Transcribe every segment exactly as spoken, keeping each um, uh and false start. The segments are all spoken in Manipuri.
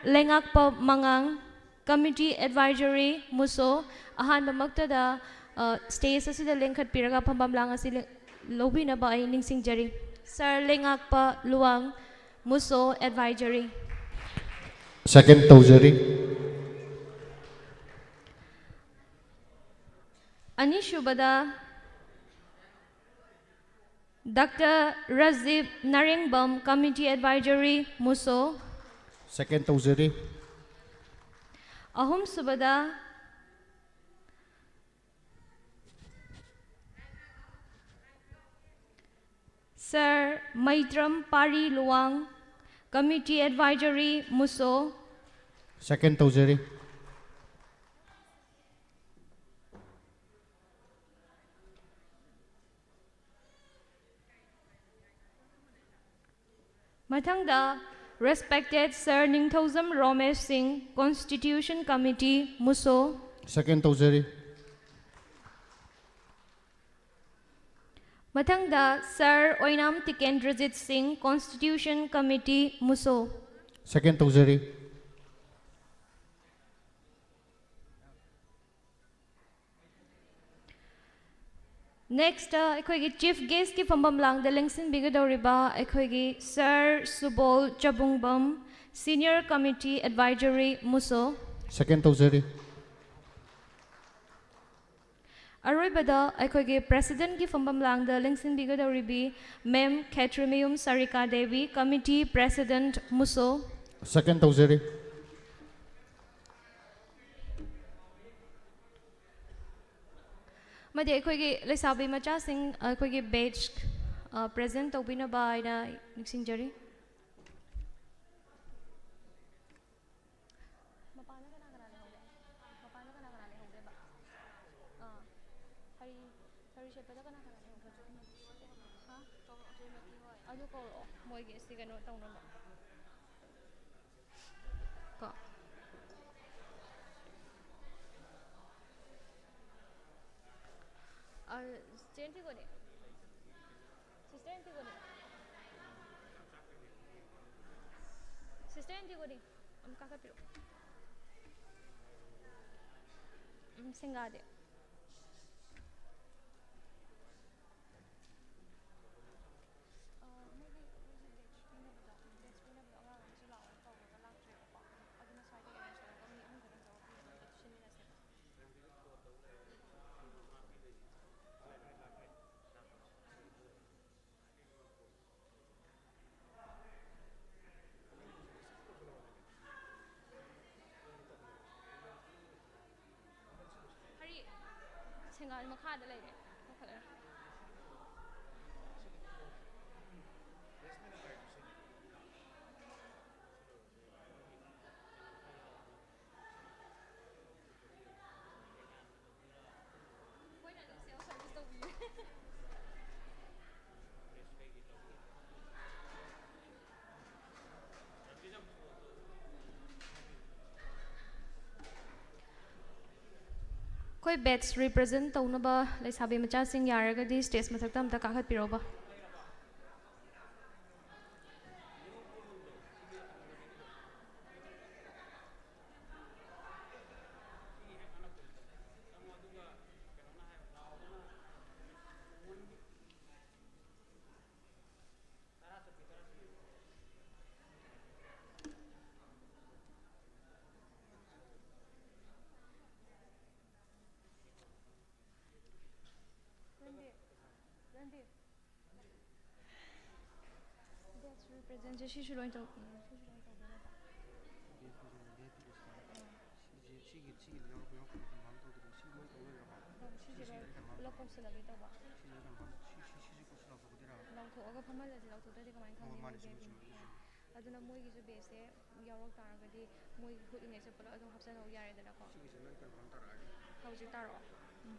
ꯂꯩꯉꯥꯛꯄ ꯃꯉꯥꯡ, Committee Advisory, ꯃꯨꯁꯣ꯫ ꯑꯍꯥꯟꯕꯃꯛꯇꯗ, ꯑ, stage ꯑꯁꯤꯗ ꯂꯦꯡꯈꯠꯄꯤꯔꯒ ꯐꯝꯐꯝ ꯂꯥꯡ ꯑꯁꯤ ꯂꯦꯡ-, ꯂꯧꯕꯤꯅꯕ ꯑꯩ ꯅꯤꯡꯁꯤꯡꯖꯔꯤ꯫ Sir ꯂꯩꯉꯥꯛꯄ Luwang, ꯃꯨꯁꯣ Advisory꯫ Second ꯇꯧꯖꯔꯤ꯫ ꯑꯅꯤꯁꯨꯕꯗ Doctor ꯔꯖꯤꯕ ꯅꯥꯔꯦꯡꯕꯝ, Committee Advisory, ꯃꯨꯁꯣ꯫ Second ꯇꯧꯖꯔꯤ꯫ ꯑꯍꯨꯝꯁꯨꯕꯗ Sir ꯃꯩꯇ꯭ꯔꯝ Pari Luwang, Committee Advisory, ꯃꯨꯁꯣ꯫ Second ꯇꯧꯖꯔꯤ꯫ ꯃꯊꯪꯗ, respected Sir ꯅꯤꯡꯊꯧꯖꯝ ꯔꯣꯃꯦꯁ ꯁꯤꯡ, Constitution Committee, ꯃꯨꯁꯣ꯫ Second ꯇꯧꯖꯔꯤ꯫ ꯃꯊꯪꯗ, Sir ꯑꯣꯏꯅꯥꯝ ꯇꯤꯀꯦꯟꯗ꯭ꯔꯖꯤꯠ ꯁꯤꯡ, Constitution Committee, ꯃꯨꯁꯣ꯫ Second ꯇꯧꯖꯔꯤ꯫ Next, ꯑꯩꯈꯣꯏꯒꯤ chief guest ꯀꯤ ꯐꯝꯐꯝ ꯂꯥꯡꯗ ꯂꯦꯡꯁꯤꯟꯕꯤꯒꯗꯧꯔꯤꯕ ꯑꯩꯈꯣꯏꯒꯤ Sir ꯁꯨꯕꯣꯜ ꯆꯕꯨꯡꯕꯝ, Senior Committee Advisory, ꯃꯨꯁꯣ꯫ Second ꯇꯧꯖꯔꯤ꯫ ꯑꯔꯣꯏꯕꯗ ꯑꯩꯈꯣꯏꯒꯤ president ꯀꯤ ꯐꯝꯐꯝ ꯂꯥꯡꯗ ꯂꯦꯡꯁꯤꯟꯕꯤꯒꯗꯧꯔꯤꯕꯤ Ma'am ꯈꯦꯇ꯭ꯔꯤꯃꯌꯨꯝ ꯁꯥꯔꯤꯀꯥ ꯗꯦꯕꯤ, Committee President, ꯃꯨꯁꯣ꯫ Second ꯇꯧꯖꯔꯤ꯫ ꯑꯃꯗꯤ ꯑꯩꯈꯣꯏꯒꯤ ꯂꯩꯁꯥꯕꯤ ꯃꯆꯥꯁꯤꯡ ꯑꯩꯈꯣꯏꯒꯤ badge, ꯑ, present ꯇꯧꯕꯤꯅꯕ ꯍꯥꯏꯅ ꯅꯤꯡꯁꯤꯡꯖꯔꯤ꯫ ꯃꯄꯥꯟꯗ ꯀꯅꯥ ꯀꯅꯥ ꯂꯩꯍꯧꯒꯦ? ꯃꯄꯥꯟꯗ ꯀꯅꯥ ꯀꯅꯥ ꯂꯩꯍꯧꯒꯦꯕ? ꯑꯥ, ꯁꯥꯔꯤ, ꯁꯥꯔꯤ ꯁꯦꯠꯄꯗ ꯀꯅꯥ ꯀꯅꯥ ꯂꯩꯍꯧꯒꯦ? ꯍꯥ? ꯑꯗꯨ ꯀꯧꯔꯛꯑꯣ, ꯃꯣꯏꯒꯤ ꯁꯤ ꯀꯩꯅꯣ ꯇꯧꯅꯕ꯫ ꯀꯣ꯫ ꯑ, ꯆꯦ ꯑꯦꯟꯇꯤꯒꯣꯅꯤ꯫ Sister ꯑꯦꯟꯇꯤꯒꯣꯅꯤ꯫ Sister ꯑꯦꯟꯇꯤꯒꯣꯅꯤ꯫ ꯑꯃꯨꯛ ꯀꯥꯈꯠꯄꯤꯔꯛꯑꯣ꯫ ꯎꯝ, ꯁꯦꯡꯒꯥꯗꯤ꯫ ꯑ, ꯃꯣꯏꯒꯤ, ꯑꯩꯈꯣꯏꯒꯤ batch ꯄꯤꯅꯕꯗꯣ, batch ꯄꯤꯅꯕꯗꯣ ꯑꯉꯥꯡ ꯑꯃꯁꯨ ꯂꯥꯛꯑꯣꯅ ꯀꯧꯔꯒ ꯂꯥꯛꯇ꯭ꯔꯦꯕꯀꯣ꯫ ꯑꯗꯨꯅ ꯁ꯭ꯋꯥꯏꯗ arrange ꯇꯧꯔꯒ ꯃꯤ ꯑꯍꯨꯝ ꯈꯛꯇꯪ ꯇꯧꯔꯒ ꯄꯤꯅꯕꯗꯣ ꯁꯤꯟꯃꯤꯟꯅꯁꯦꯕ꯫ ꯍꯔꯤ, ꯁꯦꯡꯒꯥꯜ ꯃꯈꯥꯗ ꯂꯩꯔꯦ꯫ ꯀꯥꯈꯠꯂꯔꯣꯏ꯫ ꯑꯩꯈꯣꯏ batch represent ꯇꯧꯅꯕ ꯂꯩꯁꯥꯕꯤ ꯃꯆꯥꯁꯤꯡ ꯌꯥꯔꯒꯗꯤ stage ꯃꯊꯛꯇ ꯑꯝꯇ ꯀꯥꯈꯠꯄꯤꯔꯣꯕ꯫ ꯔꯟꯕꯤꯔ, ꯔꯟꯕꯤꯔ꯫ Batch representꯁꯦ ꯁꯤꯁꯨ ꯂꯣꯏ ꯇꯧ-, ꯎꯝ, ꯁꯤꯁꯨ ꯂꯣꯏ ꯇꯧꯗꯣꯏ ꯅꯠꯇ꯭ꯔꯣ? Batch represent, batch represent꯫ ꯎꯝ꯫ ꯁꯤꯁꯦ, ꯁꯤꯒꯤ, ꯁꯤꯒꯤ ꯌꯥꯎꯔꯛꯄ, ꯌꯥꯎꯔꯛꯄ confirm ꯇꯧꯗ꯭ꯔꯤꯕ꯫ ꯁꯤ ꯂꯣꯏ ꯇꯧ ꯂꯣꯏꯔꯕ? ꯎꯝ, ꯁꯤꯁꯦ ꯁꯤꯁꯦ ꯂꯣꯏ ꯂꯣꯏ confirm ꯄꯨꯂꯞ ꯇꯧ-, ꯀꯧꯁꯜꯂꯒꯦ ꯇꯧꯕ꯫ ꯁꯤꯁꯦ ꯂꯣꯏ confirm꯫ ꯁꯤ, ꯁꯤ, ꯁꯤꯁꯦ ꯀꯧꯁꯜꯂꯒ ꯇꯧꯒꯗꯣꯏꯔꯕ? ꯂꯧꯊꯣꯛꯑꯒ ꯐꯝꯍꯜꯂꯁꯤ, ꯂꯧꯊꯣꯛꯇ꯭ꯔꯗꯤ ꯀꯃꯥꯏꯅ ꯑꯣ, ꯈꯪꯅꯤ ꯃꯥꯅꯦ, ꯃꯣꯏ ꯆꯨꯝꯃꯦ, ꯚꯤ ꯑꯥꯏ ꯄꯤ ꯆꯨꯝꯃꯦ, ꯅꯦ? ꯑꯗꯨꯁꯨ꯫ ꯑꯗꯨꯅ ꯃꯣꯏꯒꯤꯁꯨ batchꯁꯦ ꯌꯥꯎꯔꯛ ꯇꯥꯔꯒꯗꯤ ꯃꯣꯏꯒꯤ ꯍꯨꯠꯂꯤꯉꯩꯁꯦ ꯄꯨꯂꯞ ꯑꯗꯨꯝ ꯍꯥꯞꯆꯤꯜꯍꯧ ꯌꯥꯔꯦꯗꯅꯀꯣ꯫ ꯁꯤꯒꯤꯁꯦ ꯂꯣꯏ confirm ꯇꯥꯔꯛꯑꯒꯦ꯫ ꯍꯧꯖꯤꯛ ꯇꯥꯔꯛꯑꯣ꯫ ꯎꯝ꯫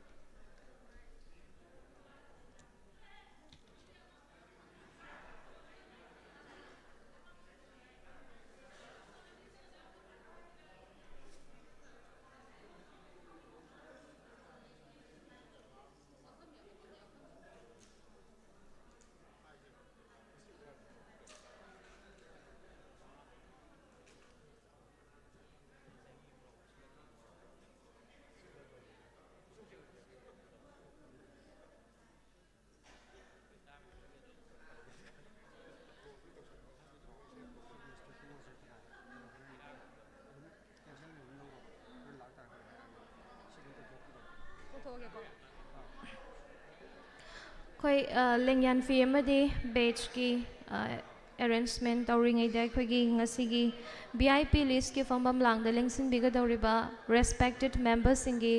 ꯑꯩꯈꯣꯏ ꯂꯦꯡꯌꯥꯟꯐꯤ ꯑꯃꯗꯤ ꯕꯦꯖꯀꯤ ꯑꯦꯔꯦꯟꯖꯃꯦꯟ ꯇꯧꯔꯤꯉꯩꯗ ꯑꯩꯈꯣꯏꯒꯤ ꯉꯁꯤꯒꯤ ꯚꯤ ꯑꯥꯏ ꯄꯤ ꯂꯤꯁꯀꯤ ꯐꯝꯐꯝ ꯂꯥꯡꯗ ꯂꯦꯡꯁꯤꯟꯕꯤꯒꯗꯧꯔꯤꯕ ꯔꯦꯁꯄꯦꯛꯇꯦꯠ ꯃꯦꯝꯕꯔꯁꯤꯡꯒꯤ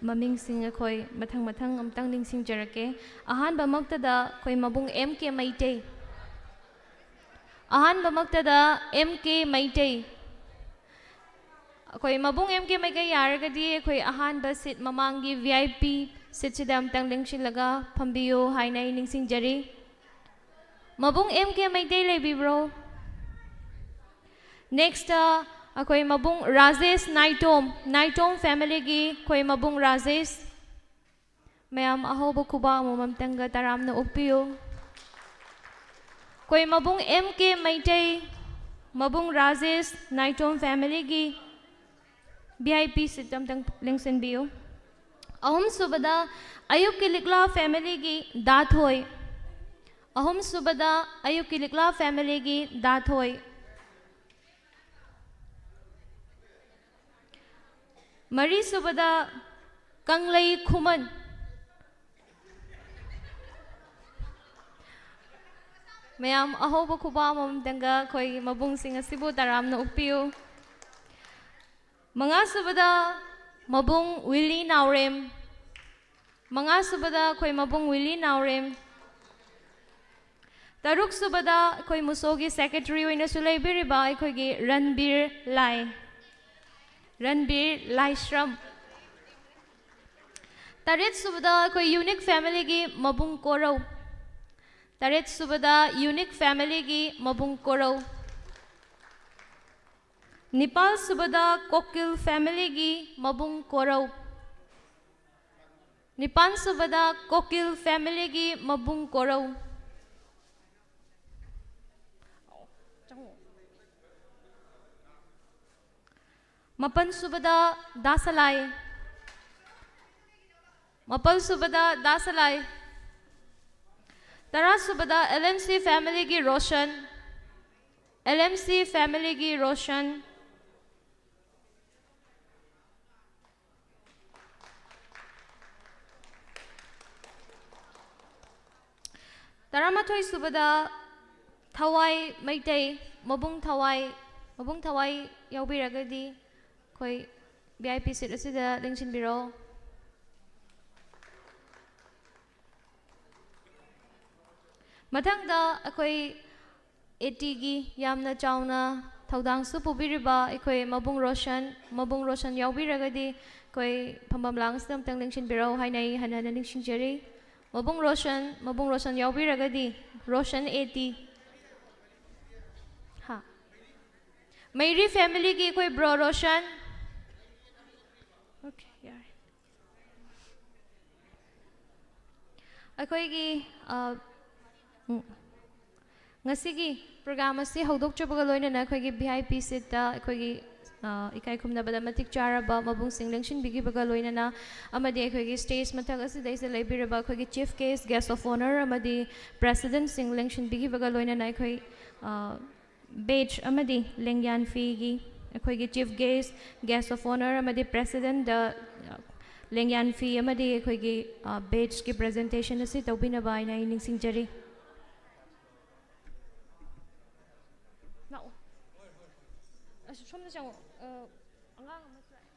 ꯃꯃꯤꯡꯁꯤꯡ ꯑꯩꯈꯣꯏ ꯃꯊꯪ ꯃꯊꯪ ꯑꯃꯨꯛꯇꯪ ꯅꯤꯡꯁꯤꯡꯖꯔꯛꯀꯦ꯫ ꯑꯍꯥꯟꯕꯃꯛꯇꯗ ꯑꯩꯈꯣꯏ ꯃꯕꯨꯡ M K Meitei. ꯑꯍꯥꯟꯕꯃꯛꯇꯗ M K Meitei. ꯑꯩꯈꯣꯏ ꯃꯕꯨꯡ ꯑꯦꯝ ꯀꯦ ꯃꯩꯇꯩ ꯌꯥꯔꯒꯗꯤ ꯑꯩꯈꯣꯏ ꯑꯍꯥꯟꯕ ꯁꯤꯠ ꯃꯃꯥꯡꯒꯤ ꯚꯤ ꯑꯥꯏ ꯄꯤ ꯁꯤꯠꯁꯤꯗ ꯑꯃꯨꯛꯇꯪ ꯂꯦꯡꯁꯤꯜꯂꯒ ꯐꯝꯕꯤꯌꯨ ꯍꯥꯏꯅ ꯑꯩ ꯅꯤꯡꯁꯤꯡꯖꯔꯤ꯫ ꯃꯕꯨꯡ ꯑꯦꯝ ꯀꯦ ꯃꯩꯇꯩ ꯂꯩꯕꯤꯕ꯭ꯔꯣ? ꯅꯦꯛꯁꯇ ꯑꯩꯈꯣꯏ ꯃꯕꯨꯡ ꯔꯥꯖꯦꯁ ꯅꯥꯏꯇꯣꯝ, ꯅꯥꯏꯇꯣꯝ ꯐꯦꯃꯤꯂꯤꯒꯤ ꯑꯩꯈꯣꯏ ꯃꯕꯨꯡ ꯔꯥꯖꯦꯁ꯫ ꯃꯌꯥꯝ ꯑꯍꯧꯕ ꯈꯨꯕꯥꯛ ꯑꯃꯃꯝꯇꯪꯒ ꯇꯔꯥꯝꯅ ꯑꯣꯛꯄꯤꯌꯨ꯫ ꯑꯩꯈꯣꯏ ꯃꯕꯨꯡ ꯑꯦꯝ ꯀꯦ ꯃꯩꯇꯩ, ꯃꯕꯨꯡ ꯔꯥꯖꯦꯁ ꯅꯥꯏꯇꯣꯝ ꯐꯦꯃꯤꯂꯤꯒꯤ ꯚꯤ ꯑꯥꯏ ꯄꯤ ꯁꯤꯠ ꯑꯝꯇꯪ ꯂꯦꯡꯁꯤꯟꯕꯤꯌꯨ꯫ ꯑꯍꯨꯝꯁꯨꯕꯗ ꯑꯌꯨꯛꯀꯤ ꯂꯤꯛꯂꯥ ꯐꯦꯃꯤꯂꯤꯒꯤ ꯗꯥꯊꯣꯏ꯫ ꯑꯍꯨꯝꯁꯨꯕꯗ ꯑꯌꯨꯛꯀꯤ ꯂꯤꯛꯂꯥ ꯐꯦꯃꯤꯂꯤꯒꯤ ꯗꯥꯊꯣꯏ꯫ ꯃꯔꯤꯁꯨꯕꯗ ꯀꯪꯂꯩ ꯈꯨꯃꯟ꯫ ꯃꯌꯥꯝ ꯑꯍꯧꯕ ꯈꯨꯕꯥꯛ ꯑꯃꯃꯝꯇꯪꯒ ꯑꯩꯈꯣꯏꯒꯤ ꯃꯕꯨꯡꯁꯤꯡ ꯑꯁꯤꯕꯨ ꯇꯔꯥꯝꯅ ꯑꯣꯛꯄꯤꯌꯨ꯫ ꯃꯉꯥꯁꯨꯕꯗ ꯃꯕꯨꯡ ꯋꯤꯂꯤ ꯅꯥꯎꯔꯦꯝ꯫ ꯃꯉꯥꯁꯨꯕꯗ ꯑꯩꯈꯣꯏ ꯃꯕꯨꯡ ꯋꯤꯂꯤ ꯅꯥꯎꯔꯦꯝ꯫ ꯇꯔꯨꯛꯁꯨꯕꯗ ꯑꯩꯈꯣꯏ ꯃꯨꯁꯣꯒꯤ ꯁꯦꯀ꯭ꯔꯦꯇꯔꯤ ꯑꯣꯏꯅꯁꯨ ꯂꯩꯕꯤꯔꯤꯕ ꯑꯩꯈꯣꯏꯒꯤ ꯔꯟꯕꯤꯔ ꯂꯥꯏ, ꯔꯟꯕꯤꯔ ꯂꯥꯏꯁ꯭ꯔꯝ꯫ ꯇꯔꯦꯠꯁꯨꯕꯗ ꯑꯩꯈꯣꯏ ꯌꯨꯅꯤꯛ ꯐꯦꯃꯤꯂꯤꯒꯤ ꯃꯕꯨꯡ ꯀꯣꯔꯧ꯫ ꯇꯔꯦꯠꯁꯨꯕꯗ ꯌꯨꯅꯤꯛ ꯐꯦꯃꯤꯂꯤꯒꯤ ꯃꯕꯨꯡ ꯀꯣꯔꯧ꯫ ꯅꯤꯄꯥꯜꯁꯨꯕꯗ ꯀꯣꯀꯤꯜ ꯐꯦꯃꯤꯂꯤꯒꯤ ꯃꯕꯨꯡ ꯀꯣꯔꯧ꯫ ꯅꯤꯄꯥꯜꯁꯨꯕꯗ ꯀꯣꯀꯤꯜ ꯐꯦꯃꯤꯂꯤꯒꯤ ꯃꯕꯨꯡ ꯀꯣꯔꯧ꯫ ꯃꯥꯄꯜꯁꯨꯕꯗ ꯗꯥꯁꯂꯥꯏ꯫ ꯃꯥꯄꯜꯁꯨꯕꯗ ꯗꯥꯁꯂꯥꯏ꯫ ꯇꯔꯥꯁꯨꯕꯗ ꯑꯦꯜ ꯑꯦꯝ ꯁꯤ ꯐꯦꯃꯤꯂꯤꯒꯤ ꯔꯣꯁꯟ꯫ ꯑꯦꯜ ꯑꯦꯝ ꯁꯤ ꯐꯦꯃꯤꯂꯤꯒꯤ ꯔꯣꯁꯟ꯫ ꯇꯔꯥꯃꯥꯊꯣꯏ ꯁꯨꯕꯗ ꯊꯋꯥꯏ ꯃꯩꯇꯩ, ꯃꯕꯨꯡ ꯊꯋꯥꯏ, ꯃꯕꯨꯡ ꯊꯋꯥꯏ ꯌꯥꯎꯕꯤꯔꯒꯗꯤ ꯑꯩꯈꯣꯏ V I P seat ꯑꯁꯤꯗ ꯂꯦꯡꯁꯤꯟꯕꯤꯔꯣ꯫ ꯃꯊꯪꯗ ꯑꯩꯈꯣꯏ ATꯒꯤ ꯌꯥꯝꯅ ꯆꯥꯎꯅ ꯊꯧꯗꯥꯡꯁꯨ ꯄꯨꯕꯤꯔꯤꯕ ꯑꯩꯈꯣꯏ ꯃꯕꯨꯡ ꯔꯣꯁꯟ, ꯃꯕꯨꯡ ꯔꯣꯁꯟ ꯌꯥꯎꯕꯤꯔꯒꯗꯤ ꯑꯩꯈꯣꯏ ꯐꯝꯐꯝ ꯂꯥꯡ ꯑꯁꯤꯗ ꯑꯃꯨꯛꯇꯪ ꯂꯦꯡꯁꯤꯟꯕꯤꯔꯛꯎ ꯍꯥꯏꯅ ꯑꯩ ꯍꯟꯅ ꯍꯟꯅ ꯅꯤꯡꯁꯤꯡꯖꯔꯤ꯫ ꯃꯕꯨꯡ ꯔꯣꯁꯟ, ꯃꯕꯨꯡ ꯔꯣꯁꯟ ꯌꯥꯎꯕꯤꯔꯒꯗꯤ, ꯔꯣꯁꯟ AT꯫ ꯍꯥ? ꯃꯩꯔꯤ familyꯒꯤ ꯑꯩꯈꯣꯏ bro ꯔꯣꯁꯟ꯫ Okay, ꯌꯥꯔꯦ꯫ ꯑꯩꯈꯣꯏꯒꯤ, ꯑ, ꯎꯝ, ꯉꯁꯤꯒꯤ program ꯑꯁꯤ ꯍꯧꯗꯣꯛꯆꯕꯒ ꯂꯣꯏꯅꯅ ꯑꯩꯈꯣꯏꯒꯤ V I P seatꯇ ꯑꯩꯈꯣꯏꯒꯤ, ꯑ, ꯏꯀꯥꯏ ꯈꯨꯝꯅꯕꯗ ꯃꯇꯤꯛ ꯆꯥꯔꯕ ꯃꯕꯨꯡꯁꯤꯡ ꯂꯦꯡꯁꯤꯟꯕꯤꯈꯤꯕꯒ ꯂꯣꯏꯅꯅ, ꯑꯃꯗꯤ ꯑꯩꯈꯣꯏꯒꯤ stage ꯃꯊꯛ ꯑꯁꯤꯗꯩꯁꯤꯗ ꯂꯩꯕꯤꯔꯕ ꯑꯩꯈꯣꯏꯒꯤ chief guest, guest of honour ꯑꯃꯗꯤ presidentꯁꯤꯡ ꯂꯦꯡꯁꯤꯟꯕꯤꯈꯤꯕꯒ ꯂꯣꯏꯅꯅ ꯑꯩꯈꯣꯏ, ꯑ, badge ꯑꯃꯗꯤ ꯂꯦꯡꯌꯥꯟ ꯐꯤꯒꯤ ꯑꯩꯈꯣꯏꯒꯤ chief guest, guest of honour ꯑꯃꯗꯤ presidentꯗ, ꯑ, ꯂꯦꯡꯌꯥꯟ ꯐꯤ ꯑꯃꯗꯤ ꯑꯩꯈꯣꯏꯒꯤ, ꯑ, badgeꯀꯤ presentation ꯑꯁꯤ ꯇꯧꯕꯤꯅꯕ ꯍꯥꯏꯅ ꯑꯩ ꯅꯤꯡꯁꯤꯡꯖꯔꯤ꯫ ꯂꯥꯛꯑꯣ꯫ ꯑꯁ, ꯁꯣꯝꯗ ꯆꯪꯉꯣ꯫ ꯑ, ꯑꯉꯥꯡ ꯑꯃꯁꯨ ꯂꯥꯛꯑꯦ꯫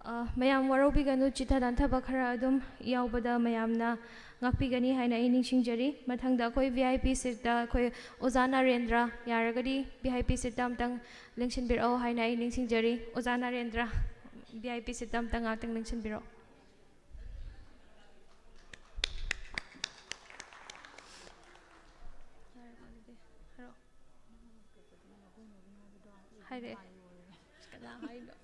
ꯑ, ꯃꯌꯥꯝ ꯋꯥꯔꯧꯕꯤꯒꯅꯨ, ꯆꯤꯊ ꯅꯥꯟꯊꯕ ꯈꯔ ꯑꯗꯨꯝ ꯌꯥꯎꯕꯗ ꯃꯌꯥꯝꯅ ꯉꯥꯛꯄꯤꯒꯅꯤ ꯍꯥꯏꯅ ꯑꯩ ꯅꯤꯡꯁꯤꯡꯖꯔꯤ꯫ ꯃꯊꯪꯗ ꯑꯩꯈꯣꯏ V I P seatꯇ ꯑꯩꯈꯣꯏ ꯑꯣꯖꯥ ꯅꯔꯦꯟꯗ꯭ꯔ, ꯌꯥꯔꯒꯗꯤ V I P seatꯇ ꯑꯝꯇꯪ ꯂꯦꯡꯁꯤꯟꯕꯤꯔꯛꯑꯣ ꯍꯥꯏꯅ ꯑꯩ ꯅꯤꯡꯁꯤꯡꯖꯔꯤ꯫ ꯑꯣꯖꯥ ꯅꯔꯦꯟꯗ꯭ꯔ, V I P seatꯇ ꯑꯝꯇꯪ ꯉꯥꯛꯇꯪ ꯂꯦꯡꯁꯤꯟꯕꯤꯔꯛꯑꯣ꯫ ꯍꯥꯏꯔꯛꯑꯦ꯫ ꯀꯅꯥ ꯍꯥꯏꯅꯣ?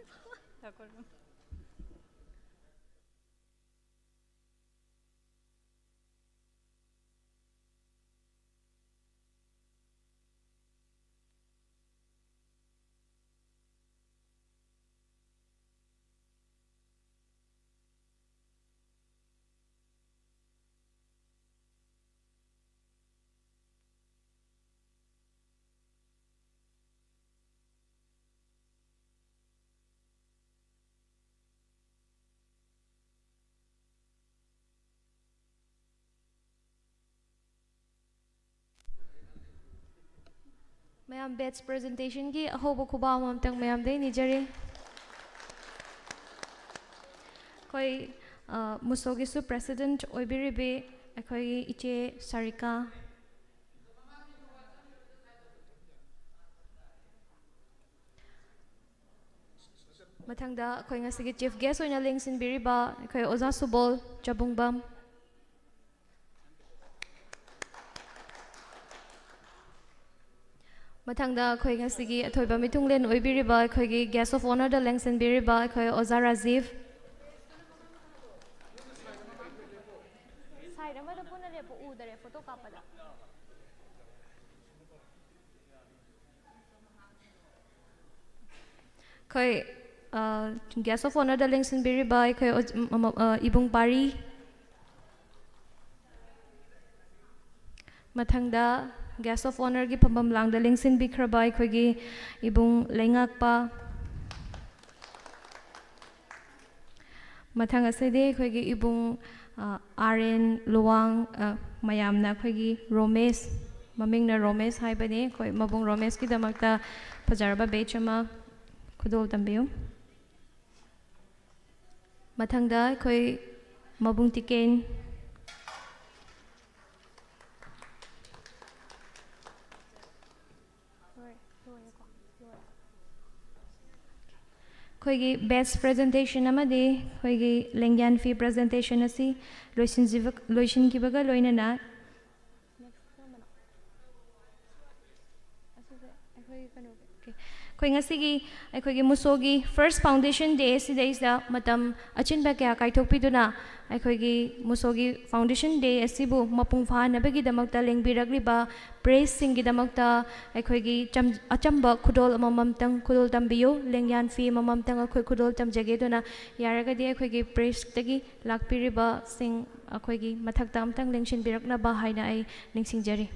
ꯃꯌꯥꯝ badge presentationꯒꯤ ꯑꯍꯧꯕ ꯈꯨꯕꯥꯛ ꯑꯃꯃꯝꯇꯪ ꯃꯌꯥꯝꯗꯩ ꯅꯤꯖꯔꯤ꯫ ꯑꯩꯈꯣꯏ, ꯑ, ꯃꯨꯁꯣꯒꯤꯁꯨ president ꯑꯣꯏꯕꯤꯔꯤꯕꯤ ꯑꯩꯈꯣꯏꯒꯤ ꯏꯆꯦ ꯁꯥꯔꯤꯀꯥ꯫ ꯃꯊꯪꯗ ꯑꯩꯈꯣꯏ ꯉꯁꯤꯒꯤ chief guest ꯑꯣꯏꯅ ꯂꯦꯡꯁꯤꯟꯕꯤꯔꯤꯕ ꯑꯩꯈꯣꯏ ꯑꯣꯖꯥ ꯁꯨꯕꯣꯜ ꯆꯕꯨꯡꯕꯝ꯫ ꯃꯊꯪꯗ ꯑꯩꯈꯣꯏ ꯉꯁꯤꯒꯤ ꯑꯊꯣꯏꯕ ꯃꯤꯊꯨꯡꯂꯦꯟ ꯑꯣꯏꯕꯤꯔꯤꯕ ꯑꯩꯈꯣꯏꯒꯤ guest of honourꯗ ꯂꯦꯡꯁꯤꯟꯕꯤꯔꯤꯕ ꯑꯩꯈꯣꯏ ꯑꯣꯖꯥ ꯔꯥꯖꯤꯞ꯫ Side ꯑꯃꯗ ꯄꯨꯟꯅ ꯂꯦꯞꯄꯣ, ꯎꯗꯔꯦ photo ꯀꯥꯞꯄꯗ꯫ ꯑꯩꯈꯣꯏ, ꯑ, guest of honourꯗ ꯂꯦꯡꯁꯤꯟꯕꯤꯔꯤꯕ ꯑꯩꯈꯣꯏ ꯑꯣꯖ-, ꯃ-, ꯃ-, ꯑ, ꯏꯕꯨꯡ ꯄꯥꯔꯤ꯫ ꯃꯊꯪꯗ guest of honourꯒꯤ ꯐꯝꯐꯝ ꯂꯥꯡꯗ ꯂꯦꯡꯁꯤꯟꯕꯤꯈ꯭ꯔꯕ ꯑꯩꯈꯣꯏꯒꯤ ꯏꯕꯨꯡ ꯂꯩꯉꯥꯛꯄ꯫ ꯃꯊꯪ ꯑꯁꯤꯗꯤ ꯑꯩꯈꯣꯏꯒꯤ ꯏꯕꯨꯡ, ꯑ, ꯑꯥꯔ ꯑꯦꯟ ꯂꯨꯋꯥꯡ, ꯑ, ꯃꯌꯥꯝꯅ ꯑꯩꯈꯣꯏꯒꯤ ꯔꯣꯃꯦꯁ, ꯃꯃꯤꯡꯅ ꯔꯣꯃꯦꯁ ꯍꯥꯏꯕꯅꯤ꯫ ꯑꯩꯈꯣꯏ ꯃꯕꯨꯡ ꯔꯣꯃꯦꯁꯀꯤꯗꯃꯛꯇ ꯐꯖꯔꯕ badge ꯑꯃ ꯈꯨꯗꯣꯜ ꯇꯝꯕꯤꯌꯨ꯫ ꯃꯊꯪꯗ ꯑꯩꯈꯣꯏ ꯃꯕꯨꯡ ꯇꯤꯀꯦꯟ꯫ ꯑꯩꯈꯣꯏꯒꯤ badge presentation ꯑꯃꯗꯤ ꯑꯩꯈꯣꯏꯒꯤ ꯂꯦꯡꯌꯥꯟ ꯐꯤ presentation ꯑꯁꯤ ꯂꯣꯏꯁꯤꯟꯖꯤꯕ-, ꯂꯣꯏꯁꯤꯟꯈꯤꯕꯒ ꯂꯣꯏꯅꯅ, next ꯀꯔꯝꯕꯅꯣ? ꯑꯁꯤꯁꯦ ꯑꯩꯈꯣꯏꯒꯤ ꯀꯩꯅꯣ ꯑꯩꯈꯣꯏ ꯉꯁꯤꯒꯤ ꯑꯩꯈꯣꯏꯒꯤ ꯃꯨꯁꯣꯒꯤ first foundation day ꯑꯁꯤꯗꯩꯁꯤꯗ ꯃꯇꯝ ꯑꯆꯤꯟꯕ ꯀꯌꯥ ꯀꯥꯏꯊꯣꯛꯄꯤꯗꯨꯅ ꯑꯩꯈꯣꯏꯒꯤ ꯃꯨꯁꯣꯒꯤ foundation day ꯑꯁꯤꯕꯨ ꯃꯄꯨꯡ ꯐꯥꯍꯟꯅꯕꯒꯤꯗꯃꯛꯇ ꯂꯦꯡꯕꯤꯔꯛꯂꯤꯕ pressꯁꯤꯡꯒꯤꯗꯃꯛꯇ ꯑꯩꯈꯣꯏꯒꯤ ꯆꯝ-, ꯑꯆꯝꯕ ꯈꯨꯗꯣꯜ ꯑꯃꯃꯝꯇꯪ ꯈꯨꯗꯣꯜ ꯇꯝꯕꯤꯌꯨ꯫ ꯂꯦꯡꯌꯥꯟ ꯐꯤ ꯑꯃꯃꯝꯇꯪ ꯑꯩꯈꯣꯏ ꯈꯨꯗꯣꯜ ꯇꯝꯖꯒꯦ꯫ ꯑꯗꯨꯅ ꯌꯥꯔꯒꯗꯤ ꯑꯩꯈꯣꯏꯒꯤ pressꯇꯒꯤ ꯂꯥꯛꯄꯤꯔꯤꯕꯁꯤꯡ ꯑꯩꯈꯣꯏꯒꯤ ꯃꯊꯛꯇ ꯑꯝꯇꯪ ꯂꯦꯡꯁꯤꯟꯕꯤꯔꯛꯅꯕ ꯍꯥꯏꯅ ꯑꯩ ꯅꯤꯡꯁꯤꯡꯖꯔꯤ꯫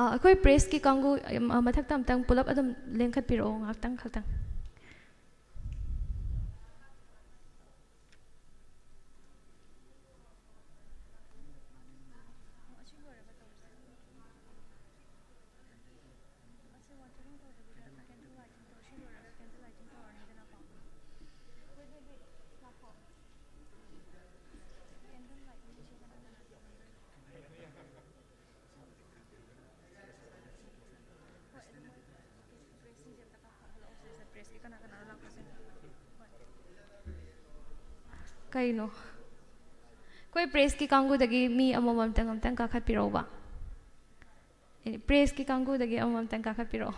ꯑ, ꯑꯩꯈꯣꯏ pressꯀꯤ ꯀꯥꯡꯕꯨ, ꯑ, ꯃꯊꯛꯇ ꯑꯝꯇꯪ ꯄꯨꯂꯞ ꯑꯗꯨꯝ ꯂꯦꯡꯈꯠꯄꯤꯔꯛꯑꯣ ꯉꯥꯛꯇꯪ ꯈꯛꯇꯪ꯫ ꯀꯩꯅꯣ? ꯑꯩꯈꯣꯏ pressꯀꯤ ꯀꯥꯡꯕꯨꯗꯒꯤ ꯃꯤ ꯑꯃꯃꯝꯇꯪ ꯑꯝꯇꯪ ꯀꯥꯈꯠꯄꯤꯔꯛꯎꯕ꯫ ꯑꯦ, pressꯀꯤ ꯀꯥꯡꯕꯨꯗꯒꯤ ꯑꯃꯃꯝꯇꯪ ꯀꯥꯈꯠꯄꯤꯔꯛꯑꯣ꯫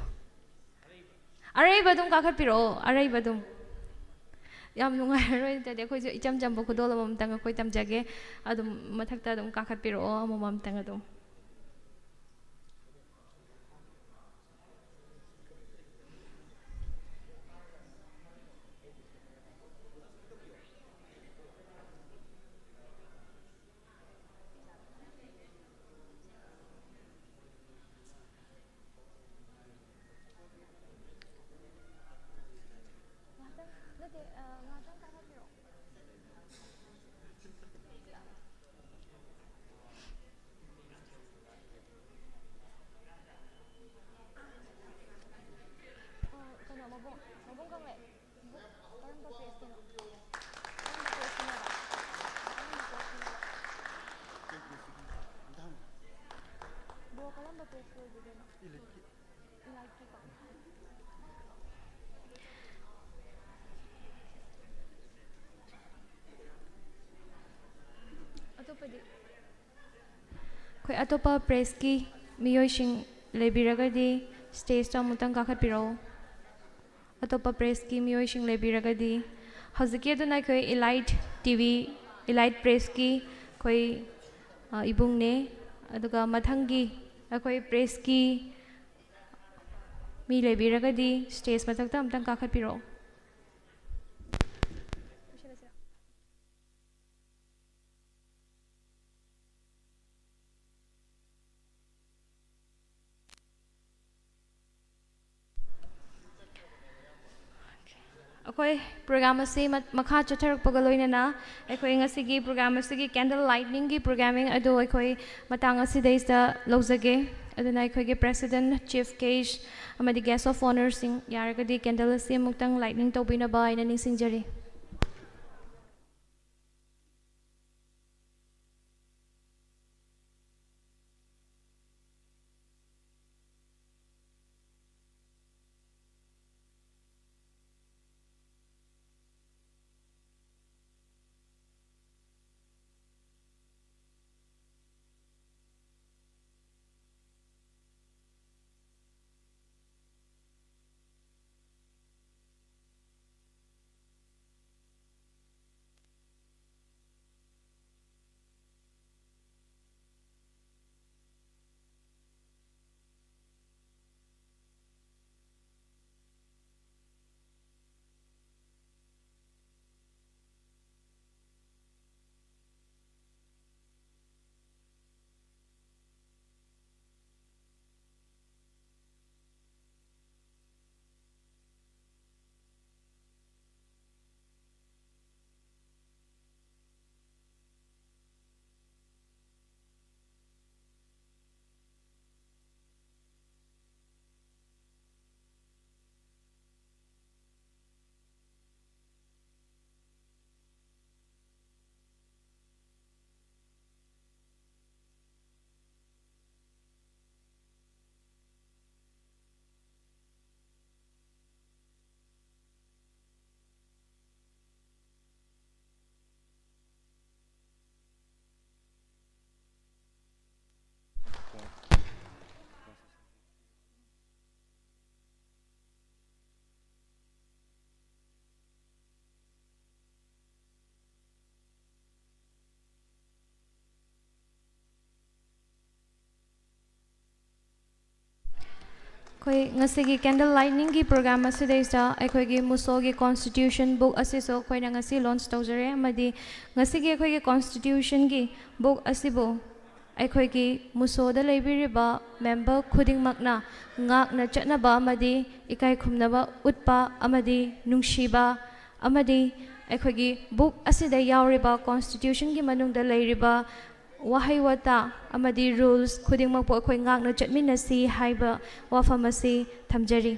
ꯑꯔꯩꯕ ꯑꯗꯨꯝ ꯀꯥꯈꯠꯄꯤꯔꯛꯑꯣ, ꯑꯔꯩꯕ ꯑꯗꯨꯝ꯫ ꯌꯥꯝ ꯅꯨꯡꯉꯥꯏꯔꯔꯣꯏ ꯅꯠꯇ꯭ꯔꯗꯤ, ꯑꯩꯈꯣꯏꯁꯨ ꯏꯆꯝ ꯆꯝꯕ ꯈꯨꯗꯣꯜ ꯑꯃꯃꯝꯇꯪ ꯑꯩꯈꯣꯏ ꯇꯝꯖꯒꯦ꯫ ꯑꯗꯨꯝ ꯃꯊꯛꯇ ꯑꯗꯨꯝ ꯀꯥꯈꯠꯄꯤꯔꯛꯑꯣ, ꯑꯃꯃꯝꯇꯪ ꯑꯗꯨꯝ꯫ ꯑꯩꯈꯣꯏ ꯑꯇꯣꯞꯄ ꯄ꯭ꯔꯦꯁꯀꯤ ꯃꯤꯑꯣꯏꯁꯤꯡ ꯂꯩꯕꯤꯔꯒꯗꯤ ꯁ꯭ꯇꯦꯖꯇ ꯑꯃꯨꯛꯇꯪ ꯀꯥꯈꯠꯄꯤꯔꯛꯎ꯫ ꯑꯇꯣꯞꯄ ꯄ꯭ꯔꯦꯁꯀꯤ ꯃꯤꯑꯣꯏꯁꯤꯡ ꯂꯩꯕꯤꯔꯒꯗꯤ, ꯍꯧꯖꯤꯛꯀꯤ ꯑꯗꯨꯅ ꯑꯩꯈꯣꯏ ꯏꯂꯥꯏꯠ ꯇꯤ ꯚꯤ, ꯏꯂꯥꯏꯠ ꯄ꯭ꯔꯦꯁꯀꯤ ꯑꯩꯈꯣꯏ, ꯑ, ꯏꯕꯨꯡꯅꯦ꯫ ꯑꯗꯨꯒ ꯃꯊꯪꯒꯤ ꯑꯩꯈꯣꯏ ꯄ꯭ꯔꯦꯁꯀꯤ ꯃꯤ ꯂꯩꯕꯤꯔꯒꯗꯤ ꯁ꯭ꯇꯦꯖ ꯃꯊꯛꯇ ꯑꯃꯨꯛꯇꯪ ꯀꯥꯈꯠꯄꯤꯔꯛꯑꯣ꯫ ꯑꯩꯈꯣꯏ ꯄ꯭ꯔꯣꯒ꯭ꯔꯥꯝ ꯑꯁꯤ ꯃ-, ꯃꯈꯥ ꯆꯠꯊꯔꯛꯄꯒ ꯂꯣꯏꯅꯅ ꯑꯩꯈꯣꯏ ꯉꯁꯤꯒꯤ ꯄ꯭ꯔꯣꯒ꯭ꯔꯥꯝ ꯑꯁꯤꯒꯤ ꯀꯦꯟꯗꯜ ꯂꯥꯏꯠꯅꯤꯡꯒꯤ ꯄ꯭ꯔꯣꯒ꯭ꯔꯥꯃꯤꯡ ꯑꯗꯨ ꯑꯩꯈꯣꯏ ꯃꯇꯥꯡ ꯑꯁꯤꯗꯩꯁꯤꯗ ꯂꯧꯖꯒꯦ꯫ ꯑꯗꯨꯅ ꯑꯩꯈꯣꯏꯒꯤ ꯄ꯭ꯔꯦꯁꯤꯗꯦꯟꯠ, ꯆꯤꯐ ꯒꯦꯁ꯭ꯠ ꯑꯃꯗꯤ ꯒꯦꯁ꯭ꯠ ꯑꯣꯐ ꯑꯣꯅꯔꯁꯤꯡ ꯌꯥꯔꯒꯗꯤ ꯀꯦꯟꯗꯜ ꯑꯁꯤ ꯑꯃꯨꯛꯇꯪ ꯂꯥꯏꯠꯅꯤꯡ ꯇꯧꯕꯤꯅꯕ ꯍꯥꯏꯅ ꯅꯤꯡꯁꯤꯡꯖꯔꯤ꯫ ꯑꯩꯈꯣꯏ ꯉꯁꯤꯒꯤ candle lightingꯒꯤ program ꯑꯁꯤꯗꯩꯁꯤꯗ ꯑꯩꯈꯣꯏꯒꯤ ꯃꯨꯁꯣꯒꯤ constitution book ꯑꯁꯤꯁꯨ ꯑꯩꯈꯣꯏꯅ ꯉꯁꯤ launch ꯇꯧꯖꯔꯦ, ꯑꯃꯗꯤ ꯉꯁꯤꯒꯤ ꯑꯩꯈꯣꯏꯒꯤ constitutionꯒꯤ book ꯑꯁꯤꯕꯨ ꯑꯩꯈꯣꯏꯒꯤ ꯃꯨꯁꯣꯗ ꯂꯩꯕꯤꯔꯤꯕ member ꯈꯨꯗꯤꯡꯃꯛꯅ ꯉꯥꯛꯅ ꯆꯠꯅꯕ ꯑꯃꯗꯤ ꯏꯀꯥꯏ ꯈꯨꯝꯅꯕ ꯎꯠꯄ ꯑꯃꯗꯤ ꯅꯨꯡꯁꯤꯕ ꯑꯃꯗꯤ ꯑꯩꯈꯣꯏꯒꯤ book ꯑꯁꯤꯗ ꯌꯥꯎꯔꯤꯕ constitutionꯒꯤ ꯃꯅꯨꯡꯗ ꯂꯩꯔꯤꯕ ꯋꯥꯍꯩ ꯋꯥꯇꯥ ꯑꯃꯗꯤ rules ꯈꯨꯗꯤꯡꯃꯛꯄꯨ ꯑꯩꯈꯣꯏ ꯉꯥꯛꯅ ꯆꯠꯃꯤꯟꯅꯁꯤ ꯍꯥꯏꯕ ꯋꯥꯐꯝ ꯑꯁꯤ ꯊꯝꯖꯔꯤ꯫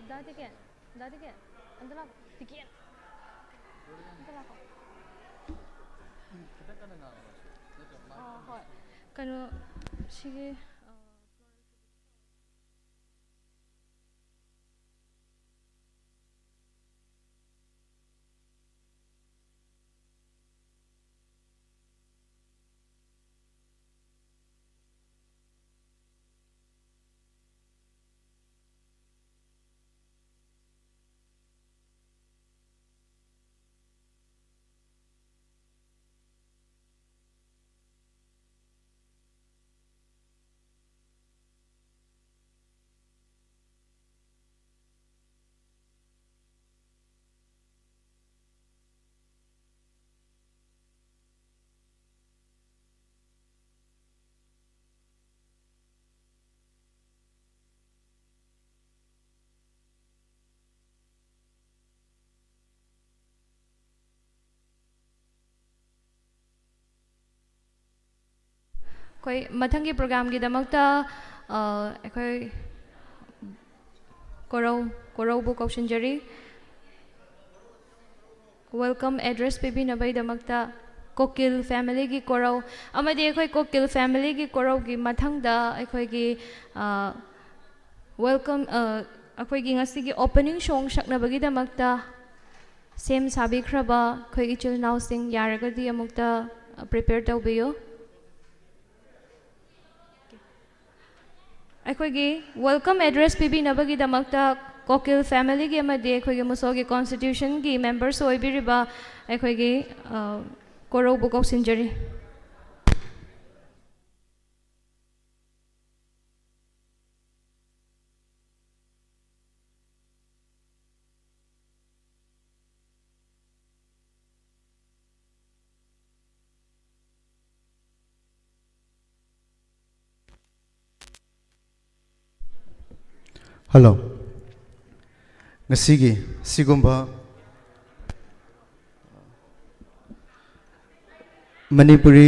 ꯗꯥ ꯇꯤꯀꯦꯟ, ꯗꯥ ꯇꯤꯀꯦꯟ, ꯑꯝꯇ ꯂꯥꯛ-, ꯇꯤꯀꯦꯟ꯫ ꯑꯝꯇ ꯂꯥꯛꯈꯣ꯫ ꯑꯥ, ꯍꯣꯏ꯫ ꯀꯩꯅꯣ, ꯁꯤꯒꯤ, ꯑꯥ, ꯑꯩꯈꯣꯏ ꯃꯊꯪꯒꯤ programꯒꯤꯗꯃꯛꯇ, ꯑ, ꯑꯩꯈꯣꯏ ꯀꯣꯔꯧ, ꯀꯣꯔꯧꯕꯨ ꯀꯧꯁꯤꯟꯖꯔꯤ꯫ Welcome address ꯄꯤꯕꯤꯅꯕꯒꯤꯗꯃꯛꯇ ꯀꯣꯀꯤꯜ familyꯒꯤ ꯀꯣꯔꯧ ꯑꯃꯗꯤ ꯑꯩꯈꯣꯏ ꯀꯣꯀꯤꯜ familyꯒꯤ ꯀꯣꯔꯧꯒꯤ ꯃꯊꯪꯗ ꯑꯩꯈꯣꯏꯒꯤ, ꯑ, welcome, ꯑ, ꯑꯩꯈꯣꯏꯒꯤ ꯉꯁꯤꯒꯤ opening song ꯁꯛꯅꯕꯒꯤꯗꯃꯛꯇ ꯁꯦꯝ ꯁꯥꯕꯤꯈ꯭ꯔꯕ ꯑꯩꯈꯣꯏ ꯏꯆꯤꯜ ꯏꯅꯥꯎꯁꯤꯡ ꯌꯥꯔꯒꯗꯤ ꯑꯃꯨꯛꯇ ꯄ꯭ꯔꯤꯄꯦꯌꯔ ꯇꯧꯕꯤꯌꯨ꯫ ꯑꯩꯈꯣꯏꯒꯤ ꯋꯦꯜꯀꯝ ꯑꯦꯗ꯭ꯔꯦꯁ ꯄꯤꯕꯤꯅꯕꯒꯤꯗꯃꯛꯇ ꯀꯣꯀꯤꯜ ꯐꯦꯃꯤꯂꯤꯒꯤ ꯑꯃꯗꯤ ꯑꯩꯈꯣꯏꯒꯤ ꯃꯨꯁꯣꯒꯤ ꯀꯣꯟꯁꯇꯤꯇ꯭ꯌꯨꯁꯟꯒꯤ ꯃꯦꯝꯕꯔꯁꯨ ꯑꯣꯏꯕꯤꯔꯤꯕ ꯑꯩꯈꯣꯏꯒꯤ, ꯑ, ꯀꯣꯔꯧꯕꯨ ꯀꯧꯁꯤꯟꯖꯔꯤ꯫ ꯍꯜꯂꯣ꯫ ꯉꯁꯤꯒꯤ ꯁꯤꯒꯨꯝꯕ ꯃꯅꯤꯄꯨꯔꯤ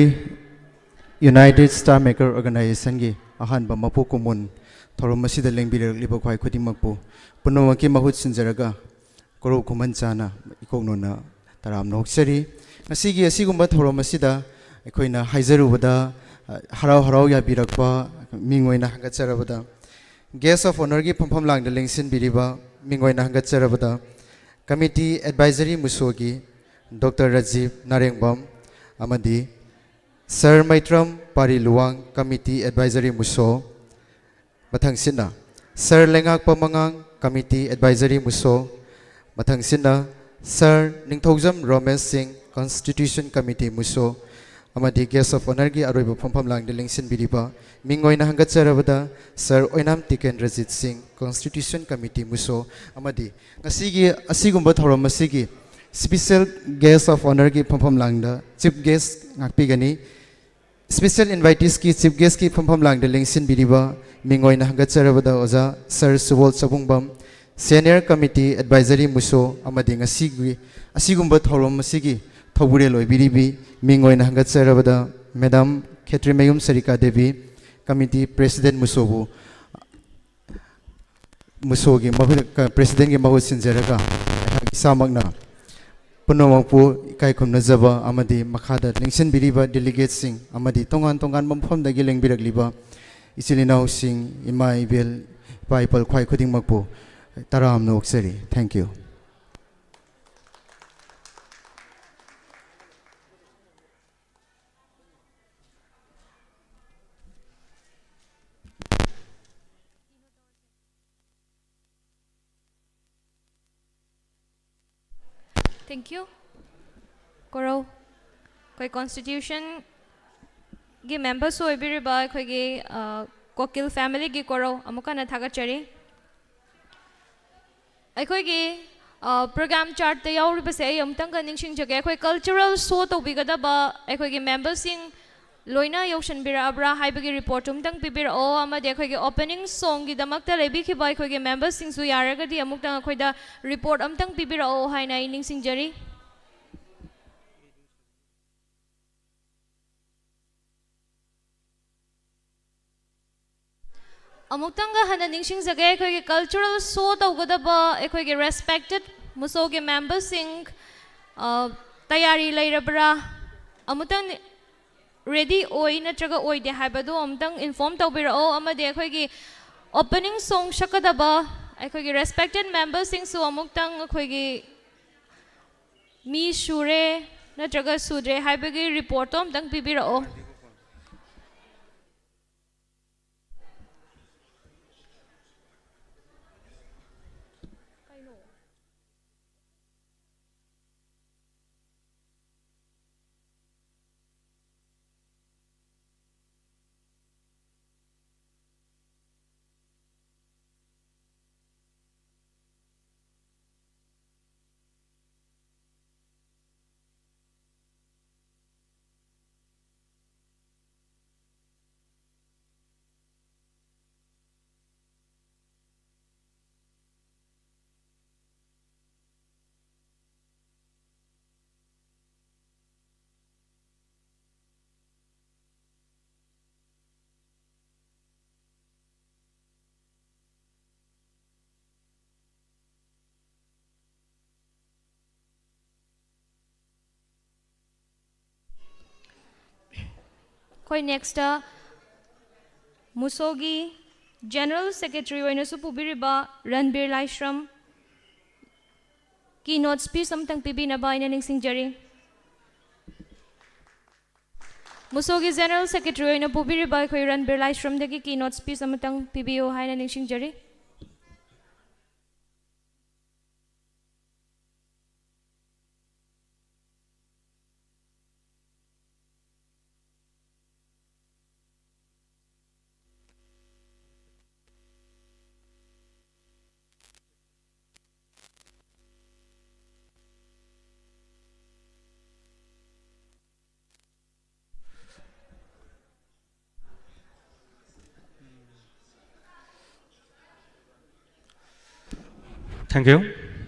ꯌꯨꯅꯥꯏꯇꯦꯗ ꯁ꯭ꯇꯥꯔ ꯃꯦꯀꯔ ꯑꯣꯔꯒꯅꯥꯏꯖꯦꯁꯟꯒꯤ ꯑꯍꯥꯟꯕ ꯃꯄꯣꯛ ꯀꯨꯝꯑꯣꯟ ꯊꯧꯔꯝ ꯑꯁꯤꯗ ꯂꯦꯡꯕꯤꯔꯛꯂꯤꯕ ꯈ꯭ꯋꯥꯏ ꯈꯨꯗꯤꯡꯃꯛꯄꯨ ꯄꯨꯝꯅꯃꯛꯀꯤ ꯃꯍꯨꯠ ꯁꯤꯟꯖꯔꯒ ꯀꯣꯔꯧ ꯈꯨꯃꯟ ꯆꯥꯅ ꯏꯀꯣꯛꯅꯣꯅ ꯇꯔꯥꯝꯅ ꯑꯣꯛꯆꯔꯤ꯫ ꯉꯁꯤꯒꯤ ꯑꯁꯤꯒꯨꯝꯕ ꯊꯧꯔꯝ ꯑꯁꯤꯗ ꯑꯩꯈꯣꯏꯅ ꯍꯥꯏꯖꯔꯨꯕꯗ, ꯑ, ꯍꯔꯥꯎ ꯍꯔꯥꯎ ꯌꯥꯕꯤꯔꯛꯄ ꯃꯤꯡ ꯑꯣꯏꯅ ꯍꯪꯒꯠꯆꯔꯕꯗ, ꯒꯦꯁ ꯑꯣꯐ ꯑꯣꯅꯔꯒꯤ ꯐꯝꯐꯝ ꯂꯥꯡꯗ ꯂꯦꯡꯁꯤꯟꯕꯤꯔꯤꯕ ꯃꯤꯡ ꯑꯣꯏꯅ ꯍꯪꯒꯠꯆꯔꯕꯗ, ꯀꯃꯤꯇꯤ ꯑꯦꯗꯚꯥꯏꯖꯔꯤ ꯃꯨꯁꯣꯒꯤ ꯗꯣꯛꯇꯔ ꯔꯥꯖꯤꯕ ꯅꯥꯔꯦꯡꯕꯝ ꯑꯃꯗꯤ sir Meitram Pari Luwang, committee advisory ꯃꯨꯁꯣ, ꯃꯊꯪꯁꯤꯠꯅ ꯁꯔ ꯂꯩꯉꯥꯛꯄ ꯃꯉꯥꯡ, ꯀꯃꯤꯇꯤ ꯑꯦꯗꯚꯥꯏꯖꯔꯤ ꯃꯨꯁꯣ, ꯃꯊꯪꯁꯤꯠꯅ sir Ningthoujam Romesh Singh, constitution committee ꯃꯨꯁꯣ, ꯑꯃꯗꯤ ꯒꯦꯁ ꯑꯣꯐ ꯑꯣꯅꯔꯒꯤ ꯑꯔꯣꯏꯕ ꯐꯝꯐꯝ ꯂꯥꯡꯗ ꯂꯦꯡꯁꯤꯟꯕꯤꯔꯤꯕ ꯃꯤꯡ ꯑꯣꯏꯅ ꯍꯪꯒꯠꯆꯔꯕꯗ ꯁꯔ ꯑꯣꯏꯅꯥꯝ ꯇꯤꯀꯦꯟꯗ꯭ꯔꯖꯤꯠ ꯁꯤꯡ, ꯀꯟꯁꯇꯤꯇ꯭ꯌꯨꯁꯟ ꯀꯃꯤꯇꯤ ꯃꯨꯁꯣ, ꯑꯃꯗꯤ ꯉꯁꯤꯒꯤ ꯑꯁꯤꯒꯨꯝꯕ ꯊꯧꯔꯝ ꯑꯁꯤꯒꯤ ꯁ꯭ꯄꯤꯁꯦꯜ ꯒꯦꯁ ꯑꯣꯐ ꯑꯣꯅꯔꯒꯤ ꯐꯝꯐꯝ ꯂꯥꯡꯗ ꯆꯤꯐ ꯒꯦꯁ ꯉꯥꯛꯄꯤꯒꯅꯤ꯫ ꯁ꯭ꯄꯤꯁꯦꯜ ꯏꯟꯚꯥꯏꯇꯤꯁꯀꯤ ꯆꯤꯐ ꯒꯦꯁꯀꯤ ꯐꯝꯐꯝ ꯂꯥꯡꯗ ꯂꯦꯡꯁꯤꯟꯕꯤꯔꯤꯕ ꯃꯤꯡ ꯑꯣꯏꯅ ꯍꯪꯒꯠꯆꯔꯕꯗ ꯑꯣꯖꯥ ꯁꯔ ꯁꯨꯕꯣꯜ ꯆꯕꯨꯡꯕꯝ, ꯁꯦꯅꯤꯌꯔ ꯀꯃꯤꯇꯤ ꯑꯦꯗꯚꯥꯏꯖꯔꯤ ꯃꯨꯁꯣ, ꯑꯃꯗꯤ ꯉꯁꯤꯒꯤ ꯑꯁꯤꯒꯨꯝꯕ ꯊꯧꯔꯝ ꯑꯁꯤꯒꯤ ꯊꯧꯕꯨꯔꯦꯜ ꯑꯣꯏꯕꯤꯔꯤꯕꯤ ꯃꯤꯡ ꯑꯣꯏꯅ ꯍꯪꯒꯠꯆꯔꯕꯗ ꯃꯦꯗꯥꯝ ꯈꯦꯇ꯭ꯔꯤꯃꯌꯨꯝ ꯁꯔꯤꯀꯥ ꯗꯦꯕꯤ, ꯀꯃꯤꯇꯤ ꯄ꯭ꯔꯦꯁꯤꯗꯦꯟꯠ ꯃꯨꯁꯣꯕꯨ ꯃꯨꯁꯣꯒꯤ ꯃꯍꯨꯠ, ꯀ-, ꯄ꯭ꯔꯦꯁꯤꯗꯦꯟꯠꯀꯤ ꯃꯍꯨꯠ ꯁꯤꯟꯖꯔꯒ ꯑꯩꯍꯥꯛ ꯏꯁꯥꯃꯛꯅ ꯄꯨꯝꯅꯃꯛꯄꯨ ꯏꯀꯥꯏ ꯈꯨꯝꯅꯖꯕ ꯑꯃꯗꯤ ꯃꯈꯥꯗ ꯂꯦꯡꯁꯤꯟꯕꯤꯔꯤꯕ ꯗꯦꯂꯤꯒꯦꯠꯁꯤꯡ ꯑꯃꯗꯤ ꯇꯣꯉꯥꯟ ꯇꯣꯉꯥꯟꯕ ꯃꯐꯝꯗꯒꯤ ꯂꯦꯡꯕꯤꯔꯛꯂꯤꯕ ꯏꯆꯤꯜ ꯏꯅꯥꯎꯁꯤꯡ, ꯏꯃꯥ ꯏꯕꯦꯜ, ꯏꯄꯥ ꯏꯄꯜ ꯈ꯭ꯋꯥꯏ ꯈꯨꯗꯤꯡꯃꯛꯄꯨ ꯇꯔꯥꯝꯅ ꯑꯣꯛꯆꯔꯤ꯫ Thank you꯫ Thank you. ꯀꯣꯔꯧ, ꯑꯩꯈꯣꯏ ꯀꯣꯟꯁꯇꯤꯇ꯭ꯌꯨꯁꯟꯒꯤ ꯃꯦꯝꯕꯔꯁꯨ ꯑꯣꯏꯕꯤꯔꯤꯕ ꯑꯩꯈꯣꯏꯒꯤ, ꯑ, ꯀꯣꯀꯤꯜ ꯐꯦꯃꯤꯂꯤꯒꯤ ꯀꯣꯔꯧ ꯑꯃꯨꯛ ꯍꯟꯅ ꯊꯥꯒꯠꯆꯔꯤ꯫ ꯑꯩꯈꯣꯏꯒꯤ, ꯑ, ꯄ꯭ꯔꯣꯒ꯭ꯔꯥꯝ ꯆꯥꯔꯠꯇ ꯌꯥꯎꯔꯤꯕꯁꯦ ꯑꯩ ꯑꯃꯨꯛꯇꯪꯒ ꯅꯤꯡꯁꯤꯡꯖꯒꯦ꯫ ꯑꯩꯈꯣꯏ ꯀꯜꯆꯔꯦꯜ ꯁꯣ ꯇꯧꯕꯤꯒꯗꯕ ꯑꯩꯈꯣꯏꯒꯤ ꯃꯦꯝꯕꯔꯁꯤꯡ ꯂꯣꯏꯅ ꯌꯧꯁꯤꯟꯕꯤꯔꯛꯑꯕ꯭ꯔꯥ ꯍꯥꯏꯕꯒꯤ ꯔꯤꯄꯣꯔꯠꯇꯨ ꯑꯃꯇꯪ ꯄꯤꯕꯤꯔꯛꯑꯣ, ꯑꯃꯗꯤ ꯑꯩꯈꯣꯏꯒꯤ ꯑꯣꯄꯅꯤꯡ ꯁꯣꯡꯒꯤꯗꯃꯛꯇ ꯂꯩꯕꯤꯈꯤꯕ ꯑꯩꯈꯣꯏꯒꯤ ꯃꯦꯝꯕꯔꯁꯤꯡꯁꯨ ꯌꯥꯔꯒꯗꯤ ꯑꯃꯨꯛꯇꯪ ꯑꯩꯈꯣꯏꯗ ꯔꯤꯄꯣꯔꯠ ꯑꯃꯇꯪ ꯄꯤꯕꯤꯔꯛꯑꯣ ꯍꯥꯏꯅ ꯑꯩ ꯅꯤꯡꯁꯤꯡꯖꯔꯤ꯫ ꯑꯃꯨꯛꯇꯪꯒ ꯍꯟꯅ ꯅꯤꯡꯁꯤꯡꯖꯒꯦ, ꯑꯩꯈꯣꯏꯒꯤ ꯀꯜꯆꯔꯦꯜ ꯁꯣ ꯇꯧꯒꯗꯕ ꯑꯩꯈꯣꯏꯒꯤ ꯔꯦꯁꯄꯦꯛꯇꯦꯠ ꯃꯨꯁꯣꯒꯤ ꯃꯦꯝꯕꯔꯁꯤꯡ, ꯑ, ꯇꯌꯥꯔꯤ ꯂꯩꯔꯕ꯭ꯔꯥ? ꯑꯃꯨꯛꯇꯪ ꯔꯦꯗꯤ ꯑꯣꯏ ꯅꯠꯇ꯭ꯔꯒ ꯑꯣꯏꯗꯦ ꯍꯥꯏꯕꯗꯨ ꯑꯃꯨꯛꯇꯪ ꯏꯟꯐꯣꯔꯝ ꯇꯧꯕꯤꯔꯛꯑꯣ, ꯑꯃꯗꯤ ꯑꯩꯈꯣꯏꯒꯤ ꯑꯣꯄꯅꯤꯡ ꯁꯣꯡ ꯁꯛꯀꯗꯕ ꯑꯩꯈꯣꯏꯒꯤ ꯔꯦꯁꯄꯦꯛꯇꯦꯠ ꯃꯦꯝꯕꯔꯁꯤꯡꯁꯨ ꯑꯃꯨꯛꯇꯪ ꯑꯩꯈꯣꯏꯒꯤ ꯃꯤ ꯁꯨꯔꯦ ꯅꯠꯇ꯭ꯔꯒ ꯁꯨꯗ꯭ꯔꯦ ꯍꯥꯏꯕꯒꯤ ꯔꯤꯄꯣꯔꯠꯇꯣ ꯑꯃꯨꯛꯇꯪ ꯄꯤꯕꯤꯔꯛꯑꯣ꯫ ꯑꯩꯈꯣꯏ ꯅꯦꯛꯁꯇ ꯃꯨꯁꯣꯒꯤ ꯖꯦꯅꯔꯦꯜ ꯁꯦꯀ꯭ꯔꯦꯇꯔꯤ ꯑꯣꯏꯅꯁꯨ ꯄꯨꯕꯤꯔꯤꯕ ꯔꯟꯕꯤꯔ ꯂꯥꯏꯁ꯭ꯔꯝ ꯀꯤ ꯅꯣꯠ ꯁ꯭ꯄꯤꯆ ꯑꯃꯇꯪ ꯄꯤꯕꯤꯅꯕ ꯑꯩꯅ ꯅꯤꯡꯁꯤꯡꯖꯔꯤ꯫ ꯃꯨꯁꯣꯒꯤ ꯖꯦꯅꯔꯦꯜ ꯁꯦꯀ꯭ꯔꯦꯇꯔꯤ ꯑꯣꯏꯅ ꯄꯨꯕꯤꯔꯤꯕ ꯑꯩꯈꯣꯏ ꯔꯟꯕꯤꯔ ꯂꯥꯏꯁ꯭ꯔꯝꯗꯒꯤ ꯀꯤ ꯅꯣꯠ ꯁ꯭ꯄꯤꯆ ꯑꯃꯇꯪ ꯄꯤꯕꯤꯌꯨ ꯍꯥꯏꯅ ꯅꯤꯡꯁꯤꯡꯖꯔꯤ꯫ Thank you.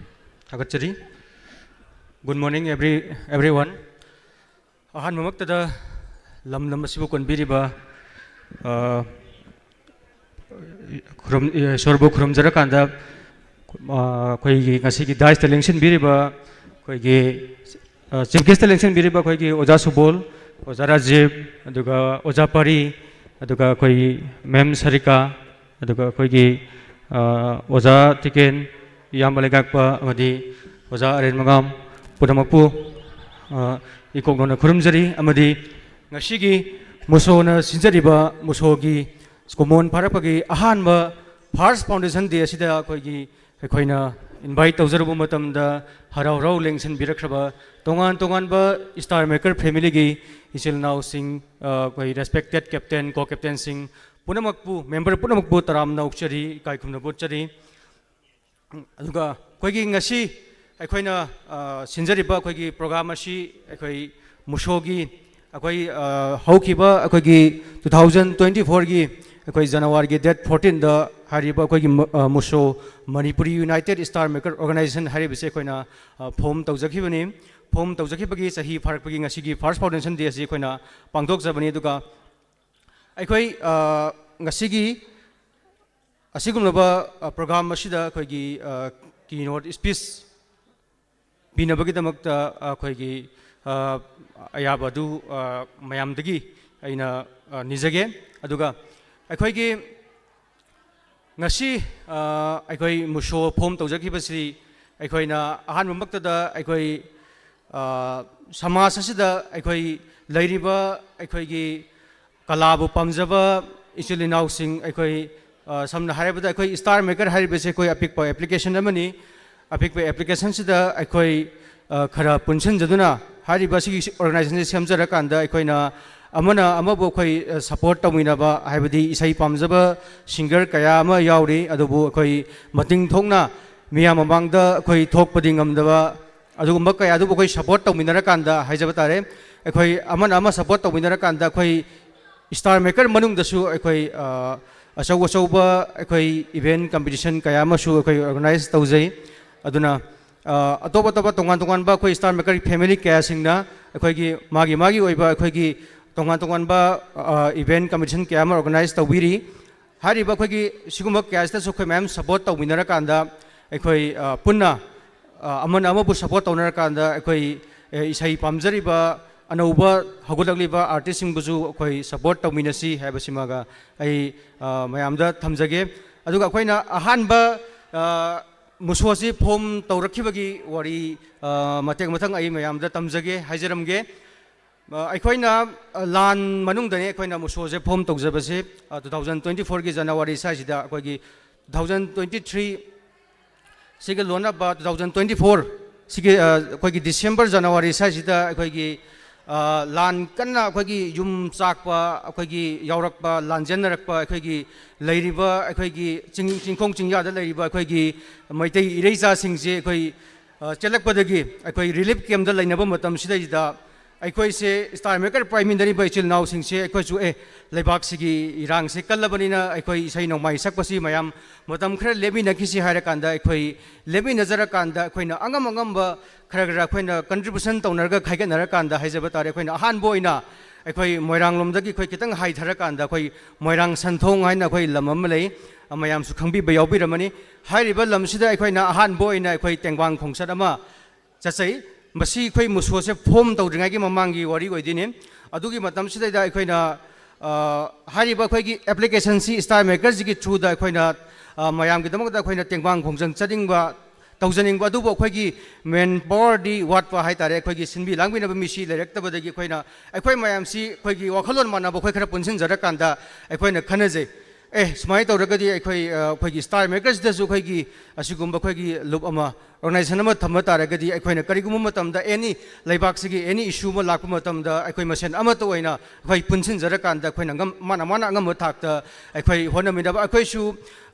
ꯊꯥꯒꯠꯆꯔꯤ꯫ Good morning, every, everyone. ꯑꯍꯥꯟꯕꯃꯛꯇꯗ ꯂꯝꯗꯝ ꯑꯁꯤꯕꯨ ꯀꯣꯟꯕꯤꯔꯤꯕ, ꯑ, ꯈꯨꯔꯨꯝ-, ꯏꯁꯣꯔꯕꯨ ꯈꯨꯔꯨꯝꯖꯔꯀꯥꯟꯗ, ꯑ, ꯑꯩꯈꯣꯏꯒꯤ ꯉꯁꯤꯒꯤ dais ꯇ ꯂꯦꯡꯁꯤꯟꯕꯤꯔꯤꯕ ꯑꯩꯈꯣꯏꯒꯤ, ꯑ, chief guest ꯇ ꯂꯦꯡꯁꯤꯟꯕꯤꯔꯤꯕ ꯑꯩꯈꯣꯏꯒꯤ ꯑꯣꯖꯥ ꯁꯨꯕꯣꯜ, ꯑꯣꯖꯥ ꯔꯥꯖꯤꯕ, ꯑꯗꯨꯒ ꯑꯣꯖꯥ ꯄꯥꯔꯤ, ꯑꯗꯨꯒ ꯑꯩꯈꯣꯏꯒꯤ ꯃꯦꯝ ꯁꯔꯤꯀꯥ, ꯑꯗꯨꯒ ꯑꯩꯈꯣꯏꯒꯤ, ꯑ, ꯑꯣꯖꯥ ꯇꯤꯀꯦꯟ, ꯏꯌꯥꯝꯕ ꯂꯩꯉꯥꯛꯄ ꯑꯃꯗꯤ ꯑꯣꯖꯥ ꯑꯔꯦꯟ ꯃꯉꯥꯝ ꯄꯨꯝꯅꯃꯛꯄꯨ, ꯑ, ꯏꯀꯣꯛ ꯅꯧꯅ ꯈꯨꯔꯨꯝꯖꯔꯤ꯫ ꯑꯃꯗꯤ ꯉꯁꯤꯒꯤ ꯃꯨꯁꯣꯅ ꯁꯤꯟꯖꯔꯤꯕ ꯃꯨꯁꯣꯒꯤ ꯀꯨꯃꯣꯟ ꯐꯥꯔꯛꯄꯒꯤ ꯑꯍꯥꯟꯕ first foundation day ꯑꯁꯤꯗ ꯑꯩꯈꯣꯏꯒꯤ, ꯑꯩꯈꯣꯏꯅ invite ꯇꯧꯖꯔꯨꯕ ꯃꯇꯝꯗ ꯍꯔꯥꯎ ꯍꯔꯥꯎ ꯂꯦꯡꯁꯤꯟꯕꯤꯔꯛꯈ꯭ꯔꯕ ꯇꯣꯉꯥꯟ ꯇꯣꯉꯥꯟꯕ star maker family ꯒꯤ ꯏꯆꯤꯜ ꯏꯅꯥꯎꯁꯤꯡ, ꯑ, ꯑꯩꯈꯣꯏ respected captain, co-captain ꯁꯤꯡ ꯄꯨꯝꯅꯃꯛꯄꯨ, member ꯄꯨꯝꯅꯃꯛꯄꯨ ꯇꯔꯥꯝꯅ ꯑꯣꯛꯆꯔꯤ, ꯏꯀꯥꯏ ꯈꯨꯝꯅꯕ ꯎꯠꯆꯔꯤ꯫ ꯑꯗꯨꯒ ꯑꯩꯈꯣꯏꯒꯤ ꯉꯁꯤ ꯑꯩꯈꯣꯏꯅ, ꯑ, ꯁꯤꯟꯖꯔꯤꯕ ꯑꯩꯈꯣꯏꯒꯤ program ꯑꯁꯤ ꯑꯩꯈꯣꯏ ꯃꯨꯁꯣꯒꯤ ꯑꯩꯈꯣꯏ, ꯑ, ꯍꯧꯈꯤꯕ ꯑꯩꯈꯣꯏꯒꯤ two thousand twenty-four ꯒꯤ ꯑꯩꯈꯣꯏ January ꯒꯤ date fourteen ꯗ ꯍꯥꯏꯔꯤꯕ ꯑꯩꯈꯣꯏꯒꯤ ꯃ-, ꯑ, ꯃꯨꯁꯣ Manipuri United Star Maker Organization ꯍꯥꯏꯔꯤꯕꯁꯦ ꯑꯩꯈꯣꯏꯅ, ꯑ, form ꯇꯧꯖꯈꯤꯕꯅꯤ꯫ Form ꯇꯧꯖꯈꯤꯕꯒꯤ ꯆꯍꯤ ꯐꯥꯔꯛꯄꯒꯤ ꯉꯁꯤꯒꯤ first foundation day ꯑꯁꯤ ꯑꯩꯈꯣꯏꯅ ꯄꯥꯡꯊꯣꯛꯆꯕꯅꯤ꯫ ꯑꯗꯨꯒ ꯑꯩꯈꯣꯏ, ꯑ, ꯉꯁꯤꯒꯤ ꯑꯁꯤꯒꯨꯝꯂꯕ, ꯑ, program ꯑꯁꯤꯗ ꯑꯩꯈꯣꯏꯒꯤ, ꯑ, keynote speech ꯄꯤꯅꯕꯒꯤꯗꯃꯛꯇ ꯑꯩꯈꯣꯏꯒꯤ, ꯑ, ꯑꯌꯥꯕ ꯑꯗꯨ, ꯑ, ꯃꯌꯥꯝꯗꯒꯤ ꯑꯩꯅ, ꯑ, ꯅꯤꯖꯒꯦ꯫ ꯑꯗꯨꯒ ꯑꯩꯈꯣꯏꯒꯤ ꯉꯁꯤ, ꯑ, ꯑꯩꯈꯣꯏ ꯃꯨꯁꯣ form ꯇꯧꯖꯈꯤꯕꯁꯤ ꯑꯩꯈꯣꯏꯅ ꯑꯍꯥꯟꯕꯃꯛꯇꯗ ꯑꯩꯈꯣꯏ, ꯑ, ꯁꯃꯥꯖ ꯑꯁꯤꯗ ꯑꯩꯈꯣꯏ ꯂꯩꯔꯤꯕ ꯑꯩꯈꯣꯏꯒꯤ ꯀꯂꯥꯕꯨ ꯄꯥꯝꯖꯕ ꯏꯆꯤꯜ ꯏꯅꯥꯎꯁꯤꯡ ꯑꯩꯈꯣꯏ, ꯑ, ꯁꯝꯅ ꯍꯥꯏꯔꯕꯗ ꯑꯩꯈꯣꯏ star maker ꯍꯥꯏꯔꯤꯕꯁꯤ ꯑꯩꯈꯣꯏ ꯑꯄꯤꯛꯄ application ꯑꯃꯅꯤ꯫ ꯑꯄꯤꯛꯄ application ꯁꯤꯗ ꯑꯩꯈꯣꯏ, ꯑ, ꯈꯔ ꯄꯨꯟꯁꯤꯟꯖꯗꯨꯅ ꯍꯥꯏꯔꯤꯕ ꯑꯁꯤꯒꯤ organization ꯁꯤ ꯁꯦꯝꯖꯔꯀꯥꯟꯗ ꯑꯩꯈꯣꯏꯅ ꯑꯃꯅ ꯑꯃꯕꯨ ꯑꯩꯈꯣꯏ, ꯑ, support ꯇꯧꯃꯤꯟꯅꯕ, ꯍꯥꯏꯕꯗꯤ ꯏꯁꯩ ꯄꯥꯝꯖꯕ singer ꯀꯌꯥ ꯑꯃ ꯌꯥꯎꯔꯤ, ꯑꯗꯨꯕꯨ ꯑꯩꯈꯣꯏ ꯃꯇꯤꯡ ꯊꯣꯛꯅ ꯃꯤꯌꯥꯝ ꯃꯃꯥꯡꯗ ꯑꯩꯈꯣꯏ ꯊꯣꯛꯄꯗꯤ ꯉꯝꯗꯕ, ꯑꯗꯨꯒꯨꯝꯕ ꯀꯌꯥ ꯑꯗꯨꯕꯨ ꯑꯩꯈꯣꯏ support ꯇꯧꯃꯤꯟꯅꯔꯀꯥꯟꯗ ꯍꯥꯏꯖꯕ ꯇꯥꯔꯦ, ꯑꯩꯈꯣꯏ ꯑꯃꯅ ꯑꯃ support ꯇꯧꯃꯤꯟꯅꯔꯀꯥꯟꯗ ꯑꯩꯈꯣꯏ star maker ꯃꯅꯨꯡꯗꯁꯨ ꯑꯩꯈꯣꯏ, ꯑ, ꯑꯆꯧ ꯑꯆꯧꯕ ꯑꯩꯈꯣꯏ event competition ꯀꯌꯥ ꯑꯃꯁꯨ ꯑꯩꯈꯣꯏ organize ꯇꯧꯖꯩ꯫ ꯑꯗꯨꯅ ꯑ, ꯑꯇꯣꯞ ꯑꯇꯣꯞꯄ ꯇꯣꯉꯥꯟ ꯇꯣꯉꯥꯟꯕ ꯑꯩꯈꯣꯏ star maker family ꯀꯌꯥꯁꯤꯡꯅ ꯑꯩꯈꯣꯏꯒꯤ ꯃꯥꯒꯤ ꯃꯥꯒꯤ ꯑꯣꯏꯕ ꯑꯩꯈꯣꯏꯒꯤ ꯇꯣꯉꯥꯟ ꯇꯣꯉꯥꯟꯕ ꯑ, event competition ꯀꯌꯥ ꯑꯃ organize ꯇꯧꯕꯤꯔꯤ꯫ ꯍꯥꯏꯔꯤꯕ ꯑꯩꯈꯣꯏꯒꯤ ꯁꯤꯒꯨꯝꯕ ꯀꯌꯥꯁꯤꯗꯁꯨ ꯑꯩꯈꯣꯏ ꯃꯌꯥꯝ support ꯇꯧꯃꯤꯟꯅꯔꯀꯥꯟꯗ ꯑꯩꯈꯣꯏ ꯑ, ꯄꯨꯟꯅ ꯑ, ꯑꯃꯅ ꯑꯃꯕꯨ support ꯇꯧꯅꯔꯀꯥꯟꯗ ꯑꯩꯈꯣꯏ ꯑ, ꯏꯁꯩ ꯄꯥꯝꯖꯔꯤꯕ ꯑꯅꯧꯕ ꯍꯧꯒꯠꯂꯛꯂꯤꯕ artistꯁꯤꯡꯕꯨꯁꯨ ꯑꯩꯈꯣꯏ support ꯇꯧꯃꯤꯟꯅꯁꯤ ꯍꯥꯏꯕꯁꯤꯃꯒ ꯑꯩ ꯑ, ꯃꯌꯥꯝꯗ ꯊꯝꯖꯒꯦ꯫ ꯑꯗꯨꯒ ꯑꯩꯈꯣꯏꯅ ꯑꯍꯥꯟꯕ ꯑ, ꯃꯨꯁꯣꯁꯤ form ꯇꯧꯔꯛꯈꯤꯕꯒꯤ ꯋꯥꯔꯤ ꯑ, ꯃꯇꯦꯛ ꯃꯊꯪ ꯑꯩ ꯃꯌꯥꯝꯗ ꯇꯝꯖꯒꯦ, ꯍꯥꯏꯖꯔꯝꯒꯦ꯫ ꯑ, ꯑꯩꯈꯣꯏꯅ ꯑ, ꯂꯥꯟ ꯃꯅꯨꯡꯗꯅꯤ ꯑꯩꯈꯣꯏꯅ ꯃꯨꯁꯣꯁꯦ form ꯇꯧꯖꯕꯁꯦ꯫ ꯑ, two thousand twenty fourꯒꯤ January ꯁ꯭ꯋꯥꯏꯁꯤꯗ ꯑꯩꯈꯣꯏꯒꯤ two thousand twenty three ꯁꯤꯒ ꯂꯣꯟꯅꯕ two thousand twenty four ꯁꯤꯒꯤ ꯑ, ꯑꯩꯈꯣꯏꯒꯤ December January ꯁ꯭ꯋꯥꯏꯁꯤꯗ ꯑꯩꯈꯣꯏꯒꯤ ꯑ, ꯂꯥꯟ ꯀꯟꯅ ꯑꯩꯈꯣꯏꯒꯤ ꯌꯨꯝ ꯆꯥꯛꯄ, ꯑꯩꯈꯣꯏꯒꯤ ꯌꯥꯎꯔꯛꯄ, ꯂꯥꯟꯖꯦꯟꯅꯔꯛꯄ ꯑꯩꯈꯣꯏꯒꯤ ꯂꯩꯔꯤꯕ ꯑꯩꯈꯣꯏꯒꯤ ꯆꯤꯡ-, ꯆꯤꯡꯈꯣꯡ ꯆꯤꯡꯌꯥꯗ ꯂꯩꯔꯤꯕ ꯑꯩꯈꯣꯏꯒꯤ ꯃꯩꯇꯩ ꯏꯔꯩꯆꯥꯁꯤꯡꯁꯦ ꯑꯩꯈꯣꯏ ꯑ, ꯆꯦꯜꯂꯛꯄꯗꯒꯤ ꯑꯩꯈꯣꯏ relief campꯇ ꯂꯩꯅꯕ ꯃꯇꯝꯁꯤꯗꯩꯗ ꯑꯩꯈꯣꯏꯁꯦ star maker ꯄꯥꯏꯃꯤꯟꯅꯔꯤꯕ ꯏꯆꯤꯜ ꯏꯅꯥꯎꯁꯤꯡꯁꯦ ꯑꯩꯈꯣꯏꯁꯨ, "ꯑꯦ, ꯂꯩꯕꯥꯛꯁꯤꯒꯤ ꯏꯔꯥꯡꯁꯦ ꯀꯜꯂꯕꯅꯤꯅ ꯑꯩꯈꯣꯏ ꯏꯁꯩ ꯅꯣꯡꯃꯥꯏ ꯁꯛꯄꯁꯤ ꯃꯌꯥꯝ ꯃꯇꯝ ꯈꯔ ꯂꯦꯞꯃꯤꯟꯅꯈꯤꯁꯤ" ꯍꯥꯏꯔꯀꯥꯟꯗ ꯑꯩꯈꯣꯏ ꯂꯦꯞꯃꯤꯟꯅꯖꯔꯀꯥꯟꯗ ꯑꯩꯈꯣꯏꯅ ꯑꯉꯝ ꯑꯉꯝꯕ ꯈꯔ ꯈꯔ ꯑꯩꯈꯣꯏꯅ contribution ꯇꯧꯅꯔꯒ ꯈꯥꯏꯒꯠꯅꯔꯀꯥꯟꯗ ꯍꯥꯏꯖꯕ ꯇꯥꯔꯦ, ꯑꯩꯈꯣꯏꯅ ꯑꯍꯥꯟꯕ ꯑꯣꯏꯅ ꯑꯩꯈꯣꯏ ꯃꯣꯏꯔꯥꯡꯂꯣꯝꯗꯒꯤ ꯑꯩꯈꯣꯏ ꯈꯤꯇꯪ ꯍꯥꯏꯊꯔꯀꯥꯟꯗ ꯑꯩꯈꯣꯏ ꯃꯣꯏꯔꯥꯡ ꯁꯟꯊꯣꯡ ꯍꯥꯏꯅ ꯑꯩꯈꯣꯏ ꯂꯝ ꯑꯃ ꯂꯩ, ꯃꯌꯥꯝꯁꯨ ꯈꯪꯕꯤꯕ ꯌꯥꯎꯕꯤꯔꯝꯃꯅꯤ꯫ ꯍꯥꯏꯔꯤꯕ ꯂꯝꯁꯤꯗ ꯑꯩꯈꯣꯏꯅ ꯑꯍꯥꯟꯕ ꯑꯣꯏꯅ ꯑꯩꯈꯣꯏ ꯇꯦꯡꯕꯥꯡ ꯈꯣꯡꯆꯠ ꯑꯃ ꯆꯠꯆꯩ꯫ ꯃꯁꯤ ꯑꯩꯈꯣꯏ ꯃꯨꯁꯣꯁꯦ form ꯇꯧꯗ꯭ꯔꯤꯉꯩꯒꯤ ꯃꯃꯥꯡꯒꯤ ꯋꯥꯔꯤ ꯑꯣꯏꯗꯣꯏꯅꯤ꯫ ꯑꯗꯨꯒꯤ ꯃꯇꯝꯁꯤꯗꯩꯗ ꯑꯩꯈꯣꯏꯅ, ꯑ, ꯍꯥꯏꯔꯤꯕ ꯑꯩꯈꯣꯏꯒꯤ applicationꯁꯤ star makerꯁꯤꯒꯤ throughꯗ ꯑꯩꯈꯣꯏꯅ, ꯑ, ꯃꯌꯥꯝꯒꯤꯗꯃꯛꯇ ꯑꯩꯈꯣꯏꯅ ꯇꯦꯡꯕꯥꯡ ꯈꯣꯡꯖꯪ ꯆꯠꯅꯤꯡꯕ, ꯇꯧꯖꯅꯤꯡꯕ, ꯑꯗꯨꯕꯨ ꯑꯩꯈꯣꯏꯒꯤ manpowerꯗꯤ ꯋꯥꯠꯄ ꯍꯥꯏꯇꯥꯔꯦ꯫ ꯑꯩꯈꯣꯏꯒꯤ ꯁꯤꯟꯕꯤ ꯂꯥꯡꯕꯤꯅꯕ ꯃꯤꯁꯤ ꯂꯩꯔꯛꯇꯕꯗꯒꯤ ꯑꯩꯈꯣꯏꯅ, ꯑꯩꯈꯣꯏ ꯃꯌꯥꯝꯁꯤ ꯑꯩꯈꯣꯏꯒꯤ ꯋꯥꯈꯜꯂꯣꯟ ꯃꯥꯟꯅꯕ ꯑꯩꯈꯣꯏ ꯈꯔ ꯄꯨꯟꯁꯤꯟꯖꯔꯀꯥꯟꯗ ꯑꯩꯈꯣꯏꯅ ꯈꯟꯅꯖꯩ, "ꯑꯦ, ꯁꯨꯃꯥꯏꯅ ꯇꯧꯔꯒꯗꯤ ꯑꯩꯈꯣꯏ, ꯑ, ꯑꯩꯈꯣꯏꯒꯤ star makerꯁꯤꯗꯁꯨ ꯑꯩꯈꯣꯏꯒꯤ ꯑꯁꯤꯒꯨꯝꯕ ꯑꯩꯈꯣꯏꯒꯤ ꯂꯨꯞ ꯑꯃ, organization ꯑꯃ ꯊꯝꯕ ꯇꯥꯔꯒꯗꯤ ꯑꯩꯈꯣꯏꯅ ꯀꯔꯤꯒꯨꯝꯕ ꯃꯇꯝꯗ any ꯂꯩꯕꯥꯛꯁꯤꯒꯤ any issue ꯑꯃ ꯂꯥꯛꯄ ꯃꯇꯝꯗ ꯑꯩꯈꯣꯏ ꯃꯁꯦꯟ ꯑꯃꯠꯇ ꯑꯣꯏꯅ ꯑꯩꯈꯣꯏ ꯄꯨꯟꯁꯤꯟꯖꯔꯀꯥꯟꯗ ꯑꯩꯈꯣꯏꯅ ꯉꯝ-, ꯃꯥꯅ ꯃꯥꯅ ꯑꯉꯝꯕ ꯊꯥꯛꯇ ꯑꯩꯈꯣꯏ ꯍꯣꯠꯅꯃꯤꯟꯅꯕ, ꯑꯩꯈꯣꯏꯁꯨ,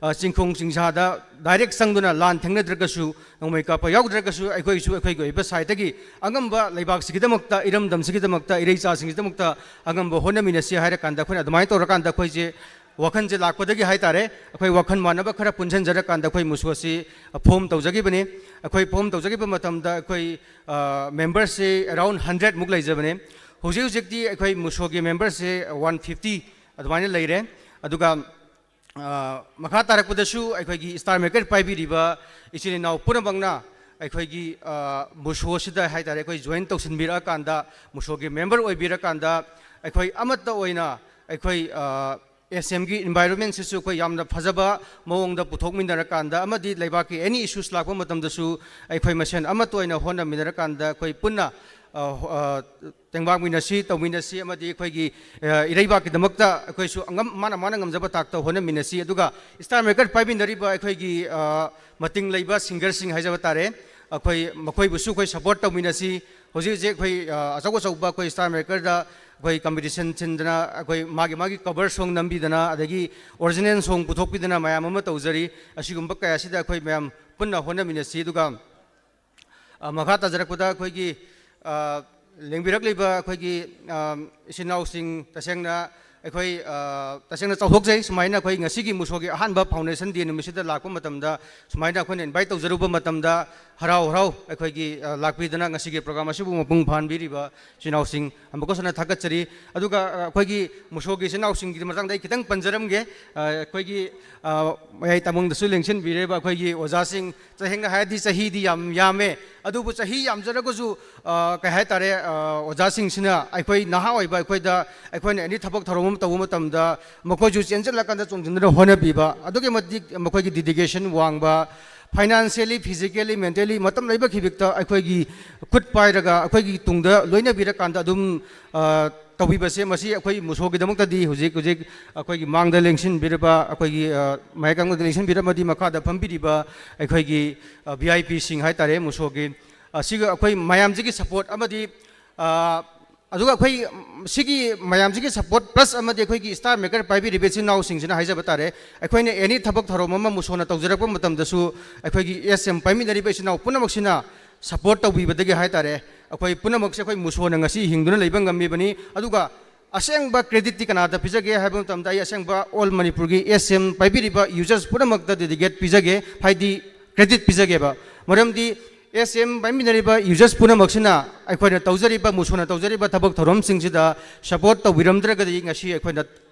ꯑ, ꯆꯤꯡꯈꯣꯡ ꯆꯤꯡꯁꯥꯗ direct ꯆꯪꯗꯨꯅ ꯂꯥꯟ ꯊꯦꯡꯅꯗ꯭ꯔꯒꯁꯨ ꯅꯣꯡꯃꯩ ꯀꯥꯞꯄ ꯌꯥꯎꯗ꯭ꯔꯒꯁꯨ ꯑꯩꯈꯣꯏꯁꯨ ꯑꯩꯈꯣꯏꯒꯤ ꯑꯣꯏꯕ sideꯇꯒꯤ ꯑꯉꯝꯕ ꯂꯩꯕꯥꯛꯁꯤꯒꯤꯗꯃꯛꯇ, ꯏꯔꯝꯗꯝꯁꯤꯒꯤꯗꯃꯛꯇ, ꯏꯔꯩꯆꯥꯁꯤꯡꯒꯤꯗꯃꯛꯇ ꯑꯉꯝꯕ ꯍꯣꯠꯅꯃꯤꯟꯅꯁꯤ" ꯍꯥꯏꯔꯀꯥꯟꯗ ꯑꯩꯈꯣꯏꯅ ꯑꯗꯨꯃꯥꯏꯅ ꯇꯧꯔꯀꯥꯟꯗ ꯑꯩꯈꯣꯏꯁꯦ ꯋꯥꯈꯜꯁꯦ ꯂꯥꯛꯄꯗꯒꯤ ꯍꯥꯏꯇꯥꯔꯦ, ꯑꯩꯈꯣꯏ ꯋꯥꯈꯜ ꯃꯥꯟꯅꯕ ꯈꯔ ꯄꯨꯟꯁꯤꯟꯖꯔꯀꯥꯟꯗ ꯑꯩꯈꯣꯏ ꯃꯨꯁꯣꯁꯤ ꯐꯣꯝ ꯇꯧꯖꯈꯤꯕꯅꯤ꯫ ꯑꯩꯈꯣꯏ ꯐꯣꯝ ꯇꯧꯖꯈꯤꯕ ꯃꯇꯝꯗ ꯑꯩꯈꯣꯏ ꯃꯦꯝꯕꯔꯁꯤ ꯑꯦꯔꯥꯎꯟ ꯍꯟꯗ꯭ꯔꯦꯠꯃꯨꯛ ꯂꯩꯖꯕꯅꯦ꯫ ꯍꯧꯖꯤꯛ ꯍꯧꯖꯤꯛꯇꯤ ꯑꯩꯈꯣꯏ ꯃꯨꯁꯣꯒꯤ ꯃꯦꯝꯕꯔꯁꯤ ꯋꯥꯟ ꯐꯤꯐꯇꯤ ꯑꯗꯨꯃꯥꯏꯅ ꯂꯩꯔꯦ꯫ ꯑꯗꯨꯒ ꯃꯈꯥ ꯇꯥꯔꯛꯄꯗꯁꯨ ꯑꯩꯈꯣꯏꯒꯤ ꯁ꯭ꯇꯥꯔ ꯃꯦꯀꯔ ꯄꯥꯏꯕꯤꯔꯤꯕ ꯏꯆꯤꯜ ꯏꯅꯥꯎ ꯄꯨꯝꯅꯃꯛꯅ ꯑꯩꯈꯣꯏꯒꯤ ꯃꯨꯁꯣꯁꯤꯗ ꯍꯥꯏꯇꯥꯔꯦ, ꯑꯩꯈꯣꯏ ꯖꯣꯏꯟ ꯇꯧꯁꯤꯟꯕꯤꯔꯛꯑꯀꯥꯟꯗ, ꯃꯨꯁꯣꯒꯤ ꯃꯦꯝꯕꯔ ꯑꯣꯏꯕꯤꯔꯀꯥꯟꯗ, ꯑꯩꯈꯣꯏ ꯑꯃꯠꯇ ꯑꯣꯏꯅ ꯑꯩꯈꯣꯏ ꯑꯦꯁ ꯑꯦꯝꯒꯤ ꯏꯟꯚꯥꯏꯔꯣꯟꯃꯦꯟꯁꯤꯁꯨ ꯑꯩꯈꯣꯏ ꯌꯥꯝꯅ ꯐꯖꯕ ꯃꯑꯣꯡꯗ ꯄꯨꯊꯣꯛꯃꯤꯟꯅꯔꯀꯥꯟꯗ, ꯑꯃꯗꯤ ꯂꯩꯕꯥꯛꯀꯤ ꯑꯦꯅꯤ ꯏꯁꯨꯁ ꯂꯥꯛꯄ ꯃꯇꯝꯗꯁꯨ ꯑꯩꯈꯣꯏ ꯃꯁꯦꯟ ꯑꯃꯠꯇ ꯑꯣꯏꯅ ꯍꯣꯠꯅꯃꯤꯟꯅꯔꯀꯥꯟꯗ ꯑꯩꯈꯣꯏ ꯄꯨꯟꯅ ꯇꯦꯡꯕꯥꯡꯃꯤꯟꯅꯁꯤ, ꯇꯧꯃꯤꯟꯅꯁꯤ, ꯑꯃꯗꯤ ꯑꯩꯈꯣꯏꯒꯤ ꯏꯔꯩꯕꯥꯛꯀꯤꯗꯃꯛꯇ ꯑꯩꯈꯣꯏꯁꯨ ꯑꯉꯝ-, ꯃꯥꯅ ꯃꯥꯅ ꯉꯝꯖꯕ ꯊꯥꯛꯇ ꯍꯣꯠꯅꯃꯤꯟꯅꯁꯤ꯫ ꯑꯗꯨꯒ ꯁ꯭ꯇꯥꯔ ꯃꯦꯀꯔ ꯄꯥꯏꯃꯤꯟꯅꯔꯤꯕ ꯑꯩꯈꯣꯏꯒꯤ ꯃꯇꯤꯡ ꯂꯩꯕ ꯁꯤꯡꯒꯔꯁꯤꯡ ꯍꯥꯏꯖꯕ ꯇꯥꯔꯦ, ꯑꯩꯈꯣꯏ ꯃꯈꯣꯏꯕꯨꯁꯨ ꯑꯩꯈꯣꯏ ꯁꯄꯣꯔꯠ ꯇꯧꯃꯤꯟꯅꯁꯤ꯫ ꯍꯧꯖꯤꯛ ꯍꯧꯖꯤꯛ ꯑꯩꯈꯣꯏ ꯑꯆꯧ ꯑꯆꯧꯕ ꯑꯩꯈꯣꯏ ꯁ꯭ꯇꯥꯔ ꯃꯦꯀꯔꯗ ꯑꯩꯈꯣꯏ ꯀꯝꯄꯤꯇꯤꯁꯟ ꯁꯤꯟꯗꯅ, ꯑꯩꯈꯣꯏ ꯃꯥꯒꯤ ꯃꯥꯒꯤ ꯀꯕꯔ ꯁꯣꯡ ꯅꯝꯕꯤꯗꯅ, ꯑꯗꯒꯤ ꯑꯣꯔꯤꯖꯤꯅꯦꯜ ꯁꯣꯡ ꯄꯨꯊꯣꯛꯄꯤꯗꯅ ꯃꯌꯥꯝ ꯑꯃ ꯇꯧꯖꯔꯤ꯫ ꯑꯁꯤꯒꯨꯝꯕ ꯀꯌꯥꯁꯤꯗ ꯑꯩꯈꯣꯏ ꯃꯌꯥꯝ ꯄꯨꯟꯅ ꯍꯣꯠꯅꯃꯤꯟꯅꯁꯤ꯫ ꯑꯗꯨꯒ ꯃꯈꯥ ꯇꯥꯖꯔꯛꯄꯗ ꯑꯩꯈꯣꯏꯒꯤ ꯂꯦꯡꯕꯤꯔꯛꯂꯤꯕ ꯑꯩꯈꯣꯏꯒꯤ ꯏꯆꯤꯟ ꯏꯅꯥꯎꯁꯤꯡ, ꯇꯁꯦꯡꯅ ꯑꯩꯈꯣꯏ ꯇꯁꯦꯡꯅ ꯆꯥꯎꯊꯣꯛꯆꯩ꯫ ꯁꯨꯃꯥꯏꯅ ꯑꯩꯈꯣꯏ ꯉꯁꯤꯒꯤ ꯃꯨꯁꯣꯒꯤ ꯑꯍꯥꯟꯕ ꯐꯥꯎꯟꯗꯦꯁꯟ ꯗꯦ ꯅꯨꯃꯤꯠꯁꯤꯗ ꯂꯥꯛꯄ ꯃꯇꯝꯗ, ꯁꯨꯃꯥꯏꯅ ꯑꯩꯈꯣꯏꯅ ꯏꯟꯚꯥꯏꯠ ꯇꯧꯖꯔꯨꯕ ꯃꯇꯝꯗ ꯍꯔꯥꯎ ꯍꯔꯥꯎ ꯑꯩꯈꯣꯏꯒꯤ ꯂꯥꯛꯄꯤꯗꯅ ꯉꯁꯤꯒꯤ ꯄ꯭ꯔꯣꯒ꯭ꯔꯥꯝ ꯑꯁꯤꯕꯨ ꯃꯄꯨꯡ ꯐꯥꯍꯟꯕꯤꯔꯤꯕ ꯏꯆꯤꯟ ꯏꯅꯥꯎꯁꯤꯡ ꯑꯃꯨꯛꯀꯁꯨ ꯍꯟꯅ ꯊꯥꯒꯠꯆꯔꯤ꯫ ꯑꯗꯨꯒ ꯑꯩꯈꯣꯏꯒꯤ ꯃꯨꯁꯣꯒꯤ ꯏꯆꯤꯟ ꯏꯅꯥꯎꯁꯤꯡꯒꯤ ꯃꯇꯥꯡꯗ ꯑꯩ ꯈꯤꯇꯪ ꯄꯟꯖꯔꯝꯒꯦ꯫ ꯑꯩꯈꯣꯏꯒꯤ ꯃꯌꯥꯏ ꯇꯥꯃꯪꯗꯁꯨ ꯂꯦꯡꯁꯤꯟꯕꯤꯔꯤꯕ ꯑꯩꯈꯣꯏꯒꯤ ꯑꯣꯖꯥꯁꯤꯡ, ꯇꯁꯦꯡꯅ ꯍꯥꯏꯔꯗꯤ ꯆꯍꯤꯗꯤ ꯌꯥꯝ ꯌꯥꯝꯃꯦ, ꯑꯗꯨꯕꯨ ꯆꯍꯤ ꯌꯥꯝꯖꯔꯒꯁꯨ ꯀꯩ ꯍꯥꯏꯇꯥꯔꯦ, ꯑꯣꯖꯥꯁꯤꯡꯁꯤꯅ ꯑꯩꯈꯣꯏ ꯅꯍꯥ ꯑꯣꯏꯕ ꯑꯩꯈꯣꯏꯗ, ꯑꯩꯈꯣꯏꯅ ꯑꯦꯅꯤ ꯊꯕꯛ ꯊꯧꯔꯝ ꯑꯃ ꯇꯧꯕ ꯃꯇꯝꯗ ꯃꯈꯣꯏꯁꯨ ꯆꯦꯟꯁꯤꯜꯂꯀꯥꯟꯗ ꯆꯣꯡꯁꯤꯟꯗꯨꯅ ꯍꯣꯠꯅꯕꯤꯕ, ꯑꯗꯨꯛꯀꯤ ꯃꯇꯤꯛ ꯃꯈꯣꯏꯒꯤ ꯗꯤꯗꯤꯀꯦꯁꯟ ꯋꯥꯡꯕ, ꯐꯥꯏꯅꯥꯟꯁꯤꯌꯦꯜꯂꯤ, ꯐꯤꯖꯤꯀꯦꯜꯂꯤ, ꯃꯦꯟꯇꯦꯜꯂꯤ, ꯃꯇꯝ ꯂꯩꯕ ꯈꯤꯕꯤꯛꯇ ꯑꯩꯈꯣꯏꯒꯤ ꯈꯨꯠ ꯄꯥꯏꯔꯒ ꯑꯩꯈꯣꯏꯒꯤ ꯇꯨꯡꯗ ꯂꯣꯏꯅꯕꯤꯔꯀꯥꯟꯗ ꯑꯗꯨꯝ ꯇꯧꯕꯤꯕꯁꯦ, ꯃꯁꯤ ꯑꯩꯈꯣꯏ ꯃꯨꯁꯣꯒꯤꯗꯃꯛꯇꯗꯤ ꯍꯧꯖꯤꯛ ꯍꯧꯖꯤꯛ ꯑꯩꯈꯣꯏꯒꯤ ꯃꯥꯡꯗ ꯂꯦꯡꯁꯤꯟꯕꯤꯔꯕ, ꯑꯩꯈꯣꯏꯒꯤ ꯃꯌꯥꯏ ꯀꯥꯡꯂꯣꯟꯗ ꯂꯦꯡꯁꯤꯟꯕꯤꯔꯕ ꯑꯃꯗꯤ ꯃꯈꯥꯗ ꯐꯝꯕꯤꯔꯤꯕ ꯑꯩꯈꯣꯏꯒꯤ ꯚꯤ ꯑꯥꯏ ꯄꯤꯁꯤꯡ ꯍꯥꯏꯇꯥꯔꯦ, ꯃꯨꯁꯣꯒꯤ, ꯑꯁꯤꯒ ꯑꯩꯈꯣꯏ ꯃꯌꯥꯝꯁꯤꯒꯤ ꯁꯄꯣꯔꯠ ꯑꯃꯗꯤ ꯑꯗꯨꯒ ꯑꯩꯈꯣꯏ ꯁꯤꯒꯤ ꯃꯌꯥꯝꯁꯤꯒꯤ ꯁꯄꯣꯔꯠ ꯄ꯭ꯂꯁ ꯑꯃꯗꯤ ꯑꯩꯈꯣꯏꯒꯤ ꯁ꯭ꯇꯥꯔ ꯃꯦꯀꯔ ꯄꯥꯏꯕꯤꯔꯤꯕ ꯏꯆꯤꯟ ꯏꯅꯥꯎꯁꯤꯡꯁꯤꯅ ꯍꯥꯏꯖꯕ ꯇꯥꯔꯦ, ꯑꯩꯈꯣꯏꯅ ꯑꯦꯅꯤ ꯊꯕꯛ ꯊꯧꯔꯝ ꯑꯃ ꯃꯨꯁꯣꯅ ꯇꯧꯖꯔꯛꯄ ꯃꯇꯝꯗꯁꯨ ꯑꯩꯈꯣꯏꯒꯤ ꯑꯦꯁ ꯑꯦꯝ ꯄꯥꯏꯃꯤꯟꯅꯔꯤꯕ ꯏꯆꯤꯟ ꯏꯅꯥꯎ ꯄꯨꯝꯅꯃꯛꯁꯤꯅ ꯁꯄꯣꯔꯠ ꯇꯧꯕꯤꯕꯗꯒꯤ ꯍꯥꯏꯇꯥꯔꯦ, ꯑꯩꯈꯣꯏ ꯄꯨꯝꯅꯃꯛꯁꯦ ꯑꯩꯈꯣꯏ ꯃꯨꯁꯣꯅ ꯉꯁꯤ ꯍꯤꯡꯗꯨꯅ ꯂꯩꯕ ꯉꯝꯃꯤꯕꯅꯤ꯫ ꯑꯗꯨꯒ ꯑꯁꯦꯡꯕ creditꯇꯤ ꯀꯅꯥꯗ ꯄꯤꯖꯒꯦ ꯍꯥꯏꯕ ꯃꯇꯝꯗ, ꯑꯩ ꯑꯁꯦꯡꯕ all ꯃꯅꯤꯄꯨꯔꯒꯤ ꯑꯦꯁ ꯑꯦꯝ ꯄꯥꯏꯕꯤꯔꯤꯕ usersꯄꯨꯝꯅꯃꯛꯇ dedicate ꯄꯤꯖꯒꯦ, ꯍꯥꯏꯗꯤ credit ꯄꯤꯖꯒꯦꯕ꯫ ꯃꯔꯝꯗꯤ ꯑꯦꯁ ꯑꯦꯝ ꯄꯥꯏꯃꯤꯟꯅꯔꯤꯕ usersꯄꯨꯝꯅꯃꯛꯁꯤꯅ ꯑꯩꯈꯣꯏꯅ ꯇꯧꯖꯔꯤꯕ, ꯃꯨꯁꯣꯅ ꯇꯧꯖꯔꯤꯕ ꯊꯕꯛ ꯊꯧꯔꯝꯁꯤꯡꯁꯤꯗ support ꯇꯧꯕꯤꯔꯝꯗ꯭ꯔꯒꯗꯤ ꯉꯁꯤ ꯑꯩꯈꯣꯏꯅ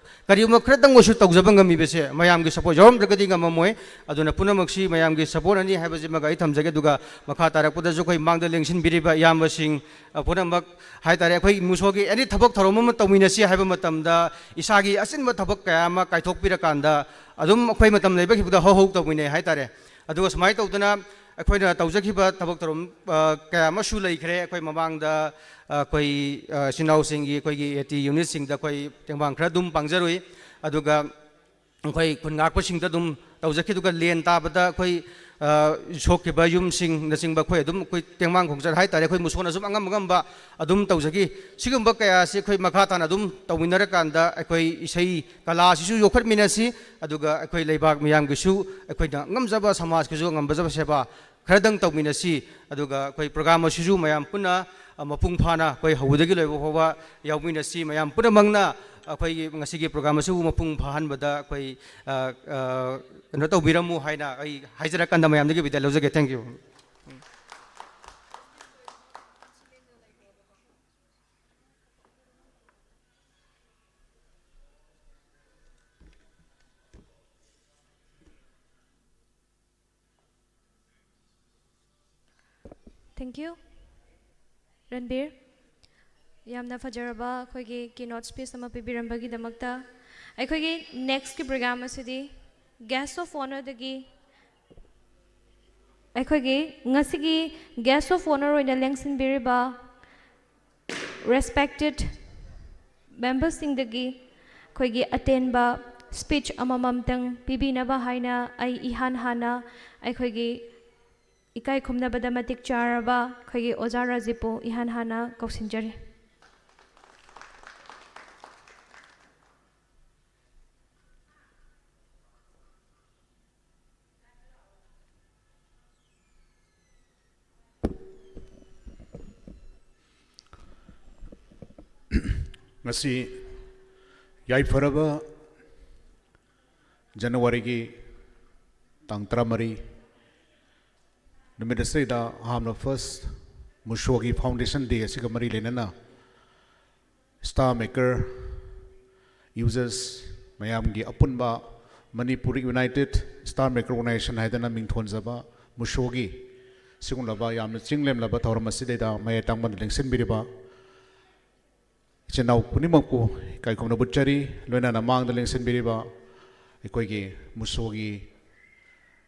ꯀꯔꯤꯒꯨꯝꯕ ꯈꯔꯇꯪ ꯑꯣꯏꯁꯨ ꯇꯧꯖꯕ ꯉꯝꯃꯤꯕꯁꯦ ꯃꯌꯥꯝꯒꯤ support ꯌꯥꯎꯔꯝꯗ꯭ꯔꯒꯗꯤ ꯉꯝꯃꯝꯃꯣꯏ꯫ ꯑꯗꯨꯅ ꯄꯨꯝꯅꯃꯛꯁꯤ ꯃꯌꯥꯝꯒꯤ supportꯅꯅꯤ ꯍꯥꯏꯕꯁꯤꯃꯒ ꯑꯩ ꯊꯝꯖꯒꯦ꯫ ꯑꯗꯨꯒ ꯃꯈꯥ ꯇꯥꯔꯛꯄꯗꯁꯨ ꯑꯩꯈꯣꯏ ꯃꯥꯡꯗ ꯂꯦꯡꯁꯤꯟꯕꯤꯔꯤꯕ ꯏꯌꯥꯝꯕꯁꯤꯡ, ꯑ, ꯄꯨꯝꯅꯃꯛ ꯍꯥꯏꯇꯥꯔꯦ, ꯑꯩꯈꯣꯏ ꯃꯨꯁꯣꯒꯤ any ꯊꯕꯛ ꯊꯧꯔꯝ ꯑꯃ ꯇꯧꯃꯤꯟꯅꯁꯤ ꯍꯥꯏꯕ ꯃꯇꯝꯗ ꯏꯁꯥꯒꯤ ꯑꯆꯤꯟꯕ ꯊꯕꯛ ꯀꯌꯥ ꯑꯃ ꯀꯥꯏꯊꯣꯛꯄꯤꯔꯀꯥꯟꯗ ꯑꯗꯨꯝ ꯑꯩꯈꯣꯏ ꯃꯇꯝ ꯂꯩꯕꯒꯤꯕꯨꯗ ꯍꯧ ꯍꯧ ꯇꯧꯃꯤꯟꯅꯩ ꯍꯥꯏꯇꯥꯔꯦ꯫ ꯑꯗꯨꯒ ꯁꯨꯃꯥꯏꯅ ꯇꯧꯗꯅ ꯑꯩꯈꯣꯏꯅ ꯇꯧꯖꯈꯤꯕ ꯊꯕꯛ ꯊꯧꯔꯝ, ꯑ, ꯀꯌꯥ ꯑꯃꯁꯨ ꯂꯩꯈ꯭ꯔꯦ꯫ ꯑꯩꯈꯣꯏ ꯃꯃꯥꯡꯗ, ꯑ, ꯑꯩꯈꯣꯏ, ꯑ, ꯏꯆꯤꯟ ꯏꯅꯥꯎꯁꯤꯡꯒꯤ, ꯑꯩꯈꯣꯏꯒꯤ ꯑꯦ ꯇꯤ unitꯁꯤꯡꯗ ꯑꯩꯈꯣꯏ ꯇꯦꯡꯕꯥꯡ ꯈꯔ ꯑꯗꯨꯝ ꯄꯥꯡꯖꯔꯨꯏ꯫ ꯑꯗꯨꯒ ꯑꯩꯈꯣꯏ ꯈꯨꯟ ꯉꯥꯛꯄꯁꯤꯡꯗ ꯑꯗꯨꯝ ꯇꯧꯖꯈꯤ꯫ ꯑꯗꯨꯒ ꯂꯦꯟ ꯇꯥꯕꯗ ꯑꯩꯈꯣꯏ, ꯑ, ꯁꯣꯛꯈꯤꯕ ꯌꯨꯝꯁꯤꯡꯅꯆꯤꯡꯕ ꯑꯩꯈꯣꯏ ꯑꯗꯨꯝ, ꯑꯩꯈꯣꯏ ꯇꯦꯡꯕꯥꯡ ꯈꯣꯡꯆꯠ ꯍꯥꯏꯇꯥꯔꯦ, ꯑꯩꯈꯣꯏ ꯃꯨꯁꯣꯟ ꯑꯁꯨꯝ ꯑꯉꯝ ꯑꯉꯝꯕ ꯑꯗꯨꯝ ꯇꯧꯖꯈꯤ꯫ ꯁꯤꯒꯨꯝꯕ ꯀꯌꯥ ꯑꯁꯤ ꯑꯩꯈꯣꯏ ꯃꯈꯥ ꯇꯥꯅ ꯑꯗꯨꯝ ꯇꯧꯃꯤꯟꯅꯔꯀꯥꯟꯗ ꯑꯩꯈꯣꯏ ꯏꯁꯩ ꯀꯂꯥꯁꯤꯁꯨ ꯌꯣꯛꯈꯠꯃꯤꯟꯅꯁꯤ, ꯑꯗꯨꯒ ꯑꯩꯈꯣꯏ ꯂꯩꯕꯥꯛ ꯃꯤꯌꯥꯝꯒꯤꯁꯨ ꯑꯩꯈꯣꯏꯅ ꯉꯝꯖꯕ, ꯁꯃꯥꯖꯀꯤꯁꯨ ꯉꯝꯖꯕ ꯁꯦꯕꯥ ꯈꯔꯗꯪ ꯇꯧꯃꯤꯟꯅꯁꯤ꯫ ꯑꯗꯨꯒ ꯑꯩꯈꯣꯏ program ꯑꯁꯤꯁꯨ ꯃꯌꯥꯝ ꯄꯨꯟꯅ, ꯑ, ꯃꯄꯨꯡ ꯐꯥꯅ ꯑꯩꯈꯣꯏ ꯍꯧꯕꯗꯒꯤ ꯂꯣꯏꯕ ꯐꯥꯎꯕ ꯌꯥꯎꯃꯤꯟꯅꯁꯤ꯫ ꯃꯌꯥꯝ ꯄꯨꯝꯅꯃꯛꯅ ꯑꯩꯈꯣꯏꯒꯤ ꯉꯁꯤꯒꯤ program ꯑꯁꯤꯕꯨ ꯃꯄꯨꯡ ꯐꯥꯍꯟꯕꯗ ꯑꯩꯈꯣꯏ, ꯑ, ꯑ, ꯀꯩꯅꯣ ꯇꯧꯕꯤꯔꯝꯃꯨ ꯍꯥꯏꯅ ꯑꯩ ꯍꯥꯏꯖꯔꯀꯥꯟꯗ ꯃꯌꯥꯝꯗꯒꯤ ꯕꯤꯗꯥꯏ ꯂꯧꯖꯒꯦ꯫ Thank you꯫ Thank you, ꯔꯟꯕꯤꯔ꯫ ꯌꯥꯝꯅ ꯐꯖꯔꯕ ꯑꯩꯈꯣꯏꯒꯤ keynote speech ꯑꯃ ꯄꯤꯕꯤꯔꯝꯕꯒꯤꯗꯃꯛꯇ꯫ ꯑꯩꯈꯣꯏꯒꯤ next ꯀꯤ program ꯑꯁꯤꯗꯤ guest of honour ꯗꯒꯤ ꯑꯩꯈꯣꯏꯒꯤ ꯉꯁꯤꯒꯤ guest of honour ꯑꯣꯏꯅ ꯂꯦꯡꯁꯤꯟꯕꯤꯔꯤꯕ respected member ꯁꯤꯡꯗꯒꯤ ꯑꯩꯈꯣꯏꯒꯤ ꯑꯇꯦꯟꯕ speech ꯑꯃꯃꯝꯇꯪ ꯄꯤꯕꯤꯅꯕ ꯍꯥꯏꯅ ꯑꯩ ꯏꯍꯥꯟ ꯍꯥꯟꯅ ꯑꯩꯈꯣꯏꯒꯤ ꯏꯀꯥꯏ ꯈꯨꯝꯅꯕꯗ ꯃꯇꯤꯛ ꯆꯥꯔꯕ ꯑꯩꯈꯣꯏꯒꯤ ꯑꯣꯖꯥ ꯔꯥꯖꯤꯕꯄꯨ ꯏꯍꯥꯟ ꯍꯥꯟꯅ ꯀꯧꯁꯤꯟꯖꯔꯤ꯫ ꯉꯁꯤ ꯌꯥꯏꯐꯔꯕ ꯖꯅꯋꯥꯔꯤꯒꯤ ꯇꯥꯡ ꯇꯔꯥꯃꯔꯤ ꯅꯨꯃꯤꯠ ꯑꯁꯤꯗ ꯑꯍꯥꯟꯕ first ꯃꯨꯁꯣꯒꯤ foundation day ꯑꯁꯤꯒ ꯃꯔꯤ ꯂꯩꯅꯅ star maker users ꯃꯌꯥꯝꯒꯤ ꯑꯄꯨꯟꯕ Manipur United Star Maker Organization ꯍꯥꯏꯗꯅ ꯃꯤꯡꯊꯣꯟꯖꯕ ꯃꯨꯁꯣꯒꯤ ꯁꯤꯒꯨꯝꯂꯕ ꯌꯥꯝꯅ ꯆꯤꯡ ꯂꯦꯝꯂꯕ ꯊꯧꯔꯝ ꯑꯁꯤꯗꯩꯗ ꯃꯌꯥꯏ ꯇꯥꯡꯕꯗ ꯂꯦꯡꯁꯤꯟꯕꯤꯔꯤꯕ ꯏꯆꯤꯟ ꯏꯅꯥꯎ ꯈꯨꯗꯤꯡꯃꯛꯄꯨ ꯏꯀꯥꯏ ꯈꯨꯝꯅꯕ ꯎꯠꯆꯔꯤ꯫ ꯂꯣꯏꯅꯅ ꯃꯥꯡꯗ ꯂꯦꯡꯁꯤꯟꯕꯤꯔꯤꯕ ꯑꯩꯈꯣꯏꯒꯤ ꯃꯨꯁꯣꯒꯤ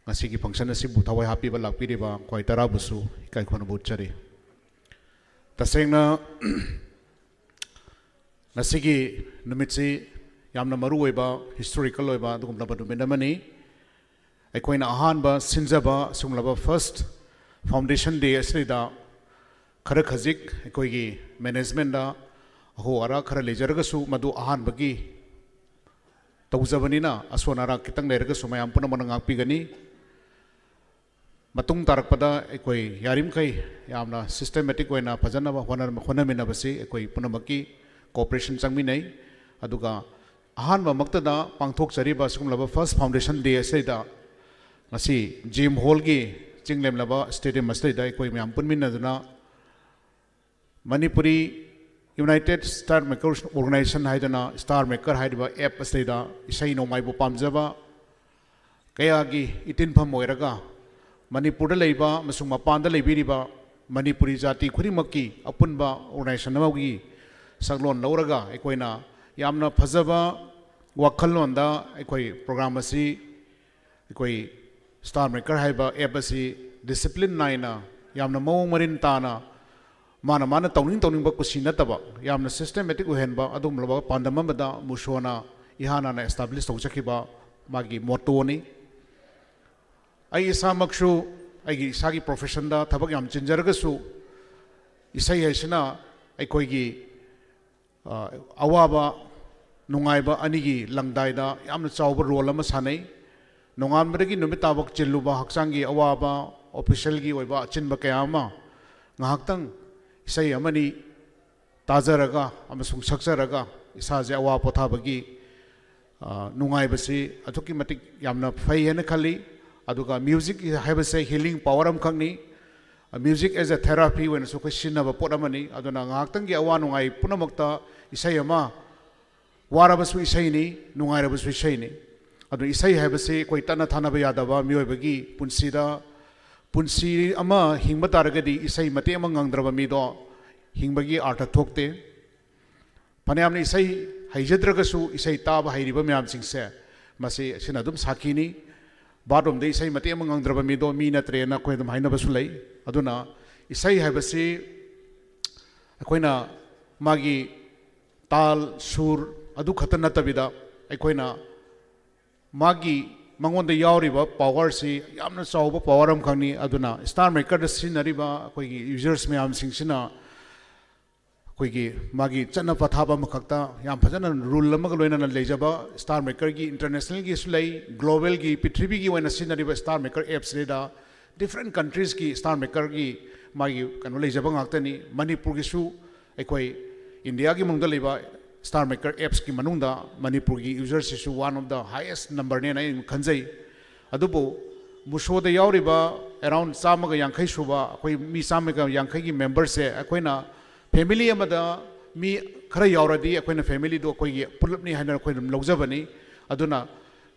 ꯉꯁꯤꯒꯤ function ꯑꯁꯤꯕꯨ ꯊꯋꯥꯏ ꯍꯥꯞꯄꯤꯕ ꯂꯥꯛꯄꯤꯔꯤꯕ ꯈ꯭ꯋꯥꯏ ꯇꯔꯥꯕꯨꯁꯨ ꯏꯀꯥꯏ ꯈꯨꯝꯅꯕ ꯎꯠꯆꯔꯤ꯫ ꯇꯁꯦꯡꯅ ꯉꯁꯤꯒꯤ ꯅꯨꯃꯤꯠꯁꯤ ꯌꯥꯝꯅ ꯃꯔꯨ ꯑꯣꯏꯕ, historical ꯑꯣꯏꯕ ꯑꯗꯨꯒꯨꯝꯂꯕ ꯅꯨꯃꯤꯠ ꯑꯃꯅꯤ꯫ ꯑꯩꯈꯣꯏꯅ ꯑꯍꯥꯟꯕ ꯁꯤꯟꯖꯕ ꯑꯁꯤꯒꯨꯝꯂꯕ first foundation day ꯑꯁꯤꯗ ꯈꯔ ꯈꯖꯤꯛ ꯑꯩꯈꯣꯏꯒꯤ managementꯗ ꯑꯍꯣ ꯑꯔꯥ ꯈꯔ ꯂꯩꯖꯔꯒꯁꯨ, ꯃꯗꯨ ꯑꯍꯥꯟꯕꯒꯤ ꯇꯧꯖꯕꯅꯤꯅ ꯑꯁꯣꯟ ꯑꯔꯥꯛ ꯈꯤꯇꯪ ꯂꯩꯔꯒꯁꯨ ꯃꯌꯥꯝ ꯄꯨꯝꯅꯃꯛꯅ ꯉꯥꯛꯄꯤꯒꯅꯤ꯫ ꯃꯇꯨꯡ ꯇꯥꯔꯛꯄꯗ ꯑꯩꯈꯣꯏ ꯌꯥꯔꯤꯃꯈꯩ ꯌꯥꯝꯅ systematic ꯑꯣꯏꯅ ꯐꯖꯅꯕ ꯍꯣꯠꯅ-, ꯍꯣꯠꯅꯃꯤꯟꯅꯕꯁꯤ ꯑꯩꯈꯣꯏ ꯄꯨꯝꯅꯃꯛꯀꯤ cooperation ꯆꯪꯃꯤꯟꯅꯩ꯫ ꯑꯗꯨꯒ ꯑꯍꯥꯟꯕꯃꯛꯇꯗ ꯄꯥꯡꯊꯣꯛꯆꯔꯤꯕ ꯑꯁꯤꯒꯨꯝꯂꯕ first foundation day ꯑꯁꯤꯗ ꯉꯁꯤ ꯖꯤꯝ ꯍꯣꯜꯒꯤ ꯆꯤꯡ ꯂꯦꯝꯂꯕ stadium ꯑꯁꯤꯗ ꯑꯩꯈꯣꯏ ꯃꯌꯥꯝ ꯄꯨꯟꯃꯤꯟꯅꯗꯨꯅ Manipuri United Star Makers Organization ꯍꯥꯏꯗꯅ star maker ꯍꯥꯏꯔꯤꯕ app ꯑꯁꯤꯗ ꯏꯁꯩ ꯅꯣꯡꯃꯥꯏꯕꯨ ꯄꯥꯝꯖꯕ ꯀꯌꯥꯒꯤ ꯏꯇꯤꯟꯐꯝ ꯑꯣꯏꯔꯒ ꯃꯅꯤꯄꯨꯔꯗ ꯂꯩꯕ ꯑꯃꯁꯨꯡ ꯃꯄꯥꯟꯗ ꯂꯩꯕꯤꯔꯤꯕ ꯃꯅꯤꯄꯨꯔꯤ ꯖꯥꯇꯤ ꯈꯨꯗꯤꯡꯃꯛꯀꯤ ꯑꯄꯨꯟꯕ organization ꯑꯃꯒꯤ ꯁꯛꯂꯣꯟ ꯂꯧꯔꯒ ꯑꯩꯈꯣꯏꯅ ꯌꯥꯝꯅ ꯐꯖꯕ ꯋꯥꯈꯜꯂꯣꯟꯗ ꯑꯩꯈꯣꯏ program ꯑꯁꯤ ꯑꯩꯈꯣꯏ star maker ꯍꯥꯏꯕ app ꯑꯁꯤ discipline ꯅꯥꯏꯅ ꯌꯥꯝꯅ ꯃꯑꯣꯡ ꯃꯔꯤꯟ ꯇꯥꯅ ꯃꯥꯅ ꯃꯥꯅ ꯇꯧꯅꯤꯡ ꯇꯧꯅꯤꯡꯕ ꯀꯨꯁꯤ ꯅꯠꯇꯕ ꯌꯥꯝꯅ systematic ꯑꯣꯏꯍꯟꯕ ꯑꯗꯨꯒꯨꯝꯂꯕ ꯄꯥꯟꯗꯝ ꯑꯃꯗ ꯃꯨꯁꯣꯅ ꯏꯍꯥꯟ ꯍꯥꯟꯅ establish ꯇꯧꯖꯈꯤꯕ ꯃꯥꯒꯤ mottoꯅꯤ꯫ ꯑꯩ ꯏꯁꯥꯃꯛꯁꯨ ꯑꯩꯒꯤ ꯏꯁꯥꯒꯤ professionꯗ ꯊꯕꯛ ꯌꯥꯝ ꯆꯤꯟꯖꯔꯒꯁꯨ ꯏꯁꯩ ꯍꯥꯏꯁꯤꯅ ꯑꯩꯈꯣꯏꯒꯤ ꯑ, ꯑꯋꯥꯕ ꯅꯨꯡꯉꯥꯏꯕ ꯑꯅꯤꯒꯤ ꯂꯪꯗꯥꯏꯗ ꯌꯥꯝꯅ ꯆꯥꯎꯕ role ꯑꯃ ꯁꯥꯟꯅꯩ꯫ ꯅꯣꯡꯉꯥꯟꯕꯗꯒꯤ ꯅꯨꯃꯤꯠ ꯇꯥꯕ ꯆꯤꯜꯂꯨꯕ ꯍꯛꯆꯥꯡꯒꯤ ꯑꯋꯥꯕ, officialꯒꯤ ꯑꯣꯏꯕ ꯑꯆꯤꯟꯕ ꯀꯌꯥ ꯑꯃ ꯉꯥꯏꯍꯥꯛꯇꯪ ꯏꯁꯩ ꯑꯃꯅꯤ ꯇꯥꯖꯔꯒ ꯑꯃꯁꯨꯡ ꯁꯛꯆꯔꯒ ꯏꯁꯥꯁꯦ ꯑꯋꯥ ꯄꯣꯊꯥꯕꯒꯤ, ꯑ, ꯅꯨꯡꯉꯥꯏꯕꯁꯤ ꯑꯗꯨꯛꯀꯤ ꯃꯇꯤꯛ ꯌꯥꯝꯅ ꯐꯩ ꯍꯥꯏꯅ ꯈꯜꯂꯤ꯫ ꯑꯗꯨꯒ ꯃ꯭ꯌꯨꯖꯤꯛ ꯍꯥꯏꯕꯁꯦ ꯍꯤꯂꯤꯡ ꯄꯥꯋꯔ ꯑꯃꯈꯛꯅꯤ꯫ ꯃ꯭ꯌꯨꯖꯤꯛ as a therapy ꯑꯣꯏꯅꯁꯨ ꯑꯩꯈꯣꯏ ꯁꯤꯖꯤꯟꯅꯕ ꯄꯣꯠ ꯑꯃꯅꯤ꯫ ꯑꯗꯨꯅ ꯉꯥꯏꯍꯥꯛꯇꯪꯒꯤ ꯑꯋꯥ ꯅꯨꯡꯉꯥꯏ ꯄꯨꯝꯅꯃꯛꯇ ꯏꯁꯩ ꯑꯃ, ꯋꯥꯔꯕꯁꯨ ꯏꯁꯩꯅꯤ, ꯅꯨꯡꯉꯥꯏꯔꯕꯁꯨ ꯏꯁꯩꯅꯤ꯫ ꯑꯗꯨ ꯏꯁꯩ ꯍꯥꯏꯕꯁꯤ ꯑꯩꯈꯣꯏ ꯇꯠꯅ ꯊꯥꯅꯕ ꯌꯥꯗꯕ, ꯃꯤꯑꯣꯏꯕꯒꯤ ꯄꯨꯟꯁꯤꯗ, ꯄꯨꯟꯁꯤ ꯑꯃ ꯍꯤꯡꯕ ꯇꯥꯔꯒꯗꯤ ꯏꯁꯩ ꯃꯇꯦꯛ ꯑꯃ ꯉꯪꯗ꯭ꯔꯕ ꯃꯤꯗꯣ ꯍꯤꯡꯕꯒꯤ ꯑꯥꯔꯊ ꯊꯣꯛꯇꯦ꯫ ꯐꯅꯌꯥꯝꯅ ꯏꯁꯩ ꯍꯩꯖꯗ꯭ꯔꯒꯁꯨ ꯏꯁꯩ ꯇꯥꯕ ꯍꯩꯔꯤꯕ ꯃꯌꯥꯝꯁꯤꯡꯁꯦ ꯃꯁꯤ ꯑꯁꯤꯅ ꯑꯗꯨꯝ ꯁꯥꯈꯤꯅꯤ꯫ ꯕꯥꯠꯔꯨꯝꯗ ꯏꯁꯩ ꯃꯇꯦꯛ ꯑꯃ ꯉꯪꯗ꯭ꯔꯕ ꯃꯤꯗꯣ ꯃꯤ ꯅꯠꯇ꯭ꯔꯦꯅ ꯑꯩꯈꯣꯏ ꯑꯗꯨꯝ ꯍꯥꯏꯅꯕꯁꯨ ꯂꯩ꯫ ꯑꯗꯨꯅ ꯏꯁꯩ ꯍꯥꯏꯕꯁꯤ ꯑꯩꯈꯣꯏꯅ ꯃꯥꯒꯤ ꯇꯥꯜ, ꯁꯨꯔ ꯑꯗꯨ ꯈꯛꯇ ꯅꯠꯇꯕꯤꯗ ꯑꯩꯈꯣꯏꯅ ꯃꯥꯒꯤ, ꯃꯉꯣꯟꯗ ꯌꯥꯎꯔꯤꯕ ꯄꯥꯋꯔꯁꯤ ꯌꯥꯝꯅ ꯆꯥꯎꯕ ꯄꯥꯋꯔ ꯑꯃꯈꯛꯅꯤ꯫ ꯑꯗꯨꯅ ꯁ꯭ꯇꯥꯔ ꯃꯦꯀꯔꯗ ꯁꯤꯖꯤꯟꯅꯔꯤꯕ ꯑꯩꯈꯣꯏꯒꯤ ꯌꯨꯖꯔꯁ ꯃꯌꯥꯝꯁꯤꯡꯁꯤꯅ ꯑꯩꯈꯣꯏꯒꯤ ꯃꯥꯒꯤ ꯆꯠꯅ ꯄꯊꯥꯞ ꯑꯃꯈꯛꯇ ꯌꯥꯝ ꯐꯖꯅ ꯔꯨꯜ ꯑꯃꯒ ꯂꯣꯏꯅꯅ ꯂꯩꯖꯕ ꯁ꯭ꯇꯥꯔ ꯃꯦꯀꯔꯒꯤ ꯏꯟꯇꯔꯅꯦꯁꯅꯦꯜꯒꯤꯁꯨ ꯂꯩ, ꯒ꯭ꯂꯣꯕꯦꯜꯒꯤ, ꯄ꯭ꯔꯤꯊꯤꯕꯤꯒꯤ ꯑꯣꯏꯅ ꯁꯤꯖꯤꯟꯅꯔꯤꯕ ꯁ꯭ꯇꯥꯔ ꯃꯦꯀꯔ ꯑꯦꯞꯁꯁꯤꯗ ꯗꯤꯐ꯭ꯔꯦꯟ ꯀꯟꯇ꯭ꯔꯤꯁꯀꯤ ꯁ꯭ꯇꯥꯔ ꯃꯦꯀꯔꯒꯤ ꯃꯥꯒꯤ ꯀꯩꯅꯣ ꯂꯩꯖꯕ ꯉꯥꯛꯇꯅꯤ꯫ ꯃꯅꯤꯄꯨꯔꯒꯤꯁꯨ ꯑꯩꯈꯣꯏ ꯏꯟꯗꯤꯌꯥꯒꯤ ꯃꯅꯨꯡꯗ ꯂꯩꯕ ꯁ꯭ꯇꯥꯔ ꯃꯦꯀꯔ ꯑꯦꯞꯁꯀꯤ ꯃꯅꯨꯡꯗ ꯃꯅꯤꯄꯨꯔꯒꯤ ꯌꯨꯖꯔꯁꯤꯁꯨ one of the highest numberꯅꯦꯅ ꯑꯩ ꯈꯟꯖꯩ꯫ ꯑꯗꯨꯕꯨ ꯃꯨꯁꯣꯗ ꯌꯥꯎꯔꯤꯕ ꯑꯦꯔꯥꯎꯟ ꯆꯥꯝꯃꯒ ꯌꯥꯡꯈꯩ ꯁꯨꯕ ꯑꯩꯈꯣꯏ ꯃꯤ ꯆꯥꯝꯃꯒ ꯌꯥꯡꯈꯩꯒꯤ ꯃꯦꯝꯕꯔꯁꯦ ꯑꯩꯈꯣꯏꯅ ꯐꯦꯃꯤꯂꯤ ꯑꯃꯗ ꯃꯤ ꯈꯔ ꯌꯥꯎꯔꯗꯤ ꯑꯩꯈꯣꯏꯅ ꯐꯦꯃꯤꯂꯤꯗꯣ ꯑꯩꯈꯣꯏꯒꯤ ꯄꯨꯂꯞꯅꯤ ꯍꯥꯏꯅ ꯑꯩꯈꯣꯏ ꯑꯗꯨꯝ ꯂꯧꯖꯕꯅꯤ꯫ ꯑꯗꯨꯅ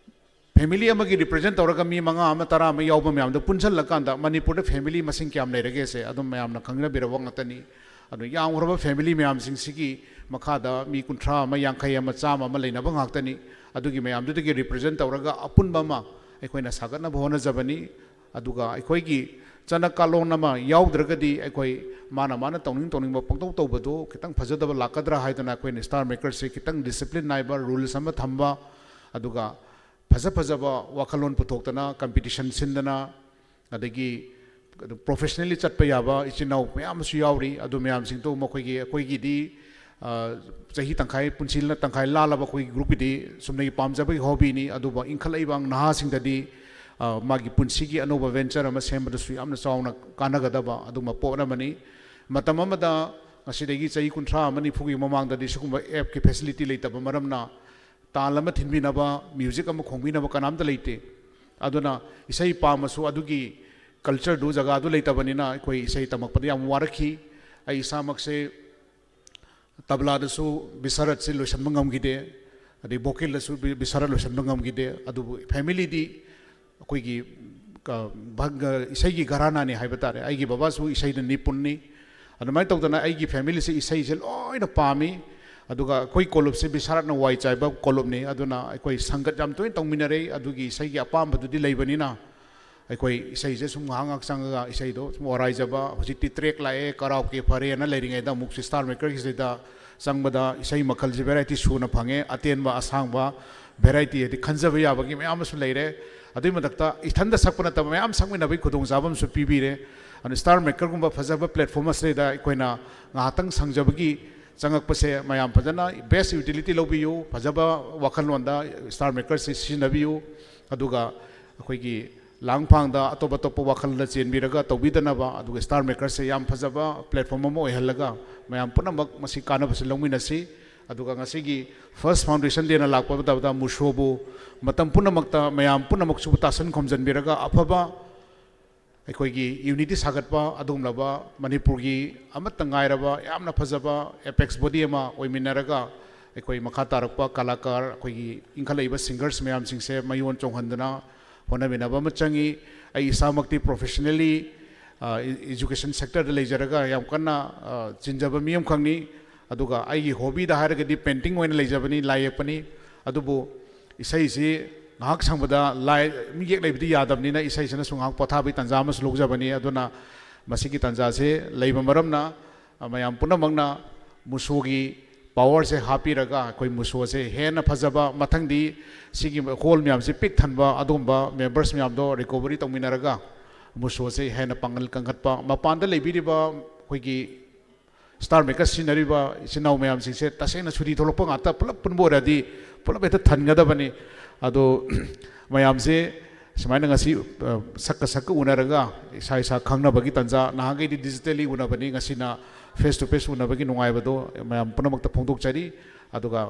ꯐꯦꯃꯤꯂꯤ ꯑꯃꯒꯤ ꯔꯤꯄ꯭ꯔꯖꯦꯟ ꯇꯧꯔꯒ ꯃꯤ ꯃꯉꯥ ꯑꯃ, ꯇꯔꯥ ꯑꯃ ꯌꯥꯎꯕ ꯃꯌꯥꯝꯗꯣ ꯄꯨꯟꯁꯤꯜꯂꯀꯥꯟꯗ ꯃꯅꯤꯄꯨꯔꯗ ꯐꯦꯃꯤꯂꯤ ꯃꯁꯤꯡ ꯀꯌꯥꯝ ꯂꯩꯔꯒꯦꯁꯦ ꯑꯗꯨꯝ ꯃꯌꯥꯝꯅ ꯈꯪꯅꯕꯤꯔꯕ ꯉꯥꯛꯇꯅꯤ꯫ ꯑꯗꯨ ꯌꯥꯝꯈ꯭ꯔꯕ ꯐꯦꯃꯤꯂꯤ ꯃꯌꯥꯝꯁꯤꯡꯁꯤꯒꯤ ꯃꯈꯥꯗ ꯃꯤ ꯀꯨꯟꯊ꯭ꯔꯥ ꯑꯃ, ꯌꯥꯡꯈꯩ ꯑꯃ, ꯆꯥꯝꯃ ꯑꯃ ꯂꯩꯅꯕ ꯉꯥꯛꯇꯅꯤ꯫ ꯑꯗꯨꯒꯤ ꯃꯌꯥꯝꯗꯨꯗꯒꯤ ꯔꯤꯄ꯭ꯔꯖꯦꯟ ꯇꯧꯔꯒ ꯑꯄꯨꯟꯕ ꯑꯃ ꯑꯩꯈꯣꯏꯅ ꯁꯥꯒꯠꯅꯕ ꯍꯣꯠꯅꯖꯕꯅꯤ꯫ ꯑꯗꯨꯒ ꯑꯩꯈꯣꯏꯒꯤ ꯆꯠꯅ ꯀꯥꯡꯂꯣꯟ ꯑꯃ ꯌꯥꯎꯗ꯭ꯔꯒꯗꯤ ꯑꯩꯈꯣꯏ ꯃꯥꯅ ꯃꯥꯅ ꯇꯧꯅꯤꯡ ꯇꯧꯅꯤꯡꯕ ꯄꯪꯇꯧ ꯇꯧꯕꯗꯨ ꯈꯤꯇꯪ ꯐꯖꯗꯕ ꯂꯥꯛꯀꯗ꯭ꯔꯥ ꯍꯥꯏꯗꯅ ꯑꯩꯈꯣꯏꯅ ꯁ꯭ꯇꯥꯔ ꯃꯦꯀꯔꯁꯦ ꯈꯤꯇꯪ ꯗꯤꯁꯤꯄ꯭ꯂꯤꯟ ꯅꯥꯏꯕ, ꯔꯨꯜꯁ ꯑꯃ ꯊꯝꯕ, ꯑꯗꯨꯒ ꯐꯖ ꯐꯖꯕ ꯋꯥꯈꯜꯂꯣꯟ ꯄꯨꯊꯣꯛꯇꯅ ꯀꯝꯄꯤꯇꯤꯁꯟ ꯁꯤꯟꯗꯅ, ꯑꯗꯒꯤ ꯑꯗꯨ ꯄ꯭ꯔꯣꯐꯦꯁꯅꯦꯜꯂꯤ ꯆꯠꯄ ꯌꯥꯕ ꯏꯆꯤꯟ ꯏꯅꯥꯎ ꯃꯌꯥꯝ ꯑꯃꯁꯨ ꯌꯥꯎꯔꯤ꯫ ꯑꯗꯨ ꯃꯌꯥꯝꯁꯤꯡꯗꯣ ꯃꯈꯣꯏꯒꯤ, ꯑꯩꯈꯣꯏꯒꯤꯗꯤ, ꯑ, ꯆꯍꯤ ꯇꯪꯈꯥꯏ, ꯄꯨꯟꯁꯤꯅ ꯇꯪꯈꯥꯏ ꯂꯥꯜꯂꯕ ꯑꯩꯈꯣꯏꯒꯤ ꯒ꯭ꯔꯨꯞꯀꯤꯗꯤ ꯆꯨꯝꯅꯒꯤ ꯄꯥꯝꯖꯕꯒꯤ ꯍꯣꯕꯤꯅꯤ꯫ ꯑꯗꯨꯕꯨ ꯏꯟꯈꯠꯂꯛꯏꯕ ꯅꯍꯥꯁꯤꯡꯗꯗꯤ, ꯑ, ꯃꯥꯒꯤ ꯄꯨꯟꯁꯤꯒꯤ ꯑꯅꯧꯕ ꯚꯦꯟꯆꯔ ꯑꯃ ꯁꯦꯝꯕꯗꯁꯨ ꯌꯥꯝꯅ ꯆꯥꯎꯅ ꯀꯥꯟꯅꯒꯗꯕ ꯑꯗꯨꯒꯨꯝꯕ ꯄꯣꯠ ꯑꯃꯅꯤ꯫ ꯃꯇꯝ ꯑꯃꯗ ꯉꯁꯤꯗꯒꯤ ꯆꯍꯤ ꯀꯨꯟꯊ꯭ꯔꯥ ꯑꯃ ꯅꯤꯐꯨꯒꯤ ꯃꯃꯥꯡꯗꯗꯤ ꯁꯤꯒꯨꯝꯕ ꯑꯦꯞꯀꯤ ꯐꯦꯁꯤꯂꯤꯇꯤ ꯂꯩꯇꯕ ꯃꯔꯝꯅ ꯇꯥꯟ ꯑꯃ ꯊꯤꯟꯕꯤꯅꯕ, ꯃ꯭ꯌꯨꯖꯤꯛ ꯑꯃ ꯈꯣꯡꯕꯤꯅꯕ ꯀꯅꯥꯝꯇ ꯂꯩꯇꯦ꯫ ꯑꯗꯨꯅ ꯏꯁꯩ ꯄꯥꯝꯃꯁꯨ ꯑꯗꯨꯒꯤ ꯀꯜꯆꯔꯗꯨ, ꯖꯒꯥꯗꯨ ꯂꯩꯇꯕꯅꯤꯅ ꯑꯩꯈꯣꯏ ꯏꯁꯩ ꯇꯝꯃꯛꯄꯗ ꯌꯥꯝ ꯋꯥꯔꯛꯈꯤ꯫ ꯑꯩ ꯏꯁꯥꯃꯛꯁꯦ ꯇꯕ꯭ꯂꯥꯗꯁꯨ ꯕꯤꯁꯥꯔꯠꯁꯤ ꯂꯣꯏꯁꯤꯟꯕ ꯉꯝꯈꯤꯗꯦ, ꯑꯗꯩ ꯚꯣꯀꯦꯜꯗꯁꯨ ꯕꯤ-, ꯕꯤꯁꯥꯔꯠ ꯂꯣꯏꯁꯤꯟꯕ ꯉꯝꯈꯤꯗꯦ꯫ ꯑꯗꯨꯕꯨ ꯐꯦꯃꯤꯂꯤꯗꯤ ꯑꯩꯈꯣꯏꯒꯤ, ꯀ-, ꯚ-, ꯏꯁꯩꯒꯤ ꯘꯔꯥꯅꯥꯅꯤ ꯍꯥꯏꯕ ꯇꯥꯔꯦ꯫ ꯑꯩꯒꯤ ꯕꯕꯥꯁꯨ ꯏꯁꯩꯗ ꯅꯤꯄꯨꯟꯅꯤ꯫ ꯑꯗꯨꯃꯥꯏꯅ ꯇꯧꯗꯅ ꯑꯩꯒꯤ ꯐꯦꯃꯤꯂꯤꯁꯦ ꯏꯁꯩꯁꯦ ꯂꯣꯏꯅ ꯄꯥꯝꯃꯤ꯫ ꯑꯗꯨꯒ ꯑꯩꯈꯣꯏ ꯀꯣꯂꯨꯞꯁꯦ ꯕꯤꯁꯥꯔꯠꯅ ꯋꯥꯏ ꯆꯥꯏꯕ ꯀꯣꯂꯨꯞꯅꯤ꯫ ꯑꯗꯨꯅ ꯑꯩꯈꯣꯏ ꯁꯪꯒꯠ ꯌꯥꯝ ꯇꯣꯏꯅ ꯇꯧꯃꯤꯟꯅꯔꯦ꯫ ꯑꯗꯨꯒꯤ ꯏꯁꯩꯒꯤ ꯑꯄꯥꯝꯕꯗꯨꯗꯤ ꯂꯩꯕꯅꯤꯅ ꯑꯩꯈꯣꯏ ꯏꯁꯩꯁꯦ ꯁꯨꯝ ꯉꯥꯏꯍꯥꯛ ꯉꯥꯏꯍꯥꯛ ꯆꯪꯉꯒ ꯏꯁꯩꯗꯣ ꯁꯨꯝ ꯑꯣꯔꯥꯏꯖꯕ꯫ ꯍꯧꯖꯤꯛꯇꯤ ꯇ꯭ꯔꯦꯛ ꯂꯥꯛꯑꯦ, ꯀꯔꯥꯎꯀꯦ ꯐꯔꯦꯅ ꯂꯩꯔꯤꯉꯩꯗ ꯑꯃꯨꯛꯁꯨ ꯁ꯭ꯇꯥꯔ ꯃꯦꯀꯔꯒꯤꯁꯤꯗ ꯆꯪꯕꯗ ꯏꯁꯩ ꯃꯈꯜꯁꯦ ꯚꯦꯔꯥꯏꯇꯤ ꯁꯨꯅ ꯐꯪꯉꯦ, ꯑꯇꯦꯟꯕ, ꯑꯁꯥꯡꯕ, ꯚꯦꯔꯥꯏꯇꯤ ꯍꯥꯏꯗꯤ ꯈꯟꯖꯕ ꯌꯥꯕꯒꯤ ꯃꯌꯥꯝ ꯑꯃꯁꯨ ꯂꯩꯔꯦ꯫ ꯑꯗꯨꯒꯤ ꯃꯊꯛꯇ ꯏꯊꯟꯗ ꯁꯛꯄ ꯅꯠꯇꯕ ꯃꯌꯥꯝ ꯁꯛꯃꯤꯟꯅꯕꯒꯤ ꯈꯨꯗꯣꯡꯆꯥꯕ ꯑꯃꯁꯨ ꯄꯤꯕꯤꯔꯦ꯫ ꯑꯗꯨꯅ ꯁ꯭ꯇꯥꯔ ꯃꯦꯀꯔꯒꯨꯝꯕ ꯐꯖꯕ ꯄ꯭ꯂꯦꯠꯐꯣꯝ ꯑꯁꯤꯗꯩꯗ ꯑꯩꯈꯣꯏꯅ ꯉꯥꯏꯍꯥꯛꯇꯪ ꯁꯪꯖꯕꯒꯤ ꯆꯪꯉꯛꯄꯁꯦ ꯃꯌꯥꯝ ꯐꯖꯅ ꯕꯦꯁ ꯌꯨꯇꯤꯂꯤꯇꯤ ꯂꯧꯕꯤꯌꯨ, ꯐꯖꯕ ꯋꯥꯈꯜꯂꯣꯟꯗ ꯁ꯭ꯇꯥꯔ ꯃꯦꯀꯔꯁꯤ ꯁꯤꯖꯤꯟꯅꯕꯤꯌꯨ꯫ ꯑꯗꯨꯒ ꯑꯩꯈꯣꯏꯒꯤ ꯂꯥꯡꯐꯥꯡꯗ ꯑꯇꯣꯞ ꯑꯇꯣꯞꯄ ꯋꯥꯈꯜꯗ ꯆꯦꯟꯕꯤꯔꯒ ꯇꯧꯕꯤꯗꯅꯕ, ꯑꯗꯨꯒ ꯁ꯭ꯇꯥꯔ ꯃꯦꯀꯔꯁꯦ ꯌꯥꯝ ꯐꯖꯕ ꯄ꯭ꯂꯦꯠꯐꯣꯝ ꯑꯃ ꯑꯣꯏꯍꯜꯂꯒ ꯃꯌꯥꯝ ꯄꯨꯝꯅꯃꯛ ꯃꯁꯤ ꯀꯥꯟꯅꯕꯁꯦ ꯂꯧꯃꯤꯟꯅꯁꯤ꯫ ꯑꯗꯨꯒ ꯉꯁꯤꯒꯤ ꯐꯥꯔꯁ ꯐꯥꯎꯟꯗꯦꯁꯟ ꯗꯦꯅ ꯂꯥꯛꯄ ꯃꯇꯝꯗ ꯃꯨꯁꯣꯕꯨ ꯃꯇꯝ ꯄꯨꯝꯅꯃꯛꯇ ꯃꯌꯥꯝ ꯄꯨꯝꯅꯃꯛꯁꯨ ꯇꯥꯁꯟ ꯈꯣꯝꯖꯤꯟꯕꯤꯔꯒ ꯑꯐꯕ ꯑꯩꯈꯣꯏꯒꯤ ꯌꯨꯅꯤꯇꯤ ꯁꯥꯒꯠꯄ ꯑꯗꯨꯒꯨꯝꯂꯕ ꯃꯅꯤꯄꯨꯔꯒꯤ ꯑꯃꯠꯇ ꯉꯥꯏꯔꯕ ꯌꯥꯝꯅ ꯐꯖꯕ ꯑꯦꯄꯦꯛꯁ ꯕꯣꯗꯤ ꯑꯃ ꯑꯣꯏꯃꯤꯟꯅꯔꯒ ꯑꯩꯈꯣꯏ ꯃꯈꯥ ꯇꯥꯔꯛꯄ ꯀꯂꯥꯀꯥꯔ, ꯑꯩꯈꯣꯏꯒꯤ ꯏꯟꯈꯠꯂꯛꯏꯕ ꯁꯤꯡꯒꯔꯁ ꯃꯌꯥꯝꯁꯤꯡꯁꯦ ꯃꯌꯣꯟ ꯆꯣꯡꯍꯟꯗꯅ ꯍꯣꯠꯅꯃꯤꯟꯅꯕ ꯑꯃ ꯆꯪꯉꯤ꯫ ꯑꯩ ꯏꯁꯥꯃꯛꯇꯤ ꯄ꯭ꯔꯣꯐꯦꯁꯅꯦꯜꯂꯤ, ꯑ, ꯏ-, ꯏꯖꯨꯀꯦꯁꯟ ꯁꯦꯛꯇꯔꯗ ꯂꯩꯖꯔꯒ ꯌꯥꯝ ꯀꯟꯅ, ꯑ, ꯆꯤꯟꯖꯕ ꯃꯤ ꯑꯃꯈꯛꯅꯤ꯫ ꯑꯗꯨꯒ ꯑꯩꯒꯤ ꯍꯣꯕꯤꯗ ꯍꯥꯏꯔꯒꯗꯤ ꯄꯦꯟꯇꯤꯡ ꯑꯣꯏꯅ ꯂꯩꯖꯕꯅꯤ, ꯂꯥꯏ ꯌꯦꯛꯄꯅꯤ꯫ ꯑꯗꯨꯕꯨ ꯏꯁꯩꯁꯤ ꯉꯥꯏꯍꯥꯛ ꯁꯪꯕꯗ ꯂꯥꯏ ꯃꯤꯌꯦꯛ ꯂꯩꯕꯗꯤ ꯌꯥꯗꯕꯅꯤꯅ ꯏꯁꯩꯁꯤꯅꯁꯨ ꯉꯥꯏꯍꯥꯛ ꯄꯣꯊꯥꯕꯒꯤ ꯇꯥꯟꯖꯥ ꯑꯃꯁꯨ ꯂꯧꯖꯕꯅꯤ꯫ ꯑꯗꯨꯅ ꯃꯁꯤꯒꯤ ꯇꯥꯟꯖꯥꯁꯦ ꯂꯩꯕ ꯃꯔꯝꯅ, ꯑ, ꯃꯌꯥꯝ ꯄꯨꯝꯅꯃꯛꯅ ꯃꯨꯁꯣꯒꯤ ꯄꯥꯋꯔꯁꯦ ꯍꯥꯞꯄꯤꯔꯒ ꯑꯩꯈꯣꯏ ꯃꯨꯁꯣꯁꯦ ꯍꯦꯟꯅ ꯐꯖꯕ, ꯃꯊꯪꯗꯤ ꯁꯤꯒꯤ ꯍꯣꯜ ꯃꯌꯥꯝꯁꯦ ꯄꯤꯛ ꯊꯟꯕ ꯑꯗꯨꯒꯨꯝꯕ ꯃꯦꯝꯕꯔꯁ ꯃꯌꯥꯝꯗꯣ ꯔꯤꯀꯣꯚꯔꯤ ꯇꯧꯃꯤꯟꯅꯔꯒ ꯃꯨꯁꯣꯁꯦ ꯍꯦꯟꯅ ꯄꯥꯡꯒꯜ ꯀꯟꯈꯠꯄ, ꯃꯄꯥꯟꯗ ꯂꯩꯕꯤꯔꯤꯕ ꯑꯩꯈꯣꯏꯒꯤ ꯁ꯭ꯇꯥꯔ ꯃꯦꯀꯔ ꯁꯤꯖꯤꯟꯅꯔꯤꯕ ꯏꯆꯤꯟ ꯏꯅꯥꯎ ꯃꯌꯥꯝꯁꯤꯡꯁꯦ ꯇꯁꯦꯡꯅ ꯁꯨꯇꯤ ꯊꯣꯛꯂꯛꯄ ꯉꯥꯛꯇ ꯄꯨꯂꯞ ꯄꯨꯟꯕ ꯑꯣꯏꯔꯗꯤ ꯄꯨꯂꯞ ꯍꯦꯛꯇ ꯊꯟꯒꯗꯕꯅꯤ꯫ ꯑꯗꯣ ꯃꯌꯥꯝꯁꯦ ꯁꯨꯃꯥꯏꯅ ꯉꯁꯤ, ꯑ, ꯁꯛꯀ ꯁꯛꯀ ꯎꯅꯔꯒ ꯏꯁꯥ ꯏꯁꯥ ꯈꯪꯅꯕꯒꯤ ꯇꯥꯟꯖꯥ, ꯅꯍꯥꯟꯈꯩꯗꯤ ꯗꯤꯖꯤꯇꯦꯜꯂꯤ ꯎꯅꯕꯅꯤ, ꯉꯁꯤꯅ Face to face ꯎꯅꯕꯒꯤ ꯅꯨꯡꯉꯥꯏꯕꯗꯣ ꯃꯌꯥꯝ ꯄꯨꯝꯅꯃꯛꯇ ꯐꯣꯡꯗꯣꯛꯆꯔꯤ꯫ ꯑꯗꯨꯒ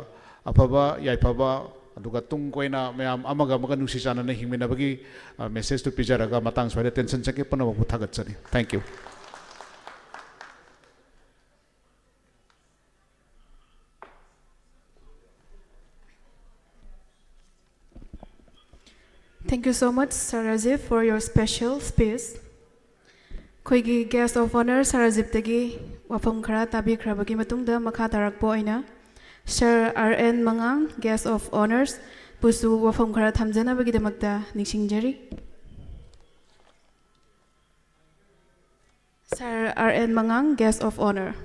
ꯑꯐꯕ ꯌꯥꯏꯐꯕ, ꯑꯗꯨꯒ ꯇꯨꯡ ꯀꯣꯏꯅ ꯃꯌꯥꯝ ꯑꯃꯒ ꯑꯃꯒ ꯅꯨꯡꯁꯤ ꯆꯥꯟꯅꯅ ꯍꯤꯡꯃꯤꯟꯅꯕꯒꯤ ꯃꯦꯁꯦꯖꯇꯨ ꯄꯤꯖꯔꯒ ꯃꯇꯥꯡ ꯁ꯭ꯋꯥꯏꯗ ꯇꯦꯟꯁꯟ ꯆꯠꯀꯦ꯫ ꯄꯨꯝꯅꯃꯛꯄꯨ ꯊꯥꯒꯠꯆꯔꯤ꯫ Thank you. Thank you so much, Sir Rajiv, for your special speech. ꯑꯩꯈꯣꯏꯒꯤ Guest of Honour Sir Rajiv ꯇꯒꯤ ꯋꯥꯐꯝ ꯈꯔ ꯇꯥꯕꯤꯈ꯭ꯔꯕꯒꯤ ꯃꯇꯨꯡꯗ, ꯃꯈꯥ ꯇꯥꯔꯛꯄ ꯑꯣꯏꯅ Sir R N ꯃꯉꯥꯡ, Guest of Honours ꯕꯨꯁꯨ ꯋꯥꯐꯝ ꯈꯔ ꯊꯝꯖꯅꯕꯒꯤꯗꯃꯛꯇ ꯅꯤꯡꯁꯤꯡꯖꯔꯤ꯫ Sir R N ꯃꯉꯥꯡ, Guest of Honour꯫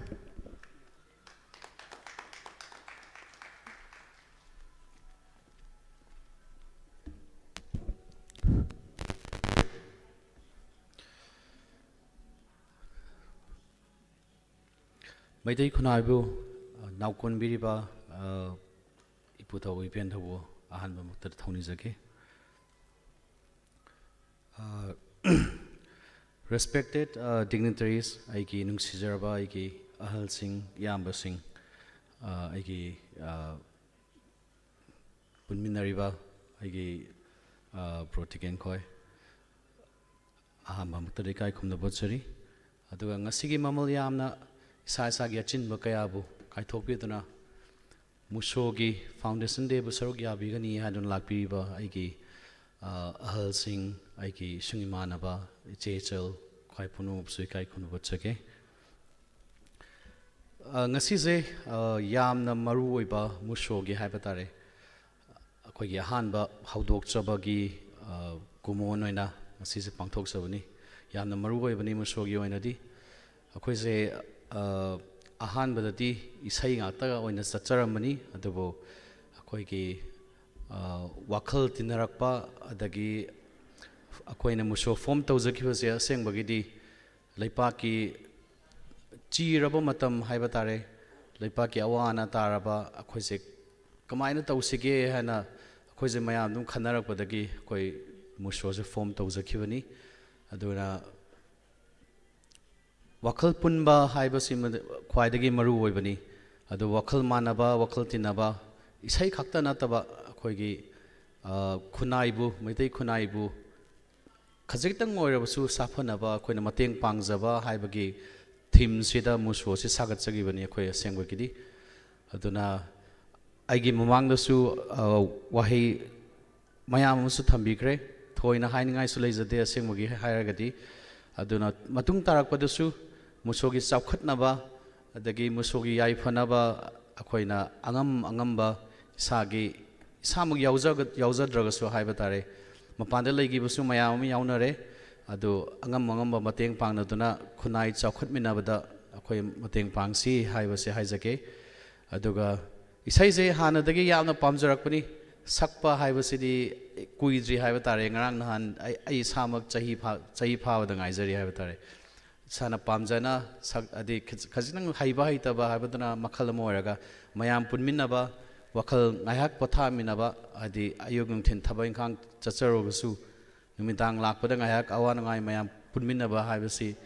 Meitei ꯈꯨꯟꯅꯥꯏꯕꯨ, ꯑ, ꯅꯥꯎꯀꯣꯟꯕꯤꯔꯤꯕ, ꯑ, ꯏꯄꯨꯊꯧ ꯏꯄꯦꯟꯊꯧꯕꯨ ꯑꯍꯥꯟꯕ ꯃꯛꯇꯗ ꯊꯧꯅꯤꯖꯒꯦ꯫ ꯑ, Respected, ꯑ, dignitaries, ꯑꯩꯒꯤ ꯅꯨꯡꯁꯤꯖꯔꯕ ꯑꯩꯒꯤ ꯑꯍꯜꯁꯤꯡ, ꯏꯌꯥꯝꯕꯁꯤꯡ, ꯑ, ꯑꯩꯒꯤ, ꯑ, ꯄꯨꯟꯃꯤꯟꯅꯔꯤꯕ ꯑꯩꯒꯤ, ꯑ, bro ꯇꯤꯀꯦꯟ ꯈꯣꯏ, ꯑꯍꯥꯟꯕ ꯃꯛꯇꯗ ꯏꯀꯥꯏ ꯈꯨꯝꯅꯕ ꯎꯠꯆꯔꯤ꯫ ꯑꯗꯨꯒ ꯉꯁꯤꯒꯤ ꯃꯃꯜ ꯌꯥꯝꯅ ꯏꯁꯥ ꯏꯁꯥꯒꯤ ꯑꯆꯤꯟꯕ ꯀꯌꯥꯕꯨ ꯀꯥꯏꯊꯣꯛꯄꯤꯗꯨꯅ ꯃꯨꯁꯣꯒꯤ Foundation Day ꯕꯨ ꯁꯔꯨꯛ ꯌꯥꯕꯤꯒꯅꯤ ꯍꯥꯏꯗꯨꯅ ꯂꯥꯛꯄꯤꯔꯤꯕ ꯑꯩꯒꯤ, ꯑ, ꯑꯍꯜꯁꯤꯡ, ꯑꯩꯒꯤ ꯏꯁꯨꯡ ꯏꯃꯥꯟꯅꯕ, ꯏꯆꯦ ꯏꯆꯜ, ꯈ꯭ꯋꯥꯏ ꯄꯨꯝꯅꯃꯛꯄꯨꯁꯨ ꯏꯀꯥꯏ ꯈꯨꯝꯅꯕ ꯎꯠꯆꯒꯦ꯫ ꯑ, ꯉꯁꯤꯁꯦ, ꯑ, ꯌꯥꯝꯅ ꯃꯔꯨ ꯑꯣꯏꯕ ꯃꯨꯁꯣꯒꯤ ꯍꯥꯏꯕ ꯇꯥꯔꯦ, ꯑꯩꯈꯣꯏꯒꯤ ꯑꯍꯥꯟꯕ ꯍꯧꯗꯣꯛꯆꯕꯒꯤ, ꯑ, ꯀꯨꯝꯑꯣꯟ ꯑꯣꯏꯅ ꯉꯁꯤꯁꯦ ꯄꯥꯡꯊꯣꯛꯆꯕꯅꯤ꯫ ꯌꯥꯝꯅ ꯃꯔꯨ ꯑꯣꯏꯕꯅꯤ ꯃꯨꯁꯣꯒꯤ ꯑꯣꯏꯅꯗꯤ꯫ ꯑꯩꯈꯣꯏꯁꯦ, ꯑ, ꯑꯍꯥꯟꯕꯗꯗꯤ ꯏꯁꯩ ꯉꯥꯛꯇ ꯑꯣꯏꯅ ꯆꯠꯆꯔꯝꯕꯅꯤ, ꯑꯗꯨꯕꯨ ꯑꯩꯈꯣꯏꯒꯤ, ꯑ, ꯋꯥꯈꯜ ꯇꯤꯟꯅꯔꯛꯄ, ꯑꯗꯒꯤ ꯑꯩꯈꯣꯏꯅ ꯃꯨꯁꯣ form ꯇꯧꯖꯈꯤꯕꯁꯦ ꯑꯁꯦꯡꯕꯒꯤꯗꯤ ꯂꯩꯄꯥꯛꯀꯤ ꯆꯤꯔꯕ ꯃꯇꯝ ꯍꯥꯏꯕ ꯇꯥꯔꯦ, ꯂꯩꯄꯥꯛꯀꯤ ꯑꯋꯥ ꯑꯅꯥ ꯇꯥꯔꯕ ꯑꯩꯈꯣꯏꯁꯦ ꯀꯃꯥꯏꯅ ꯇꯧꯁꯤꯒꯦ ꯍꯥꯏꯅ ꯑꯩꯈꯣꯏꯁꯦ ꯃꯌꯥꯝ ꯑꯗꯨꯝ ꯈꯟꯅꯔꯛꯄꯗꯒꯤ ꯑꯩꯈꯣꯏ ꯃꯨꯁꯣꯁꯦ form ꯇꯧꯖꯈꯤꯕꯅꯤ꯫ ꯑꯗꯨꯅ ꯋꯥꯈꯜ ꯄꯨꯟꯕ ꯍꯥꯏꯕꯁꯤ ꯈ꯭ꯋꯥꯏꯗꯒꯤ ꯃꯔꯨ ꯑꯣꯏꯕꯅꯤ꯫ ꯑꯗꯨ ꯋꯥꯈꯜ ꯃꯥꯟꯅꯕ, ꯋꯥꯈꯜ ꯇꯤꯟꯅꯕ, ꯏꯁꯩ ꯈꯛꯇ ꯅꯠꯇꯕ ꯑꯩꯈꯣꯏꯒꯤ, ꯑ, ꯈꯨꯟꯅꯥꯏꯕꯨ, ꯃꯩꯇꯩ ꯈꯨꯟꯅꯥꯏꯕꯨ ꯈꯖꯤꯛꯇꯪ ꯑꯣꯏꯔꯕꯁꯨ ꯁꯥꯐꯅꯕ ꯑꯩꯈꯣꯏꯅ ꯃꯇꯦꯡ ꯄꯥꯡꯖꯕ ꯍꯥꯏꯕꯒꯤ ꯊꯤꯝꯁꯤꯗ ꯃꯨꯁꯣꯁꯤ ꯁꯥꯒꯠꯆꯈꯤꯕꯅꯤ ꯑꯩꯈꯣꯏ ꯑꯁꯦꯡꯕꯒꯤꯗꯤ꯫ ꯑꯗꯨꯅ ꯑꯩꯒꯤ ꯃꯃꯥꯡꯗꯁꯨ, ꯑ, ꯋꯥꯍꯩ ꯃꯌꯥꯝ ꯑꯃꯁꯨ ꯊꯝꯕꯤꯈ꯭ꯔꯦ꯫ ꯊꯣꯏꯅ ꯍꯥꯏꯅꯤꯡꯉꯥꯏꯁꯨ ꯂꯩꯖꯗꯦ ꯑꯁꯦꯡꯕꯒꯤ ꯍꯥꯏꯔꯒꯗꯤ꯫ ꯑꯗꯨꯅ ꯃꯇꯨꯡ ꯇꯥꯔꯛꯄꯗꯁꯨ ꯃꯨꯁꯣꯒꯤ ꯆꯥꯎꯈꯠꯅꯕ, ꯑꯗꯒꯤ ꯃꯨꯁꯣꯒꯤ ꯌꯥꯏꯐꯅꯕ ꯑꯩꯈꯣꯏꯅ ꯑꯉꯝ ꯑꯉꯝꯕ ꯏꯁꯥꯒꯤ, ꯏꯁꯥꯃꯛ ꯌꯥꯎꯖꯒ-, ꯌꯥꯎꯖꯗ꯭ꯔꯒꯁꯨ ꯍꯥꯏꯕ ꯇꯥꯔꯦ, ꯃꯄꯥꯟꯗ ꯂꯩꯈꯤꯕꯁꯨ ꯃꯌꯥꯝ ꯑꯃ ꯌꯥꯎꯅꯔꯦ꯫ ꯑꯗꯨ ꯑꯉꯝ ꯑꯉꯝꯕ ꯃꯇꯦꯡ ꯄꯥꯡꯅꯗꯨꯅ ꯈꯨꯟꯅꯥꯏ ꯆꯥꯎꯈꯠꯃꯤꯟꯅꯕꯗ ꯑꯩꯈꯣꯏ ꯃꯇꯦꯡ ꯄꯥꯡꯁꯤ ꯍꯥꯏꯕꯁꯦ ꯍꯥꯏꯖꯒꯦ꯫ ꯑꯗꯨꯒ ꯏꯁꯩꯁꯦ ꯍꯥꯟꯅꯗꯒꯤ ꯌꯥꯝꯅ ꯄꯥꯝꯖꯔꯛꯄꯅꯤ꯫ ꯁꯛꯄ ꯍꯥꯏꯕꯁꯤꯗꯤ ꯀꯨꯏꯗ꯭ꯔꯤ ꯍꯥꯏꯕ ꯇꯥꯔꯦ꯫ ꯉꯔꯥꯡ ꯅꯍꯥꯟ ꯑꯩ, ꯑꯩ ꯏꯁꯥꯃꯛ ꯆꯍꯤ ꯐꯥ-, ꯆꯍꯤ ꯐꯥꯕꯗ ꯉꯥꯏꯖꯔꯤ ꯍꯥꯏꯕ ꯇꯥꯔꯦ꯫ ꯏꯁꯥꯅ ꯄꯥꯝꯖꯅ ꯁꯛ-, ꯍꯥꯏꯗꯤ ꯈꯖ-, ꯈꯖꯤꯛꯇꯪ ꯍꯩꯕ ꯍꯩꯇꯕ ꯍꯥꯏꯕꯗꯨꯅ ꯃꯈꯜ ꯑꯃ ꯑꯣꯏꯔꯒ, ꯃꯌꯥꯝ ꯄꯨꯟꯃꯤꯟꯅꯕ, ꯋꯥꯈꯜ ꯉꯥꯏꯍꯥꯛ ꯄꯣꯊꯥꯃꯤꯟꯅꯕ, ꯍꯥꯏꯗꯤ ꯑꯌꯨꯛ ꯅꯨꯡꯊꯤꯟ ꯊꯕꯛ ꯏꯪꯈꯥꯡ ꯆꯠꯆꯔꯨꯔꯒꯁꯨ ꯅꯨꯃꯤꯗꯥꯡ ꯂꯥꯛꯄꯗ ꯉꯥꯏꯍꯥꯛ ꯑꯋꯥ ꯅꯨꯡꯉꯥꯏ ꯃꯌꯥꯝ ꯄꯨꯟꯃꯤꯟꯅꯕ ꯍꯥꯏꯕꯁꯤ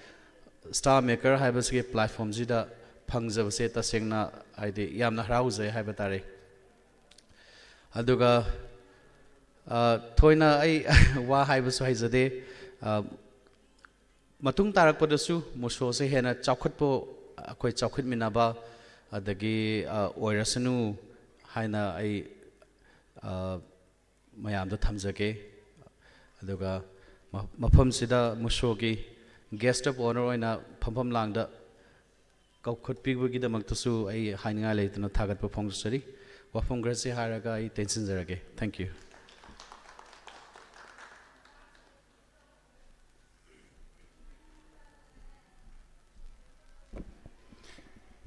Star Maker ꯍꯥꯏꯕꯁꯤꯒꯤ platformꯁꯤꯗ ꯐꯪꯖꯕꯁꯦ ꯇꯁꯦꯡꯅ ꯍꯥꯏꯗꯤ ꯌꯥꯝꯅ ꯍꯔꯥꯎꯖꯩ ꯍꯥꯏꯕ ꯇꯥꯔꯦ꯫ ꯑꯗꯨꯒ, ꯑ, ꯊꯣꯏꯅ ꯑꯩ ꯋꯥ ꯍꯥꯏꯕꯁꯨ ꯍꯩꯖꯗꯦ꯫ ꯑ, ꯃꯇꯨꯡ ꯇꯥꯔꯛꯄꯗꯁꯨ ꯃꯨꯁꯣꯁꯦ ꯍꯦꯟꯅ ꯆꯥꯎꯈꯠꯄ, ꯑꯩꯈꯣꯏ ꯆꯥꯎꯈꯠꯃꯤꯟꯅꯕ ꯑꯗꯒꯤ, ꯑ, ꯑꯣꯏꯔꯁꯅꯨ ꯍꯥꯏꯅ ꯑꯩ, ꯑ, ꯃꯌꯥꯝꯗ ꯊꯝꯖꯒꯦ꯫ ꯑꯗꯨꯒ ꯃ-, ꯃꯐꯝꯁꯤꯗ ꯃꯨꯁꯣꯒꯤ guest of honour ꯑꯣꯏꯅ ꯐꯝꯐꯝ ꯂꯥꯡꯗ ꯀꯧꯈꯠꯄꯤꯕꯒꯤꯗꯃꯛꯇꯁꯨ ꯑꯩ ꯍꯥꯏꯅꯤꯡꯉꯥꯏ ꯂꯩꯇꯅ ꯊꯥꯒꯠꯄ ꯐꯣꯡꯗꯣꯛꯆꯔꯤ꯫ ꯋꯥꯐꯝ ꯈꯔꯁꯤ ꯍꯥꯏꯔꯒ ꯑꯩ ꯇꯦꯟꯁꯤꯟꯖꯔꯒꯦ꯫ Thank you꯫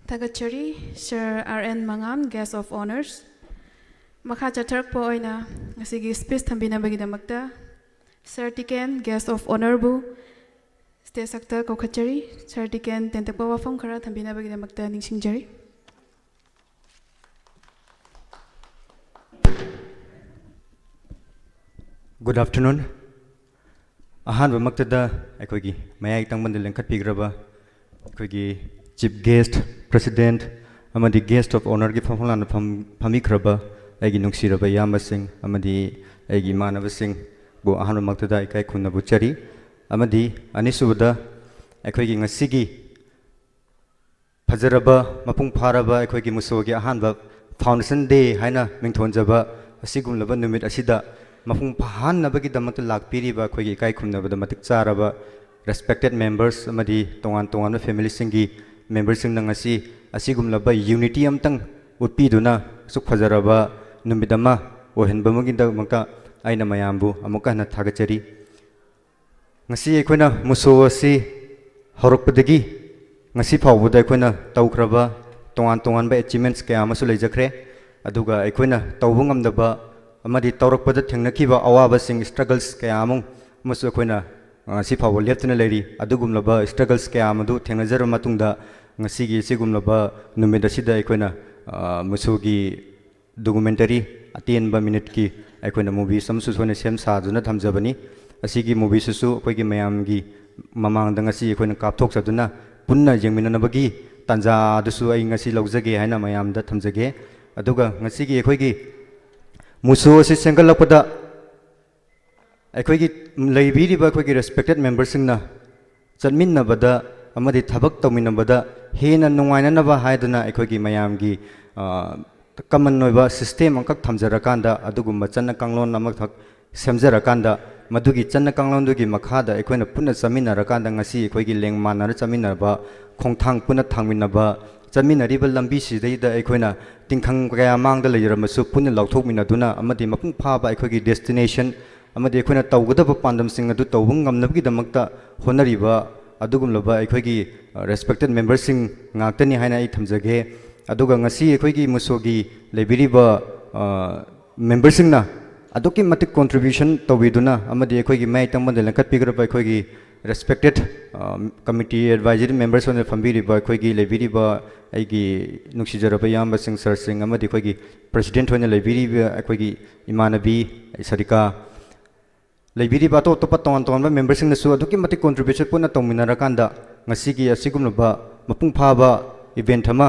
ꯊꯥꯒꯠꯆꯔꯤ꯫ Sir R N ꯃꯉꯥꯝ, Guest of Honours꯫ ꯃꯈꯥ ꯆꯠꯊꯔꯛꯄ ꯑꯣꯏꯅ ꯉꯁꯤꯒꯤ speech ꯊꯝꯕꯤꯅꯕꯒꯤꯗꯃꯛꯇ Sir ꯇꯤꯀꯦꯟ, Guest of Honourꯕꯨ stage ꯁꯛꯇ ꯀꯧꯈꯠꯆꯔꯤ꯫ Sir ꯇꯤꯀꯦꯟ ꯇꯦꯟꯇꯛꯄ ꯋꯥꯐꯝ ꯈꯔ ꯊꯝꯕꯤꯅꯕꯒꯤꯗꯃꯛꯇ ꯅꯤꯡꯁꯤꯡꯖꯔꯤ꯫ Good afternoon. ꯑꯍꯥꯟꯕꯃꯛꯇꯗ ꯑꯩꯈꯣꯏꯒꯤ ꯃꯌꯥꯏ ꯇꯪꯕꯗ ꯂꯦꯡꯈꯠꯄꯤꯈ꯭ꯔꯕ ꯑꯩꯈꯣꯏꯒꯤ chief guest, president ꯑꯃꯗꯤ guest of honourꯒꯤ ꯐꯝꯐꯝ ꯂꯥꯟꯅ ꯐꯝ-, ꯐꯝꯕꯤꯈ꯭ꯔꯕ ꯑꯩꯒꯤ ꯅꯨꯡꯁꯤꯔꯕ ꯏꯌꯥꯝꯕꯁꯤꯡ ꯑꯃꯗꯤ ꯑꯩꯒꯤ ꯏꯃꯥꯟꯅꯕꯁꯤꯡꯕꯨ ꯑꯍꯥꯟꯕꯃꯛꯇꯗ ꯏꯀꯥꯏ ꯈꯨꯝꯅꯕ ꯎꯠꯆꯔꯤ꯫ ꯑꯃꯗꯤ ꯑꯅꯤꯁꯨꯕꯗ, ꯑꯩꯈꯣꯏꯒꯤ ꯉꯁꯤꯒꯤ ꯐꯖꯔꯕ, ꯃꯄꯨꯡ ꯐꯥꯔꯕ ꯑꯩꯈꯣꯏꯒꯤ ꯃꯨꯁꯣꯒꯤ ꯑꯍꯥꯟꯕ Foundation Day ꯍꯥꯏꯅ ꯃꯤꯡꯊꯣꯟꯖꯕ ꯑꯁꯤꯒꯨꯝꯂꯕ ꯅꯨꯃꯤꯠ ꯑꯁꯤꯗ ꯃꯄꯨꯡ ꯐꯥꯍꯟꯅꯕꯒꯤꯗꯃꯛꯇ ꯂꯥꯛꯄꯤꯔꯤꯕ ꯑꯩꯈꯣꯏꯒꯤ ꯏꯀꯥꯏ ꯈꯨꯝꯅꯕꯗ ꯃꯇꯤꯛ ꯆꯥꯔꯕ respected members ꯑꯃꯗꯤ ꯇꯣꯉꯥꯟ ꯇꯣꯉꯥꯟꯕ familyꯁꯤꯡꯒꯤ memberꯁꯤꯡꯅ ꯉꯁꯤ ꯑꯁꯤꯒꯨꯝꯂꯕ unity ꯑꯃꯇꯪ ꯎꯠꯄꯤꯗꯨꯅ ꯑꯁꯨꯛ ꯐꯖꯔꯕ ꯅꯨꯃꯤꯠ ꯑꯃ ꯑꯣꯏꯍꯟꯕ ꯑꯃꯒꯤꯗꯃꯛꯇ ꯑꯩꯅ ꯃꯌꯥꯝꯕꯨ ꯑꯃꯨꯛꯀ ꯍꯟꯅ ꯊꯥꯒꯠꯆꯔꯤ꯫ ꯉꯁꯤ ꯑꯩꯈꯣꯏꯅ ꯃꯨꯁꯣ ꯑꯁꯤ ꯍꯧꯔꯛꯄꯗꯒꯤ ꯉꯁꯤ ꯐꯥꯎꯕꯗ ꯑꯩꯈꯣꯏꯅ ꯇꯧꯈ꯭ꯔꯕ ꯇꯣꯉꯥꯟ ꯇꯣꯉꯥꯟꯕ achievements ꯀꯌꯥ ꯑꯃꯁꯨ ꯂꯩꯖꯈ꯭ꯔꯦ꯫ ꯑꯗꯨꯒ ꯑꯩꯈꯣꯏꯅ ꯇꯧꯕ ꯉꯝꯗꯕ ꯑꯃꯗꯤ ꯇꯧꯔꯛꯄꯗ ꯊꯦꯡꯅꯈꯤꯕ ꯑꯋꯥꯕꯁꯤꯡ, struggles ꯀꯌꯥ ꯑꯃ ꯑꯃꯁꯨ ꯑꯩꯈꯣꯏꯅ, ꯑ, ꯉꯁꯤ ꯐꯥꯎꯕ ꯂꯦꯞꯇꯅ ꯂꯩꯔꯤ꯫ ꯑꯗꯨꯒꯨꯝꯂꯕ struggles ꯀꯌꯥ ꯑꯃꯗꯨ ꯊꯦꯡꯅꯖꯔꯕ ꯃꯇꯨꯡꯗ ꯉꯁꯤꯒꯤ ꯑꯁꯤꯒꯨꯝꯂꯕ ꯅꯨꯃꯤꯠ ꯑꯁꯤꯗ ꯑꯩꯈꯣꯏꯅ, ꯑ, ꯃꯨꯁꯣꯒꯤ documentary ꯑꯇꯦꯟꯕ minuteꯀꯤ ꯑꯩꯈꯣꯏꯅ movies ꯑꯃꯁꯨ ꯑꯩꯈꯣꯏꯅ ꯁꯦꯝ ꯁꯥꯗꯨꯅ ꯊꯝꯖꯕꯅꯤ꯫ ꯑꯁꯤꯒꯤ moviesꯁꯤꯁꯨ ꯑꯩꯈꯣꯏꯒꯤ ꯃꯌꯥꯝꯒꯤ ꯃꯃꯥꯡꯗ ꯉꯁꯤ ꯑꯩꯈꯣꯏꯅ ꯀꯥꯞꯊꯣꯛꯆꯗꯨꯅ ꯄꯨꯟꯅ ꯌꯦꯡꯃꯤꯟꯅꯅꯕꯒꯤ ꯇꯥꯟꯖꯥ ꯑꯗꯨꯁꯨ ꯑꯩ ꯉꯁꯤ ꯂꯧꯖꯒꯦ ꯍꯥꯏꯅ ꯃꯌꯥꯝꯗ ꯊꯝꯖꯒꯦ꯫ ꯑꯗꯨꯒ ꯉꯁꯤꯒꯤ ꯑꯩꯈꯣꯏꯒꯤ ꯃꯨꯁꯣ ꯑꯁꯤ ꯁꯦꯝꯒꯠꯂꯛꯄꯗ ꯑꯩꯈꯣꯏꯒꯤ ꯂꯩꯕꯤꯔꯤꯕ ꯑꯩꯈꯣꯏꯒꯤ respected memberꯁꯤꯡꯅ ꯆꯠꯃꯤꯟꯅꯕꯗ ꯑꯃꯗꯤ ꯊꯕꯛ ꯇꯧꯃꯤꯟꯅꯕꯗ ꯍꯦꯟꯅ ꯅꯨꯡꯉꯥꯏꯅꯅꯕ ꯍꯥꯏꯗꯨꯅ ꯑꯩꯈꯣꯏꯒꯤ ꯃꯌꯥꯝꯒꯤ, ꯑ, common ꯑꯣꯏꯕ system ꯑꯃꯈꯛ ꯊꯝꯖꯔꯀꯥꯟꯗ, ꯑꯗꯨꯒꯨꯝꯕ ꯆꯠꯅ ꯀꯥꯡꯂꯣꯟ ꯑꯃꯈꯛ ꯁꯦꯝꯖꯔꯀꯥꯟꯗ, ꯃꯗꯨꯒꯤ ꯆꯠꯅ ꯀꯥꯡꯂꯣꯟꯗꯨꯒꯤ ꯃꯈꯥꯗ ꯑꯩꯈꯣꯏꯅ ꯄꯨꯟꯅ ꯆꯠꯃꯤꯟꯅꯔꯀꯥꯟꯗ ꯉꯁꯤ ꯑꯩꯈꯣꯏꯒꯤ ꯂꯦꯡ ꯃꯥꯟꯅꯔ ꯆꯠꯃꯤꯟꯅꯕ, ꯈꯣꯡꯊꯥꯡ ꯄꯨꯟꯅ ꯊꯥꯡꯃꯤꯟꯅꯕ, ꯆꯠꯃꯤꯟꯅꯔꯤꯕ ꯂꯝꯕꯤꯁꯤꯗꯩꯗ ꯑꯩꯈꯣꯏꯅ ꯇꯤꯡꯈꯪ ꯀꯌꯥ ꯃꯥꯡꯗ ꯂꯩꯔꯝꯃꯁꯨ ꯄꯨꯟꯅ ꯂꯧꯊꯣꯛꯃꯤꯟꯅꯗꯨꯅ ꯑꯃꯗꯤ ꯃꯄꯨꯡ ꯐꯥꯕ ꯑꯩꯈꯣꯏꯒꯤ destination ꯑꯃꯗꯤ ꯑꯩꯈꯣꯏꯅ ꯇꯧꯒꯗꯕ ꯄꯥꯟꯗꯝꯁꯤꯡ ꯑꯗꯨ ꯇꯧꯕ ꯉꯝꯅꯕꯒꯤꯗꯃꯛꯇ ꯍꯣꯠꯅꯔꯤꯕ ꯑꯗꯨꯒꯨꯝꯂꯕ ꯑꯩꯈꯣꯏꯒꯤ, ꯑ, respected memberꯁꯤꯡ ꯉꯥꯛꯇꯅꯤ ꯍꯥꯏꯅ ꯑꯩ ꯊꯝꯖꯒꯦ꯫ ꯑꯗꯨꯒ ꯉꯁꯤ ꯑꯩꯈꯣꯏꯒꯤ ꯃꯨꯁꯣꯒꯤ ꯂꯩꯕꯤꯔꯤꯕ, ꯑ, memberꯁꯤꯡꯅ ꯑꯗꯨꯛꯀꯤ ꯃꯇꯤꯛ contribution ꯇꯧꯕꯤꯗꯨꯅ ꯑꯃꯗꯤ ꯑꯩꯈꯣꯏꯒꯤ ꯃꯌꯥꯏ ꯇꯪꯕꯗ ꯂꯦꯡꯈꯠꯄꯤꯈ꯭ꯔꯕ ꯑꯩꯈꯣꯏꯒꯤ respected, ꯑ, committee advisory members ꯑꯣꯏꯅ ꯐꯝꯕꯤꯔꯤꯕ ꯑꯩꯈꯣꯏꯒꯤ ꯂꯩꯕꯤꯔꯤꯕ ꯑꯩꯒꯤ ꯅꯨꯡꯁꯤꯖꯔꯕ ꯏꯌꯥꯝꯕꯁꯤꯡ, sirꯁꯤꯡ ꯑꯃꯗꯤ ꯑꯩꯈꯣꯏꯒꯤ president ꯑꯣꯏꯅ ꯂꯩꯕꯤꯔꯤꯕ ꯑꯩꯈꯣꯏꯒꯤ ꯏꯃꯥꯟꯅꯕꯤ ꯁꯔꯤꯀꯥ, ꯂꯩꯕꯤꯔꯤꯕ ꯑꯇꯣꯞ ꯑꯇꯣꯞꯄ ꯇꯣꯉꯥꯟ ꯇꯣꯉꯥꯟꯕ memberꯁꯤꯡꯅꯁꯨ ꯑꯗꯨꯛꯀꯤ ꯃꯇꯤꯛ contribution ꯄꯨꯟꯅ ꯇꯧꯃꯤꯟꯅꯔꯀꯥꯟꯗ ꯉꯁꯤꯒꯤ ꯑꯁꯤꯒꯨꯝꯂꯕ ꯃꯄꯨꯡ ꯐꯥꯕ event ꯑꯃ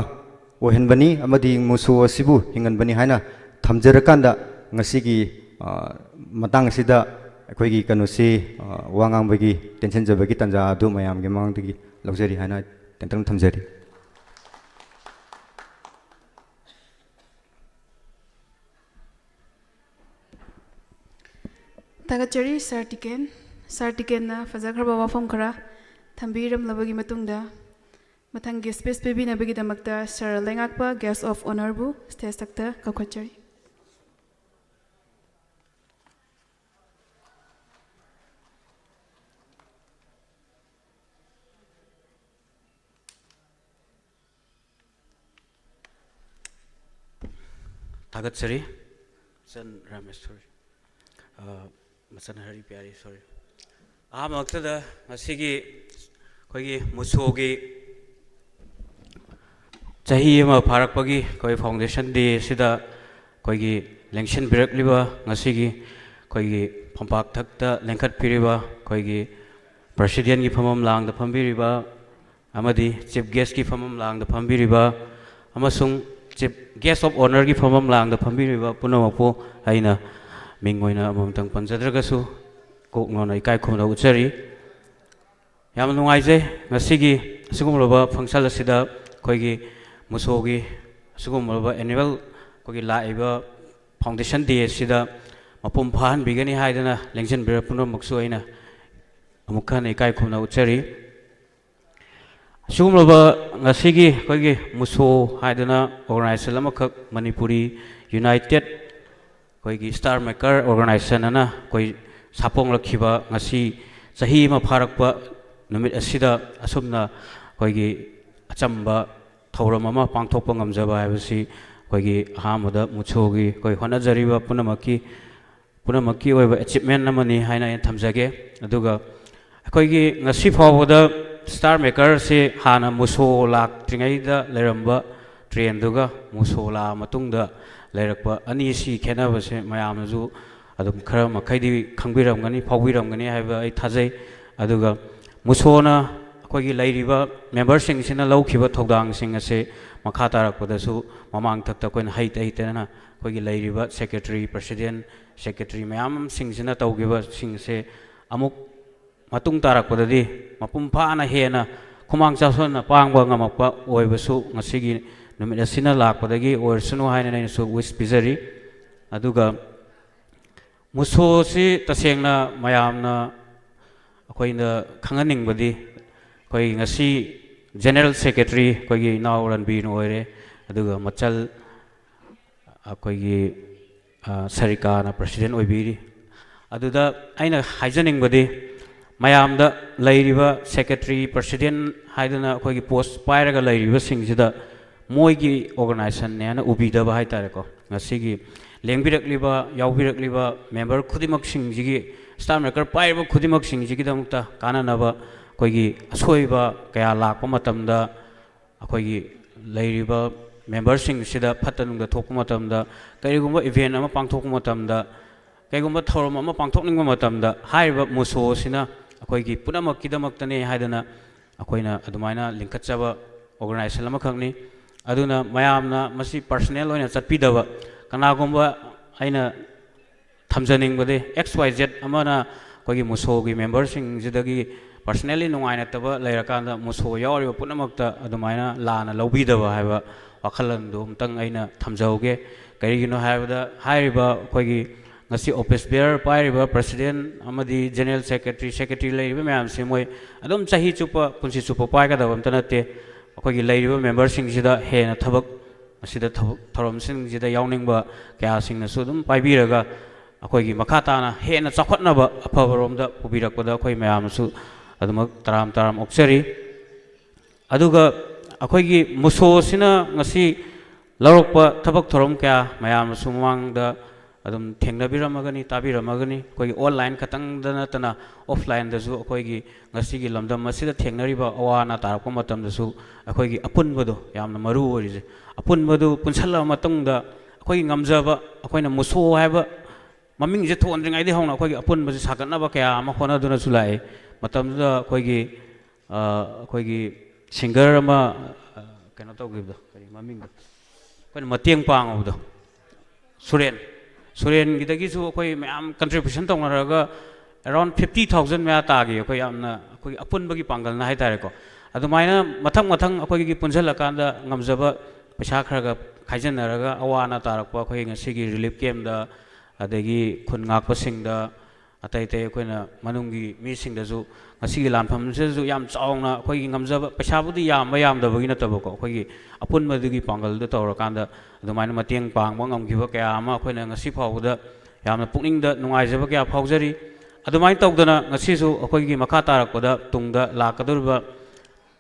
ꯑꯣꯏꯍꯟꯕꯅꯤ ꯑꯃꯗꯤ ꯃꯨꯁꯣ ꯑꯁꯤꯕꯨ ꯍꯤꯡꯍꯟꯕꯅꯤ ꯍꯥꯏꯅ ꯊꯝꯖꯔꯀꯥꯟꯗ ꯉꯁꯤꯒꯤ, ꯑ, ꯃꯇꯥꯡ ꯑꯁꯤꯗ ꯑꯩꯈꯣꯏꯒꯤ ꯀꯩꯅꯣꯁꯤ, ꯑ, ꯋꯥ ꯉꯥꯡꯕꯒꯤ ꯇꯦꯟꯁꯤꯟꯖꯕꯒꯤ ꯇꯥꯟꯖꯥ ꯑꯗꯨ ꯃꯌꯥꯝꯒꯤ ꯃꯃꯥꯡꯗꯒꯤ ꯂꯧꯖꯔꯤ ꯍꯥꯏꯅ ꯇꯦꯟꯇꯛꯅ ꯊꯝꯖꯔꯤ꯫ ꯊꯥꯒꯠꯆꯔꯤ ꯁꯥꯔ ꯇꯤꯀꯦꯟ꯫ ꯁꯥꯔ ꯇꯤꯀꯦꯟꯅ ꯐꯖꯈ꯭ꯔꯕ ꯋꯥꯐꯝ ꯈꯔ ꯊꯝꯕꯤꯔꯝꯂꯕꯒꯤ ꯃꯇꯨꯡꯗ, ꯃꯊꯪꯒꯤ speech ꯄꯤꯕꯤꯅꯕꯒꯤꯗꯃꯛꯇ sir ꯂꯩꯉꯥꯛꯄ Guest of Honourꯕꯨ stage ꯊꯛꯇ ꯀꯧꯈꯠꯆꯔꯤ꯫ ꯊꯥꯒꯠꯆꯔꯤ꯫ ꯃꯆꯟ ꯔꯥꯃꯦꯁ, sorry꯫ ꯑ, ꯃꯆꯟ ꯍꯔꯤ ꯄꯤꯌꯥꯔꯤ, sorry꯫ ꯑꯍꯥꯟꯕꯃꯛꯇꯗ ꯉꯁꯤꯒꯤ ꯑꯩꯈꯣꯏꯒꯤ ꯃꯨꯁꯣꯒꯤ ꯆꯍꯤ ꯑꯃ ꯐꯥꯔꯛꯄꯒꯤ ꯑꯩꯈꯣꯏ foundation day ꯑꯁꯤꯗ ꯑꯩꯈꯣꯏꯒꯤ ꯂꯦꯡꯁꯤꯟꯕꯤꯔꯛꯂꯤꯕ, ꯉꯁꯤꯒꯤ ꯑꯩꯈꯣꯏꯒꯤ ꯐꯝꯄꯥꯛ ꯊꯛꯇ ꯂꯦꯡꯈꯠꯄꯤꯔꯤꯕ ꯑꯩꯈꯣꯏꯒꯤ presidentꯀꯤ ꯐꯝꯐꯝ ꯂꯥꯡꯗ ꯐꯝꯕꯤꯔꯤꯕ ꯑꯃꯗꯤ chief guestꯀꯤ ꯐꯝꯐꯝ ꯂꯥꯡꯗ ꯐꯝꯕꯤꯔꯤꯕ ꯑꯃꯁꯨꯡ chief guest of honourꯒꯤ ꯐꯝꯐꯝ ꯂꯥꯡꯗ ꯐꯝꯕꯤꯔꯤꯕ ꯄꯨꯝꯅꯃꯛꯄꯨ ꯑꯩꯅ ꯃꯤꯡ ꯑꯣꯏꯅ ꯑꯃꯃꯝꯇꯪ ꯄꯟꯖꯗ꯭ꯔꯒꯁꯨ ꯀꯣꯛ ꯉꯥꯎꯅ ꯏꯀꯥꯏ ꯈꯨꯝꯅꯕ ꯎꯠꯆꯔꯤ꯫ ꯌꯥꯝꯅ ꯅꯨꯡꯉꯥꯏꯖꯩ ꯉꯁꯤꯒꯤ ꯑꯁꯤꯒꯨꯝꯂꯕ function ꯑꯁꯤꯗ ꯑꯩꯈꯣꯏꯒꯤ ꯃꯨꯁꯣꯒꯤ ꯑꯁꯤꯒꯨꯝꯂꯕ annual ꯑꯩꯈꯣꯏꯒꯤ ꯂꯥꯛꯏꯕ foundation day ꯑꯁꯤꯗ ꯃꯄꯨꯡ ꯐꯥꯍꯟꯕꯤꯒꯅꯤ ꯍꯥꯏꯗꯅ ꯂꯦꯡꯁꯤꯟꯕꯤꯔꯛꯄ ꯄꯨꯝꯅꯃꯛꯁꯨ ꯑꯩꯅ ꯑꯃꯨꯛ ꯍꯟꯅ ꯏꯀꯥꯏ ꯈꯨꯝꯅꯕ ꯎꯠꯆꯔꯤ꯫ ꯑꯁꯤꯒꯨꯝꯂꯕ ꯉꯁꯤꯒꯤ ꯑꯩꯈꯣꯏꯒꯤ ꯃꯨꯁꯣ ꯍꯥꯏꯗꯅ organization ꯑꯃꯈꯛ, ꯃꯅꯤꯄꯨꯔꯤ United ꯑꯩꯈꯣꯏꯒꯤ Star Maker organization ꯑꯅ ꯑꯩꯈꯣꯏ ꯁꯥꯐꯣꯡꯂꯛꯈꯤꯕ ꯉꯁꯤ ꯆꯍꯤ ꯑꯃ ꯐꯥꯔꯛꯄ ꯅꯨꯃꯤꯠ ꯑꯁꯤꯗ ꯑꯁꯨꯝꯅ ꯑꯩꯈꯣꯏꯒꯤ ꯑꯆꯝꯕ ꯊꯧꯔꯝ ꯑꯃ ꯄꯥꯡꯊꯣꯛꯄ ꯉꯝꯖꯕ ꯍꯥꯏꯕꯁꯤ ꯑꯩꯈꯣꯏꯒꯤ ꯑꯍꯥꯟꯕꯗ ꯃꯨꯁꯣꯒꯤ ꯑꯩꯈꯣꯏ ꯍꯣꯠꯅꯖꯔꯤꯕ ꯄꯨꯝꯅꯃꯛꯀꯤ ꯄꯨꯝꯅꯃꯛꯀꯤ ꯑꯣꯏꯕ achievement ꯑꯃꯅꯤ ꯍꯥꯏꯅ ꯑꯩꯅ ꯊꯝꯖꯒꯦ꯫ ꯑꯗꯨꯒ ꯑꯩꯈꯣꯏꯒꯤ ꯉꯁꯤ ꯐꯥꯎꯕꯗ Star Makerꯁꯤ ꯍꯥꯟꯅ ꯃꯨꯁꯣ ꯂꯥꯛꯇ꯭ꯔꯤꯉꯩꯗ ꯂꯩꯔꯝꯕ trendꯗꯨꯒ ꯃꯨꯁꯣ ꯂꯥꯛꯑ ꯃꯇꯨꯡꯗ ꯂꯩꯔꯛꯄ ꯑꯅꯤꯁꯤ ꯈꯦꯠꯅꯕꯁꯦ ꯃꯌꯥꯝꯅꯁꯨ ꯑꯗꯨꯝ ꯈꯔ ꯃꯈꯩꯗꯤ ꯈꯪꯕꯤꯔꯝꯒꯅꯤ, ꯐꯥꯎꯕꯤꯔꯝꯒꯅꯤ ꯍꯥꯏꯕ ꯑꯩ ꯊꯥꯖꯩ꯫ ꯑꯗꯨꯒ ꯃꯨꯁꯣꯅ ꯑꯩꯈꯣꯏꯒꯤ ꯂꯩꯔꯤꯕ ꯃꯦꯝꯕꯔꯁꯤꯡꯁꯤꯅ ꯂꯧꯈꯤꯕ ꯊꯧꯗꯥꯡꯁꯤꯡ ꯑꯁꯦ ꯃꯈꯥ ꯇꯥꯔꯛꯄꯗꯁꯨ ꯃꯃꯥꯡ ꯊꯛꯇ ꯑꯩꯈꯣꯏꯅ ꯍꯩꯇ ꯍꯩꯇꯅ ꯑꯩꯈꯣꯏꯒꯤ ꯂꯩꯔꯤꯕ ꯁꯦꯀ꯭ꯔꯦꯇꯔꯤ, ꯄ꯭ꯔꯁꯤꯗꯦꯟ, ꯁꯦꯀ꯭ꯔꯦꯇꯔꯤ ꯃꯌꯥꯝꯁꯤꯡꯁꯤꯅ ꯇꯧꯈꯤꯕꯁꯤꯡꯁꯦ ꯑꯃꯨꯛ ꯃꯇꯨꯡ ꯇꯥꯔꯛꯄꯗꯗꯤ ꯃꯄꯨꯡ ꯐꯥꯅ ꯍꯦꯟꯅ ꯈꯨꯃꯥꯡ ꯆꯥꯎꯁꯟꯅ ꯄꯥꯡꯕ ꯉꯝꯃꯛꯄ ꯑꯣꯏꯕꯁꯨ ꯉꯁꯤꯒꯤ ꯅꯨꯃꯤꯠ ꯑꯁꯤꯅ ꯂꯥꯛꯄꯗꯒꯤ ꯑꯣꯏꯔꯁꯅꯨ ꯍꯥꯏꯅ ꯑꯩꯅꯁꯨ ꯋꯤꯁ ꯄꯤꯖꯔꯤ꯫ ꯑꯗꯨꯒ ꯃꯨꯁꯣꯁꯤ ꯇꯁꯦꯡꯅ ꯃꯌꯥꯝꯅ ꯑꯩꯈꯣꯏꯅ ꯈꯪꯍꯟꯅꯤꯡꯕꯗꯤ ꯑꯩꯈꯣꯏ ꯉꯁꯤ ꯖꯦꯅꯔꯦꯜ ꯁꯦꯀ꯭ꯔꯦꯇꯔꯤ ꯑꯩꯈꯣꯏꯒꯤ ꯏꯅꯥꯎ ꯔꯟꯕꯤꯔꯅ ꯑꯣꯏꯔꯦ, ꯑꯗꯨꯒ ꯃꯆꯜ ꯑꯩꯈꯣꯏꯒꯤ, ꯑ, ꯁꯔꯤꯀꯥꯅ ꯄ꯭ꯔꯁꯤꯗꯦꯟ ꯑꯣꯏꯕꯤꯔꯤ꯫ ꯑꯗꯨꯗ ꯑꯩꯅ ꯍꯥꯏꯖꯅꯤꯡꯕꯗꯤ ꯃꯌꯥꯝꯗ ꯂꯩꯔꯤꯕ ꯁꯦꯀ꯭ꯔꯦꯇꯔꯤ, ꯄ꯭ꯔꯁꯤꯗꯦꯟ ꯍꯥꯏꯗꯅ ꯑꯩꯈꯣꯏꯒꯤ ꯄꯣꯁ ꯄꯥꯏꯔꯒ ꯂꯩꯔꯤꯕꯁꯤꯡꯁꯤꯗ ꯃꯣꯏꯒꯤ ꯑꯣꯔꯒꯅꯥꯏꯖꯦꯁꯟꯅꯦꯅ ꯎꯕꯤꯗꯕ ꯍꯥꯏ ꯇꯥꯔꯦꯀꯣ꯫ ꯉꯁꯤꯒꯤ ꯂꯦꯡꯕꯤꯔꯛꯂꯤꯕ, ꯌꯥꯎꯕꯤꯔꯛꯂꯤꯕ ꯃꯦꯝꯕꯔ ꯈꯨꯗꯤꯡꯃꯛꯁꯤꯡꯁꯤꯒꯤ, ꯁ꯭ꯇꯥꯝ ꯃꯦꯀꯔ ꯄꯥꯏꯔꯤꯕ ꯈꯨꯗꯤꯡꯃꯛꯁꯤꯡꯁꯤꯒꯤꯗꯃꯛꯇ ꯀꯥꯟꯅꯅꯕ ꯑꯩꯈꯣꯏꯒꯤ ꯑꯁꯣꯏꯕ ꯀꯌꯥ ꯂꯥꯛꯄ ꯃꯇꯝꯗ ꯑꯩꯈꯣꯏꯒꯤ ꯂꯩꯔꯤꯕ ꯃꯦꯝꯕꯔꯁꯤꯡꯁꯤꯗ ꯐꯠꯇ ꯅꯨꯡꯗ ꯊꯣꯛꯄ ꯃꯇꯝꯗ, ꯀꯔꯤꯒꯨꯝꯕ ꯏꯚꯦꯟ ꯑꯃ ꯄꯥꯡꯊꯣꯛꯄ ꯃꯇꯝꯗ, ꯀꯩꯒꯨꯝꯕ ꯊꯧꯔꯝ ꯑꯃ ꯄꯥꯡꯊꯣꯛꯅꯤꯡꯕ ꯃꯇꯝꯗ ꯍꯥꯏꯔꯤꯕ ꯃꯨꯁꯣ ꯑꯁꯤꯅ ꯑꯩꯈꯣꯏꯒꯤ ꯄꯨꯝꯅꯃꯛꯀꯤꯗꯃꯛꯇꯅꯦ ꯍꯥꯏꯗꯅ ꯑꯩꯈꯣꯏꯅ ꯑꯗꯨꯃꯥꯏꯅ ꯂꯤꯡꯈꯠꯆꯕ ꯑꯣꯔꯒꯅꯥꯏꯖꯦꯁꯟ ꯑꯃꯈꯛꯅꯤ꯫ ꯑꯗꯨꯅ ꯃꯌꯥꯝꯅ ꯃꯁꯤ ꯄꯔꯁꯅꯦꯜ ꯑꯣꯏꯅ ꯆꯠꯄꯤꯗꯕ, ꯀꯅꯥꯒꯨꯝꯕ ꯑꯩꯅ ꯊꯝꯖꯅꯤꯡꯕꯗꯤ ꯑꯦꯛꯁ ꯋꯥꯏ ꯖꯦꯠ ꯑꯃꯅ ꯑꯩꯈꯣꯏꯒꯤ ꯃꯨꯁꯣꯒꯤ ꯃꯦꯝꯕꯔꯁꯤꯡꯁꯤꯗꯒꯤ ꯄꯔꯁꯅꯦꯜꯂꯤ ꯅꯨꯡꯉꯥꯏꯅꯗꯕ ꯂꯩꯔꯀꯥꯟꯗ ꯃꯨꯁꯣ ꯌꯥꯎꯔꯤꯕ ꯄꯨꯝꯅꯃꯛꯇ ꯑꯗꯨꯃꯥꯏꯅ ꯂꯥꯟꯅ ꯂꯧꯕꯤꯗꯕ ꯍꯥꯏꯕ ꯋꯥꯈꯜꯂꯣꯟꯗꯨ ꯑꯃꯨꯛꯇꯪ ꯑꯩꯅ ꯊꯝꯖꯍꯧꯒꯦ꯫ ꯀꯔꯤꯒꯤꯅꯣ ꯍꯥꯏꯕꯗ ꯍꯥꯏꯔꯤꯕ ꯑꯩꯈꯣꯏꯒꯤ ꯉꯁꯤ ꯑꯣꯐꯤꯁ ꯕꯤꯌꯔ ꯄꯥꯏꯔꯤꯕ ꯄ꯭ꯔꯁꯤꯗꯦꯟ ꯑꯃꯗꯤ ꯖꯦꯅꯔꯦꯜ ꯁꯦꯀ꯭ꯔꯦꯇꯔꯤ, ꯁꯦꯀ꯭ꯔꯦꯇꯔꯤ ꯂꯩꯔꯤꯕ ꯃꯌꯥꯝꯁꯦ ꯃꯣꯏ ꯑꯗꯨꯝ ꯆꯍꯤ ꯆꯨꯞꯄ, ꯄꯨꯟꯁꯤ ꯆꯨꯞꯄ ꯄꯥꯏꯒꯗꯕ ꯑꯝꯇ ꯅꯠꯇꯦ꯫ ꯑꯩꯈꯣꯏꯒꯤ ꯂꯩꯔꯤꯕ ꯃꯦꯝꯕꯔꯁꯤꯡꯁꯤꯗ ꯍꯦꯟꯅ ꯊꯕꯛ ꯑꯁꯤꯗ ꯊꯕꯛ ꯊꯧꯔꯝꯁꯤꯡꯁꯤꯗ ꯌꯥꯎꯅꯤꯡꯕ ꯀꯌꯥꯁꯤꯡꯅꯁꯨ ꯑꯗꯨꯝ ꯄꯥꯏꯕꯤꯔꯒ ꯑꯩꯈꯣꯏꯒꯤ ꯃꯈꯥ ꯇꯥꯅ ꯍꯦꯟꯅ ꯆꯥꯎꯈꯠꯅꯕ ꯑꯐꯕꯔꯣꯝꯗ ꯄꯨꯕꯤꯔꯛꯄꯗ ꯑꯩꯈꯣꯏ ꯃꯌꯥꯝꯅꯁꯨ ꯑꯗꯨꯃꯛ ꯇꯔꯥꯝ ꯇꯔꯥꯝ ꯑꯣꯛꯆꯔꯤ꯫ ꯑꯗꯨꯒ ꯑꯩꯈꯣꯏꯒꯤ ꯃꯨꯁꯣꯁꯤꯅ ꯉꯁꯤ ꯂꯧꯔꯛꯄ ꯊꯕꯛ ꯊꯧꯔꯝ ꯀꯌꯥ ꯃꯌꯥꯝꯅꯁꯨ ꯃꯃꯥꯡꯗ ꯑꯗꯨꯝ ꯊꯦꯡꯅꯕꯤꯔꯝꯃꯒꯅꯤ, ꯇꯥꯕꯤꯔꯝꯃꯒꯅꯤ꯫ ꯑꯩꯈꯣꯏꯒꯤ ꯑꯣꯟꯂꯥꯏꯟ ꯈꯛꯇꯪꯗ ꯅꯠꯇꯅ ꯑꯣꯐꯂꯥꯏꯟꯗꯁꯨ ꯑꯩꯈꯣꯏꯒꯤ ꯉꯁꯤꯒꯤ ꯂꯝꯗꯝ ꯑꯁꯤꯗ ꯊꯦꯡꯅꯔꯤꯕ ꯑꯋꯥ ꯑꯅꯥ ꯇꯥꯔꯛꯄ ꯃꯇꯝꯗꯁꯨ ꯑꯩꯈꯣꯏꯒꯤ ꯑꯄꯨꯟꯕꯗꯣ ꯌꯥꯝꯅ ꯃꯔꯨ ꯑꯣꯏꯔꯤꯁꯦ꯫ ꯑꯄꯨꯟꯕꯗꯨ ꯄꯨꯟꯁꯤꯜꯂꯕ ꯃꯇꯨꯡꯗ ꯑꯩꯈꯣꯏꯒꯤ ꯉꯝꯖꯕ, ꯑꯩꯈꯣꯏꯅ ꯃꯨꯁꯣ ꯍꯥꯏꯕ ꯃꯃꯤꯡꯁꯦ ꯊꯣꯟꯗ꯭ꯔꯤꯉꯩꯗꯒꯤ ꯍꯧꯅ ꯑꯩꯈꯣꯏꯒꯤ ꯑꯄꯨꯟꯕꯁꯦ ꯁꯥꯒꯠꯅꯕ ꯀꯌꯥ ꯑꯃ ꯍꯣꯠꯅꯗꯨꯅꯁꯨ ꯂꯥꯛꯏ꯫ ꯃꯇꯝꯗꯨꯗ ꯑꯩꯈꯣꯏꯒꯤ, ꯑ, ꯑꯩꯈꯣꯏꯒꯤ singer ꯑꯃ, ꯑ, ꯀꯩꯅꯣ ꯇꯧꯈꯤꯕꯗꯣ, ꯀꯔꯤ ꯃꯃꯤꯡꯗꯣ, ꯑꯩꯈꯣꯏꯅ ꯃꯇꯦꯡ ꯄꯥꯡꯉꯨꯕꯗꯣ, ꯁꯨꯔꯦꯟ꯫ ꯁꯨꯔꯦꯟꯒꯤꯗꯒꯤꯁꯨ ꯑꯩꯈꯣꯏ ꯃꯌꯥꯝ contribution ꯇꯧꯅꯔꯒ around fifty thousand ꯃꯌꯥ ꯇꯥꯈꯤ꯫ ꯑꯩꯈꯣꯏ ꯌꯥꯝꯅ, ꯑꯩꯈꯣꯏꯒꯤ ꯑꯄꯨꯟꯕꯒꯤ ꯄꯥꯡꯒꯜꯅ ꯍꯥꯏꯇꯥꯔꯦꯀꯣ꯫ ꯑꯗꯨꯃꯥꯏꯅ ꯃꯊꯪ ꯃꯊꯪ ꯑꯩꯈꯣꯏꯒꯤ ꯄꯨꯟꯁꯤꯜꯂꯀꯥꯟꯗ ꯉꯝꯖꯕ ꯄꯩꯁꯥ ꯈꯔ ꯈꯔ ꯈꯥꯏꯖꯤꯟꯅꯔꯒ ꯑꯋꯥ ꯑꯅꯥ ꯇꯥꯔꯛꯄ ꯑꯩꯈꯣꯏꯒꯤ ꯉꯁꯤꯒꯤ relief campꯇ, ꯑꯗꯒꯤ ꯈꯨꯟ ꯉꯥꯛꯄꯁꯤꯡꯗ, ꯑꯇꯩ ꯑꯇꯩ ꯑꯩꯈꯣꯏꯅ ꯃꯅꯨꯡꯒꯤ ꯃꯤꯁꯤꯡꯗꯁꯨ ꯉꯁꯤꯒꯤ ꯂꯥꯟꯐꯝꯁꯤꯗꯁꯨ ꯌꯥꯝ ꯆꯥꯎꯅ ꯑꯩꯈꯣꯏꯒꯤ ꯉꯝꯖꯕ, ꯄꯩꯁꯥꯕꯨꯗꯤ ꯌꯥꯝꯕ ꯌꯥꯝꯗꯕꯒꯤ ꯅꯠꯇꯕꯀꯣ, ꯑꯩꯈꯣꯏꯒꯤ ꯑꯄꯨꯟꯕꯗꯨꯒꯤ ꯄꯥꯡꯒꯜꯗ ꯇꯧꯔꯀꯥꯟꯗ ꯑꯗꯨꯃꯥꯏꯅ ꯃꯇꯦꯡ ꯄꯥꯡꯕ ꯉꯝꯈꯤꯕ ꯀꯌꯥ ꯑꯃ ꯑꯩꯈꯣꯏꯅ ꯉꯁꯤ ꯐꯥꯎꯕꯗ ꯌꯥꯝꯅ ꯄꯨꯛꯅꯤꯡꯗ ꯅꯨꯡꯉꯥꯏꯖꯕ ꯀꯌꯥ ꯐꯥꯎꯖꯔꯤ꯫ ꯑꯗꯨꯃꯥꯏꯅ ꯇꯧꯗꯅ ꯉꯁꯤꯁꯨ ꯑꯩꯈꯣꯏꯒꯤ ꯃꯈꯥ ꯇꯥꯔꯛꯄꯗ ꯇꯨꯡꯗ ꯂꯥꯛꯀꯗꯧꯔꯤꯕ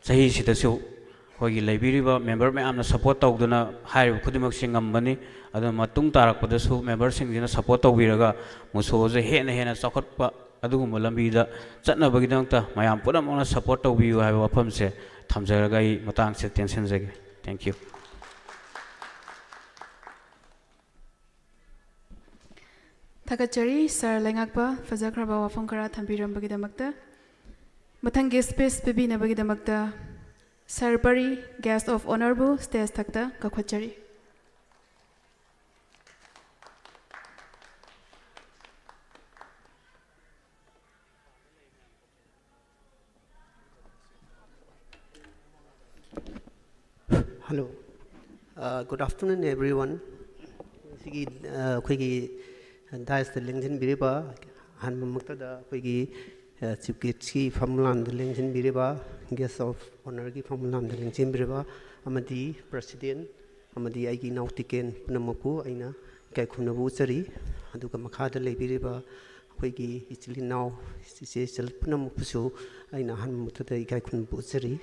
ꯆꯍꯤꯁꯤꯗꯁꯨ ꯑꯩꯈꯣꯏꯒꯤ ꯂꯩꯕꯤꯔꯤꯕ member ꯃꯌꯥꯝꯅ support ꯇꯧꯗꯨꯅ ꯍꯥꯏꯔꯤꯕ ꯈꯨꯗꯤꯡꯃꯛꯁꯤ ꯉꯝꯕꯅꯤ꯫ ꯑꯗꯨꯅ ꯃꯇꯨꯡ ꯇꯥꯔꯛꯄꯗꯁꯨ memberꯁꯤꯡꯁꯤꯅ support ꯇꯧꯕꯤꯔꯒ ꯃꯨꯁꯣꯁꯦ ꯍꯦꯟꯅ ꯍꯦꯟꯅ ꯆꯥꯎꯈꯠꯄ ꯑꯗꯨꯒꯨꯝꯕ ꯂꯝꯕꯤꯗ ꯆꯠꯅꯕꯒꯤꯗꯃꯛꯇ ꯃꯌꯥꯝ ꯄꯨꯝꯅꯃꯛꯅ support ꯇꯧꯕꯤꯌꯨ ꯍꯥꯏꯕ ꯋꯥꯐꯝꯁꯦ ꯊꯝꯖꯔꯒ ꯑꯩ ꯃꯇꯥꯡꯁꯤꯗ ꯇꯦꯟꯁꯤꯟꯖꯒꯦ꯫ Thank you꯫ ꯊꯥꯒꯠꯆꯔꯤ ꯁꯥꯔ ꯂꯩꯉꯥꯛꯄ, ꯐꯖꯈ꯭ꯔꯕ ꯋꯥꯐꯝ ꯈꯔ ꯊꯝꯕꯤꯔꯝꯕꯒꯤꯗꯃꯛꯇ꯫ ꯃꯊꯪꯒꯤ speech ꯄꯤꯕꯤꯅꯕꯒꯤꯗꯃꯛꯇ ꯁꯥꯔ ꯄꯔꯤ, guest of honourꯕꯨ stage ꯊꯛꯇ ꯀꯧꯈꯠꯆꯔꯤ꯫ Hello. Uh, good afternoon, everyone. ꯁꯤꯒꯤ, ꯑ, ꯑꯩꯈꯣꯏꯒꯤ daisꯇ ꯂꯦꯡꯁꯤꯟꯕꯤꯔꯤꯕ, ꯑꯍꯥꯟꯕꯃꯛꯇꯗ ꯑꯩꯈꯣꯏꯒꯤ, ꯑ, chief guestꯀꯤ ꯐꯝꯂꯥꯟꯗ ꯂꯦꯡꯁꯤꯟꯕꯤꯔꯤꯕ, guest of honourꯒꯤ ꯐꯝꯂꯥꯟꯗ ꯂꯦꯡꯁꯤꯟꯕꯤꯔꯤꯕ, ꯑꯃꯗꯤ president, ꯑꯃꯗꯤ ꯑꯩꯒꯤ ꯏꯅꯥꯎ ꯇꯤꯀꯦꯟ ꯄꯨꯝꯅꯃꯛꯄꯨ ꯑꯩꯅ ꯏꯀꯥꯏ ꯈꯨꯝꯅꯕ ꯎꯠꯆꯔꯤ꯫ ꯑꯗꯨꯒ ꯃꯈꯥꯗ ꯂꯩꯕꯤꯔꯤꯕ ꯑꯩꯈꯣꯏꯒꯤ ꯏꯆꯤꯜ ꯏꯅꯥꯎ, ꯏꯆꯦ ꯏꯆꯜ ꯄꯨꯝꯅꯃꯛꯄꯨꯁꯨ ꯑꯩꯅ ꯑꯍꯥꯟꯕꯃꯛꯇꯗ ꯏꯀꯥꯏ ꯈꯨꯝꯅꯕ ꯎꯠꯆꯔꯤ꯫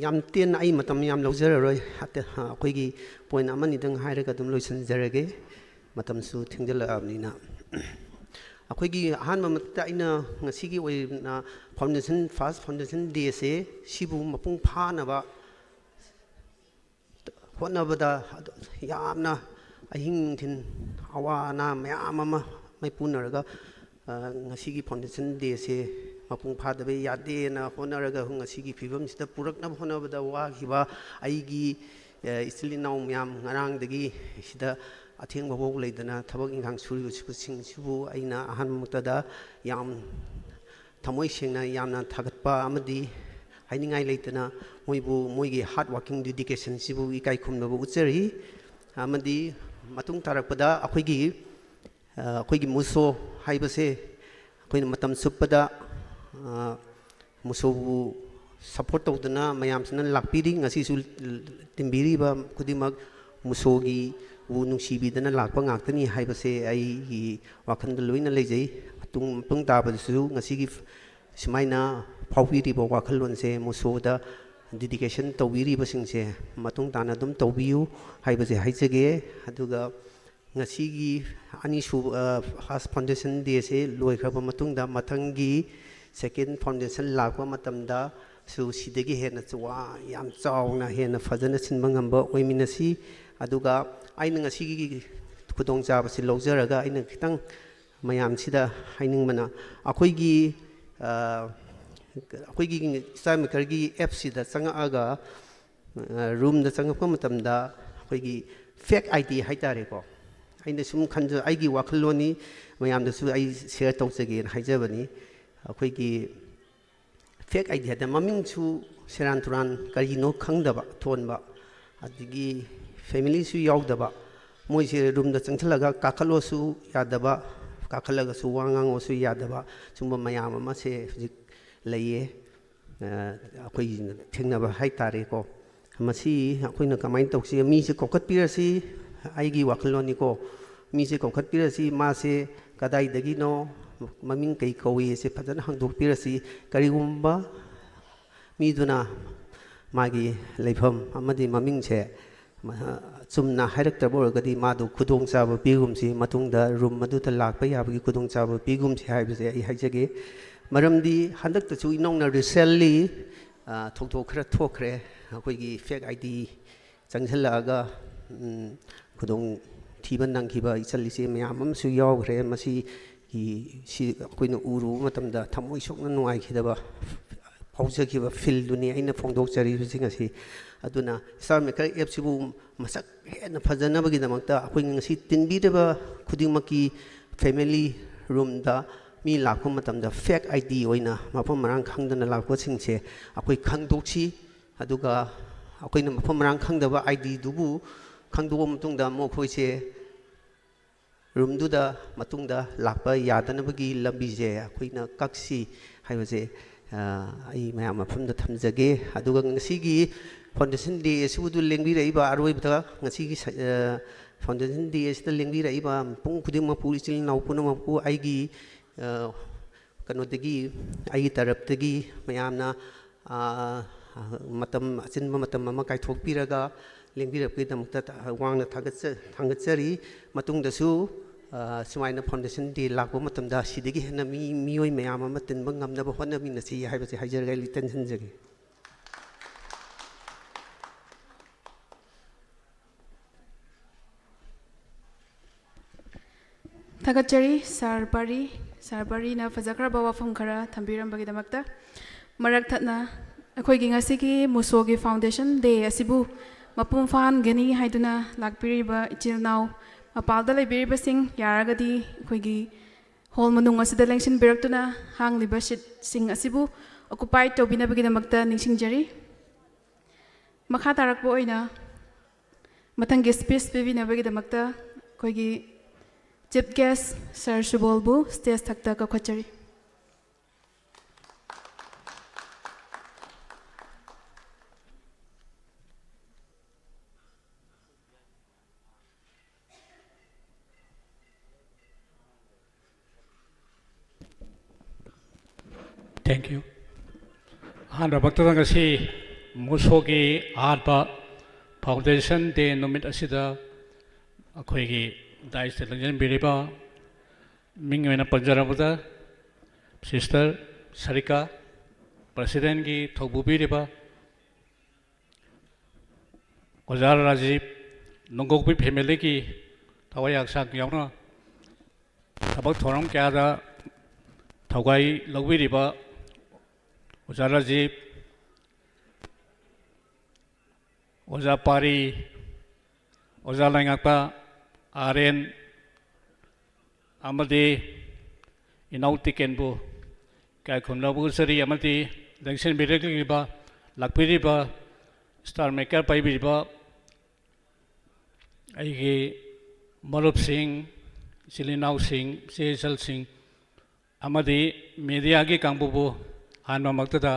ꯌꯥꯝ ꯇꯦꯟꯅ, ꯑꯩ ꯃꯇꯝ ꯌꯥꯝ ꯂꯧꯖꯔꯔꯣꯏ꯫ ꯑꯇꯦ-, ꯑꯩꯈꯣꯏꯒꯤ point ꯑꯃꯅꯤꯗꯪ ꯍꯥꯏꯔꯒ ꯑꯗꯨꯝ ꯂꯣꯏꯁꯤꯟꯖꯔꯒꯦ, ꯃꯇꯝꯁꯨ ꯊꯦꯡꯖꯤꯜꯂꯛꯑꯕꯅꯤꯅ꯫ ꯑꯩꯈꯣꯏꯒꯤ ꯑꯍꯥꯟꯕ ꯃꯛꯇꯗ ꯑꯩꯅ ꯉꯁꯤꯒꯤ ꯑꯣꯏꯅ foundation, first foundation dayꯁꯦ ꯁꯤꯕꯨ ꯃꯄꯨꯡ ꯐꯥꯅꯕ ꯍꯣꯠꯅꯕꯗ ꯌꯥꯝꯅ ꯑꯍꯤꯡ ꯅꯨꯡꯊꯤꯜ ꯑꯋꯥ ꯑꯅꯥ ꯃꯌꯥꯝ ꯑꯃ ꯃꯥꯏꯄꯨꯅꯔꯒ, ꯑ, ꯉꯁꯤꯒꯤ Foundation Dayꯁꯦ ꯃꯄꯨꯡ ꯐꯥꯗꯕ ꯌꯥꯗꯦꯅ ꯍꯣꯠꯅꯔꯒ, ꯉꯁꯤꯒꯤ ꯐꯤꯕꯝꯁꯤꯗ ꯄꯨꯔꯛꯅꯕ ꯍꯣꯠꯅꯕꯗ ꯋꯥꯈꯤꯕ ꯑꯩꯒꯤ, ꯑ, ꯏꯆꯤꯜ ꯏꯅꯥꯎ ꯃꯌꯥꯝ, ꯉꯔꯥꯡꯗꯒꯤ ꯁꯤꯗ ꯑꯊꯦꯡꯕꯐꯥꯎ ꯂꯩꯗꯅ ꯊꯕꯛ ꯏꯪꯈꯥꯡ ꯁꯨꯔꯤꯕꯁꯤꯡꯁꯤꯕꯨ ꯑꯩꯅ ꯑꯍꯥꯟꯕꯃꯛꯇꯗ ꯌꯥꯝ ꯊꯃꯣꯏ ꯁꯦꯡꯅ ꯌꯥꯝꯅ ꯊꯥꯒꯠꯄ ꯑꯃꯗꯤ ꯍꯥꯏꯅꯤꯡꯉꯥꯏ ꯂꯩꯇꯅ ꯃꯣꯏꯕꯨ, ꯃꯣꯏꯒꯤ hard working dedicationꯁꯤꯕꯨ ꯏꯀꯥꯏ ꯈꯨꯝꯅꯕ ꯎꯠꯆꯔꯤ꯫ ꯑꯃꯗꯤ ꯃꯇꯨꯡ ꯇꯥꯔꯛꯄꯗ ꯑꯩꯈꯣꯏꯒꯤ, ꯑ, ꯑꯩꯈꯣꯏꯒꯤ ꯃꯨꯁꯣ ꯍꯥꯏꯕꯁꯦ ꯑꯩꯈꯣꯏꯅ ꯃꯇꯝ ꯆꯨꯞꯄꯗ, ꯑ, ꯃꯨꯁꯣꯕꯨ support ꯇꯧꯗꯨꯅ ꯃꯌꯥꯝꯁꯤꯅ ꯂꯥꯛꯄꯤꯔꯤ꯫ ꯉꯁꯤꯁꯨ ꯇꯤꯟꯕꯤꯔꯤꯕ ꯈꯨꯗꯤꯡꯃꯛ ꯃꯨꯁꯣꯒꯤꯕꯨ ꯅꯨꯡꯁꯤꯕꯤꯗꯅ ꯂꯥꯛꯄ ꯉꯥꯛꯇꯅꯤ ꯍꯥꯏꯕꯁꯦ ꯑꯩꯒꯤ ꯋꯥꯈꯜꯗ ꯂꯣꯏꯅ ꯂꯩꯖꯩ꯫ ꯃꯇꯨꯡ, ꯃꯇꯨꯡ ꯇꯥꯕꯗꯁꯨ ꯉꯁꯤꯒꯤ ꯁꯨꯃꯥꯏꯅ ꯐꯥꯎꯕꯤꯔꯤꯕ ꯋꯥꯈꯜꯂꯣꯟꯁꯦ, ꯃꯨꯁꯣꯗ dedication ꯇꯧꯕꯤꯔꯤꯕꯁꯤꯡꯁꯦ ꯃꯇꯨꯡ ꯇꯥꯅ ꯑꯗꯨꯝ ꯇꯧꯕꯤꯌꯨ ꯍꯥꯏꯕꯁꯦ ꯍꯥꯏꯖꯒꯦ꯫ ꯑꯗꯨꯒ ꯉꯁꯤꯒꯤ ꯑꯅꯤꯁꯨꯕ, ꯑ, first Foundation Dayꯁꯦ ꯂꯣꯏꯈ꯭ꯔꯕ ꯃꯇꯨꯡꯗ, ꯃꯊꯪꯒꯤ second Foundation ꯂꯥꯛꯄ ꯃꯇꯝꯗꯁꯨ ꯁꯤꯗꯒꯤ ꯍꯦꯟꯅ ꯆꯥꯎ-, ꯌꯥꯝ ꯆꯥꯎꯅ, ꯍꯦꯟꯅ ꯐꯖꯅ ꯁꯤꯟꯕ ꯉꯝꯕ ꯑꯣꯏꯃꯤꯟꯅꯁꯤ꯫ ꯑꯗꯨꯒ ꯑꯩꯅ ꯉꯁꯤꯒꯤ ꯈꯨꯗꯣꯡꯆꯥꯕꯁꯤ ꯂꯧꯖꯔꯒ ꯑꯩꯅ ꯈꯤꯇꯪ ꯃꯌꯥꯝꯁꯤꯗ ꯍꯥꯏꯅꯤꯡꯕꯅ, ꯑꯩꯈꯣꯏꯒꯤ, ꯑ, ꯑꯩꯈꯣꯏꯒꯤ ꯏꯁꯇꯥꯏꯜ ꯃꯦꯀꯔꯒꯤ ꯑꯦꯞꯁꯤꯗ ꯆꯪꯉꯛꯑꯒ, ꯑ, ꯔꯨꯝꯗ ꯆꯪꯉꯛꯄ ꯃꯇꯝꯗ ꯑꯩꯈꯣꯏꯒꯤ fake ID ꯍꯥꯏ ꯇꯥꯔꯦꯀꯣ, ꯑꯩꯅ ꯁꯨꯝ ꯈꯟꯖ-, ꯑꯩꯒꯤ ꯋꯥꯈꯜꯂꯣꯟꯅꯤ, ꯃꯌꯥꯝꯗꯁꯨ ꯑꯩ share ꯇꯧꯖꯒꯦꯅ ꯍꯥꯏꯖꯕꯅꯤ꯫ ꯑꯩꯈꯣꯏꯒꯤ fake ID ꯍꯥꯏꯗꯅ ꯃꯃꯤꯡꯁꯨ ꯁꯦꯔꯥꯟ ꯇꯨꯔꯥꯟ, ꯀꯔꯤꯅꯣ ꯈꯪꯗꯕ ꯊꯣꯟꯕ, ꯑꯗꯒꯤ familyꯁꯨ ꯌꯥꯎꯗꯕ, ꯃꯣꯏꯁꯦ ꯔꯨꯝꯗ ꯆꯪꯁꯤꯜꯂꯒ ꯀꯥꯈꯠꯂꯣꯁꯨ ꯌꯥꯗꯕ, ꯀꯥꯈꯠꯂꯒꯁꯨ ꯋꯥ ꯉꯥꯡꯉꯣꯁꯨ ꯌꯥꯗꯕ, ꯁꯨꯝꯕ ꯃꯌꯥꯝ ꯑꯃꯁꯦ ꯍꯧꯖꯤꯛ ꯂꯩꯌꯦ꯫ ꯑ, ꯑꯩꯈꯣꯏꯒꯤ ꯊꯦꯡꯅꯕ ꯍꯥꯏ ꯇꯥꯔꯦꯀꯣ꯫ ꯃꯁꯤ ꯑꯩꯈꯣꯏꯅ ꯀꯃꯥꯏꯅ ꯇꯧꯁꯤ? ꯃꯤꯁꯦ ꯀꯧꯈꯠꯄꯤꯔꯁꯤ, ꯑꯩꯒꯤ ꯋꯥꯈꯜꯂꯣꯟꯅꯤꯀꯣ꯫ ꯃꯤꯁꯦ ꯀꯧꯈꯠꯄꯤꯔꯁꯤ, ꯃꯥꯁꯦ ꯀꯗꯥꯏꯗꯒꯤꯅꯣ, ꯃꯃꯤꯡ ꯀꯩ ꯀꯧꯏ ꯍꯥꯏꯁꯦ ꯐꯖꯅ ꯍꯪꯗꯣꯛꯄꯤꯔꯁꯤ꯫ ꯀꯔꯤꯒꯨꯝꯕ ꯃꯤꯗꯨꯅ ꯃꯥꯒꯤ ꯂꯩꯐꯝ ꯑꯃꯗꯤ ꯃꯃꯤꯡꯁꯦ ꯃ-, ꯆꯨꯝꯅ ꯍꯥꯏꯔꯛꯇ꯭ꯔꯕ ꯑꯣꯏꯔꯒꯗꯤ, ꯃꯥꯗꯨ ꯈꯨꯗꯣꯡꯆꯥꯕ ꯄꯤꯒꯨꯝꯁꯤ, ꯃꯇꯨꯡꯗ ꯔꯨꯝ ꯑꯗꯨꯗ ꯂꯥꯛꯄ ꯌꯥꯕꯒꯤ ꯈꯨꯗꯣꯡꯆꯥꯕ ꯄꯤꯒꯨꯝꯁꯤ ꯍꯥꯏꯕꯁꯦ ꯑꯩ ꯍꯥꯏꯖꯒꯦ꯫ ꯃꯔꯝꯗꯤ ꯍꯟꯗꯛꯇꯁꯨ ꯏꯅꯧꯅ recently, ꯑ, ꯊꯧꯗꯣꯛ ꯈꯔ ꯊꯣꯛꯈ꯭ꯔꯦ꯫ ꯑꯩꯈꯣꯏꯒꯤ fake ID ꯆꯪꯁꯤꯜꯂꯛꯑꯒ, ꯎꯝ, ꯈꯨꯗꯣꯡ ꯊꯤꯕ ꯅꯪꯈꯤꯕ ꯏꯆꯜ ꯏꯆꯦ ꯃꯌꯥꯝ ꯑꯃꯁꯨ ꯌꯥꯎꯈ꯭ꯔꯦ꯫ ꯃꯁꯤꯒꯤ, ꯁꯤ ꯑꯩꯈꯣꯏꯅ ꯎꯔꯨꯕ ꯃꯇꯝꯗ ꯊꯃꯣꯏ ꯁꯣꯛꯅ ꯅꯨꯡꯉꯥꯏꯈꯤꯗꯕ ꯐꯥꯎꯖꯈꯤꯕ ꯐꯤꯜꯗꯨꯅꯤ ꯑꯩꯅ ꯐꯣꯡꯗꯣꯛꯆꯔꯤꯕꯁꯤꯡ ꯑꯁꯤ꯫ ꯑꯗꯨꯅ ꯏꯁꯇꯥꯔ ꯃꯦꯀꯔ ꯑꯦꯞꯁꯤꯕꯨ ꯃꯁꯛ ꯍꯦꯟꯅ ꯐꯖꯅꯕꯒꯤꯗꯃꯛꯇ ꯑꯩꯈꯣꯏꯅ ꯉꯁꯤ ꯇꯤꯟꯕꯤꯔꯤꯕ ꯈꯨꯗꯤꯡꯃꯛꯀꯤ ꯐꯦꯃꯤꯂꯤ ꯔꯨꯝꯗ ꯃꯤ ꯂꯥꯛꯄ ꯃꯇꯝꯗ ꯐꯦꯛ ꯑꯥꯏ ꯗꯤ ꯑꯣꯏꯅ ꯃꯐꯝ ꯃꯔꯥꯡ ꯈꯪꯗꯅ ꯂꯥꯛꯄꯁꯤꯡꯁꯦ ꯑꯩꯈꯣꯏ ꯈꯪꯗꯣꯛꯁꯤ꯫ ꯑꯗꯨꯒ ꯑꯩꯈꯣꯏꯅ ꯃꯐꯝ ꯃꯔꯥꯡ ꯈꯪꯗꯕ ꯑꯥꯏ ꯗꯤꯗꯨꯕꯨ ꯈꯪꯗꯣꯛꯑ ꯃꯇꯨꯡꯗ ꯃꯈꯣꯏꯁꯦ ꯔꯨꯝꯗꯨꯗ ꯃꯇꯨꯡꯗ ꯂꯥꯛꯄ ꯌꯥꯗꯅꯕꯒꯤ ꯂꯝꯕꯤꯁꯦ ꯑꯩꯈꯣꯏꯅ ꯀꯛꯁꯤ ꯍꯥꯏꯕꯁꯦ, ꯑ, ꯑꯩ ꯃꯌꯥꯝ ꯃꯐꯝꯗ ꯊꯝꯖꯒꯦ꯫ ꯑꯗꯨꯒ ꯉꯁꯤꯒꯤ ꯐꯥꯎꯟꯗꯦꯁꯟ ꯗꯦ ꯑꯁꯤꯕꯨ ꯂꯦꯡꯕꯤꯔꯛꯏꯕ, ꯑꯔꯣꯏꯕꯗ ꯉꯁꯤꯒꯤ ꯁ-, ꯑ, ꯐꯥꯎꯟꯗꯦꯁꯟ ꯗꯦ ꯑꯁꯤꯗ ꯂꯦꯡꯕꯤꯔꯛꯏꯕ ꯃꯤꯄꯨꯝ ꯈꯨꯗꯤꯡꯃꯛꯄꯨ, ꯏꯆꯤꯜ ꯏꯅꯥꯎ ꯄꯨꯝꯅꯃꯛꯄꯨ ꯑꯩꯒꯤ, ꯑ, ꯀꯩꯅꯣꯗꯒꯤ, ꯑꯩꯒꯤ ꯇꯔꯞꯇꯒꯤ ꯃꯌꯥꯝꯅ, ꯑ, ꯃꯇꯝ, ꯑꯆꯤꯟꯕ ꯃꯇꯝ ꯑꯃ ꯀꯥꯏꯊꯣꯛꯄꯤꯔꯒ ꯂꯦꯡꯕꯤꯔꯛꯄꯒꯤꯗꯃꯛꯇ ꯋꯥꯡꯅ ꯊꯥꯒꯠꯆ-, ꯊꯥꯒꯠꯆꯔꯤ꯫ ꯃꯇꯨꯡꯗꯁꯨ, ꯑ, ꯁꯨꯃꯥꯏꯅ ꯐꯥꯎꯟꯗꯦꯁꯟ ꯗꯦ ꯂꯥꯛꯄ ꯃꯇꯝꯗ ꯁꯤꯗꯒꯤ ꯍꯦꯟꯅ ꯃꯤ, ꯃꯤꯑꯣꯏ ꯃꯌꯥꯝ ꯑꯃ ꯇꯤꯟꯕ ꯉꯝꯅꯕ ꯍꯣꯠꯅꯃꯤꯟꯅꯁꯤ ꯍꯥꯏꯕꯁꯤ ꯍꯥꯏꯖꯔꯒ ꯑꯩ ꯇꯦꯟꯁꯤꯟꯖꯒꯦ꯫ ꯊꯥꯒꯠꯆꯔꯤ ꯁꯥꯔ ꯄꯥꯔꯤ, ꯁꯥꯔ ꯄꯥꯔꯤꯅ ꯐꯖꯈ꯭ꯔꯕ ꯋꯥꯐꯝ ꯈꯔ ꯊꯝꯕꯤꯔꯝꯕꯒꯤꯗꯃꯛꯇ꯫ ꯃꯔꯛ ꯊꯠꯅ ꯑꯩꯈꯣꯏꯒꯤ ꯉꯁꯤꯒꯤ ꯃꯨꯁꯣꯒꯤ ꯐꯥꯎꯟꯗꯦꯁꯟ ꯗꯦ ꯑꯁꯤꯕꯨ ꯃꯄꯨꯡ ꯐꯥꯍꯟꯒꯅꯤ ꯍꯥꯏꯗꯨꯅ ꯂꯥꯛꯄꯤꯔꯤꯕ ꯏꯆꯤꯜ ꯏꯅꯥꯎ ꯃꯄꯥꯜꯗ ꯂꯩꯕꯤꯔꯤꯕꯁꯤꯡ ꯌꯥꯔꯒꯗꯤ ꯑꯩꯈꯣꯏꯒꯤ ꯍꯣꯜ ꯃꯅꯨꯡ ꯑꯁꯤꯗ ꯂꯦꯡꯁꯤꯟꯕꯤꯔꯛꯇꯨꯅ ꯍꯥꯡꯂꯤꯕ ꯁꯤꯠꯁꯤꯡ ꯑꯁꯤꯕꯨ ꯑꯣꯀꯨꯄꯥꯏ ꯇꯧꯕꯤꯅꯕꯒꯤꯗꯃꯛꯇ ꯅꯤꯡꯁꯤꯡꯖꯔꯤ꯫ ꯃꯈꯥ ꯇꯥꯔꯛꯄ ꯑꯣꯏꯅ ꯃꯊꯪꯒꯤ ꯁ꯭ꯄꯤꯆ ꯄꯤꯕꯤꯅꯕꯒꯤꯗꯃꯛꯇ ꯑꯩꯈꯣꯏꯒꯤ ꯆꯤꯐ ꯒꯦꯁ ꯁꯥꯔ ꯁꯨꯕꯣꯜꯕꯨ ꯁ꯭ꯇꯦꯖ ꯊꯛꯇ ꯀꯧꯈꯠꯆꯔꯤ꯫ Thank you. ꯑꯍꯥꯟꯕꯃꯛꯇꯗ ꯉꯁꯤ ꯃꯨꯁꯣꯒꯤ ꯑꯍꯥꯟꯕ ꯐꯥꯎꯟꯗꯦꯁꯟ ꯗꯦ ꯅꯨꯃꯤꯠ ꯑꯁꯤꯗ ꯑꯩꯈꯣꯏꯒꯤ ꯗꯥꯏꯁꯇ ꯂꯦꯡꯁꯤꯟꯕꯤꯔꯤꯕ ꯃꯤꯡ ꯑꯣꯏꯅ ꯄꯟꯖꯔꯕꯗ ꯁꯤꯁꯇꯔ ꯁꯔꯤꯀꯥ, ꯄ꯭ꯔꯁꯤꯗꯦꯟꯒꯤ ꯊꯧꯄꯨꯕꯤꯔꯤꯕ ꯑꯣꯖꯥ ꯔꯥꯖꯤꯕ, ꯅꯣꯡꯒꯣꯛꯄꯤ ꯐꯦꯃꯤꯂꯤꯒꯤ ꯊꯋꯥꯏ ꯍꯛꯆꯥꯡ ꯌꯥꯎꯅ ꯊꯕꯛ ꯊꯧꯔꯝ ꯀꯌꯥꯗ ꯊꯧꯒꯥꯏ ꯂꯧꯕꯤꯔꯤꯕ ꯑꯣꯖꯥ ꯔꯥꯖꯤꯞ, ꯑꯣꯖꯥ ꯄꯥꯔꯤ, ꯑꯣꯖꯥ ꯂꯩꯉꯥꯛꯄ ꯑꯥꯔ ꯑꯦꯟ ꯑꯃꯗꯤ ꯏꯅꯥꯎ ꯇꯤꯀꯦꯟꯕꯨ ꯏꯀꯥꯏ ꯈꯨꯝꯅꯕ ꯎꯠꯆꯔꯤ꯫ ꯑꯃꯗꯤ ꯂꯦꯡꯁꯤꯟꯕꯤꯔꯛꯂꯤꯕ, ꯂꯥꯛꯄꯤꯔꯤꯕ, ꯁ꯭ꯇꯥꯔ ꯃꯦꯀꯔ ꯄꯥꯏꯕꯤꯔꯤꯕ ꯑꯩꯒꯤ ꯃꯔꯨꯞꯁꯤꯡ, ꯏꯆꯤꯜ ꯏꯅꯥꯎꯁꯤꯡ, ꯏꯆꯦ ꯏꯆꯜꯁꯤꯡ ꯑꯃꯗꯤ ꯃꯦꯗꯤꯌꯥꯒꯤ ꯀꯥꯡꯕꯨꯕꯨ ꯑꯍꯥꯟꯕꯃꯛꯇꯗ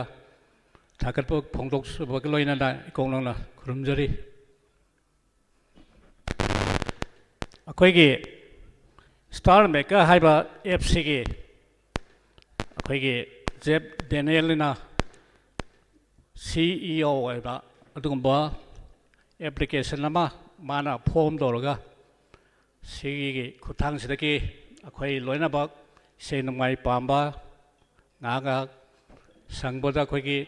ꯊꯥꯒꯠꯄ ꯐꯣꯡꯗꯣꯛꯆꯕꯒ ꯂꯣꯏꯅꯅ ꯏꯀꯣꯛ ꯅꯧꯅ ꯈꯨꯔꯨꯝꯖꯔꯤ꯫ ꯑꯩꯈꯣꯏꯒꯤ ꯁ꯭ꯇꯥꯔ ꯃꯦꯀꯔ ꯍꯥꯏꯕ ꯑꯦꯞꯁꯤꯒꯤ ꯑꯩꯈꯣꯏꯒꯤ ꯖꯦꯞ ꯗꯦꯅꯤꯌꯦꯜꯅ ꯁꯤ ꯏ ꯑꯣ ꯑꯣꯏꯕ ꯑꯗꯨꯒꯨꯝꯕ ꯑꯦꯄ꯭ꯂꯤꯀꯦꯁꯟ ꯑꯃ ꯃꯥꯅ ꯐꯣꯝ ꯇꯧꯔꯒ, ꯁꯤꯒꯤ ꯈꯨꯠꯊꯥꯡꯁꯤꯗꯒꯤ ꯑꯩꯈꯣꯏ ꯂꯣꯏꯅꯃꯛ ꯏꯁꯩ ꯅꯣꯡꯃꯥꯏ ꯄꯥꯝꯕ, ꯉꯥꯏꯍꯥꯛ ꯉꯥꯏꯍꯥꯛ ꯁꯪꯕꯗ ꯑꯩꯈꯣꯏꯒꯤ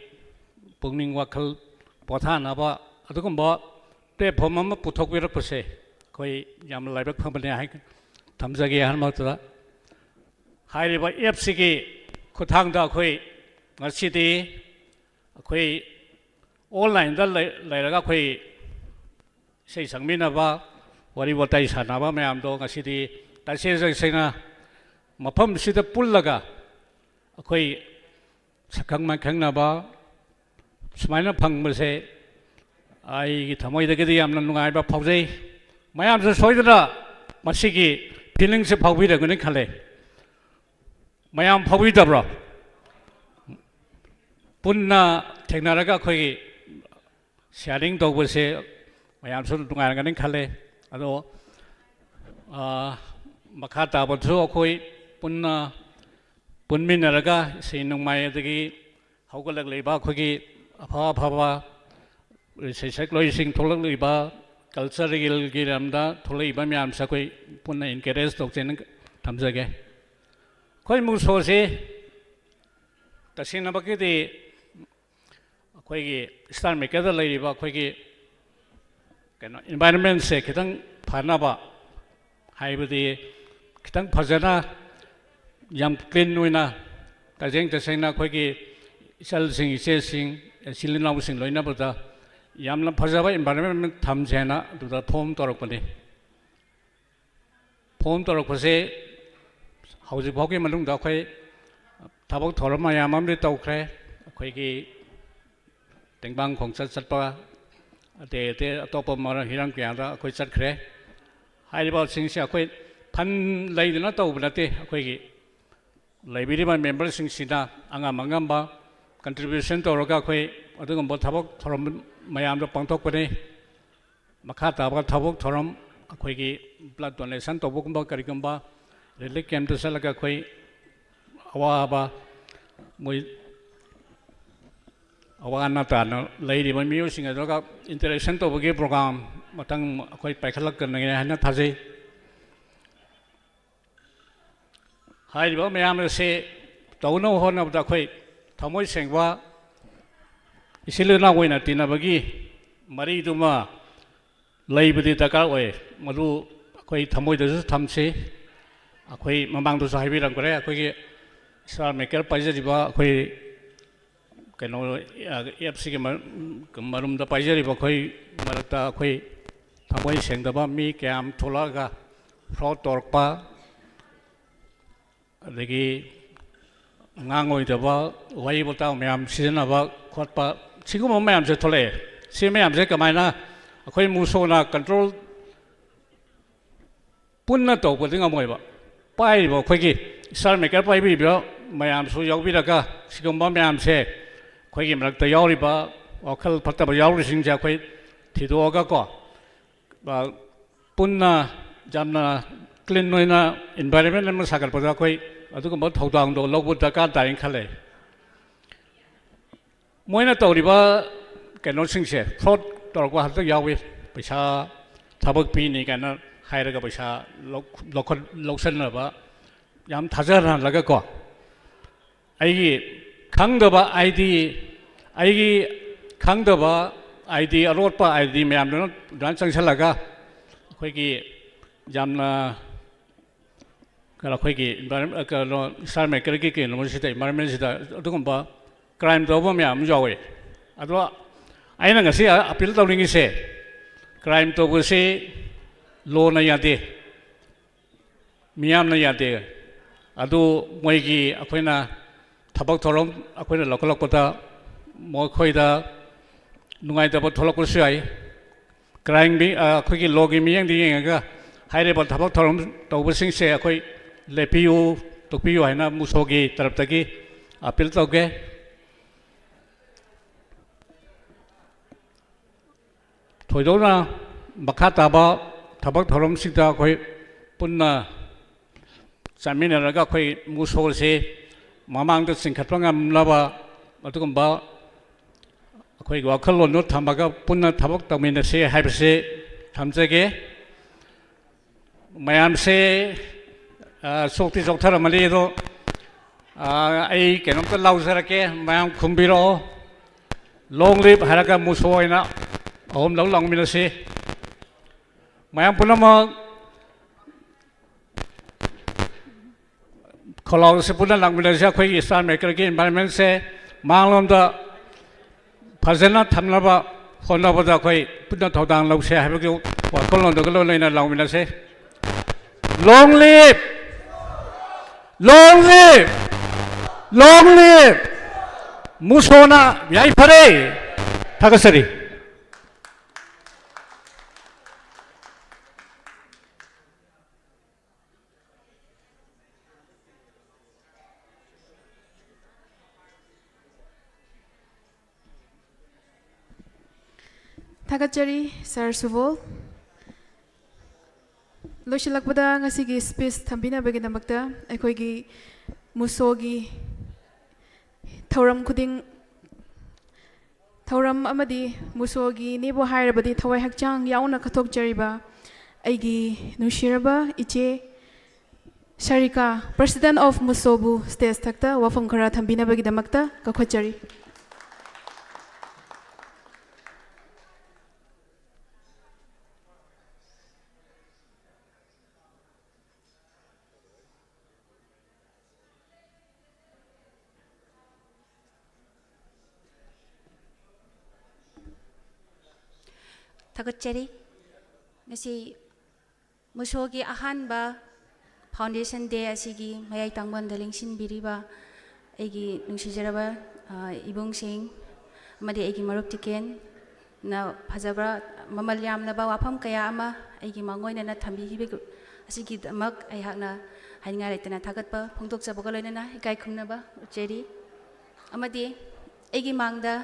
ꯄꯨꯛꯅꯤꯡ ꯋꯥꯈꯜ ꯄꯣꯊꯥꯅꯕ ꯑꯗꯨꯒꯨꯝꯕ ꯄ꯭ꯂꯦꯠꯐꯣꯝ ꯑꯃ ꯄꯨꯊꯣꯛꯄꯤꯔꯛꯄꯁꯦ ꯑꯩꯈꯣꯏ ꯌꯥꯝꯅ ꯂꯥꯏꯕꯛ ꯐꯕꯅꯤ ꯍꯥꯏꯅ ꯊꯝꯖꯒꯦ꯫ ꯑꯍꯥꯟꯕꯃꯛꯇꯗ ꯍꯥꯏꯔꯤꯕ ꯑꯦꯞꯁꯤꯒꯤ ꯈꯨꯠꯊꯥꯡꯗ ꯑꯩꯈꯣꯏ ꯉꯁꯤꯗꯤ ꯑꯩꯈꯣꯏ ꯑꯣꯟꯂꯥꯏꯟꯗ ꯂꯩ-, ꯂꯩꯔꯒ ꯑꯩꯈꯣꯏ ꯏꯁꯩ ꯁꯛꯃꯤꯟꯅꯕ, ꯋꯥꯔꯤ ꯋꯥꯇꯥꯏ ꯁꯥꯟꯅꯕ ꯃꯌꯥꯝꯗꯣ ꯉꯁꯤꯗꯤ ꯇꯁꯦꯡ ꯇꯁꯦꯡꯅ ꯃꯐꯝꯁꯤꯗ ꯄꯨꯜꯂꯒ ꯑꯩꯈꯣꯏ ꯁꯛꯈꯪ ꯃꯥꯏꯈꯪꯅꯕ ꯁꯨꯃꯥꯏꯅ ꯐꯪꯕꯁꯦ ꯑꯩꯒꯤ ꯊꯃꯣꯏꯗꯒꯤꯗꯤ ꯌꯥꯝꯅ ꯅꯨꯡꯉꯥꯏꯕ ꯐꯥꯎꯖꯩ꯫ ꯃꯌꯥꯝꯁꯨ ꯁꯣꯏꯗꯅ ꯃꯁꯤꯒꯤ ꯐꯤꯂꯤꯡꯁꯦ ꯐꯥꯎꯕꯤꯔꯝꯒꯅꯤ ꯈꯜꯂꯦ꯫ ꯃꯌꯥꯝ ꯐꯥꯎꯕꯤꯗꯕ꯭ꯔꯣ? ꯄꯨꯟꯅ ꯊꯦꯡꯅꯔꯒ ꯑꯩꯈꯣꯏꯒꯤ ꯁꯤꯌꯥꯔꯤꯡ ꯇꯧꯕꯁꯦ ꯃꯌꯥꯝꯁꯨ ꯅꯨꯡꯉꯥꯏꯔꯝꯒꯅꯤ ꯈꯜꯂꯦ꯫ ꯑꯗꯣ, ꯑ, ꯃꯈꯥ ꯇꯥꯕꯗꯁꯨ ꯑꯩꯈꯣꯏ ꯄꯨꯟꯅ ꯄꯨꯟꯃꯤꯟꯅꯔꯒ ꯏꯁꯩ ꯅꯣꯡꯃꯥꯏ, ꯑꯗꯒꯤ ꯍꯧꯒꯠꯂꯛꯂꯤꯕ ꯑꯩꯈꯣꯏꯒꯤ ꯑꯐ ꯑꯐꯕ ꯏꯁꯩ ꯁꯛꯂꯣꯏꯁꯤꯡ, ꯊꯣꯛꯂꯛꯂꯤꯕ ꯀꯜꯆꯔꯦꯜꯒꯤ ꯂꯝꯗ ꯊꯣꯛꯂꯛꯏꯕ ꯃꯌꯥꯝꯁꯦ ꯑꯩꯈꯣꯏ ꯄꯨꯟꯅ ꯏꯟꯀꯔꯦꯖ ꯇꯧꯁꯦꯅ ꯊꯝꯖꯒꯦ꯫ ꯑꯩꯈꯣꯏ ꯃꯨꯛꯁꯣꯁꯤ ꯇꯁꯦꯡꯅꯃꯛꯀꯤꯗꯤ ꯑꯩꯈꯣꯏꯒꯤ ꯁ꯭ꯇꯥꯔ ꯃꯦꯀꯔꯗ ꯂꯩꯔꯤꯕ ꯑꯩꯈꯣꯏꯒꯤ ꯀꯩꯅꯣ, ꯏꯟꯚꯥꯏꯔꯟꯃꯦꯟꯁꯦ ꯈꯤꯇꯪ ꯐꯅꯕ, ꯍꯥꯏꯕꯗꯤ ꯈꯤꯇꯪ ꯐꯖꯅ, ꯌꯥꯝ ꯀ꯭ꯂꯤꯟ ꯑꯣꯏꯅ, ꯇꯁꯦꯡ ꯇꯁꯦꯡꯅ ꯑꯩꯈꯣꯏꯒꯤ ꯏꯆꯜꯁꯤꯡ, ꯏꯆꯦꯁꯤꯡ, ꯏꯆꯤꯜ ꯏꯅꯥꯎꯁꯤꯡ ꯂꯣꯏꯅꯕꯗ ꯌꯥꯝꯅ ꯐꯖꯕ ꯏꯟꯚꯥꯏꯔꯣꯟꯃꯦꯟ ꯊꯝꯁꯦꯅ ꯑꯗꯨꯗ ꯐꯣꯝ ꯇꯧꯔꯛꯄꯅꯤ꯫ ꯐꯣꯝ ꯇꯧꯔꯛꯄꯁꯦ ꯍꯧꯖꯤꯛ ꯐꯥꯎꯒꯤ ꯃꯅꯨꯡꯗ ꯑꯩꯈꯣꯏ ꯊꯕꯛ ꯊꯧꯔꯝ ꯃꯌꯥꯝ ꯑꯃꯗꯤ ꯇꯧꯈ꯭ꯔꯦ꯫ ꯑꯩꯈꯣꯏꯒꯤ ꯇꯦꯡꯕꯥꯡ ꯈꯣꯡꯆꯠ ꯆꯠꯄ, ꯑꯇꯩ ꯑꯇꯩ ꯑꯇꯣꯞꯄ ꯃꯔꯝ, ꯍꯤꯔꯝ ꯀꯌꯥꯗ ꯑꯩꯈꯣꯏ ꯆꯠꯈ꯭ꯔꯦ꯫ ꯍꯥꯏꯔꯤꯕꯁꯤꯡꯁꯦ ꯑꯩꯈꯣꯏ ꯐꯟ ꯂꯩꯗꯅ ꯇꯧꯕ ꯅꯠꯇꯦ꯫ ꯑꯩꯈꯣꯏꯒꯤ ꯂꯩꯕꯤꯔꯤꯕ ꯃꯦꯝꯕꯔꯁꯤꯡꯁꯤꯅ ꯑꯉꯝ ꯑꯉꯝꯕ ꯀꯟꯇ꯭ꯔꯤꯕ꯭ꯌꯨꯁꯟ ꯇꯧꯔꯒ ꯑꯩꯈꯣꯏ ꯑꯗꯨꯒꯨꯝꯕ ꯊꯕꯛ ꯊꯧꯔꯝ ꯃꯌꯥꯝꯗꯣ ꯄꯥꯡꯊꯣꯛꯄꯅꯤ꯫ ꯃꯈꯥ ꯇꯥꯕ ꯊꯕꯛ ꯊꯧꯔꯝ, ꯑꯩꯈꯣꯏꯒꯤ ꯕ꯭ꯂꯗ ꯗꯣꯅꯦꯁꯟ ꯇꯧꯕꯒꯨꯝꯕ, ꯀꯔꯤꯒꯨꯝꯕ ꯔꯤꯂꯤꯐ ꯀꯦꯝꯞꯇ ꯆꯠꯂꯒ ꯑꯩꯈꯣꯏ ꯑꯋꯥꯕ, ꯃꯣꯏ ꯑꯋꯥ ꯑꯅꯥ ꯇꯥꯅ ꯂꯩꯔꯤꯕ ꯃꯤꯑꯣꯏꯁꯤꯡ ꯑꯗꯨꯒ ꯏꯟꯇꯔꯦꯛꯁꯟ ꯇꯧꯕꯒꯤ ꯄ꯭ꯔꯣꯒ꯭ꯔꯥꯝ ꯃꯊꯪ ꯑꯩꯈꯣꯏ ꯄꯥꯏꯈꯠꯂꯛꯀꯅꯤ ꯍꯥꯏꯅ ꯊꯥꯖꯩ꯫ ꯍꯥꯏꯔꯤꯕ ꯃꯌꯥꯝ ꯑꯁꯤ ꯇꯧꯅꯕ ꯍꯣꯠꯅꯕꯗ ꯑꯩꯈꯣꯏ ꯊꯃꯣꯏ ꯁꯦꯡꯕ ꯏꯆꯤꯜ ꯏꯅꯥꯎ ꯑꯣꯏꯅ ꯇꯤꯟꯅꯕꯒꯤ ꯃꯔꯤꯗꯨꯃ ꯂꯩꯕꯗꯤ ꯗꯔꯀꯥꯔ ꯑꯣꯏ꯫ ꯃꯗꯨ ꯑꯩꯈꯣꯏ ꯊꯃꯣꯏꯗꯁꯨ ꯊꯝꯁꯤ꯫ ꯑꯩꯈꯣꯏ ꯃꯃꯥꯡꯗꯁꯨ ꯍꯥꯏꯕꯤꯔꯝꯈ꯭ꯔꯦ, ꯑꯩꯈꯣꯏꯒꯤ ꯁ꯭ꯇꯥꯔ ꯃꯦꯀꯔ ꯄꯥꯏꯖꯔꯤꯕ ꯑꯩꯈꯣꯏ ꯀꯩꯅꯣ, ꯑꯦꯞꯁꯤꯒꯤ ꯃꯔꯨꯝꯗ ꯄꯥꯏꯖꯔꯤꯕ ꯑꯩꯈꯣꯏ ꯃꯔꯛꯇ ꯑꯩꯈꯣꯏ ꯊꯃꯣꯏ ꯁꯦꯡꯗꯕ ꯃꯤ ꯀꯌꯥꯝ ꯊꯣꯛꯂꯛꯑꯒ ꯐ꯭ꯔꯣꯗ ꯇꯧꯔꯛꯄ, ꯑꯗꯒꯤ ꯑꯉꯥꯡ ꯑꯣꯏꯗꯕ ꯋꯥꯍꯩ ꯋꯥꯇꯥ ꯃꯌꯥꯝ ꯁꯤꯖꯤꯟꯅꯕ ꯈꯣꯠꯄ, ꯁꯤꯒꯨꯝꯕ ꯃꯌꯥꯝꯁꯦ ꯊꯣꯛꯂꯛꯑꯦ꯫ ꯁꯤ ꯃꯌꯥꯝꯁꯦ ꯀꯃꯥꯏꯅ ꯑꯩꯈꯣꯏ ꯃꯨꯁꯣꯅ ꯀꯟꯇ꯭ꯔꯣꯜ ꯄꯨꯟꯅ ꯇꯧꯕꯗꯤ ꯉꯝꯃꯣꯏꯕ꯫ ꯄꯥꯏꯔꯤꯕ ꯑꯩꯈꯣꯏꯒꯤ ꯁ꯭ꯇꯥꯔ ꯃꯦꯀꯔ ꯄꯥꯏꯕꯤꯔꯤꯕ ꯃꯌꯥꯝꯁꯨ ꯌꯥꯎꯕꯤꯔꯒ, ꯁꯤꯒꯨꯝꯕ ꯃꯌꯥꯝꯁꯦ, ꯑꯩꯈꯣꯏꯒꯤ ꯃꯔꯛꯇ ꯌꯥꯎꯔꯤꯕ ꯋꯥꯈꯜ ꯐꯠꯇꯕ ꯌꯥꯎꯔꯤꯁꯤꯡꯁꯦ ꯑꯩꯈꯣꯏ ꯊꯤꯗꯣꯛꯑꯒꯀꯣ, ꯑ, ꯄꯨꯟꯅ ꯌꯥꯝꯅ ꯀ꯭ꯂꯤꯟ ꯑꯣꯏꯅ ꯏꯟꯚꯥꯏꯔꯣꯟꯃꯦꯟ ꯑꯃ ꯁꯥꯒꯠꯄꯗ ꯑꯩꯈꯣꯏ ꯑꯗꯨꯒꯨꯝꯕ ꯊꯧꯗꯥꯡꯗꯣ ꯂꯧꯕ ꯗꯔꯀꯥꯔ ꯇꯥꯏꯅ ꯈꯜꯂꯦ꯫ ꯃꯣꯏꯅ ꯇꯧꯔꯤꯕ ꯀꯩꯅꯣꯁꯤꯡꯁꯦ, ꯐ꯭ꯔꯣꯗ ꯇꯧꯔꯛꯄ ꯍꯟꯗꯛ ꯌꯥꯎꯏ꯫ ꯄꯩꯁꯥ ꯊꯕꯛ ꯄꯤꯅꯤ ꯀꯥꯏꯅ ꯍꯥꯏꯔꯒ ꯄꯩꯁꯥ ꯂꯧ-, ꯂꯧꯈꯠ-, ꯂꯧꯁꯟꯅꯕ, ꯌꯥꯝ ꯊꯥꯖꯍꯜꯂꯒꯀꯣ, ꯑꯩꯒꯤ ꯈꯪꯗꯕ ꯑꯥꯏ ꯗꯤ, ꯑꯩꯒꯤ ꯈꯪꯗꯕ ꯑꯥꯏ ꯗꯤ, ꯑꯔꯣꯠꯄ ꯑꯥꯏ ꯗꯤ ꯃꯌꯥꯝꯗꯨꯅ ꯑꯗꯨꯃꯥꯏꯅ ꯆꯪꯁꯜꯂꯒ ꯑꯩꯈꯣꯏꯒꯤ ꯌꯥꯝꯅ ꯀꯩꯅꯣ, ꯑꯩꯈꯣꯏꯒꯤ environment, ꯀꯩꯅꯣ, star makerꯒꯤ ꯀꯩꯅꯣꯁꯤꯗ, environmentꯁꯤꯗ ꯑꯗꯨꯒꯨꯝꯕ crime ꯇꯧꯕ ꯃꯌꯥꯝ ꯑꯃ ꯌꯥꯎꯋꯦ꯫ ꯑꯗꯣ ꯑꯩꯅ ꯉꯁꯤ appeal ꯇꯧꯅꯤꯡꯉꯤꯁꯦ, crime ꯇꯧꯕꯁꯤ lawꯅ ꯌꯥꯗꯦ, ꯃꯤꯌꯥꯝꯅ ꯌꯥꯗꯦ꯫ ꯑꯗꯨ ꯃꯣꯏꯒꯤ ꯑꯩꯈꯣꯏꯅ ꯊꯕꯛ ꯊꯧꯔꯝ ꯑꯩꯈꯣꯏꯅ ꯂꯧꯈꯠꯂꯛꯄꯗ ꯃꯈꯣꯏꯗ ꯅꯨꯡꯉꯥꯏꯇꯕ ꯊꯣꯛꯂꯛꯄꯁꯨ ꯌꯥꯏ꯫ Crime ꯃꯤ-, ꯑ, ꯑꯩꯈꯣꯏꯒꯤ lawꯒꯤ ꯃꯤꯠꯌꯦꯡꯗ ꯌꯦꯡꯉꯒ ꯍꯥꯏꯔꯤꯕ ꯊꯕꯛ ꯊꯧꯔꯝ ꯇꯧꯕꯁꯤꯡꯁꯦ ꯑꯩꯈꯣꯏ ꯂꯦꯞꯄꯤꯌꯨ, ꯇꯣꯛꯄꯤꯌꯨ ꯍꯥꯏꯅ MUSOꯒꯤ ꯇꯔꯞꯇꯒꯤ appeal ꯇꯧꯒꯦ꯫ ꯊꯣꯏꯗꯣꯛꯅ ꯃꯈꯥ ꯇꯥꯕ ꯊꯕꯛ ꯊꯧꯔꯝꯁꯤꯡꯗ ꯑꯩꯈꯣꯏ ꯄꯨꯟꯅ ꯆꯠꯃꯤꯟꯅꯔꯒ ꯑꯩꯈꯣꯏ MUSOꯁꯤ ꯃꯃꯥꯡꯗ ꯆꯤꯡꯈꯠꯄ ꯉꯝꯅꯕ ꯑꯗꯨꯒꯨꯝꯕ ꯑꯩꯈꯣꯏꯒꯤ ꯋꯥꯈꯜꯂꯣꯟꯗꯨ ꯊꯝꯃꯒ ꯄꯨꯟꯅ ꯊꯕꯛ ꯇꯧꯃꯤꯟꯅꯁꯤ ꯍꯥꯏꯕꯁꯤ ꯊꯝꯖꯒꯦ꯫ ꯃꯌꯥꯝꯁꯦ, ꯑ, ꯆꯣꯛꯇꯤ ꯆꯣꯛꯊꯔꯝꯃꯅꯤ, ꯑꯗꯣ, ꯑ, ꯑꯩ ꯀꯩꯅꯣꯝꯇ ꯂꯥꯎꯖꯔꯛꯀꯦ, ꯃꯌꯥꯝ ꯈꯨꯝꯕꯤꯔꯛꯑꯣ꯫ Long live ꯍꯥꯏꯔꯒ MUSO ꯑꯣꯏꯅ ꯑꯍꯨꯝꯂꯛ ꯂꯥꯎꯃꯤꯟꯅꯁꯤ꯫ ꯃꯌꯥꯝ ꯄꯨꯝꯅꯃꯛ ꯈꯣꯜꯂꯥꯎꯁꯦ ꯄꯨꯟꯅ ꯂꯥꯛꯃꯤꯟꯅꯁꯤ꯫ ꯑꯩꯈꯣꯏꯒꯤ star makerꯒꯤ environmentꯁꯦ ꯃꯥꯡꯂꯣꯝꯗ ꯐꯖꯅ ꯊꯝꯅꯕ ꯍꯣꯠꯅꯕꯗ ꯑꯩꯈꯣꯏ ꯄꯨꯟꯅ ꯊꯧꯗꯥꯡ ꯂꯧꯁꯦ ꯍꯥꯏꯕꯒꯤ ꯋꯥꯈꯜꯂꯣꯟꯗꯨꯒ ꯂꯣꯏꯅꯅ ꯂꯥꯎꯃꯤꯟꯅꯁꯦ꯫ Long live! Long live! Long live! MUSOꯅ ꯌꯥꯏꯐꯔꯦ! ꯊꯥꯒꯠꯆꯔꯤ꯫ ꯊꯥꯒꯠꯆꯔꯤ, Sir ꯁꯨꯕꯣꯜ꯫ ꯂꯣꯏꯁꯤꯜꯂꯛꯄꯗ ꯉꯁꯤꯒꯤ speech ꯊꯝꯕꯤꯅꯕꯒꯤꯗꯃꯛꯇ ꯑꯩꯈꯣꯏꯒꯤ MUSOꯒꯤ ꯊꯧꯔꯝ ꯈꯨꯗꯤꯡ, ꯊꯧꯔꯝ ꯑꯃꯗꯤ MUSOꯒꯤꯅꯦꯕꯨ ꯍꯥꯏꯔꯕꯗꯤ ꯊꯋꯥꯏ ꯍꯛꯆꯥꯡ ꯌꯥꯎꯅ ꯀꯠꯊꯣꯛꯆꯔꯤꯕ ꯑꯩꯒꯤ ꯅꯨꯡꯁꯤꯔꯕ ꯏꯆꯦ ꯁꯔꯤꯀꯥ, President of MUSOꯕꯨ stage ꯊꯛꯇ ꯋꯥꯐꯝ ꯈꯔ ꯊꯝꯕꯤꯅꯕꯒꯤꯗꯃꯛꯇ ꯀꯧꯈꯠꯆꯔꯤ꯫ ꯊꯥꯒꯠꯆꯔꯤ꯫ ꯉꯁꯤ ꯃꯨꯁꯣꯒꯤ ꯑꯍꯥꯟꯕ Foundation Day ꯑꯁꯤꯒꯤ ꯃꯌꯥꯏ ꯇꯥꯡꯕꯟꯗ ꯂꯦꯡꯁꯤꯟꯕꯤꯔꯤꯕ ꯑꯩꯒꯤ ꯅꯨꯡꯁꯤꯖꯔꯕ, ꯑ, ꯏꯕꯨꯡꯁꯤꯡ ꯑꯃꯗꯤ ꯑꯩꯒꯤ ꯃꯔꯨꯞ ꯇꯤꯀꯦꯟꯅ ꯐꯖꯕ, ꯃꯃꯜ ꯌꯥꯝꯂꯕ ꯋꯥꯐꯝ ꯀꯌꯥ ꯑꯃ ꯑꯩꯒꯤ ꯃꯥꯡꯑꯣꯏꯅꯅ ꯊꯝꯕꯤꯈꯤꯕ ꯑꯁꯤꯒꯤꯗꯃꯛ ꯑꯩꯍꯥꯛꯅ ꯍꯥꯏꯅꯤꯡꯉꯥꯏ ꯂꯩꯇꯅ ꯊꯥꯒꯠꯄ ꯐꯣꯡꯗꯣꯛꯆꯕꯒ ꯂꯣꯏꯅꯅ ꯏꯀꯥꯏ ꯈꯨꯝꯅꯕ ꯎꯠꯆꯔꯤ꯫ ꯑꯃꯗꯤ ꯑꯩꯒꯤ ꯃꯥꯡꯗ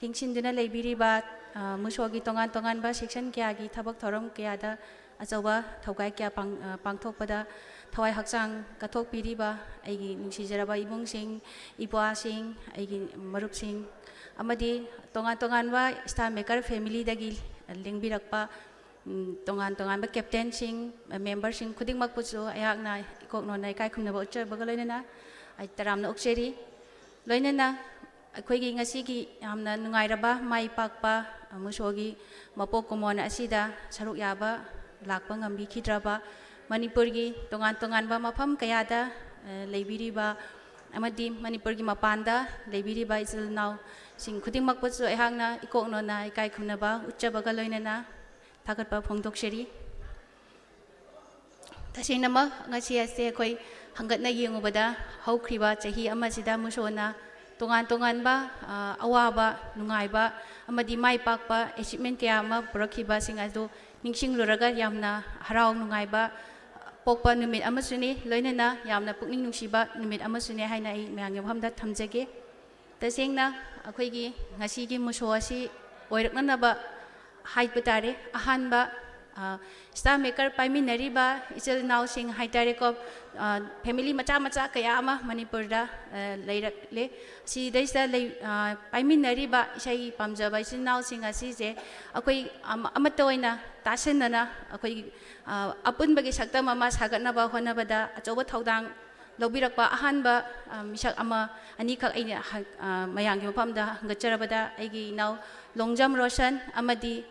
ꯂꯦꯡꯁꯤꯟꯗꯨꯅ ꯂꯩꯕꯤꯔꯤꯕ, ꯑ, ꯃꯨꯁꯣꯒꯤ ꯇꯣꯉꯥꯟ ꯇꯣꯉꯥꯟꯕ section ꯀꯌꯥꯒꯤ ꯊꯕꯛ ꯊꯧꯔꯝ ꯀꯌꯥꯗ ꯑꯆꯧꯕ ꯊꯧꯒꯥꯏ ꯀꯌꯥ ꯄꯥꯡ-, ꯑ, ꯄꯥꯡꯊꯣꯛꯄꯗ ꯊꯋꯥꯏ ꯍꯛꯆꯥꯡ ꯀꯠꯊꯣꯛꯄꯤꯔꯤꯕ ꯑꯩꯒꯤ ꯅꯨꯡꯁꯤꯖꯔꯕ ꯏꯕꯨꯡꯁꯤꯡ, ꯏꯄ꯭ꯋꯥꯁꯤꯡ, ꯑꯩꯒꯤ ꯃꯔꯨꯞꯁꯤꯡ, ꯑꯃꯗꯤ ꯇꯣꯉꯥꯟ ꯇꯣꯉꯥꯟꯕ Star Maker family ꯗꯒꯤ ꯂꯦꯡꯕꯤꯔꯛꯄ, ꯎꯝ, ꯇꯣꯉꯥꯟ ꯇꯣꯉꯥꯟꯕ captain ꯁꯤꯡ, member ꯁꯤꯡ ꯈꯨꯗꯤꯡꯃꯛꯄꯨꯁꯨ ꯑꯩꯍꯥꯛꯅ ꯏꯀꯣꯛꯅꯣꯟꯅ ꯏꯀꯥꯏ ꯈꯨꯝꯅꯕ ꯎꯠꯆꯕꯒ ꯂꯣꯏꯅꯅ ꯑꯩ ꯇꯔꯥꯝꯅ ꯑꯣꯛꯆꯔꯤ꯫ ꯂꯣꯏꯅꯅ ꯑꯩꯈꯣꯏꯒꯤ ꯉꯁꯤꯒꯤ ꯌꯥꯝꯅ ꯅꯨꯡꯉꯥꯏꯔꯕ, ꯃꯥꯏ ꯄꯥꯛꯄ, ꯑ, ꯃꯨꯁꯣꯒꯤ ꯃꯄꯣꯛ ꯀꯨꯝꯑꯣꯟ ꯑꯁꯤꯗ ꯁꯔꯨꯛ ꯌꯥꯕ ꯂꯥꯛꯄ ꯉꯝꯕꯤꯈꯤꯗ꯭ꯔꯕ ꯃꯅꯤꯄꯨꯔꯒꯤ ꯇꯣꯉꯥꯟ ꯇꯣꯉꯥꯟꯕ ꯃꯐꯝ ꯀꯌꯥꯗ, ꯑ, ꯂꯩꯕꯤꯔꯤꯕ ꯑꯃꯗꯤ ꯃꯅꯤꯄꯨꯔꯒꯤ ꯃꯄꯥꯟꯗ ꯂꯩꯕꯤꯔꯤꯕ ꯏꯆꯤꯜ ꯏꯅꯥꯎꯁꯤꯡ ꯈꯨꯗꯤꯡꯃꯛꯄꯨꯁꯨ ꯑꯩꯍꯥꯛꯅ ꯏꯀꯣꯛꯅꯣꯟꯅ ꯏꯀꯥꯏ ꯈꯨꯝꯅꯕ ꯎꯠꯆꯕꯒ ꯂꯣꯏꯅꯅ ꯊꯥꯒꯠꯄ ꯐꯣꯡꯗꯣꯛꯆꯔꯤ꯫ ꯇꯁꯦꯡꯅꯃꯛ ꯉꯁꯤ ꯑꯁꯦ ꯑꯩꯈꯣꯏ ꯍꯪꯒꯠꯅ ꯌꯦꯡꯉꯨꯕꯗ ꯍꯧꯈ꯭ꯔꯤꯕ ꯆꯍꯤ ꯑꯃꯁꯤꯗ ꯃꯨꯁꯣꯅ ꯇꯣꯉꯥꯟ ꯇꯣꯉꯥꯟꯕ, ꯑ, ꯑꯋꯥꯕ, ꯅꯨꯡꯉꯥꯏꯕ ꯑꯃꯗꯤ ꯃꯥꯏ ꯄꯥꯛꯄ achievement ꯀꯌꯥ ꯑꯃ ꯄꯨꯔꯛꯈꯤꯕꯁꯤꯡ ꯑꯗꯨ ꯅꯤꯡꯁꯤꯡꯂꯨꯔꯒ ꯌꯥꯝꯅ ꯍꯔꯥꯎ ꯅꯨꯡꯉꯥꯏꯕ ꯄꯣꯛꯄ ꯅꯨꯃꯤꯠ ꯑꯃꯁꯨꯅꯤ, ꯂꯣꯏꯅꯅ ꯌꯥꯝꯅ ꯄꯨꯛꯅꯤꯡ ꯅꯨꯡꯁꯤꯕ ꯅꯨꯃꯤꯠ ꯑꯃꯁꯨꯅꯤ ꯍꯥꯏꯅ ꯑꯩ ꯃꯌꯥꯝꯒꯤ ꯃꯐꯝꯗ ꯊꯝꯖꯒꯦ꯫ ꯇꯁꯦꯡꯅ ꯑꯩꯈꯣꯏꯒꯤ ꯉꯁꯤꯒꯤ ꯃꯨꯁꯣ ꯑꯁꯤ ꯑꯣꯏꯔꯛꯅꯅꯕ ꯍꯥꯏꯕ ꯇꯥꯔꯦ꯫ ꯑꯍꯥꯟꯕ, ꯑ, Star Maker ꯄꯥꯏꯃꯤꯟꯅꯔꯤꯕ ꯏꯆꯤꯜ ꯏꯅꯥꯎꯁꯤꯡ ꯍꯥꯏꯇꯥꯔꯦꯀꯣ, ꯑ, family ꯃꯆꯥ ꯃꯆꯥ ꯀꯌꯥ ꯑꯃ ꯃꯅꯤꯄꯨꯔꯗ, ꯑ, ꯂꯩꯔꯛꯂꯦ꯫ ꯁꯤꯗꯩꯁꯤꯗ ꯂꯩ-, ꯑ, ꯄꯥꯏꯃꯤꯟꯅꯔꯤꯕ ꯏꯁꯩ ꯄꯥꯝꯖꯕ ꯏꯆꯤꯜ ꯏꯅꯥꯎꯁꯤꯡ ꯑꯁꯤꯁꯦ ꯑꯩꯈꯣꯏ ꯑꯃ-, ꯑꯃꯠꯇ ꯑꯣꯏꯅ ꯇꯥꯁꯤꯟꯅꯅ ꯑꯩꯈꯣꯏ, ꯑ, ꯑꯄꯨꯟꯕꯒꯤ ꯁꯛꯇꯝ ꯑꯃ ꯁꯥꯒꯠꯅꯕ ꯍꯣꯠꯅꯕꯗ ꯑꯆꯧꯕ ꯊꯧꯗꯥꯡ ꯂꯧꯕꯤꯔꯛꯄ ꯑꯍꯥꯟꯕ, ꯑ, ꯃꯤꯁꯛ ꯑꯃ ꯑꯅꯤꯈꯛ ꯑꯩꯅ ꯍ-, ꯑ, ꯃꯌꯥꯝꯒꯤ ꯃꯐꯝꯗ ꯍꯪꯒꯠꯆꯔꯕꯗ ꯑꯩꯒꯤ ꯏꯅꯥꯎ ꯂꯣꯡꯖꯝ ꯔꯣꯁꯟ ꯑꯃꯗꯤ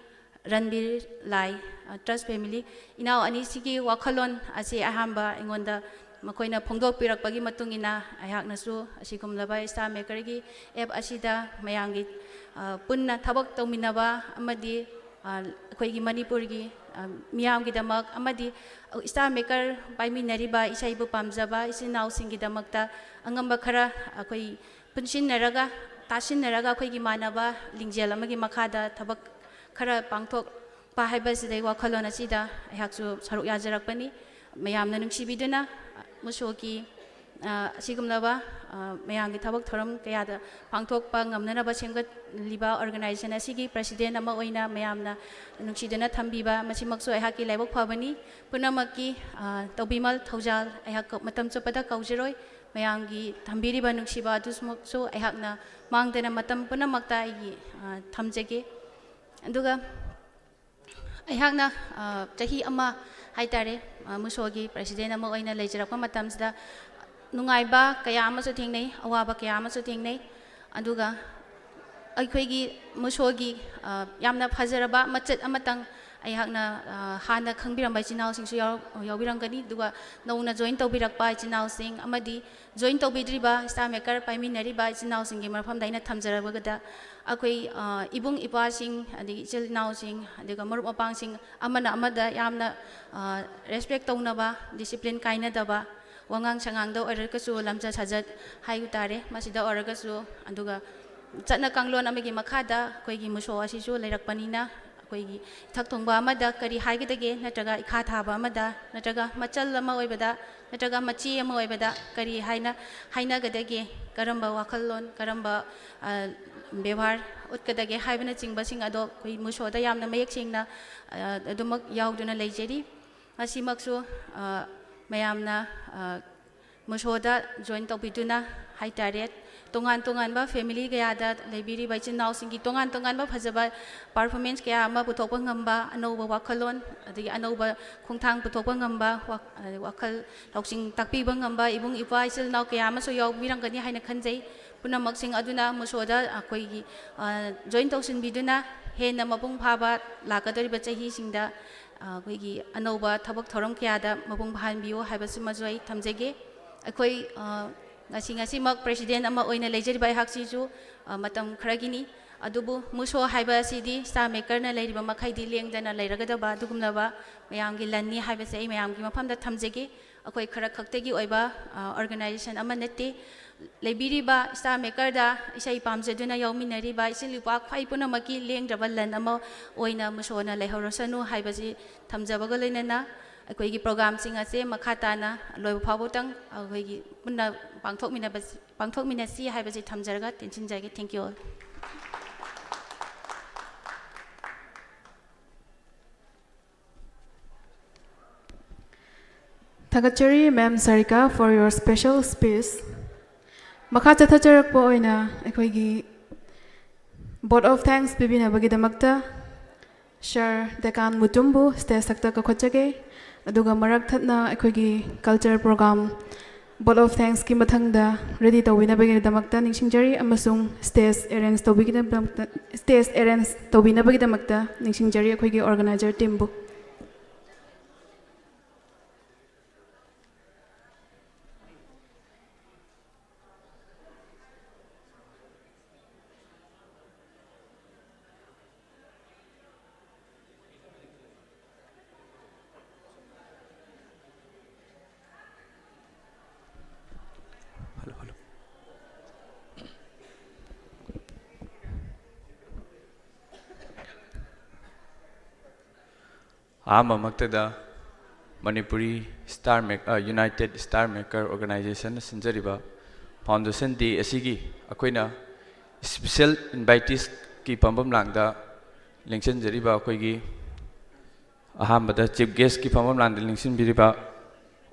ꯔꯟꯕꯤꯔ ꯂꯥꯏ, ꯑ, Trust Family, ꯏꯅꯥꯎ ꯑꯅꯤꯁꯤꯒꯤ ꯋꯥꯈꯜꯂꯣꯟ ꯑꯁꯤ ꯑꯍꯥꯟꯕ ꯑꯩꯉꯣꯟꯗ ꯃꯈꯣꯏꯅ ꯐꯣꯡꯗꯣꯛꯄꯤꯔꯛꯄꯒꯤ ꯃꯇꯨꯡ ꯏꯟꯅ ꯑꯩꯍꯥꯛꯅꯁꯨ ꯑꯁꯤꯒꯨꯝꯂꯕ Star Maker ꯒꯤ app ꯑꯁꯤꯗ ꯃꯌꯥꯝꯒꯤ, ꯑ, ꯄꯨꯟꯅ ꯊꯕꯛ ꯇꯧꯃꯤꯟꯅꯕ ꯑꯃꯗꯤ ꯑ, ꯑꯩꯈꯣꯏꯒꯤ ꯃꯅꯤꯄꯨꯔꯒꯤ, ꯑ, ꯃꯤꯌꯥꯝꯒꯤꯗꯃꯛ ꯑꯃꯗꯤ ꯏꯁꯇꯥꯔ ꯃꯦꯀꯔ ꯄꯥꯏꯃꯤꯟꯅꯔꯤꯕ ꯏꯁꯩꯕꯨ ꯄꯥꯝꯖꯕ ꯏꯆꯤꯟ ꯏꯅꯥꯎꯁꯤꯡꯒꯤꯗꯃꯛꯇ ꯑꯉꯝꯕ ꯈꯔ ꯑꯩꯈꯣꯏ ꯄꯨꯟꯁꯤꯟꯅꯔꯒ, ꯇꯥꯁꯤꯟꯅꯔꯒ ꯑꯩꯈꯣꯏꯒꯤ ꯃꯥꯟꯅꯕ ꯂꯤꯡꯖꯦꯜ ꯑꯃꯒꯤ ꯃꯈꯥꯗ ꯊꯕꯛ ꯈꯔ ꯄꯥꯡꯊꯣꯛꯄ ꯍꯥꯏꯕꯁꯤꯗ ꯑꯩ ꯋꯥꯈꯜꯂꯣꯟ ꯑꯁꯤꯗ ꯑꯩꯍꯥꯛꯁꯨ ꯁꯔꯨꯛ ꯌꯥꯖꯔꯛꯄꯅꯤ꯫ ꯃꯌꯥꯝꯅ ꯅꯨꯡꯁꯤꯕꯤꯗꯨꯅ ꯃꯨꯁꯣꯒꯤ, ꯑ, ꯑꯁꯤꯒꯨꯝꯂꯕ, ꯑ, ꯃꯌꯥꯝꯒꯤ ꯊꯕꯛ ꯊꯧꯔꯝ ꯀꯌꯥꯗ ꯄꯥꯡꯊꯣꯛꯄ ꯉꯝꯅꯅꯕ ꯁꯦꯝꯒꯠꯂꯤꯕ ꯑꯣꯔꯒꯅꯥꯏꯖꯦꯁꯟ ꯑꯁꯤꯒꯤ ꯄ꯭ꯔꯁꯤꯗꯦꯟ ꯑꯃ ꯑꯣꯏꯅ ꯃꯌꯥꯝꯅ ꯅꯨꯡꯁꯤꯗꯨꯅ ꯊꯝꯕꯤꯕ ꯃꯁꯤꯃꯛꯁꯨ ꯑꯩꯍꯥꯛꯀꯤ ꯂꯥꯏꯕꯛ ꯐꯕꯅꯤ꯫ ꯄꯨꯝꯅꯃꯛꯀꯤ, ꯑ, ꯇꯧꯕꯤꯃꯜ ꯊꯧꯖꯥꯜ ꯑꯩꯍꯥꯛ ꯃꯇꯝ ꯆꯨꯞꯄꯗ ꯀꯥꯎꯖꯔꯣꯏ꯫ ꯃꯌꯥꯝꯒꯤ ꯊꯝꯕꯤꯔꯤꯕ ꯅꯨꯡꯁꯤꯕ ꯑꯗꯨꯃꯛꯁꯨ ꯑꯩꯍꯥꯛꯅ ꯃꯥꯡꯗꯅ ꯃꯇꯝ ꯄꯨꯝꯅꯃꯛꯇ ꯑꯩꯒꯤ, ꯑ, ꯊꯝꯖꯒꯦ꯫ ꯑꯗꯨꯒ ꯑꯩꯍꯥꯛꯅ, ꯑ, ꯆꯍꯤ ꯑꯃ ꯍꯥꯏꯇꯥꯔꯦ, ꯑ, ꯃꯨꯁꯣꯒꯤ ꯄ꯭ꯔꯁꯤꯗꯦꯟ ꯑꯃ ꯑꯣꯏꯅ ꯂꯩꯖꯔꯛꯄ ꯃꯇꯝꯁꯤꯗ ꯅꯨꯡꯉꯥꯏꯕ ꯀꯌꯥ ꯑꯃꯁꯨ ꯊꯦꯡꯅꯩ, ꯑꯋꯥꯕ ꯀꯌꯥ ꯑꯃꯁꯨ ꯊꯦꯡꯅꯩ꯫ ꯑꯗꯨꯒ ꯑꯩꯈꯣꯏꯒꯤ ꯃꯨꯁꯣꯒꯤ, ꯑ, ꯌꯥꯝꯅ ꯐꯖꯔꯕ ꯃꯆꯦꯠ ꯑꯃꯇꯪ ꯑꯩꯍꯥꯛꯅ, ꯑ, ꯍꯥꯟꯅ ꯈꯪꯕꯤꯔꯝꯕ ꯏꯆꯤꯟ ꯏꯅꯥꯎꯁꯤꯡꯁꯨ ꯌꯥꯎ-, ꯌꯥꯎꯕꯤꯔꯝꯒꯅꯤ꯫ ꯑꯗꯨꯒ ꯅꯧꯅ ꯖꯣꯏꯟ ꯇꯧꯕꯤꯔꯛꯄ ꯏꯆꯤꯟ ꯏꯅꯥꯎꯁꯤꯡ ꯑꯃꯗꯤ ꯖꯣꯏꯟ ꯇꯧꯕꯤꯗ꯭ꯔꯤꯕ ꯏꯁꯇꯥꯔ ꯃꯦꯀꯔ ꯄꯥꯏꯃꯤꯟꯅꯔꯤꯕ ꯏꯆꯤꯟ ꯏꯅꯥꯎꯁꯤꯡꯒꯤ ꯃꯐꯝꯗ ꯑꯩꯅ ꯊꯝꯖꯔꯕꯗ ꯑꯩꯈꯣꯏ, ꯑ, ꯏꯕꯨꯡ ꯏꯄ꯭ꯋꯥꯁꯤꯡ, ꯑꯗꯒꯤ ꯏꯆꯤꯜ ꯏꯅꯥꯎꯁꯤꯡ, ꯑꯗꯨꯒ ꯃꯔꯨꯞ ꯃꯄꯥꯡꯁꯤꯡ ꯑꯃꯅ ꯑꯃꯗ ꯌꯥꯝꯅ, ꯑ, ꯔꯦꯁꯄꯦꯛ ꯇꯧꯅꯕ, ꯗꯤꯁꯤꯄ꯭ꯂꯤꯟ ꯀꯥꯏꯅꯗꯕ, ꯋꯥꯉꯥꯡ ꯁꯉꯥꯡꯗ ꯑꯣꯏꯔꯒꯁꯨ, ꯂꯝꯆꯠ ꯁꯥꯖꯠ ꯍꯥꯏꯕ ꯇꯥꯔꯦ, ꯃꯁꯤꯗ ꯑꯣꯏꯔꯒꯁꯨ, ꯑꯗꯨꯒ ꯆꯠꯅ ꯀꯥꯡꯂꯣꯟ ꯑꯃꯒꯤ ꯃꯈꯥꯗ ꯑꯩꯈꯣꯏꯒꯤ ꯃꯨꯁꯣ ꯑꯁꯤꯁꯨ ꯂꯩꯔꯛꯄꯅꯤꯅ, ꯑꯩꯈꯣꯏꯒꯤ ꯏꯊꯛ ꯊꯣꯡꯕ ꯑꯃꯗ ꯀꯔꯤ ꯍꯥꯏꯒꯗꯒꯦ, ꯅꯠꯇ꯭ꯔꯒ ꯏꯈꯥ ꯊꯥꯕ ꯑꯃꯗ, ꯅꯠꯇ꯭ꯔꯒ ꯃꯆꯜ ꯑꯃ ꯑꯣꯏꯕꯗ, ꯅꯠꯇ꯭ꯔꯒ ꯃꯆꯦ ꯑꯃ ꯑꯣꯏꯕꯗ ꯀꯔꯤ ꯍꯥꯏꯅ ꯍꯥꯏꯅꯒꯗꯒꯦ, ꯀꯔꯝꯕ ꯋꯥꯈꯜꯂꯣꯟ, ꯀꯔꯝꯕ, ꯑ, ꯕꯦꯕꯥꯔ ꯎꯠꯀꯗꯒꯦ ꯍꯥꯏꯕꯅꯆꯤꯡꯕꯁꯤꯡ ꯑꯗꯣ ꯑꯩꯈꯣꯏ ꯃꯨꯁꯣꯗ ꯌꯥꯝꯅ ꯃꯌꯦꯛ ꯁꯦꯡꯅ, ꯑ, ꯑꯗꯨꯃꯛ ꯌꯥꯎꯗꯨꯅ ꯂꯩꯖꯔꯤ꯫ ꯃꯁꯤꯃꯛꯁꯨ, ꯑ, ꯃꯌꯥꯝꯅ, ꯑ, ꯃꯨꯁꯣꯗ ꯖꯣꯏꯟ ꯇꯧꯕꯤꯗꯨꯅ ꯍꯥꯏꯇꯥꯔꯦ, ꯇꯣꯉꯥꯟ ꯇꯣꯉꯥꯟꯕ ꯐꯦꯃꯤꯂꯤ ꯀꯌꯥꯗ ꯂꯩꯕꯤꯔꯤꯕ ꯏꯆꯤꯟ ꯏꯅꯥꯎꯁꯤꯡꯒꯤ ꯇꯣꯉꯥꯟ ꯇꯣꯉꯥꯟꯕ ꯐꯖꯕ ꯄꯔꯐꯣꯔꯃꯦꯟꯁ ꯀꯌꯥ ꯑꯃ ꯄꯨꯊꯣꯛꯄ ꯉꯝꯕ, ꯑꯅꯧꯕ ꯋꯥꯈꯜꯂꯣꯟ, ꯑꯗꯒꯤ ꯑꯅꯧꯕ ꯈꯣꯡꯊꯥꯡ ꯄꯨꯊꯣꯛꯄ ꯉꯝꯕ, ꯋꯥ-, ꯋꯥꯈꯜ ꯂꯧꯁꯤꯡ ꯇꯥꯛꯄꯤꯕ ꯉꯝꯕ ꯏꯕꯨꯡ ꯏꯄ꯭ꯋꯥ ꯏꯆꯤꯜ ꯏꯅꯥꯎ ꯀꯌꯥ ꯑꯃꯁꯨ ꯌꯥꯎꯕꯤꯔꯝꯒꯅꯤ ꯍꯥꯏꯅ ꯈꯟꯖꯩ꯫ ꯄꯨꯝꯅꯃꯛꯁꯤꯡ ꯑꯗꯨꯅ ꯃꯨꯁꯣꯗ ꯑꯩꯈꯣꯏꯒꯤ, ꯑ, ꯖꯣꯏꯟ ꯇꯧꯁꯤꯟꯕꯤꯗꯨꯅ ꯍꯦꯟꯅ ꯃꯄꯨꯡ ꯐꯥꯕ ꯂꯥꯛꯀꯗꯧꯔꯤꯕ ꯆꯍꯤꯁꯤꯡꯗ, ꯑ, ꯑꯩꯈꯣꯏꯒꯤ ꯑꯅꯧꯕ ꯊꯕꯛ ꯊꯧꯔꯝ ꯀꯌꯥꯗ ꯃꯄꯨꯡ ꯐꯥꯍꯟꯕꯤꯌꯨ ꯍꯥꯏꯕꯁꯤꯃꯁꯨ ꯑꯩ ꯊꯝꯖꯒꯦ꯫ ꯑꯩꯈꯣꯏ, ꯑ, ꯉꯁꯤ, ꯉꯁꯤꯃꯛ ꯄ꯭ꯔꯦꯁꯤꯗꯦꯟ ꯑꯃ ꯑꯣꯏꯅ ꯂꯩꯖꯔꯤꯕ ꯑꯩꯍꯥꯛꯁꯤꯁꯨ, ꯑ, ꯃꯇꯝ ꯈꯔꯒꯤꯅꯤ꯫ ꯑꯗꯨꯕꯨ ꯃꯨꯁꯣ ꯍꯥꯏꯕ ꯑꯁꯤꯗꯤ ꯁ꯭ꯇꯥꯔ ꯃꯦꯀꯔꯅ ꯂꯩꯔꯤꯕ ꯃꯈꯩꯗꯤ ꯂꯦꯡꯗꯅ ꯂꯩꯔꯒꯗꯕ ꯑꯗꯨꯒꯨꯝꯂꯕ ꯃꯌꯥꯝꯒꯤ ꯂꯟꯅꯤ ꯍꯥꯏꯕꯁꯦ ꯑꯩ ꯃꯌꯥꯝꯒꯤ ꯃꯐꯝꯗ ꯊꯝꯖꯒꯦ꯫ ꯑꯩꯈꯣꯏ ꯈꯔ ꯈꯛꯇꯒꯤ ꯑꯣꯏꯕ, ꯑ, ꯑꯣꯔꯒꯅꯥꯏꯖꯦꯁꯟ ꯑꯃ ꯅꯠꯇꯦ꯫ ꯂꯩꯕꯤꯔꯤꯕ ꯁ꯭ꯇꯥꯔ ꯃꯦꯀꯔꯗ ꯏꯁꯩ ꯄꯥꯝꯖꯗꯨꯅ ꯌꯥꯎꯃꯤꯟꯅꯔꯤꯕ ꯏꯆꯤꯜ ꯏꯄ꯭ꯋꯥ ꯈ꯭ꯋꯥꯏ ꯄꯨꯝꯅꯃꯛꯀꯤ ꯂꯦꯡꯗ꯭ꯔꯕ ꯂꯟ ꯑꯃ ꯑꯣꯏꯅ ꯃꯨꯁꯣꯅ ꯂꯩꯍꯧꯔꯁꯅꯨ ꯍꯥꯏꯕꯁꯤ ꯊꯝꯖꯕꯒ ꯂꯣꯏꯅꯅ ꯑꯩꯈꯣꯏꯒꯤ ꯄ꯭ꯔꯣꯒ꯭ꯔꯥꯝꯁꯤꯡ ꯑꯁꯦ ꯃꯈꯥ ꯇꯥꯅ ꯂꯣꯏꯕ ꯐꯥꯎꯕꯇꯪ ꯑꯩꯈꯣꯏꯒꯤ ꯄꯨꯟꯅ ꯄꯥꯡꯊꯣꯛꯃꯤꯟꯅꯕꯁꯤ, ꯄꯥꯡꯊꯣꯛꯃꯤꯟꯅꯁꯤ ꯍꯥꯏꯕꯁꯤ ꯊꯝꯖꯔꯒ ꯇꯦꯟꯁꯤꯟꯖꯒꯦ꯫ Thank you all. ꯊꯥꯒꯠꯆꯔꯤ, Ma'am Sarika, for your special speech. ꯃꯈꯥ ꯆꯠꯊꯖꯔꯛꯄ ꯑꯣꯏꯅ ꯑꯩꯈꯣꯏꯒꯤ vote of thanks ꯄꯤꯕꯤꯅꯕꯒꯤꯗꯃꯛꯇ Sir Deccan ꯃꯨꯇꯨꯝꯕꯨ stage ꯊꯛꯇ ꯀꯧꯈꯠꯆꯒꯦ꯫ ꯑꯗꯨꯒ ꯃꯔꯛ ꯊꯠꯅ ꯑꯩꯈꯣꯏꯒꯤ culture program vote of thanksꯀꯤ ꯃꯊꯪꯗ ready ꯇꯧꯕꯤꯅꯕꯒꯤꯗꯃꯛꯇ ꯅꯤꯡꯁꯤꯡꯖꯔꯤ, ꯑꯃꯁꯨꯡ stage arrange ꯇꯧꯕꯤꯒꯤꯗꯃꯛꯇ, stage arrange ꯇꯧꯕꯤꯅꯕꯒꯤꯗꯃꯛꯇ ꯅꯤꯡꯁꯤꯡꯖꯔꯤ ꯑꯩꯈꯣꯏꯒꯤ organizer teamꯕꯨ꯫ ꯑꯍꯥꯟꯕꯃꯛꯇꯗ ꯃꯅꯤꯄꯨꯔꯤ ꯁ꯭ꯇꯥꯔ ꯃꯦꯛ-, ꯑ, United Star Maker Organizationꯅ ꯁꯤꯟꯖꯔꯤꯕ Foundation Day ꯑꯁꯤꯒꯤ ꯑꯩꯈꯣꯏꯅ special inviteesꯀꯤ ꯐꯝꯐꯝ ꯂꯥꯡꯗ ꯂꯦꯡꯁꯤꯟꯖꯔꯤꯕ ꯑꯩꯈꯣꯏꯒꯤ ꯑꯍꯥꯟꯕꯗ chief guestꯀꯤ ꯐꯝꯐꯝ ꯂꯥꯡꯗ ꯂꯦꯡꯁꯤꯟꯕꯤꯔꯤꯕ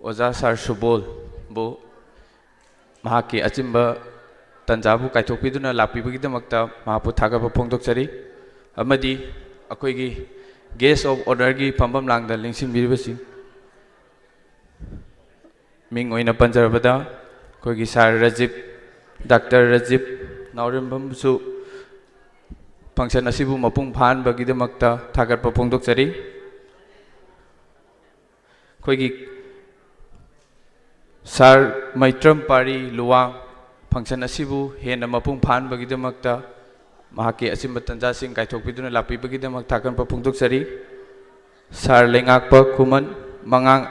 ꯑꯣꯖꯥ ꯁꯥꯔ ꯁꯨꯕꯣꯜꯕꯨ ꯃꯍꯥꯛꯀꯤ ꯑꯆꯤꯟꯕ ꯇꯟꯖꯥꯕꯨ ꯀꯥꯏꯊꯣꯛꯄꯤꯗꯨꯅ ꯂꯥꯛꯄꯤꯕꯒꯤꯗꯃꯛꯇ ꯃꯍꯥꯛꯄꯨ ꯊꯥꯒꯠꯄ ꯐꯣꯡꯗꯣꯛꯆꯔꯤ꯫ ꯑꯃꯗꯤ ꯑꯩꯈꯣꯏꯒꯤ guest of honourꯒꯤ ꯐꯝꯐꯝ ꯂꯥꯡꯗ ꯂꯦꯡꯁꯤꯟꯕꯤꯔꯤꯕꯁꯤꯡ ꯃꯤꯡ ꯑꯣꯏꯅ ꯄꯟꯖꯔꯕꯗ ꯑꯩꯈꯣꯏꯒꯤ ꯁꯥꯔ ꯔꯖꯤꯞ, ꯗꯥꯛꯇꯔ ꯔꯖꯤꯞ ꯅꯥꯎꯔꯦꯝꯕꯝꯕꯨꯁꯨ function ꯑꯁꯤꯕꯨ ꯃꯄꯨꯡ ꯐꯥꯍꯟꯕꯒꯤꯗꯃꯛꯇ ꯊꯥꯒꯠꯄ ꯐꯣꯡꯗꯣꯛꯆꯔꯤ꯫ ꯑꯩꯈꯣꯏꯒꯤ ꯁꯥꯔ ꯃꯩꯇ꯭ꯔꯝ ꯄꯥꯔꯤ ꯂꯨꯋꯥꯡ function ꯑꯁꯤꯕꯨ ꯍꯦꯟꯅ ꯃꯄꯨꯡ ꯐꯥꯍꯟꯕꯒꯤꯗꯃꯛꯇ ꯃꯍꯥꯛꯀꯤ ꯑꯆꯤꯟꯕ ꯇꯟꯖꯥꯁꯤꯡ ꯀꯥꯏꯊꯣꯛꯄꯤꯗꯨꯅ ꯂꯥꯛꯄꯤꯕꯒꯤꯗꯃꯛ ꯊꯥꯒꯠꯄ ꯐꯣꯡꯗꯣꯛꯆꯔꯤ꯫ ꯁꯥꯔ ꯂꯩꯉꯥꯛꯄ ꯈꯨꯃꯟ ꯃꯉꯥꯡ,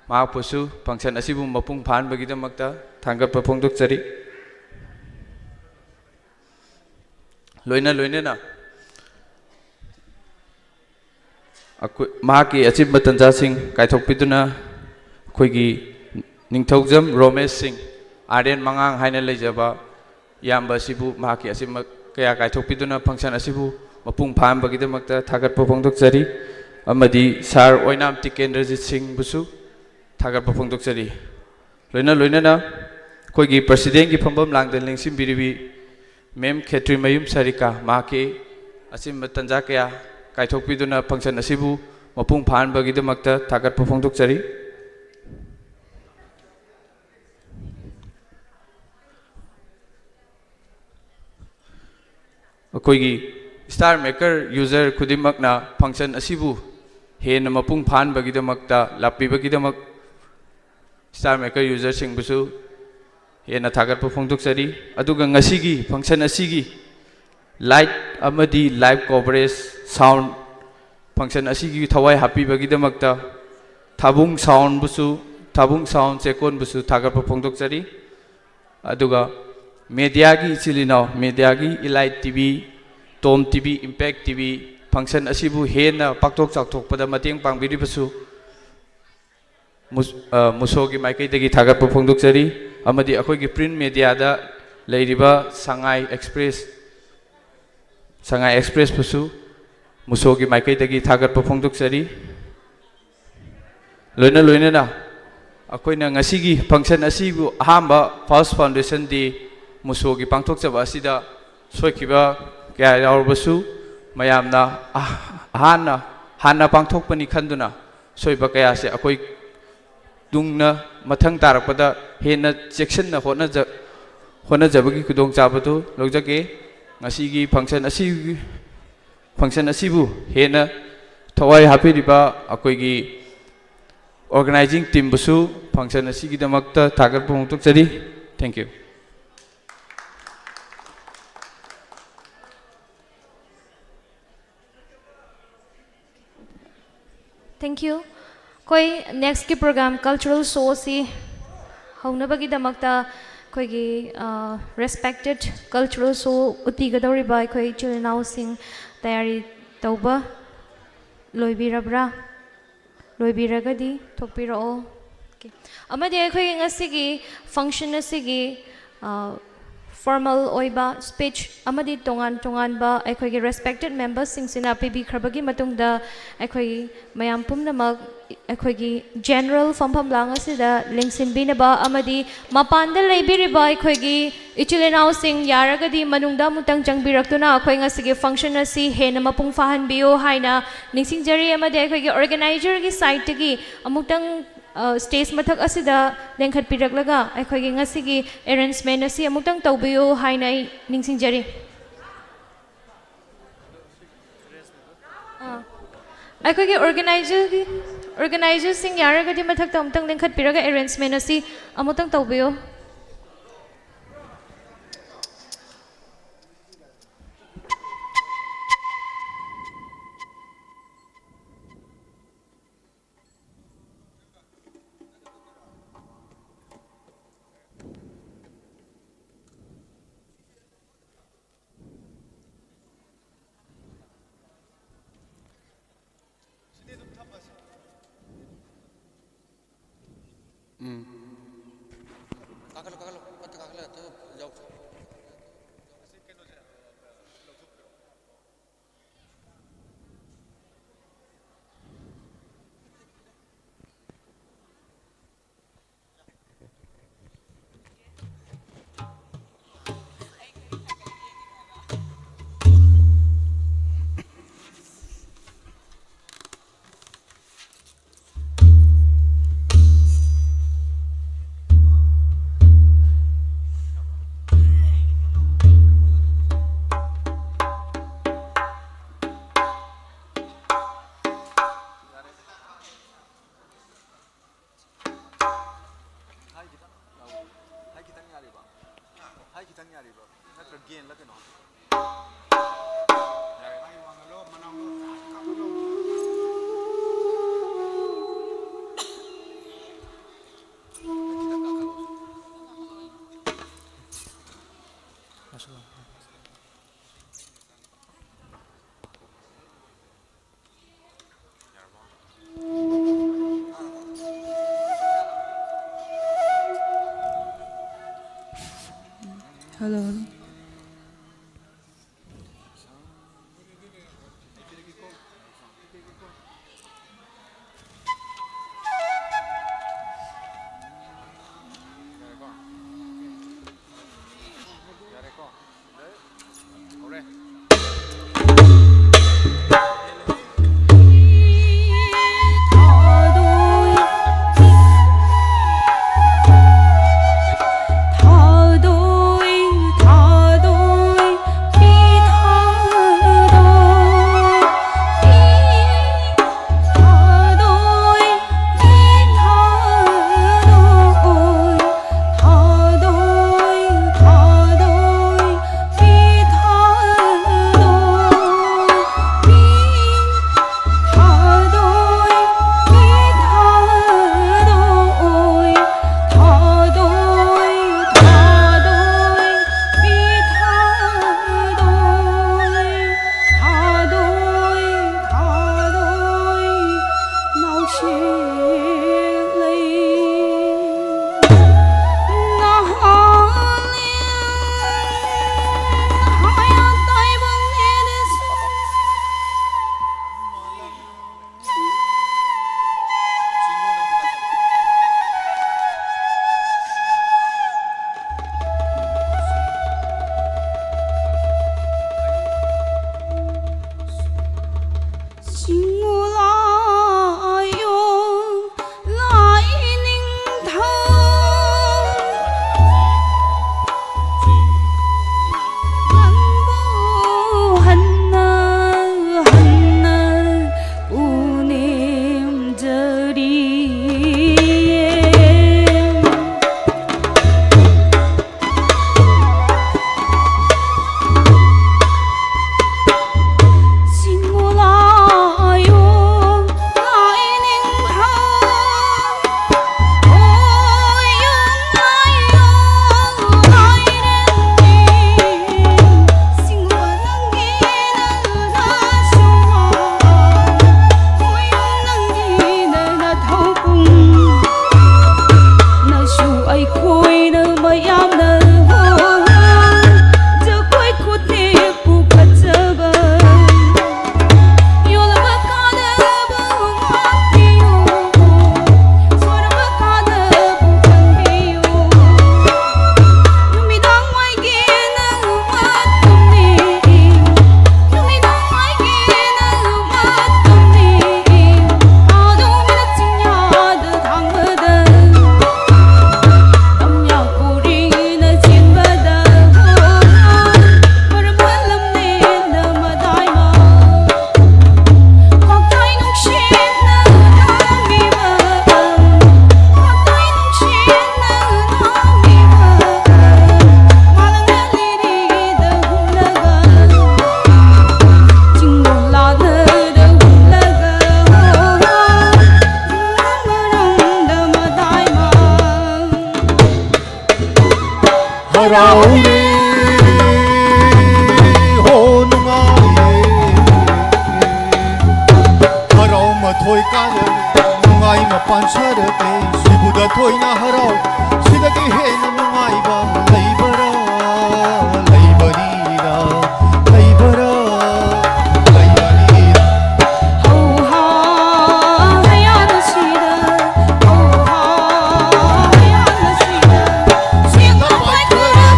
ꯃꯍꯥꯛꯄꯨꯁꯨ ꯐꯪꯁꯟ ꯑꯁꯤꯕꯨ ꯃꯄꯨꯡ ꯐꯥꯍꯟꯕꯒꯤꯗꯃꯛꯇ ꯊꯥꯒꯠꯄ ꯐꯣꯡꯗꯣꯛꯆꯔꯤ꯫ ꯂꯣꯏꯅ ꯂꯣꯏꯅꯅ ꯑꯩꯈꯣꯏ, ꯃꯍꯥꯛꯀꯤ ꯑꯆꯤꯟꯕ ꯇꯟꯖꯥꯁꯤꯡ ꯀꯥꯏꯊꯣꯛꯄꯤꯗꯨꯅ ꯑꯩꯈꯣꯏꯒꯤ ꯅꯤꯡꯊꯧꯖꯝ ꯔꯣꯃꯦꯁ ꯁꯤꯡ, ꯑꯥꯔ ꯑꯦꯟ ꯃꯉꯥꯡ ꯍꯥꯏꯅ ꯂꯩꯖꯕ ꯏꯌꯥꯝꯕ ꯑꯁꯤꯕꯨ ꯃꯍꯥꯛꯀꯤ ꯑꯆꯤꯟꯕ ꯀꯌꯥ ꯀꯥꯏꯊꯣꯛꯄꯤꯗꯨꯅ ꯐꯪꯁꯟ ꯑꯁꯤꯕꯨ ꯃꯄꯨꯡ ꯐꯥꯍꯟꯕꯒꯤꯗꯃꯛꯇ ꯊꯥꯒꯠꯄ ꯐꯣꯡꯗꯣꯛꯆꯔꯤ꯫ ꯑꯃꯗꯤ ꯁꯥꯔ ꯑꯣꯏꯅꯥꯝ ꯇꯤꯀꯦꯟꯗ꯭ꯔꯖꯤꯠ ꯁꯤꯡꯕꯨꯁꯨ ꯊꯥꯒꯠꯄ ꯐꯣꯡꯗꯣꯛꯆꯔꯤ꯫ ꯂꯣꯏꯅ ꯂꯣꯏꯅꯅ ꯑꯩꯈꯣꯏꯒꯤ ꯄ꯭ꯔꯁꯤꯗꯦꯟꯒꯤ ꯐꯝꯐꯝ ꯂꯥꯡꯗ ꯂꯦꯡꯁꯤꯟꯕꯤꯔꯤꯕꯤ ꯃꯦꯝ ꯈꯦꯇ꯭ꯔꯤꯃꯌꯨꯝ ꯁꯥꯔꯤꯀꯥ, ꯃꯍꯥꯛꯀꯤ ꯑꯆꯤꯟꯕ ꯇꯟꯖꯥ ꯀꯌꯥ ꯀꯥꯏꯊꯣꯛꯄꯤꯗꯨꯅ ꯐꯪꯁꯟ ꯑꯁꯤꯕꯨ ꯃꯄꯨꯡ ꯐꯥꯍꯟꯕꯒꯤꯗꯃꯛꯇ ꯊꯥꯒꯠꯄ ꯐꯣꯡꯗꯣꯛꯆꯔꯤ꯫ ꯑꯩꯈꯣꯏꯒꯤ ꯁ꯭ꯇꯥꯔ ꯃꯦꯀꯔ ꯌꯨꯖꯔ ꯈꯨꯗꯤꯡꯃꯛꯅ ꯐꯪꯁꯟ ꯑꯁꯤꯕꯨ ꯍꯦꯟꯅ ꯃꯄꯨꯡ ꯐꯥꯍꯟꯕꯒꯤꯗꯃꯛꯇ ꯂꯥꯛꯄꯤꯕꯒꯤꯗꯃꯛ ꯁ꯭ꯇꯥꯔ ꯃꯦꯀꯔ ꯌꯨꯖꯔꯁꯤꯡꯕꯨꯁꯨ ꯍꯦꯟꯅ ꯊꯥꯒꯠꯄ ꯐꯣꯡꯗꯣꯛꯆꯔꯤ꯫ ꯑꯗꯨꯒ ꯉꯁꯤꯒꯤ ꯐꯪꯁꯟ ꯑꯁꯤꯒꯤ ꯂꯥꯏꯠ ꯑꯃꯗꯤ ꯂꯥꯏꯚ ꯀꯣꯚꯔꯦꯖ, ꯁꯥꯎꯟ ꯐꯪꯁꯟ ꯑꯁꯤꯒꯤ ꯊꯋꯥꯏ ꯍꯥꯞꯄꯤꯕꯒꯤꯗꯃꯛꯇ ꯊꯥꯕꯨꯡ ꯁꯥꯎꯟꯕꯨꯁꯨ, ꯊꯥꯕꯨꯡ ꯁꯥꯎꯟ ꯆꯦꯛꯀꯣꯟꯕꯨꯁꯨ ꯊꯥꯒꯠꯄ ꯐꯣꯡꯗꯣꯛꯆꯔꯤ꯫ ꯑꯗꯨꯒ ꯃꯦꯗꯤꯌꯥꯒꯤ ꯏꯆꯤꯜ ꯏꯅꯥꯎ, ꯃꯦꯗꯤꯌꯥꯒꯤ ꯏꯂꯥꯏꯠ T V, Tom T V, impact T V ꯐꯪꯁꯟ ꯑꯁꯤꯕꯨ ꯍꯦꯟꯅ ꯄꯥꯛꯊꯣꯛ ꯆꯥꯎꯊꯣꯛꯄꯗ ꯃꯇꯦꯡ ꯄꯥꯡꯕꯤꯔꯤꯕꯁꯨ ꯃꯨꯁ-, ꯑ, ꯃꯨꯁꯣꯒꯤ ꯃꯥꯏꯀꯩꯗꯒꯤ ꯊꯥꯒꯠꯄ ꯐꯣꯡꯗꯣꯛꯆꯔꯤ꯫ ꯑꯃꯗꯤ ꯑꯩꯈꯣꯏꯒꯤ ꯄ꯭ꯔꯤꯟ ꯃꯦꯗꯤꯌꯥꯗ ꯂꯩꯔꯤꯕ ꯁꯉꯥꯏ ꯑꯦꯛꯁꯄ꯭ꯔꯦꯁ, ꯁꯉꯥꯏ ꯑꯦꯛꯁꯄ꯭ꯔꯦꯁꯄꯨꯁꯨ ꯃꯨꯁꯣꯒꯤ ꯃꯥꯏꯀꯩꯗꯒꯤ ꯊꯥꯒꯠꯄ ꯐꯣꯡꯗꯣꯛꯆꯔꯤ꯫ ꯂꯣꯏꯅ ꯂꯣꯏꯅꯅ ꯑꯩꯈꯣꯏꯅ ꯉꯁꯤꯒꯤ ꯐꯪꯁꯟ ꯑꯁꯤꯕꯨ ꯑꯍꯥꯟꯕ ꯐꯥꯔꯁ ꯐꯥꯎꯟꯗꯦꯁꯟ ꯗꯦ ꯃꯨꯁꯣꯒꯤ ꯄꯥꯡꯊꯣꯛꯆꯕ ꯑꯁꯤꯗ ꯁꯣꯏꯈꯤꯕ ꯀꯌꯥ ꯌꯥꯎꯔꯕꯁꯨ ꯃꯌꯥꯝꯅ ꯑꯍ-, ꯑꯍꯥꯟꯅ, ꯍꯥꯟꯅ ꯄꯥꯡꯊꯣꯛꯄꯅꯤ ꯈꯟꯗꯨꯅ ꯁꯣꯏꯕ ꯀꯌꯥꯁꯦ ꯑꯩꯈꯣꯏ ꯇꯨꯡꯅ ꯃꯊꯪ ꯇꯥꯔꯛꯄꯗ ꯍꯦꯟꯅ ꯆꯦꯛꯁꯤꯟꯅ ꯍꯣꯠꯅꯖ-, ꯍꯣꯠꯅꯖꯕꯒꯤ ꯈꯨꯗꯣꯡꯆꯥꯕꯗꯨ ꯂꯧꯖꯒꯦ꯫ ꯉꯁꯤꯒꯤ ꯐꯪꯁꯟ ꯑꯁꯤꯒꯤ, ꯐꯪꯁꯟ ꯑꯁꯤꯕꯨ ꯍꯦꯟꯅ ꯊꯋꯥꯏ ꯍꯥꯞꯄꯤꯔꯤꯕ ꯑꯩꯈꯣꯏꯒꯤ ꯑꯣꯔꯒꯅꯥꯏꯖꯤꯡ ꯇꯤꯝꯕꯨꯁꯨ ꯐꯪꯁꯟ ꯑꯁꯤꯒꯤꯗꯃꯛꯇ ꯊꯥꯒꯠꯄ ꯐꯣꯡꯗꯣꯛꯆꯔꯤ꯫ Thank you꯫ Thank you. ꯑꯩꯈꯣꯏ next ꯀꯤ program cultural show ꯑꯁꯤ ꯍꯧꯅꯕꯒꯤꯗꯃꯛꯇ ꯑꯩꯈꯣꯏꯒꯤ, ꯑ, respected cultural show ꯎꯠꯄꯤꯒꯗꯧꯔꯤꯕ ꯑꯩꯈꯣꯏ ꯏꯆꯤꯜ ꯏꯅꯥꯎꯁꯤꯡ ꯇꯌꯥꯔꯤ ꯇꯧꯕ ꯂꯣꯏꯕꯤꯔꯕ꯭ꯔꯥ? ꯂꯣꯏꯕꯤꯔꯒꯗꯤ ꯊꯣꯛꯄꯤꯔꯛꯑꯣ꯫ Okay. ꯑꯃꯗꯤ ꯑꯩꯈꯣꯏꯒꯤ ꯉꯁꯤꯒꯤ function ꯑꯁꯤꯒꯤ, ꯑ, formal ꯑꯣꯏꯕ speech ꯑꯃꯗꯤ ꯇꯣꯉꯥꯟ ꯇꯣꯉꯥꯟꯕ ꯑꯩꯈꯣꯏꯒꯤ respected member ꯁꯤꯡꯁꯤꯅ ꯄꯤꯕꯤꯈ꯭ꯔꯕꯒꯤ ꯃꯇꯨꯡꯗ, ꯑꯩꯈꯣꯏ ꯃꯌꯥꯝ ꯄꯨꯝꯅꯃꯛ ꯑꯩꯈꯣꯏꯒꯤ general ꯐꯝꯐꯝ ꯂꯥꯡ ꯑꯁꯤꯗ ꯂꯦꯡꯁꯤꯟꯕꯤꯅꯕ ꯑꯃꯗꯤ ꯃꯄꯥꯟꯗ ꯂꯩꯕꯤꯔꯤꯕ ꯑꯩꯈꯣꯏꯒꯤ ꯏꯆꯤꯜ ꯏꯅꯥꯎꯁꯤꯡ ꯌꯥꯔꯒꯗꯤ ꯃꯅꯨꯡꯗ ꯑꯃꯨꯛꯇꯪ ꯆꯪꯕꯤꯔꯛꯇꯨꯅ ꯑꯩꯈꯣꯏ ꯉꯁꯤꯒꯤ function ꯑꯁꯤ ꯍꯦꯟꯅ ꯃꯄꯨꯡ ꯐꯥꯍꯟꯕꯤꯌꯨ ꯍꯥꯏꯅ ꯅꯤꯡꯁꯤꯡꯖꯔꯤ꯫ ꯑꯃꯗꯤ ꯑꯩꯈꯣꯏꯒꯤ organizer ꯒꯤ side ꯇꯒꯤ ꯑꯃꯨꯛꯇꯪ, ꯑ, stage ꯃꯊꯛ ꯑꯁꯤꯗ ꯂꯦꯡꯈꯠꯄꯤꯔꯛꯂꯒ ꯑꯩꯈꯣꯏꯒꯤ ꯉꯁꯤꯒꯤ arrangement ꯑꯁꯤ ꯑꯃꯨꯛꯇꯪ ꯇꯧꯕꯤꯌꯨ ꯍꯥꯏꯅ ꯑꯩ ꯅꯤꯡꯁꯤꯡꯖꯔꯤ꯫ ꯑꯥ꯫ ꯑꯩꯈꯣꯏꯒꯤ organizer ꯒꯤ, organizer ꯁꯤꯡ ꯌꯥꯔꯒꯗꯤ ꯃꯊꯛꯇ ꯑꯃꯨꯛꯇꯪ ꯂꯦꯡꯈꯠꯄꯤꯔꯒ arrangement ꯑꯁꯤ ꯑꯃꯨꯛꯇꯪ ꯇꯧꯕꯤꯌꯨ꯫ ꯎꯝ꯫ ꯀꯥꯈꯠꯂꯣ, ꯀꯥꯈꯠꯂꯣ꯫ ꯃꯊꯛ ꯀꯥꯈꯠꯂꯒ ꯊꯕꯛ ꯌꯥꯎꯁꯤ꯫ ꯍꯥꯏ ꯈꯤꯇꯪ ꯌꯥꯎ-, ꯍꯥꯏ ꯈꯤꯇꯪ ꯌꯥꯔꯤꯕ? ꯍꯥꯏ ꯈꯤꯇꯪ ꯌꯥꯔꯤꯕ? ꯅꯠꯇ꯭ꯔ ꯒꯦꯟꯂ ꯀꯩꯅꯣ? ꯌꯥꯔꯦ꯫ Hello. ꯍꯣ ꯅꯨꯡꯉꯥꯏꯌꯦ꯫ ꯍꯔꯥꯎ ꯃꯊꯣꯏ ꯀꯥꯔꯦ, ꯅꯨꯡꯉꯥꯏ ꯃꯄꯥꯟ ꯁꯥꯔꯛꯂꯦ꯫ ꯁꯤꯕꯨꯗ ꯊꯣꯏꯅ ꯍꯔꯥꯎ, ꯁꯤꯗꯒꯤ ꯍꯦꯟꯅ ꯅꯨꯡꯉꯥꯏꯕ ꯂꯩꯕꯔꯥ? ꯂꯩꯕꯔꯤꯔꯥ? ꯂꯩꯕꯔꯥ? ꯂꯩꯕꯔꯤꯔꯥ? ꯍꯧꯍꯥ ꯍꯌꯥꯅ ꯁꯤꯔ, ꯍꯧꯍꯥ ꯍꯌꯥꯅ ꯁꯤꯔ, ꯁꯤꯡꯅ ꯄꯥꯏꯈꯔ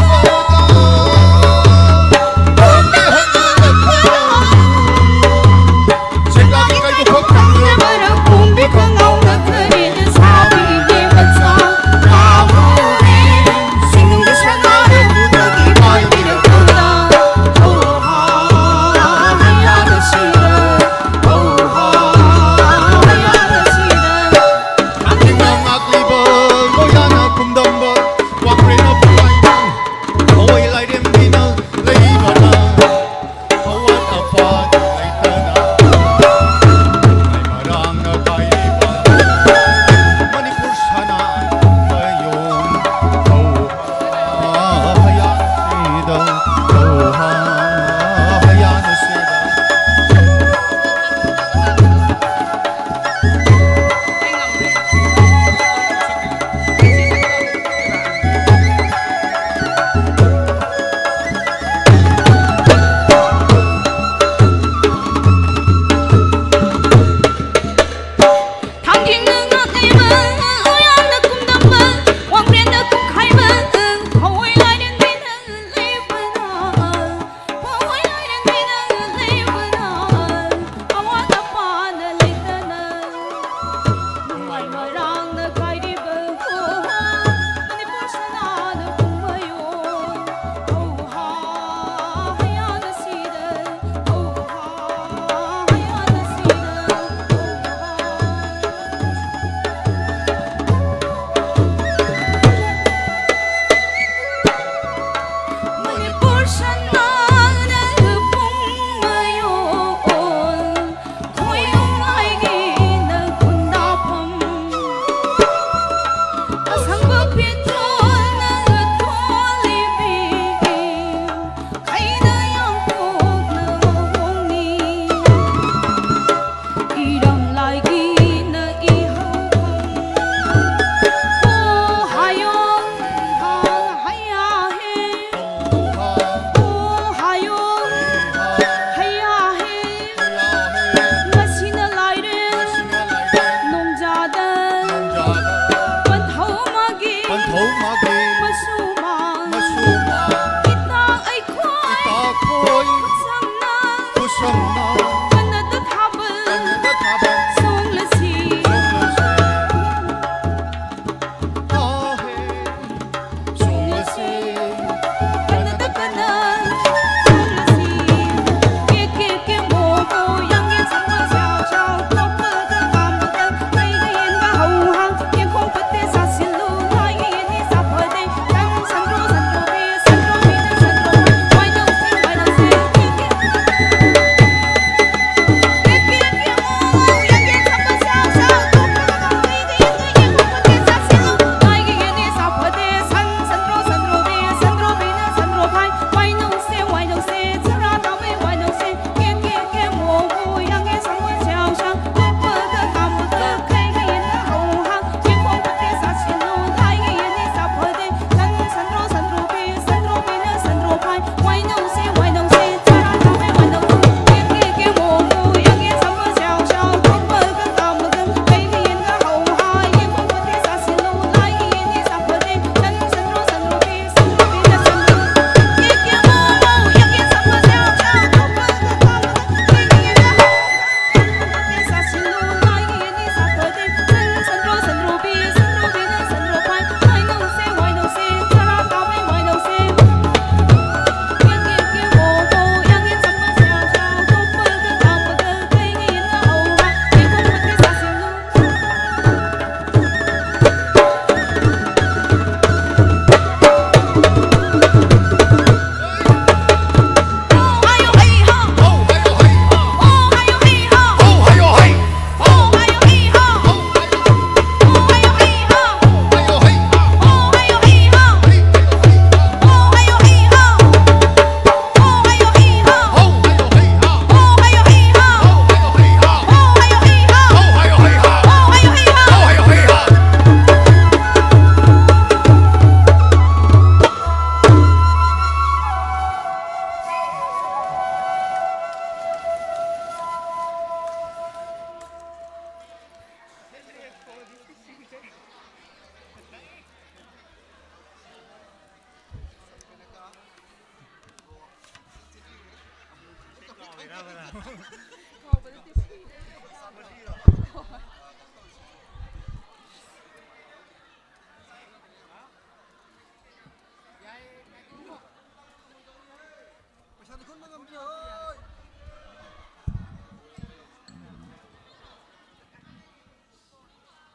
ꯄꯩꯁꯥꯗꯤ ꯈꯨꯟꯕ ꯉꯝꯗ꯭ꯔꯦ, ꯍꯣꯏ꯫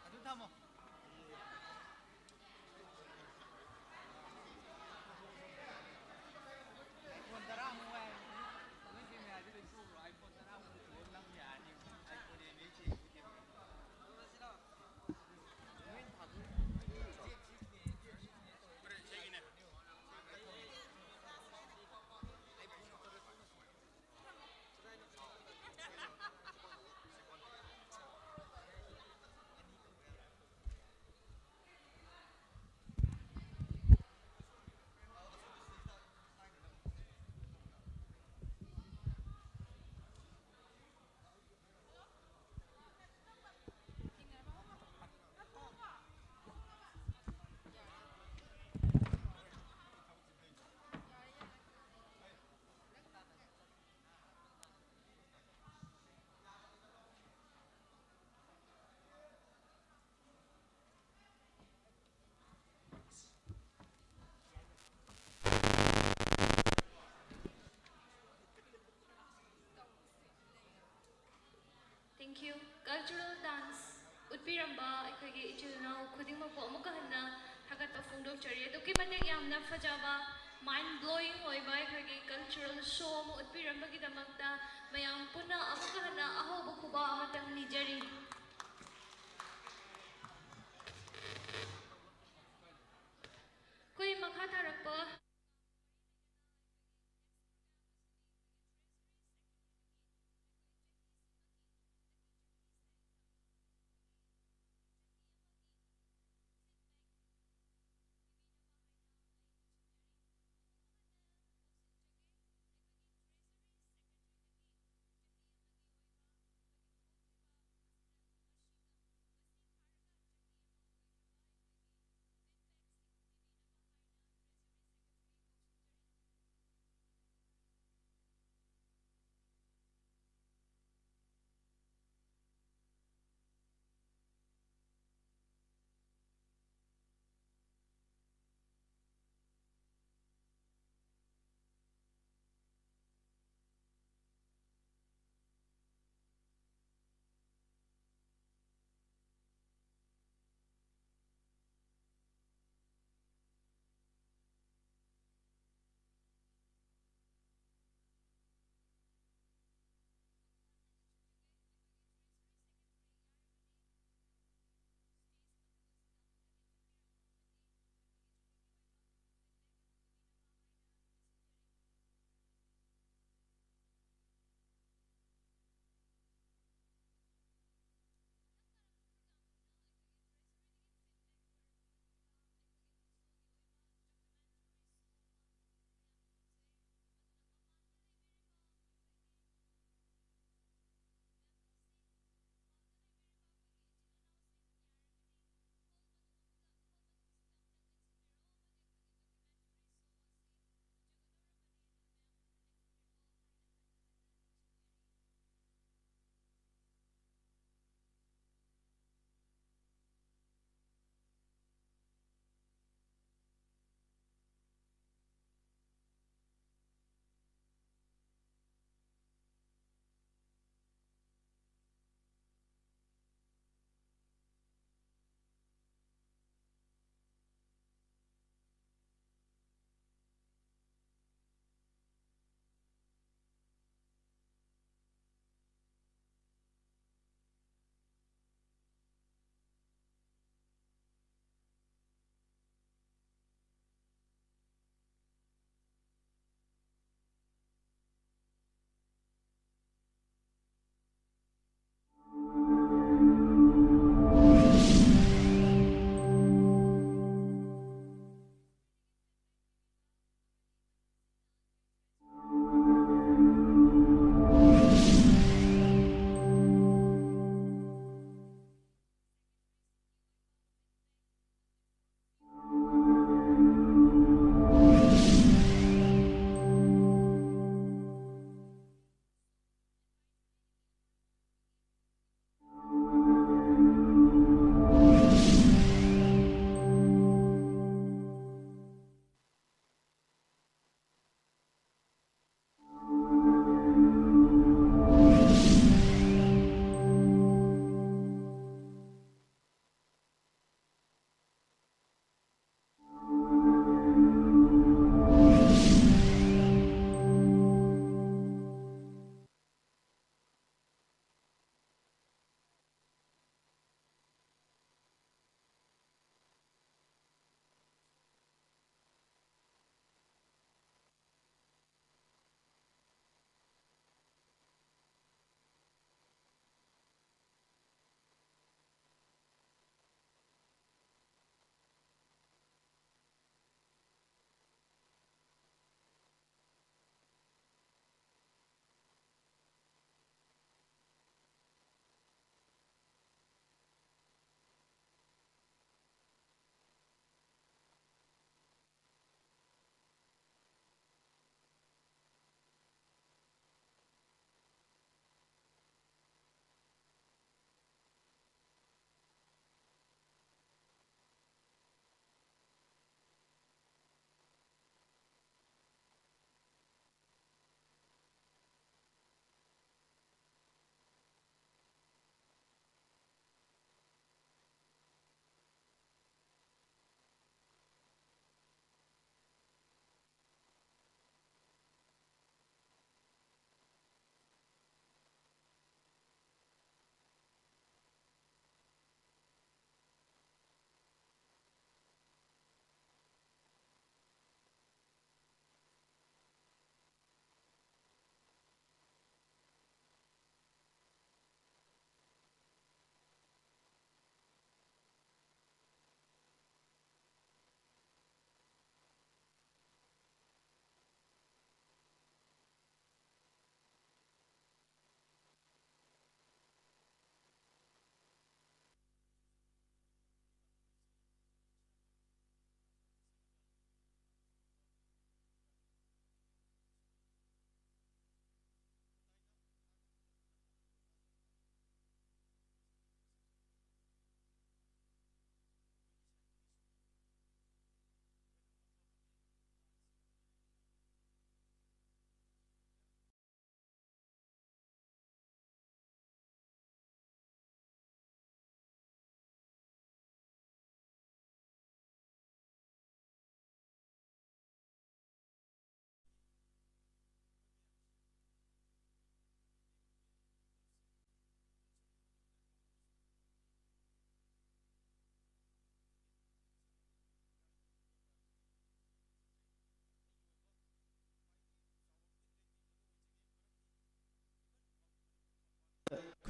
ꯑꯗꯨ ꯊꯝꯃꯣ꯫ Thank you. Cultural dance ꯎꯠꯄꯤꯔꯝꯕ ꯑꯩꯈꯣꯏꯒꯤ ꯏꯆꯤꯜ ꯏꯅꯥꯎ ꯈꯨꯗꯤꯡꯃꯛꯄꯨ ꯑꯃꯨꯛꯀ ꯍꯟꯅ ꯊꯥꯒꯠꯄ ꯐꯣꯡꯗꯣꯛꯆꯔꯤ꯫ ꯑꯗꯨꯛꯀꯤ ꯃꯇꯤꯛ ꯌꯥꯝꯅ ꯐꯖꯕ, mind blowing ꯑꯣꯏꯕ ꯑꯩꯈꯣꯏꯒꯤ cultural show ꯑꯃ ꯎꯠꯄꯤꯔꯝꯕꯒꯤꯗꯃꯛꯇ ꯃꯌꯥꯝ ꯄꯨꯟꯅ ꯑꯃꯨꯛꯀ ꯍꯟꯅ ꯑꯍꯧꯕ ꯈꯨꯕꯥꯛ ꯑꯃꯇꯪ ꯅꯤꯖꯔꯤ꯫ ꯑꯩꯈꯣꯏ ꯃꯈꯥ ꯇꯥꯔꯛꯄ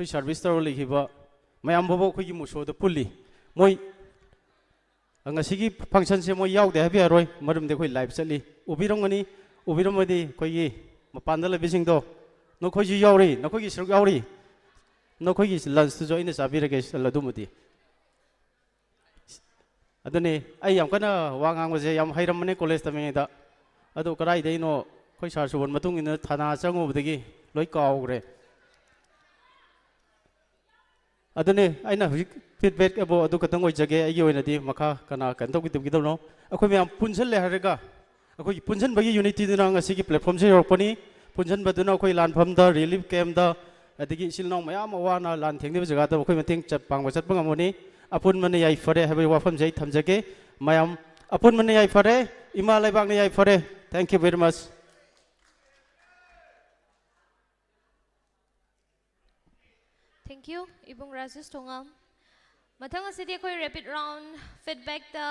ꯑꯩꯈꯣꯏ ꯁꯥꯔꯚꯤꯁ ꯇꯧꯔ ꯂꯩꯈꯤꯕ ꯃꯌꯥꯝ ꯐꯥꯎꯕ ꯑꯩꯈꯣꯏꯒꯤ ꯃꯨꯁꯣꯗ ꯄꯨꯜꯂꯤ꯫ ꯃꯣꯏ ꯉꯁꯤꯒꯤ ꯐꯪꯁꯟꯁꯦ ꯃꯣꯏ ꯌꯥꯎꯗꯦ ꯍꯥꯏꯕ ꯌꯥꯔꯣꯏ, ꯃꯔꯝꯗꯤ ꯑꯩꯈꯣꯏ ꯂꯥꯏꯚ ꯆꯠꯂꯤ꯫ ꯎꯕꯤꯔꯝꯒꯅꯤ, ꯎꯕꯤꯔꯝꯃꯗꯤ ꯑꯩꯈꯣꯏꯒꯤ ꯃꯄꯥꯟꯗ ꯂꯩꯕꯁꯤꯡꯗꯣ, ꯅꯈꯣꯏꯁꯨ ꯌꯥꯎꯔꯤ, ꯅꯈꯣꯏꯒꯤ ꯁꯔꯨꯛ ꯌꯥꯎꯔꯤ, ꯅꯈꯣꯏꯒꯤ ꯂꯟꯁꯇꯨꯁꯨ ꯑꯩꯅ ꯆꯥꯕꯤꯔꯒꯦ ꯑꯗꯨꯃꯗꯤ꯫ ꯑꯗꯨꯅꯤ, ꯑꯩ ꯌꯥꯝ ꯀꯟꯅ ꯋꯥ ꯉꯥꯡꯕꯁꯦ ꯌꯥꯝ ꯍꯩꯔꯝꯕꯅꯦ ꯀꯣꯂꯦꯖ ꯇꯝꯃꯤꯉꯩꯗ꯫ ꯑꯗꯣ ꯀꯗꯥꯏꯗꯩꯅꯣ, ꯑꯩꯈꯣꯏ ꯁꯥꯔ ꯁꯨꯕꯟ ꯃꯇꯨꯡ ꯏꯟꯅ ꯊꯥꯅ ꯆꯪꯉꯨꯕꯗꯒꯤ ꯂꯣꯏ ꯀꯥꯎꯈ꯭ꯔꯦ꯫ ꯑꯗꯨꯅꯤ, ꯑꯩꯅ ꯍꯧꯖꯤꯛ ꯐꯤꯗꯕꯦꯛ ꯑꯕꯨ ꯑꯗꯨ ꯈꯛꯇꯪ ꯑꯣꯏꯖꯒꯦ꯫ ꯑꯩꯒꯤ ꯑꯣꯏꯅꯗꯤ ꯃꯈꯥ ꯀꯅꯥ ꯀꯩꯅꯣ ꯇꯧꯈꯤꯗꯧꯅꯣ? ꯑꯩꯈꯣꯏ ꯃꯌꯥꯝ ꯄꯨꯟꯁꯤꯜꯂꯦ ꯍꯥꯏꯔꯒ, ꯑꯩꯈꯣꯏꯒꯤ ꯄꯨꯟꯁꯤꯟꯕꯒꯤ ꯌꯨꯅꯤꯇꯤꯗꯨꯅ ꯉꯁꯤꯒꯤ ꯄ꯭ꯂꯦꯠꯐꯣꯝꯁꯦ ꯌꯧꯔꯛꯄꯅꯤ꯫ ꯄꯨꯟꯁꯤꯟꯕꯗꯨꯅ ꯑꯩꯈꯣꯏ ꯂꯥꯟꯐꯝꯗ, ꯔꯤꯂꯤꯐ ꯀꯦꯝꯗ, ꯑꯗꯒꯤ ꯏꯆꯤꯜ ꯏꯅꯥꯎ ꯃꯌꯥꯝ ꯑꯃ ꯋꯥꯅ ꯂꯥꯟ ꯊꯦꯡꯅꯕ ꯖꯒꯥꯗ ꯑꯩꯈꯣꯏ ꯃꯇꯦꯡ ꯆꯠ-, ꯄꯥꯡꯕ ꯆꯠꯄ ꯉꯝꯒꯅꯤ꯫ ꯑꯄꯨꯟꯕꯅ ꯌꯥꯏꯐꯔꯦ ꯍꯥꯏꯕꯒꯤ ꯋꯥꯐꯝꯁꯦ ꯑꯩ ꯊꯝꯖꯒꯦ꯫ ꯃꯌꯥꯝ, ꯑꯄꯨꯟꯕꯅ ꯌꯥꯏꯐꯔꯦ, ꯏꯃꯥ ꯂꯩꯕꯥꯛꯅ ꯌꯥꯏꯐꯔꯦ꯫ Thank you very much. Thank you, ꯏꯕꯨꯡ ꯔꯥꯖꯦꯁ ꯊꯣꯉꯥꯝ꯫ ꯃꯊꯪ ꯑꯁꯤꯗꯤ ꯑꯩꯈꯣꯏ rapid round feedbackꯇ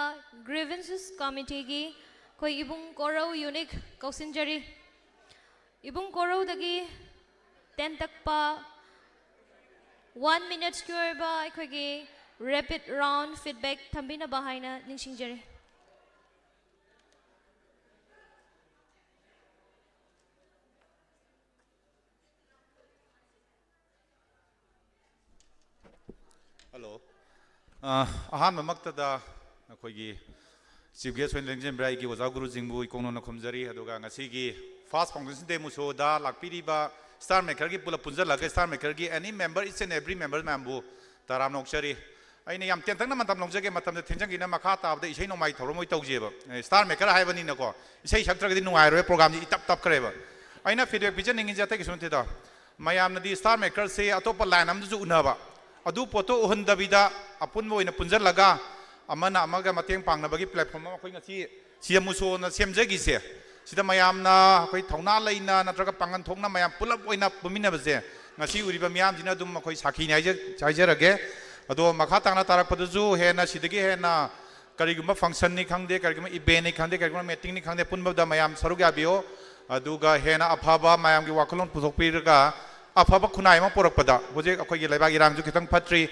grievances committeeꯒꯤ ꯑꯩꯈꯣꯏ ꯏꯕꯨꯡ ꯀꯣꯔꯧ ꯌꯨꯅꯤꯛ ꯀꯧꯁꯤꯟꯖꯔꯤ꯫ ꯏꯕꯨꯡ ꯀꯣꯔꯧꯗꯒꯤ ꯇꯦꯟ ꯇꯛꯄ one minutesꯀꯤ ꯑꯣꯏꯕ ꯑꯩꯈꯣꯏꯒꯤ rapid round feedback ꯊꯝꯕꯤꯅꯕ ꯍꯥꯏꯅ ꯅꯤꯡꯁꯤꯡꯖꯔꯤ꯫ ꯍꯜꯂꯣ꯫ ꯑ, ꯑꯍꯥꯟꯕꯃꯛꯇꯗ ꯑꯩꯈꯣꯏꯒꯤ ꯆꯤꯐ ꯒꯦꯁ ꯑꯣꯏꯅ ꯂꯦꯡꯖꯟꯕꯤꯔ ꯑꯩꯒꯤ ꯑꯣꯖꯥ ꯒꯨꯔꯨꯁꯤꯡꯕꯨ ꯏꯀꯣꯛꯅꯅ ꯈꯨꯝꯖꯔꯤ꯫ ꯑꯗꯨꯒ ꯉꯁꯤꯒꯤ first foundation day ꯃꯨꯁꯣꯗ ꯂꯥꯛꯄꯤꯔꯤꯕ ꯁ꯭ꯇꯥꯔ ꯃꯦꯀꯔꯒꯤ ꯄꯨꯂꯞ ꯄꯨꯟꯁꯤꯜꯂꯒ star ꯃꯦꯀꯔꯒꯤ any member, each and every member ꯃꯌꯥꯝꯕꯨ ꯇꯔꯥꯝꯅ ꯑꯣꯛꯆꯔꯤ꯫ ꯑꯩꯅ ꯌꯥꯝ ꯇꯦꯟꯇꯛꯅ ꯃꯇꯝ ꯂꯧꯖꯒꯦ, ꯃꯇꯝꯗ ꯊꯦꯡꯖꯟꯈꯤꯅ ꯃꯈꯥ ꯇꯥꯕꯗ ꯏꯁꯩ ꯅꯣꯡꯃꯥꯏ ꯊꯧꯔꯝ ꯑꯣꯏ ꯇꯧꯖꯦꯕ꯫ ꯑꯦ, ꯁ꯭ꯇꯥꯔ ꯃꯦꯀꯔ ꯍꯥꯏꯕꯅꯤꯅꯀꯣ, ꯏꯁꯩ ꯁꯛꯇ꯭ꯔꯒꯗꯤ ꯅꯨꯡꯉꯥꯏꯔꯣꯏ, ꯄ꯭ꯔꯣꯒꯥꯝꯁꯤ ꯏꯇꯞ ꯇꯞꯈ꯭ꯔꯦꯕ꯫ ꯑꯩꯅ ꯐꯤꯗꯕꯦꯛ ꯄꯤꯖꯅꯤꯡꯉꯤꯁꯦ ꯑꯇꯩ ꯀꯩꯁꯨ ꯅꯠꯇꯦꯗꯣ, ꯃꯌꯥꯝꯅꯗꯤ ꯁ꯭ꯇꯥꯔ ꯃꯦꯀꯔꯁꯦ ꯑꯇꯣꯞꯄ ꯂꯥꯏꯟ ꯑꯃꯗꯁꯨ ꯎꯅꯕ, ꯑꯗꯨ ꯄꯣꯠꯇꯣ ꯎꯍꯟꯗꯕꯤꯗ ꯑꯄꯨꯟꯕ ꯑꯣꯏꯅ ꯄꯨꯟꯁꯤꯜꯂꯒ ꯑꯃꯅ ꯑꯃꯒ ꯃꯇꯦꯡ ꯄꯥꯡꯅꯕꯒꯤ ꯄ꯭ꯂꯦꯠꯐꯣꯝ ꯑꯃ ꯑꯩꯈꯣꯏ ꯉꯁꯤ ꯁꯤ ꯑꯦꯝ ꯃꯨꯁꯣꯅ ꯁꯦꯝꯖꯈꯤꯁꯦ, ꯁꯤꯗ ꯃꯌꯥꯝꯅ ꯑꯩꯈꯣꯏ ꯊꯧꯅꯥ ꯂꯩꯅ ꯅꯠꯇ꯭ꯔꯒ ꯄꯥꯡꯒꯜ ꯊꯣꯛꯅ ꯃꯌꯥꯝ ꯄꯨꯂꯞ ꯑꯣꯏꯅ ꯄꯨꯟꯃꯤꯟꯅꯕꯁꯦ ꯉꯁꯤ ꯎꯔꯤꯕ ꯃꯤꯌꯥꯝꯁꯤꯅ ꯑꯗꯨꯝ ꯑꯩꯈꯣꯏ ꯁꯥꯈꯤꯅꯤ ꯍꯥꯏꯖ-, ꯍꯥꯏꯖꯔꯒꯦ꯫ ꯑꯗꯣ ꯃꯈꯥ ꯇꯥꯅ ꯇꯥꯔꯛꯄꯗꯁꯨ ꯍꯦꯟꯅ ꯁꯤꯗꯒꯤ ꯍꯦꯟꯅ ꯀꯔꯤꯒꯨꯝꯕ ꯐꯪꯁꯟꯅꯤ ꯈꯪꯗꯦ, ꯀꯔꯤꯒꯨꯝꯕ ꯏꯚꯦꯟꯅꯤ ꯈꯪꯗꯦ, ꯀꯔꯤꯒꯨꯝꯕ ꯃꯤꯇꯤꯡꯅꯤ ꯈꯪꯗꯦ, ꯄꯨꯟꯕꯗ ꯃꯌꯥꯝ ꯁꯔꯨꯛ ꯌꯥꯕꯤꯌꯨ꯫ ꯑꯗꯨꯒ ꯍꯦꯟꯅ ꯑꯐꯕ ꯃꯌꯥꯝꯒꯤ ꯋꯥꯈꯜꯂꯣꯟ ꯄꯨꯊꯣꯛꯄꯤꯔꯒ ꯑꯐꯕ ꯈꯨꯟꯅꯥꯏ ꯑꯃ ꯄꯨꯔꯛꯄꯗ ꯍꯧꯖꯤꯛ ꯑꯩꯈꯣꯏꯒꯤ ꯂꯩꯕꯥꯛ ꯏꯔꯥꯡꯁꯨ ꯈꯤꯇꯪ ꯐꯠꯇ꯭ꯔꯤ꯫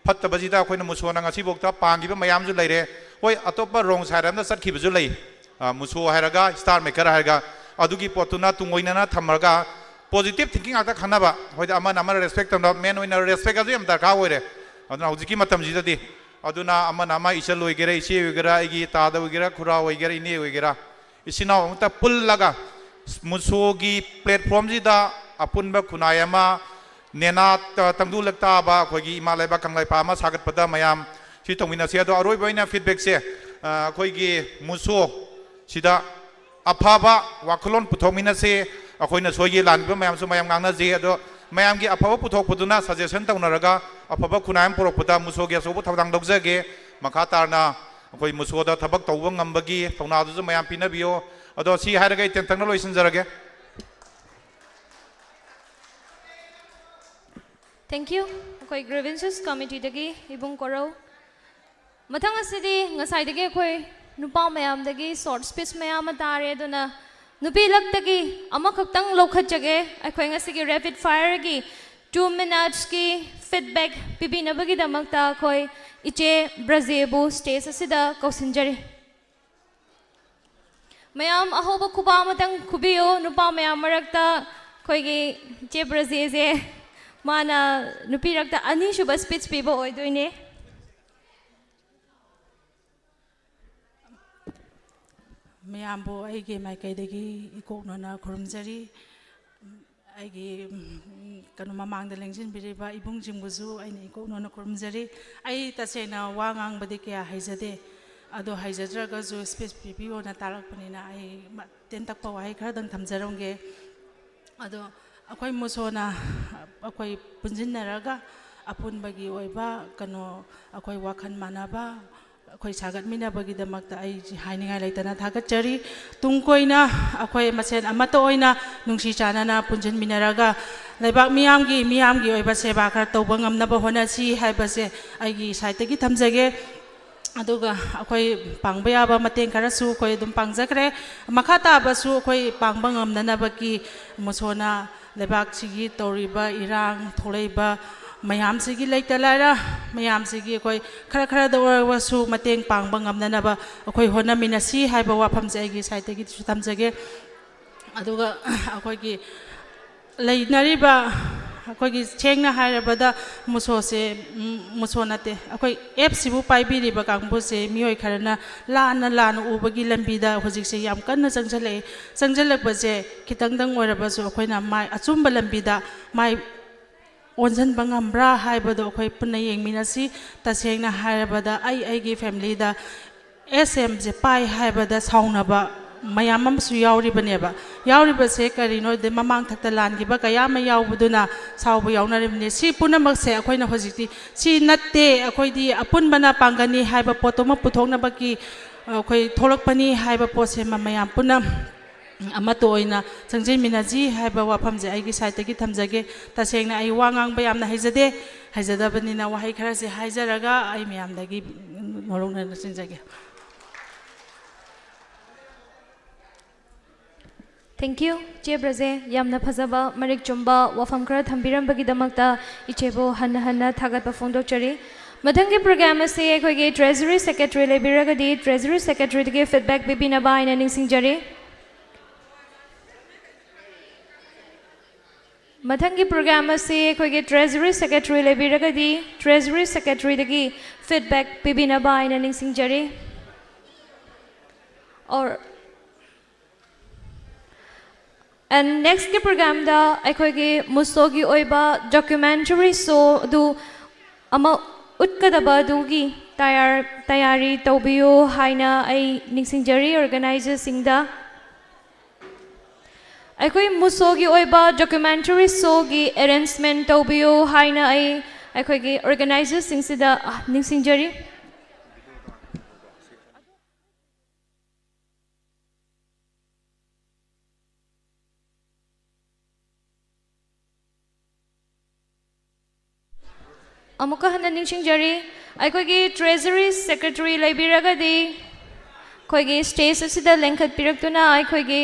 ꯐꯠꯇꯕꯁꯤꯗ ꯑꯩꯈꯣꯏꯅ ꯃꯨꯁꯣꯅ ꯉꯁꯤꯐꯥꯎꯗ ꯄꯥꯡꯈꯤꯕ ꯃꯌꯥꯝꯁꯨ ꯂꯩꯔꯦ꯫ ꯍꯣꯏ, ꯑꯇꯣꯞꯄ wrong side ꯑꯃꯗ ꯆꯠꯈꯤꯕꯁꯨ ꯂꯩ꯫ ꯑ, ꯃꯨꯁꯣ ꯍꯥꯏꯔꯒ, star maker ꯍꯥꯏꯔꯒ, ꯑꯗꯨꯒꯤ ꯄꯣꯠꯇꯨꯅ ꯇꯨꯡ ꯑꯣꯏꯅꯅ ꯊꯝꯃꯒ positive thinking ꯉꯥꯛꯇ ꯈꯟꯅꯕ꯫ ꯍꯣꯏꯗ, ꯑꯃꯅ ꯑꯃꯅ respect ꯇꯧꯅꯕ, main ꯑꯣꯏꯅ respect ꯑꯗꯨ ꯌꯥꯝ ꯗꯔꯀꯥꯔ ꯑꯣꯏꯔꯦ꯫ ꯑꯗꯨꯅ ꯍꯧꯖꯤꯛꯀꯤ ꯃꯇꯝꯁꯤꯗꯗꯤ, ꯑꯗꯨꯅ ꯑꯃꯅ ꯑꯃ, ꯏꯆꯜ ꯑꯣꯏꯒꯦꯔꯥ, ꯏꯆꯦ ꯑꯣꯏꯒꯦꯔꯥ, ꯑꯩꯒꯤ ꯇꯥꯗ ꯑꯣꯏꯒꯦꯔꯥ, ꯈꯨꯔꯥ ꯑꯣꯏꯒꯦꯔꯥ, ꯏꯅꯦ ꯑꯣꯏꯒꯦꯔꯥ, ꯏꯆꯤꯟ ꯏꯅꯥꯎ ꯑꯃꯇ ꯄꯨꯜꯂꯒ ꯃꯨꯁꯣꯒꯤ platformꯁꯤꯗ ꯑꯄꯨꯟꯕ ꯈꯨꯟꯅꯥꯏ ꯑꯃ, ꯅꯦꯅꯥ ꯇ-, ꯇꯪꯗꯨ ꯂꯛꯇꯥꯕ ꯑꯩꯈꯣꯏꯒꯤ ꯏꯃꯥ ꯂꯩꯕꯥꯛ ꯀꯪꯂꯩꯄꯥꯛ ꯑꯃ ꯁꯥꯒꯠꯄꯗ ꯃꯌꯥꯝ ꯁꯤ ꯇꯧꯃꯤꯟꯅꯁꯤ꯫ ꯑꯗꯣ ꯑꯔꯣꯏꯕ ꯑꯣꯏꯅ feedbackꯁꯦ, ꯑ, ꯑꯩꯈꯣꯏꯒꯤ ꯃꯨꯁꯣ ꯁꯤꯗ ꯑꯐꯕ ꯋꯥꯈꯜꯂꯣꯟ ꯄꯨꯊꯣꯛꯃꯤꯟꯅꯁꯤ꯫ ꯑꯩꯈꯣꯏꯅ ꯁꯣꯏꯈꯤ ꯂꯥꯟꯈꯤꯕ ꯃꯌꯥꯝꯁꯨ ꯃꯌꯥꯝ ꯉꯥꯡꯅꯁꯤ꯫ ꯑꯗꯣ ꯃꯌꯥꯝꯒꯤ ꯑꯐꯕ ꯄꯨꯊꯣꯛꯄꯗꯨꯅ suggestion ꯇꯧꯅꯔꯒ ꯑꯐꯕ ꯈꯨꯟꯅꯥꯏ ꯑꯃ ꯄꯨꯔꯛꯄꯗ ꯃꯨꯁꯣꯒꯤ ꯑꯆꯧꯕ ꯊꯧꯗꯥꯡ ꯂꯧꯖꯒꯦ꯫ ꯃꯈꯥ ꯇꯥꯅ ꯑꯩꯈꯣꯏ ꯃꯨꯁꯣꯗ ꯊꯕꯛ ꯇꯧꯕ ꯉꯝꯕꯒꯤ ꯊꯧꯅꯥꯗꯨꯁꯨ ꯃꯌꯥꯝ ꯄꯤꯅꯕꯤꯌꯨ꯫ ꯑꯗꯣ ꯁꯤ ꯍꯥꯏꯔꯒ ꯑꯩ ꯇꯦꯟꯇꯛꯅ ꯂꯣꯏꯁꯤꯟꯖꯔꯒꯦ꯫ Thank you. ꯑꯩꯈꯣꯏ grievances committeeꯗꯒꯤ ꯏꯕꯨꯡ ꯀꯣꯔꯧ꯫ ꯃꯊꯪ ꯑꯁꯤꯗꯤ ꯉꯁꯥꯏꯗꯒꯤ ꯑꯩꯈꯣꯏ ꯅꯨꯄꯥ ꯃꯌꯥꯝꯗꯒꯤ short speech ꯃꯌꯥꯝ ꯑꯃ ꯇꯥꯔꯦ, ꯑꯗꯨꯅ ꯅꯨꯄꯤ ꯂꯛꯇꯒꯤ ꯑꯃꯈꯛꯇꯪ ꯂꯧꯈꯠꯆꯒꯦ꯫ ꯑꯩꯈꯣꯏ ꯉꯁꯤꯒꯤ rapid fireꯒꯤ two minutesꯀꯤ feedback ꯄꯤꯕꯤꯅꯕꯒꯤꯗꯃꯛꯇ ꯑꯩꯈꯣꯏ ꯏꯆꯦ ꯕ꯭ꯔꯖꯦꯕꯨ stage ꯑꯁꯤꯗ ꯀꯧꯁꯤꯟꯖꯔꯤ꯫ ꯃꯌꯥꯝ ꯑꯍꯧꯕ ꯈꯨꯕꯥꯛ ꯑꯃꯇꯪ ꯈꯨꯕꯤꯌꯨ꯫ ꯅꯨꯄꯥ ꯃꯌꯥꯝ ꯃꯔꯛꯇ ꯑꯩꯈꯣꯏꯒꯤ ꯏꯆꯦ ꯕ꯭ꯔꯖꯦꯁꯦ, ꯃꯥꯅ ꯅꯨꯄꯤ ꯔꯛꯇ ꯑꯅꯤꯁꯨꯕ speech ꯄꯤꯕ ꯑꯣꯏꯗꯣꯏꯅꯦ꯫ ꯃꯌꯥꯝꯕꯨ ꯑꯩꯒꯤ ꯃꯥꯏꯀꯩꯗꯒꯤ ꯏꯀꯣꯛꯅꯅ ꯈꯨꯔꯨꯝꯖꯔꯤ꯫ ꯑꯩꯒꯤ, ꯎꯝ, ꯀꯩꯅꯣ, ꯃꯃꯥꯡꯗ ꯂꯦꯡꯁꯤꯟꯕꯤꯔꯤꯕ ꯏꯕꯨꯡꯁꯤꯡꯕꯨꯁꯨ ꯑꯩꯅ ꯏꯀꯣꯛꯅꯅ ꯈꯨꯔꯨꯝꯖꯔꯤ꯫ ꯑꯩ ꯇꯁꯦꯡꯅ ꯋꯥ ꯉꯥꯡꯕꯗꯤ ꯀꯌꯥ ꯍꯩꯖꯗꯦ, ꯑꯗꯣ ꯍꯩꯖꯗ꯭ꯔꯒꯁꯨ speech ꯄꯤꯕꯤꯌꯣꯅ ꯇꯥꯔꯛꯄꯅꯤꯅ ꯑꯩ ꯃ-, ꯇꯦꯟꯇꯛꯄ ꯋꯥꯍꯩ ꯈꯔꯗꯪ ꯊꯝꯖꯔꯝꯒꯦ꯫ ꯑꯗꯣ ꯑꯩꯈꯣꯏ ꯃꯨꯁꯣꯅ ꯑꯩꯈꯣꯏ ꯄꯨꯟꯁꯤꯟꯅꯔꯒ ꯑꯄꯨꯟꯕꯒꯤ ꯑꯣꯏꯕ ꯀꯩꯅꯣ, ꯑꯩꯈꯣꯏ ꯋꯥꯈꯜ ꯃꯥꯟꯅꯕ ꯑꯩꯈꯣꯏ ꯁꯥꯒꯠꯃꯤꯟꯅꯕꯒꯤꯗꯃꯛꯇ ꯑꯩ ꯍꯥꯏꯅꯤꯡꯉꯥꯏ ꯂꯩꯇꯅ ꯊꯥꯒꯠꯆꯔꯤ꯫ ꯇꯨꯡ ꯀꯣꯏꯅ ꯑꯩꯈꯣꯏ ꯃꯁꯦꯟ ꯑꯃꯠꯇ ꯑꯣꯏꯅ ꯅꯨꯡꯁꯤ ꯆꯥꯟꯅꯅ ꯄꯨꯟꯁꯤꯟꯃꯤꯟꯅꯔꯒ ꯂꯩꯕꯥꯛ ꯃꯤꯌꯥꯝꯒꯤ, ꯃꯤꯌꯥꯝꯒꯤ ꯑꯣꯏꯕ ꯁꯦꯕꯥ ꯈꯔ ꯇꯧꯕ ꯉꯝꯅꯕ ꯍꯣꯠꯅꯁꯤ ꯍꯥꯏꯕꯁꯦ ꯑꯩꯒꯤ sideꯇꯒꯤ ꯊꯝꯖꯒꯦ꯫ ꯑꯗꯨꯒ ꯑꯩꯈꯣꯏ ꯄꯥꯡꯕ ꯌꯥꯕ ꯃꯇꯦꯡ ꯈꯔꯁꯨ ꯑꯩꯈꯣꯏ ꯑꯗꯨꯝ ꯄꯥꯡꯖꯈ꯭ꯔꯦ꯫ ꯃꯈꯥ ꯇꯥꯕꯁꯨ ꯑꯩꯈꯣꯏ ꯄꯥꯡꯕ ꯉꯝꯅꯅꯕꯒꯤ ꯃꯨꯁꯣꯅ ꯂꯩꯕꯥꯛꯁꯤꯒꯤ ꯇꯧꯔꯤꯕ ꯏꯔꯥꯡ ꯊꯣꯛꯂꯛꯏꯕ ꯃꯌꯥꯝꯁꯤꯒꯤ ꯂꯩꯇ ꯂꯥꯏꯔ ꯃꯌꯥꯝꯁꯤꯒꯤ ꯑꯩꯈꯣꯏ ꯈꯔ ꯈꯔꯗ ꯑꯣꯏꯔꯕꯁꯨ ꯃꯇꯦꯡ ꯄꯥꯡꯕ ꯉꯝꯅꯅꯕ ꯑꯩꯈꯣꯏ ꯍꯣꯠꯅꯃꯤꯟꯅꯁꯤ ꯍꯥꯏꯕ ꯋꯥꯐꯝꯁꯦ ꯑꯩꯒꯤ ꯁꯥꯏꯠꯇꯒꯤꯁꯨ ꯊꯝꯖꯒꯦ꯫ ꯑꯗꯨꯒ ꯑꯩꯈꯣꯏꯒꯤ ꯂꯩꯅꯔꯤꯕ ꯑꯩꯈꯣꯏꯒꯤ ꯁꯦꯡꯅ ꯍꯥꯏꯔꯕꯗ ꯃꯨꯁꯣꯁꯦ, ꯎꯝ, ꯃꯨꯁꯣ ꯅꯠꯇꯦ, ꯑꯩꯈꯣꯏ ꯑꯦꯞꯁꯤꯕꯨ ꯄꯥꯏꯕꯤꯔꯤꯕ ꯀꯥꯡꯕꯨꯁꯦ ꯃꯤꯑꯣꯏ ꯈꯔꯅ ꯂꯥꯟꯅ ꯂꯥꯟꯅ ꯎꯕꯒꯤ ꯂꯝꯕꯤꯗ ꯍꯧꯖꯤꯛꯁꯦ ꯌꯥꯝ ꯀꯟꯅ ꯆꯪꯁꯤꯜꯂꯛꯑꯦ꯫ ꯆꯪꯁꯤꯜꯂꯛꯄꯁꯦ ꯈꯤꯇꯪꯗꯪ ꯑꯣꯏꯔꯕꯁꯨ ꯑꯩꯈꯣꯏꯅ ꯃꯥꯏ ꯑꯆꯨꯝꯕ ꯂꯝꯕꯤꯗ ꯃꯥꯏ ꯑꯣꯟꯁꯤꯟꯕ ꯉꯝꯕ꯭ꯔꯥ ꯍꯥꯏꯕꯗꯣ ꯑꯩꯈꯣꯏ ꯄꯨꯟꯅ ꯌꯦꯡꯃꯤꯟꯅꯁꯤ꯫ ꯇꯁꯦꯡꯅ ꯍꯥꯏꯔꯕꯗ ꯑꯩ ꯑꯩꯒꯤ ꯐꯦꯃꯤꯂꯤꯗ ꯑꯦꯁ ꯑꯦꯝꯁꯦ ꯄꯥꯏ ꯍꯥꯏꯕꯗ ꯁꯥꯎꯅꯕ ꯃꯌꯥꯝ ꯑꯃꯁꯨ ꯌꯥꯎꯔꯤꯕꯅꯦꯕ꯫ ꯌꯥꯎꯔꯤꯕꯁꯦ ꯀꯔꯤꯅꯣꯗꯤ ꯃꯃꯥꯡ ꯊꯛꯇ ꯂꯥꯟꯈꯤꯕ ꯀꯌꯥ ꯑꯃ ꯌꯥꯎꯕꯗꯨꯅ ꯁꯥꯎꯕ ꯌꯥꯎꯅꯔꯤꯕꯅꯤ꯫ ꯁꯤ ꯄꯨꯝꯅꯃꯛꯁꯦ ꯑꯩꯈꯣꯏꯅ ꯍꯧꯖꯤꯛꯇꯤ ꯁꯤ ꯅꯠꯇꯦ, ꯑꯩꯈꯣꯏꯗꯤ ꯑꯄꯨꯟꯕꯅ ꯄꯥꯡꯒꯜꯅꯤ ꯍꯥꯏꯕ ꯄꯣꯠꯇꯨꯃ ꯄꯨꯊꯣꯛꯅꯕꯒꯤ ꯑꯩꯈꯣꯏ ꯊꯣꯛꯂꯛꯄꯅꯤ ꯍꯥꯏꯕ ꯄꯣꯠꯁꯦ ꯃ-, ꯃꯌꯥꯝ ꯄꯨꯟꯅ ꯑꯃꯠꯇ ꯑꯣꯏꯅ ꯆꯪꯁꯤꯟꯃꯤꯟꯅꯁꯤ ꯍꯥꯏꯕ ꯋꯥꯐꯝꯁꯦ ꯑꯩꯒꯤ ꯁꯥꯏꯠꯇꯒꯤ ꯊꯝꯖꯒꯦ꯫ ꯇꯁꯦꯡꯅ ꯑꯩ ꯋꯥ ꯉꯥꯡꯕ ꯌꯥꯝꯅ ꯍꯩꯖꯗꯦ, ꯍꯩꯖꯗꯕꯅꯤꯅ ꯋꯥꯍꯩ ꯈꯔꯁꯦ ꯍꯥꯏꯖꯔꯒ ꯑꯩ ꯃꯌꯥꯝꯗꯒꯤ ꯅꯣꯂꯨꯛꯅ ꯆꯤꯟꯖꯒꯦ꯫ Thank you, ꯏꯆꯦ ꯕ꯭ꯔꯖꯦ꯫ ꯌꯥꯝꯅ ꯐꯖꯕ, ꯃꯔꯤꯛ ꯆꯨꯝꯕ ꯋꯥꯐꯝ ꯈꯔ ꯊꯝꯕꯤꯔꯝꯕꯒꯤꯗꯃꯛꯇ ꯏꯆꯦꯕꯨ ꯍꯟꯅ ꯍꯟꯅ ꯊꯥꯒꯠꯄ ꯐꯣꯡꯗꯣꯛꯆꯔꯤ꯫ ꯃꯊꯪꯒꯤ program ꯑꯁꯤ ꯑꯩꯈꯣꯏꯒꯤ Treasury Secretary ꯂꯩꯕꯤꯔꯒꯗꯤ, Treasury Secretaryꯗꯒꯤ feedback ꯄꯤꯕꯤꯅꯕ ꯍꯥꯏꯅ ꯅꯤꯡꯁꯤꯡꯖꯔꯤ꯫ ꯃꯊꯪꯒꯤ program ꯑꯁꯤ ꯑꯩꯈꯣꯏꯒꯤ Treasury Secretary ꯂꯩꯕꯤꯔꯒꯗꯤ, Treasury Secretaryꯗꯒꯤ feedback ꯄꯤꯕꯤꯅꯕ ꯍꯥꯏꯅ ꯅꯤꯡꯁꯤꯡꯖꯔꯤ꯫ Or, and nextꯀꯤ programꯗ ꯑꯩꯈꯣꯏꯒꯤ ꯃꯨꯁꯣꯒꯤ ꯑꯣꯏꯕ documentary show ꯑꯗꯨ ꯑꯃ ꯎꯠꯀꯗꯕ ꯑꯗꯨꯒꯤ ꯇꯌꯥꯔ-, ꯇꯌꯥꯔꯤ ꯇꯧꯕꯤꯌꯨ ꯍꯥꯏꯅ ꯑꯩ ꯅꯤꯡꯁꯤꯡꯖꯔꯤ organizerꯁꯤꯡꯗ꯫ ꯑꯩꯈꯣꯏ ꯃꯨꯁꯣꯒꯤ ꯑꯣꯏꯕ documentary showꯒꯤ arrangement ꯇꯧꯕꯤꯌꯨ ꯍꯥꯏꯅ ꯑꯩ ꯑꯩꯈꯣꯏꯒꯤ organizerꯁꯤꯡꯁꯤꯗ ꯅꯤꯡꯁꯤꯡꯖꯔꯤ꯫ ꯑꯃꯨꯛꯀ ꯍꯟꯅ ꯅꯤꯡꯁꯤꯡꯖꯔꯤ, ꯑꯩꯈꯣꯏꯒꯤ Treasury Secretary ꯂꯩꯕꯤꯔꯒꯗꯤ ꯑꯩꯈꯣꯏꯒꯤ stage ꯑꯁꯤꯗ ꯂꯦꯡꯈꯠꯄꯤꯔꯛꯇꯨꯅ ꯑꯩꯈꯣꯏꯒꯤ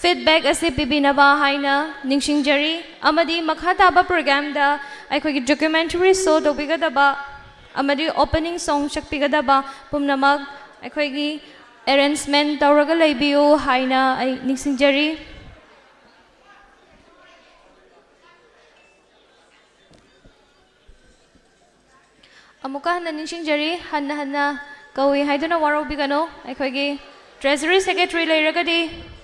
feedback ꯑꯁꯤ ꯄꯤꯕꯤꯅꯕ ꯍꯥꯏꯅ ꯅꯤꯡꯁꯤꯡꯖꯔꯤ꯫ ꯑꯃꯗꯤ ꯃꯈꯥ ꯇꯥꯕ programꯗ ꯑꯩꯈꯣꯏꯒꯤ documentary show ꯇꯧꯕꯤꯒꯗꯕ ꯑꯃꯗꯤ opening song ꯁꯛꯄꯤꯒꯗꯕ ꯄꯨꯝꯅꯃꯛ ꯑꯩꯈꯣꯏꯒꯤ arrangement ꯇꯧꯔꯒ ꯂꯩꯕꯤꯌꯨ ꯍꯥꯏꯅ ꯑꯩ ꯅꯤꯡꯁꯤꯡꯖꯔꯤ꯫ ꯑꯃꯨꯛꯀ ꯍꯟꯅ ꯅꯤꯡꯁꯤꯡꯖꯔꯤ, ꯍꯟꯅ ꯍꯟꯅ ꯀꯧꯏ ꯍꯥꯏꯗꯨꯅ ꯋꯥꯔꯧꯕꯤꯒꯅꯨ꯫ ꯑꯩꯈꯣꯏꯒꯤ treasury secretary ꯂꯩꯔꯒꯗꯤ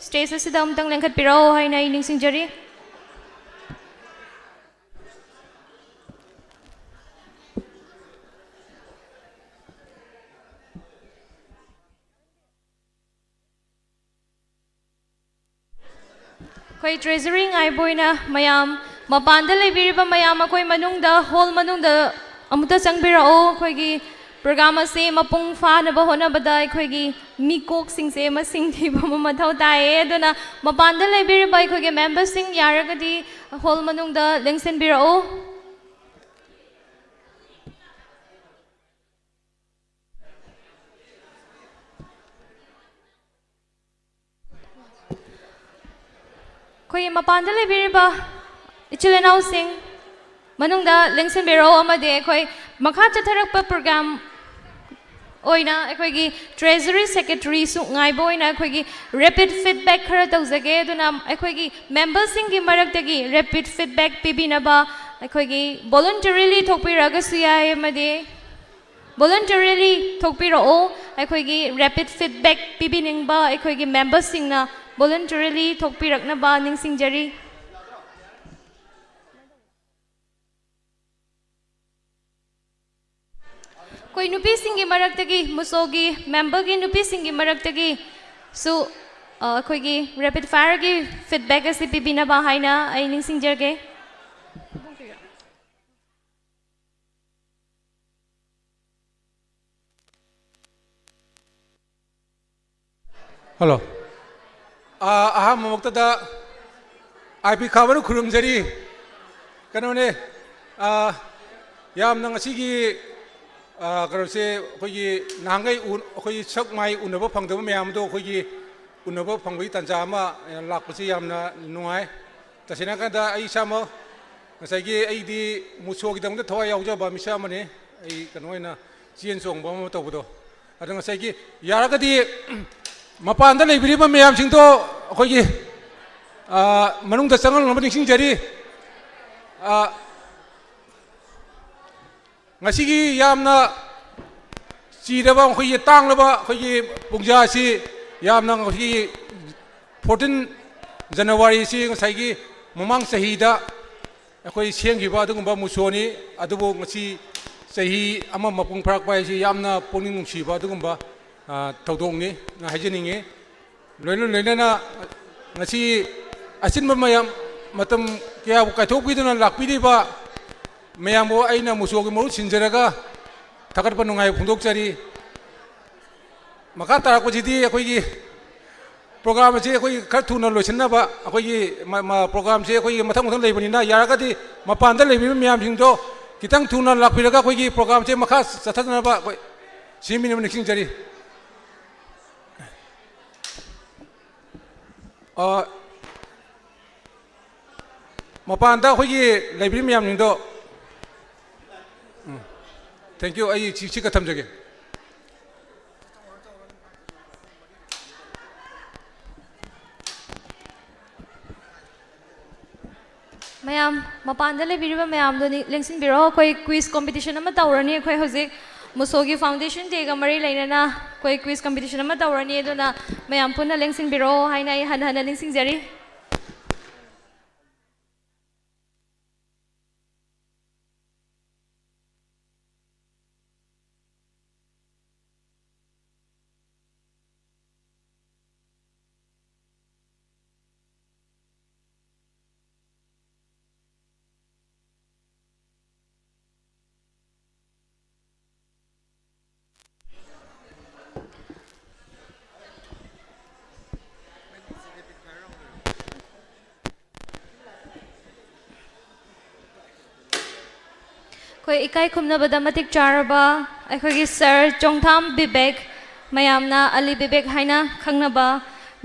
stage ꯑꯁꯤꯗ ꯑꯃꯨꯛꯇꯪ ꯂꯦꯡꯈꯠꯄꯤꯔꯛꯑꯣ ꯍꯥꯏꯅ ꯑꯩ ꯅꯤꯡꯁꯤꯡꯖꯔꯤ꯫ ꯑꯩꯈꯣꯏ treasury ꯉꯥꯏꯕ ꯑꯣꯏꯅ ꯃꯌꯥꯝ, ꯃꯄꯥꯟꯗ ꯂꯩꯕꯤꯔꯤꯕ ꯃꯌꯥꯝ, ꯑꯩꯈꯣꯏ ꯃꯅꯨꯡꯗ, hall ꯃꯅꯨꯡꯗ ꯑꯃꯨꯛꯇ ꯆꯪꯕꯤꯔꯛꯑꯣ꯫ ꯑꯩꯈꯣꯏꯒꯤ program ꯑꯁꯤ ꯃꯄꯨꯡ ꯐꯥꯅꯕ ꯍꯣꯠꯅꯕꯗ ꯑꯩꯈꯣꯏꯒꯤ ꯃꯤꯀꯣꯛꯁꯤꯡꯁꯦ ꯃꯁꯤꯡ ꯊꯤꯕ ꯑꯃ ꯃꯊꯧ ꯇꯥꯏꯌꯦ꯫ ꯑꯗꯨꯅ ꯃꯄꯥꯟꯗ ꯂꯩꯕꯤꯔꯤꯕ ꯑꯩꯈꯣꯏꯒꯤ memberꯁꯤꯡ ꯌꯥꯔꯒꯗꯤ hall ꯃꯅꯨꯡꯗ ꯂꯦꯡꯁꯤꯟꯕꯤꯔꯛꯎ꯫ ꯑꯩꯈꯣꯏꯒꯤ ꯃꯄꯥꯟꯗ ꯂꯩꯕꯤꯔꯤꯕ ꯏꯆꯤꯜ ꯏꯅꯥꯎꯁꯤꯡ ꯃꯅꯨꯡꯗ ꯂꯦꯡꯁꯤꯟꯕꯤꯔꯛꯎ, ꯑꯃꯗꯤ ꯑꯩꯈꯣꯏ ꯃꯈꯥ ꯆꯠꯊꯔꯛꯄ program ꯑꯣꯏꯅ ꯑꯩꯈꯣꯏꯒꯤ treasury secretaryꯁꯨ ꯉꯥꯏꯕ ꯑꯣꯏꯅ ꯑꯩꯈꯣꯏꯒꯤ rapid feedback ꯈꯔ ꯇꯧꯖꯒꯦ꯫ ꯑꯗꯨꯅ ꯑꯩꯈꯣꯏꯒꯤ memberꯁꯤꯡꯒꯤ ꯃꯔꯛꯇꯒꯤ rapid feedback ꯄꯤꯕꯤꯅꯕ ꯑꯩꯈꯣꯏꯒꯤ voluntarily ꯊꯣꯛꯄꯤꯔꯛꯑꯒꯁꯨ ꯌꯥꯏ, ꯑꯃꯗꯤ voluntarily ꯊꯣꯛꯄꯤꯔꯛꯑꯣ꯫ ꯑꯩꯈꯣꯏꯒꯤ rapid feedback ꯄꯤꯕꯤꯅꯤꯡꯕ ꯑꯩꯈꯣꯏꯒꯤ memberꯁꯤꯡꯅ voluntarily ꯊꯣꯛꯄꯤꯔꯛꯅꯕ ꯅꯤꯡꯁꯤꯡꯖꯔꯤ꯫ ꯑꯩꯈꯣꯏ ꯅꯨꯄꯤꯁꯤꯡꯒꯤ ꯃꯔꯛꯇꯒꯤ, ꯃꯨꯁꯣꯒꯤ memberꯒꯤ ꯅꯨꯄꯤꯁꯤꯡꯒꯤ ꯃꯔꯛꯇꯒꯤꯁꯨ, ꯑ, ꯑꯩꯈꯣꯏꯒꯤ rapid fireꯒꯤ feedback ꯑꯁꯤ ꯄꯤꯕꯤꯅꯕ ꯍꯥꯏꯅ ꯑꯩ ꯅꯤꯡꯁꯤꯡꯖꯒꯦ꯫ Hello. Ah, ꯑꯍꯥꯟꯕꯃꯛꯇꯗ I P ꯈꯥꯕꯅ ꯈꯨꯔꯨꯝꯖꯔꯤ꯫ ꯀꯩꯅꯣꯅꯦ, ꯑꯥ, ꯌꯥꯝꯅ ꯉꯁꯤꯒꯤ, ꯑꯥ, ꯀꯩꯅꯣꯁꯦ, ꯑꯩꯈꯣꯏꯒꯤ ꯅꯍꯥꯟꯈꯩ ꯎ-, ꯑꯩꯈꯣꯏꯒꯤ ꯁꯛ ꯃꯥꯏ ꯎꯅꯕ ꯐꯪꯗꯕ ꯃꯌꯥꯝꯗꯣ ꯑꯩꯈꯣꯏꯒꯤ ꯎꯅꯕ ꯐꯪꯕꯒꯤ ꯇꯥꯟꯖꯥ ꯑꯃ ꯂꯥꯛꯄꯁꯤ ꯌꯥꯝꯅ ꯅꯨꯡꯉꯥꯏ꯫ ꯇꯁꯦꯡꯅ ꯍꯥꯏꯔꯀꯥꯟꯗ ꯑꯩ ꯏꯁꯥꯃꯛ ꯉꯁꯥꯏꯒꯤ ꯑꯩꯗꯤ ꯃꯨꯁꯣꯒꯤꯗꯃꯛꯇ ꯊꯋꯥꯏ ꯌꯥꯎꯖꯕ ꯃꯤꯁꯛ ꯑꯃꯅꯤ꯫ ꯑꯩ ꯀꯩꯅꯣ ꯑꯣꯏꯅ ꯆꯦꯟ ꯆꯣꯡꯕ ꯑꯃ ꯇꯧꯕꯗꯣ꯫ ꯑꯗꯣ ꯉꯁꯥꯏꯒꯤ ꯌꯥꯔꯒꯗꯤ ꯃꯄꯥꯟꯗ ꯂꯩꯕꯤꯔꯤꯕ ꯃꯌꯥꯝꯁꯤꯡꯗꯣ ꯑꯩꯈꯣꯏꯒꯤ, ꯑ, ꯃꯅꯨꯡꯗ ꯆꯪꯍꯟꯅꯕ ꯅꯤꯡꯁꯤꯡꯖꯔꯤ꯫ ꯑ, ꯉꯁꯤꯒꯤ ꯌꯥꯝꯅ ꯆꯤꯔꯕ, ꯑꯩꯈꯣꯏꯒꯤ ꯇꯥꯡꯂꯕ ꯑꯩꯈꯣꯏꯒꯤ ꯄꯨꯡꯖꯥ ꯑꯁꯤ ꯌꯥꯝꯅ ꯉꯁꯤꯒꯤ fourteen January ꯑꯁꯤ ꯉꯁꯥꯏꯒꯤ ꯃꯃꯥꯡ ꯆꯍꯤꯗ ꯑꯩꯈꯣꯏ ꯁꯦꯝꯈꯤꯕ ꯑꯗꯨꯒꯨꯝꯕ ꯃꯨꯁꯣꯅꯤ꯫ ꯑꯗꯨꯕꯨ ꯉꯁꯤ ꯆꯍꯤ ꯑꯃ ꯃꯄꯨꯡ ꯐꯥꯔꯛꯄ ꯍꯥꯏꯁꯤ ꯌꯥꯝꯅ ꯄꯨꯛꯅꯤꯡ ꯅꯨꯡꯁꯤꯕ ꯑꯗꯨꯒꯨꯝꯕ, ꯑ, ꯊꯧꯗꯣꯛꯅꯤ ꯍꯥꯏꯖꯅꯤꯡꯉꯤ꯫ ꯂꯣꯏꯅ ꯂꯣꯏꯅꯅ ꯉꯁꯤ ꯑꯆꯤꯟꯕ ꯃꯌꯥꯝ, ꯃꯇꯝ ꯀꯌꯥꯕꯨ ꯀꯥꯏꯊꯣꯛꯄꯤꯗꯨꯅ ꯂꯥꯛꯄꯤꯔꯤꯕ ꯃꯌꯥꯝꯕꯨ ꯑꯩꯅ ꯃꯨꯁꯣꯒꯤ ꯃꯍꯨꯠ ꯁꯤꯟꯖꯔꯒ ꯊꯥꯒꯠꯄ ꯅꯨꯡꯉꯥꯏꯕ ꯐꯣꯡꯗꯣꯛꯆꯔꯤ꯫ ꯃꯈꯥ ꯇꯥꯔꯛꯄꯁꯤꯗꯤ ꯑꯩꯈꯣꯏꯒꯤ program ꯑꯁꯤ ꯑꯩꯈꯣꯏꯒꯤ ꯈꯔ ꯊꯨꯅ ꯂꯣꯏꯁꯤꯟꯅꯕ, ꯑꯩꯈꯣꯏꯒꯤ ꯃ-, ꯃ-, program ꯁꯤ ꯑꯩꯈꯣꯏꯒꯤ ꯃꯊꯪ ꯃꯊꯪ ꯂꯩꯕꯅꯤꯅ, ꯌꯥꯔꯒꯗꯤ ꯃꯄꯥꯟꯗ ꯂꯩꯕꯤꯕ ꯃꯌꯥꯝꯁꯤꯡꯗꯣ ꯈꯤꯇꯪ ꯊꯨꯅ ꯂꯥꯛꯄꯤꯔꯒ ꯑꯩꯈꯣꯏꯒꯤ program ꯁꯦ ꯃꯈꯥ ꯆꯠꯊꯅꯕ ꯑꯩꯈꯣꯏ ꯁꯤꯟꯕꯤꯅꯕ ꯅꯤꯡꯁꯤꯡꯖꯔꯤ꯫ ꯑ, ꯃꯄꯥꯟꯗ ꯑꯩꯈꯣꯏꯒꯤ ꯂꯩꯕꯤꯔꯤ ꯃꯌꯥꯝꯁꯤꯡꯗꯣ, ꯎꯝ, thank you, ꯑꯩ ꯁꯤ, ꯁꯤꯒ ꯊꯝꯖꯒꯦ꯫ ꯃꯌꯥꯝ, ꯃꯄꯥꯟꯗ ꯂꯩꯕꯤꯔꯤꯕ ꯃꯌꯥꯝꯗꯣ ꯅꯤ-, ꯂꯦꯡꯁꯤꯟꯕꯤꯔꯣ꯫ ꯑꯩꯈꯣꯏ quiz competition ꯑꯃ ꯇꯧꯔꯅꯤ꯫ ꯑꯩꯈꯣꯏ ꯍꯧꯖꯤꯛ ꯃꯨꯁꯣꯒꯤ Foundation Day ꯒ ꯃꯔꯤ ꯂꯩꯅꯅ ꯑꯩꯈꯣꯏ quiz competition ꯑꯃ ꯇꯧꯔꯅꯤ꯫ ꯑꯗꯨꯅ ꯃꯌꯥꯝ ꯄꯨꯟꯅ ꯂꯦꯡꯁꯤꯟꯕꯤꯔꯣ ꯍꯥꯏꯅ ꯑꯩ ꯍꯟꯅ ꯍꯟꯅ ꯅꯤꯡꯁꯤꯡꯖꯔꯤ꯫ ꯑꯩꯈꯣꯏ ꯏꯀꯥꯏ ꯈꯨꯝꯅꯕꯗ ꯃꯇꯤꯛ ꯆꯥꯔꯕ ꯑꯩꯈꯣꯏꯒꯤ sir ꯆꯣꯡꯊꯥꯝ ꯕꯤꯕꯦꯛ, ꯃꯌꯥꯝꯅ ꯑꯂꯤ ꯕꯤꯕꯦꯛ ꯍꯥꯏꯅ ꯈꯪꯅꯕ,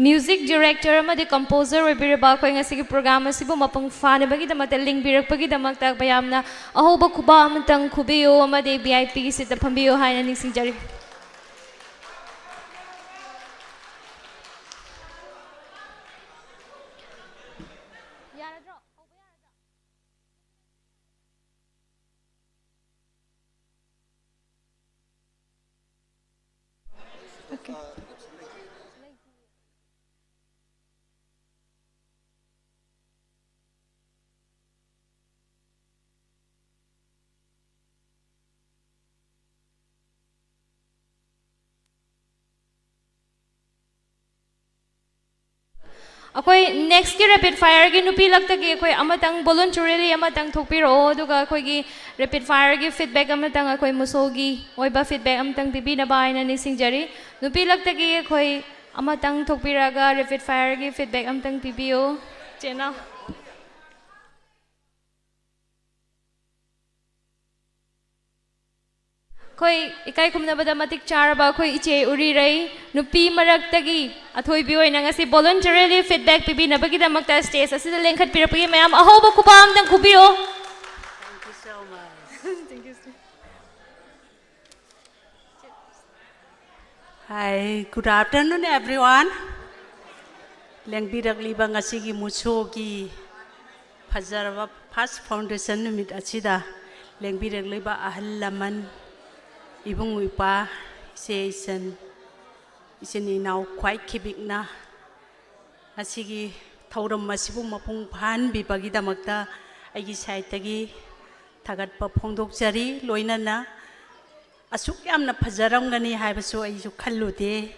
Music director ꯑꯃꯗꯤ composer ꯑꯣꯏꯕꯤꯔꯕ ꯑꯩꯈꯣꯏ ꯉꯁꯤꯒꯤ program ꯑꯁꯤꯕꯨ ꯃꯄꯨꯡ ꯐꯥꯅꯕꯒꯤꯗꯃꯛꯇ ꯂꯦꯡꯕꯤꯔꯛꯄꯒꯤꯗꯃꯛꯇ ꯃꯌꯥꯝꯅ ꯑꯍꯧꯕ ꯈꯨꯕꯥꯛ ꯑꯃꯇꯪ ꯈꯨꯕꯤꯌꯨ ꯑꯃꯗꯤ V I P ꯒꯤ seat ꯇ ꯐꯝꯕꯤꯌꯨ ꯍꯥꯏꯅ ꯅꯤꯡꯁꯤꯡꯖꯔꯤ꯫ ꯑꯩꯈꯣꯏ next ꯀꯤ rapid fire ꯒꯤ ꯅꯨꯄꯤ ꯂꯛꯇꯒꯤ ꯑꯩꯈꯣꯏ ꯑꯃꯇꯪ voluntarily ꯑꯃꯇꯪ ꯊꯣꯛꯄꯤꯔꯛꯑꯣ, ꯑꯗꯨꯒ ꯑꯩꯈꯣꯏꯒꯤ rapid fire ꯒꯤ feedback ꯑꯃꯇꯪ, ꯑꯩꯈꯣꯏ ꯃꯨꯁꯣꯒꯤ ꯑꯣꯏꯕ feedback ꯑꯃꯇꯪ ꯄꯤꯕꯤꯅꯕ ꯍꯥꯏꯅ ꯅꯤꯡꯁꯤꯡꯖꯔꯤ꯫ ꯅꯨꯄꯤ ꯂꯛꯇꯒꯤ ꯑꯩꯈꯣꯏ ꯑꯃꯇꯪ ꯊꯣꯛꯄꯤꯔꯛꯑꯒ rapid fire ꯒꯤ feedback ꯑꯃꯇꯪ ꯄꯤꯕꯤꯌꯨ꯫ ꯆꯦꯅꯥꯎ꯫ ꯑꯩꯈꯣꯏ ꯏꯀꯥꯏ ꯈꯨꯝꯅꯕꯗ ꯃꯇꯤꯛ ꯆꯥꯔꯕ ꯑꯩꯈꯣꯏ ꯏꯆꯦ ꯎꯔꯤꯔꯩ, ꯅꯨꯄꯤ ꯃꯔꯛꯇꯒꯤ ꯑꯊꯣꯏꯕꯤ ꯑꯣꯏꯅ ꯉꯁꯤ voluntarily feedback ꯄꯤꯕꯤꯅꯕꯒꯤꯗꯃꯛꯇ stage ꯑꯁꯤꯗ ꯂꯦꯡꯈꯠꯄꯤꯔꯛꯄꯒꯤ ꯃꯌꯥꯝ ꯑꯍꯧꯕ ꯈꯨꯕꯥꯛ ꯑꯃꯇꯪ ꯈꯨꯕꯤꯌꯨ꯫ Thank you so much. Thank you, sir. Hi, good afternoon, everyone. ꯂꯦꯡꯕꯤꯔꯛꯂꯤꯕ ꯉꯁꯤꯒꯤ ꯃꯨꯁꯣꯒꯤ ꯐꯖꯔꯕ first foundation ꯅꯨꯃꯤꯠ ꯑꯁꯤꯗ ꯂꯦꯡꯕꯤꯔꯛꯂꯤꯕ ꯑꯍꯜ ꯂꯃꯟ, ꯏꯕꯨꯡ ꯏꯄ꯭ꯋꯥ, ꯏꯆꯦ ꯏꯆꯟ, ꯏꯆꯤꯟ ꯏꯅꯥꯎ ꯈ꯭ꯋꯥꯏ ꯈꯤꯕꯤꯛꯅ ꯉꯁꯤꯒꯤ ꯊꯧꯔꯝ ꯑꯁꯤꯕꯨ ꯃꯄꯨꯡ ꯐꯥꯍꯟꯕꯤꯕꯒꯤꯗꯃꯛꯇ ꯑꯩꯒꯤ side ꯇꯒꯤ ꯊꯥꯒꯠꯄ ꯐꯣꯡꯗꯣꯛꯆꯔꯤ꯫ ꯂꯣꯏꯅꯅ ꯑꯁꯨꯛ ꯌꯥꯝꯅ ꯐꯖꯔꯝꯒꯅꯤ ꯍꯥꯏꯕꯁꯨ ꯑꯩꯁꯨ ꯈꯜꯂꯨꯗꯦ꯫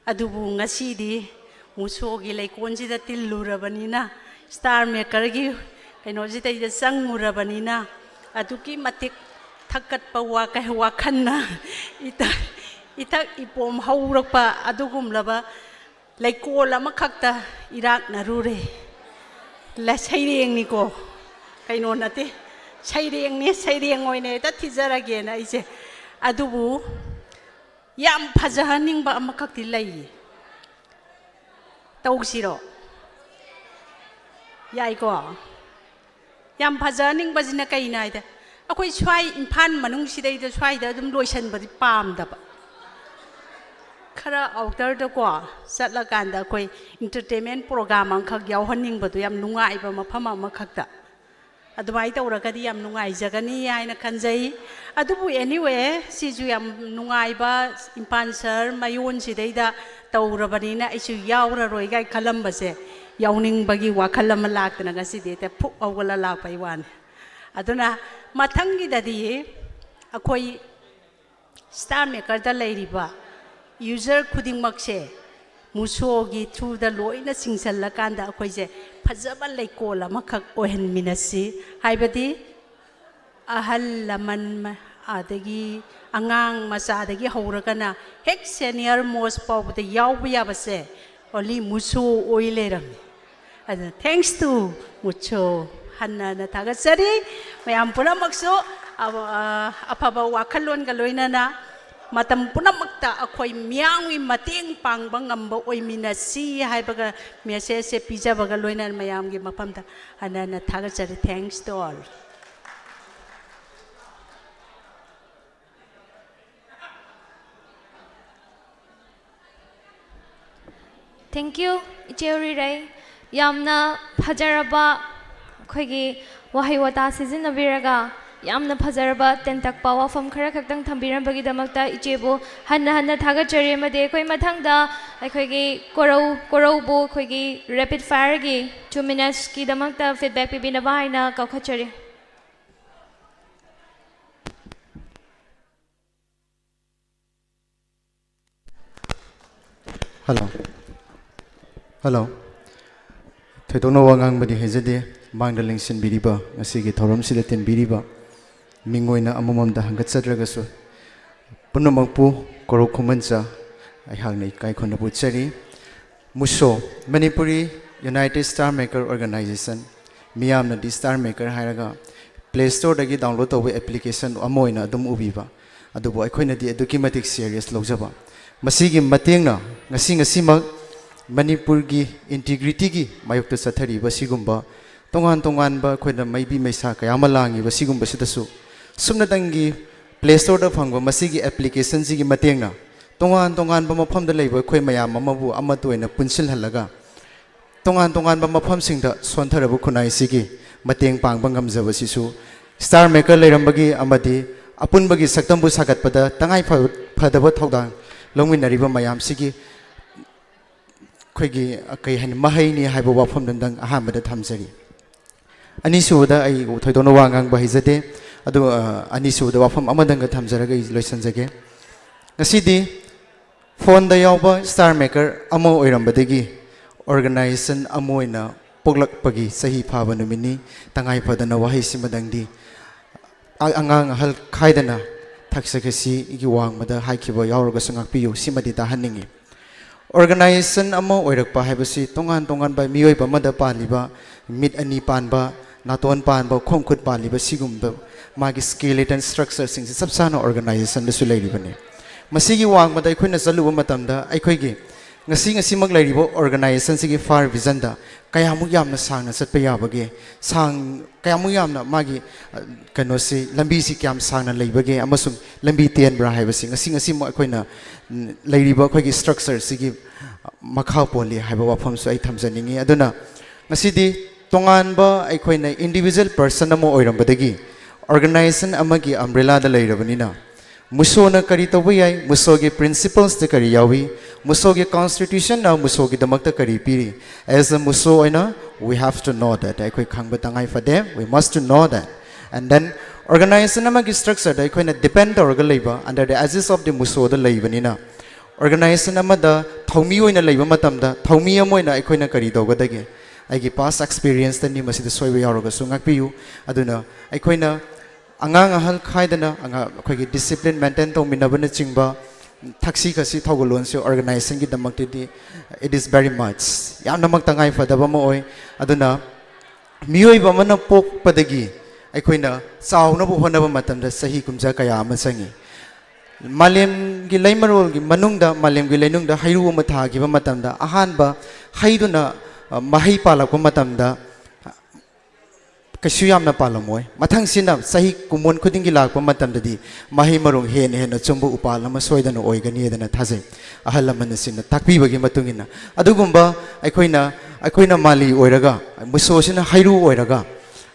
ꯑꯗꯨꯕꯨ ꯉꯁꯤꯗꯤ ꯃꯨꯁꯣꯒꯤ ꯂꯩꯀꯣꯜꯁꯤꯗ ꯇꯤꯜꯂꯨꯔꯕꯅꯤꯅ, star maker ꯒꯤ ꯀꯩꯅꯣꯁꯤꯗꯩꯗ ꯆꯪꯉꯨꯔꯕꯅꯤꯅ, ꯑꯗꯨꯛꯀꯤ ꯃꯇꯤꯛ ꯊꯛꯀꯠꯄ ꯋꯥ-, ꯋꯥꯈꯜꯅ ꯏꯊꯛ, ꯏꯊꯛ ꯏꯄꯣꯝ ꯍꯧꯔꯛꯄ ꯑꯗꯨꯒꯨꯝꯂꯕ ꯂꯩꯀꯣꯜ ꯑꯃꯈꯛꯇ ꯏꯔꯥꯛꯅꯔꯨꯔꯦ꯫ ꯂ-, ꯁꯩꯔꯦꯡꯅꯤꯀꯣ, ꯀꯩꯅꯣ ꯅꯠꯇꯦ, ꯁꯩꯔꯦꯡꯅꯦ, ꯁꯩꯔꯦꯡ ꯑꯣꯏꯅ ꯍꯦꯛꯇ ꯊꯤꯖꯔꯒꯦꯅ ꯑꯩꯁꯦ꯫ ꯑꯗꯨꯕꯨ ꯌꯥꯝ ꯐꯖꯍꯟꯅꯤꯡꯕ ꯑꯃꯈꯛꯇꯤ ꯂꯩꯌꯦ꯫ ꯇꯧꯁꯤꯔꯣ? ꯌꯥꯏꯀꯣ? ꯌꯥꯝ ꯐꯖꯍꯟꯅꯤꯡꯕꯁꯤꯅ ꯀꯩꯅꯣ ꯍꯥꯏꯗ, ꯑꯩꯈꯣꯏ ꯁ꯭ꯋꯥꯏ ꯏꯝꯐꯥꯜ ꯃꯅꯨꯡꯁꯤꯗꯩꯗ ꯁ꯭ꯋꯥꯏꯗ ꯑꯗꯨꯝ ꯂꯣꯏꯁꯟꯕꯗꯤ ꯄꯥꯝꯗꯕ, ꯈꯔ ꯑꯥꯎꯇꯔꯗꯀꯣ ꯆꯠꯂꯀꯥꯟꯗ ꯑꯩꯈꯣꯏ ꯏꯟꯇꯔꯇꯦꯟꯃꯦꯟ ꯄ꯭ꯔꯣꯒ꯭ꯔꯥꯝ ꯑꯃꯈꯛ ꯌꯥꯎꯍꯟꯅꯤꯡꯕꯗꯣ, ꯌꯥꯝ ꯅꯨꯡꯉꯥꯏꯕ ꯃꯐꯝ ꯑꯃꯈꯛꯇ ꯑꯗꯨꯃꯥꯏꯅ ꯇꯧꯔꯒꯗꯤ ꯌꯥꯝ ꯅꯨꯡꯉꯥꯏꯖꯒꯅꯤ ꯍꯥꯏꯅ ꯈꯟꯖꯩ꯫ ꯑꯗꯨꯕꯨ anyway, ꯁꯤꯁꯨ ꯌꯥꯝ ꯅꯨꯡꯉꯥꯏꯕ, ꯏꯝꯐꯥꯜ ꯁꯍꯔ ꯃꯌꯣꯟꯁꯤꯗꯩꯗ ꯇꯧꯔꯕꯅꯤꯅ ꯑꯩꯁꯨ ꯌꯥꯎꯔꯔꯣꯏ ꯀꯥꯏ ꯈꯜꯂꯝꯕꯁꯦ, ꯌꯥꯎꯅꯤꯡꯕꯒꯤ ꯋꯥꯈꯜ ꯑꯃ ꯂꯥꯛꯇꯅ ꯉꯁꯤꯗꯤ ꯍꯦꯛꯇ ꯐꯨꯛ ꯍꯧꯒꯠꯂ ꯂꯥꯛꯄꯩ ꯋꯥꯅꯤ꯫ ꯑꯗꯨꯅ ꯃꯊꯪꯒꯤꯗꯗꯤ ꯑꯩꯈꯣꯏ ꯁ꯭ꯇꯥꯔ ꯃꯦꯀꯔꯗ ꯂꯩꯔꯤꯕ ꯌꯨꯖꯔ ꯈꯨꯗꯤꯡꯃꯛꯁꯦ ꯃꯨꯁꯣꯒꯤ ꯊ꯭ꯔꯨꯗ ꯂꯣꯏꯅ ꯆꯤꯡꯁꯤꯜꯂꯀꯥꯟꯗ ꯑꯩꯈꯣꯏꯁꯦ ꯐꯖꯕ ꯂꯩꯀꯣꯜ ꯑꯃꯈꯛ ꯑꯣꯏꯍꯟꯃꯤꯟꯅꯁꯤ꯫ ꯍꯥꯏꯕꯗꯤ ꯑꯍꯜ ꯂꯃꯟ ꯃ-, ꯑꯗꯒꯤ ꯑꯉꯥꯡ ꯃꯆꯥꯗꯒꯤ ꯍꯧꯔꯒꯅ ꯍꯦꯛ ꯁꯦꯅꯤꯌꯔ ꯃꯣꯁ ꯐꯥꯎꯕꯗ ꯌꯥꯎꯕ ꯌꯥꯕꯁꯦ only ꯃꯨꯁꯣ ꯑꯣꯏ ꯂꯩꯔꯝꯃꯤ꯫ ꯑꯗꯨꯅ thanks to ꯃꯨꯁꯣ ꯍꯟꯅ ꯍꯟꯅ ꯊꯥꯒꯠꯆꯔꯤ꯫ ꯃꯌꯥꯝ ꯄꯨꯝꯅꯃꯛꯁꯨ ꯑ-, ꯑ-, ꯑꯐꯕ ꯋꯥꯈꯜꯂꯣꯟꯒ ꯂꯣꯏꯅꯅ ꯃꯇꯝ ꯄꯨꯝꯅꯃꯛꯇ ꯑꯩꯈꯣꯏ ꯃꯤꯌꯥꯝꯒꯤ ꯃꯇꯦꯡ ꯄꯥꯡꯕ ꯉꯝꯕ ꯑꯣꯏꯃꯤꯟꯅꯁꯤ ꯍꯥꯏꯕꯒ ꯃꯦꯁꯦꯖꯁꯦ ꯄꯤꯖꯕꯒ ꯂꯣꯏꯅꯅ ꯃꯌꯥꯝꯒꯤ ꯃꯐꯝꯗ ꯍꯟꯅ ꯍꯟꯅ ꯊꯥꯒꯠꯆꯔꯤ꯫ Thanks to all. Thank you, ꯏꯆꯦ ꯎꯔꯤꯔꯩ꯫ ꯌꯥꯝꯅ ꯐꯖꯔꯕ ꯑꯩꯈꯣꯏꯒꯤ ꯋꯥꯍꯩ ꯋꯥꯇꯥ ꯁꯤꯖꯤꯟꯅꯕꯤꯔꯒ ꯌꯥꯝꯅ ꯐꯖꯔꯕ ꯇꯦꯟꯇꯛꯄ ꯋꯥꯐꯝ ꯈꯔ ꯈꯛꯇꯪ ꯊꯝꯕꯤꯔꯝꯕꯒꯤꯗꯃꯛꯇ ꯏꯆꯦꯕꯨ ꯍꯟꯅ ꯍꯟꯅ ꯊꯥꯒꯠꯆꯔꯤ꯫ ꯑꯃꯗꯤ ꯑꯩꯈꯣꯏ ꯃꯊꯪꯗ ꯑꯩꯈꯣꯏꯒꯤ ꯀꯣꯔꯧ, ꯀꯣꯔꯧꯕꯨ ꯑꯩꯈꯣꯏꯒꯤ rapid fireꯒꯤ two minutesꯀꯤꯗꯃꯛꯇ feedback ꯄꯤꯕꯤꯅꯕ ꯍꯥꯏꯅ ꯀꯧꯈꯠꯆꯔꯤ꯫ ꯍꯜꯂꯣ꯫ ꯍꯜꯂꯣ꯫ ꯊꯣꯏꯗꯣꯛꯅ ꯋꯥ ꯉꯥꯡꯕꯗꯤ ꯍꯩꯖꯗꯦ꯫ ꯃꯥꯡꯗ ꯂꯦꯡꯁꯤꯟꯕꯤꯔꯤꯕ, ꯉꯁꯤꯒꯤ ꯊꯧꯔꯝꯁꯤꯗ ꯇꯤꯟꯕꯤꯔꯤꯕ ꯃꯤꯡ ꯑꯣꯏꯅ ꯑꯃꯃꯝꯗ ꯍꯪꯒꯠꯆꯗ꯭ꯔꯒꯁꯨ, ꯄꯨꯝꯅꯃꯛꯄꯨ ꯀꯣꯔꯧ ꯈꯨꯃꯟꯆ ꯑꯩꯍꯥꯛꯅ ꯏꯀꯥꯏ ꯈꯨꯝꯅꯕ ꯎꯠꯆꯔꯤ꯫ ꯃꯨꯁꯣ, Manipuri United Star Maker Organization, ꯃꯤꯌꯥꯝꯅꯗꯤ ꯁ꯭ꯇꯥꯔ ꯃꯦꯀꯔ ꯍꯥꯏꯔꯒ ꯄ꯭ꯂꯦ ꯁ꯭ꯇꯣꯔꯗꯒꯤ ꯗꯥꯎꯟꯂꯣꯗ ꯇꯧꯕ ꯑꯦꯄ꯭ꯂꯤꯀꯦꯁꯟ ꯑꯃ ꯑꯣꯏꯅ ꯑꯗꯨꯝ ꯎꯕꯤꯕ, ꯑꯗꯨꯕꯨ ꯑꯩꯈꯣꯏꯅꯗꯤ ꯑꯗꯨꯛꯀꯤ ꯃꯇꯤꯛ ꯁꯦꯔꯤꯌꯁ ꯂꯧꯖꯕ꯫ ꯃꯁꯤꯒꯤ ꯃꯇꯦꯡꯅ ꯉꯁꯤ, ꯉꯁꯤꯃꯛ ꯃꯅꯤꯄꯨꯔꯒꯤ ꯏꯟꯇꯤꯒ꯭ꯔꯤꯇꯤꯒꯤ ꯃꯥꯌꯣꯛꯇ ꯆꯠꯊꯔꯤꯕ ꯁꯤꯒꯨꯝꯕ ꯇꯣꯉꯥꯟ ꯇꯣꯉꯥꯟꯕ ꯑꯩꯈꯣꯏꯅ ꯃꯩꯕꯤ ꯃꯩꯁꯥ ꯀꯌꯥ ꯑꯃ ꯂꯥꯡꯉꯤꯕ ꯁꯤꯒꯨꯝꯕꯁꯤꯗꯁꯨ ꯁꯨꯞꯅꯇꯪꯒꯤ ꯄ꯭ꯂꯦ ꯁ꯭ꯇꯣꯔꯗ ꯐꯪꯕ ꯃꯁꯤꯒꯤ ꯑꯦꯄ꯭ꯂꯤꯀꯦꯁꯟꯁꯤꯒꯤ ꯃꯇꯦꯡꯅ ꯇꯣꯉꯥꯟ ꯇꯣꯉꯥꯟꯕ ꯃꯐꯝꯗ ꯂꯩꯕ ꯑꯩꯈꯣꯏ ꯃꯌꯥꯝ ꯑꯃꯕꯨ ꯑꯃꯠꯇ ꯑꯣꯏꯅ ꯄꯨꯟꯁꯤꯜꯍꯜꯂꯒ ꯇꯣꯉꯥꯟ ꯇꯣꯉꯥꯟꯕ ꯃꯐꯝꯁꯤꯡꯗ ꯁꯣꯟꯊꯔꯕ ꯈꯨꯟꯅꯥꯏꯁꯤꯒꯤ ꯃꯇꯦꯡ ꯄꯥꯡꯕ ꯉꯝꯖꯕꯁꯤꯁꯨ ꯁ꯭ꯇꯥꯔ ꯃꯦꯀꯔ ꯂꯩꯔꯝꯕꯒꯤ ꯑꯃꯗꯤ ꯑꯄꯨꯟꯕꯒꯤ ꯁꯛꯇꯝꯕꯨ ꯁꯥꯒꯠꯄꯗ ꯇꯉꯥꯏ ꯐ-, ꯐꯗꯕ ꯊꯧꯗꯥꯡ ꯂꯧꯃꯤꯟꯅꯔꯤꯕ ꯃꯌꯥꯝꯁꯤꯒꯤ ꯑꯩꯈꯣꯏꯒꯤ, ꯀꯩ ꯍꯥꯏꯅꯤ, ꯃꯍꯩꯅꯤ ꯍꯥꯏꯕ ꯋꯥꯐꯝꯗꯨꯗꯪ ꯑꯍꯥꯟꯕꯗ ꯊꯝꯖꯔꯤ꯫ ꯑꯅꯤꯁꯨꯕꯗ ꯑꯩ ꯊꯣꯏꯗꯣꯛꯅ ꯋꯥ ꯉꯥꯡꯕ ꯍꯩꯖꯗꯦ, ꯑꯗꯨ, ꯑ, ꯑꯅꯤꯁꯨꯕꯗ ꯋꯥꯐꯝ ꯑꯃꯗꯪꯒ ꯊꯝꯖꯔꯒ ꯑꯩ ꯂꯣꯏꯁꯤꯟꯖꯒꯦ꯫ ꯉꯁꯤꯗꯤ ꯐꯣꯟꯗ ꯌꯥꯎꯕ ꯁ꯭ꯇꯥꯔ ꯃꯦꯀꯔ ꯑꯃ ꯑꯣꯏꯔꯝꯕꯗꯒꯤ ꯑꯣꯔꯒꯅꯥꯏꯖꯦꯁꯟ ꯑꯃ ꯑꯣꯏꯅ ꯄꯣꯛꯂꯛꯄꯒꯤ ꯆꯍꯤ ꯐꯥꯕ ꯅꯨꯃꯤꯠꯅꯤ꯫ ꯇꯉꯥꯏ ꯐꯗꯅ ꯋꯥꯍꯩꯁꯤꯃꯗꯪꯗꯤ ꯑ-, ꯑꯉꯥꯡ ꯑꯍꯜ ꯈꯥꯏꯗꯅ ꯊꯛꯁ ꯈꯥꯁꯤꯒꯤ ꯋꯥꯡꯃꯗ ꯍꯥꯏꯈꯤꯕ ꯌꯥꯎꯔꯒꯁꯨ ꯉꯥꯛꯄꯤꯌꯨ, ꯁꯤꯃꯗꯤ ꯇꯥꯍꯟꯅꯤꯡꯏ꯫ ꯑꯣꯔꯒꯅꯥꯏꯖꯦꯁꯟ ꯑꯃ ꯑꯣꯏꯔꯛꯄ ꯍꯥꯏꯕꯁꯤ ꯇꯣꯉꯥꯟ ꯇꯣꯉꯥꯟꯕ ꯃꯤꯑꯣꯏꯕ ꯑꯃꯗ ꯄꯥꯜꯂꯤꯕ ꯃꯤꯠ ꯑꯅꯤ ꯄꯥꯟꯕ, ꯅꯥꯇꯣꯟ ꯄꯥꯟꯕ, ꯈꯣꯡ ꯈꯨꯠ ꯄꯥꯜꯂꯤꯕ ꯁꯤꯒꯨꯝꯕ ꯃꯥꯒꯤ skeleton structureꯁꯤꯡꯁꯤ ꯆꯞ ꯆꯥꯅ ꯑꯣꯔꯒꯅꯥꯏꯖꯦꯁꯟꯗꯁꯨ ꯂꯩꯔꯤꯕꯅꯤ꯫ ꯃꯁꯤꯒꯤ ꯋꯥꯡꯃꯗ ꯑꯩꯈꯣꯏꯅ ꯆꯠꯂꯨꯕ ꯃꯇꯝꯗ ꯑꯩꯈꯣꯏꯒꯤ ꯉꯁꯤ ꯉꯁꯤꯃꯛ ꯂꯩꯔꯤꯕ ꯑꯣꯔꯒꯅꯥꯏꯖꯦꯁꯟꯁꯤꯒꯤ far visionꯗ ꯀꯌꯥꯃꯨꯛ ꯌꯥꯝꯅ ꯁꯥꯡꯅ ꯆꯠꯄ ꯌꯥꯕꯒꯦ, ꯁꯥꯡ-, ꯀꯌꯥꯃꯨꯛ ꯌꯥꯝꯅ ꯃꯥꯒꯤ, ꯑ, ꯀꯩꯅꯣꯁꯤ, ꯂꯝꯕꯤꯁꯤ ꯀꯌꯥꯝ ꯁꯥꯡꯅ ꯂꯩꯕꯒꯦ ꯑꯃꯁꯨꯡ ꯂꯝꯕꯤ ꯇꯦꯟꯕ꯭ꯔꯥ ꯍꯥꯏꯕꯁꯤ ꯉꯁꯤ ꯉꯁꯤꯃꯛ ꯑꯩꯈꯣꯏꯅ, ꯎꯝ, ꯂꯩꯔꯤꯕ ꯑꯩꯈꯣꯏꯒꯤ structureꯁꯤꯒꯤ ꯃꯈꯥ ꯄꯣꯜꯂꯤ ꯍꯥꯏꯕ ꯋꯥꯐꯝꯁꯨ ꯑꯩ ꯊꯝꯖꯅꯤꯡꯏ꯫ ꯑꯗꯨꯅ ꯉꯁꯤꯗꯤ ꯇꯣꯉꯥꯟꯕ ꯑꯩꯈꯣꯏꯅ individual person ꯑꯃ ꯑꯣꯏꯔꯝꯕꯗꯒꯤ organization ꯑꯃꯒꯤ umbrellaꯗ ꯂꯩꯔꯕꯅꯤꯅ ꯃꯨꯁꯣꯅ ꯀꯔꯤ ꯇꯧꯕ ꯌꯥꯏ, ꯃꯨꯁꯣꯒꯤ principlesꯇ ꯀꯔꯤ ꯌꯥꯎꯏ, ꯃꯨꯁꯣꯒꯤ constitutionꯅ ꯃꯨꯁꯣꯒꯤꯗꯃꯛꯇ ꯀꯔꯤ ꯄꯤꯔꯤ, as a ꯃꯨꯁꯣ ꯑꯣꯏꯅ we have to know that, ꯑꯩꯈꯣꯏ ꯈꯪꯕ ꯇꯉꯥꯏ ꯐꯗꯦ, we must to know that, and then organization ꯑꯃꯒꯤ structureꯗ ꯑꯩꯈꯣꯏꯅ depend ꯇꯧꯔꯒ ꯂꯩꯕ, under the aegis of the ꯃꯨꯁꯣꯗ ꯂꯩꯕꯅꯤꯅ, organization ꯑꯃꯗ ꯊꯧꯃꯤ ꯑꯣꯏꯅ ꯂꯩꯕ ꯃꯇꯝꯗ ꯊꯧꯃꯤ ꯑꯃ ꯑꯣꯏꯅ ꯑꯩꯈꯣꯏꯅ ꯀꯔꯤ ꯇꯧꯒꯗꯒꯦ? ꯑꯩꯒꯤ past experienceꯇꯅꯤ, ꯃꯁꯤꯗ ꯁꯣꯏꯕ ꯌꯥꯎꯔꯒꯁꯨ ꯉꯥꯛꯄꯤꯌꯨ꯫ ꯑꯗꯨꯅ ꯑꯩꯈꯣꯏꯅ ꯑꯉꯥꯡ ꯑꯍꯜ ꯈꯥꯏꯗꯅ ꯑꯉꯥꯡ, ꯑꯩꯈꯣꯏꯒꯤ discipline maintain ꯇꯧꯃꯤꯟꯅꯕꯅꯆꯤꯡꯕ ꯊꯛꯁꯤ ꯈꯥꯁꯤ ꯊꯧꯒꯜꯂꯣꯟꯁꯦ organizationꯒꯤꯗꯃꯛꯇꯗꯤ it is very much ꯌꯥꯝꯅꯃꯛ ꯇꯉꯥꯏ ꯐꯗꯕ ꯑꯃ ꯑꯣꯏ꯫ ꯑꯗꯨꯅ ꯃꯤꯑꯣꯏꯕ ꯑꯃꯅ ꯄꯣꯛꯄꯗꯒꯤ ꯑꯩꯈꯣꯏꯅ ꯆꯥꯎꯅꯕ ꯍꯣꯠꯅꯕ ꯃꯇꯝꯗ ꯆꯍꯤ ꯀꯨꯝꯖꯥ ꯀꯌꯥ ꯑꯃ ꯆꯪꯏ꯫ ꯃꯥꯂꯦꯝꯒꯤ ꯂꯩꯃꯔꯣꯜꯒꯤ ꯃꯅꯨꯡꯗ, ꯃꯥꯂꯦꯝꯒꯤ ꯂꯩꯅꯨꯡꯗ ꯍꯩꯔꯨ ꯑꯃ ꯊꯥꯈꯤꯕ ꯃꯇꯝꯗ, ꯑꯍꯥꯟꯕ ꯍꯩꯗꯨꯅ, ꯑ, ꯃꯍꯩ ꯄꯥꯜꯂꯛꯄ ꯃꯇꯝꯗ ꯀꯩꯁꯨ ꯌꯥꯝꯅ ꯄꯥꯜꯂꯝꯃꯣꯏ꯫ ꯃꯊꯪꯁꯤꯅ ꯆꯍꯤ ꯀꯨꯝꯑꯣꯟ ꯈꯨꯗꯤꯡꯒꯤ ꯂꯥꯛꯄ ꯃꯇꯝꯗꯗꯤ ꯃꯍꯩ ꯃꯔꯣꯡ ꯍꯦꯟꯅ ꯍꯦꯟꯅ ꯆꯨꯝꯕ ꯎꯄꯥꯜ ꯑꯃ ꯁꯣꯏꯗꯅ ꯑꯣꯏꯒꯅꯤꯗꯅ ꯊꯥꯖꯩ꯫ ꯑꯍꯜ ꯂꯃꯟꯁꯤꯡꯅ ꯇꯥꯛꯄꯤꯕꯒꯤ ꯃꯇꯨꯡ ꯏꯟꯅ꯫ ꯑꯗꯨꯒꯨꯝꯕ ꯑꯩꯈꯣꯏꯅ, ꯑꯩꯈꯣꯏꯅ ꯃꯥꯂꯤ ꯑꯣꯏꯔꯒ, ꯃꯨꯁꯣꯁꯤꯅ ꯍꯩꯔꯨ ꯑꯣꯏꯔꯒ,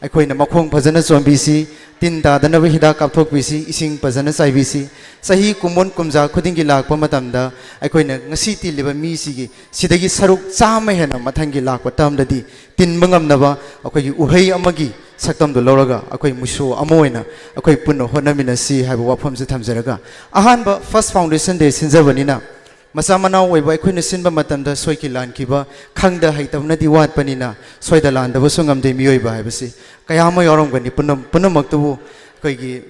ꯑꯩꯈꯣꯏꯅ ꯃꯈꯣꯡ ꯐꯖꯅ ꯆꯣꯝꯕꯤꯁꯤ, ꯇꯤꯟ ꯇꯥꯗꯅꯕ ꯍꯤꯗꯥꯛ ꯀꯥꯞꯊꯣꯛꯄꯤꯁꯤ, ꯏꯁꯤꯡ ꯐꯖꯅ ꯆꯥꯏꯕꯤꯁꯤ꯫ ꯆꯍꯤ ꯀꯨꯝꯑꯣꯟ ꯀꯨꯝꯖꯥ ꯈꯨꯗꯤꯡꯒꯤ ꯂꯥꯛꯄ ꯃꯇꯝꯗ ꯑꯩꯈꯣꯏꯅ ꯉꯁꯤ ꯇꯤꯜꯂꯤꯕ ꯃꯤꯁꯤꯒꯤ ꯁꯤꯗꯒꯤ ꯁꯔꯨꯛ ꯆꯥꯝꯃ ꯍꯦꯟꯅ ꯃꯊꯪꯒꯤ ꯂꯥꯛꯄ ꯇꯥꯔꯝꯗꯗꯤ ꯇꯤꯟꯕ ꯉꯝꯅꯕ ꯑꯩꯈꯣꯏꯒꯤ ꯎꯍꯩ ꯑꯃꯒꯤ ꯁꯛꯇꯝꯗꯨ ꯂꯧꯔꯒ ꯑꯩꯈꯣꯏ ꯃꯨꯁꯣ ꯑꯃ ꯑꯣꯏꯅ ꯑꯩꯈꯣꯏ ꯄꯨꯟꯅ ꯍꯣꯠꯅꯃꯤꯟꯅꯁꯤ ꯍꯥꯏꯕ ꯋꯥꯐꯝꯁꯤ ꯊꯝꯖꯔꯒ, ꯑꯍꯥꯟꯕ First Foundation Day ꯁꯤꯟꯖꯕꯅꯤꯅ, ꯃꯆꯥ ꯃꯅꯥꯎ ꯑꯣꯏꯕ ꯑꯩꯈꯣꯏꯅ ꯁꯤꯟꯕ ꯃꯇꯝꯗ ꯁꯣꯏꯈꯤ ꯂꯥꯟꯈꯤꯕ, ꯈꯪꯗ ꯍꯩꯇꯕꯅꯗꯤ ꯋꯥꯠꯄꯅꯤꯅ ꯁꯣꯏꯗ ꯂꯥꯟꯗꯕꯁꯨ ꯉꯝꯗꯦ꯫ ꯃꯤꯑꯣꯏꯕ ꯍꯥꯏꯕꯁꯤ ꯀꯌꯥ ꯑꯃ ꯌꯥꯎꯔꯝꯒꯅꯤ꯫ ꯄꯨꯝꯅꯝ-, ꯄꯨꯝꯅꯃꯛꯇꯨꯕꯨ ꯑꯩꯈꯣꯏꯒꯤ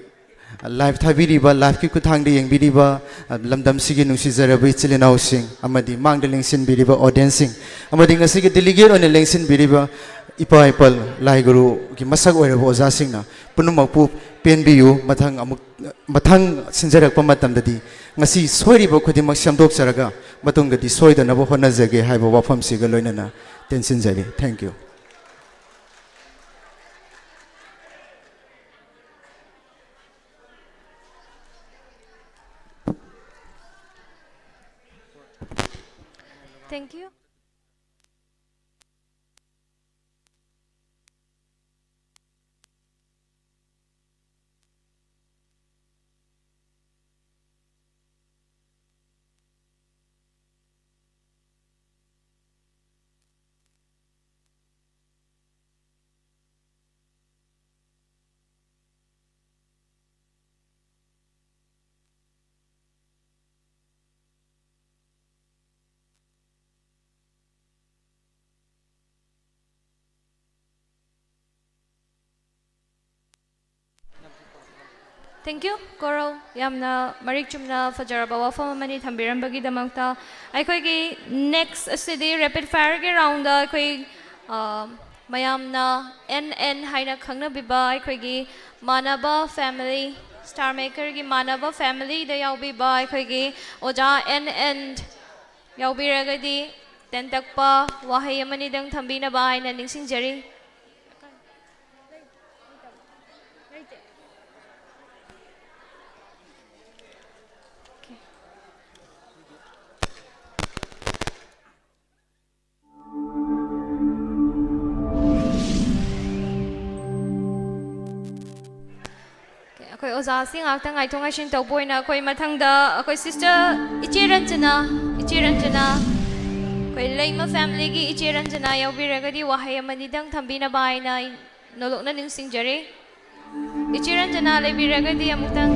live ꯊꯥꯕꯤꯔꯤꯕ, live ꯀꯤ ꯈꯨꯠꯊꯥꯡꯗ ꯌꯦꯡꯕꯤꯔꯤꯕ, ꯑ, ꯂꯝꯗꯝꯁꯤꯒꯤ ꯅꯨꯡꯁꯤꯖꯔꯕ ꯏꯆꯤꯜ ꯏꯅꯥꯎꯁꯤꯡ ꯑꯃꯗꯤ ꯃꯥꯡꯗ ꯂꯦꯡꯁꯤꯟꯕꯤꯔꯤꯕ audience ꯁꯤꯡ ꯑꯃꯗꯤ ꯉꯁꯤꯒꯤ delegate ꯑꯣꯏꯅ ꯂꯦꯡꯁꯤꯟꯕꯤꯔꯤꯕ ꯏꯄꯥ ꯏꯄꯜ ꯂꯥꯏ ꯒꯨꯔꯨꯒꯤ ꯃꯁꯛ ꯑꯣꯏꯔꯕ ꯑꯣꯖꯥꯁꯤꯡꯅ ꯄꯨꯝꯅꯃꯛꯄꯨ ꯄꯦꯟꯕꯤꯌꯨ꯫ ꯃꯊꯪ ꯑꯃꯨꯛ, ꯃꯊꯪ ꯁꯤꯟꯖꯔꯛꯄ ꯃꯇꯝꯗꯗꯤ ꯉꯁꯤ ꯁꯣꯏꯔꯤꯕ ꯈꯨꯗꯤꯡꯃꯛ ꯁꯦꯝꯗꯣꯛꯆꯔꯒ ꯃꯇꯨꯡꯗꯗꯤ ꯁꯣꯏꯗꯅꯕ ꯍꯣꯠꯅꯖꯒꯦ ꯍꯥꯏꯕ ꯋꯥꯐꯝꯁꯤꯒ ꯂꯣꯏꯅꯅ ꯇꯦꯟꯁꯤꯟꯖꯔꯤ꯫ Thank you꯫ Thank you. Thank you, ꯀꯣꯔꯧ꯫ ꯌꯥꯝꯅ ꯃꯔꯤꯛ ꯆꯨꯝꯅ ꯐꯖꯔꯕ ꯋꯥꯐꯝ ꯑꯃꯅꯤ ꯊꯝꯕꯤꯔꯝꯕꯒꯤꯗꯃꯛꯇ꯫ ꯑꯩꯈꯣꯏꯒꯤ next ꯑꯁꯤꯗꯤ rapid fire ꯒꯤ round ꯗ ꯑꯩꯈꯣꯏ, ꯑ, ꯃꯌꯥꯝꯅ ꯑꯦꯟ ꯑꯦꯟ ꯍꯥꯏꯅ ꯈꯪꯅꯕꯤꯕ ꯑꯩꯈꯣꯏꯒꯤ ꯃꯥꯟꯅꯕ family Star Makerꯒꯤ ꯃꯥꯟꯅꯕ familyꯗ ꯌꯥꯎꯕꯤꯕ ꯑꯩꯈꯣꯏꯒꯤ ꯑꯣꯖꯥ N N ꯌꯥꯎꯕꯤꯔꯒꯗꯤ ꯇꯦꯟꯇꯛꯄ ꯋꯥꯍꯩ ꯑꯃꯅꯤꯗꯪ ꯊꯝꯕꯤꯅꯕ ꯍꯥꯏꯅ ꯅꯤꯡꯁꯤꯡꯖꯔꯤ꯫ ꯑꯩꯈꯣꯏ ꯑꯣꯖꯥꯁꯤ ꯉꯥꯏꯍꯥꯛꯇꯪ ꯉꯥꯏꯊꯣꯛ ꯉꯥꯏꯁꯤꯟ ꯇꯧꯕ ꯑꯣꯏꯅ ꯑꯩꯈꯣꯏ ꯃꯊꯪꯗ ꯑꯩꯈꯣꯏ sister ꯏꯆꯦ ꯔꯟꯖꯅꯥ, ꯏꯆꯦ ꯔꯟꯖꯅꯥ, ꯑꯩꯈꯣꯏ ꯂꯩꯃ familyꯒꯤ ꯏꯆꯦ ꯔꯟꯖꯅꯥ ꯌꯥꯎꯕꯤꯔꯒꯗꯤ ꯋꯥꯍꯩ ꯑꯃꯅꯤꯗꯪ ꯊꯝꯕꯤꯅꯕ ꯍꯥꯏꯅ ꯑꯩ ꯅꯣꯂꯣꯛꯅ ꯅꯤꯡꯁꯤꯡꯖꯔꯤ꯫ ꯏꯆꯦ ꯔꯟꯖꯅꯥ ꯂꯩꯕꯤꯔꯒꯗꯤ ꯑꯃꯨꯛꯇꯪ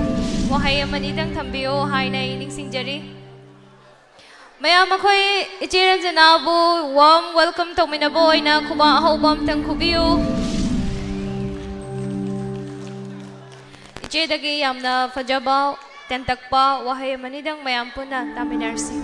ꯋꯥꯍꯩ ꯑꯃꯅꯤꯗꯪ ꯊꯝꯕꯤꯌꯣ ꯍꯥꯏꯅ ꯑꯩ ꯅꯤꯡꯁꯤꯡꯖꯔꯤ꯫ ꯃꯌꯥꯝ ꯑꯩꯈꯣꯏ ꯏꯆꯦ ꯔꯟꯖꯅꯥꯕꯨ warm welcome ꯇꯧꯃꯤꯟꯅꯕ ꯑꯣꯏꯅ ꯈꯨꯕꯥꯛ ꯑꯍꯧꯕ ꯑꯝꯇꯪ ꯈꯨꯕꯤꯌꯨ꯫ ꯏꯆꯦꯗꯒꯤ ꯌꯥꯝꯅ ꯐꯖꯕ, ꯇꯦꯟꯇꯛꯄ ꯋꯥꯍꯩ ꯑꯃꯅꯤꯗꯪ ꯃꯌꯥꯝ ꯄꯨꯟꯅ ꯇꯥꯃꯤꯟꯅꯔꯁꯤ꯫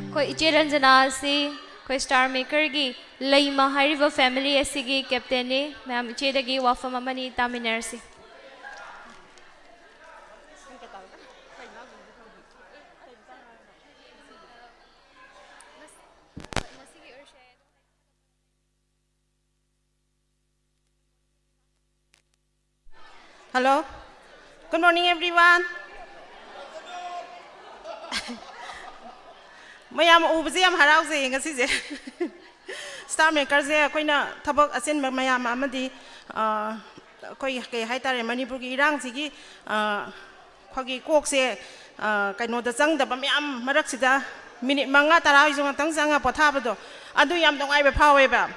ꯑꯩꯈꯣꯏ ꯏꯆꯦ ꯔꯟꯖꯅꯥ ꯑꯁꯤ ꯑꯩꯈꯣꯏ Star Makerꯒꯤ ꯂꯩꯃ ꯍꯥꯏꯔꯤꯕ family ꯑꯁꯤꯒꯤ captainꯅꯤ꯫ ꯃꯌꯥꯝ ꯏꯆꯦꯗꯒꯤ ꯋꯥꯐꯝ ꯑꯃꯅꯤ ꯇꯥꯃꯤꯟꯅꯔꯁꯤ꯫ Hello. Good morning, everyone. ꯃꯌꯥꯝ ꯎꯕꯁꯦ ꯌꯥꯝ ꯍꯔꯥꯎꯖꯩꯌꯦ ꯉꯁꯤꯁꯦ꯫ Star Makerꯁꯦ ꯑꯩꯈꯣꯏꯅ ꯊꯕꯛ ꯑꯆꯤꯟꯕ ꯃꯌꯥꯝ ꯑꯃꯗꯤ, ꯑ, ꯑꯩꯈꯣꯏ ꯀꯩ ꯍꯥꯏꯇꯥꯔꯦ, ꯃꯅꯤꯄꯨꯔꯒꯤ ꯏꯔꯥꯡꯁꯤꯒꯤ, ꯑ, ꯑꯩꯈꯣꯏꯒꯤ ꯀꯣꯛꯁꯦ, ꯑ, ꯀꯩꯅꯣꯗ ꯆꯪꯗꯕ ꯃꯌꯥꯝ ꯃꯔꯛꯁꯤꯗ minute ꯃꯉꯥ ꯇꯔꯥ ꯑꯣꯏꯁꯨ ꯉꯥꯛꯇꯪ ꯆꯪꯉ ꯄꯣꯊꯥꯕꯗꯣ, ꯑꯗꯨ ꯌꯥꯝ ꯅꯨꯡꯉꯥꯏꯕ ꯐꯥꯎꯋꯦꯕ꯫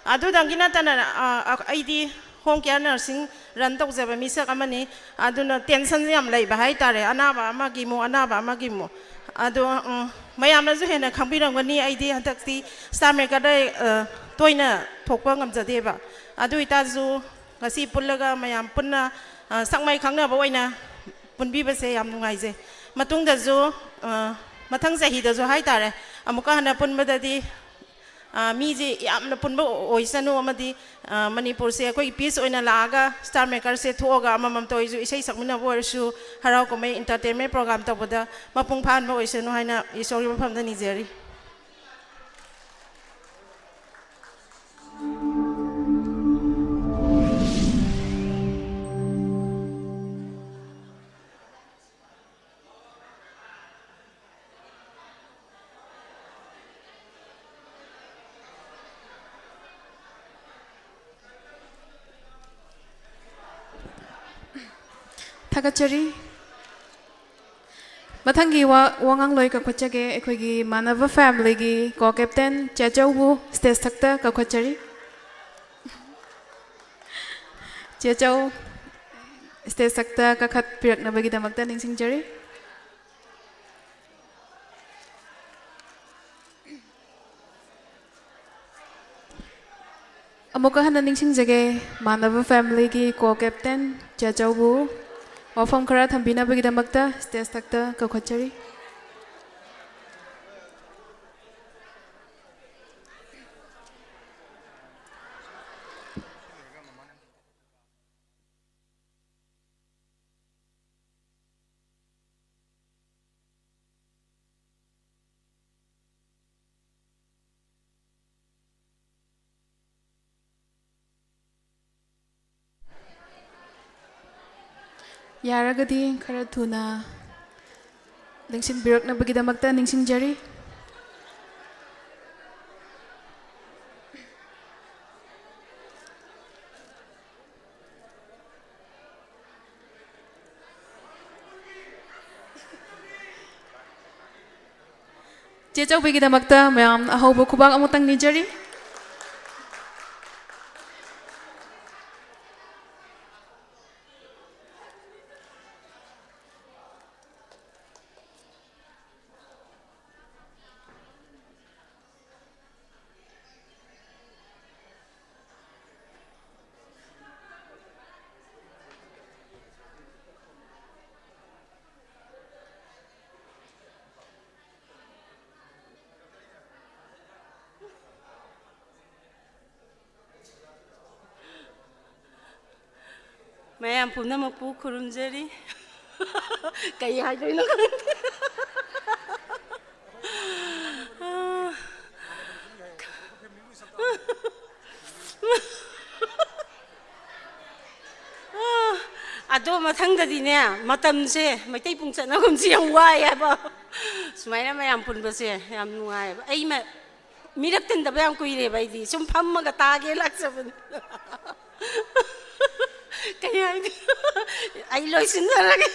ꯑꯗꯨꯗꯪꯒꯤ ꯅꯠꯇꯅ, ꯑ, ꯑ, ꯑꯩꯗꯤ home care nursing run ꯇꯧꯖꯕ ꯃꯤꯁꯛ ꯑꯃꯅꯤ꯫ ꯑꯗꯨꯅ tension ꯌꯥꯝ ꯂꯩꯕ ꯍꯥꯏꯇꯥꯔꯦ, ꯑꯅꯥꯕ ꯑꯃꯒꯤ ꯑꯃꯨꯛ, ꯑꯅꯥꯕ ꯑꯃꯒꯤ ꯑꯃꯨꯛ꯫ ꯑꯗꯣ, ꯎꯝ, ꯃꯌꯥꯝꯅꯁꯨ ꯍꯦꯟꯅ ꯈꯪꯕꯤꯔꯝꯒꯅꯤ, ꯑꯩꯗꯤ ꯍꯟꯗꯛꯇꯤ Star Makerꯗ, ꯑ, ꯇꯣꯏꯅ ꯊꯣꯛꯄ ꯉꯝꯖꯗꯦꯕ꯫ ꯑꯗꯨ ꯑꯣꯏꯇꯥꯔꯁꯨ ꯉꯁꯤ ꯄꯨꯜꯂꯒ ꯃꯌꯥꯝ ꯄꯨꯟꯅ, ꯑ, ꯁꯛ ꯃꯥꯏ ꯈꯪꯅꯕ ꯑꯣꯏꯅ ꯄꯨꯟꯕꯤꯕꯁꯦ ꯌꯥꯝ ꯅꯨꯡꯉꯥꯏꯖꯩ꯫ ꯃꯇꯨꯡꯗꯁꯨ, ꯑ, ꯃꯊꯪ ꯆꯍꯤꯗꯁꯨ ꯍꯥꯏꯇꯥꯔꯦ, ꯑꯃꯨꯛꯀ ꯍꯟꯅ ꯄꯨꯟꯕꯗꯗꯤ ꯑ, ꯃꯤꯁꯦ ꯌꯥꯝꯅ ꯄꯨꯟꯕ ꯑꯣꯏꯁꯅꯨ, ꯑꯃꯗꯤ, ꯑ, ꯃꯅꯤꯄꯨꯔꯁꯦ ꯑꯩꯈꯣꯏꯒꯤ ꯄꯤꯁ ꯑꯣꯏꯅ ꯂꯥꯛꯑꯒ ꯁ꯭ꯇꯥꯔ ꯃꯦꯀꯔꯁꯦ ꯊꯣꯛꯑꯒ ꯑꯃꯃꯝꯇ ꯑꯣꯏꯔꯁꯨ ꯏꯁꯩ ꯁꯛꯃꯤꯟꯅꯕ ꯑꯣꯏꯔꯁꯨ, ꯍꯔꯥꯎ ꯀꯨꯝꯍꯩ, ꯏꯟꯇꯔꯇꯦꯟꯃꯦꯟ ꯄ꯭ꯔꯣꯒ꯭ꯔꯥꯝ ꯇꯧꯕꯗ ꯃꯄꯨꯡ ꯐꯥꯍꯟꯕ ꯑꯣꯏꯁꯅꯨ ꯍꯥꯏꯅ ꯏꯁꯣꯔꯒꯤ ꯃꯐꯝꯗ ꯅꯤꯖꯔꯤ꯫ ꯊꯥꯒꯠꯆꯔꯤ꯫ ꯃꯊꯪꯒꯤ ꯋꯥ-, ꯋꯥꯉꯥꯡꯂꯣꯏ ꯀꯧꯈꯠꯆꯒꯦ꯫ ꯑꯩꯈꯣꯏꯒꯤ ꯃꯥꯟꯅꯕ ꯐꯦꯃꯤꯂꯤꯒꯤ ꯀꯣ ꯀꯦꯞꯇꯦꯟ ꯆꯦꯆꯧꯕꯨ ꯁ꯭ꯇꯦꯖ ꯊꯛꯇ ꯀꯧꯈꯠꯆꯔꯤ꯫ ꯆꯦꯆꯧ, ꯁ꯭ꯇꯦꯖ ꯊꯛꯇ ꯀꯥꯈꯠꯄꯤꯔꯛꯅꯕꯒꯤꯗꯃꯛꯇ ꯅꯤꯡꯁꯤꯡꯖꯔꯤ꯫ ꯑꯃꯨꯛꯀ ꯍꯟꯅ ꯅꯤꯡꯁꯤꯡꯖꯒꯦ, ꯃꯥꯟꯅꯕ ꯐꯦꯃꯤꯂꯤꯒꯤ ꯀꯣ ꯀꯦꯞꯇꯦꯟ ꯆꯦꯆꯧꯕꯨ ꯋꯥꯐꯝ ꯈꯔ ꯊꯝꯕꯤꯅꯕꯒꯤꯗꯃꯛꯇ ꯁ꯭ꯇꯦꯖ ꯊꯛꯇ ꯀꯧꯈꯠꯆꯔꯤ꯫ ꯌꯥꯔꯒꯗꯤ ꯈꯔ ꯊꯨꯅ ꯂꯦꯡꯁꯤꯟꯕꯤꯔꯛꯅꯕꯒꯤꯗꯃꯛꯇ ꯅꯤꯡꯁꯤꯡꯖꯔꯤ꯫ ꯆꯦ ꯆꯧꯕꯤꯒꯤꯗꯃꯛꯇ ꯃꯌꯥꯝ ꯑꯍꯧꯕ ꯈꯨꯕꯥꯛ ꯑꯃꯨꯛꯇꯪ ꯅꯤꯖꯔꯤ꯫ ꯃꯌꯥꯝ ꯄꯨꯝꯅꯃꯛꯄꯨ ꯈꯨꯔꯨꯝꯖꯔꯤ꯫ ꯀꯩ ꯍꯥꯏꯗꯣꯏꯅꯣ ꯈꯪꯗꯦ꯫ ꯑꯗꯣ ꯃꯊꯪꯗꯗꯤꯅꯦ, ꯃꯇꯝꯁꯦ ꯃꯩꯇꯩ ꯄꯨꯡ ꯆꯠꯅꯒꯨꯝꯁꯤ, ꯌꯥꯝ ꯋꯥꯏ ꯍꯥꯏꯕ꯫ ꯁꯨꯃꯥꯏꯅ ꯃꯌꯥꯝ ꯄꯨꯟꯕꯁꯦ ꯌꯥꯝ ꯅꯨꯡꯉꯥꯏꯌꯦꯕ꯫ ꯑꯩ ꯃ-, ꯃꯤꯔꯛ ꯇꯤꯟꯗꯕ ꯌꯥꯝ ꯀꯨꯏꯔꯦꯕ, ꯑꯩꯗꯤ ꯁꯨꯝ ꯐꯝꯃꯒ ꯇꯥꯒꯦ ꯂꯥꯛꯆꯕꯅꯤ꯫ ꯀꯩ ꯍꯥꯏꯅꯤ? ꯑꯩ ꯂꯣꯏꯁꯤꯟꯖꯔꯒꯦ꯫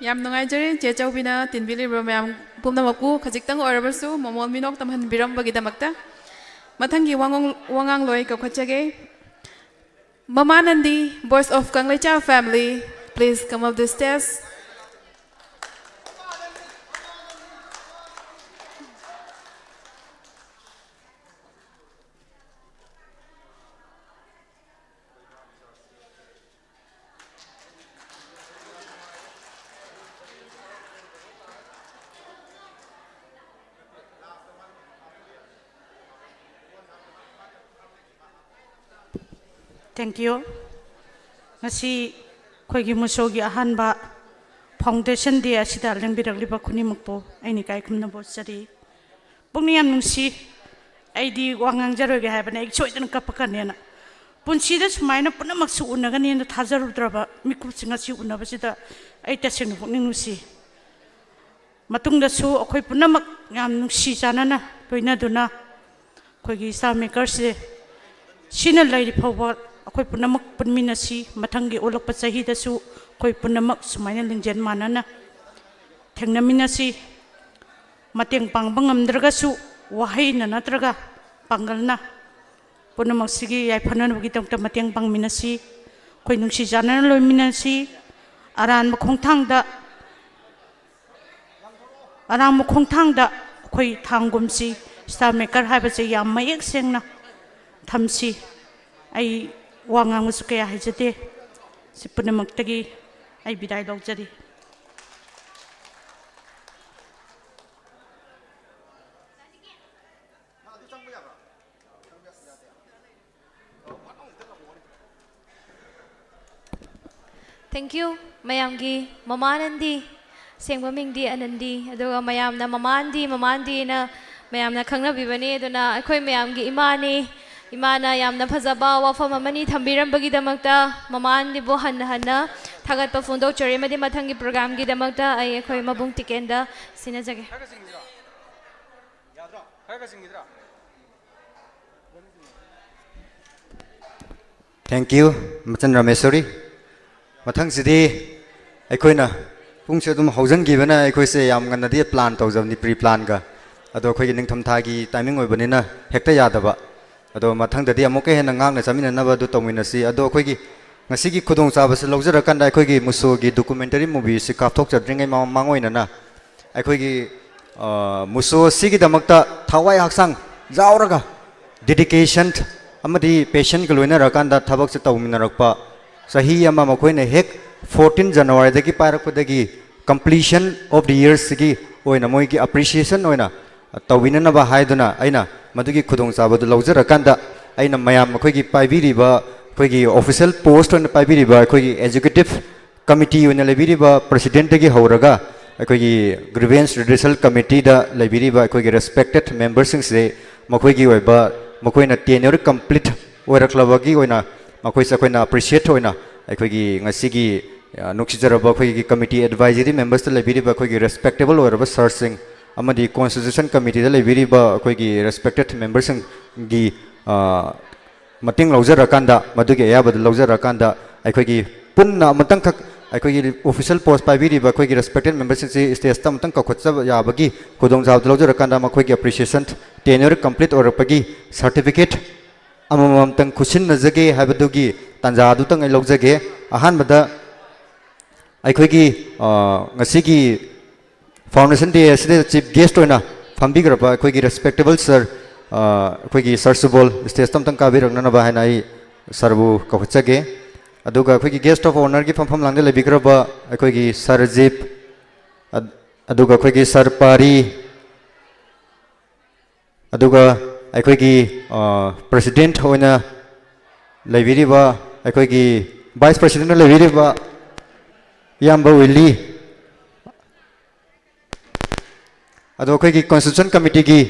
ꯌꯥꯝ ꯅꯨꯡꯉꯥꯏꯖꯔꯦ, ꯆꯦ ꯆꯧꯕꯤꯅ ꯇꯤꯟꯕꯤꯔꯤꯕ ꯃꯌꯥꯝ ꯄꯨꯝꯅꯃꯛꯄꯨ ꯈꯖꯤꯛꯇꯪ ꯑꯣꯏꯔꯕꯁꯨ ꯃꯃꯣꯜ ꯃꯤꯅꯣꯛ ꯇꯝꯍꯟꯕꯤꯔꯝꯕꯒꯤꯗꯃꯛꯇ꯫ ꯃꯊꯪꯒꯤ ꯋꯥꯉꯣꯡ-, ꯋꯥꯉꯥꯡꯂꯣꯏ ꯀꯧꯈꯠꯆꯒꯦ꯫ Mamanandi, Voice of Kangleicha Family, please come up the stage. Thank you. ꯉꯁꯤ ꯑꯩꯈꯣꯏꯒꯤ ꯃꯨꯁꯣꯒꯤ ꯑꯍꯥꯟꯕ Foundation Day ꯑꯁꯤꯗ ꯂꯦꯡꯕꯤꯔꯛꯂꯤꯕ ꯈꯨꯗꯤꯡꯃꯛꯄꯨ ꯑꯩꯅ ꯏꯀꯥꯏ ꯈꯨꯝꯅꯕ ꯎꯠꯆꯔꯤ꯫ ꯄꯨꯛꯅꯤꯡ ꯌꯥꯝ ꯅꯨꯡꯁꯤ꯫ ꯑꯩꯗꯤ ꯋꯥ ꯉꯥꯡꯖꯔꯣꯏꯒꯦ ꯍꯥꯏꯕꯅꯦ, ꯑꯩ ꯁꯣꯏꯗꯅ ꯀꯞꯄꯛꯀꯅꯦꯅ꯫ ꯄꯨꯟꯁꯤꯗ ꯁꯨꯃꯥꯏꯅ ꯄꯨꯝꯅꯃꯛꯁꯨ ꯎꯅꯒꯅꯤꯅ ꯊꯥꯖꯔꯨꯗ꯭ꯔꯕ ꯃꯤꯀꯨꯞꯁꯤꯡ ꯑꯁꯤ ꯎꯅꯕꯁꯤꯗ ꯑꯩ ꯇꯁꯦꯡꯅ ꯄꯨꯛꯅꯤꯡ ꯅꯨꯡꯁꯤ꯫ ꯃꯇꯨꯡꯗꯁꯨ ꯑꯩꯈꯣꯏ ꯄꯨꯝꯅꯃꯛ ꯌꯥꯝ ꯅꯨꯡꯁꯤ ꯆꯥꯟꯅꯅ ꯂꯣꯏꯅꯗꯨꯅ ꯑꯩꯈꯣꯏꯒꯤ Star Makerꯁꯦ ꯁꯤꯅ ꯂꯩꯔꯤ ꯐꯥꯎꯕ ꯑꯩꯈꯣꯏ ꯄꯨꯝꯅꯃꯛ ꯄꯨꯟꯃꯤꯟꯅꯁꯤ꯫ ꯃꯊꯪꯒꯤ ꯑꯣꯜꯂꯛꯄ ꯆꯍꯤꯗꯁꯨ ꯑꯩꯈꯣꯏ ꯄꯨꯝꯅꯃꯛ ꯁꯨꯃꯥꯏꯅ ꯂꯤꯡꯖꯦꯜ ꯃꯥꯟꯅꯅ ꯊꯦꯡꯅꯃꯤꯟꯅꯁꯤ꯫ ꯃꯇꯦꯡ ꯄꯥꯡꯕ ꯉꯝꯗ꯭ꯔꯒꯁꯨ ꯋꯥꯍꯩꯅ ꯅꯠꯇ꯭ꯔꯒ ꯄꯥꯡꯒꯜꯅ ꯄꯨꯝꯅꯃꯛꯁꯤꯒꯤ ꯌꯥꯏꯐꯅꯅꯕꯒꯤꯗꯃꯛꯇ ꯃꯇꯦꯡ ꯄꯥꯡꯃꯤꯟꯅꯁꯤ꯫ ꯑꯩꯈꯣꯏ ꯅꯨꯡꯁꯤ ꯆꯥꯟꯅꯅ ꯂꯣꯏꯃꯤꯟꯅꯁꯤ꯫ ꯑꯔꯥꯟꯕ ꯈꯣꯡꯊꯥꯡꯗ ꯑꯔꯥꯟꯕ ꯈꯣꯡꯊꯥꯡꯗ ꯑꯩꯈꯣꯏ ꯊꯥꯡꯒꯨꯝꯁꯤ꯫ Star Maker ꯍꯥꯏꯕꯁꯦ ꯌꯥꯝ ꯃꯌꯦꯛ ꯁꯦꯡꯅ ꯊꯝꯁꯤ꯫ ꯑꯩ ꯋꯥ ꯉꯥꯡꯕꯁꯨ ꯀꯌꯥ ꯍꯩꯖꯗꯦ꯫ ꯁꯤ ꯄꯨꯝꯅꯃꯛꯇꯒꯤ ꯑꯩ ꯕꯤꯗꯥꯏ ꯂꯧꯖꯔꯤ꯫ Thank you ꯃꯌꯥꯝꯒꯤ ꯃꯃꯥ ꯑꯅꯟꯗꯤ, ꯑꯁꯦꯡꯕ ꯃꯤꯡꯗꯤ ꯑꯅꯟꯗꯤ, ꯑꯗꯨꯒ ꯃꯌꯥꯝꯅ ꯃꯃꯥ ꯑꯟꯗꯤ, ꯃꯃꯥ ꯑꯟꯗꯤꯅ ꯃꯌꯥꯝꯅ ꯈꯪꯅꯕꯤꯕꯅꯤ꯫ ꯑꯗꯨꯅ ꯑꯩꯈꯣꯏ ꯃꯌꯥꯝꯒꯤ ꯏꯃꯥꯅꯤ, ꯏꯃꯥꯅ ꯌꯥꯝꯅ ꯐꯖꯕ ꯋꯥꯐꯝ ꯑꯃꯅꯤ ꯊꯝꯕꯤꯔꯝꯕꯒꯤꯗꯃꯛꯇ ꯃꯃꯥ ꯑꯟꯗꯤꯕꯨ ꯍꯟꯅ ꯍꯟꯅ ꯊꯥꯒꯠꯄ ꯐꯣꯡꯗꯣꯛꯆꯔꯤ꯫ ꯑꯃꯗꯤ ꯃꯊꯪꯒꯤ ꯄ꯭ꯔꯣꯒ꯭ꯔꯥꯝꯒꯤꯗꯃꯛꯇ ꯑꯩ ꯑꯩꯈꯣꯏ ꯃꯕꯨꯡ ꯇꯤꯀꯦꯟꯗ ꯁꯤꯟꯅꯖꯒꯦ꯫ Thank you, ꯃꯆꯟ ꯔꯥꯃꯦꯁꯣꯔꯤ꯫ ꯃꯊꯪꯁꯤꯗꯤ ꯑꯩꯈꯣꯏꯅ ꯄꯨꯡꯁꯦ ꯑꯗꯨꯝ ꯍꯧꯖꯤꯟꯈꯤꯕꯅ ꯑꯩꯈꯣꯏꯁꯦ ꯌꯥꯝ ꯉꯟꯅꯗꯤ ꯄ꯭ꯂꯥꯟ ꯇꯧꯖꯕꯅꯤ, ꯄ꯭ꯔꯤ ꯄ꯭ꯂꯥꯟꯒ꯫ ꯑꯗꯣ ꯑꯩꯈꯣꯏꯒꯤ ꯅꯤꯡꯊꯝꯊꯥꯒꯤ ꯇꯥꯏꯃꯤꯡ ꯑꯣꯏꯕꯅꯤꯅ ꯍꯦꯛꯇ ꯌꯥꯗꯕ꯫ ꯑꯗꯣ ꯃꯊꯪꯗꯗꯤ ꯑꯃꯨꯛꯀ ꯍꯦꯟꯅ ꯉꯥꯛꯅ ꯆꯠꯃꯤꯟꯅꯅꯕ ꯑꯗꯨ ꯇꯧꯃꯤꯟꯅꯁꯤ꯫ ꯑꯗꯣ ꯑꯩꯈꯣꯏꯒꯤ ꯉꯁꯤꯒꯤ ꯈꯨꯗꯣꯡꯆꯥꯕꯁꯤ ꯂꯧꯖꯔꯀꯥꯟꯗ ꯑꯩꯈꯣꯏꯒꯤ ꯃꯨꯁꯣꯒꯤ ꯗꯣꯀꯨꯃꯦꯟꯇꯔꯤ ꯃꯨꯚꯤꯁꯤ ꯀꯥꯞꯊꯣꯛꯆꯗ꯭ꯔꯤꯉꯩ ꯃꯃꯥꯡ ꯑꯣꯏꯅꯅ ꯑꯩꯈꯣꯏꯒꯤ ꯃꯨꯁꯣ ꯑꯁꯤꯒꯤꯗꯃꯛꯇ ꯊꯋꯥꯏ ꯍꯛꯆꯥꯡ ꯌꯥꯎꯔꯒ ꯗꯦꯗꯤꯀꯦꯁꯟ ꯑꯃꯗꯤ ꯄꯦꯁꯟꯒ ꯂꯣꯏꯅꯔꯀꯥꯟꯗ ꯊꯕꯛꯁꯦ ꯇꯧꯃꯤꯟꯅꯔꯛꯄ, ꯆꯍꯤ ꯑꯃ ꯃꯈꯣꯏꯅ ꯍꯦꯛ ꯐꯣꯔꯇꯤꯟ ꯖꯅꯋꯥꯔꯤꯗꯒꯤ ꯄꯥꯏꯔꯛꯄꯗꯒꯤ completion of the yearꯁꯤꯒꯤ ꯑꯣꯏꯅ ꯃꯣꯏꯒꯤ ꯑꯦꯄ꯭ꯔꯤꯁꯤꯌꯦꯁꯟ ꯑꯣꯏꯅ ꯇꯧꯕꯤꯅꯅꯕ ꯍꯥꯏꯗꯨꯅ ꯑꯩꯅ ꯃꯗꯨꯒꯤ ꯈꯨꯗꯣꯡꯆꯥꯕꯗꯨ ꯂꯧꯖꯔꯀꯥꯟꯗ ꯑꯩꯅ ꯃꯌꯥꯝ ꯑꯩꯈꯣꯏꯒꯤ ꯄꯥꯏꯕꯤꯔꯤꯕ, ꯑꯩꯈꯣꯏꯒꯤ ꯑꯣꯐꯤꯁꯤꯌꯦꯜ ꯄꯣꯁ ꯑꯣꯏꯅ ꯄꯥꯏꯕꯤꯔꯤꯕ ꯑꯩꯈꯣꯏꯒꯤ ꯑꯦꯛꯖꯤꯀ꯭ꯌꯨꯇꯤꯞ ꯀꯃꯤꯇꯤ ꯑꯣꯏꯅ ꯂꯩꯕꯤꯔꯤꯕ ꯄ꯭ꯔꯁꯤꯗꯦꯟꯠꯇꯒꯤ ꯍꯧꯔꯒ ꯑꯩꯈꯣꯏꯒꯤ ꯒ꯭ꯔꯤꯚꯦꯟꯁ ꯔꯤꯗ꯭ꯔꯦꯁꯦꯜ ꯀꯃꯤꯇꯤꯗ ꯂꯩꯕꯤꯔꯤꯕ ꯑꯩꯈꯣꯏꯒꯤ ꯔꯦꯁꯄꯦꯛꯇꯦꯠ ꯃꯦꯝꯕꯔꯁꯤꯡꯁꯦ ꯃꯈꯣꯏꯒꯤ ꯑꯣꯏꯕ, ꯃꯈꯣꯏꯅ ꯇꯦꯟꯌꯔ ꯀꯝꯄ꯭ꯂꯤꯠ ꯑꯣꯏꯔꯛꯂꯕꯒꯤ ꯑꯣꯏꯅ ꯃꯈꯣꯏꯁꯦ ꯑꯩꯈꯣꯏꯅ ꯑꯦꯄ꯭ꯔꯤꯁꯤꯌꯦꯠ ꯑꯣꯏꯅ ꯑꯩꯈꯣꯏꯒꯤ ꯉꯁꯤꯒꯤ ꯅꯨꯡꯁꯤꯖꯔꯕ ꯑꯩꯈꯣꯏꯒꯤ ꯀꯃꯤꯇꯤ ꯑꯦꯗꯚꯥꯏꯖꯔꯤ ꯃꯦꯝꯕꯔꯁꯇ ꯂꯩꯕꯤꯔꯤꯕ ꯑꯩꯈꯣꯏꯒꯤ ꯔꯦꯁꯄꯦꯛꯇꯦꯕꯜ ꯑꯣꯏꯔꯕ ꯁꯥꯔꯁꯤꯡ ꯑꯃꯗꯤ ꯀꯣꯟꯁꯇꯤꯇ꯭ꯌꯨꯁꯟ ꯀꯃꯤꯇꯤꯗ ꯂꯩꯕꯤꯔꯤꯕ ꯑꯩꯈꯣꯏꯒꯤ ꯔꯦꯁꯄꯦꯛꯇꯦꯠ ꯃꯦꯝꯕꯔꯁꯤꯡꯒꯤ ꯃꯇꯦꯡ ꯂꯧꯖꯔꯀꯥꯟꯗ, ꯃꯗꯨꯒꯤ ꯑꯌꯥꯕꯗꯨ ꯂꯧꯖꯔꯀꯥꯟꯗ ꯑꯩꯈꯣꯏꯒꯤ ꯄꯨꯟꯅ ꯑꯃꯨꯛꯇꯪꯈꯛ ꯑꯩꯈꯣꯏꯒꯤ ꯑꯣꯐꯤꯁꯤꯌꯦꯜ ꯄꯣꯁ ꯄꯥꯏꯕꯤꯔꯤꯕ ꯑꯩꯈꯣꯏꯒꯤ ꯔꯦꯁꯄꯦꯛꯇꯦꯠ ꯃꯦꯝꯕꯔꯁꯤꯡꯁꯤ ꯁ꯭ꯇꯦꯖꯇ ꯑꯃꯨꯛꯇꯪ ꯀꯧꯈꯠꯆꯕ ꯌꯥꯕꯒꯤ ꯈꯨꯗꯣꯡꯆꯥꯕꯗꯨ ꯂꯧꯖꯔꯀꯥꯟꯗ ꯃꯈꯣꯏꯒꯤ ꯑꯦꯄ꯭ꯔꯤꯁꯤꯌꯦꯁꯟ ꯇꯦꯟꯌꯔ ꯀꯝꯄ꯭ꯂꯤꯠ ꯑꯣꯏꯔꯛꯄꯒꯤ ꯁꯥꯔꯇꯤꯐꯤꯀꯦꯠ ꯑꯃꯃꯝꯇꯪ ꯈꯨꯠꯁꯤꯟꯅꯖꯒꯦ ꯍꯥꯏꯕꯗꯨꯒꯤ ꯇꯥꯟꯖꯥ ꯑꯗꯨꯇꯪ ꯑꯩ ꯂꯧꯖꯒꯦ꯫ ꯑꯍꯥꯟꯕꯗ ꯑꯩꯈꯣꯏꯒꯤ ꯉꯁꯤꯒꯤ ꯐꯥꯎꯟꯗꯦꯁꯟ ꯗꯦ ꯑꯁꯤꯗ ꯆꯤꯐ ꯒꯦꯁ꯭ꯠ ꯑꯣꯏꯅ ꯐꯝꯕꯤꯈ꯭ꯔꯕ ꯑꯩꯈꯣꯏꯒꯤ ꯔꯦꯁꯄꯦꯛꯇꯦꯕꯜ ꯁꯥꯔ, ꯑꯩꯈꯣꯏꯒꯤ ꯁꯥꯔ ꯁꯨꯕꯣꯜ ꯁ꯭ꯇꯦꯖꯇ ꯑꯃꯨꯛꯇꯪ ꯀꯥꯕꯤꯔꯛꯅꯅꯕ ꯍꯥꯏꯅ ꯑꯩ ꯁꯥꯔꯕꯨ ꯀꯧꯈꯠꯆꯒꯦ꯫ ꯑꯗꯨꯒ ꯑꯩꯈꯣꯏꯒꯤ ꯒꯦꯁ꯭ꯠ ꯑꯣꯐ ꯑꯣꯅꯔꯒꯤ ꯐꯝꯐꯝ ꯂꯥꯡꯗ ꯂꯩꯕꯤꯈ꯭ꯔꯕ ꯑꯩꯈꯣꯏꯒꯤ ꯁꯥꯔ ꯔꯖꯤꯞ, ꯑꯗꯨꯒ ꯑꯩꯈꯣꯏꯒꯤ ꯁꯥꯔ ꯄꯥꯔꯤ, ꯑꯗꯨꯒ ꯑꯩꯈꯣꯏꯒꯤ ꯄ꯭ꯔꯁꯤꯗꯦꯟꯠ ꯑꯣꯏꯅ ꯂꯩꯕꯤꯔꯤꯕ, ꯑꯩꯈꯣꯏꯒꯤ ꯚꯥꯏꯁ ꯄ꯭ꯔꯁꯤꯗꯦꯟꯠ ꯑꯣꯏꯅ ꯂꯩꯕꯤꯔꯤꯕ ꯏꯌꯥꯝꯕ ꯋꯤꯜꯂꯤ, ꯑꯗꯣ ꯑꯩꯈꯣꯏꯒꯤ Constitution Committeeꯒꯤ,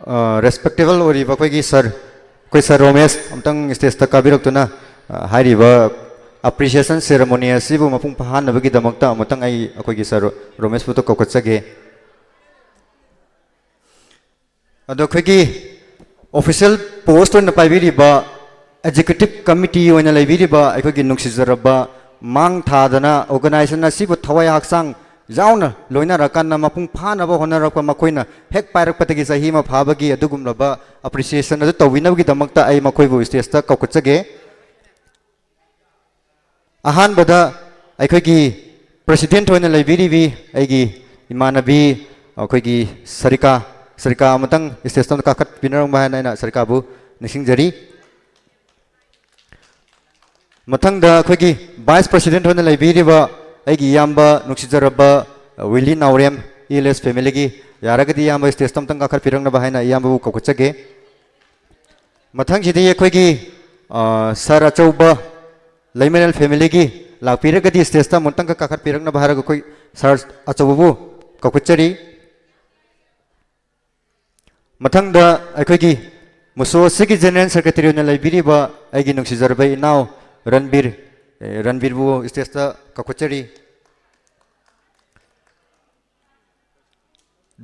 ꯑ, respectable ꯑꯣꯏꯔꯤꯕ ꯑꯩꯈꯣꯏꯒꯤ sir, ꯑꯩꯈꯣꯏ sir ꯔꯣꯃꯦꯁ, ꯑꯃꯨꯛꯇꯪ stageꯇ ꯀꯥꯕꯤꯔꯛꯇꯨꯅ, ꯑ, ꯍꯥꯏꯔꯤꯕ appreciation ceremony ꯑꯁꯤꯕꯨ ꯃꯄꯨꯡ ꯐꯥꯍꯟꯅꯕꯒꯤꯗꯃꯛꯇ ꯑꯃꯨꯛꯇꯪ ꯑꯩ ꯑꯩꯈꯣꯏꯒꯤ sir ꯔꯣꯃꯦꯁꯄꯨ ꯀꯧꯈꯠꯆꯒꯦ꯫ ꯑꯗꯣ ꯑꯩꯈꯣꯏꯒꯤ official post ꯑꯣꯏꯅ ꯄꯥꯏꯕꯤꯔꯤꯕ, Executive Committee ꯑꯣꯏꯅ ꯂꯩꯕꯤꯔꯤꯕ ꯑꯩꯈꯣꯏꯒꯤ ꯅꯨꯡꯁꯤꯖꯔꯕ, ꯃꯥꯡ ꯊꯥꯗꯅ organization ꯑꯁꯤꯕꯨ ꯊꯋꯥꯏ ꯍꯛꯆꯥꯡ ꯌꯥꯎꯅ ꯂꯣꯏꯅꯔꯀꯥꯟꯗ ꯃꯄꯨꯡ ꯐꯥꯅꯕ ꯍꯣꯠꯅꯔꯛꯄ, ꯃꯈꯣꯏꯅ ꯍꯦꯛ ꯄꯥꯏꯔꯛꯄꯗꯒꯤ ꯆꯍꯤ ꯑꯃ ꯐꯥꯕꯒꯤ ꯑꯗꯨꯒꯨꯝꯂꯕ appreciation ꯑꯗꯨ ꯇꯧꯕꯤꯅꯕꯒꯤꯗꯃꯛꯇ ꯑꯩ ꯃꯈꯣꯏꯕꯨ stageꯇ ꯀꯧꯈꯠꯆꯒꯦ꯫ ꯑꯍꯥꯟꯕꯗ ꯑꯩꯈꯣꯏꯒꯤ president ꯑꯣꯏꯅ ꯂꯩꯕꯤꯔꯤꯕꯤ ꯑꯩꯒꯤ ꯏꯃꯥꯟꯅꯕꯤ, ꯑꯩꯈꯣꯏꯒꯤ ꯁꯔꯤꯀꯥ, ꯁꯔꯤꯀꯥ ꯑꯃꯇꯪ stageꯇ ꯑꯃꯇ ꯀꯥꯈꯠꯄꯤꯅꯔꯝꯕ ꯍꯥꯏꯅ ꯑꯩꯅ ꯁꯔꯤꯀꯥꯕꯨ ꯅꯤꯡꯁꯤꯡꯖꯔꯤ꯫ ꯃꯊꯪꯗ ꯑꯩꯈꯣꯏꯒꯤ vice president ꯑꯣꯏꯅ ꯂꯩꯕꯤꯔꯤꯕ ꯑꯩꯒꯤ ꯏꯌꯥꯝꯕ ꯅꯨꯡꯁꯤꯖꯔꯕ ꯋꯤꯂꯤ ꯅꯥꯎꯔꯦꯝ, ELS familyꯒꯤ, ꯌꯥꯔꯒꯗꯤ ꯏꯌꯥꯝꯕ stageꯇ ꯑꯃꯇꯪ ꯀꯥꯈꯠꯄꯤꯔꯛꯅꯕ ꯍꯥꯏꯅ ꯏꯌꯥꯝꯕꯕꯨ ꯀꯧꯈꯠꯆꯒꯦ꯫ ꯃꯊꯪꯁꯤꯗꯤ ꯑꯩꯈꯣꯏꯒꯤ, ꯑ, sir ꯑꯆꯧꯕ ꯂꯩꯃꯔꯦꯜ familyꯒꯤ ꯂꯥꯛꯄꯤꯔꯒꯗꯤ stageꯇ ꯑꯃꯨꯛꯇꯪꯒ ꯀꯥꯈꯠꯄꯤꯔꯛꯅꯕ ꯍꯥꯏꯔꯒ ꯑꯩꯈꯣꯏ sir ꯑꯆꯧꯕꯕꯨ ꯀꯧꯈꯠꯆꯔꯤ꯫ ꯃꯊꯪꯗ ꯑꯩꯈꯣꯏꯒꯤ ꯃꯨꯁꯣ ꯑꯁꯤꯒꯤ general secretary ꯑꯣꯏꯅ ꯂꯩꯕꯤꯔꯤꯕ ꯑꯩꯒꯤ ꯅꯨꯡꯁꯤꯖꯔꯕ ꯏꯅꯥꯎ ꯔꯟꯕꯤꯔ, ꯑꯦ, ꯔꯟꯕꯤꯔꯕꯨ stageꯇ ꯀꯧꯈꯠꯆꯔꯤ꯫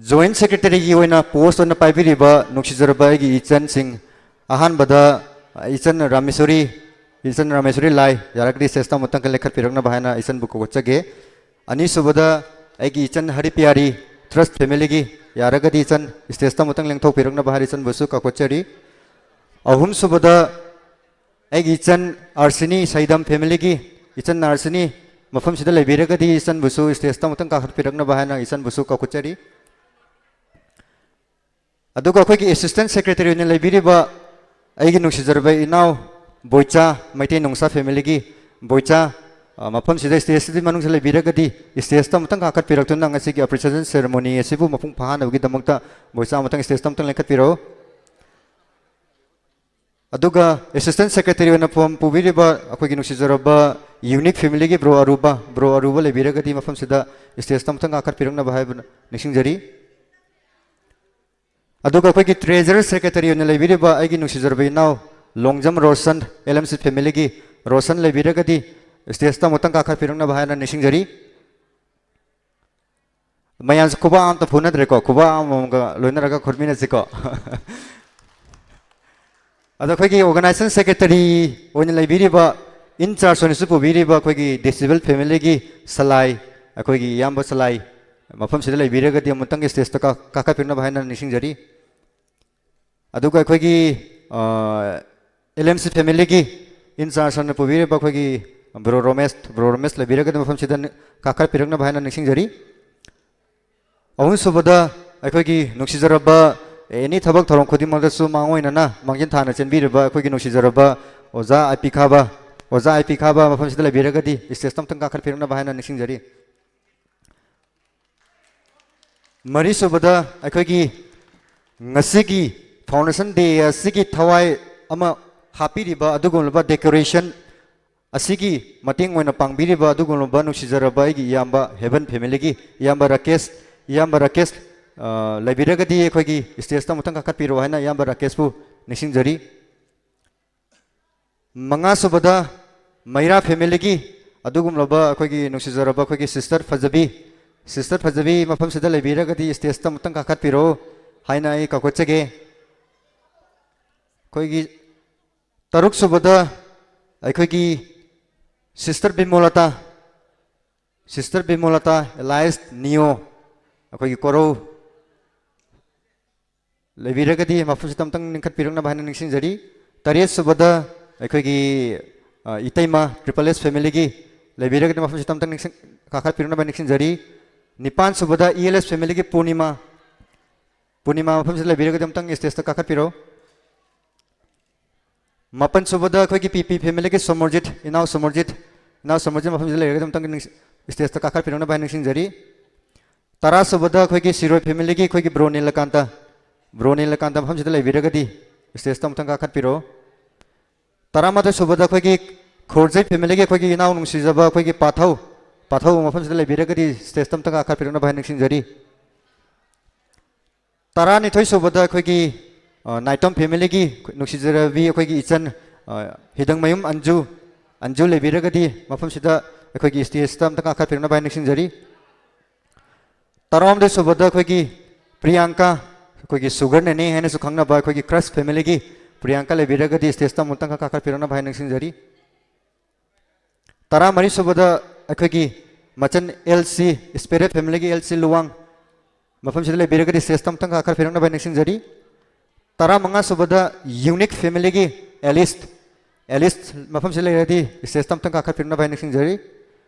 Joint secretaryꯒꯤ ꯑꯣꯏꯅ post ꯑꯣꯏꯅ ꯄꯥꯏꯕꯤꯔꯤꯕ ꯅꯨꯡꯁꯤꯖꯔꯕ ꯑꯩꯒꯤ ꯏꯆꯟꯁꯤꯡ, ꯑꯍꯥꯟꯕꯗ, ꯑ, ꯏꯆꯟ ꯔꯥꯃꯦꯁꯣꯔꯤ, ꯏꯆꯟ ꯔꯥꯃꯦꯁꯣꯔꯤ ꯂꯥꯏ, ꯌꯥꯔꯒꯗꯤ stageꯇ ꯑꯃꯨꯛꯇꯪ ꯂꯦꯡꯈꯠꯄꯤꯔꯛꯅꯕ ꯍꯥꯏꯅ ꯏꯆꯟꯕꯨ ꯀꯧꯈꯠꯆꯒꯦ꯫ ꯑꯅꯤꯁꯨꯕꯗ ꯑꯩꯒꯤ ꯏꯆꯟ ꯍꯔꯤꯄꯤꯌꯥꯔꯤ, Trust familyꯒꯤ, ꯌꯥꯔꯒꯗꯤ ꯏꯆꯟ stageꯇ ꯑꯃꯨꯛꯇꯪ ꯂꯦꯡꯊꯣꯛꯄꯤꯔꯛꯅꯕ ꯍꯥꯏꯅ ꯏꯆꯟꯕꯨꯁꯨ ꯀꯧꯈꯠꯆꯔꯤ꯫ ꯑꯍꯨꯝꯁꯨꯕꯗ ꯑꯩꯒꯤ ꯏꯆꯟ ꯑꯥꯔꯁꯤꯅꯤ, ꯁꯩꯗꯝ familyꯒꯤ ꯏꯆꯟ ꯑꯥꯔꯁꯤꯅꯤ, ꯃꯐꯝꯁꯤꯗ ꯂꯩꯕꯤꯔꯒꯗꯤ ꯏꯆꯟꯕꯨꯁꯨ stageꯇ ꯑꯃꯨꯛꯇꯪ ꯀꯥꯈꯠꯄꯤꯔꯛꯅꯕ ꯍꯥꯏꯅ ꯏꯆꯟꯕꯨꯁꯨ ꯀꯧꯈꯠꯆꯔꯤ꯫ ꯑꯗꯨꯒ ꯑꯩꯈꯣꯏꯒꯤ assistant secretary ꯑꯣꯏꯅ ꯂꯩꯕꯤꯔꯤꯕ ꯑꯩꯒꯤ ꯅꯨꯡꯁꯤꯖꯔꯕ ꯏꯅꯥꯎ ꯕꯣꯏꯆꯥ, ꯃꯩꯇꯩ ꯅꯣꯡꯁꯥ familyꯒꯤ ꯕꯣꯏꯆꯥ, ꯑ, ꯃꯐꯝꯁꯤꯗ stageꯁꯤꯒꯤ ꯃꯅꯨꯡꯗ ꯂꯩꯕꯤꯔꯒꯗꯤ stageꯇ ꯑꯃꯨꯛꯇꯪ ꯀꯥꯈꯠꯄꯤꯔꯛꯇꯨꯅ ꯉꯁꯤꯒꯤ appreciation ceremony ꯑꯁꯤꯕꯨ ꯃꯄꯨꯡ ꯐꯥꯍꯟꯅꯕꯒꯤꯗꯃꯛꯇ ꯕꯣꯏꯆꯥ ꯑꯃꯨꯛꯇꯪ stageꯇ ꯑꯃꯨꯛꯇꯪ ꯂꯦꯡꯈꯠꯄꯤꯔꯛꯎ꯫ ꯑꯗꯨꯒ assistant secretary ꯑꯣꯏꯅ ꯐꯝ ꯄꯨꯕꯤꯔꯤꯕ ꯑꯩꯈꯣꯏꯒꯤ ꯅꯨꯡꯁꯤꯖꯔꯕ ꯌꯨꯅꯤꯛ ꯐꯦꯃꯤꯂꯤꯒꯤ ꯕ꯭ꯔꯣ ꯑꯔꯨꯕ, ꯕ꯭ꯔꯣ ꯑꯔꯨꯕ ꯂꯩꯕꯤꯔꯒꯗꯤ ꯃꯐꯝꯁꯤꯗ stageꯇ ꯑꯃꯨꯛꯇꯪ ꯀꯥꯈꯠꯄꯤꯔꯛꯅꯕ ꯍꯥꯏꯕ ꯅꯤꯡꯁꯤꯡꯖꯔꯤ꯫ ꯑꯗꯨꯒ ꯑꯩꯈꯣꯏꯒꯤ treasurer secretary ꯑꯣꯏꯅ ꯂꯩꯕꯤꯔꯤꯕ ꯑꯩꯒꯤ ꯅꯨꯡꯁꯤꯖꯔꯕ ꯏꯅꯥꯎ ꯂꯣꯡꯖꯝ ꯔꯣꯁꯟ, LMC familyꯒꯤ ꯔꯣꯁꯟ ꯂꯩꯕꯤꯔꯒꯗꯤ stageꯇ ꯑꯃꯨꯛꯇꯪ ꯀꯥꯈꯠꯄꯤꯔꯛꯅꯕ ꯍꯥꯏꯅ ꯅꯤꯡꯁꯤꯡꯖꯔꯤ꯫ ꯃꯌꯥꯝꯁꯦ ꯈꯨꯕꯥꯛ ꯑꯝꯇ ꯐꯨꯅꯗ꯭ꯔꯦꯀꯣ, ꯈꯨꯕꯥꯛ ꯑꯃꯃꯝꯒ ꯂꯣꯏꯅꯔꯒ ꯈꯨꯔꯨꯝꯃꯤꯟꯅꯁꯤꯀꯣ꯫ ꯑꯗꯣ ꯑꯩꯈꯣꯏꯒꯤ organization secretary ꯑꯣꯏꯅ ꯂꯩꯕꯤꯔꯤꯕ, in charge ꯑꯣꯏꯅꯁꯨ ꯄꯨꯕꯤꯔꯤꯕ ꯑꯩꯈꯣꯏꯒꯤ disabled familyꯒꯤ ꯁꯂꯥꯏ, ꯑꯩꯈꯣꯏꯒꯤ ꯏꯌꯥꯝꯕ ꯁꯂꯥꯏ ꯃꯐꯝꯁꯤꯗ ꯂꯩꯕꯤꯔꯒꯗꯤ ꯑꯃꯨꯛꯇꯪꯒꯤ stageꯇ ꯀꯥ-, ꯀꯥꯈꯠꯄꯤꯔꯛꯅꯕ ꯍꯥꯏꯅ ꯅꯤꯡꯁꯤꯡꯖꯔꯤ꯫ ꯑꯗꯨꯒ ꯑꯩꯈꯣꯏꯒꯤ, ꯑ, LMC familyꯒꯤ in charge ꯑꯣꯏꯅ ꯄꯨꯕꯤꯔꯤꯕ ꯑꯩꯈꯣꯏꯒꯤ ꯕ꯭ꯔꯣ ꯔꯣꯃꯦꯁ, ꯕ꯭ꯔꯣ ꯔꯣꯃꯦꯁ ꯂꯩꯕꯤꯔꯒꯗꯤ ꯃꯐꯝꯁꯤꯗ ꯅꯤ-, ꯀꯥꯈꯠꯄꯤꯔꯛꯅꯕ ꯍꯥꯏꯅ ꯅꯤꯡꯁꯤꯡꯖꯔꯤ꯫ ꯑꯍꯨꯝꯁꯨꯕꯗ ꯑꯩꯈꯣꯏꯒꯤ ꯅꯨꯡꯁꯤꯖꯔꯕ any ꯊꯕꯛ ꯊꯧꯔꯝ ꯈꯨꯗꯤꯡꯃꯛꯇꯁꯨ ꯃꯥꯡꯑꯣꯏꯅꯅ ꯃꯥꯡꯖꯤꯟ ꯊꯥꯅ ꯆꯦꯟꯕꯤꯔꯤꯕ ꯑꯩꯈꯣꯏꯒꯤ ꯅꯨꯡꯁꯤꯖꯔꯕ ꯑꯣꯖꯥ ꯑꯥꯏ ꯄꯤ ꯈꯥꯕ, ꯑꯣꯖꯥ ꯑꯥꯏ ꯄꯤ ꯈꯥꯕ ꯃꯐꯝꯁꯤꯗ ꯂꯩꯕꯤꯔꯒꯗꯤ stageꯇ ꯑꯃꯨꯛꯇꯪ ꯀꯥꯈꯠꯄꯤꯔꯛꯅꯕ ꯍꯥꯏꯅ ꯅꯤꯡꯁꯤꯡꯖꯔꯤ꯫ ꯃꯔꯤꯁꯨꯕꯗ ꯑꯩꯈꯣꯏꯒꯤ ꯉꯁꯤꯒꯤ foundation day ꯑꯁꯤꯒꯤ ꯊꯋꯥꯏ ꯑꯃ ꯍꯥꯞꯄꯤꯔꯤꯕ ꯑꯗꯨꯒꯨꯝꯂꯕ decoration ꯑꯁꯤꯒꯤ ꯃꯇꯦꯡ ꯑꯣꯏꯅ ꯄꯥꯡꯕꯤꯔꯤꯕ ꯑꯗꯨꯒꯨꯝꯂꯕ ꯅꯨꯡꯁꯤꯖꯔꯕ ꯑꯩꯒꯤ ꯏꯌꯥꯝꯕ ꯍꯦꯕꯟ familyꯒꯤ ꯏꯌꯥꯝꯕ ꯔꯥꯀꯦꯁ, ꯏꯌꯥꯝꯕ ꯔꯥꯀꯦꯁ, ꯑ, ꯂꯩꯕꯤꯔꯒꯗꯤ ꯑꯩꯈꯣꯏꯒꯤ stageꯇ ꯑꯃꯨꯛꯇꯪ ꯀꯥꯈꯠꯄꯤꯔꯛꯑꯣ ꯍꯥꯏꯅ ꯏꯌꯥꯝꯕ ꯔꯥꯀꯦꯁꯄꯨ ꯅꯤꯡꯁꯤꯡꯖꯔꯤ꯫ ꯃꯉꯥꯁꯨꯕꯗ ꯃꯩꯔꯥ familyꯒꯤ ꯑꯗꯨꯒꯨꯝꯂꯕ ꯑꯩꯈꯣꯏꯒꯤ ꯅꯨꯡꯁꯤꯖꯔꯕ ꯑꯩꯈꯣꯏꯒꯤ sister ꯐꯖꯕꯤ, sister ꯐꯖꯕꯤ ꯃꯐꯝꯁꯤꯗ ꯂꯩꯕꯤꯔꯒꯗꯤ stageꯇ ꯑꯃꯨꯛꯇꯪ ꯀꯥꯈꯠꯄꯤꯔꯛꯑꯣ ꯍꯥꯏꯅ ꯑꯩ ꯀꯧꯈꯠꯆꯒꯦ꯫ ꯑꯩꯈꯣꯏꯒꯤ ꯇꯔꯨꯛꯁꯨꯕꯗ ꯑꯩꯈꯣꯏꯒꯤ sister ꯕꯤꯃꯣꯂꯇꯥ, sister ꯕꯤꯃꯣꯂꯇꯥ alias ꯅꯤꯌꯣ, ꯑꯩꯈꯣꯏꯒꯤ ꯀꯣꯔꯧ ꯂꯩꯕꯤꯔꯒꯗꯤ ꯃꯐꯝꯁꯤꯗ ꯑꯝꯇꯪ ꯂꯤꯡꯈꯠꯄꯤꯔꯛꯅꯕ ꯍꯥꯏꯅ ꯅꯤꯡꯁꯤꯡꯖꯔꯤ꯫ ꯇꯔꯦꯠꯁꯨꯕꯗ ꯑꯩꯈꯣꯏꯒꯤ, ꯑ, ꯏꯇꯩꯃ triple S familyꯒꯤ ꯂꯩꯕꯤꯔꯒꯗꯤ ꯃꯐꯝꯁꯤꯗ ꯑꯝꯇꯪ ꯅꯤꯡꯁꯤꯡ-, ꯀꯥꯈꯠꯄꯤꯔꯛꯅꯕ ꯅꯤꯡꯁꯤꯡꯖꯔꯤ꯫ ꯅꯤꯄꯥꯟꯁꯨꯕꯗ ELS familyꯒꯤ ꯄꯨꯔꯅꯤꯃꯥ, ꯄꯨꯔꯅꯤꯃꯥ ꯃꯐꯝꯁꯤꯗ ꯂꯩꯕꯤꯔꯒꯗꯤ ꯑꯝꯇꯪ stageꯇ ꯀꯥꯈꯠꯄꯤꯔꯛꯑꯣ꯫ ꯃꯥꯄꯟꯁꯨꯕꯗ ꯑꯩꯈꯣꯏꯒꯤ PP familyꯒꯤ ꯁꯣꯃꯣꯔꯖꯤꯠ, ꯏꯅꯥꯎ ꯁꯣꯃꯣꯔꯖꯤꯠ, ꯏꯅꯥꯎ ꯁꯣꯃꯣꯔꯖꯤꯠ ꯃꯐꯝꯁꯤꯗ ꯂꯩꯔꯒꯗꯤ ꯑꯝꯇꯪ ꯅꯤꯡꯁ-, stageꯇ ꯀꯥꯈꯠꯄꯤꯔꯛꯅꯕ ꯍꯥꯏꯅ ꯅꯤꯡꯁꯤꯡꯖꯔꯤ꯫ ꯇꯔꯥꯁꯨꯕꯗ ꯑꯩꯈꯣꯏꯒꯤ ꯁꯤꯔꯣꯏ familyꯒꯤ ꯑꯩꯈꯣꯏꯒꯤ ꯕ꯭ꯔꯣ ꯅꯤꯂꯀꯥꯟꯇ, ꯕ꯭ꯔꯣ ꯅꯤꯂꯀꯥꯟꯇ ꯃꯐꯝꯁꯤꯗ ꯂꯩꯕꯤꯔꯒꯗꯤ stageꯇ ꯑꯃꯨꯛꯇꯪ ꯀꯥꯈꯠꯄꯤꯔꯛꯑꯣ꯫ ꯇꯔꯥꯃꯥꯊꯣꯏ ꯁꯨꯕꯗ ꯑꯩꯈꯣꯏꯒꯤ ꯈꯣꯔꯖꯩ ꯐꯦꯃꯤꯂꯤꯒꯤ ꯑꯩꯈꯣꯏꯒꯤ ꯏꯅꯥꯎ ꯅꯨꯡꯁꯤꯖꯕ ꯑꯩꯈꯣꯏꯒꯤ ꯄꯥꯊꯧ, ꯄꯥꯊꯧ ꯃꯐꯝꯁꯤꯗ ꯂꯩꯕꯤꯔꯒꯗꯤ ꯁ꯭ꯇꯦꯖꯇ ꯑꯝꯇ ꯀꯥꯈꯠꯄꯤꯔꯛꯅꯕ ꯍꯥꯏꯅ ꯅꯤꯡꯁꯤꯡꯖꯔꯤ꯫ ꯇꯔꯥꯅꯤꯊꯣꯏ ꯁꯨꯕꯗ ꯑꯩꯈꯣꯏꯒꯤ, ꯑ, ꯅꯥꯏꯇꯣꯝ ꯐꯦꯃꯤꯂꯤꯒꯤ ꯅꯨꯡꯁꯤꯖꯔꯕꯤ ꯑꯩꯈꯣꯏꯒꯤ ꯏꯆꯟ, ꯑ, ꯍꯤꯗꯪꯃꯌꯨꯝ ꯑꯟꯖꯨ, ꯑꯟꯖꯨ ꯂꯩꯕꯤꯔꯒꯗꯤ ꯃꯐꯝꯁꯤꯗ ꯑꯩꯈꯣꯏꯒꯤ ꯁ꯭ꯇꯦꯖꯇ ꯑꯝꯇ ꯀꯥꯈꯠꯄꯤꯔꯛꯅꯕ ꯍꯥꯏꯅ ꯅꯤꯡꯁꯤꯡꯖꯔꯤ꯫ ꯇꯔꯥꯍꯨꯝꯗꯣꯏ ꯁꯨꯕꯗ ꯑꯩꯈꯣꯏꯒꯤ ꯄ꯭ꯔꯤꯌꯥꯡꯀꯥ, ꯑꯩꯈꯣꯏꯒꯤ ꯁꯨꯒꯔ ꯅꯦꯅꯦ ꯍꯥꯏꯅꯁꯨ ꯈꯪꯅꯕ ꯑꯩꯈꯣꯏꯒꯤ ꯀ꯭ꯔꯁ ꯐꯦꯃꯤꯂꯤꯒꯤ ꯄ꯭ꯔꯤꯌꯥꯡꯀꯥ ꯂꯩꯕꯤꯔꯒꯗꯤ ꯁ꯭ꯇꯦꯖꯇ ꯑꯃꯨꯛꯇꯪ ꯀꯥꯈꯠꯄꯤꯔꯛꯅꯕ ꯍꯥꯏꯅ ꯅꯤꯡꯁꯤꯡꯖꯔꯤ꯫ ꯇꯔꯥꯃꯔꯤ ꯁꯨꯕꯗ ꯑꯩꯈꯣꯏꯒꯤ ꯃꯆꯟ ꯑꯦꯜ ꯁꯤ, ꯁ꯭ꯄꯦꯔꯦꯠ ꯐꯦꯃꯤꯂꯤꯒꯤ ꯑꯦꯜ ꯁꯤ ꯂꯨꯋꯥꯡ ꯃꯐꯝꯁꯤꯗ ꯂꯩꯕꯤꯔꯒꯗꯤ ꯁ꯭ꯇꯦꯖꯇ ꯑꯃꯨꯛꯇꯪ ꯀꯥꯈꯠꯄꯤꯔꯛꯅꯕ ꯍꯥꯏꯅ ꯅꯤꯡꯁꯤꯡꯖꯔꯤ꯫ ꯇꯔꯥꯃꯉꯥ ꯁꯨꯕꯗ ꯌꯨꯅꯤꯛ ꯐꯦꯃꯤꯂꯤꯒꯤ ꯑꯦꯂꯤꯁ, ꯑꯦꯂꯤꯁ ꯃꯐꯝꯁꯤꯗ ꯂꯩꯔꯗꯤ ꯁ꯭ꯇꯦꯖꯇ ꯑꯃꯨꯛꯇꯪ ꯀꯥꯈꯠꯄꯤꯔꯛꯅꯕ ꯍꯥꯏꯅ ꯅꯤꯡꯁꯤꯡꯖꯔꯤ꯫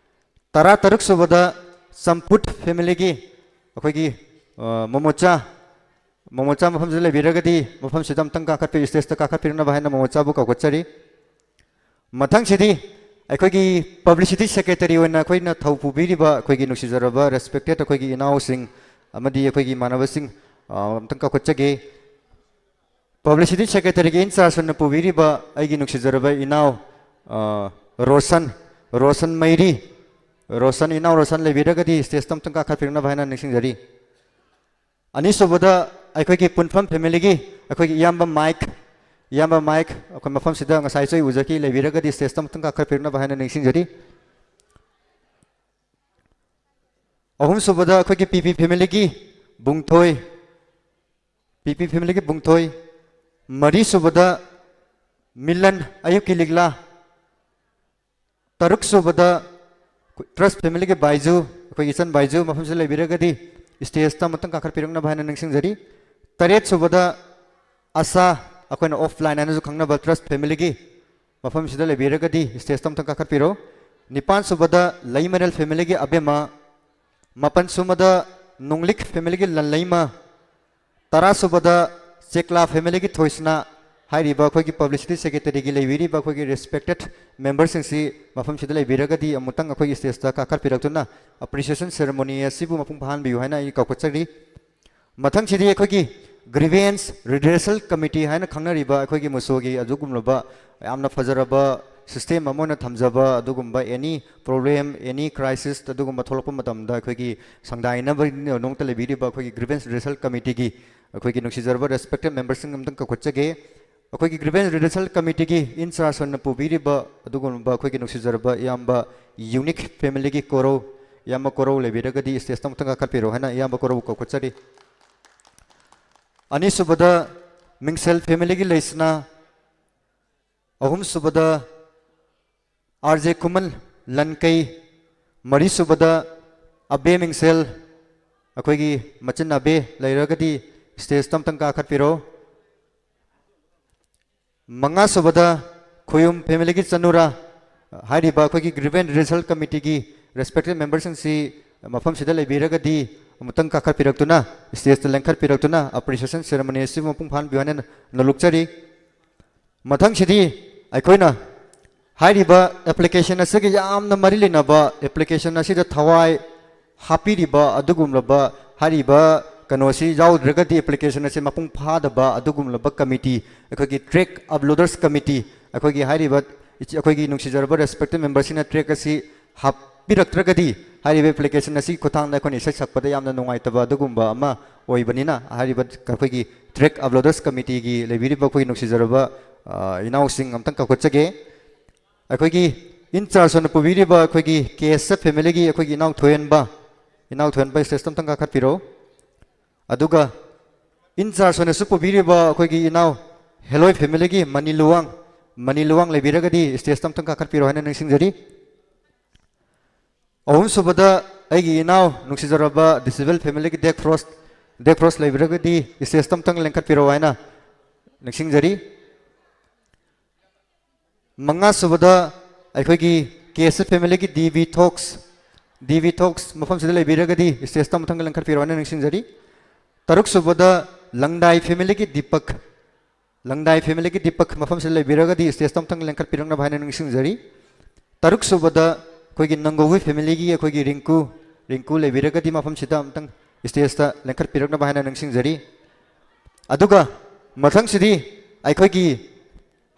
ꯇꯔꯥꯇꯔꯨꯛ ꯁꯨꯕꯗ ꯆꯝꯐꯨꯠ ꯐꯦꯃꯤꯂꯤꯒꯤ ꯑꯩꯈꯣꯏꯒꯤ, ꯑ, ꯃꯣꯃꯣꯆꯥ, ꯃꯣꯃꯣꯆꯥ ꯃꯐꯝꯁꯤꯗ ꯂꯩꯕꯤꯔꯒꯗꯤ ꯃꯐꯝꯁꯤꯗ ꯑꯃꯨꯛꯇꯪ ꯀꯥꯈꯠꯄꯤ-, ꯁ꯭ꯇꯦꯖꯇ ꯀꯥꯈꯠꯄꯤꯔꯛꯅꯕ ꯍꯥꯏꯅ ꯃꯣꯃꯣꯆꯥꯕꯨ ꯀꯧꯒꯠꯆꯔꯤ꯫ ꯃꯊꯪꯁꯤꯗꯤ ꯑꯩꯈꯣꯏꯒꯤ ꯄꯕ꯭ꯂꯤꯁꯤꯇꯤ ꯁꯦꯀ꯭ꯔꯦꯇꯔꯤ ꯑꯣꯏꯅ ꯑꯩꯈꯣꯏꯅ ꯊꯧ ꯄꯨꯕꯤꯔꯤꯕ ꯑꯩꯈꯣꯏꯒꯤ ꯅꯨꯡꯁꯤꯖꯔꯕ ꯔꯦꯁꯄꯦꯛꯇꯦꯠ ꯑꯩꯈꯣꯏꯒꯤ ꯏꯅꯥꯎꯁꯤꯡ ꯑꯃꯗꯤ ꯑꯩꯈꯣꯏꯒꯤ ꯏꯃꯥꯟꯅꯕꯁꯤꯡ, ꯑ, ꯑꯃꯨꯛꯇꯪ ꯀꯧꯈꯠꯆꯒꯦ꯫ ꯄꯕ꯭ꯂꯤꯁꯤꯇꯤ ꯁꯦꯀ꯭ꯔꯦꯇꯔꯤꯒꯤ ꯏꯟꯆꯥꯔꯖ ꯑꯣꯏꯅ ꯄꯨꯕꯤꯔꯤꯕ ꯑꯩꯒꯤ ꯅꯨꯡꯁꯤꯖꯔꯕ ꯏꯅꯥꯎ, ꯑ, ꯔꯣꯁꯟ, ꯔꯣꯁꯟ ꯃꯩꯔꯤ, ꯔꯣꯁꯟ, ꯏꯅꯥꯎ ꯔꯣꯁꯟ ꯂꯩꯕꯤꯔꯒꯗꯤ ꯁ꯭ꯇꯦꯖꯇ ꯑꯃꯨꯛꯇꯪ ꯀꯥꯈꯠꯄꯤꯔꯛꯅꯕ ꯍꯥꯏꯅ ꯅꯤꯡꯁꯤꯡꯖꯔꯤ꯫ ꯑꯅꯤꯁꯨꯕꯗ ꯑꯩꯈꯣꯏꯒꯤ ꯄꯨꯟꯐꯝ ꯐꯦꯃꯤꯂꯤꯒꯤ ꯑꯩꯈꯣꯏꯒꯤ ꯏꯌꯥꯝꯕ ꯃꯥꯏꯛ, ꯏꯌꯥꯝꯕ ꯃꯥꯏꯛ ꯑꯩꯈꯣꯏ ꯃꯐꯝꯁꯤꯗ ꯉꯁꯥꯏꯁꯨ ꯑꯩ ꯎꯖꯈꯤ, ꯂꯩꯕꯤꯔꯒꯗꯤ ꯁ꯭ꯇꯦꯖꯇ ꯑꯃꯨꯛꯇꯪ ꯀꯥꯈꯠꯄꯤꯔꯛꯅꯕ ꯍꯥꯏꯅ ꯅꯤꯡꯁꯤꯡꯖꯔꯤ꯫ ꯑꯍꯨꯝꯁꯨꯕꯗ ꯑꯩꯈꯣꯏꯒꯤ ꯄꯤ ꯄꯤ ꯐꯦꯃꯤꯂꯤꯒꯤ ꯕꯨꯡꯊꯣꯏ, ꯄꯤ ꯄꯤ ꯐꯦꯃꯤꯂꯤꯒꯤ ꯕꯨꯡꯊꯣꯏ, ꯃꯔꯤꯁꯨꯕꯗ ꯃꯤꯂꯟ ꯑꯌꯨꯛꯀꯤ ꯂꯤꯛꯂꯥ, ꯇꯔꯨꯛꯁꯨꯕꯗ ꯇ꯭ꯔꯁ ꯐꯦꯃꯤꯂꯤꯒꯤ ꯕꯥꯏꯖꯨ, ꯑꯩꯈꯣꯏꯒꯤ ꯏꯆꯟ ꯕꯥꯏꯖꯨ ꯃꯐꯝꯁꯤꯗ ꯂꯩꯕꯤꯔꯒꯗꯤ ꯁ꯭ꯇꯦꯖꯇ ꯑꯃꯨꯛꯇꯪ ꯀꯥꯈꯠꯄꯤꯔꯛꯅꯕ ꯍꯥꯏꯅ ꯅꯤꯡꯁꯤꯡꯖꯔꯤ꯫ ꯇꯔꯦꯠꯁꯨꯕꯗ ꯑꯁꯥ, ꯑꯩꯈꯣꯏꯅ ꯑꯣꯐꯂꯥꯏꯟ ꯍꯥꯏꯅꯁꯨ ꯈꯪꯅꯕ ꯇ꯭ꯔꯁ ꯐꯦꯃꯤꯂꯤꯒꯤ ꯃꯐꯝꯁꯤꯗ ꯂꯩꯕꯤꯔꯒꯗꯤ ꯁ꯭ꯇꯦꯖꯇ ꯑꯃꯨꯛꯇꯪ ꯀꯥꯈꯠꯄꯤꯔꯣ꯫ ꯅꯤꯄꯥꯟꯁꯨꯕꯗ ꯂꯩꯃꯔꯦꯜ ꯐꯦꯃꯤꯂꯤꯒꯤ ꯑꯕꯦꯝꯃ, ꯃꯥꯄꯟꯁꯨꯕꯗ ꯅꯣꯡꯂꯤꯛ ꯐꯦꯃꯤꯂꯤꯒꯤ ꯂꯟꯂꯩꯃ, ꯇꯔꯥꯁꯨꯕꯗ ꯆꯦꯛꯂꯥ ꯐꯦꯃꯤꯂꯤꯒꯤ ꯊꯣꯏꯁꯅꯥ ꯍꯥꯏꯔꯤꯕ ꯑꯩꯈꯣꯏꯒꯤ ꯄꯕ꯭ꯂꯤꯁꯤꯇꯤ ꯁꯦꯀ꯭ꯔꯦꯇꯔꯤꯒꯤ ꯂꯩꯕꯤꯔꯤꯕ ꯑꯩꯈꯣꯏꯒꯤ ꯔꯦꯁꯄꯦꯛꯇꯦꯠ ꯃꯦꯝꯕꯔꯁꯤꯡꯁꯤ ꯃꯐꯝꯁꯤꯗ ꯂꯩꯕꯤꯔꯒꯗꯤ ꯑꯃꯨꯛꯇꯪ ꯑꯩꯈꯣꯏꯒꯤ ꯁ꯭ꯇꯦꯖꯇ ꯀꯥꯈꯠꯄꯤꯔꯛꯇꯨꯅ ꯑꯦꯄ꯭ꯔꯤꯁꯤꯌꯦꯁꯟ ꯁꯦꯔꯦꯃꯣꯅꯤ ꯑꯁꯤꯕꯨ ꯃꯄꯨꯡ ꯐꯥꯍꯟꯕꯤꯌꯨ ꯍꯥꯏꯅ ꯑꯩ ꯀꯧꯈꯠꯆꯔꯤ꯫ ꯃꯊꯪꯁꯤꯗꯤ ꯑꯩꯈꯣꯏꯒꯤ Grievance Redressal Committee ꯍꯥꯏꯅ ꯈꯪꯅꯔꯤꯕ ꯑꯩꯈꯣꯏꯒꯤ ꯃꯨꯁꯣꯒꯤ ꯑꯗꯨꯒꯨꯝꯂꯕ ꯌꯥꯝꯅ ꯐꯖꯔꯕ system ꯑꯃ ꯑꯣꯏꯅ ꯊꯝꯖꯕ, ꯑꯗꯨꯒꯨꯝꯕ any problem, any crisis ꯑꯗꯨꯒꯨꯝꯕ ꯊꯣꯛꯂꯛꯄ ꯃꯇꯝꯗ ꯑꯩꯈꯣꯏꯒꯤ ꯁꯪꯗꯥꯏꯅꯕꯒꯤꯗꯃꯛꯇ ꯂꯩꯕꯤꯔꯤꯕ ꯑꯩꯈꯣꯏꯒꯤ Grievance Redressal Committeeꯒꯤ ꯑꯩꯈꯣꯏꯒꯤ ꯅꯨꯡꯁꯤꯖꯔꯕ respected memberꯁꯤꯡ ꯑꯝꯇꯪ ꯀꯧꯈꯠꯆꯒꯦ꯫ ꯑꯩꯈꯣꯏꯒꯤ Grievance Redressal Committeeꯒꯤ in charge ꯑꯣꯏꯅ ꯄꯨꯕꯤꯔꯤꯕ ꯑꯗꯨꯒꯨꯝꯂꯕ ꯑꯩꯈꯣꯏꯒꯤ ꯅꯨꯡꯁꯤꯖꯔꯕ ꯏꯌꯥꯝꯕ Unique familyꯒꯤ ꯀꯣꯔꯧ, ꯏꯌꯥꯝꯕ ꯀꯣꯔꯧ ꯂꯩꯕꯤꯔꯒꯗꯤ stageꯇ ꯑꯃꯨꯛꯇꯪ ꯀꯥꯈꯠꯄꯤꯔꯣ ꯍꯥꯏꯅ ꯏꯌꯥꯝꯕ ꯀꯣꯔꯧꯕꯨ ꯀꯧꯈꯠꯆꯔꯤ꯫ ꯑꯅꯤꯁꯨꯕꯗ ꯃꯤꯡꯁꯦꯜ familyꯒꯤ ꯂꯩꯁꯅꯥ, ꯑꯍꯨꯝꯁꯨꯕꯗ R J ꯈꯨꯃꯟ ꯂꯟꯀꯩ, ꯃꯔꯤꯁꯨꯕꯗ ꯑꯕꯦ ꯃꯤꯡꯁꯦꯜ, ꯑꯩꯈꯣꯏꯒꯤ ꯃꯆꯤꯟ ꯑꯕꯦ ꯂꯩꯔꯒꯗꯤ stageꯇ ꯑꯝꯇꯪ ꯀꯥꯈꯠꯄꯤꯔꯣ꯫ ꯃꯉꯥꯁꯨꯕꯗ ꯈꯣꯌꯨꯝ familyꯒꯤ ꯆꯅꯨꯔꯥ꯫ ꯍꯥꯏꯔꯤꯕ ꯑꯩꯈꯣꯏꯒꯤ Grievance Redressal Committeeꯒꯤ respected memberꯁꯤꯡꯁꯤ ꯃꯐꯝꯁꯤꯗ ꯂꯩꯕꯤꯔꯒꯗꯤ ꯑꯃꯨꯛꯇꯪ ꯀꯥꯈꯠꯄꯤꯔꯛꯇꯨꯅ, stageꯇ ꯂꯦꯡꯈꯠꯄꯤꯔꯛꯇꯨꯅ appreciation ceremony ꯑꯁꯤꯕꯨ ꯃꯄꯨꯡ ꯐꯥꯍꯟꯕꯤꯌꯨ ꯍꯥꯏꯅ ꯅꯣꯜꯂꯨꯛꯆꯔꯤ꯫ ꯃꯊꯪꯁꯤꯗꯤ ꯑꯩꯈꯣꯏꯅ ꯍꯥꯏꯔꯤꯕ application ꯑꯁꯤꯒ ꯌꯥꯝꯅ ꯃꯔꯤ ꯂꯩꯅꯕ, application ꯑꯁꯤꯗ ꯊꯋꯥꯏ ꯍꯥꯞꯄꯤꯔꯤꯕ ꯑꯗꯨꯒꯨꯝꯂꯕ, ꯍꯥꯏꯔꯤꯕ ꯀꯩꯅꯣꯁꯤ ꯌꯥꯎꯗ꯭ꯔꯒꯗꯤ application ꯑꯁꯤ ꯃꯄꯨꯡ ꯐꯥꯗꯕ ꯑꯗꯨꯒꯨꯝꯂꯕ committee, ꯑꯩꯈꯣꯏꯒꯤ track uploaders committee, ꯑꯩꯈꯣꯏꯒꯤ ꯍꯥꯏꯔꯤꯕ ꯏꯆꯦ-, ꯑꯩꯈꯣꯏꯒꯤ ꯅꯨꯡꯁꯤꯖꯔꯕ respected memberꯁꯤꯡꯅ track ꯑꯁꯤ ꯍꯥꯞꯄꯤꯔꯛꯇ꯭ꯔꯒꯗꯤ ꯍꯥꯏꯔꯤꯕ application ꯑꯁꯤꯒꯤ ꯈꯨꯠꯊꯥꯡꯗ ꯑꯩꯈꯣꯏꯅ ꯏꯁꯩ ꯁꯛꯄꯗ ꯌꯥꯝꯅ ꯅꯨꯡꯉꯥꯏꯇꯕ ꯑꯗꯨꯒꯨꯝꯕ ꯑꯃ ꯑꯣꯏꯕꯅꯤꯅ, ꯍꯥꯏꯔꯤꯕ ꯑꯩꯈꯣꯏꯒꯤ track uploaders committeeꯒꯤ ꯂꯩꯕꯤꯔꯤꯕ ꯑꯩꯈꯣꯏꯒꯤ ꯅꯨꯡꯁꯤꯖꯔꯕ, ꯑ, ꯏꯅꯥꯎꯁꯤꯡ ꯑꯝꯇꯪ ꯀꯧꯈꯠꯆꯒꯦ꯫ ꯑꯩꯈꯣꯏꯒꯤ in charge ꯑꯣꯏꯅ ꯄꯨꯕꯤꯔꯤꯕ ꯑꯩꯈꯣꯏꯒꯤ ꯀꯦ ꯑꯦꯁ ꯑꯦꯐ familyꯒꯤ ꯑꯩꯈꯣꯏꯒꯤ ꯏꯅꯥꯎ ꯊꯣꯏꯍꯦꯟꯕ, ꯏꯅꯥꯎ ꯊꯣꯏꯍꯦꯟꯕ stageꯇ ꯑꯝꯇꯪ ꯀꯥꯈꯠꯄꯤꯔꯛꯎ꯫ ꯑꯗꯨꯒ in charge ꯑꯣꯏꯅꯁꯨ ꯄꯨꯕꯤꯔꯤꯕ ꯑꯩꯈꯣꯏꯒꯤ ꯏꯅꯥꯎ ꯍꯦꯂꯣꯏ familyꯒꯤ ꯃꯅꯤ ꯂꯨꯋꯥꯡ, ꯃꯅꯤ ꯂꯨꯋꯥꯡ ꯂꯩꯕꯤꯔꯒꯗꯤ stageꯇ ꯑꯝꯇꯪ ꯀꯥꯈꯠꯄꯤꯔꯛꯑꯣ ꯍꯥꯏꯅ ꯅꯤꯡꯁꯤꯡꯖꯔꯤ꯫ ꯑꯍꯨꯝꯁꯨꯕꯗ ꯑꯩꯒꯤ ꯏꯅꯥꯎ ꯅꯨꯡꯁꯤꯖꯔꯕ disable familyꯒꯤ ꯗꯦꯛ ꯐ꯭ꯔꯣꯁ, ꯗꯦꯛ ꯐ꯭ꯔꯣꯁ ꯂꯩꯕꯤꯔꯒꯗꯤ stageꯇ ꯑꯝꯇꯪ ꯂꯦꯡꯈꯠꯄꯤꯔꯛꯑꯣ ꯍꯥꯏꯅ ꯅꯤꯡꯁꯤꯡꯖꯔꯤ꯫ ꯃꯉꯥꯁꯨꯕꯗ ꯑꯩꯈꯣꯏꯒꯤ ꯀꯦ ꯑꯦꯁ ꯑꯦꯐ familyꯒꯤ ꯗꯤ ꯕꯤ ꯊꯣꯛꯁ, ꯗꯤ ꯕꯤ ꯊꯣꯛꯁ ꯃꯐꯝꯁꯤꯗ ꯂꯩꯕꯤꯔꯒꯗꯤ stageꯇ ꯑꯃꯨꯛꯇꯪ ꯂꯦꯡꯈꯠꯄꯤꯔꯛꯑꯣ ꯍꯥꯏꯅ ꯅꯤꯡꯁꯤꯡꯖꯔꯤ꯫ ꯇꯔꯨꯛꯁꯨꯕꯗ ꯂꯪꯗꯥꯏ familyꯒꯤ ꯗꯤꯄꯛ, ꯂꯪꯗꯥꯏ familyꯒꯤ ꯗꯤꯄꯛ ꯃꯐꯝꯁꯤꯗ ꯂꯩꯕꯤꯔꯒꯗꯤ stageꯇ ꯑꯃꯨꯛꯇꯪ ꯂꯦꯡꯈꯠꯄꯤꯔꯛꯅꯕ ꯍꯥꯏꯅ ꯅꯤꯡꯁꯤꯡꯖꯔꯤ꯫ ꯇꯔꯨꯛꯁꯨꯕꯗ ꯑꯩꯈꯣꯏꯒꯤ ꯅꯪꯒꯧꯕꯤ familyꯒꯤ ꯑꯩꯈꯣꯏꯒꯤ ꯔꯤꯡꯀꯨ, ꯔꯤꯡꯀꯨ ꯂꯩꯕꯤꯔꯒꯗꯤ ꯃꯐꯝꯁꯤꯗ ꯑꯃꯨꯛꯇꯪ stageꯇ ꯂꯦꯡꯈꯠꯄꯤꯔꯛꯅꯕ ꯍꯥꯏꯅ ꯅꯤꯡꯁꯤꯡꯖꯔꯤ꯫ ꯑꯗꯨꯒ ꯃꯊꯪꯁꯤꯗꯤ ꯑꯩꯈꯣꯏꯒꯤ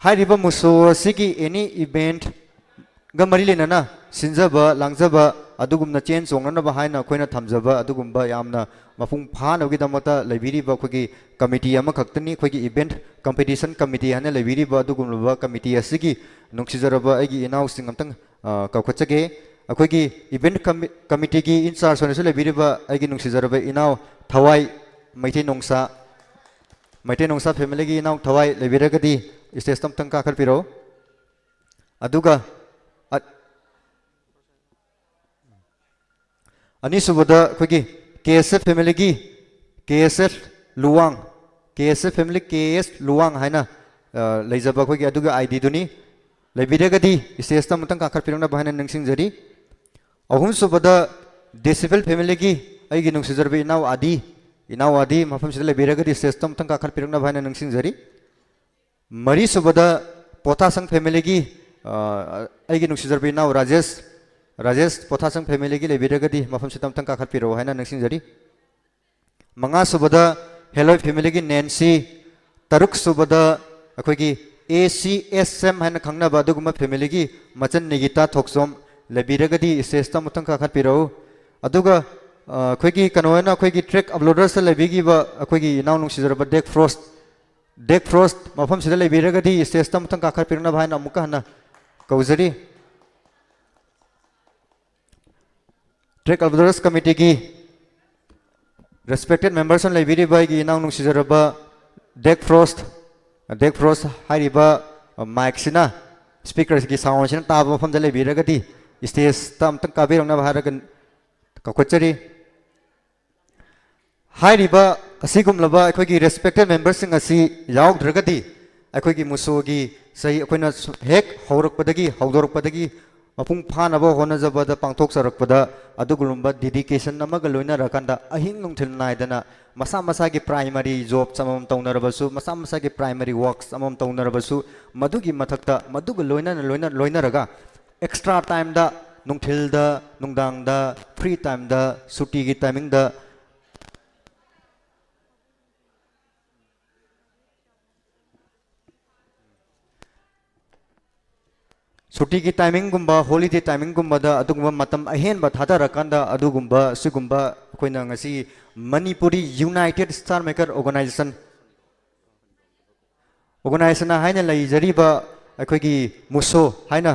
ꯍꯥꯏꯔꯤꯕ ꯃꯨꯁꯣ ꯑꯁꯤꯒꯤ ꯑꯦꯅꯤ ꯏꯚꯦꯟꯠꯒ ꯃꯔꯤ ꯂꯩꯅꯅ ꯁꯤꯟꯖꯕ ꯂꯥꯡꯖꯕ ꯑꯗꯨꯒꯨꯝꯅ ꯆꯦꯟ ꯆꯣꯡꯅꯅꯕ ꯍꯥꯏꯅ ꯑꯩꯈꯣꯏꯅ ꯊꯝꯖꯕ ꯑꯗꯨꯒꯨꯝꯕ ꯌꯥꯝꯅ ꯃꯄꯨꯡ ꯐꯥꯅꯕꯒꯤꯗꯃꯛꯇ ꯂꯩꯕꯤꯔꯤꯕ ꯑꯩꯈꯣꯏꯒꯤ ꯀꯃꯤꯇꯤ ꯑꯃꯈꯛꯇꯅꯤ꯫ ꯑꯩꯈꯣꯏꯒꯤ ꯏꯚꯦꯟꯠ ꯀꯝꯄꯤꯇꯤꯁꯟ ꯀꯃꯤꯇꯤ ꯍꯥꯏꯅ ꯂꯩꯕꯤꯔꯤꯕ ꯑꯗꯨꯒꯨꯝꯂꯕ ꯀꯃꯤꯇꯤ ꯑꯁꯤꯒꯤ ꯅꯨꯡꯁꯤꯖꯔꯕ ꯑꯩꯒꯤ ꯏꯅꯥꯎꯁꯤꯡ ꯑꯝꯇꯪ, ꯑ, ꯀꯧꯈꯠꯆꯒꯦ꯫ ꯑꯩꯈꯣꯏꯒꯤ ꯏꯚꯦꯟꯠ ꯀꯃꯤ-, ꯀꯃꯤꯇꯤꯒꯤ ꯏꯟꯆꯥꯔꯖ ꯑꯣꯏꯅꯁꯨ ꯂꯩꯕꯤꯔꯤꯕ ꯑꯩꯒꯤ ꯅꯨꯡꯁꯤꯖꯔꯕ ꯏꯅꯥꯎ ꯊꯋꯥꯏ ꯃꯩꯇꯩ ꯅꯣꯡꯁꯥ, ꯃꯩꯇꯩ ꯅꯣꯡꯁꯥ ꯐꯦꯃꯤꯂꯤꯒꯤ ꯏꯅꯥꯎ ꯊꯋꯥꯏ ꯂꯩꯕꯤꯔꯒꯗꯤ ꯁ꯭ꯇꯦꯖꯇ ꯑꯝꯇꯪ ꯀꯥꯈꯠꯄꯤꯔꯛꯑꯣ꯫ ꯑꯗꯨꯒ ꯑ-, ꯑꯅꯤꯁꯨꯕꯗ ꯑꯩꯈꯣꯏꯒꯤ ꯀꯦ ꯑꯦꯁ ꯑꯦꯐ ꯐꯦꯃꯤꯂꯤꯒꯤ ꯀꯦ ꯑꯦꯁ ꯑꯦꯐ ꯂꯨꯋꯥꯡ, ꯀꯦ ꯑꯦꯁ ꯑꯦꯐ ꯐꯦꯃꯤꯂꯤ ꯀꯦ ꯑꯦꯁ ꯂꯨꯋꯥꯡ ꯍꯥꯏꯅ, ꯑ, ꯂꯩꯖꯕ ꯑꯩꯈꯣꯏꯒꯤ ꯑꯗꯨꯒꯤ ꯑꯥꯏ ꯗꯤꯗꯨꯅꯤ꯫ ꯂꯩꯕꯤꯔꯒꯗꯤ ꯁ꯭ꯇꯦꯖꯇ ꯑꯃꯨꯛꯇꯪ ꯀꯥꯈꯠꯄꯤꯔꯛꯅꯕ ꯍꯥꯏꯅ ꯅꯤꯡꯁꯤꯡꯖꯔꯤ꯫ ꯑꯍꯨꯝꯁꯨꯕꯗ ꯗꯦꯁꯤꯕꯦꯜ ꯐꯦꯃꯤꯂꯤꯒꯤ ꯑꯩꯒꯤ ꯅꯨꯡꯁꯤꯖꯔꯕ ꯏꯅꯥꯎ ꯑꯥꯗꯤ, ꯏꯅꯥꯎ ꯑꯥꯗꯤ ꯃꯐꯝꯁꯤꯗ ꯂꯩꯕꯤꯔꯒꯗꯤ ꯁ꯭ꯇꯦꯖꯇ ꯑꯃꯨꯛꯇꯪ ꯀꯥꯈꯠꯄꯤꯔꯛꯅꯕ ꯍꯥꯏꯅ ꯅꯤꯡꯁꯤꯡꯖꯔꯤ꯫ ꯃꯔꯤꯁꯨꯕꯗ ꯄꯣꯊꯥꯁꯪ ꯐꯦꯃꯤꯂꯤꯒꯤ, ꯑ, ꯑꯩꯒꯤ ꯅꯨꯡꯁꯤꯖꯔꯕ ꯏꯅꯥꯎ ꯔꯥꯖꯦꯁ, ꯔꯥꯖꯦꯁ ꯄꯣꯊꯥꯁꯪ ꯐꯦꯃꯤꯂꯤꯒꯤ ꯂꯩꯕꯤꯔꯒꯗꯤ ꯃꯐꯝꯁꯤꯗ ꯑꯃꯨꯛꯇꯪ ꯀꯥꯈꯠꯄꯤꯔꯛꯑꯣ ꯍꯥꯏꯅ ꯅꯤꯡꯁꯤꯡꯖꯔꯤ꯫ ꯃꯉꯥꯁꯨꯕꯗ ꯍꯦꯂꯣꯏ ꯐꯦꯃꯤꯂꯤꯒꯤ ꯅꯦꯟꯁꯤ, ꯇꯔꯨꯛꯁꯨꯕꯗ ꯑꯩꯈꯣꯏꯒꯤ ꯑꯦ ꯁꯤ ꯑꯦꯁ ꯑꯦꯝ ꯍꯥꯏꯅ ꯈꯪꯅꯕ ꯑꯗꯨꯒꯨꯝꯕ ꯐꯦꯃꯤꯂꯤꯒꯤ ꯃꯆꯟ ꯅꯤꯒꯤꯇꯥ ꯊꯣꯛꯆꯣꯝ ꯂꯩꯕꯤꯔꯒꯗꯤ ꯁ꯭ꯇꯦꯖꯇ ꯑꯃꯨꯛꯇꯪ ꯀꯥꯈꯠꯄꯤꯔꯛꯎ꯫ ꯑꯗꯨꯒ, ꯑ, ꯑꯩꯈꯣꯏꯒꯤ ꯀꯩꯅꯣ ꯑꯣꯏꯅ ꯑꯩꯈꯣꯏꯒꯤ ꯇ꯭ꯔꯦꯛ ꯑꯞꯂꯣꯗꯔꯁꯇ ꯂꯩꯕꯤꯈꯤꯕ ꯑꯩꯈꯣꯏꯒꯤ ꯏꯅꯥꯎ ꯅꯨꯡꯁꯤꯖꯔꯕ ꯗꯦꯛ ꯐ꯭ꯔꯣꯁ, ꯗꯦꯛ ꯐ꯭ꯔꯣꯁ ꯃꯐꯝꯁꯤꯗ ꯂꯩꯕꯤꯔꯒꯗꯤ ꯁ꯭ꯇꯦꯖꯇ ꯑꯃꯨꯛꯇꯪ ꯀꯥꯈꯠꯄꯤꯔꯛꯅꯕ ꯍꯥꯏꯅ ꯑꯃꯨꯛꯀ ꯍꯟꯅ ꯀꯧꯖꯔꯤ꯫ ꯇ꯭ꯔꯦꯛ ꯑꯞꯂꯣꯗꯔꯁ ꯀꯃꯤꯇꯤꯒꯤ ꯔꯦꯁꯄꯦꯛꯇꯦꯠ ꯃꯦꯝꯕꯔꯁꯤꯡ ꯂꯩꯕꯤꯔꯤꯕ ꯑꯩꯒꯤ ꯏꯅꯥꯎ ꯅꯨꯡꯁꯤꯖꯔꯕ ꯗꯦꯛ ꯐ꯭ꯔꯣꯁ, ꯗꯦꯛ ꯐ꯭ꯔꯣꯁ ꯍꯥꯏꯔꯤꯕ, ꯑ, ꯃꯥꯏꯛꯁꯤꯅ ꯁ꯭ꯄꯤꯀꯔꯁꯤꯒꯤ ꯁꯥꯎꯟꯁꯤꯅ ꯇꯥꯕ ꯃꯐꯝꯗ ꯂꯩꯕꯤꯔꯒꯗꯤ ꯁ꯭ꯇꯦꯖꯇ ꯑꯃꯨꯛꯇꯪ ꯀꯥꯕꯤꯔꯛꯅꯕ ꯍꯥꯏꯔꯒ ꯀꯧꯈꯠꯆꯔꯤ꯫ ꯍꯥꯏꯔꯤꯕ ꯑꯁꯤꯒꯨꯝꯂꯕ ꯑꯩꯈꯣꯏꯒꯤ ꯔꯦꯁꯄꯦꯛꯇꯦꯠ ꯃꯦꯝꯕꯔꯁꯤꯡ ꯑꯁꯤ ꯌꯥꯎꯗ꯭ꯔꯒꯗꯤ ꯑꯩꯈꯣꯏꯒꯤ ꯃꯨꯁꯣꯒꯤ ꯆꯍꯤ ꯑꯩꯈꯣꯏꯅ ꯁꯨ-, ꯍꯦꯛ ꯍꯧꯔꯛꯄꯗꯒꯤ, ꯍꯧꯗꯣꯔꯛꯄꯗꯒꯤ ꯃꯄꯨꯡ ꯐꯥꯅꯕ ꯍꯣꯠꯅꯖꯕꯗ ꯄꯥꯡꯊꯣꯛꯆꯔꯛꯄꯗ ꯑꯗꯨꯒꯨꯝꯂꯕ ꯗꯦꯗꯤꯀꯦꯁꯟ ꯑꯃꯒ ꯂꯣꯏꯅꯔꯀꯥꯟꯗ ꯑꯍꯤꯡ ꯅꯨꯡꯊꯤꯜ ꯅꯥꯏꯗꯅ ꯃꯁꯥ ꯃꯁꯥꯒꯤ ꯄ꯭ꯔꯥꯏꯃꯔꯤ ꯖꯣꯕꯁ ꯑꯃꯃꯝ ꯇꯧꯅꯔꯕꯁꯨ, ꯃꯁꯥ ꯃꯁꯥꯒꯤ ꯄ꯭ꯔꯥꯏꯃꯔꯤ ꯋꯥꯔꯛꯁ ꯑꯃꯃꯝ ꯇꯧꯅꯔꯕꯁꯨ, ꯃꯗꯨꯒꯤ ꯃꯊꯛꯇ ꯃꯗꯨꯒ ꯂꯣꯏꯅꯅ, ꯂꯣꯏꯅ-, ꯂꯣꯏꯅꯔꯒ ꯑꯦꯛꯁꯇ꯭ꯔꯥ ꯇꯥꯏꯝꯗ, ꯅꯨꯡꯊꯤꯜꯗ, ꯅꯨꯡꯗꯥꯡꯗ, ꯐ꯭ꯔꯤ ꯇꯥꯏꯝꯗ, ꯁꯨꯇꯤꯒꯤ ꯇꯥꯏꯃꯤꯡꯗ ꯁꯨꯇꯤꯒꯤ timingꯒꯨꯝꯕ, holiday timingꯒꯨꯝꯕꯗ ꯑꯗꯨꯒꯨꯝꯕ ꯃꯇꯝ ꯑꯍꯦꯟꯕ ꯊꯥꯗꯔꯀꯥꯟꯗ ꯑꯗꯨꯒꯨꯝꯕ, ꯁꯤꯒꯨꯝꯕ ꯑꯩꯈꯣꯏꯅ ꯉꯁꯤ Manipuri United Star Maker Organization, organization ꯍꯥꯏꯅ ꯂꯩꯖꯔꯤꯕ ꯑꯩꯈꯣꯏꯒꯤ ꯃꯨꯁꯣ ꯍꯥꯏꯅ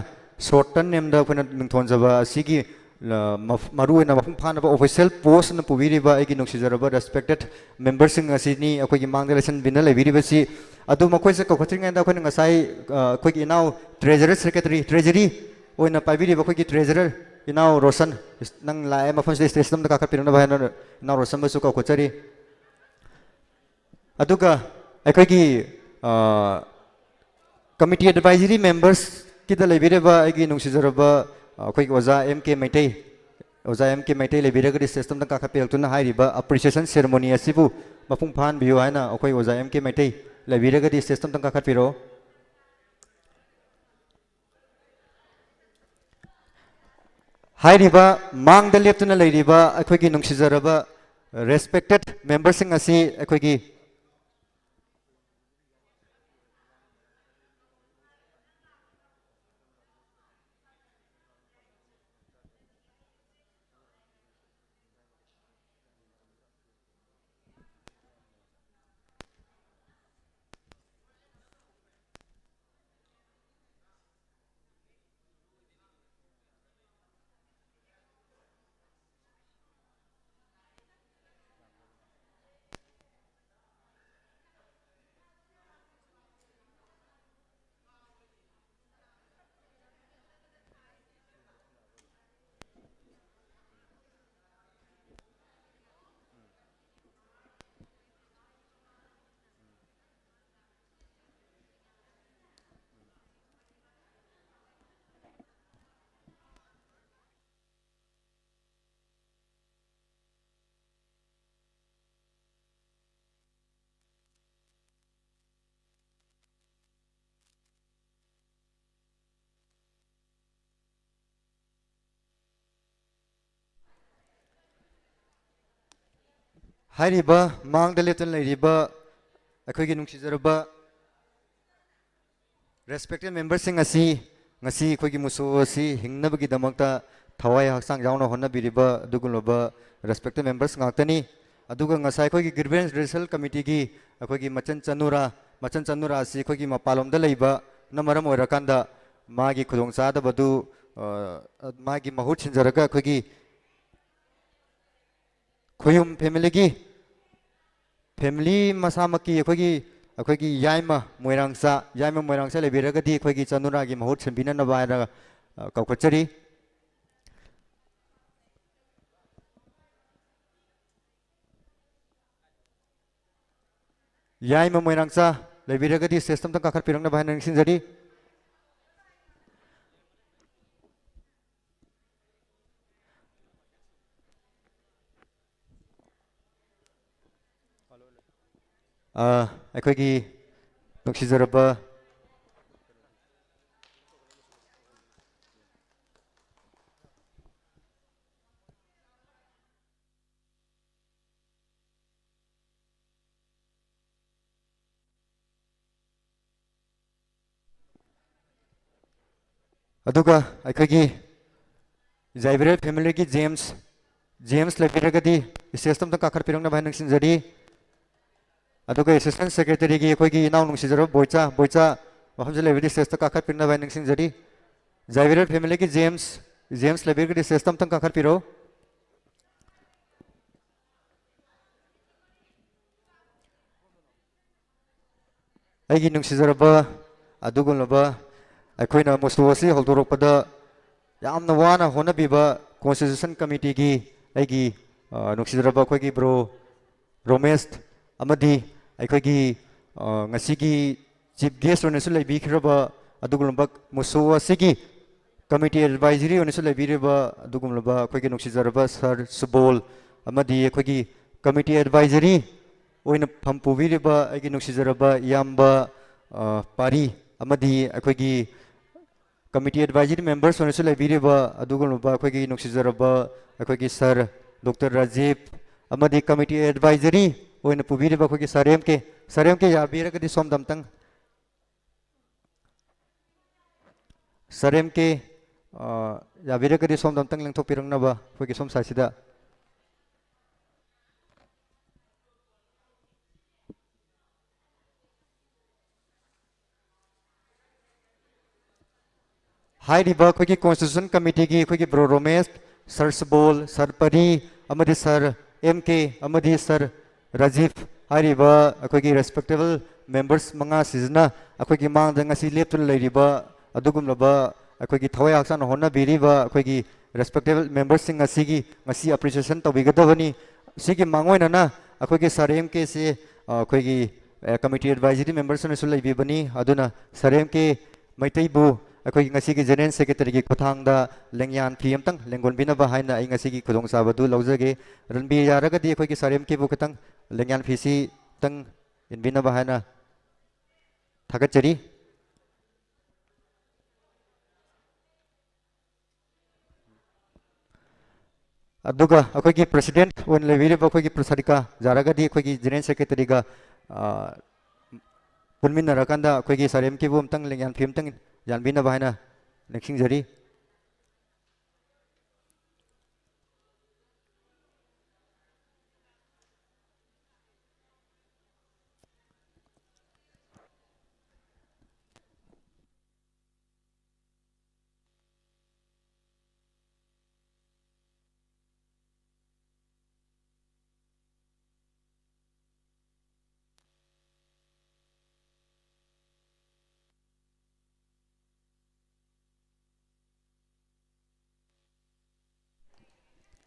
shorten nameꯗ ꯑꯩꯈꯣꯏꯅ ꯃꯤꯡꯊꯣꯟꯖꯕ ꯑꯁꯤꯒꯤ, ꯑ, ꯃꯐ-, ꯃꯔꯨꯑꯣꯏꯅ ꯃꯄꯨꯡ ꯐꯥꯅꯕ official post ꯑꯣꯏꯅ ꯄꯨꯕꯤꯔꯤꯕ ꯑꯩꯒꯤ ꯅꯨꯡꯁꯤꯖꯔꯕ respected memberꯁꯤꯡ ꯑꯁꯤꯅꯤ ꯑꯩꯈꯣꯏꯒꯤ ꯃꯥꯡꯗ ꯂꯦꯡꯁꯤꯟꯕꯤꯅ ꯂꯩꯕꯤꯔꯤꯕꯁꯤ꯫ ꯑꯗꯨ ꯃꯈꯣꯏꯁꯦ ꯀꯧꯈꯠꯇ꯭ꯔꯤꯉꯩꯗ ꯑꯩꯈꯣꯏꯅ ꯉꯁꯥꯏ, ꯑ, ꯑꯩꯈꯣꯏꯒꯤ ꯏꯅꯥꯎ treasurer secretary, treasury ꯑꯣꯏꯅ ꯄꯥꯏꯕꯤꯔꯤꯕ ꯑꯩꯈꯣꯏꯒꯤ treasurer ꯏꯅꯥꯎ ꯔꯣꯁꯟ, ꯅꯪ ꯂꯥꯛꯑꯦ ꯃꯐꯝꯁꯤꯗ stageꯇ ꯑꯝꯇ ꯀꯥꯈꯠꯄꯤꯔꯛꯅꯕ ꯍꯥꯏꯅ ꯏꯅꯥꯎ ꯔꯣꯁꯟꯕꯨꯁꯨ ꯀꯧꯈꯠꯆꯔꯤ꯫ ꯑꯗꯨꯒ ꯑꯩꯈꯣꯏꯒꯤ, ꯑ, committee advisory membersꯀꯤꯗ ꯂꯩꯕꯤꯔꯤꯕ ꯑꯩꯒꯤ ꯅꯨꯡꯁꯤꯖꯔꯕ, ꯑ, ꯑꯩꯈꯣꯏꯒꯤ ꯑꯣꯖꯥ ꯑꯦꯝ ꯀꯦ ꯃꯩꯇꯩ, ꯑꯣꯖꯥ ꯑꯦꯝ ꯀꯦ ꯃꯩꯇꯩ ꯂꯩꯕꯤꯔꯒꯗꯤ stageꯇ ꯑꯝꯇ ꯀꯥꯈꯠꯄꯤꯔꯛꯇꯨꯅ ꯍꯥꯏꯔꯤꯕ appreciation ceremony ꯑꯁꯤꯕꯨ ꯃꯄꯨꯡ ꯐꯥꯍꯟꯕꯤꯌꯨ ꯍꯥꯏꯅ ꯑꯩꯈꯣꯏ ꯑꯣꯖꯥ ꯑꯦꯝ ꯀꯦ ꯃꯩꯇꯩ ꯂꯩꯕꯤꯔꯒꯗꯤ stageꯇ ꯑꯝꯇ ꯀꯥꯈꯠꯄꯤꯔꯛꯑꯣ꯫ ꯍꯥꯏꯔꯤꯕ ꯃꯥꯡꯗ ꯂꯦꯞꯇꯨꯅ ꯂꯩꯔꯤꯕ ꯑꯩꯈꯣꯏꯒꯤ ꯅꯨꯡꯁꯤꯖꯔꯕ respected memberꯁꯤꯡ ꯑꯁꯤ ꯑꯩꯈꯣꯏꯒꯤ ꯍꯥꯏꯔꯤꯕ ꯃꯥꯡꯗ ꯂꯦꯞꯇꯨꯅ ꯂꯩꯔꯤꯕ ꯑꯩꯈꯣꯏꯒꯤ ꯅꯨꯡꯁꯤꯖꯔꯕ respected memberꯁꯤꯡ ꯑꯁꯤ ꯉꯁꯤ ꯑꯩꯈꯣꯏꯒꯤ ꯃꯨꯁꯨ ꯑꯁꯤ ꯍꯤꯡꯅꯕꯒꯤꯗꯃꯛꯇ ꯊꯋꯥꯏ ꯍꯛꯆꯥꯡ ꯌꯥꯎꯅ ꯍꯣꯠꯅꯕꯤꯔꯤꯕ ꯑꯗꯨꯒꯨꯝꯂꯕ respected members ꯉꯥꯛꯇꯅꯤ꯫ ꯑꯗꯨꯒ ꯉꯁꯥꯏ ꯑꯩꯈꯣꯏꯒꯤ grievance redressal committeeꯒꯤ ꯑꯩꯈꯣꯏꯒꯤ ꯃꯆꯟ ꯆꯅꯨꯔꯥ, ꯃꯆꯟ ꯆꯅꯨꯔꯥ ꯑꯁꯤ ꯑꯩꯈꯣꯏꯒꯤ ꯃꯄꯥꯟꯂꯣꯝꯗ ꯂꯩꯕꯅ ꯃꯔꯝ ꯑꯣꯏꯔꯀꯥꯟꯗ ꯃꯥꯒꯤ ꯈꯨꯗꯣꯡꯆꯥꯗꯕꯗꯨ, ꯑ, ꯃꯥꯒꯤ ꯃꯍꯨꯠ ꯁꯤꯟꯖꯔꯒ ꯑꯩꯈꯣꯏꯒꯤ ꯈꯣꯌꯨꯝ familyꯒꯤ, family ꯃꯁꯥꯃꯛꯀꯤ ꯑꯩꯈꯣꯏꯒꯤ, ꯑꯩꯈꯣꯏꯒꯤ ꯌꯥꯏꯃ ꯃꯣꯏꯔꯥꯡꯆꯥ, ꯌꯥꯏꯃ ꯃꯣꯏꯔꯥꯡꯆꯥ ꯂꯩꯕꯤꯔꯒꯗꯤ ꯑꯩꯈꯣꯏꯒꯤ ꯆꯅꯨꯔꯥꯒꯤ ꯃꯍꯨꯠ ꯁꯤꯟꯕꯤꯅꯅꯕ ꯍꯥꯏꯅ, ꯑ, ꯀꯧꯈꯠꯆꯔꯤ꯫ ꯌꯥꯏꯃ ꯃꯣꯏꯔꯥꯡꯆꯥ ꯂꯩꯕꯤꯔꯒꯗꯤ stageꯇ ꯑꯝꯇꯪ ꯀꯥꯈꯠꯄꯤꯔꯛꯅꯕ ꯍꯥꯏꯅ ꯅꯤꯡꯁꯤꯡꯖꯔꯤ꯫ ꯑ, ꯑꯩꯈꯣꯏꯒꯤ ꯅꯨꯡꯁꯤꯖꯔꯕ ꯑꯗꯨꯒ ꯑꯩꯈꯣꯏꯒꯤ ꯖꯥꯏꯕꯤꯔꯦꯜ familyꯒꯤ ꯖꯦꯝꯁ, ꯖꯦꯝꯁ ꯂꯩꯕꯤꯔꯒꯗꯤ stageꯇ ꯑꯝꯇ ꯀꯥꯈꯠꯄꯤꯔꯛꯅꯕ ꯍꯥꯏꯅ ꯅꯤꯡꯁꯤꯡꯖꯔꯤ꯫ ꯑꯗꯨꯒ assistant secretaryꯒꯤ ꯑꯩꯈꯣꯏꯒꯤ ꯏꯅꯥꯎ ꯅꯨꯡꯁꯤꯖꯔꯕ ꯕꯣꯏꯆꯥ, ꯕꯣꯏꯆꯥ ꯃꯐꯝꯁꯤꯗ ꯂꯩꯕꯗꯤ stageꯇ ꯀꯥꯈꯠꯄꯤꯔꯛꯅꯕ ꯍꯥꯏꯅ ꯅꯤꯡꯁꯤꯡꯖꯔꯤ꯫ ꯖꯥꯏꯕꯤꯔꯦꯜ familyꯒꯤ ꯖꯦꯝꯁ, ꯖꯦꯝꯁ ꯂꯩꯕꯤꯔꯒꯗꯤ stageꯇ ꯑꯝꯇꯪ ꯀꯥꯈꯠꯄꯤꯔꯣ꯫ ꯑꯩꯒꯤ ꯅꯨꯡꯁꯤꯖꯔꯕ ꯑꯗꯨꯒꯨꯝꯂꯕ ꯑꯩꯈꯣꯏꯅ ꯃꯨꯁꯨ ꯑꯁꯤ ꯍꯧꯗꯣꯔꯛꯄꯗ ꯌꯥꯝꯅ ꯋꯥꯅ ꯍꯣꯠꯅꯕꯤꯕ constitution committeeꯒꯤ ꯑꯩꯒꯤ, ꯑ, ꯅꯨꯡꯁꯤꯖꯔꯕ ꯑꯩꯈꯣꯏꯒꯤ bro ꯔꯣꯃꯦꯁ ꯑꯃꯗꯤ ꯑꯩꯈꯣꯏꯒꯤ, ꯑ, ꯉꯁꯤꯒꯤ chief guest ꯑꯣꯏꯅꯁꯨ ꯂꯩꯕꯤꯈ꯭ꯔꯕ ꯑꯗꯨꯒꯨꯝꯂꯕ ꯃꯨꯁꯨ ꯑꯁꯤꯒꯤ committee advisory ꯑꯣꯏꯅꯁꯨ ꯂꯩꯕꯤꯔꯤꯕ ꯑꯗꯨꯒꯨꯝꯂꯕ ꯑꯩꯈꯣꯏꯒꯤ ꯅꯨꯡꯁꯤꯖꯔꯕ sir ꯁꯨꯕꯣꯜ ꯑꯃꯗꯤ ꯑꯩꯈꯣꯏꯒꯤ committee advisory ꯑꯣꯏꯅ ꯐꯝ ꯄꯨꯕꯤꯔꯤꯕ ꯑꯩꯒꯤ ꯅꯨꯡꯁꯤꯖꯔꯕ ꯏꯌꯥꯝꯕ, ꯑ, ꯄꯥꯔꯤ ꯑꯃꯗꯤ ꯑꯩꯈꯣꯏꯒꯤ committee advisory members ꯑꯣꯏꯅꯁꯨ ꯂꯩꯕꯤꯔꯤꯕ ꯑꯗꯨꯒꯨꯝꯂꯕ ꯑꯩꯈꯣꯏꯒꯤ ꯅꯨꯡꯁꯤꯖꯔꯕ ꯑꯩꯈꯣꯏꯒꯤ sir doctor ꯔꯥꯖꯤꯞ ꯑꯃꯗꯤ committee advisory ꯑꯣꯏꯅ ꯄꯨꯕꯤꯔꯤꯕ ꯑꯩꯈꯣꯏꯒꯤ sir ꯑꯦꯝ ꯀꯦ, sir ꯑꯦꯝ ꯀꯦ ꯌꯥꯕꯤꯔꯒꯗꯤ ꯁꯣꯝꯗ ꯑꯝꯇꯪ꯫ ꯁꯥꯔ ꯑꯦꯝ ꯀꯦ, ꯑ, ꯌꯥꯕꯤꯔꯒꯗꯤ ꯁꯣꯝꯗ ꯑꯝꯇꯪ ꯂꯦꯡꯊꯣꯛꯄꯤꯔꯛꯅꯕ ꯑꯩꯈꯣꯏꯒꯤ ꯁꯣꯝ ꯁꯥꯏꯠꯁꯤꯗ꯫ ꯍꯥꯏꯔꯤꯕ ꯑꯩꯈꯣꯏꯒꯤ Constitution Committeeꯒꯤ ꯑꯩꯈꯣꯏꯒꯤ ꯕ꯭ꯔꯣ ꯔꯣꯃꯦꯁ, ꯁꯥꯔ ꯁꯨꯕꯣꯜ, ꯁꯥꯔ ꯄꯔꯤ, ꯑꯃꯗꯤ ꯁꯥꯔ ꯑꯦꯝ ꯀꯦ, ꯑꯃꯗꯤ ꯁꯥꯔ ꯔꯥꯖꯤꯞ ꯍꯥꯏꯔꯤꯕ ꯑꯩꯈꯣꯏꯒꯤ respectable members ꯃꯉꯥꯁꯤꯅ ꯑꯩꯈꯣꯏꯒꯤ ꯃꯥꯡꯗ ꯉꯁꯤ ꯂꯦꯞꯇꯨꯅ ꯂꯩꯔꯤꯕ ꯑꯗꯨꯒꯨꯝꯂꯕ ꯑꯩꯈꯣꯏꯒꯤ ꯊꯋꯥꯏ ꯍꯛꯆꯥꯡꯅ ꯍꯣꯠꯅꯕꯤꯔꯤꯕ ꯑꯩꯈꯣꯏꯒꯤ respectable memberꯁꯤꯡ ꯑꯁꯤꯒꯤ ꯉꯁꯤ appreciation ꯇꯧꯕꯤꯒꯗꯕꯅꯤ꯫ ꯁꯤꯒꯤ ꯃꯥꯡꯑꯣꯏꯅꯅ ꯑꯩꯈꯣꯏꯒꯤ ꯁꯥꯔ ꯑꯦꯝ ꯀꯦꯁꯦ, ꯑ, ꯑꯩꯈꯣꯏꯒꯤ, ꯑ, committee advisory memberꯁꯤꯡꯅꯁꯨ ꯂꯩꯕꯤꯕꯅꯤ꯫ ꯑꯗꯨꯅ ꯁꯥꯔ ꯑꯦꯝ ꯀꯦ ꯃꯩꯇꯩꯕꯨ ꯑꯩꯈꯣꯏꯒꯤ ꯉꯁꯤꯒꯤ General Secretaryꯒꯤ ꯈꯨꯠꯊꯥꯡꯗ ꯂꯦꯡꯌꯥꯟ ꯐꯤ ꯑꯃꯇꯪ ꯂꯦꯡꯒꯣꯟꯕꯤꯅꯕ ꯍꯥꯏꯅ ꯑꯩ ꯉꯁꯤꯒꯤ ꯈꯨꯗꯣꯡꯆꯥꯕꯗꯨ ꯂꯧꯖꯒꯦ꯫ ꯔꯟꯕꯤꯔ ꯌꯥꯔꯒꯗꯤ ꯑꯩꯈꯣꯏꯒꯤ ꯁꯥꯔ ꯑꯦꯝ ꯀꯦꯕꯨ ꯈꯤꯇꯪ ꯂꯦꯡꯌꯥꯟ ꯐꯤꯁꯤ ꯈꯤꯇꯪ ꯏꯟꯕꯤꯅꯕ ꯍꯥꯏꯅ ꯊꯥꯒꯠꯆꯔꯤ꯫ ꯑꯗꯨꯒ ꯑꯩꯈꯣꯏꯒꯤ President ꯑꯣꯏꯅ ꯂꯩꯕꯤꯔꯤꯕ ꯑꯩꯈꯣꯏꯒꯤ ꯄ꯭ꯔꯁꯥꯔꯤꯀꯥ ꯌꯥꯔꯒꯗꯤ ꯑꯩꯈꯣꯏꯒꯤ General Secretaryꯒ, ꯑ, ꯄꯨꯟꯃꯤꯟꯅꯔꯀꯥꯟꯗ ꯑꯩꯈꯣꯏꯒꯤ ꯁꯥꯔ ꯑꯦꯝ ꯀꯦꯕꯨ ꯑꯝꯇꯪ ꯂꯦꯡꯌꯥꯟ ꯐꯤ ꯑꯝꯇꯪ ꯌꯥꯟꯕꯤꯅꯕ ꯍꯥꯏꯅ ꯅꯤꯡꯁꯤꯡꯖꯔꯤ꯫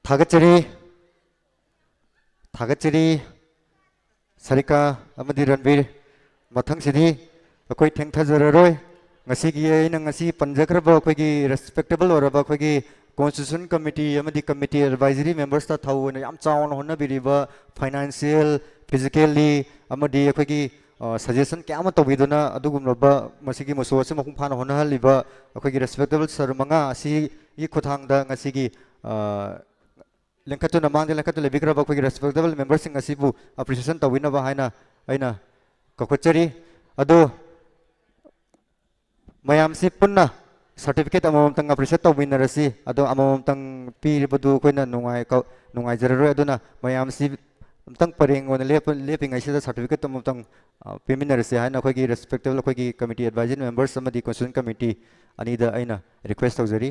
ꯊꯥꯒꯠꯆꯔꯤ, ꯊꯥꯒꯠꯆꯔꯤ꯫ ꯁꯥꯔꯤꯀꯥ ꯑꯃꯗꯤ ꯔꯟꯕꯤꯔ, ꯃꯊꯪꯁꯤꯗꯤ ꯑꯩꯈꯣꯏ ꯊꯦꯡꯊꯖꯔꯔꯣꯏ꯫ ꯉꯁꯤꯒꯤ ꯑꯩꯅ ꯉꯁꯤ ꯄꯟꯖꯈ꯭ꯔꯕ ꯑꯩꯈꯣꯏꯒꯤ respectable ꯑꯣꯏꯔꯕ ꯑꯩꯈꯣꯏꯒꯤ Constitution Committee ꯑꯃꯗꯤ committee advisory membersꯇ ꯊꯧ ꯑꯣꯏꯅ ꯌꯥꯝ ꯆꯥꯎꯅ ꯍꯣꯠꯅꯕꯤꯔꯤꯕ, financial, physically ꯑꯃꯗꯤ ꯑꯩꯈꯣꯏꯒꯤ, ꯑ, suggestion ꯀꯌꯥ ꯑꯃ ꯇꯧꯕꯤꯗꯨꯅ ꯑꯗꯨꯒꯨꯝꯂꯕ ꯃꯁꯤꯒꯤ ꯃꯨꯁꯣ ꯑꯁꯤ ꯃꯄꯨꯡ ꯐꯥꯅ ꯍꯣꯠꯅꯍꯜꯂꯤꯕ ꯑꯩꯈꯣꯏꯒꯤ respectable sir ꯃꯉꯥ ꯑꯁꯤꯒꯤ ꯈꯨꯠꯊꯥꯡꯗ ꯉꯁꯤꯒꯤ, ꯑ, ꯂꯦꯡꯈꯠꯇꯨꯅ, ꯃꯥꯡꯗ ꯂꯦꯡꯈꯠꯇꯨꯅ ꯂꯩꯕꯤꯈ꯭ꯔꯕ ꯑꯩꯈꯣꯏꯒꯤ respectable memberꯁꯤꯡ ꯑꯁꯤꯕꯨ appreciation ꯇꯧꯕꯤꯅꯕ ꯍꯥꯏꯅ ꯑꯩꯅ ꯀꯧꯈꯠꯆꯔꯤ꯫ ꯑꯗꯣ ꯃꯌꯥꯝꯁꯤ ꯄꯨꯟꯅ ꯁꯥꯔꯇꯤꯐꯤꯀꯦꯠ ꯑꯃꯃꯝꯇꯪ ꯑꯦꯄ꯭ꯔꯤꯁꯤꯌꯦꯠ ꯇꯧꯃꯤꯟꯅꯔꯁꯤ꯫ ꯑꯗꯣ ꯑꯃꯃꯝꯇꯪ ꯄꯤꯕꯗꯨ ꯑꯩꯈꯣꯏꯅ ꯅꯨꯡꯉꯥꯏ-, ꯀꯧ-, ꯅꯨꯡꯉꯥꯏꯖꯔꯔꯣꯏ꯫ ꯑꯗꯨꯅ ꯃꯌꯥꯝꯁꯤ ꯑꯝꯇꯪ ꯄꯔꯦꯡ ꯑꯣꯏꯅ ꯂꯦꯞꯄ-, ꯂꯦꯞꯄꯤꯉꯩꯁꯤꯗ ꯁꯥꯔꯇꯤꯐꯤꯀꯦꯠ ꯑꯃꯃꯝꯇꯪ, ꯑ, ꯄꯤꯃꯤꯟꯅꯔꯁꯤ ꯍꯥꯏꯅ ꯑꯩꯈꯣꯏꯒꯤ ꯔꯦꯁꯄꯦꯛꯇꯦꯕꯜ ꯑꯩꯈꯣꯏꯒꯤ ꯀꯃꯤꯇꯤ ꯑꯦꯗꯚꯥꯏꯖꯔꯤ ꯃꯦꯝꯕꯔꯁ ꯑꯃꯗꯤ ꯀꯣꯟꯁꯇꯤꯇ꯭ꯌꯨꯁꯟ ꯀꯃꯤꯇꯤ ꯑꯅꯤꯗ ꯑꯩꯅ ꯔꯤꯀ꯭ꯋꯦꯁ ꯇꯧꯖꯔꯤ꯫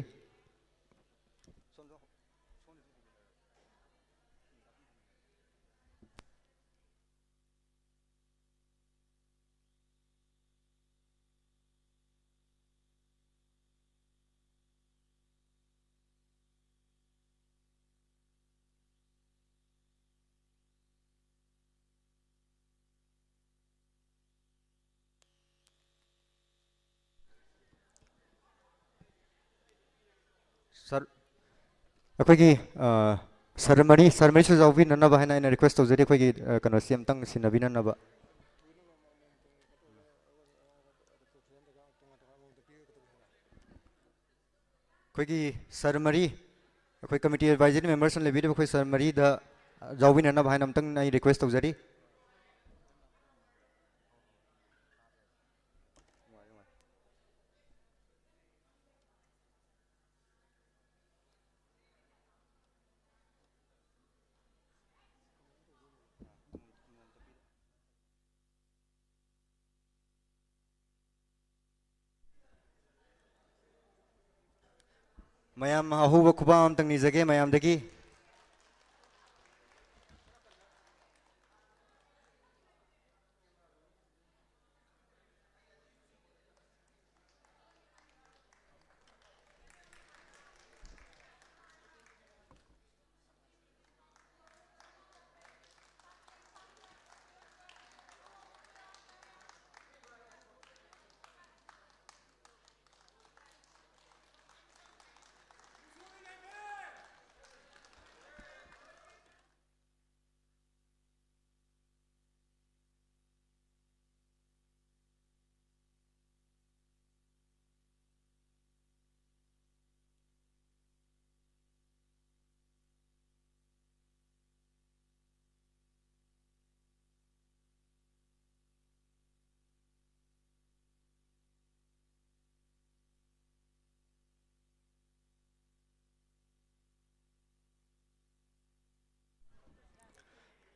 ꯁꯥꯔ, ꯑꯩꯈꯣꯏꯒꯤ, ꯑ, ꯁꯥꯔ ꯃꯔꯤ, ꯁꯥꯔ ꯃꯔꯤꯁꯨ ꯌꯥꯎꯕꯤꯅꯅꯕ ꯍꯥꯏꯅ ꯑꯩꯅ ꯔꯤꯀ꯭ꯋꯦꯁ ꯇꯧꯖꯔꯤ, ꯑꯩꯈꯣꯏꯒꯤ, ꯑ, ꯀꯩꯅꯣꯁꯤ ꯑꯝꯇꯪ ꯁꯤꯟꯅꯕꯤꯅꯅꯕ꯫ ꯑꯩꯈꯣꯏꯒꯤ ꯁꯥꯔ ꯃꯔꯤ, ꯑꯩꯈꯣꯏ ꯀꯃꯤꯇꯤ ꯑꯦꯗꯚꯥꯏꯖꯔꯤ ꯃꯦꯝꯕꯔꯁꯤꯡ ꯂꯩꯕꯤꯔꯤꯕ ꯑꯩꯈꯣꯏ ꯁꯥꯔ ꯃꯔꯤꯗ ꯌꯥꯎꯕꯤꯅꯅꯕ ꯍꯥꯏꯅ ꯑꯝꯇꯪ ꯑꯩ ꯔꯤꯀ꯭ꯋꯦꯁ ꯇꯧꯖꯔꯤ꯫ ꯃꯌꯥꯝ ꯑꯍꯧꯕ ꯈꯨꯕꯥꯛ ꯑꯝꯇꯪ ꯅꯤꯖꯒꯦ ꯃꯌꯥꯝꯗꯒꯤ꯫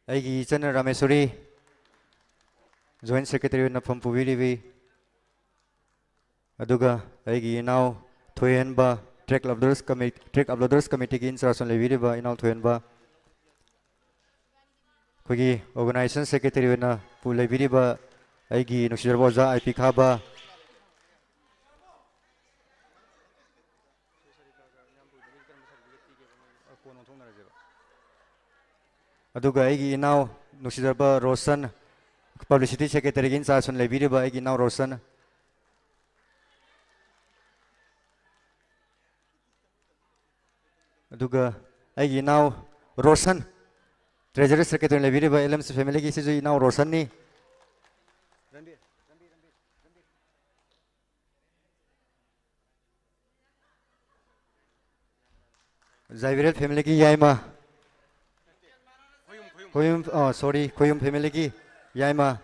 ꯑꯩꯒꯤ ꯏꯆꯟ ꯔꯥꯃꯦꯁꯣꯔꯤ, Joint Secretary ꯑꯣꯏꯅ ꯐꯝ ꯄꯨꯕꯤꯔꯤꯕꯤ꯫ ꯑꯗꯨꯒ ꯑꯩꯒꯤ ꯏꯅꯥꯎ ꯊꯣꯏꯍꯦꯟꯕ, Track Uploaders Committee, Track Uploaders Committeeꯒꯤ in charge ꯑꯣꯏꯅ ꯂꯩꯕꯤꯔꯤꯕ ꯏꯅꯥꯎ ꯊꯣꯏꯍꯦꯟꯕ꯫ ꯑꯩꯈꯣꯏꯒꯤ Organization Secretary ꯑꯣꯏꯅ ꯄꯨ-, ꯂꯩꯕꯤꯔꯤꯕ ꯑꯩꯒꯤ ꯅꯨꯡꯁꯤꯖꯔꯕ ꯑꯣꯖꯥ ꯑꯥꯏ ꯄꯤ ꯈꯥꯕ꯫ ꯑꯗꯨꯒ ꯑꯩꯒꯤ ꯏꯅꯥꯎ ꯅꯨꯡꯁꯤꯖꯔꯕ ꯔꯣꯁꯟ, Publicity Secretaryꯒꯤ in charge ꯑꯣꯏꯅ ꯂꯩꯕꯤꯔꯤꯕ ꯑꯩꯒꯤ ꯏꯅꯥꯎ ꯔꯣꯁꯟ꯫ ꯑꯗꯨꯒ ꯑꯩꯒꯤ ꯏꯅꯥꯎ ꯔꯣꯁꯟ, Treasurer Secretary ꯂꯩꯕꯤꯔꯤꯕ ꯑꯦꯜ ꯑꯦꯝ ꯁꯤ familyꯒꯤ, ꯁꯤꯁꯨ ꯏꯅꯥꯎ ꯔꯣꯁꯟꯅꯤ꯫ ꯖꯥꯏꯕꯤꯔꯦꯜ familyꯒꯤ ꯌꯥꯏꯃ꯫ ꯈꯣꯌꯨꯝ, ꯑ, sorry, ꯈꯣꯌꯨꯝ familyꯒꯤ ꯌꯥꯏꯃ꯫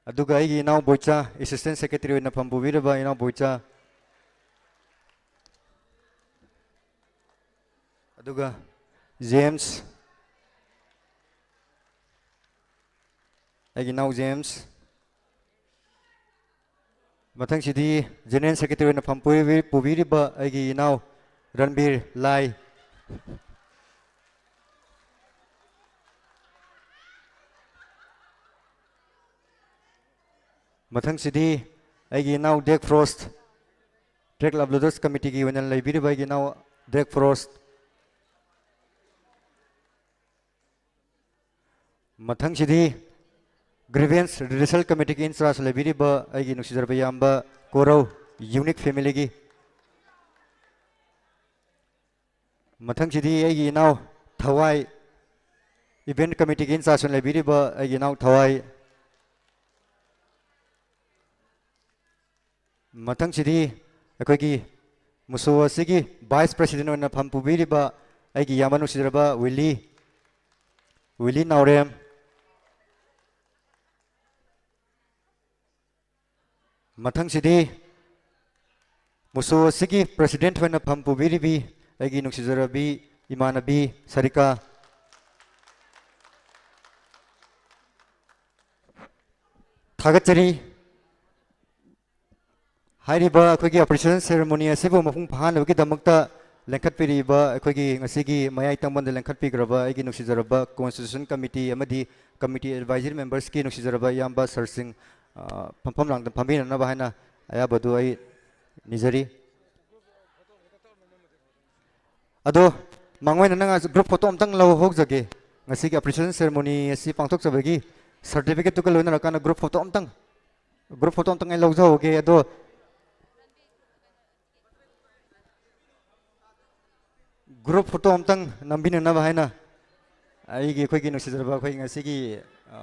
ꯑꯗꯨꯒ ꯑꯩꯒꯤ ꯏꯅꯥꯎ ꯕꯣꯏꯆꯥ, Assistant Secretary ꯑꯣꯏꯅ ꯐꯝ ꯄꯨꯕꯤꯔꯕ ꯏꯅꯥꯎ ꯕꯣꯏꯆꯥ꯫ ꯑꯗꯨꯒ ꯖꯦꯝꯁ, ꯑꯩꯒꯤ ꯏꯅꯥꯎ ꯖꯦꯝꯁ꯫ ꯃꯊꯪꯁꯤꯗꯤ General Secretary ꯑꯣꯏꯅ ꯐꯝ ꯄꯨꯕꯤ-, ꯄꯨꯕꯤꯔꯤꯕ ꯑꯩꯒꯤ ꯏꯅꯥꯎ ꯔꯟꯕꯤꯔ ꯂꯥꯏ꯫ ꯃꯊꯪꯁꯤꯗꯤ ꯑꯩꯒꯤ ꯏꯅꯥꯎ ꯗꯦꯛ ꯐ꯭ꯔꯣꯁ, Track Uploaders Committeeꯒꯤ ꯑꯣꯏꯅ ꯂꯩꯕꯤꯔꯤꯕ ꯑꯩꯒꯤ ꯏꯅꯥꯎ ꯗꯦꯛ ꯐ꯭ꯔꯣꯁ꯫ ꯃꯊꯪꯁꯤꯗꯤ Grievance Redressal Committeeꯒꯤ in charge ꯂꯩꯕꯤꯔꯤꯕ ꯑꯩꯒꯤ ꯅꯨꯡꯁꯤꯖꯔꯕ ꯏꯌꯥꯝꯕ ꯀꯣꯔꯧ, Unique familyꯒꯤ꯫ ꯃꯊꯪꯁꯤꯗꯤ ꯑꯩꯒꯤ ꯏꯅꯥꯎ ꯊꯋꯥꯏ, Event Committeeꯒꯤ in charge ꯑꯣꯏꯅ ꯂꯩꯕꯤꯔꯤꯕ ꯑꯩꯒꯤ ꯏꯅꯥꯎ ꯊꯋꯥꯏ꯫ ꯃꯊꯪꯁꯤꯗꯤ ꯑꯩꯈꯣꯏꯒꯤ ꯃꯨꯁꯣ ꯑꯁꯤꯒꯤ Vice President ꯑꯣꯏꯅ ꯐꯝ ꯄꯨꯕꯤꯔꯤꯕ ꯑꯩꯒꯤ ꯏꯌꯥꯝꯕ ꯅꯨꯡꯁꯤꯖꯔꯕ ꯋꯤꯂꯤ, ꯋꯤꯂꯤ ꯅꯥꯎꯔꯦꯝ꯫ ꯃꯊꯪꯁꯤꯗꯤ ꯃꯨꯁꯣ ꯑꯁꯤꯒꯤ President ꯑꯣꯏꯅ ꯐꯝ ꯄꯨꯕꯤꯔꯤꯕꯤ ꯑꯩꯒꯤ ꯅꯨꯡꯁꯤꯖꯔꯕꯤ ꯏꯃꯥꯟꯅꯕꯤ ꯁꯔꯤꯀꯥ, ꯊꯥꯒꯠꯆꯔꯤ꯫ ꯍꯥꯏꯔꯤꯕ ꯑꯩꯈꯣꯏꯒꯤ appreciation ceremony ꯑꯁꯤꯕꯨ ꯃꯄꯨꯡ ꯐꯥꯍꯟꯅꯕꯒꯤꯗꯃꯛꯇ ꯂꯦꯡꯈꯠꯄꯤꯔꯤꯕ ꯑꯩꯈꯣꯏꯒꯤ ꯉꯁꯤꯒꯤ ꯃꯌꯥꯏ ꯇꯪꯕꯟꯗ ꯂꯦꯡꯈꯠꯄꯤꯈ꯭ꯔꯕ ꯑꯩꯒꯤ ꯅꯨꯡꯁꯤꯖꯔꯕ constitution committee ꯑꯃꯗꯤ committee advisory members ꯀꯤ ꯅꯨꯡꯁꯤꯖꯔꯕ ꯏꯌꯥꯝꯕ sir ꯁꯤꯡ, ꯑ, ꯐꯝꯐꯝ ꯂꯥꯡꯗ ꯐꯝꯕꯤꯅꯅꯕ ꯍꯥꯏꯅ ꯑꯌꯥꯕꯗꯨ ꯑꯩ ꯅꯤꯖꯔꯤ꯫ ꯑꯗꯣ ꯃꯥꯡꯑꯣꯏꯅ ꯅꯪ group photo ꯑꯝꯇꯪ ꯂꯧꯍꯧꯖꯒꯦ꯫ ꯉꯁꯤꯒꯤ appreciation ceremony ꯑꯁꯤ ꯄꯥꯡꯊꯣꯛꯆꯕꯒꯤ certificate ꯇꯨꯒ ꯂꯣꯏꯅꯔꯀꯥꯟꯗ group photo ꯑꯝꯇꯪ, group photo ꯑꯝꯇꯪ ꯑꯩ ꯂꯧꯖꯍꯧꯒꯦ꯫ ꯑꯗꯣ group photo ꯑꯝꯇꯪ ꯅꯝꯕꯤꯅꯅꯕ ꯍꯥꯏꯅ ꯑꯩꯒꯤ, ꯑꯩꯈꯣꯏꯒꯤ ꯅꯨꯡꯁꯤꯖꯔꯕ ꯑꯩꯈꯣꯏ ꯉꯁꯤꯒꯤ, ꯑ,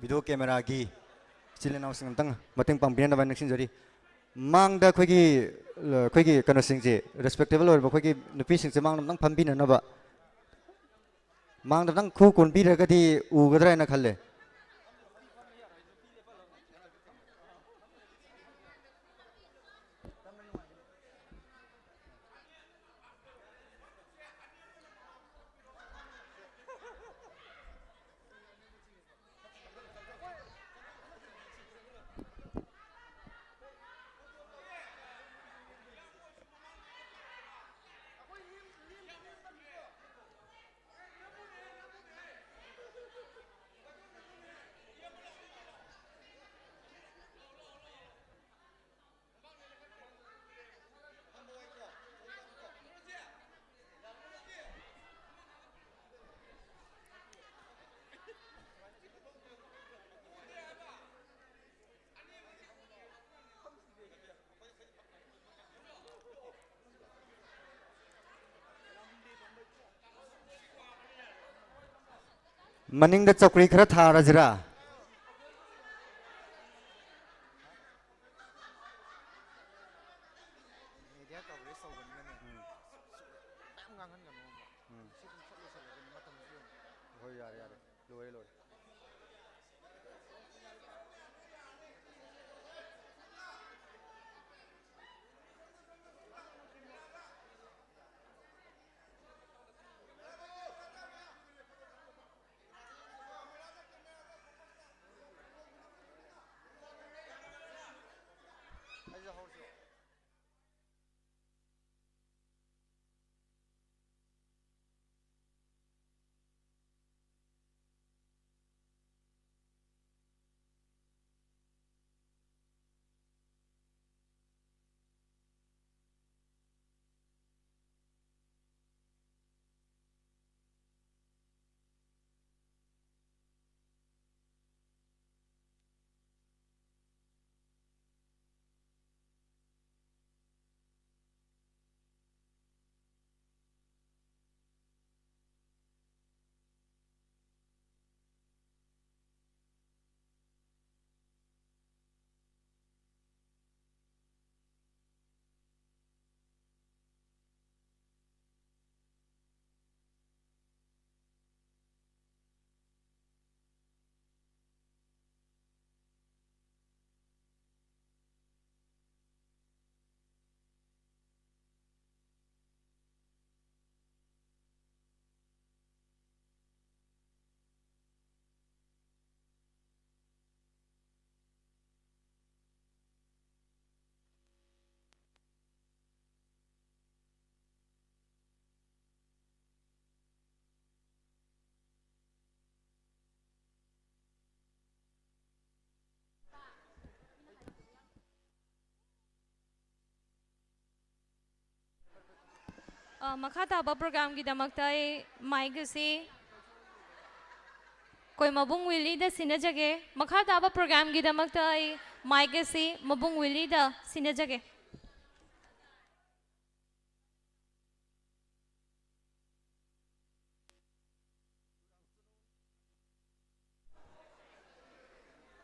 video camera ꯒꯤ ꯏꯆꯤꯜ ꯏꯅꯥꯎꯁꯤꯡ ꯑꯝꯇꯪ ꯃꯇꯦꯡ ꯄꯥꯡꯕꯤꯅꯅꯕ ꯍꯥꯏꯅ ꯅꯤꯡꯁꯤꯡꯖꯔꯤ꯫ ꯃꯥꯡꯗ ꯑꯩꯈꯣꯏꯒꯤ, ꯑꯩꯈꯣꯏꯒꯤ ꯀꯩꯅꯣꯁꯤꯡꯁꯦ, respectable ꯑꯣꯏꯔꯕ ꯑꯩꯈꯣꯏꯒꯤ ꯅꯨꯄꯤꯁꯤꯡꯁꯦ ꯃꯥꯡꯗ ꯑꯝꯇꯪ ꯐꯝꯕꯤꯅꯅꯕ꯫ ꯃꯥꯡꯗ ꯑꯝꯇꯪ ꯈꯨ ꯀꯣꯟꯕꯤꯔꯒꯗꯤ ꯎꯒꯗ꯭ꯔꯥ ꯍꯥꯏꯅ ꯈꯜꯂꯦ꯫ ꯃꯅꯤꯡꯗ ꯆꯧꯀ꯭ꯔꯤ ꯈꯔ ꯊꯥꯔꯁꯤꯔꯥ? Media coverage ꯇꯧꯕꯅꯤꯅꯅꯦ, ꯃꯌꯥꯝ ꯉꯥꯡꯍꯟꯒꯅꯣꯕ꯫ ꯁꯤ ꯑꯗꯨꯝ ꯁꯠ ꯂꯣꯏꯁꯜꯂꯒꯅꯦ, ꯃꯇꯝꯁꯨ ꯌꯦꯡꯉꯣ꯫ ꯍꯣꯏ, ꯌꯥꯔꯦ, ꯌꯥꯔꯦ꯫ ꯂꯣꯏꯔꯦ, ꯂꯣꯏꯔꯦ꯫ ꯑ, ꯃꯈꯥ ꯇꯥꯕ ꯄ꯭ꯔꯣꯒ꯭ꯔꯥꯝꯒꯤꯗꯃꯛꯇ ꯑꯩ ꯃꯥꯏꯛ ꯑꯁꯤ ꯑꯩꯈꯣꯏ ꯃꯕꯨꯡ ꯋꯤꯂꯤꯗ ꯁꯤꯟꯅꯖꯒꯦ꯫ ꯃꯈꯥ ꯇꯥꯕ ꯄ꯭ꯔꯣꯒ꯭ꯔꯥꯝꯒꯤꯗꯃꯛꯇ ꯑꯩ ꯃꯥꯏꯛ ꯑꯁꯤ ꯃꯕꯨꯡ ꯋꯤꯂꯤꯗ ꯁꯤꯟꯅꯖꯒꯦ꯫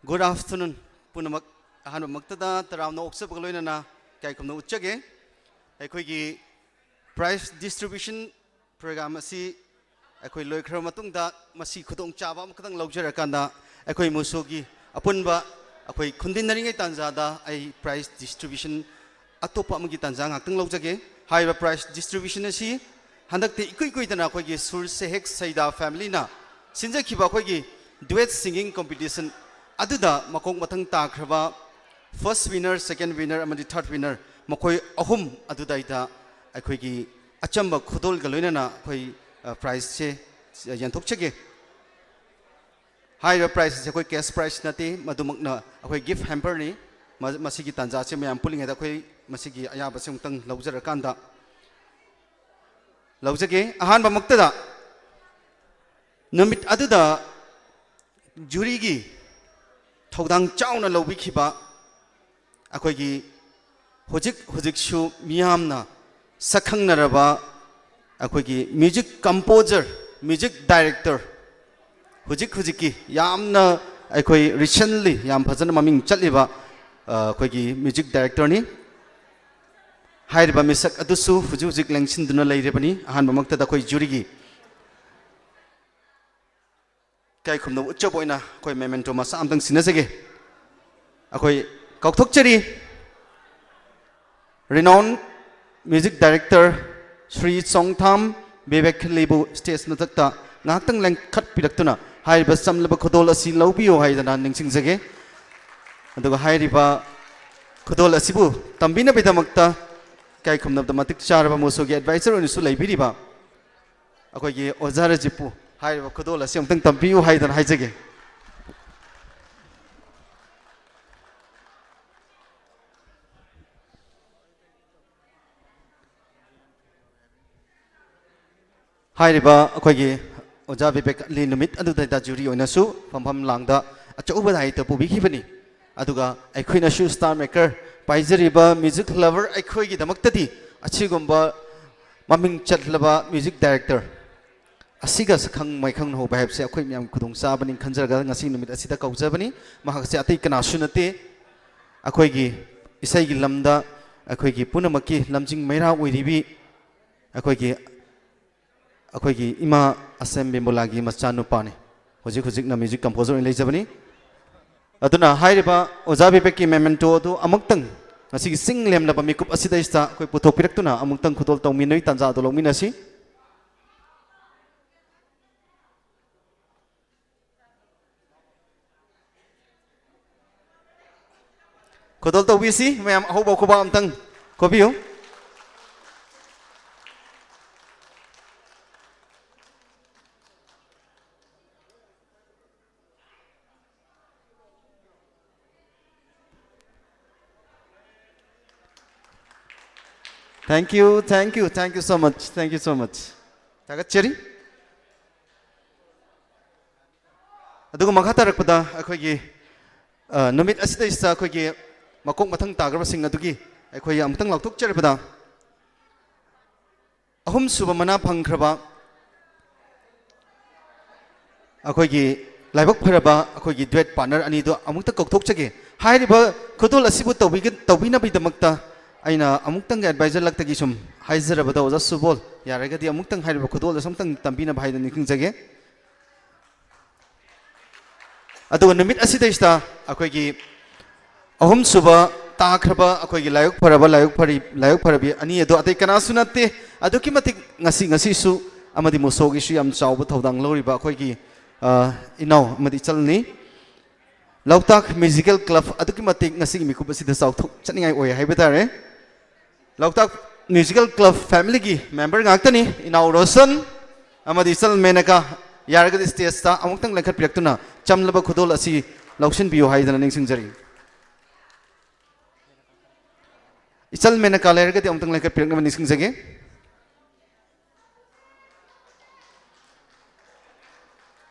Good afternoon ꯄꯨꯝꯅꯃꯛ꯫ ꯑꯍꯥꯟꯕꯃꯛꯇꯗ ꯇꯔꯥꯝꯅ ꯑꯣꯛꯆꯕꯒ ꯂꯣꯏꯅꯅ ꯏꯀꯥꯏ ꯈꯨꯝꯅ ꯎꯠꯆꯒꯦ꯫ ꯑꯩꯈꯣꯏꯒꯤ prize distribution program ꯑꯁꯤ ꯑꯩꯈꯣꯏ ꯂꯣꯏꯈ꯭ꯔꯕ ꯃꯇꯨꯡꯗ ꯃꯁꯤ ꯈꯨꯗꯣꯡꯆꯥꯕ ꯑꯃꯈꯛꯇꯪ ꯂꯧꯖꯔꯀꯥꯟꯗ ꯑꯩꯈꯣꯏ ꯃꯨꯁꯣꯒꯤ ꯑꯄꯨꯟꯕ ꯑꯩꯈꯣꯏ ꯈꯨꯟꯗꯤꯟꯅꯔꯤꯉꯩ ꯇꯥꯟꯖꯥꯗ ꯑꯩ prize distribution ꯑꯇꯣꯞꯄ ꯑꯃꯒꯤ ꯇꯥꯟꯖꯥ ꯉꯥꯛꯇꯪ ꯂꯧꯖꯒꯦ꯫ ꯍꯥꯏꯔꯤꯕ prize distribution ꯑꯁꯤ ꯍꯟꯗꯛꯇꯤ ꯏꯀꯨꯏ ꯀꯨꯏꯗꯅ ꯑꯩꯈꯣꯏꯒꯤ ꯁꯨꯔ ꯁꯦꯍꯦꯛ ꯁꯩꯗꯥ familyꯅ ꯁꯤꯟꯖꯈꯤꯕ ꯑꯩꯈꯣꯏꯒꯤ duet singing competition ꯑꯗꯨꯗ ꯃꯈꯣꯡ ꯃꯊꯪ ꯇꯥꯈ꯭ꯔꯕ first winner, second winner ꯑꯃꯗꯤ third winner ꯃꯈꯣꯏ ꯑꯍꯨꯝ ꯑꯗꯨꯗꯩꯗ ꯑꯩꯈꯣꯏꯒꯤ ꯑꯆꯝꯕ ꯈꯨꯗꯣꯜꯒ ꯂꯣꯏꯅꯅ ꯑꯩꯈꯣꯏ, ꯑ, prizeꯁꯦ ꯌꯦꯟꯊꯣꯛꯆꯒꯦ꯫ ꯍꯥꯏꯔꯤꯕ prize ꯑꯁꯤ ꯑꯩꯈꯣꯏ cash prize ꯅꯠꯇꯦ, ꯃꯗꯨꯃꯛꯅ ꯑꯩꯈꯣꯏ gift hamperꯅꯤ꯫ ꯃ-, ꯃꯁꯤꯒꯤ ꯇꯥꯟꯖꯥꯁꯦ ꯃꯌꯥꯝ ꯄꯨꯜꯂꯤꯉꯩꯗ ꯑꯩꯈꯣꯏ ꯃꯁꯤꯒꯤ ꯑꯌꯥꯕꯁꯦ ꯑꯃꯨꯛꯇꯪ ꯂꯧꯖꯔꯀꯥꯟꯗ ꯂꯧꯖꯒꯦ꯫ ꯑꯍꯥꯟꯕꯃꯛꯇꯗ ꯅꯨꯃꯤꯠ ꯑꯗꯨꯗ ꯖꯨꯔꯤꯒꯤ ꯊꯧꯗꯥꯡ ꯆꯥꯎꯅ ꯂꯧꯕꯤꯈꯤꯕ ꯑꯩꯈꯣꯏꯒꯤ ꯍꯧꯖꯤꯛ ꯍꯧꯖꯤꯛꯁꯨ ꯃꯤꯌꯥꯝꯅ ꯁꯛꯈꯪꯅꯔꯕ ꯑꯩꯈꯣꯏꯒꯤ music composer, music director, ꯍꯧꯖꯤꯛ ꯍꯧꯖꯤꯛꯀꯤ ꯌꯥꯝꯅ ꯑꯩꯈꯣꯏ recently ꯌꯥꯝ ꯐꯖꯅ ꯃꯃꯤꯡ ꯆꯠꯂꯤꯕ, ꯑ, ꯑꯩꯈꯣꯏꯒꯤ music directorꯅꯤ꯫ ꯍꯥꯏꯔꯤꯕ ꯃꯤꯁꯛ ꯑꯗꯨꯁꯨ ꯍꯧꯖꯤꯛ ꯍꯧꯖꯤꯛ ꯂꯦꯡꯁꯤꯟꯗꯨꯅ ꯂꯩꯔꯤꯕꯅꯤ꯫ ꯑꯍꯥꯟꯕꯃꯛꯇꯗ ꯑꯩꯈꯣꯏ ꯖꯨꯔꯤꯒꯤ ꯏꯀꯥꯏ ꯈꯨꯝꯅꯕ ꯎꯠꯆꯕ ꯑꯣꯏꯅ ꯑꯩꯈꯣꯏ memento ꯃꯆꯥ ꯑꯝꯇꯪ ꯁꯤꯟꯅꯖꯒꯦ꯫ ꯑꯩꯈꯣꯏ ꯀꯥꯎꯊꯣꯛꯆꯔꯤ, renowned music director ꯁ꯭ꯔꯤ ꯆꯣꯡꯊꯥꯝ ꯕꯤꯕꯦꯛ ꯈꯤꯜꯂꯤꯕꯨ stage ꯃꯊꯛꯇ ꯉꯥꯏꯍꯥꯛꯇꯪ ꯂꯦꯡꯈꯠꯄꯤꯔꯛꯇꯨꯅ ꯍꯥꯏꯔꯤꯕ ꯆꯝꯂꯕ ꯈꯨꯗꯣꯜ ꯑꯁꯤ ꯂꯧꯕꯤꯌꯨ ꯍꯥꯏꯗꯅ ꯅꯤꯡꯁꯤꯡꯖꯒꯦ꯫ ꯑꯗꯨꯒ ꯍꯥꯏꯔꯤꯕ ꯈꯨꯗꯣꯜ ꯑꯁꯤꯕꯨ ꯇꯝꯕꯤꯅꯕꯒꯤꯗꯃꯛꯇ ꯏꯀꯥꯏ ꯈꯨꯝꯅꯕꯗ ꯃꯇꯤꯛ ꯆꯥꯔꯕ ꯃꯨꯁꯣꯒꯤ advisor ꯑꯣꯏꯅꯁꯨ ꯂꯩꯕꯤꯔꯤꯕ ꯑꯩꯈꯣꯏꯒꯤ ꯑꯣꯖꯥ ꯔꯖꯤꯞꯄꯨ ꯍꯥꯏꯔꯤꯕ ꯈꯨꯗꯣꯜ ꯑꯁꯤ ꯑꯃꯨꯛꯇꯪ ꯇꯝꯕꯤꯌꯨ ꯍꯥꯏꯗꯅ ꯍꯥꯏꯖꯒꯦ꯫ ꯍꯥꯏꯔꯤꯕ ꯑꯩꯈꯣꯏꯒꯤ ꯑꯣꯖꯥ ꯕꯤꯕꯦꯛ ꯑꯂꯤ ꯅꯨꯃꯤꯠ ꯑꯗꯨꯗ ꯖꯨꯔꯤ ꯑꯣꯏꯅꯁꯨ ꯐꯝꯐꯝ ꯂꯥꯡꯗ ꯑꯆꯧꯕ ꯗꯥꯌꯤꯠꯇ ꯄꯨꯕꯤꯈꯤꯕꯅꯤ꯫ ꯑꯗꯨꯒ ꯑꯩꯈꯣꯏꯅꯁꯨ ꯁ꯭ꯇꯥꯔ ꯃꯦꯀꯔ ꯄꯥꯏꯖꯔꯤꯕ ꯃ꯭ꯌꯨꯖꯤꯛ ꯂꯚꯔ ꯑꯩꯈꯣꯏꯒꯤꯗꯃꯛꯇꯗꯤ ꯑꯁꯤꯒꯨꯝꯕ ꯃꯃꯤꯡ ꯆꯠꯂꯕ ꯃ꯭ꯌꯨꯖꯤꯛ ꯗꯥꯏꯔꯦꯛꯇꯔ ꯑꯁꯤꯒ ꯁꯛꯈꯪ ꯃꯥꯏꯈꯪ ꯍꯧꯕ ꯍꯥꯏꯕꯁꯦ ꯑꯩꯈꯣꯏ ꯃꯌꯥꯝꯒꯤ ꯈꯨꯗꯣꯡꯆꯥꯕꯅꯤ ꯈꯟꯖꯔꯒ ꯉꯁꯤ ꯅꯨꯃꯤꯠ ꯑꯁꯤꯗ ꯀꯧꯖꯕꯅꯤ꯫ ꯃꯍꯥꯛꯁꯦ ꯑꯇꯩ ꯀꯅꯥꯁꯨ ꯅꯠꯇꯦ, ꯑꯩꯈꯣꯏꯒꯤ ꯏꯁꯩꯒꯤ ꯂꯝꯗ ꯑꯩꯈꯣꯏꯒꯤ ꯄꯨꯝꯅꯃꯛꯀꯤ ꯂꯝꯖꯤꯡ ꯃꯩꯔꯥ ꯑꯣꯏꯔꯤꯕꯤ ꯑꯩꯈꯣꯏꯒꯤ, ꯑꯩꯈꯣꯏꯒꯤ ꯏꯃꯥ ꯑꯁꯦꯝ ꯕꯤꯃꯣꯂꯥꯒꯤ ꯃꯆꯥꯅꯨꯄꯥꯅꯤ꯫ ꯍꯧꯖꯤꯛ ꯍꯧꯖꯤꯛꯅ ꯃ꯭ꯌꯨꯖꯤꯛ ꯀꯝꯄꯣꯖꯔ ꯑꯣꯏꯅ ꯂꯩꯖꯕꯅꯤ꯫ ꯑꯗꯨꯅ ꯍꯥꯏꯔꯤꯕ ꯑꯣꯖꯥ ꯕꯤꯕꯦꯛꯀꯤ ꯃꯦꯃꯦꯟꯇꯣ ꯑꯗꯨ ꯑꯃꯨꯛꯇꯪ ꯉꯁꯤꯒꯤ ꯆꯤꯡ ꯂꯦꯝꯂꯕ ꯃꯤꯀꯨꯞ ꯑꯁꯤꯗꯩꯁꯤꯗ ꯑꯩꯈꯣꯏ ꯄꯨꯊꯣꯛꯄꯤꯔꯛꯇꯨꯅ ꯑꯃꯨꯛꯇꯪ ꯈꯨꯗꯣꯜ ꯇꯧꯃꯤꯟꯅꯩ, ꯇꯥꯟꯖꯥ ꯑꯗꯨ ꯂꯧꯃꯤꯟꯅꯁꯤ꯫ ꯈꯨꯗꯣꯜ ꯇꯧꯕꯤꯁꯤ ꯃꯌꯥꯝ, ꯑꯍꯧꯕ ꯈꯨꯕꯥꯛ ꯑꯝꯇꯪ ꯈꯣꯕꯤꯌꯨ꯫ Thank you, thank you, thank you so much, thank you so much. ꯊꯥꯒꯠꯆꯔꯤ꯫ ꯑꯗꯨꯒ ꯃꯈꯥ ꯇꯥꯔꯛꯄꯗ ꯑꯩꯈꯣꯏꯒꯤ, ꯑ, ꯅꯨꯃꯤꯠ ꯑꯁꯤꯗꯩꯁꯤꯗ ꯑꯩꯈꯣꯏꯒꯤ ꯃꯀꯣꯛ ꯃꯊꯪ ꯇꯥꯈ꯭ꯔꯕꯁꯤꯡ ꯑꯗꯨꯒꯤ ꯑꯩꯈꯣꯏ ꯑꯃꯨꯛꯇꯪ ꯂꯥꯎꯊꯣꯛꯆꯔꯕꯗ, ꯑꯍꯨꯝꯁꯨꯕ ꯃꯅꯥ ꯐꯪꯈ꯭ꯔꯕ ꯑꯩꯈꯣꯏꯒꯤ ꯂꯥꯏꯕꯛ ꯐꯔꯕ ꯑꯩꯈꯣꯏꯒꯤ ꯗꯨꯋꯦꯠ ꯄꯥꯔꯠꯅꯔ ꯑꯅꯤꯗꯣ ꯑꯃꯨꯛꯇ ꯀꯧꯊꯣꯛꯆꯒꯦ꯫ ꯍꯥꯏꯔꯤꯕ ꯈꯨꯗꯣꯜ ꯑꯁꯤꯕꯨ ꯇꯧꯕꯤꯒ-, ꯇꯧꯕꯤꯅꯕꯒꯤꯗꯃꯛꯇ ꯑꯩꯅ ꯑꯃꯨꯛꯇꯪ ꯑꯦꯗꯚꯥꯏꯖꯔ ꯂꯛꯇꯒꯤ ꯁꯨꯝ ꯍꯥꯏꯖꯔꯕꯗ, ꯑꯣꯖꯥ ꯁꯨꯕꯣꯜ, ꯌꯥꯔꯒꯗꯤ ꯑꯃꯨꯛꯇꯪ ꯍꯥꯏꯔꯤꯕ ꯈꯨꯗꯣꯜ ꯑꯁꯤ ꯑꯃꯨꯛꯇꯪ ꯇꯝꯕꯤꯅꯕ ꯍꯥꯏꯗꯨꯅ ꯅꯤꯡꯁꯤꯡꯖꯒꯦ꯫ ꯑꯗꯨꯒ ꯅꯨꯃꯤꯠ ꯑꯁꯤꯗꯩꯁꯤꯗ ꯑꯩꯈꯣꯏꯒꯤ ꯑꯍꯨꯝꯁꯨꯕ ꯇꯥꯈ꯭ꯔꯕ ꯑꯩꯈꯣꯏꯒꯤ ꯂꯥꯏꯕꯛ ꯐꯔꯕ, ꯂꯥꯏꯕꯛ ꯐꯔꯤ-, ꯂꯥꯏꯕꯛ ꯐꯔꯕꯤ ꯑꯅꯤ ꯑꯗꯣ ꯑꯇꯩ ꯀꯅꯥꯁꯨ ꯅꯠꯇꯦ, ꯑꯗꯨꯛꯀꯤ ꯃꯇꯤꯛ ꯉꯁꯤ, ꯉꯁꯤꯁꯨ ꯑꯃꯗꯤ ꯃꯨꯁꯣꯒꯤꯁꯨ ꯌꯥꯝ ꯆꯥꯎꯕ ꯊꯧꯗꯥꯡ ꯂꯧꯔꯤꯕ ꯑꯩꯈꯣꯏꯒꯤ, ꯑ, ꯏꯅꯥꯎ ꯑꯃꯗꯤ ꯏꯆꯜꯅꯤ꯫ ꯂꯣꯛꯇꯥꯛ ꯃ꯭ꯌꯨꯖꯤꯀꯦꯜ ꯀ꯭ꯂꯕ ꯑꯗꯨꯛꯀꯤ ꯃꯇꯤꯛ ꯉꯁꯤꯒꯤ ꯃꯤꯀꯨꯞ ꯑꯁꯤꯗ ꯆꯥꯎꯊꯣꯛꯆꯅꯤꯡꯉꯥꯏ ꯑꯣꯏ ꯍꯥꯏꯕ ꯇꯥꯔꯦ꯫ ꯂꯣꯛꯇꯥꯛ ꯃ꯭ꯌꯨꯖꯤꯀꯦꯜ ꯀ꯭ꯂꯕ ꯐꯦꯃꯤꯂꯤꯒꯤ ꯃꯦꯝꯕꯔ ꯉꯥꯛꯇꯅꯤ꯫ ꯏꯅꯥꯎ ꯔꯣꯁꯟ ꯑꯃꯗꯤ ꯏꯆꯜ ꯃꯦꯅꯀꯥ, ꯌꯥꯔꯒꯗꯤ ꯁ꯭ꯇꯦꯖꯇ ꯑꯃꯨꯛꯇꯪ ꯂꯦꯡꯈꯠꯄꯤꯔꯛꯇꯨꯅ ꯆꯝꯂꯕ ꯈꯨꯗꯣꯜ ꯑꯁꯤ ꯂꯧꯁꯤꯟꯕꯤꯌꯨ ꯍꯥꯏꯗꯅ ꯅꯤꯡꯁꯤꯡꯖꯔꯤ꯫ ꯏꯆꯜ ꯃꯦꯅꯀꯥ ꯂꯩꯔꯒꯗꯤ ꯑꯃꯨꯛꯇꯪ ꯂꯦꯡꯈꯠꯄꯤꯔꯛꯅꯕ ꯅꯤꯡꯁꯤꯡꯖꯒꯦ꯫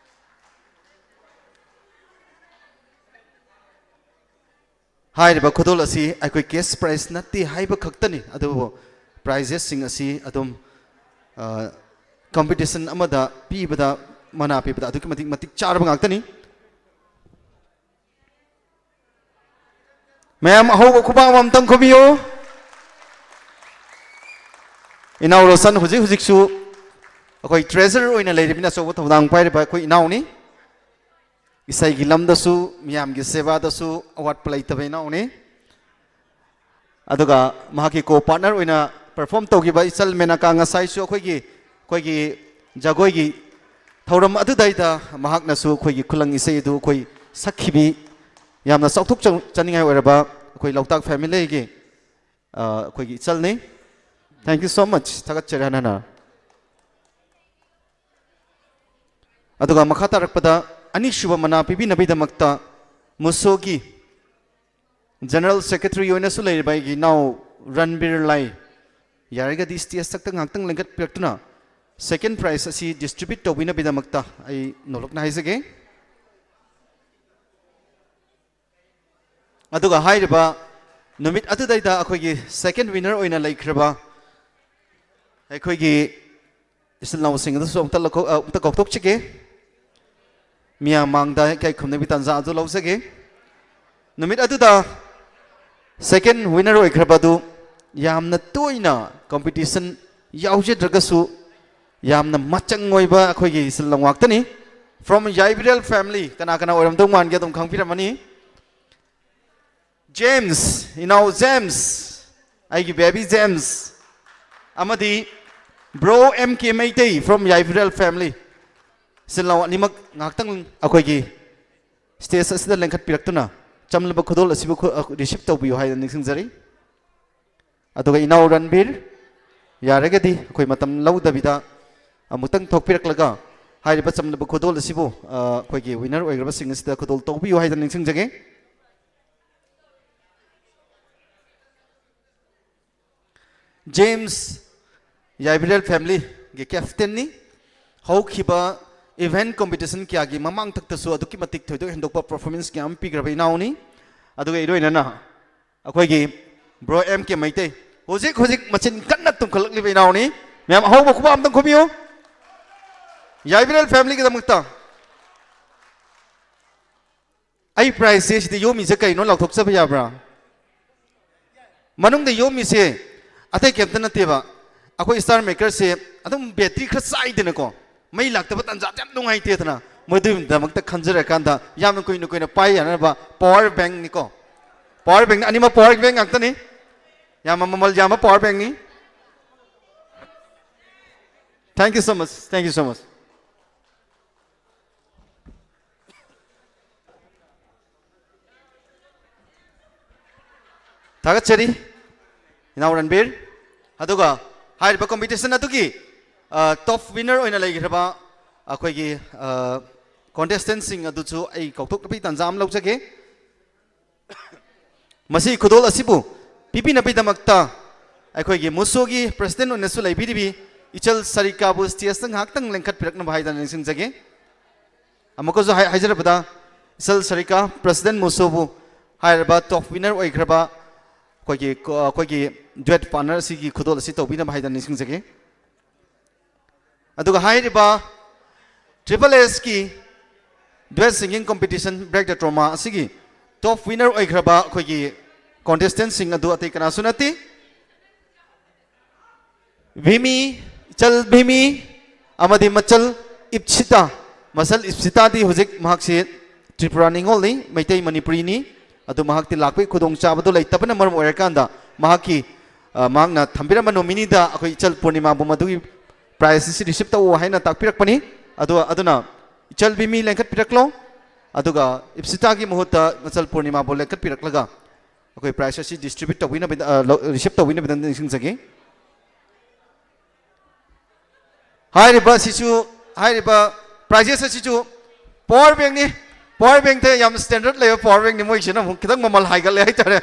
ꯍꯥꯏꯔꯤꯕ ꯈꯨꯗꯣꯜ ꯑꯁꯤ ꯑꯩꯈꯣꯏ cash prize ꯅꯠꯇꯦ ꯍꯥꯏꯕ ꯈꯛꯇꯅꯤ, ꯑꯗꯨꯕꯨ prizesꯁꯤꯡ ꯑꯁꯤ ꯑꯗꯨꯝ, ꯑ, competition ꯑꯃꯗ ꯄꯤꯕꯗ, ꯃꯅꯥ ꯄꯤꯕꯗ ꯑꯗꯨꯛꯀꯤ ꯃꯇꯤꯛ ꯃꯇꯤꯛ ꯆꯥꯔꯕ ꯉꯥꯛꯇꯅꯤ꯫ ꯃꯌꯥꯝ ꯑꯍꯧꯕ ꯈꯨꯕꯥꯛ ꯑꯃꯃꯝꯇꯪ ꯈꯨꯕꯤꯌꯨ꯫ ꯏꯅꯥꯎ ꯔꯣꯁꯟ ꯍꯧꯖꯤꯛ ꯍꯧꯖꯤꯛꯁꯨ ꯑꯩꯈꯣꯏ treasurer ꯑꯣꯏꯅ ꯂꯩꯔꯤꯕꯅꯤꯅ ꯑꯆꯧꯕ ꯊꯧꯗꯥꯡ ꯄꯥꯏꯔꯤꯕ ꯑꯩꯈꯣꯏ ꯏꯅꯥꯎꯅꯤ꯫ ꯏꯁꯩꯒꯤ ꯂꯝꯗꯁꯨ, ꯃꯤꯌꯥꯝꯒꯤ ꯁꯦꯕꯥꯗꯁꯨ ꯑꯋꯥꯠꯄ ꯂꯩꯇꯕ ꯏꯅꯥꯎꯅꯤ꯫ ꯑꯗꯨꯒ ꯃꯍꯥꯛꯀꯤ co-partner ꯑꯣꯏꯅ perform ꯇꯧꯈꯤꯕ ꯏꯆꯜ ꯃꯦꯅꯀꯥ ꯉꯁꯥꯏꯁꯨ ꯑꯩꯈꯣꯏꯒꯤ, ꯑꯩꯈꯣꯏꯒꯤ ꯖꯒꯣꯏꯒꯤ ꯊꯧꯔꯝ ꯑꯗꯨꯗꯩꯗ ꯃꯍꯥꯛꯅꯁꯨ ꯑꯩꯈꯣꯏꯒꯤ ꯈꯨꯂꯪ ꯏꯁꯩ ꯑꯗꯨ ꯑꯩꯈꯣꯏ ꯁꯛꯈꯤꯕꯤ꯫ ꯌꯥꯝꯅ ꯆꯥꯎꯊꯣꯛꯆꯅꯤꯡꯉꯥꯏ ꯑꯣꯏꯔꯕ ꯑꯩꯈꯣꯏ ꯂꯣꯛꯇꯥꯛ familyꯒꯤ, ꯑ, ꯑꯩꯈꯣꯏꯒꯤ ꯏꯆꯜꯅꯤ꯫ Thank you so much꯫ ꯊꯥꯒꯠꯆꯔꯤ ꯍꯥꯟꯅ ꯍꯥꯟꯅ꯫ ꯑꯗꯨꯒ ꯃꯈꯥ ꯇꯥꯔꯛꯄꯗ ꯑꯅꯤꯁꯨꯕ ꯃꯅꯥ ꯄꯤꯕꯤꯅꯕꯒꯤꯗꯃꯛꯇ ꯃꯨꯁꯣꯒꯤ general secretary ꯑꯣꯏꯅꯁꯨ ꯂꯩꯔꯤꯕ ꯑꯩꯒꯤ ꯏꯅꯥꯎ ꯔꯟꯕꯤꯔ ꯂꯥꯏ, ꯌꯥꯔꯒꯗꯤ stage ꯊꯛꯇ ꯉꯥꯛꯇꯪ ꯂꯦꯡꯈꯠꯄꯤꯔꯛꯇꯨꯅ second prize ꯑꯁꯤ distribute ꯇꯧꯕꯤꯅꯕꯒꯤꯗꯃꯛꯇ ꯑꯩ ꯅꯣꯂꯨꯛꯅ ꯍꯥꯏꯖꯒꯦ꯫ ꯑꯗꯨꯒ ꯍꯥꯏꯔꯤꯕ ꯅꯨꯃꯤꯠ ꯑꯗꯨꯗꯩꯗ ꯑꯩꯈꯣꯏꯒꯤ second winner ꯑꯣꯏꯅ ꯂꯩꯈ꯭ꯔꯕ ꯑꯩꯈꯣꯏꯒꯤ ꯏꯆꯤꯜ ꯏꯅꯥꯎꯁꯤꯡ ꯑꯗꯨꯁꯨ ꯑꯃꯨꯛꯇ ꯂꯧꯈꯣꯛ-, ꯑ, ꯑꯃꯨꯛꯇ ꯀꯧꯊꯣꯛꯆꯒꯦ꯫ ꯃꯤꯌꯥꯝ ꯃꯥꯡꯗ ꯏꯀꯥꯏ ꯈꯨꯝꯅꯕꯒꯤ ꯇꯥꯟꯖꯥ ꯑꯗꯨ ꯂꯧꯖꯒꯦ꯫ ꯅꯨꯃꯤꯠ ꯑꯗꯨꯗ second winner ꯑꯣꯏꯈ꯭ꯔꯕ ꯑꯗꯨ ꯌꯥꯝꯅ ꯇꯣꯏꯅ competition ꯌꯥꯎꯖꯗ꯭ꯔꯒꯁꯨ ꯌꯥꯝꯅ ꯃꯆꯪ ꯑꯣꯏꯕ ꯑꯩꯈꯣꯏꯒꯤ ꯏꯆꯤꯜ ꯏꯅꯥꯎ ꯉꯥꯛꯇꯅꯤ꯫ From ꯌꯥꯏꯕꯤꯔꯦꯜ family, ꯀꯅꯥ ꯀꯅꯥ ꯑꯣꯏꯔꯝꯗꯧ ꯃꯥꯟꯒꯦ ꯑꯗꯨꯝ ꯈꯪꯕꯤꯔꯝꯃꯅꯤ꯫ ꯖꯦꯝꯁ, ꯏꯅꯥꯎ ꯖꯦꯝꯁ, ꯑꯩꯒꯤ baby ꯖꯦꯝꯁ, ꯑꯃꯗꯤ bro M K Meitei from ꯌꯥꯏꯕꯤꯔꯦꯜ family꯫ ꯏꯆꯤꯜ ꯏꯅꯥꯎ ꯑꯅꯤꯃꯛ ꯉꯥꯏꯍꯥꯛꯇꯪ ꯑꯩꯈꯣꯏꯒꯤ stage ꯑꯁꯤꯗ ꯂꯦꯡꯈꯠꯄꯤꯔꯛꯇꯨꯅ ꯆꯝꯂꯕ ꯈꯨꯗꯣꯜ ꯑꯁꯤꯕꯨ ꯈꯨ-, ꯑ, receive ꯇꯧꯕꯤꯌꯨ ꯍꯥꯏꯅ ꯅꯤꯡꯁꯤꯡꯖꯔꯤ꯫ ꯑꯗꯨꯒ ꯏꯅꯥꯎ ꯔꯟꯕꯤꯔ, ꯌꯥꯔꯒꯗꯤ ꯑꯩꯈꯣꯏ ꯃꯇꯝ ꯂꯧꯗꯕꯤꯗ ꯑꯃꯨꯛꯇꯪ ꯊꯣꯛꯄꯤꯔꯛꯂꯒ ꯍꯥꯏꯔꯤꯕ ꯆꯝꯂꯕ ꯈꯨꯗꯣꯜ ꯑꯁꯤꯕꯨ, ꯑ, ꯑꯩꯈꯣꯏꯒꯤ winner ꯑꯣꯏꯈ꯭ꯔꯕꯁꯤꯡ ꯑꯁꯤꯗ ꯈꯨꯗꯣꯜ ꯇꯧꯕꯤꯌꯨ ꯍꯥꯏꯗꯅ ꯅꯤꯡꯁꯤꯡꯖꯒꯦ꯫ ꯖꯦꯝꯁ ꯌꯥꯏꯕꯤꯔꯦꯜ familyꯒꯤ captainꯅꯤ꯫ ꯍꯧꯈꯤꯕ event competition ꯀꯌꯥꯒꯤ ꯃꯃꯥꯡꯊꯛꯇꯁꯨ ꯑꯗꯨꯛꯀꯤ ꯃꯇꯤꯛ ꯊꯣꯏꯗꯣꯛ ꯍꯦꯟꯗꯣꯛꯄ performance ꯀꯌꯥ ꯑꯃ ꯄꯤꯈ꯭ꯔꯕ ꯏꯅꯥꯎꯅꯤ꯫ ꯑꯗꯨꯒ ꯏꯔꯣꯏꯅꯅ ꯑꯩꯈꯣꯏꯒꯤ ꯕ꯭ꯔꯣ ꯑꯦꯝ ꯀꯦ ꯃꯩꯇꯩ, ꯍꯧꯖꯤꯛ ꯍꯧꯖꯤꯛ ꯃꯆꯤꯟ ꯀꯟꯅ ꯇꯨꯝꯈꯠꯂꯛꯂꯤꯕ ꯏꯅꯥꯎꯅꯤ꯫ ꯃꯌꯥꯝ ꯑꯍꯧꯕ ꯈꯨꯕꯥꯛ ꯑꯝꯇꯪ ꯈꯨꯕꯤꯌꯨ ꯌꯥꯏꯕꯤꯔꯦꯜ ꯐꯦꯃꯤꯂꯤꯒꯤꯗꯃꯛꯇ꯫ ꯑꯩ ꯄ꯭ꯔꯥꯏꯖꯁꯦ ꯁꯤꯗ ꯌꯣꯝꯃꯤꯁꯦ ꯀꯩꯅꯣ ꯂꯥꯎꯊꯣꯛꯆꯕ ꯌꯥꯕ꯭ꯔꯥ? ꯃꯅꯨꯡꯗ ꯌꯣꯝꯃꯤꯁꯦ ꯑꯇꯩ ꯀꯩꯝꯇ ꯅꯠꯇꯦꯕ, ꯑꯩꯈꯣꯏ ꯁ꯭ꯇꯥꯔ ꯃꯦꯀꯔꯁꯦ ꯑꯗꯨꯝ ꯕꯦꯇ꯭ꯔꯤ ꯈꯔ ꯆꯥꯏꯗꯅꯀꯣ, ꯃꯩ ꯂꯥꯛꯇꯕ ꯇꯥꯟꯖꯥꯗ ꯌꯥꯝ ꯅꯨꯡꯉꯥꯏꯇꯦꯗꯅ, ꯃꯗꯨꯒꯤꯗꯃꯛꯇ ꯈꯟꯖꯔꯀꯥꯟꯗ ꯌꯥꯝꯅ ꯀꯨꯏꯅ ꯀꯨꯏꯅ ꯄꯥꯏ ꯌꯥꯅꯕ ꯄꯋꯥꯔ ꯕꯦꯡꯅꯤꯀꯣ꯫ ꯄꯋꯥꯔ ꯕꯦꯡ ꯑꯅꯤꯃꯛ ꯄꯋꯥꯔ ꯕꯦꯡ ꯉꯥꯛꯇꯅꯤ꯫ ꯌꯥꯝꯅ ꯃꯃꯜ ꯌꯥꯝꯕ power ꯕꯦꯡꯅꯤ꯫ Thank you so much, thank you so much꯫ ꯊꯥꯒꯠꯆꯔꯤ ꯏꯅꯥꯎ ꯔꯟꯕꯤꯔ꯫ ꯑꯗꯨꯒ ꯍꯥꯏꯔꯤꯕ ꯀꯣꯝꯄꯤꯇꯤꯁꯟ ꯑꯗꯨꯒꯤ ꯇꯣꯞ ꯋꯤꯅꯔ ꯑꯣꯏꯅ ꯂꯩꯈ꯭ꯔꯕ ꯑꯩꯈꯣꯏꯒꯤ ꯀꯣꯟꯇꯦꯁꯇꯦꯟꯁꯤꯡ ꯑꯗꯨꯁꯨ ꯑꯩ ꯀꯧꯊꯣꯛꯅꯕꯒꯤ ꯇꯥꯟꯖꯥ ꯑꯃ ꯂꯧꯖꯒꯦ꯫ ꯃꯁꯤ ꯈꯨꯗꯣꯜ ꯑꯁꯤꯕꯨ ꯄꯤꯕꯤꯅꯕꯒꯤꯗꯃꯛꯇ ꯑꯩꯈꯣꯏꯒꯤ ꯃꯨꯁꯣꯒꯤ ꯄ꯭ꯔꯁꯤꯗꯦꯟ ꯑꯣꯏꯅꯁꯨ ꯂꯩꯕꯤꯔꯤꯕꯤ ꯏꯆꯜ ꯁꯔꯤꯀꯥꯕꯨ ꯁ꯭ꯇꯦꯖꯇ ꯉꯥꯏꯍꯥꯛꯇꯪ ꯂꯦꯡꯈꯠꯄꯤꯔꯛꯅꯕ ꯍꯥꯏꯗꯅ ꯅꯤꯡꯁꯤꯡꯖꯒꯦ꯫ ꯑꯃꯨꯛꯀꯁꯨ ꯍꯥꯏ-, ꯍꯥꯏꯖꯔꯕꯗ, ꯏꯆꯜ ꯁꯔꯤꯀꯥ, ꯄ꯭ꯔꯁꯤꯗꯦꯟ ꯃꯨꯁꯣꯕꯨ ꯍꯥꯏꯔꯤꯕ ꯇꯣꯞ ꯋꯤꯅꯔ ꯑꯣꯏꯈ꯭ꯔꯕ ꯑꯩꯈꯣꯏꯒꯤ ꯀꯣ-, ꯑꯩꯈꯣꯏꯒꯤ ꯗ꯭ꯌꯨꯑꯦꯠ ꯄꯥꯔꯠꯅꯔ ꯑꯁꯤꯒꯤ ꯈꯨꯗꯣꯜ ꯑꯁꯤ ꯇꯧꯕꯤꯅꯕ ꯍꯥꯏꯗꯅ ꯅꯤꯡꯁꯤꯡꯖꯒꯦ꯫ ꯑꯗꯨꯒ ꯍꯥꯏꯔꯤꯕ ꯇ꯭ꯔꯤꯄꯜ ꯑꯦꯁꯀꯤ ꯗ꯭ꯌꯨꯑꯦꯠ ꯁꯤꯡꯒꯤꯡ ꯀꯣꯝꯄꯤꯇꯤꯁꯟ ꯕ꯭ꯔꯦꯛ ꯗ ꯇ꯭ꯔꯣꯃꯥ ꯑꯁꯤꯒꯤ ꯇꯣꯞ ꯋꯤꯅꯔ ꯑꯣꯏꯈ꯭ꯔꯕ ꯑꯩꯈꯣꯏꯒꯤ ꯀꯣꯟꯇꯦꯁꯇꯦꯟꯁꯤꯡ ꯑꯗꯨ ꯑꯇꯩ ꯀꯅꯥꯁꯨ ꯅꯠꯇꯦ, ꯚꯤꯃꯤ, ꯏꯆꯜ ꯚꯤꯃꯤ ꯑꯃꯗꯤ ꯃꯆꯜ ꯏꯞꯁꯤꯇꯥ꯫ ꯃꯆꯜ ꯏꯞꯁꯤꯇꯥꯗꯤ ꯍꯧꯖꯤꯛ ꯃꯍꯥꯛꯁꯤ ꯇ꯭ꯔꯤꯄꯨꯔꯥ ꯅꯤꯉꯣꯜꯅꯤ, ꯃꯩꯇꯩ ꯃꯅꯤꯄꯨꯔꯤꯅꯤ꯫ ꯑꯗꯨ ꯃꯍꯥꯛꯇꯤ ꯂꯥꯛꯄꯒꯤ ꯈꯨꯗꯣꯡꯆꯥꯕꯗꯨ ꯂꯩꯇꯕꯅ ꯃꯔꯝ ꯑꯣꯏꯔꯀꯥꯟꯗ ꯃꯍꯥꯛꯀꯤ, ꯑ, ꯃꯍꯥꯛꯅ ꯊꯝꯕꯤꯔꯝꯕ ꯅꯣꯃꯤꯅꯤꯗ ꯑꯩꯈꯣꯏ ꯏꯆꯜ ꯄꯨꯔꯅꯤꯃꯥꯕꯨ ꯃꯗꯨꯒꯤ ꯄ꯭ꯔꯥꯏꯖ ꯑꯁꯤ ꯔꯤꯁꯤꯞ ꯇꯧꯑꯣ ꯍꯥꯏꯅ ꯇꯥꯛꯄꯤꯔꯛꯄꯅꯤ꯫ ꯑꯗꯨ, ꯑꯗꯨꯅ ꯏꯆꯜ ꯚꯤꯃꯤ ꯂꯦꯡꯈꯠꯄꯤꯔꯛꯂꯣ꯫ ꯑꯗꯨꯒ ꯏꯞꯁꯤꯇꯥꯒꯤ ꯃꯍꯨꯠꯇ ꯃꯆꯜ ꯄꯨꯔꯅꯤꯃꯥꯕꯨ ꯂꯦꯡꯈꯠꯄꯤꯔꯛꯂꯒ ꯑꯩꯈꯣꯏ ꯄ꯭ꯔꯥꯏꯖ ꯑꯁꯤ ꯗꯤꯁꯇ꯭ꯔꯤꯕ꯭ꯌꯨꯠ ꯇꯧꯕꯤꯅꯕ, ꯑ, ꯂꯧ-, ꯔꯤꯁꯤꯞ ꯇꯧꯕꯤꯅꯕꯗ ꯅꯤꯡꯁꯤꯡꯖꯒꯦ꯫ ꯍꯥꯏꯔꯤꯕ ꯑꯁꯤꯁꯨ, ꯍꯥꯏꯔꯤꯕ ꯄ꯭ꯔꯥꯏꯖꯦꯁ ꯑꯁꯤꯁꯨ ꯄꯋꯥꯔ ꯕꯦꯡꯅꯤ꯫ ꯄꯋꯥꯔ ꯕꯦꯡꯇ ꯌꯥꯝ ꯁ꯭ꯇꯦꯟꯗꯔꯠ ꯂꯩꯕ ꯄꯋꯥꯔ ꯕꯦꯡꯅꯤ꯫ ꯃꯣꯏꯁꯤꯅ ꯑꯃꯨꯛ ꯈꯤꯇꯪ ꯃꯃꯜ ꯍꯥꯏꯒꯠꯂꯦ ꯍꯥꯏꯇꯥꯔꯦ꯫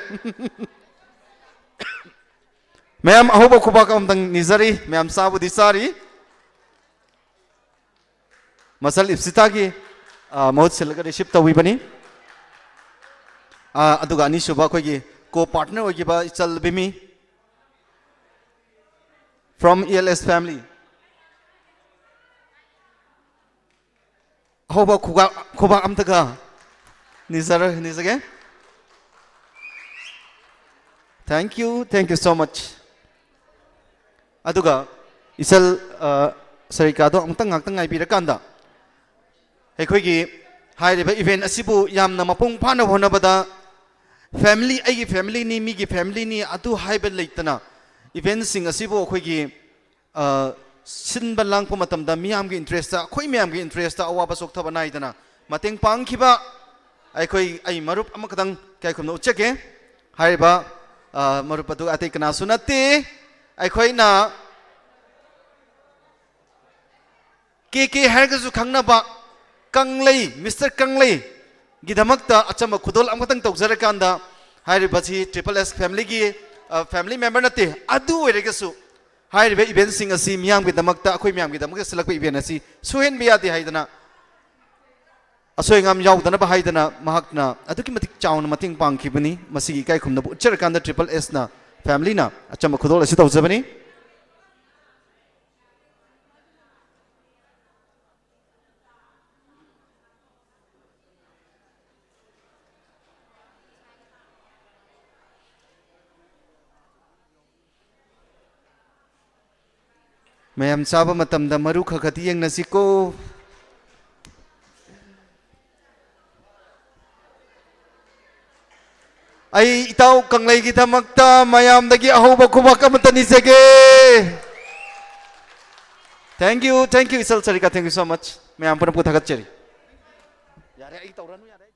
ꯃꯌꯥꯝ ꯑꯍꯧꯕ ꯈꯨꯕꯥꯛ ꯑꯃꯇꯪ ꯅꯤꯖꯔꯤ꯫ ꯃꯌꯥꯝ ꯆꯥꯕꯨꯗꯤ ꯆꯥꯔꯤ꯫ ꯃꯆꯜ ꯏꯞꯁꯤꯇꯥꯒꯤ, ꯑ, ꯃꯍꯨꯠ ꯁꯤꯜꯂꯒ ꯔꯤꯁꯤꯞ ꯇꯧꯕꯤꯕꯅꯤ꯫ ꯑꯥ, ꯑꯗꯨꯒ ꯑꯅꯤꯁꯨꯕ ꯑꯩꯈꯣꯏꯒꯤ co-partner ꯑꯣꯏꯈꯤꯕ ꯏꯆꯜ ꯕꯤꯃꯤ, from E L S family꯫ ꯑꯍꯧꯕ ꯈꯨꯕꯥꯛ, ꯈꯨꯕꯥꯛ ꯑꯝꯇꯒ ꯅꯤꯖꯔ-, ꯅꯤꯖꯒꯦ꯫ Thank you, thank you so much꯫ ꯑꯗꯨꯒ ꯏꯆꯜ, ꯑ, ꯁꯔꯤꯀꯥꯗꯣ ꯑꯃꯨꯛꯇꯪ ꯉꯥꯛꯇꯪ ꯉꯥꯏꯕꯤꯔꯀꯥꯟꯗ, ꯑꯩꯈꯣꯏꯒꯤ ꯍꯥꯏꯔꯤꯕ event ꯑꯁꯤꯕꯨ ꯌꯥꯝꯅ ꯃꯄꯨꯡ ꯐꯥꯅ ꯍꯣꯠꯅꯕꯗ family, ꯑꯩꯒꯤ familyꯅꯤ, ꯃꯤꯒꯤ familyꯅꯤ, ꯑꯗꯨ ꯍꯥꯏꯕ ꯂꯩꯇꯅ eventꯁꯤꯡ ꯑꯁꯤꯕꯨ ꯑꯩꯈꯣꯏꯒꯤ, ꯑ, ꯁꯤꯟꯕ ꯂꯥꯡꯄ ꯃꯇꯝꯗ ꯃꯤꯌꯥꯝꯒꯤ interestꯇ, ꯑꯩꯈꯣꯏ ꯃꯌꯥꯝꯒꯤ interestꯇ ꯑꯋꯥꯕ ꯆꯣꯛꯊꯕ ꯅꯥꯏꯗꯅ ꯃꯇꯦꯡ ꯄꯥꯡꯈꯤꯕ ꯑꯩꯈꯣꯏ, ꯑꯩ ꯃꯔꯨꯞ ꯑꯃꯈꯛꯇꯪ ꯏꯀꯥꯏ ꯈꯨꯝꯅ ꯎꯠꯆꯒꯦ꯫ ꯍꯥꯏꯔꯤꯕ, ꯑ, ꯃꯔꯨꯞ ꯑꯗꯨ ꯑꯇꯩ ꯀꯅꯥꯁꯨ ꯅꯠꯇꯦ, ꯑꯩꯈꯣꯏꯅ ꯀꯦ ꯀꯦ ꯍꯥꯏꯔꯒꯁꯨ ꯈꯪꯅꯕ ꯀꯪꯂꯩ, Mister ꯀꯪꯂꯩꯒꯤꯗꯃꯛꯇ ꯑꯆꯝꯕ ꯈꯨꯗꯣꯜ ꯑꯃꯈꯛꯇꯪ ꯇꯧꯖꯔꯀꯥꯟꯗ, ꯍꯥꯏꯔꯤꯕꯁꯤ Triple S familyꯒꯤ, ꯑ, family member ꯅꯠꯇꯦ, ꯑꯗꯨ ꯑꯣꯏꯔꯒꯁꯨ ꯍꯥꯏꯔꯤꯕ eventꯁꯤꯡ ꯑꯁꯤ ꯃꯤꯌꯥꯝꯒꯤꯗꯃꯛꯇ, ꯑꯩꯈꯣꯏ ꯃꯌꯥꯝꯒꯤꯗꯃꯛꯇ ꯁꯤꯜꯂꯛꯄ event ꯑꯁꯤ ꯁꯣꯏꯍꯟꯕ ꯌꯥꯗꯦ ꯍꯥꯏꯗꯅ, ꯑꯁꯣꯏ ꯑꯉꯥꯝ ꯌꯥꯎꯗꯅꯕ ꯍꯥꯏꯗꯅ ꯃꯍꯥꯛꯅ ꯑꯗꯨꯛꯀꯤ ꯃꯇꯤꯛ ꯆꯥꯎꯅ ꯃꯇꯦꯡ ꯄꯥꯡꯈꯤꯕꯅꯤ꯫ ꯃꯁꯤꯒꯤ ꯏꯀꯥꯏ ꯈꯨꯝꯅꯕ ꯎꯠꯆꯔꯀꯥꯟꯗ Triple Sꯅ, familyꯅ ꯑꯆꯝꯕ ꯈꯨꯗꯣꯜ ꯑꯁꯤ ꯇꯧꯖꯕꯅꯤ꯫ ꯃꯌꯥꯝ ꯆꯥꯕ ꯃꯇꯝꯗ ꯃꯔꯨ ꯈꯔ ꯈꯔꯗꯤ ꯌꯦꯡꯅꯁꯤꯀꯣ꯫ ꯑꯩ ꯏꯇꯥꯎ ꯀꯪꯂꯩꯒꯤꯗꯃꯛꯇ ꯃꯌꯥꯝꯗꯒꯤ ꯑꯍꯧꯕ ꯈꯨꯕꯥꯛ ꯑꯃꯠꯇ ꯅꯤꯖꯒꯦ꯫ Thank you, thank you, ꯏꯆꯜ ꯁꯔꯤꯀꯥ, thank you so much꯫ ꯃꯌꯥꯝ ꯄꯨꯝꯅꯃꯛꯄꯨ ꯊꯥꯒꯠꯆꯔꯤ꯫ ꯌꯥꯔꯦ, ꯑꯩ ꯇꯧꯔꯅꯨ, ꯌꯥꯔꯦ꯫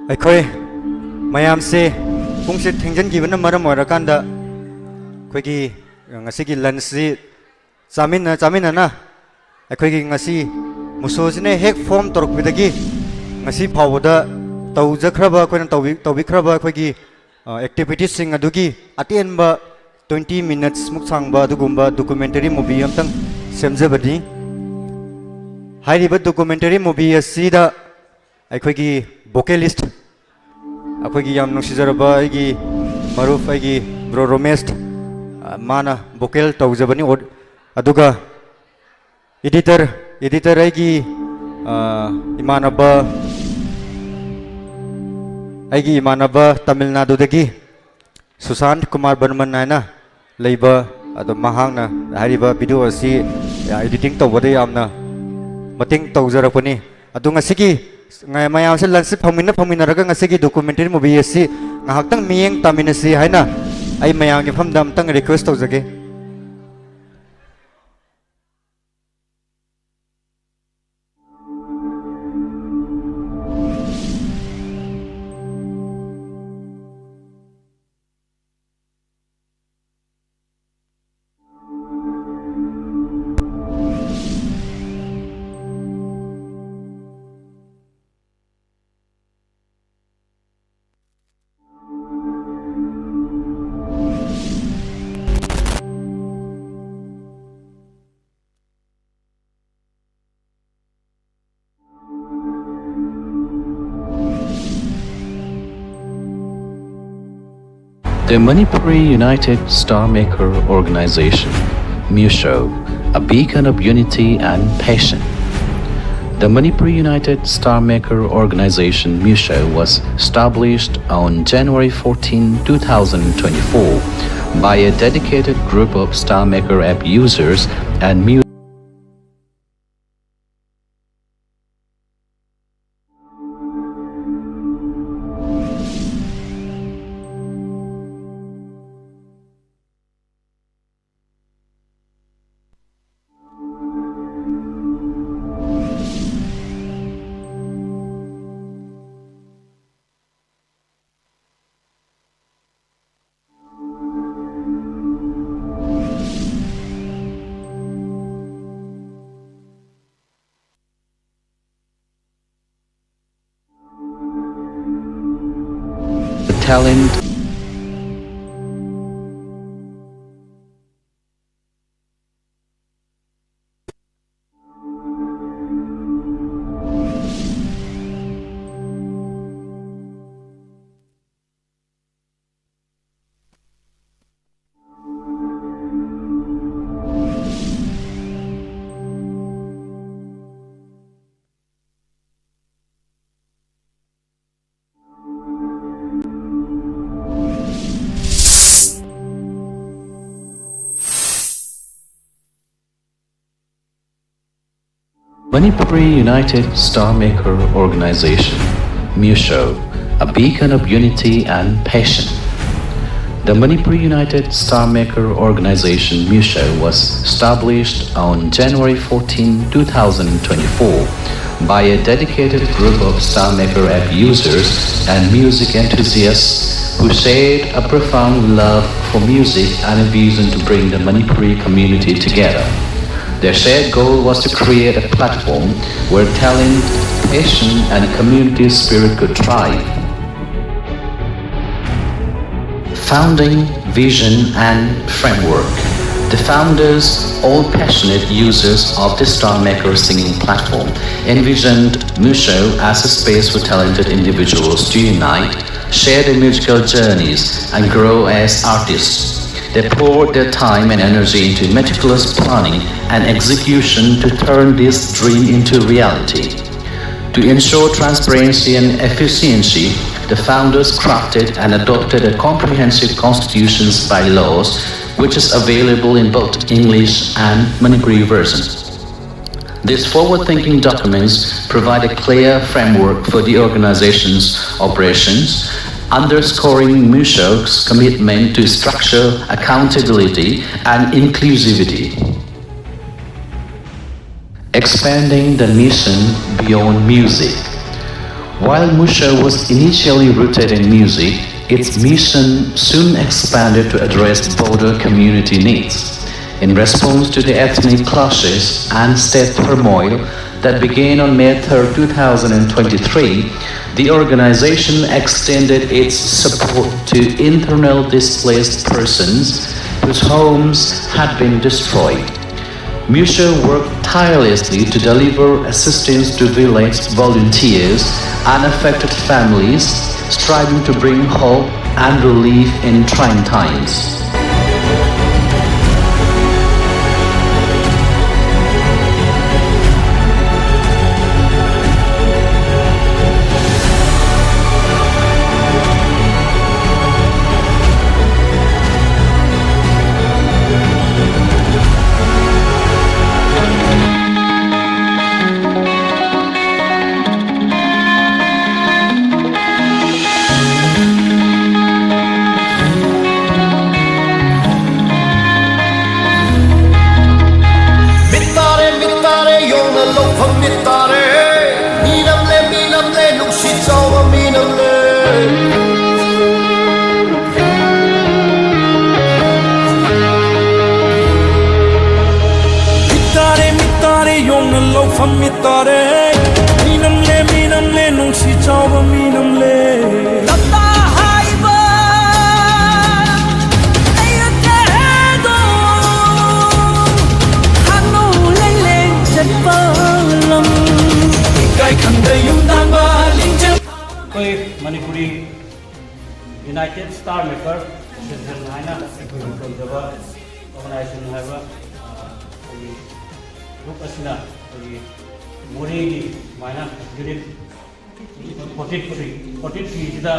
ꯑꯩꯈꯣꯏ ꯃꯌꯥꯝꯁꯦ ꯄꯨꯡꯁꯦ ꯊꯦꯡꯖꯤꯟꯈꯤꯕꯅ ꯃꯔꯝ ꯑꯣꯏꯔꯀꯥꯟꯗ ꯑꯩꯈꯣꯏꯒꯤ ꯉꯁꯤꯒꯤ ꯂꯟꯁꯁꯤ ꯆꯥꯃꯤꯟꯅ ꯆꯥꯃꯤꯟꯅꯅ ꯑꯩꯈꯣꯏꯒꯤ ꯉꯁꯤ ꯃꯨꯁꯣꯁꯤꯅ ꯍꯦꯛ ꯐꯣꯝ ꯇꯧꯔꯛꯄꯗꯒꯤ ꯉꯁꯤ ꯐꯥꯎꯕꯗ ꯇꯧꯖꯈ꯭ꯔꯕ, ꯑꯩꯈꯣꯏꯅ ꯇꯧꯕꯤ-, ꯇꯧꯕꯤꯈ꯭ꯔꯕ ꯑꯩꯈꯣꯏꯒꯤ, ꯑ, ꯑꯦꯛꯇꯤꯚꯤꯇꯤꯁꯁꯤꯡ ꯑꯗꯨꯒꯤ ꯑꯇꯦꯟꯕ twenty minutes ꯃꯨꯛ ꯁꯥꯡꯕ ꯑꯗꯨꯒꯨꯝꯕ ꯗꯣꯀꯨꯃꯦꯟꯇꯔꯤ ꯃꯨꯚꯤ ꯑꯝꯇꯪ ꯁꯦꯝꯖꯕꯅꯤ꯫ ꯍꯥꯏꯔꯤꯕ ꯗꯣꯀꯨꯃꯦꯟꯇꯔꯤ ꯃꯨꯚꯤ ꯑꯁꯤꯗ ꯑꯩꯈꯣꯏꯒꯤ ꯚꯣꯀꯦꯂꯤꯁ, ꯑꯩꯈꯣꯏꯒꯤ ꯌꯥꯝ ꯅꯨꯡꯁꯤꯖꯔꯕ ꯑꯩꯒꯤ ꯃꯔꯨꯞ, ꯑꯩꯒꯤ ꯕ꯭ꯔꯣ ꯔꯣꯃꯦꯁ, ꯑ, ꯃꯥꯅ ꯚꯣꯀꯦꯜ ꯇꯧꯖꯕꯅꯤ꯫ ꯑꯣ-, ꯑꯗꯨꯒ ꯏꯗꯤꯇꯔ, ꯏꯗꯤꯇꯔ ꯑꯩꯒꯤ, ꯑ, ꯏꯃꯥꯟꯅꯕ, ꯑꯩꯒꯤ ꯏꯃꯥꯟꯅꯕ ꯇꯥꯃꯤꯜ ꯅꯥꯗꯨꯗꯒꯤ ꯁꯨꯁꯥꯟꯠ ꯀꯨꯃꯥꯔ ꯕꯔꯃꯟ ꯍꯥꯏꯅ ꯂꯩꯕ, ꯑꯗꯣ ꯃꯍꯥꯛꯅ ꯍꯥꯏꯔꯤꯕ ꯚꯤꯗꯤꯑꯣ ꯑꯁꯤ, ꯑ, ꯏꯗꯤꯇꯤꯡ ꯇꯧꯕꯗ ꯌꯥꯝꯅ ꯃꯇꯦꯡ ꯇꯧꯖꯔꯛꯄꯅꯤ꯫ ꯑꯗꯣ ꯉꯁꯤꯒꯤ ꯉ-, ꯃꯌꯥꯝꯁꯦ ꯂꯟꯁꯁꯦ ꯐꯪꯃꯤꯟꯅ ꯐꯪꯃꯤꯟꯅꯔꯒ ꯉꯁꯤꯒꯤ ꯗꯣꯀꯨꯃꯦꯟꯇꯔꯤ ꯃꯨꯚꯤ ꯑꯁꯤ ꯉꯥꯏꯍꯥꯛꯇꯪ ꯃꯤꯠꯌꯦꯡ ꯇꯥꯃꯤꯟꯅꯁꯤ ꯍꯥꯏꯅ ꯑꯩ ꯃꯌꯥꯝꯒꯤ ꯃꯐꯝꯗ ꯑꯝꯇꯪ ꯔꯤꯀ꯭ꯋꯦꯁ ꯇꯧꯖꯒꯦ꯫ The Manipuri United Star Maker Organization, MUSO, a beacon of unity and passion. The Manipuri United Star Maker Organization, MUSO, was established on January fourteen, two thousand twenty-four, by a dedicated group of Star Maker app users and mu- talent. Manipuri United Star Maker Organization, MUSO, a beacon of unity and passion. The Manipuri United Star Maker Organization, MUSO, was established on January fourteenth, two thousand twenty-four, by a dedicated group of Star Maker app users and music enthusiasts who shared a profound love for music and a vision to bring the Manipuri community together. Their shared goal was to create a platform where talent, passion, and community spirit could thrive. Founding, vision, and framework. The founders, all passionate users of the Star Maker singing platform, envisioned MUSO as a space for talented individuals to unite, share their musical journeys, and grow as artists. They poured their time and energy into meticulous planning and execution to turn this dream into reality. To ensure transparency and efficiency, the founders crafted and adopted a comprehensive constitution's bylaws, which is available in both English and Manipuri versions. These forward-thinking documents provide a clear framework for the organization's operations, underscoring MUSO's commitment to structure, accountability, and inclusivity. Expanding the mission beyond music. While MUSO was initially rooted in music, its mission soon expanded to address broader community needs. In response to the ethnic clashes and state turmoil, that began on May third, two thousand twenty-three, the organization extended its support to internally displaced persons whose homes had been destroyed. Musha worked tirelessly to deliver assistance to village volunteers and affected families striving to bring hope and relief in trying times. ꯃꯤꯠ ꯇꯥꯔꯦ, ꯃꯤꯠ ꯇꯥꯔꯦ, ꯌꯣꯡꯅ ꯂꯧꯐꯝ ꯃꯤꯠ ꯇꯥꯔꯦ꯫ ꯃꯤꯅꯝꯂꯦ, ꯃꯤꯅꯝꯂꯦ, ꯅꯨꯡꯁꯤ ꯆꯥꯎꯕ ꯃꯤꯅꯝꯂꯦ꯫ ꯇꯞꯇꯥ ꯍꯥꯏꯕ ꯂꯩꯔꯛꯇꯦꯗꯣ, ꯍꯥꯡꯅꯧ ꯂꯩꯂꯦꯡ ꯆꯠꯄ ꯂꯝ꯫ ꯏꯀꯥꯏ ꯈꯪꯗ ꯌꯨꯝ ꯇꯥꯟꯕ ꯂꯤꯡꯖꯦꯜ꯫ ꯑꯩꯈꯣꯏ Manipuri United Star Maker Association ꯍꯥꯏꯅ ꯑꯩꯈꯣꯏꯒꯤ ꯂꯩꯖꯕ organization ꯍꯥꯏꯕ, ꯑ, ꯑꯩꯈꯣꯏꯒꯤ group ꯑꯁꯤꯅ ꯑꯩꯈꯣꯏꯒꯤ ꯃꯣꯔꯦꯒꯤ ꯁꯨꯃꯥꯏꯅ unit forty three, forty three ꯁꯤꯗ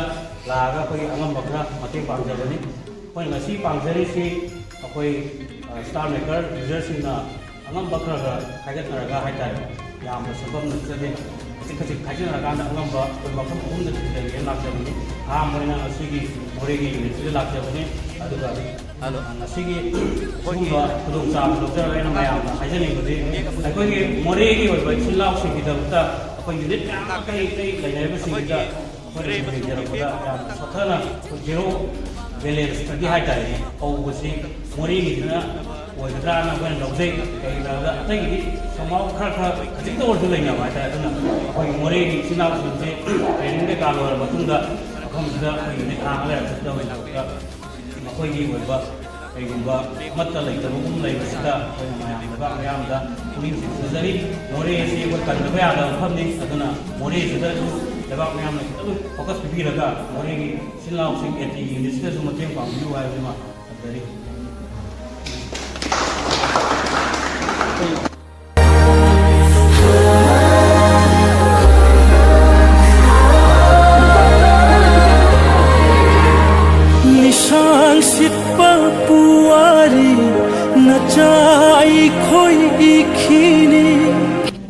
ꯂꯥꯛꯑꯒ ꯑꯩꯈꯣꯏꯒꯤ ꯑꯉꯝꯕ ꯈꯔ ꯃꯇꯦꯡ ꯄꯥꯡꯖꯕꯅꯤ꯫ ꯑꯩꯈꯣꯏꯅ ꯉꯁꯤ ꯄꯥꯡꯖꯔꯤꯁꯤ ꯑꯩꯈꯣꯏ, ꯑ, Star Maker userꯁꯤꯡꯅ ꯑꯉꯝꯕ ꯈꯔ ꯈꯔ ꯈꯥꯏꯒꯠꯅꯔꯒ ꯍꯥꯏꯇꯥꯔꯦ, ꯌꯥꯝꯅ ꯁꯦꯟꯐꯝ ꯅꯠꯆꯗꯦ꯫ ꯈꯖꯤꯛ ꯈꯖꯤꯛ ꯈꯥꯏꯖꯤꯟꯅꯔꯀꯥꯟꯗ ꯑꯉꯝꯕ ꯑꯩꯈꯣꯏ ꯃꯐꯝ ꯑꯍꯨꯝꯗ ꯊꯤꯟꯖꯒꯦꯅ ꯂꯥꯛꯆꯕꯅꯤ꯫ ꯑꯍꯥꯟꯕ ꯑꯣꯏꯅ ꯑꯁꯤꯒꯤ ꯃꯣꯔꯦꯒꯤ unitꯁꯤꯗ ꯂꯥꯛꯆꯕꯅꯤ꯫ ꯑꯗꯨꯒ, ꯍꯜꯂꯣ꯫ ꯑ, ꯉꯁꯤꯒꯤ ꯁꯤꯒꯨꯝꯕ ꯈꯨꯗꯣꯡꯆꯥꯕ ꯂꯧꯖꯔꯒ ꯑꯩꯅ ꯃꯌꯥꯝꯗ ꯍꯥꯏꯖꯅꯤꯡꯕꯗꯤ, ꯑꯩꯈꯣꯏꯒꯤ ꯃꯣꯔꯦꯒꯤ ꯑꯣꯏꯕ ꯏꯆꯤꯜ ꯏꯅꯥꯎꯁꯤꯡꯒꯤꯗꯃꯛꯇ ꯑꯩꯈꯣꯏ unit ꯃꯌꯥꯝ ꯑꯇꯩ ꯑꯇꯩ ꯂꯩꯅꯔꯤꯕꯁꯤꯡꯁꯤꯗ ꯑꯩꯈꯣꯏꯅ ꯁꯨꯝ ꯌꯦꯡꯖꯔꯛꯄꯗ ꯌꯥꯝꯅ ꯁꯣꯠꯊꯅ ꯑꯩꯈꯣꯏ zero balanceꯇꯒꯤ ꯍꯥꯏꯇꯥꯔꯦꯅꯦ, ꯍꯧꯕꯁꯤ ꯃꯣꯔꯦꯒꯤꯁꯤꯅ ꯑꯣꯏꯒꯗ꯭ꯔꯥꯅ ꯑꯩꯈꯣꯏꯅ ꯂꯧꯖꯩ꯫ ꯀꯩꯒꯤꯅꯣ ꯍꯥꯏꯕꯗ ꯑꯇꯩꯒꯤꯗꯤ ꯈꯣꯡꯒ꯭ꯔꯥꯎ ꯈꯔ ꯈꯔ ꯈꯖꯤꯛꯇ ꯑꯣꯏꯔꯁꯨ ꯂꯩꯅꯕ ꯍꯥꯏꯇꯥꯔꯦ꯫ ꯑꯗꯨꯅ ꯑꯩꯈꯣꯏꯒꯤ ꯃꯣꯔꯦꯒꯤ ꯏꯆꯤꯟ ꯏꯅꯥꯎꯁꯤꯡꯁꯦ ꯇ꯭ꯔꯦꯅꯤꯡ ꯀꯩꯀꯥ ꯂꯣꯏꯔꯕ ꯃꯇꯨꯡꯗ ꯃꯐꯝꯁꯤꯗ ꯑꯩꯈꯣꯏ ꯅꯨꯃꯤꯠ ꯊꯥ ꯑꯃ ꯂꯩꯔꯛꯄꯁꯤꯗ ꯑꯣꯏꯅ ꯃꯈꯣꯏꯒꯤ ꯑꯣꯏꯕ ꯀꯩꯒꯨꯝꯕ ꯑꯃꯠꯇ ꯂꯩꯇꯕꯒꯨꯝ ꯂꯩꯕꯁꯤꯗ ꯑꯩꯈꯣꯏꯅ ꯃꯌꯥꯝ ꯂꯩꯕꯥꯛ ꯃꯤꯌꯥꯝꯗ ꯄꯨꯛꯅꯤꯡ ꯆꯤꯡꯁꯤꯟꯖꯔꯤ꯫ ꯃꯣꯔꯦ ꯑꯁꯤ ꯑꯩꯈꯣꯏ ꯀꯟꯗꯕ ꯌꯥꯗꯕ ꯃꯐꯝꯅꯤ꯫ ꯑꯗꯨꯅ ꯃꯣꯔꯦꯁꯤꯗꯁꯨ ꯂꯩꯕꯥꯛ ꯃꯤꯌꯥꯝꯅ ꯈꯤꯇꯪ ꯐꯣꯀꯁ ꯄꯤꯕꯤꯔꯒ ꯃꯣꯔꯦꯒꯤ ꯏꯆꯤꯜ ꯏꯅꯥꯎꯁꯤꯡ ꯑꯦ ꯇꯤ ꯌꯨꯅꯤꯠꯁꯤꯗꯁꯨ ꯃꯇꯦꯡ ꯄꯥꯡꯕꯤꯌꯨ ꯍꯥꯏꯕꯁꯤꯃ ꯊꯝꯖꯔꯤ꯫ ꯂꯤꯁꯥꯡ ꯁꯤꯠꯄ ꯄꯨꯋꯥꯔꯤ ꯅꯆꯥ ꯑꯩꯈꯣꯏ ꯏꯈꯤꯅꯤ꯫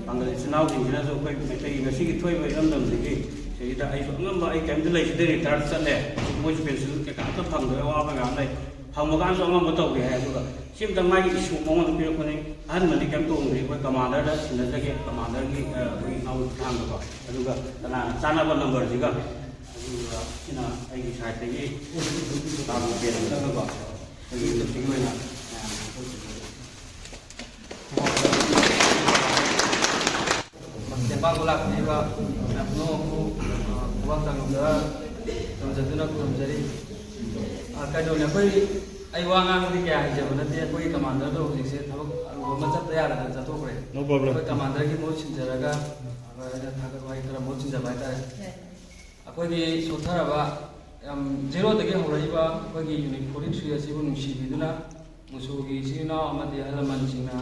ꯄꯥꯡꯒꯜ ꯏꯆꯤꯟ ꯏꯅꯥꯎꯁꯤꯡꯁꯤꯅꯁꯨ ꯑꯩꯈꯣꯏ ꯃꯩꯇꯩꯒꯤ ꯉꯁꯤꯒꯤ ꯊꯣꯛꯏꯕ ꯏꯔꯝꯗꯝꯁꯤꯒꯤ ꯁꯤꯗꯩꯁꯤꯗ ꯑꯩꯁꯨ ꯑꯉꯝꯕ, ꯑꯩ ꯀꯔꯤꯝꯇ ꯂꯩꯖꯗꯦ, ꯔꯤꯇꯥꯌꯔ ꯆꯠꯂꯦ꯫ ꯍꯧꯖꯤꯛ ꯃꯣꯏꯁꯨ ꯄꯦꯟꯁꯤꯜ ꯀꯩꯀꯥ ꯑꯝꯇ ꯐꯪꯗ꯭ꯔꯦ, ꯑꯋꯥꯕ ꯃꯌꯥꯝ ꯂꯩ꯫ ꯐꯪꯕ ꯀꯥꯟꯗꯁꯨ ꯑꯉꯝꯕ ꯇꯧꯒꯦ ꯍꯥꯏ꯫ ꯑꯗꯨꯒ ꯁꯤ ꯑꯝꯇꯪ ꯃꯥꯒꯤ ꯏꯁꯨ ꯃꯉꯣꯟꯗ ꯄꯤꯔꯛꯄꯅꯤ꯫ ꯑꯍꯟꯕꯗꯤ ꯀꯩꯝ ꯇꯣꯡꯗ꯭ꯔꯤ, ꯑꯩꯈꯣꯏ ꯀꯃꯥꯟꯗꯔꯗ ꯁꯤꯟꯅꯖꯒꯦ, ꯀꯃꯥꯟꯗꯔꯒꯤ, ꯑ, ꯑꯩꯈꯣꯏ ꯏꯅꯥꯎ ꯊꯥꯡꯗꯀꯣ꯫ ꯑꯗꯨꯒ ꯀꯅꯥꯅ ꯆꯥꯟꯅꯕ ꯅꯝꯕꯔꯁꯤꯒ, ꯑꯗꯨꯒ ꯁꯤꯅ ꯑꯩꯒꯤ ꯁꯥꯏꯠꯇꯒꯤ ꯇꯥꯕꯨ ꯄꯦꯟ ꯑꯃꯇꯪꯒꯀꯣ꯫ ꯑꯩꯈꯣꯏꯒꯤ ꯌꯨꯅꯤꯚꯔꯁꯤꯇꯤꯒꯤ ꯑꯣꯏꯅ ꯃꯌꯥꯝ ꯇꯦꯡꯕꯥꯡꯕ ꯂꯥꯛꯄꯤꯔꯤꯕ ꯃꯌꯥꯝ ꯄꯨꯝꯅꯃꯛꯄꯨ, ꯑ, ꯄꯨꯛꯅꯤꯡ ꯆꯥꯎꯅ ꯇꯝꯖꯗꯨꯅ ꯈꯨꯔꯨꯝꯖꯔꯤ꯫ ꯑ, ꯀꯩꯅꯣꯅꯦ, ꯑꯩꯈꯣꯏ, ꯑꯩ ꯋꯥ ꯉꯥꯡꯕꯗꯤ ꯀꯌꯥ ꯍꯩꯖꯕ ꯅꯠꯇꯦ꯫ ꯑꯩꯈꯣꯏꯒꯤ ꯀꯃꯥꯟꯗꯔꯗꯣ ꯍꯧꯖꯤꯛꯁꯦ ꯊꯕꯛ ꯑꯔꯨꯕ ꯑꯃ ꯆꯠꯇ ꯌꯥꯗꯗꯅ ꯆꯠꯊꯣꯛꯈ꯭ꯔꯦ꯫ No problem. ꯑꯩꯈꯣꯏ ꯀꯃꯥꯟꯗꯔꯒꯤ ꯃꯍꯨꯠ ꯁꯤꯟꯖꯔꯒ, ꯑ, ꯑꯩꯅ ꯊꯥꯒꯠ ꯋꯥꯍꯩ ꯈꯔ ꯃꯍꯨꯠ ꯁꯤꯟꯖꯕ ꯍꯥꯏꯇꯥꯔꯦ꯫ ꯑꯩꯈꯣꯏꯒꯤ ꯁꯣꯠꯊꯔꯕ, ꯌꯥꯝ ꯖꯦꯔꯣꯗꯒꯤ ꯍꯧꯔꯛꯏꯕ ꯑꯩꯈꯣꯏꯒꯤ ꯌꯨꯅꯤꯠ ꯐꯣꯔꯇꯤ ꯊ꯭ꯔꯤ ꯑꯁꯤꯕꯨ ꯅꯨꯡꯁꯤꯕꯤꯗꯨꯅ ꯃꯨꯁꯣꯒꯤ ꯏꯆꯤꯜ ꯏꯅꯥꯎ ꯑꯃꯗꯤ ꯑꯍꯜ ꯂꯃꯟꯁꯤꯡꯅ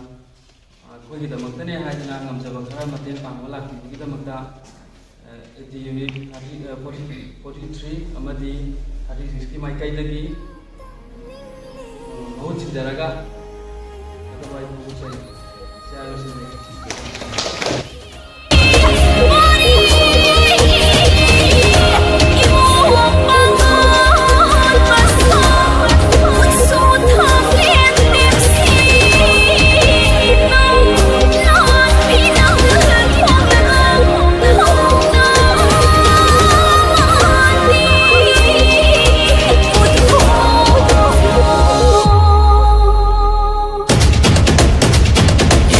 ꯑꯩꯈꯣꯏꯒꯤꯗꯃꯛꯇꯅꯦ ꯍꯥꯏꯗꯅ ꯉꯝꯖꯕ ꯈꯔ ꯃꯇꯦꯡ ꯄꯥꯡꯕ ꯂꯥꯛꯄꯤꯕꯒꯤꯗꯃꯛꯇ, A T unit thirty, forty, forty three ꯑꯃꯗꯤ ꯊꯥꯔꯇꯤ ꯁꯤꯛꯁꯀꯤ ꯃꯥꯏꯀꯩꯗꯒꯤ ꯃꯍꯨꯠ ꯁꯤꯟꯖꯔꯒ ꯑꯇꯣꯞꯄ ꯑꯩ ꯐꯣꯡꯗꯣꯛꯆꯔꯤ꯫ ꯁꯤ ꯍꯥꯏꯔ ꯂꯣꯏꯁꯤꯟꯖꯔꯒꯦ꯫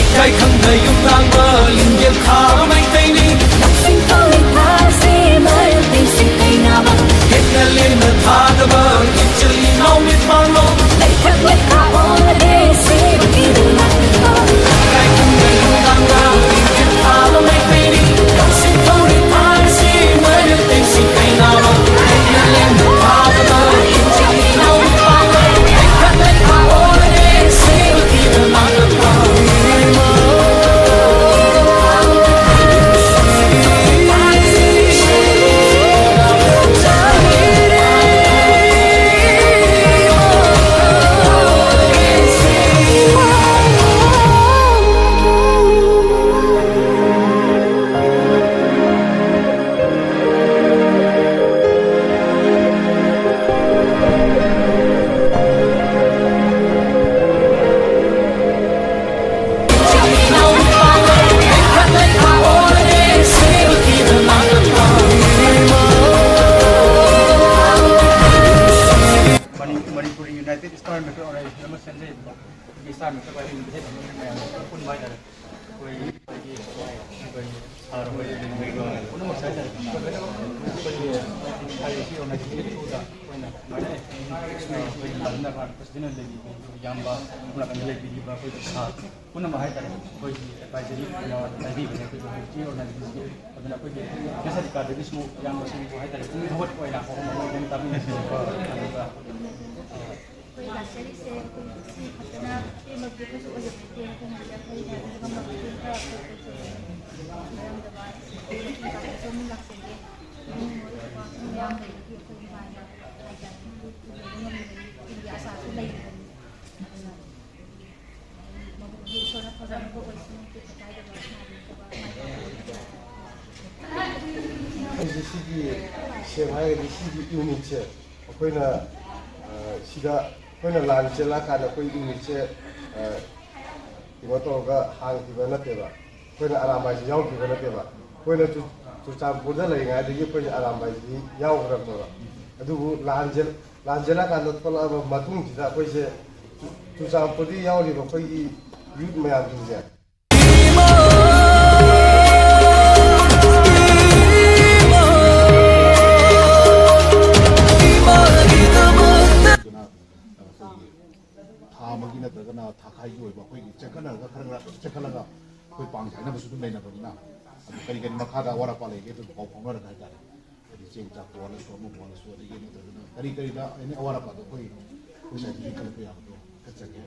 ꯏꯀꯥꯏ ꯈꯪꯗ ꯑꯩꯈꯣꯏꯒꯤ ꯍꯥꯏꯔꯤꯕꯁꯤ ꯑꯣꯏꯅ ꯊ꯭ꯔꯨꯗ ꯑꯩꯈꯣꯏꯅ ꯁꯨꯃꯥꯏꯅ ꯑꯩꯈꯣꯏꯒꯤ ꯂꯥꯟꯃꯤꯟꯅꯕ ꯄ꯭ꯔꯁꯤꯗꯦꯟ ꯑꯣꯏꯅ ꯂꯩꯕꯤꯕ ꯏꯌꯥꯝꯕ, ꯅꯥꯀꯟꯗ ꯂꯩꯕꯤꯔꯤꯕ ꯑꯩꯈꯣꯏꯒꯤ ꯁꯥꯔ ꯄꯨꯝꯅꯃꯛ ꯍꯥꯏꯇꯥꯔꯦ, ꯑꯩꯈꯣꯏꯒꯤ ꯑꯦꯗꯚꯥꯏꯖꯔꯤ ꯑꯣꯏꯅ ꯂꯩꯕꯤꯕꯅꯦ ꯑꯩꯈꯣꯏꯒꯤ ꯍꯧꯖꯤꯛꯀꯤ ꯑꯣꯔꯒꯅꯥꯏꯖꯦꯁꯟꯒꯤ꯫ ꯑꯗꯨꯅ ꯑꯩꯈꯣꯏꯒꯤ ꯀꯦꯁ ꯑꯗꯤꯀꯥꯔꯗꯒꯤꯁꯨ ꯏꯌꯥꯝꯕꯁꯤꯡꯕꯨ ꯍꯥꯏꯇꯥꯔꯦ, ꯄꯨꯛꯅꯤꯡ ꯊꯧꯒꯠꯄ ꯑꯣꯏꯅ ꯋꯥꯐꯝ ꯑꯃ ꯑꯗꯨꯝ ꯇꯥꯕꯤꯔꯤꯁꯤ꯫ ꯑꯗꯨꯒ ꯑꯩꯈꯣꯏ ꯂꯥꯛꯆꯔꯤꯁꯦ ꯑꯩꯈꯣꯏ ꯁꯤ ꯈꯛꯇꯅ ꯄꯦꯟꯕ ꯄꯤꯕꯁꯨ ꯑꯣꯏꯖꯕ ꯅꯠꯇꯦ꯫ ꯑꯩꯈꯣꯏ ꯍꯧꯖꯤꯛ ꯑꯩꯈꯣꯏꯅ ꯉꯝꯕ ꯃꯇꯦꯡ ꯈꯔ ꯑꯩꯈꯣꯏ ꯇꯧꯖꯩ꯫ ꯃꯔꯝꯗꯝ ꯑꯁꯤꯗꯒꯤ ꯂꯥꯛꯆꯒꯦ꯫ ꯏꯃꯨꯡ ꯃꯅꯨꯡ ꯃꯌꯥꯝ ꯂꯩꯕꯒꯤ ꯑꯩꯈꯣꯏ ꯅꯨꯡꯉꯥꯏꯅ ꯍꯥꯏꯇꯥꯔꯦ ꯂꯩꯕ ꯉꯝꯃꯤꯕꯅꯤ꯫ ꯇꯨꯡꯒꯤ ꯑꯁꯥꯁꯨ ꯂꯩꯔꯤꯕꯅꯤ꯫ ꯑꯗꯨꯅ ꯃꯗꯨꯗꯒꯤ ꯏꯁꯣꯔꯅ ꯊꯧꯖꯥꯜ ꯑꯃ ꯑꯣꯏꯁꯅꯨ꯫ ꯇꯦꯛꯇ ꯀꯥꯏꯗꯕ ꯁꯅꯥꯕꯨ ꯀꯣꯕꯔ ꯁꯨꯃꯥꯏꯅ ꯇꯧꯕ ꯑꯩꯈꯣꯏꯁꯦ ꯁꯤꯒꯤ ꯁꯦꯞ ꯍꯥꯏꯔꯒꯗꯤ ꯁꯤꯒꯤ ꯌꯨꯅꯤꯠꯁꯦ ꯑꯩꯈꯣꯏꯅ, ꯑ, ꯁꯤꯗ ꯑꯩꯈꯣꯏꯅ ꯂꯥꯟ ꯆꯦꯜꯂꯛꯑꯀꯥꯟꯗ ꯑꯩꯈꯣꯏ ꯌꯨꯅꯤꯠꯁꯦ, ꯑ, ꯀꯩꯅꯣ ꯇꯧꯔꯒ ꯍꯥꯡꯈꯤꯕ ꯅꯠꯇꯦꯕ꯫ ꯑꯩꯈꯣꯏꯅ ꯑꯔꯥꯝꯕꯥꯏꯁꯤ ꯌꯥꯎꯈꯤꯕ ꯅꯠꯇꯦꯕ꯫ ꯑꯩꯈꯣꯏꯅ ꯆꯨ-, ꯆꯨꯔꯆꯥꯟꯄꯨꯔꯗ ꯂꯩꯔꯤꯉꯩꯗꯒꯤ ꯑꯩꯈꯣꯏꯁꯦ ꯑꯔꯥꯝꯕꯥꯏꯁꯤ ꯌꯥꯎꯈ꯭ꯔꯕꯅꯦꯕ꯫ ꯑꯗꯨꯕꯨ ꯂꯥꯟ ꯆꯦꯜ-, ꯂꯥꯟ ꯆꯦꯜꯂꯛꯑꯀꯥꯟꯗ ꯊꯣꯛꯂꯛꯑꯕ ꯃꯇꯨꯡꯁꯤꯗ ꯑꯩꯈꯣꯏꯁꯦ ꯆꯨ-, ꯆꯨꯔꯆꯥꯟꯄꯨꯔꯗ ꯌꯥꯎꯔꯤꯕ ꯑꯩꯈꯣꯏꯒꯤ ꯌꯨꯠ ꯃꯌꯥꯝꯁꯤꯡꯁꯦ ꯑꯗꯨꯅ ꯑꯩꯈꯣꯏꯒꯤ ꯊꯥ ꯑꯃꯒꯤ ꯅꯠꯇ꯭ꯔꯒꯅ ꯊꯥ ꯈꯥꯏꯒꯤ ꯑꯣꯏꯕ ꯑꯩꯈꯣꯏꯒꯤ ꯆꯦꯟꯈꯠꯅꯔꯒ ꯈꯔ ꯈꯔ ꯆꯦꯟꯈꯠꯂꯒ ꯑꯩꯈꯣꯏ ꯄꯥꯡꯁꯦ ꯍꯥꯏꯅꯕꯁꯨ ꯑꯗꯨꯝ ꯂꯩꯅꯕꯅꯤꯅ, ꯑꯗꯨ ꯀꯔꯤ ꯀꯔꯤ ꯃꯈꯥꯗ ꯑꯋꯥꯠ ꯑꯄꯥ ꯂꯩꯒꯦ ꯑꯗꯨ ꯄꯥꯎ ꯐꯥꯎꯅꯔꯒ ꯍꯥꯏꯇꯥꯔꯦ꯫ ꯍꯥꯏꯗꯤ ꯆꯦꯡ ꯆꯥꯛꯄꯨ ꯑꯣꯜꯂꯁꯨ ꯑꯃꯕꯨ ꯑꯣꯜꯂꯁꯨ ꯑꯗꯒꯤ ꯅꯠꯇ꯭ꯔꯒꯅ ꯀꯔꯤ ꯀꯔꯤꯗ ꯑꯦꯅꯤ ꯑꯋꯥꯠ ꯑꯄꯥꯗꯣ ꯑꯩꯈꯣꯏ, ꯑꯩꯈꯣꯏ ꯁꯥꯏꯠꯇꯒꯤ ꯀꯜꯂꯛꯄ ꯌꯥꯕꯗꯣ ꯀꯠꯆꯒꯦ꯫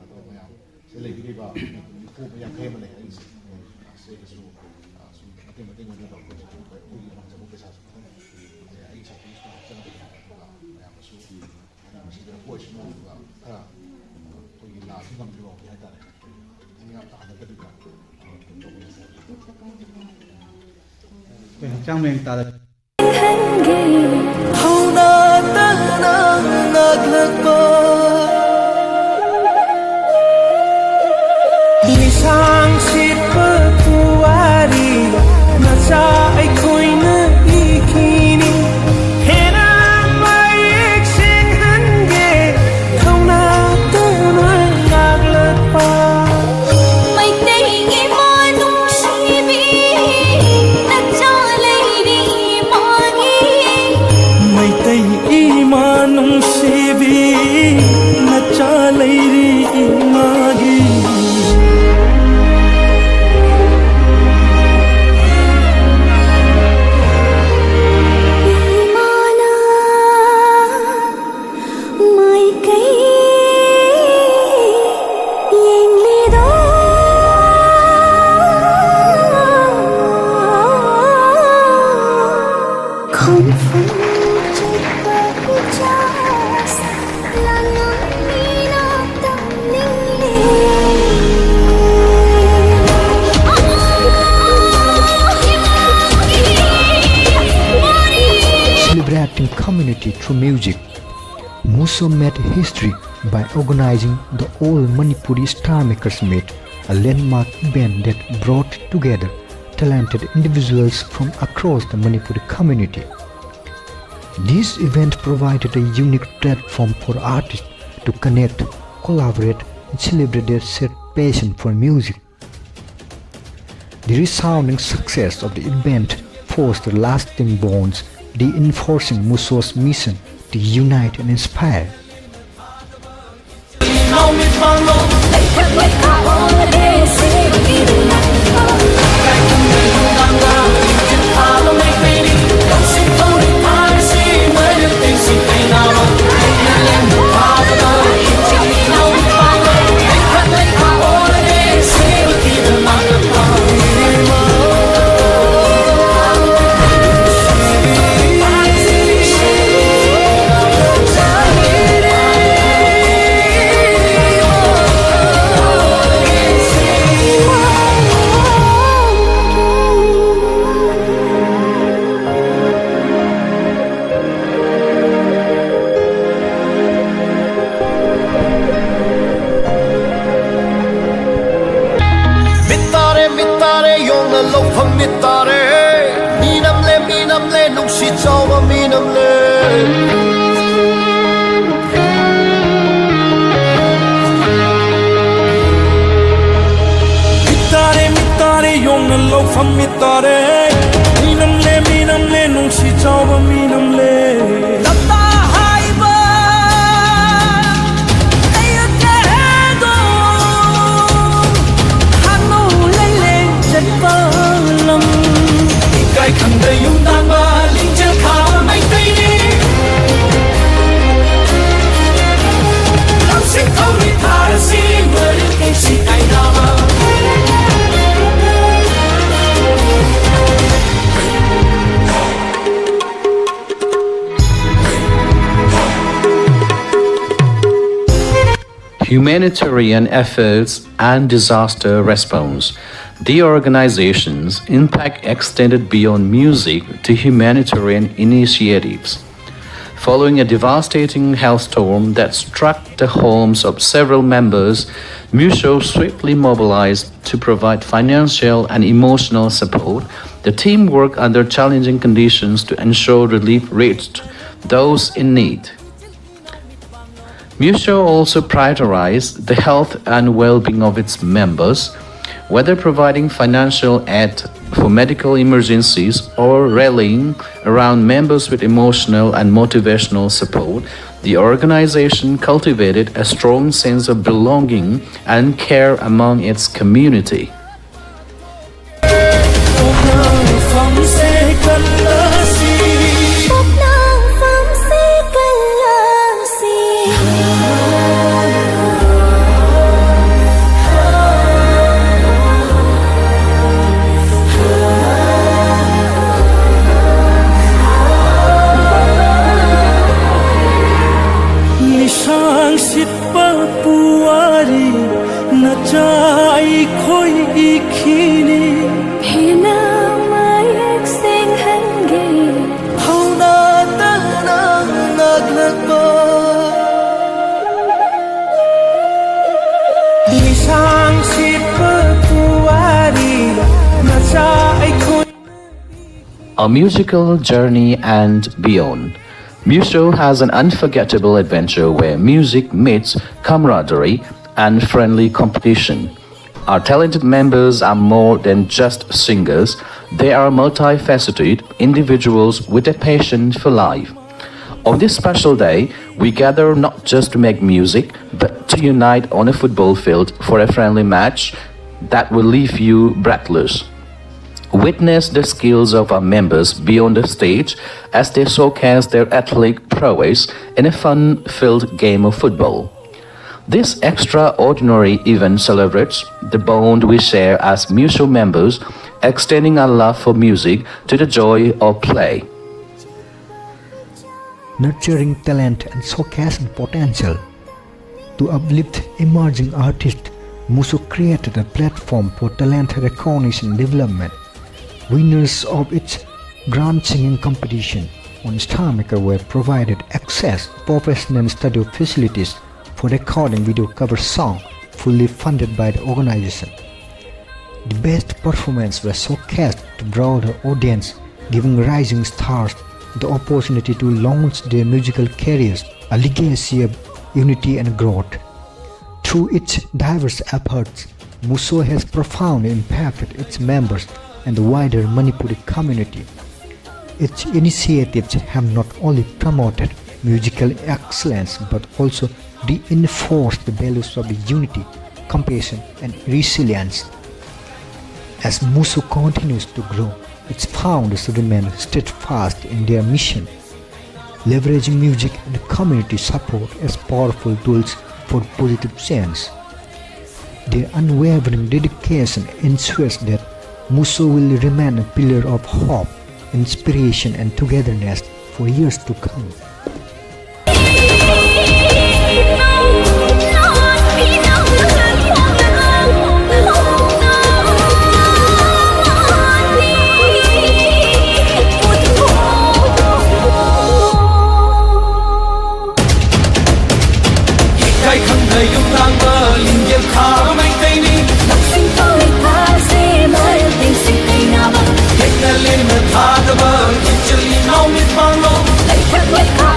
ꯑꯗꯣ ꯃꯌꯥꯝ ꯁꯤꯗ ꯂꯩꯕꯤꯔꯤꯕ ꯅꯤꯐꯨ ꯑꯃ ꯌꯥꯡꯈꯩ ꯑꯃ ꯂꯩ ꯍꯥꯏꯔꯤꯁꯦ꯫ ꯁꯤꯗꯁꯨ, ꯑ, ꯁꯨꯝ ꯃꯇꯦꯡ ꯃꯇꯦꯡ ꯑꯣꯏꯅ ꯇꯧꯕꯁꯦ ꯑꯩꯈꯣꯏꯒꯤ ꯉꯝꯖꯕ ꯄꯩꯁꯥꯁꯨ ꯈꯤꯇꯪ, ꯑꯩ ꯁꯥꯏꯠꯇꯒꯤꯁꯨ ꯈꯤꯇꯪ ꯍꯥꯞꯆꯔꯛꯄ ꯌꯥꯏ꯫ ꯑꯗꯨꯒ ꯃꯌꯥꯝꯗꯁꯨ ꯃꯁꯤꯗ ꯄꯣꯠꯁꯤꯅ ꯈꯔ ꯑꯩꯈꯣꯏꯒꯤ ꯂꯥꯟꯁꯨ ꯉꯝꯗ꯭ꯔꯤ ꯐꯥꯎꯗꯤ ꯍꯥꯏꯇꯥꯔꯦ꯫ ꯃꯤ ꯌꯥꯝ ꯇꯥꯍꯟꯗꯕꯤꯗ ꯇꯧꯕ ꯌꯥꯏ꯫ ꯑꯩꯈꯣꯏ ꯍꯛꯆꯥꯡ ꯃꯌꯦꯡ ꯇꯥꯗ ꯍꯧꯅ ꯇꯥꯅ ꯉꯥꯛꯂꯛꯄ ꯂꯤꯁꯥꯡ ꯁꯤꯠꯄ ꯄꯨꯋꯥꯔꯤ ꯃꯆꯥ ꯑꯩꯈꯣꯏꯅ ꯏꯈꯤꯅꯤ꯫ ꯍꯦꯟꯅ ꯃꯌꯦꯛ ꯁꯦꯡꯍꯟꯒꯦ ꯊꯧꯅꯥ ꯇꯧꯅ ꯉꯥꯛꯂꯛꯄ ꯃꯩꯇꯩꯒꯤ ꯃꯥ ꯅꯨꯡꯁꯤꯕꯤ ꯅꯆꯥ ꯂꯩꯔꯤ꯫ Celebrating community through music, Muso made history by organizing the All Manipuri Star Makers Meet, a landmark event that brought together talented individuals from across the Manipuri community. This event provided a unique platform for artists to connect, collaborate, and celebrate their shared passion for music. The resounding success of the event fostered lasting bonds, reinforcing Muso's mission to unite and inspire. ꯃꯤꯠ ꯇꯥꯔꯦ, ꯃꯤꯠ ꯇꯥꯔꯦ, ꯌꯣꯡꯅ ꯂꯧꯐꯝ ꯃꯤꯠ ꯇꯥꯔꯦ꯫ ꯃꯤꯅꯝꯂꯦ, ꯃꯤꯅꯝꯂꯦ, ꯅꯨꯡꯁꯤ ꯆꯥꯎꯕ ꯃꯤꯅꯝꯂꯦ꯫ ꯃꯤꯠ ꯇꯥꯔꯦ, ꯃꯤꯠ ꯇꯥꯔꯦ, ꯌꯣꯡꯅ ꯂꯧꯐꯝ ꯃꯤꯠ ꯇꯥꯔꯦ꯫ ꯃꯤꯅꯝꯂꯦ, ꯃꯤꯅꯝꯂꯦ, ꯅꯨꯡꯁꯤ ꯆꯥꯎꯕ ꯃꯤꯅꯝꯂꯦ꯫ ꯂꯝꯇꯥ ꯍꯥꯏꯕ ꯂꯩꯔꯛꯇꯦꯗꯣ꯫ ꯍꯥꯟꯅꯧ ꯂꯩꯂꯦꯡ ꯆꯠꯄ ꯂꯝ꯫ ꯏꯀꯥꯏ ꯈꯪꯗ ꯌꯨꯝ ꯇꯥꯟꯕ ꯂꯤꯡꯖꯦꯜ ꯈꯥꯕ ꯃꯩꯇꯩꯅꯤ꯫ ꯂꯧꯁꯤꯡ ꯊꯧꯔꯤ ꯊꯥꯔꯁꯤ ꯃꯔꯤꯜ ꯀꯩꯁꯤ ꯀꯥꯏꯅꯕ꯫ Humanitarian efforts and disaster response. The organization's impact extended beyond music to humanitarian initiatives. Following a devastating hailstorm that struck the homes of several members, Musho swiftly mobilized to provide financial and emotional support. The team worked under challenging conditions to ensure relief reached those in need. Musho also prioritized the health and well-being of its members, whether providing financial aid for medical emergencies or rallying around members with emotional and motivational support. The organization cultivated a strong sense of belonging and care among its community. ꯃꯤꯁꯥꯡ ꯁꯤꯠꯄ ꯄꯨꯋꯥꯔꯤ ꯅꯆꯥ ꯑꯩꯈꯣꯏ ꯏꯈꯤꯅꯤ꯫ ꯍꯦꯟꯅ ꯃꯌꯦꯛ ꯁꯦꯡꯍꯟꯒꯦ꯫ ꯍꯧꯅ ꯇꯥꯅ ꯉꯥꯛꯂꯛꯄ ꯃꯤꯁꯥꯡ ꯁꯤꯠꯄ ꯄꯨꯋꯥꯔꯤ ꯅꯆꯥ ꯑꯩꯈꯣꯏ A musical journey and beyond. Musho has an unforgettable adventure where music meets camaraderie and friendly competition. Our talented members are more than just singers, they are multifaceted individuals with a passion for life. On this special day, we gather not just to make music, but to unite on a football field for a friendly match that will leave you breathless. Witness the skills of our members beyond the stage as they showcase their athletic prowess in a fun filled game of football. This extraordinary event celebrates the bond we share as Musho members, extending our love for music to the joy of play. Nurturing talent and showcasing potential. To uplift emerging artists, Muso created a platform for talent recognition and development. Winners of its grand singing competition on Star Maker were provided access to professional studio facilities for recording video cover song, fully funded by the organization. The best performance was showcased to broader audience, giving rising stars the opportunity to launch their musical careers, a legacy of unity and growth. Through its diverse efforts, Muso has profoundly impacted its members and the wider Manipuri community. Its initiatives have not only promoted musical excellence but also reinforced the values of unity, compassion, and resilience. As Muso continues to grow, its founders remain steadfast in their mission, leveraging music and community support as powerful tools for positive change. Their unwavering dedication ensures that Muso will remain a pillar of hope, inspiration, and togetherness for years to come. ꯏꯀꯥꯏ ꯈꯪꯗ ꯌꯨꯝ ꯂꯥꯡꯕ ꯂꯤꯡꯖꯦꯜ ꯊꯥꯕ ꯃꯩꯇꯩꯅꯤ꯫ ꯂꯧꯁꯤꯡ ꯊꯧꯅ ꯊꯥꯁꯦ ꯃꯔꯜ ꯇꯤꯡꯁꯤꯟ ꯀꯩꯅꯕ꯫ ꯌꯦꯛꯅ ꯂꯦꯝꯅ ꯊꯥꯗꯕ ꯏꯆꯤꯜ ꯏꯅꯥꯎ ꯃꯤꯠꯃꯥꯡꯂꯣ꯫ ꯂꯩꯊꯛ ꯂꯩꯈꯥ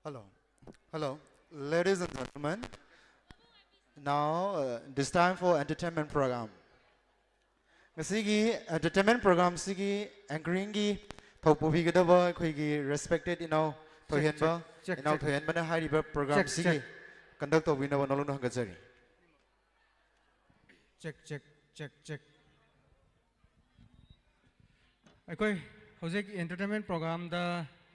Hello. Hello. Ladies and gentlemen, now, uh, this time for entertainment program. ꯉꯁꯤꯒꯤ entertainment programꯁꯤꯒꯤ anchoringꯒꯤ ꯊꯧ ꯄꯨꯕꯤꯒꯗꯕ ꯑꯩꯈꯣꯏꯒꯤ respected ꯏꯅꯥꯎ ꯊꯣꯏꯍꯦꯟꯕ, check, ꯏꯅꯥꯎ check. ꯊꯣꯏꯍꯦꯟꯕꯅ ꯍꯥꯏꯔꯤꯕ programꯁꯤꯒꯤ check. Conduct ꯇꯧꯕꯤꯅꯕ ꯅꯣꯂꯨꯛꯅ ꯍꯪꯒꯠꯆꯔꯤ꯫ Check, check, check, check. ꯑꯩꯈꯣꯏ ꯍꯧꯖꯤꯛ entertainment programꯗ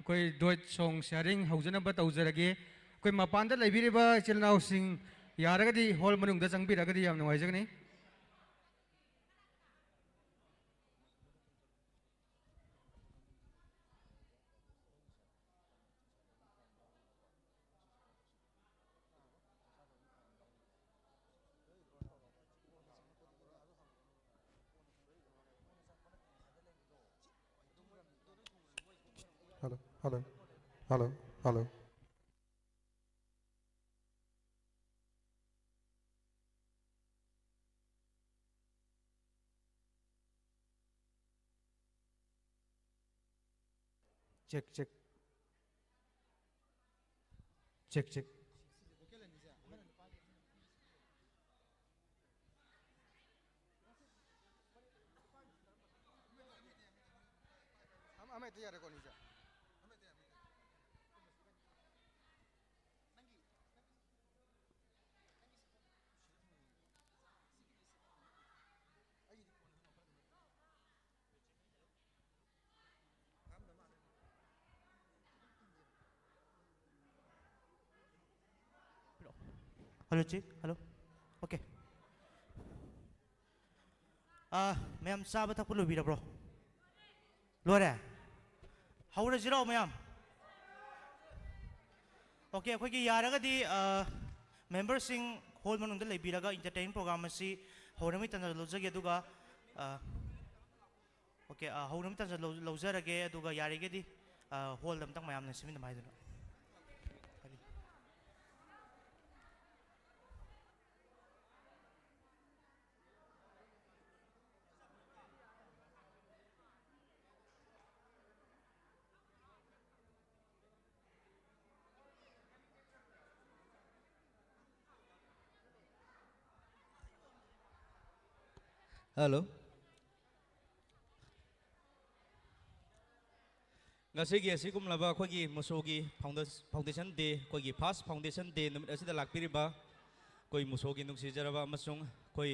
ꯑꯩꯈꯣꯏ duet song sharing ꯍꯧꯖꯅꯕ ꯇꯧꯖꯔꯒꯦ꯫ ꯑꯩꯈꯣꯏ ꯃꯄꯥꯟꯗ ꯂꯩꯕꯤꯔꯤꯕ ꯏꯆꯤꯜ ꯏꯅꯥꯎꯁꯤꯡ ꯌꯥꯔꯒꯗꯤ hall ꯃꯅꯨꯡꯗ ꯆꯪꯕꯤꯔꯒꯗꯤ ꯌꯥꯝ ꯅꯨꯡꯉꯥꯏꯖꯒꯅꯤ꯫ Hello, hello, hello, hello. Check, check. Check, check. ꯑꯃ, ꯑꯃ ꯍꯦꯛꯇ ꯌꯥꯔꯦꯀꯣ, ꯑꯅꯤꯁꯦ? Hello, check. Hello. Okay. ꯑꯥ, ꯃꯌꯥꯝ ꯆꯥꯕ ꯊꯛꯄ ꯂꯣꯏꯕꯤꯔꯕ꯭ꯔꯣ? ꯂꯣꯏꯔꯦ? ꯍꯧꯔꯁꯤꯔꯣ ꯃꯌꯥꯝ? Okay, ꯑꯩꯈꯣꯏꯒꯤ ꯌꯥꯔꯒꯗꯤ, ꯑꯥ, memberꯁꯤꯡ hall ꯃꯅꯨꯡꯗ ꯂꯩꯕꯤꯔꯒ entertaining program ꯑꯁꯤ ꯍꯧꯔꯝꯃꯤ ꯇꯥꯟꯖꯥ ꯂꯧꯖꯒꯦ, ꯑꯗꯨꯒ, ꯑꯥ, okay, ꯑꯥ, ꯍꯧꯅꯕ ꯇꯥꯟꯖꯥ ꯂꯧ-, ꯂꯧꯖꯔꯒꯦ, ꯑꯗꯨꯒ ꯌꯥꯔꯒꯗꯤ, ꯑꯥ, hallꯗ ꯑꯝꯇꯪ ꯃꯌꯥꯝꯅ ꯁꯤꯟꯃꯤꯟꯅꯕ ꯍꯥꯏꯗꯨꯅ꯫ ꯍꯜꯂꯣ꯫ ꯉꯁꯤꯒꯤ ꯑꯁꯤꯒꯨꯝꯂꯕ ꯑꯩꯈꯣꯏꯒꯤ ꯃꯨꯁꯣꯒꯤ foundation day, ꯑꯩꯈꯣꯏꯒꯤ first foundation day ꯅꯨꯃꯤꯠ ꯑꯁꯤꯗ ꯂꯥꯛꯄꯤꯔꯤꯕ ꯑꯩꯈꯣꯏ ꯃꯨꯁꯣꯒꯤ ꯅꯨꯡꯁꯤꯖꯔꯕ ꯑꯃꯁꯨꯡ ꯑꯩꯈꯣꯏ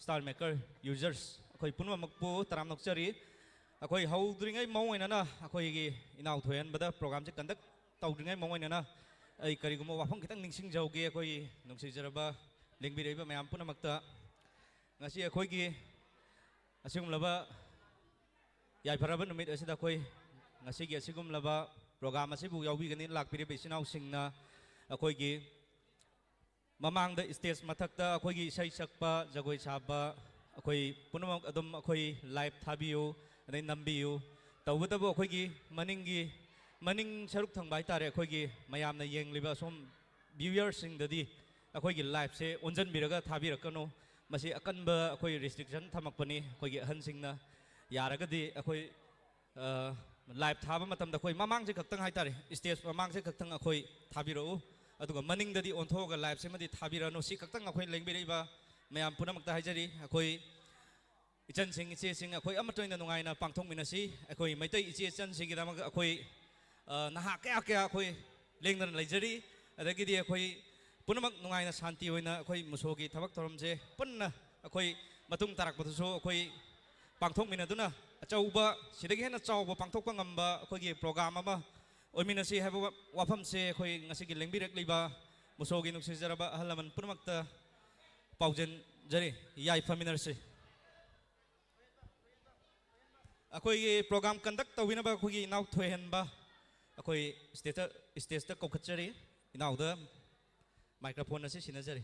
Star Maker users, ꯑꯩꯈꯣꯏ ꯄꯨꯝꯅꯃꯛꯄꯨ ꯇꯔꯥꯝꯅ ꯑꯣꯛꯆꯔꯤ꯫ ꯑꯩꯈꯣꯏ ꯍꯧꯗ꯭ꯔꯤꯉꯩ ꯃꯑꯣꯡ ꯑꯣꯏꯅꯅ ꯑꯩꯈꯣꯏꯒꯤ ꯏꯅꯥꯎ ꯊꯣꯏꯍꯟꯕꯗ programꯁꯦ conduct ꯇꯧꯗ꯭ꯔꯤꯉꯩ ꯃꯑꯣꯡ ꯑꯣꯏꯅꯅ ꯑꯩ ꯀꯔꯤꯒꯨꯝꯕ ꯋꯥꯐꯝ ꯈꯤꯇꯪ ꯅꯤꯡꯁꯤꯡꯖꯍꯧꯒꯦ꯫ ꯑꯩꯈꯣꯏꯒꯤ ꯅꯨꯡꯁꯤꯖꯔꯕ ꯂꯦꯡꯕꯤꯔꯛꯏꯕ ꯃꯌꯥꯝ ꯄꯨꯝꯅꯃꯛꯇ ꯉꯁꯤ ꯑꯩꯈꯣꯏꯒꯤ ꯑꯁꯤꯒꯨꯝꯂꯕ ꯌꯥꯏꯐꯔꯕ ꯅꯨꯃꯤꯠ ꯑꯁꯤꯗ ꯑꯩꯈꯣꯏ ꯉꯁꯤꯒꯤ ꯑꯁꯤꯒꯨꯝꯂꯕ program ꯑꯁꯤꯕꯨ ꯌꯥꯎꯕꯤꯒꯅꯤ ꯂꯥꯛꯄꯤꯔꯤꯕ ꯏꯆꯤꯟ ꯏꯅꯥꯎꯁꯤꯡꯅ ꯑꯩꯈꯣꯏꯒꯤ ꯃꯃꯥꯡꯗ stage ꯃꯊꯛꯇ ꯑꯩꯈꯣꯏꯒꯤ ꯏꯁꯩ ꯁꯛꯄ, ꯖꯒꯣꯏ ꯁꯥꯕ, ꯑꯩꯈꯣꯏ ꯄꯨꯝꯅꯃꯛ ꯑꯗꯨꯝ ꯑꯩꯈꯣꯏ live ꯊꯥꯕꯤꯌꯨ, ꯑꯗꯩ ꯅꯝꯕꯤꯌꯨ꯫ ꯇꯧꯕꯇꯕꯨ ꯑꯩꯈꯣꯏꯒꯤ ꯃꯅꯤꯡꯒꯤ, ꯃꯅꯤꯡ ꯁꯔꯨꯛ ꯊꯪꯕ ꯍꯥꯏꯇꯥꯔꯦ, ꯑꯩꯈꯣꯏꯒꯤ ꯃꯌꯥꯝꯅ ꯌꯦꯡꯂꯤꯕ ꯑꯁꯣꯝ viewerꯁꯤꯡꯗꯗꯤ ꯑꯩꯈꯣꯏꯒꯤ liveꯁꯦ ꯑꯣꯟꯁꯤꯟꯕꯤꯔꯒ ꯊꯥꯕꯤꯔꯛꯀꯅꯨ꯫ ꯃꯁꯤ ꯑꯀꯟꯕ ꯑꯩꯈꯣꯏ restriction ꯊꯝꯃꯛꯄꯅꯤ ꯑꯩꯈꯣꯏꯒꯤ ꯑꯍꯟꯁꯤꯡꯅ꯫ ꯌꯥꯔꯒꯗꯤ ꯑꯩꯈꯣꯏ ꯑ, live ꯊꯥꯕ ꯃꯇꯝꯗ ꯑꯩꯈꯣꯏ ꯃꯃꯥꯡꯁꯦ ꯈꯛꯇꯪ ꯍꯥꯏꯇꯥꯔꯦ, stage ꯃꯃꯥꯡꯁꯦ ꯈꯛꯇꯪ ꯑꯩꯈꯣꯏ ꯊꯥꯕꯤꯔꯛꯎ, ꯑꯗꯨꯒ ꯃꯅꯤꯡꯗꯗꯤ ꯑꯣꯟꯊꯣꯛꯑꯒ liveꯁꯤꯃꯗꯤ ꯊꯥꯕꯤꯔꯛꯑꯅꯨ꯫ ꯁꯤ ꯈꯛꯇꯪ ꯑꯩꯈꯣꯏ ꯂꯦꯡꯕꯤꯔꯛꯏꯕ ꯃꯌꯥꯝ ꯄꯨꯝꯅꯃꯛꯇ ꯍꯥꯏꯖꯔꯤ꯫ ꯑꯩꯈꯣꯏ ꯏꯆꯟꯁꯤꯡ, ꯏꯆꯦꯁꯤꯡ, ꯑꯩꯈꯣꯏ ꯑꯃꯠꯇ ꯑꯣꯏꯅ ꯅꯨꯡꯉꯥꯏꯅ ꯄꯥꯡꯊꯣꯛꯃꯤꯟꯅꯁꯤ꯫ ꯑꯩꯈꯣꯏ ꯃꯩꯇꯩ ꯏꯆꯦ ꯏꯆꯟꯁꯤꯡꯒꯤꯗꯃꯛ ꯑꯩꯈꯣꯏ, ꯑ, ꯅꯍꯥ ꯀꯌꯥ ꯀꯌꯥ ꯑꯩꯈꯣꯏ ꯂꯦꯡꯗꯅ ꯂꯩꯖꯔꯤ꯫ ꯑꯗꯒꯤꯗꯤ ꯑꯩꯈꯣꯏ ꯄꯨꯝꯅꯃꯛ ꯅꯨꯡꯉꯥꯏꯅ ꯁꯥꯟꯇꯤ ꯑꯣꯏꯅ ꯑꯩꯈꯣꯏ ꯃꯨꯁꯣꯒꯤ ꯊꯕꯛ ꯊꯧꯔꯝꯁꯦ ꯄꯨꯟꯅ ꯑꯩꯈꯣꯏ ꯃꯇꯨꯡ ꯇꯥꯔꯛꯄꯗꯁꯨ ꯑꯩꯈꯣꯏ ꯄꯥꯡꯊꯣꯛꯃꯤꯟꯅꯗꯨꯅ ꯑꯆꯧꯕ, ꯁꯤꯗꯒꯤ ꯍꯦꯟꯅ ꯆꯥꯎꯕ ꯄꯥꯡꯊꯣꯛꯄ ꯉꯝꯕ ꯑꯩꯈꯣꯏꯒꯤ program ꯑꯃ ꯑꯣꯏꯃꯤꯟꯅꯁꯤ ꯍꯥꯏꯕ ꯋꯥ-, ꯋꯥꯐꯝꯁꯦ ꯑꯩꯈꯣꯏ ꯉꯁꯤꯒꯤ ꯂꯦꯡꯕꯤꯔꯛꯂꯤꯕ ꯃꯨꯁꯣꯒꯤ ꯅꯨꯡꯁꯤꯖꯔꯕ ꯑꯍꯜ ꯂꯃꯟ ꯄꯨꯝꯅꯃꯛꯇ ꯄꯥꯎꯖꯦꯟꯖꯔꯤ꯫ ꯌꯥꯏꯐꯃꯤꯟꯅꯔꯁꯤ꯫ ꯑꯩꯈꯣꯏꯒꯤ program conduct ꯇꯧꯕꯤꯅꯕ ꯑꯩꯈꯣꯏꯒꯤ ꯏꯅꯥꯎ ꯊꯣꯏꯍꯟꯕ ꯑꯩꯈꯣꯏ stage, stageꯇ ꯀꯧꯈꯠꯆꯔꯤ꯫ ꯏꯅꯥꯎꯗ microphone ꯑꯁꯤ ꯁꯤꯟꯅꯖꯔꯤ꯫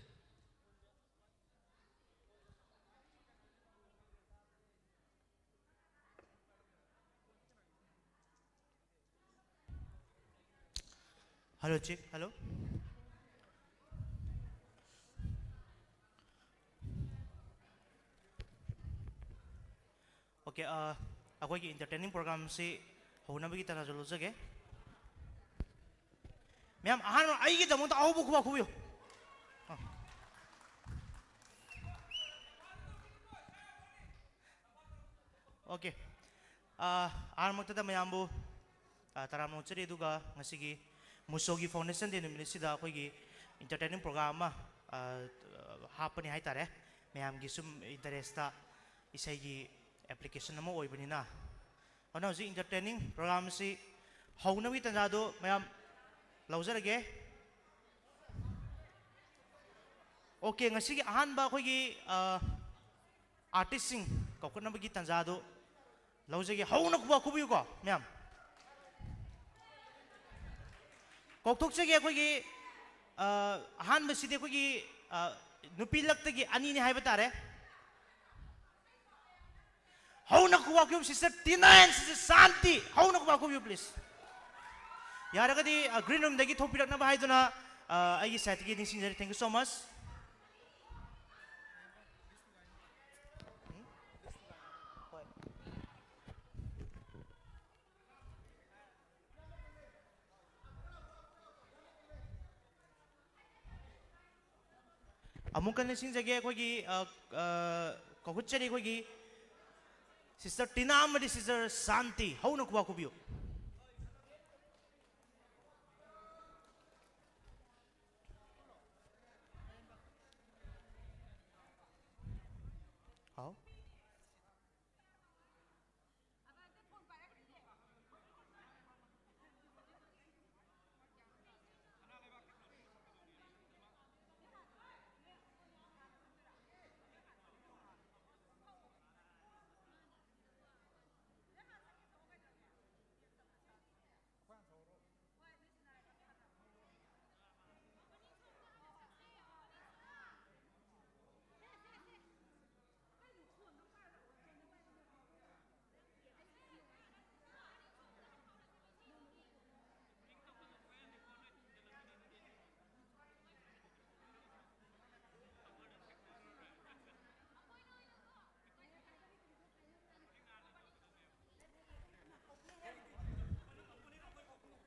Hello, check. Hello. Okay, ꯑ, ꯑꯩꯈꯣꯏꯒꯤ entertaining programꯁꯤ ꯍꯧꯅꯕꯒꯤ ꯇꯥꯟꯖꯥꯁꯨ ꯂꯧꯖꯒꯦ꯫ ꯃꯌꯥꯝ ꯑꯍꯥꯟꯕ ꯑꯩꯒꯤꯗꯃꯛꯇ ꯑꯍꯧꯕ ꯈꯨꯕꯥꯛ ꯈꯨꯕꯤꯌꯨ꯫ ꯑ꯫ ꯑꯣꯀꯦ꯫ ꯑꯥ, ꯑꯍꯥꯟꯕꯃꯛꯇꯗ ꯃꯌꯥꯝꯕꯨ, ꯑꯥ, ꯇꯔꯥꯝꯅ ꯑꯣꯛꯆꯔꯤ꯫ ꯑꯗꯨꯒ ꯉꯁꯤꯒꯤ ꯃꯨꯁꯣꯒꯤ Foundation Day ꯅꯨꯃꯤꯠ ꯑꯁꯤꯗ ꯑꯩꯈꯣꯏꯒꯤ entertaining program ꯑꯃ, ꯑꯥ, ꯍꯥꯞꯄꯅꯤ ꯍꯥꯏꯇꯥꯔꯦ꯫ ꯃꯌꯥꯝꯒꯤ ꯁꯨꯝ interest ꯏꯁꯩꯒꯤ application ꯑꯃ ꯑꯣꯏꯕꯅꯤꯅ꯫ ꯑꯗꯨꯅ ꯍꯧꯖꯤꯛ entertaining program ꯑꯁꯤ ꯍꯧꯅꯕꯒꯤ ꯇꯥꯟꯖꯥꯗꯨ ꯃꯌꯥꯝ ꯂꯧꯖꯔꯒꯦ꯫ ꯑꯣꯀꯦ, ꯉꯁꯤꯒꯤ ꯑꯍꯥꯟꯕ ꯑꯩꯈꯣꯏꯒꯤ, ꯑꯥ, artistꯁꯤꯡ ꯀꯧꯈꯠꯅꯕꯒꯤ ꯇꯥꯟꯖꯥꯗꯨ ꯂꯧꯖꯒꯦ꯫ ꯍꯧꯅ ꯈꯨꯕꯥꯛ ꯈꯨꯕꯤꯌꯨꯀꯣ, ꯃꯌꯥꯝ꯫ ꯀꯧꯊꯣꯛꯆꯒꯦ ꯑꯩꯈꯣꯏꯒꯤ, ꯑ, ꯑꯍꯥꯟꯕꯁꯤꯗꯤ ꯑꯩꯈꯣꯏꯒꯤ, ꯑ, ꯅꯨꯄꯤ ꯂꯛꯇꯒꯤ ꯑꯅꯤꯅꯤ ꯍꯥꯏꯕ ꯇꯥꯔꯦ꯫ ꯍꯧꯅ ꯈꯨꯕꯥꯛ ꯈꯨꯕꯤꯌꯨ, Sister Tina and Sister Shanti꯫ ꯍꯧꯅ ꯈꯨꯕꯥꯛ ꯈꯨꯕꯤꯌꯨ, please꯫ ꯌꯥꯔꯒꯗꯤ, ꯑ, green roomꯗꯒꯤ ꯊꯣꯛꯄꯤꯔꯛꯅꯕ ꯍꯥꯏꯗꯨꯅ, ꯑ, ꯑꯩꯒꯤ sideꯇꯒꯤ ꯅꯤꯡꯁꯤꯡꯖꯔꯤ꯫ Thank you so much꯫ ꯑꯃꯨꯛꯀ ꯅꯤꯡꯁꯤꯡꯖꯒꯦ, ꯑꯩꯈꯣꯏꯒꯤ, ꯑ, ꯑ, ꯀꯧꯈꯠꯆꯔꯤ ꯑꯩꯈꯣꯏꯒꯤ Sister Tina ꯑꯃꯗꯤ Sister Shanti꯫ ꯍꯧꯅ ꯈꯨꯕꯥꯛ ꯈꯨꯕꯤꯌꯨ꯫ ꯍꯥꯎ꯫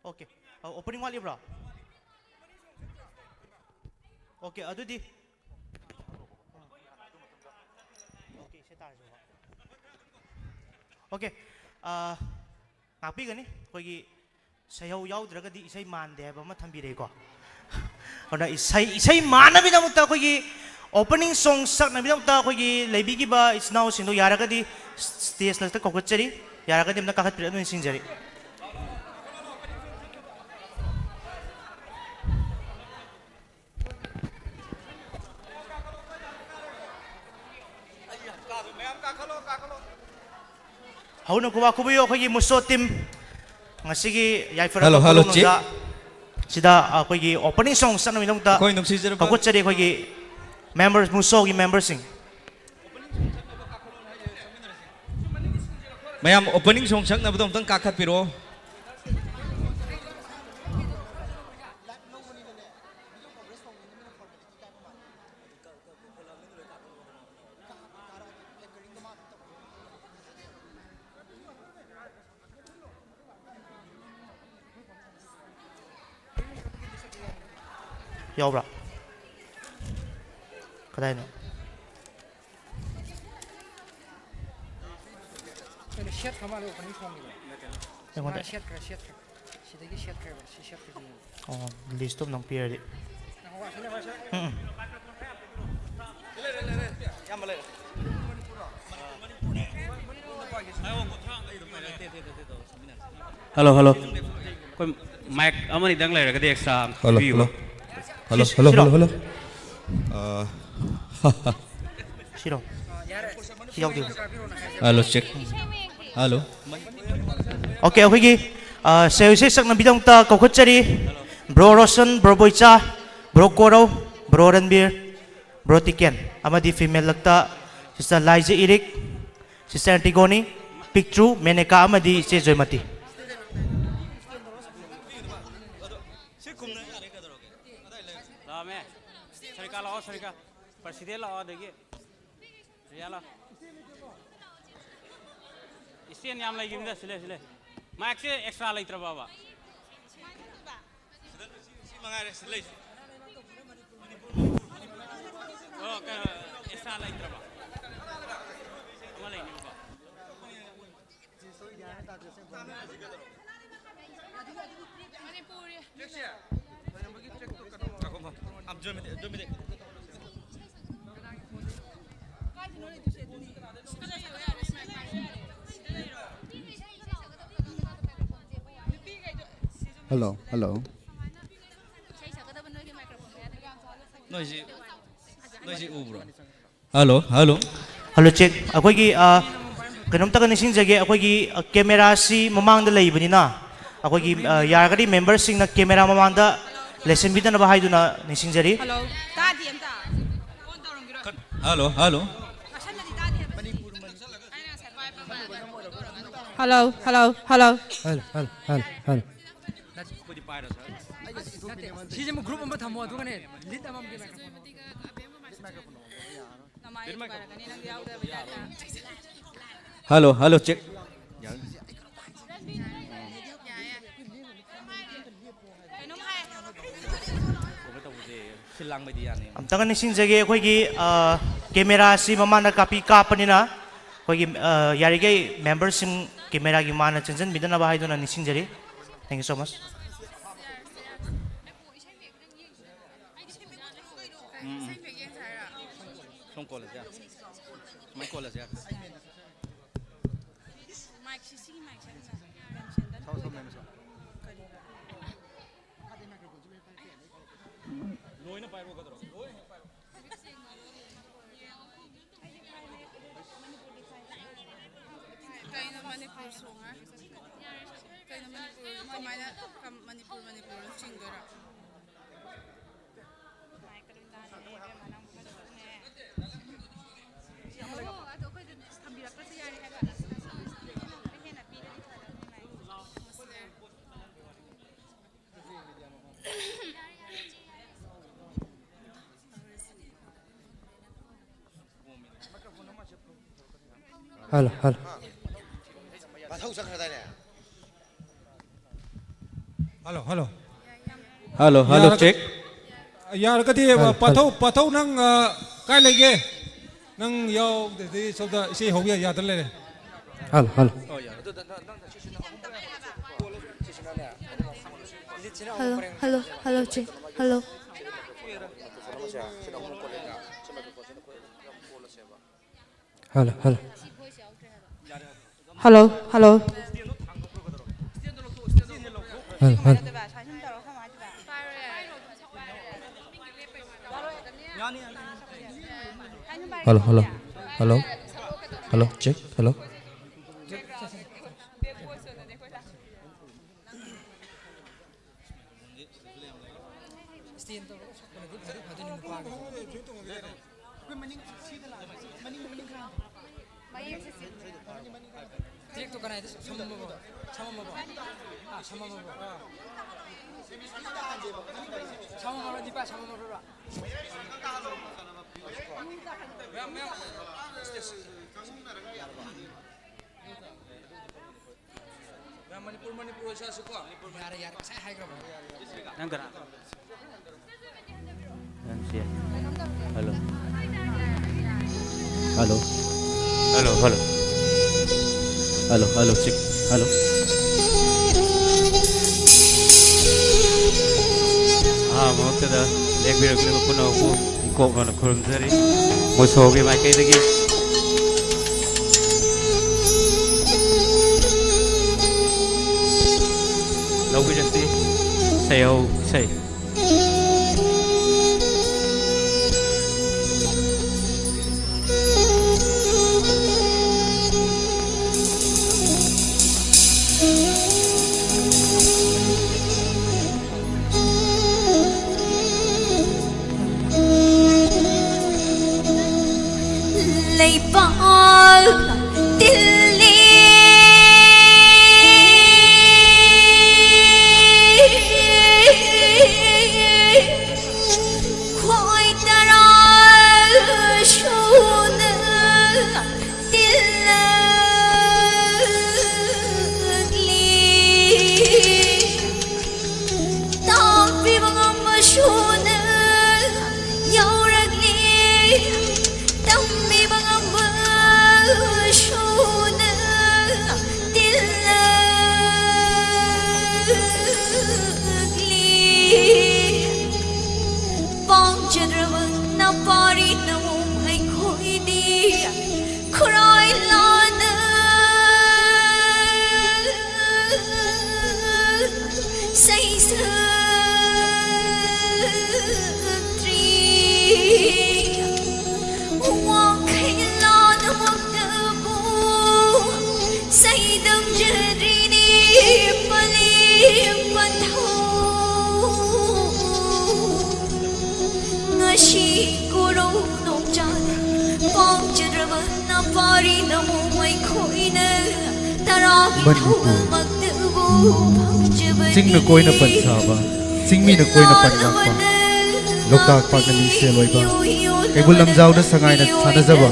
ꯑꯣꯀꯦ꯫ ꯑ, opening ꯋꯥꯠꯂꯤꯕ꯭ꯔꯣ? ꯑꯣꯀꯦ, ꯑꯗꯨꯗꯤ, ꯑꯣꯀꯦ, ꯁꯤ ꯇꯥꯔꯁꯦꯕ꯫ ꯑꯣꯀꯦ꯫ ꯑ, ꯉꯥꯛꯄꯤꯒꯅꯤ꯫ ꯑꯩꯈꯣꯏꯒꯤ ꯁꯩꯍꯧ ꯌꯥꯎꯗ꯭ꯔꯒꯗꯤ ꯏꯁꯩ ꯃꯥꯟꯗꯦ ꯍꯥꯏꯕ ꯑꯃ ꯊꯝꯕꯤꯔꯛꯏꯀꯣ꯫ ꯑꯗꯨꯅ ꯏꯁꯩ, ꯏꯁꯩ ꯃꯥꯟꯅꯕꯒꯤꯗꯃꯛꯇ ꯑꯩꯈꯣꯏꯒꯤ opening song ꯁꯛꯅꯕꯒꯤꯗꯃꯛꯇ ꯑꯩꯈꯣꯏꯒꯤ ꯂꯩꯕꯤꯈꯤꯕ ꯏꯆꯤꯟ ꯏꯅꯥꯎꯁꯤꯡꯗꯣ ꯌꯥꯔꯒꯗꯤ stage ꯂꯛꯇ ꯀꯧꯈꯠꯆꯔꯤ꯫ ꯌꯥꯔꯒꯗꯤ ꯑꯝꯇ ꯀꯥꯈꯠꯄꯤꯔꯛꯅꯕ ꯅꯤꯡꯁꯤꯡꯖꯔꯤ꯫ ꯍꯧꯅ ꯈꯨꯕꯥꯛ ꯈꯨꯕꯤꯌꯨ ꯑꯩꯈꯣꯏꯒꯤ ꯃꯨꯁꯣ team꯫ ꯉꯁꯤꯒꯤ ꯌꯥꯏꯐꯔꯕ ꯍꯜꯂꯣ, ꯍꯜꯂꯣ, ꯈꯨꯗꯣꯡꯅꯨꯡꯗ ꯁꯤꯗ ꯑꯩꯈꯣꯏꯒꯤ opening song ꯆꯠꯅꯕꯒꯤꯗꯃꯛꯇ ꯑꯩꯈꯣꯏ ꯅꯨꯡꯁꯤꯖꯔꯕ ꯀꯧꯈꯠꯆꯔꯤ ꯑꯩꯈꯣꯏꯒꯤ members, ꯃꯨꯁꯣꯒꯤ memberꯁꯤꯡ꯫ ꯃꯌꯥꯝ opening song ꯁꯛꯅꯕꯗꯣ ꯑꯝꯇꯪ ꯀꯥꯈꯠꯄꯤꯔꯛꯑꯣ꯫ ꯌꯥꯎꯕ꯭ꯔꯥ? ꯀꯗꯥꯏꯅꯣ? ꯀꯩꯅꯣ, ꯁꯦꯠꯈ꯭ꯔ ꯃꯥꯜꯂꯦ opening songꯒꯤꯗꯣ꯫ ꯑꯩꯉꯣꯟꯗ꯫ ꯃꯥ ꯁꯦꯠꯈ꯭ꯔꯦ, ꯁꯦꯠꯈ꯭ꯔꯦ꯫ ꯁꯤꯗꯒꯤ ꯁꯦꯠꯈ꯭ꯔꯦꯕ, ꯁꯤ ꯁꯦꯠꯈ꯭ꯔꯦ ꯁꯤ ꯌꯦꯡꯉꯣ꯫ ꯑꯣ, list ꯇꯣ ꯑꯝꯇꯪ ꯄꯤꯔꯗꯤ꯫ ꯎꯝ, ꯎꯝ꯫ Hello, hello. ꯑꯩꯈꯣꯏ mic ꯑꯃꯅꯤꯗꯪ ꯂꯩꯔꯒꯗꯤ extra ꯍꯜꯂꯣ, ꯄꯤꯕꯤꯌꯨ꯫ ꯍꯜꯂꯣ꯫ ꯍꯜꯂꯣ, ꯁꯤ-, ꯍꯜꯂꯣ, ꯁꯤꯔꯣ? Hello, hello, hello. ꯑ, ꯁꯤꯔꯣ? ꯁꯤ ꯌꯥꯎꯗꯦ꯫ Hello, check꯫ ꯍꯜꯂꯣ꯫ ꯑꯣꯀꯦ, ꯑꯩꯈꯣꯏꯒꯤ, ꯑ, ꯁꯦꯜ ꯏꯁꯩ ꯁꯛꯅꯕꯒꯤꯗꯃꯛꯇ ꯀꯧꯈꯠꯆꯔꯤ꯫ Bro Roshan, bro ꯕꯣꯏꯆꯥ, bro ꯀꯣꯔꯧ, bro ꯔꯟꯕꯤꯔ, bro ꯇꯤꯀꯦꯟ, ꯑꯃꯗꯤ female ꯂꯛꯇ sister ꯂꯥꯏꯖ ꯏꯔꯤꯛ, sister ꯑꯦꯟꯇꯤꯒꯣꯅꯤ, ꯄꯤꯛꯇ꯭ꯔꯨ, ꯃꯦꯅꯦꯀꯥ ꯑꯃꯗꯤ ꯏꯆꯦ ꯖꯣꯏꯃꯇꯤ꯫ ꯂꯥꯛꯑꯝꯃꯦ꯫ ꯁꯔꯤꯀꯥ ꯂꯥꯛꯑꯣ, ꯁꯔꯤꯀꯥ꯫ President ꯂꯥꯛꯑꯣ, ꯑꯗꯒꯤ ꯔꯤꯌꯥ ꯂꯥꯛꯑꯣ꯫ Stand ꯌꯥꯝ ꯂꯩꯈꯤꯕꯅꯤꯗ, ꯁꯤ ꯂꯩ, ꯁꯤ ꯂꯩ꯫ Mic ꯁꯦ extra ꯂꯩꯇ꯭ꯔꯕꯕ? ꯁꯤ ꯃꯉꯥꯏꯔꯦ, ꯁꯤ ꯂꯩ꯫ ꯑꯣ, ꯀꯩꯅꯣ, extra ꯂꯩꯇ꯭ꯔꯕ? ꯑꯃ ꯂꯩꯅꯦꯕꯀꯣ꯫ Hello, hello. ꯅꯣꯏꯁꯤ, ꯅꯣꯏꯁꯤ ꯎꯕ꯭ꯔꯣ? Hello, hello. Hello, check. ꯑꯩꯈꯣꯏꯒꯤ, ꯑ, ꯀꯩꯅꯣꯝꯇꯒ ꯅꯤꯡꯁꯤꯡꯖꯒꯦ꯫ ꯑꯩꯈꯣꯏꯒꯤ, ꯑ, ꯀꯦꯃꯦꯔꯥꯁꯤ ꯃꯃꯥꯡꯗ ꯂꯩꯕꯅꯤꯅ, ꯑꯩꯈꯣꯏꯒꯤ, ꯑ, ꯌꯥꯔꯒꯗꯤ ꯃꯦꯝꯕꯔꯁꯤꯡꯅ ꯀꯦꯃꯦꯔꯥ ꯃꯃꯥꯡꯗ ꯂꯩꯁꯤꯟꯕꯤꯗꯅꯕ ꯍꯥꯏꯗꯨꯅ ꯅꯤꯡꯁꯤꯡꯖꯔꯤ꯫ ꯍꯜꯂꯣ, ꯇꯥꯗꯦ ꯑꯝꯇ꯫ Hello, hello. Hello, hello, hello. Hello, hello, hello. ꯁꯤꯁꯦ ꯑꯃꯨꯛ ꯒ꯭ꯔꯨꯞ ꯑꯃ ꯊꯝꯃꯣ, ꯑꯗꯨꯒꯅꯦ, ꯂꯤꯠ ꯑꯃꯃꯝꯒꯤ ꯃꯥꯏꯀ꯭ꯔꯣꯐꯣꯟ꯫ Hello, hello, check. ꯀꯩꯅꯣꯝ ꯍꯥꯏ꯫ ꯑꯝꯇꯪꯒ ꯅꯤꯡꯁꯤꯡꯖꯒꯦ, ꯑꯩꯈꯣꯏꯒꯤ, ꯑ, ꯀꯦꯃꯦꯔꯥꯁꯤ ꯃꯃꯥꯡꯗ ꯀꯥꯞꯄꯤ-, ꯀꯥꯞꯄꯅꯤꯅ, ꯑꯩꯈꯣꯏꯒꯤ, ꯑ, ꯌꯥꯔꯤꯈꯩ ꯃꯦꯝꯕꯔꯁꯤꯡ ꯀꯦꯃꯦꯔꯥꯒꯤ ꯃꯥꯅ ꯆꯦꯟꯁꯤꯟꯕꯤꯗꯅꯕ ꯍꯥꯏꯗꯨꯅ ꯅꯤꯡꯁꯤꯡꯖꯔꯤ꯫ Thank you so much꯫ ꯎꯝ, ꯎꯝ꯫ ꯁꯣꯝ ꯀꯣꯜꯂꯁꯦ꯫ ꯁꯨꯃꯥꯏꯅ ꯀꯣꯜꯂꯁꯦ꯫ ꯃꯥꯏꯛꯁꯤ, ꯁꯤꯒꯤ ꯃꯥꯏꯛꯁꯦ ꯌꯥꯝꯅ ꯀꯩꯅꯣ ꯁꯦꯟꯗꯟ ꯁꯥꯎ, ꯁꯥꯎ, ꯑꯣꯏꯗꯕ꯫ ꯃꯦꯝ, ꯁꯥꯎ꯫ ꯀꯔꯤꯕ? ꯂꯣꯏꯅ ꯄꯥꯏꯔꯣ, ꯀꯩꯗꯧꯔꯒꯦ? ꯂꯣꯏꯅ ꯍꯦꯛ ꯄꯥꯏꯔꯣ꯫ ꯀꯩꯅꯣ ꯃꯅꯤꯄꯨꯔ ꯁꯣꯡ ꯍꯥꯏ? ꯀꯩꯅꯣ ꯃꯅꯤꯄꯨꯔ, ꯀꯃꯥꯏꯅ ꯀꯝ-, ꯃꯅꯤꯄꯨꯔ, ꯃꯅꯤꯄꯨꯔ ꯆꯤꯡꯗꯣꯏꯔꯣ? Hello, hello. ꯄꯥꯊꯧ ꯆꯠꯈ꯭ꯔꯗꯥꯏꯅꯦ? Hello, hello. ꯍꯜꯂꯣ, ꯍꯜꯂꯣ, ꯌꯥꯔꯒ-, ꯆꯦꯛ꯫ ꯌꯥꯔꯒꯗꯤ, ꯍꯜꯂꯣ, ꯄꯥꯊꯧ, ꯍꯜꯂꯣ꯫ ꯄꯥꯊꯧ, ꯅꯪ, ꯑ, ꯀꯥꯏ ꯂꯩꯒꯦ? ꯅꯪ ꯌꯥꯎꯗ꯭ꯔꯗꯤ ꯁꯣꯝꯗ ꯏꯁꯩ ꯍꯧꯕ ꯌꯥ-, ꯌꯥꯗ ꯂꯩꯔꯦ꯫ Hello, hello. Hello, hello, hello, ꯆꯦ꯫ Hello. Hello, hello. Hello, hello. Hello, hello. Hello, hello. Hello, check, hello. ꯃꯌꯦꯛꯁꯦ ꯆꯤꯟꯕꯅꯦ꯫ ꯇ꯭ꯔꯦꯛꯇꯣ ꯀꯅꯥꯏꯗ ꯁꯝꯃꯝꯃꯕꯣ? ꯁꯝꯃꯝꯃꯕꯣ? ꯑꯥ, ꯁꯝꯃꯝꯃꯕꯣ? ꯁꯝꯃꯝꯃꯕ꯭ꯔꯥ, ꯗꯤꯄꯥ? ꯁꯝꯃꯝꯃꯕ꯭ꯔꯥ? ꯃꯌꯥꯝ, ꯃꯌꯥꯝ, ꯃꯌꯥꯝ ꯃꯅꯤꯄꯨꯔ, ꯃꯅꯤꯄꯨꯔ ꯑꯣꯏꯁꯥꯁꯨꯀꯣ꯫ ꯌꯥꯔꯦ, ꯌꯥꯔꯦ, ꯉꯁꯥꯏ ꯍꯥꯏꯈ꯭ꯔꯕꯅꯦ꯫ ꯅꯪ ꯀꯅꯥ? ꯅꯪꯁꯦ꯫ Hello. Hello. Hello, hello. Hello, hello, ꯆꯤꯛ꯫ ꯍꯜꯂꯣ꯫ ꯑꯍꯥꯟꯕꯃꯛꯇꯗ ꯂꯦꯡꯕꯤꯔꯛꯂꯤꯕ ꯄꯨꯝꯅꯃꯛꯄꯨ ꯏꯀꯣꯛꯅꯅ ꯈꯨꯔꯨꯝꯖꯔꯤ꯫ ꯃꯨꯁꯣꯒꯤ ꯃꯥꯏꯀꯩꯗꯒꯤ ꯂꯧꯕꯤꯔꯁꯤ꯫ ꯁꯩꯍꯧ ꯏꯁꯩ꯫ ꯂꯩꯕꯥꯛ ꯇꯤꯜꯂꯤ꯫ ꯃꯅꯤꯄꯨꯔ꯫ ꯆꯤꯡꯅ ꯀꯣꯏꯅ ꯄꯟꯁꯥꯕ, ꯆꯤꯡꯃꯤꯅ ꯀꯣꯏꯅ ꯄꯟ ꯂꯥꯛꯄ, ꯂꯣꯛꯇꯥꯛ ꯄꯥꯠꯅ ꯃꯤꯡꯁꯦꯜ ꯑꯣꯏꯕ, ꯀꯩꯕꯨꯜ ꯂꯝꯖꯥꯎꯅ ꯁꯉꯥꯏꯅ ꯁꯥꯟꯅꯖꯕ,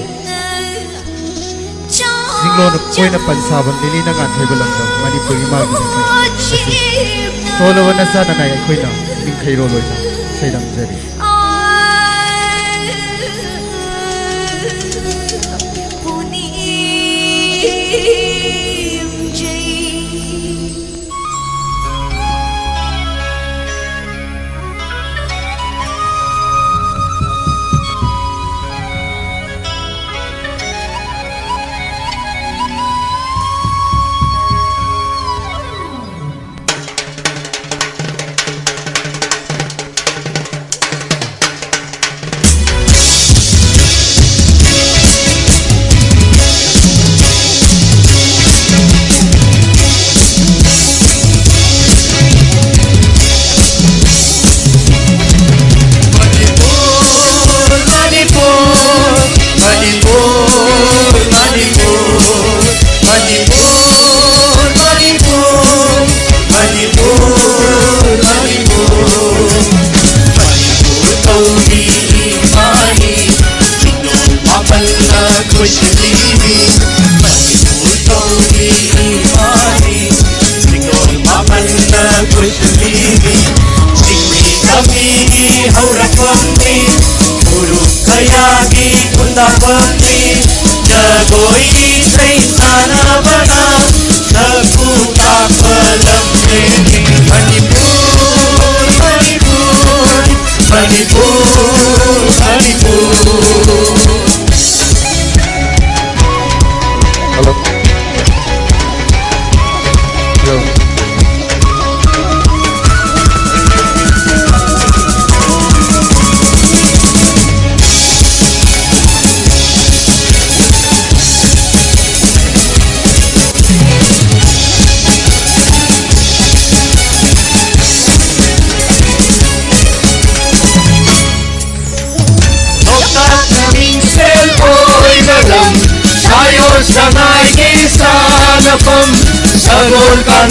ꯆꯤꯡꯂꯣꯟꯅ ꯀꯣꯏꯅ ꯄꯟꯁꯥꯕ, ꯂꯤꯂꯤꯅ ꯉꯥꯟꯊꯣꯏꯕ ꯂꯝꯗꯝ ꯃꯅꯤꯄꯨꯔ ꯏꯃꯥꯒꯤ ꯂꯩꯃꯥꯏ ꯑꯁꯤ ꯊꯣꯜꯂꯕ ꯅꯆꯥ ꯅꯅꯥꯏ ꯑꯩꯈꯣꯏꯅ ꯅꯤꯡꯈꯩꯔꯣꯜ ꯑꯣꯏꯅ ꯁꯩꯗꯝꯖꯔꯤ꯫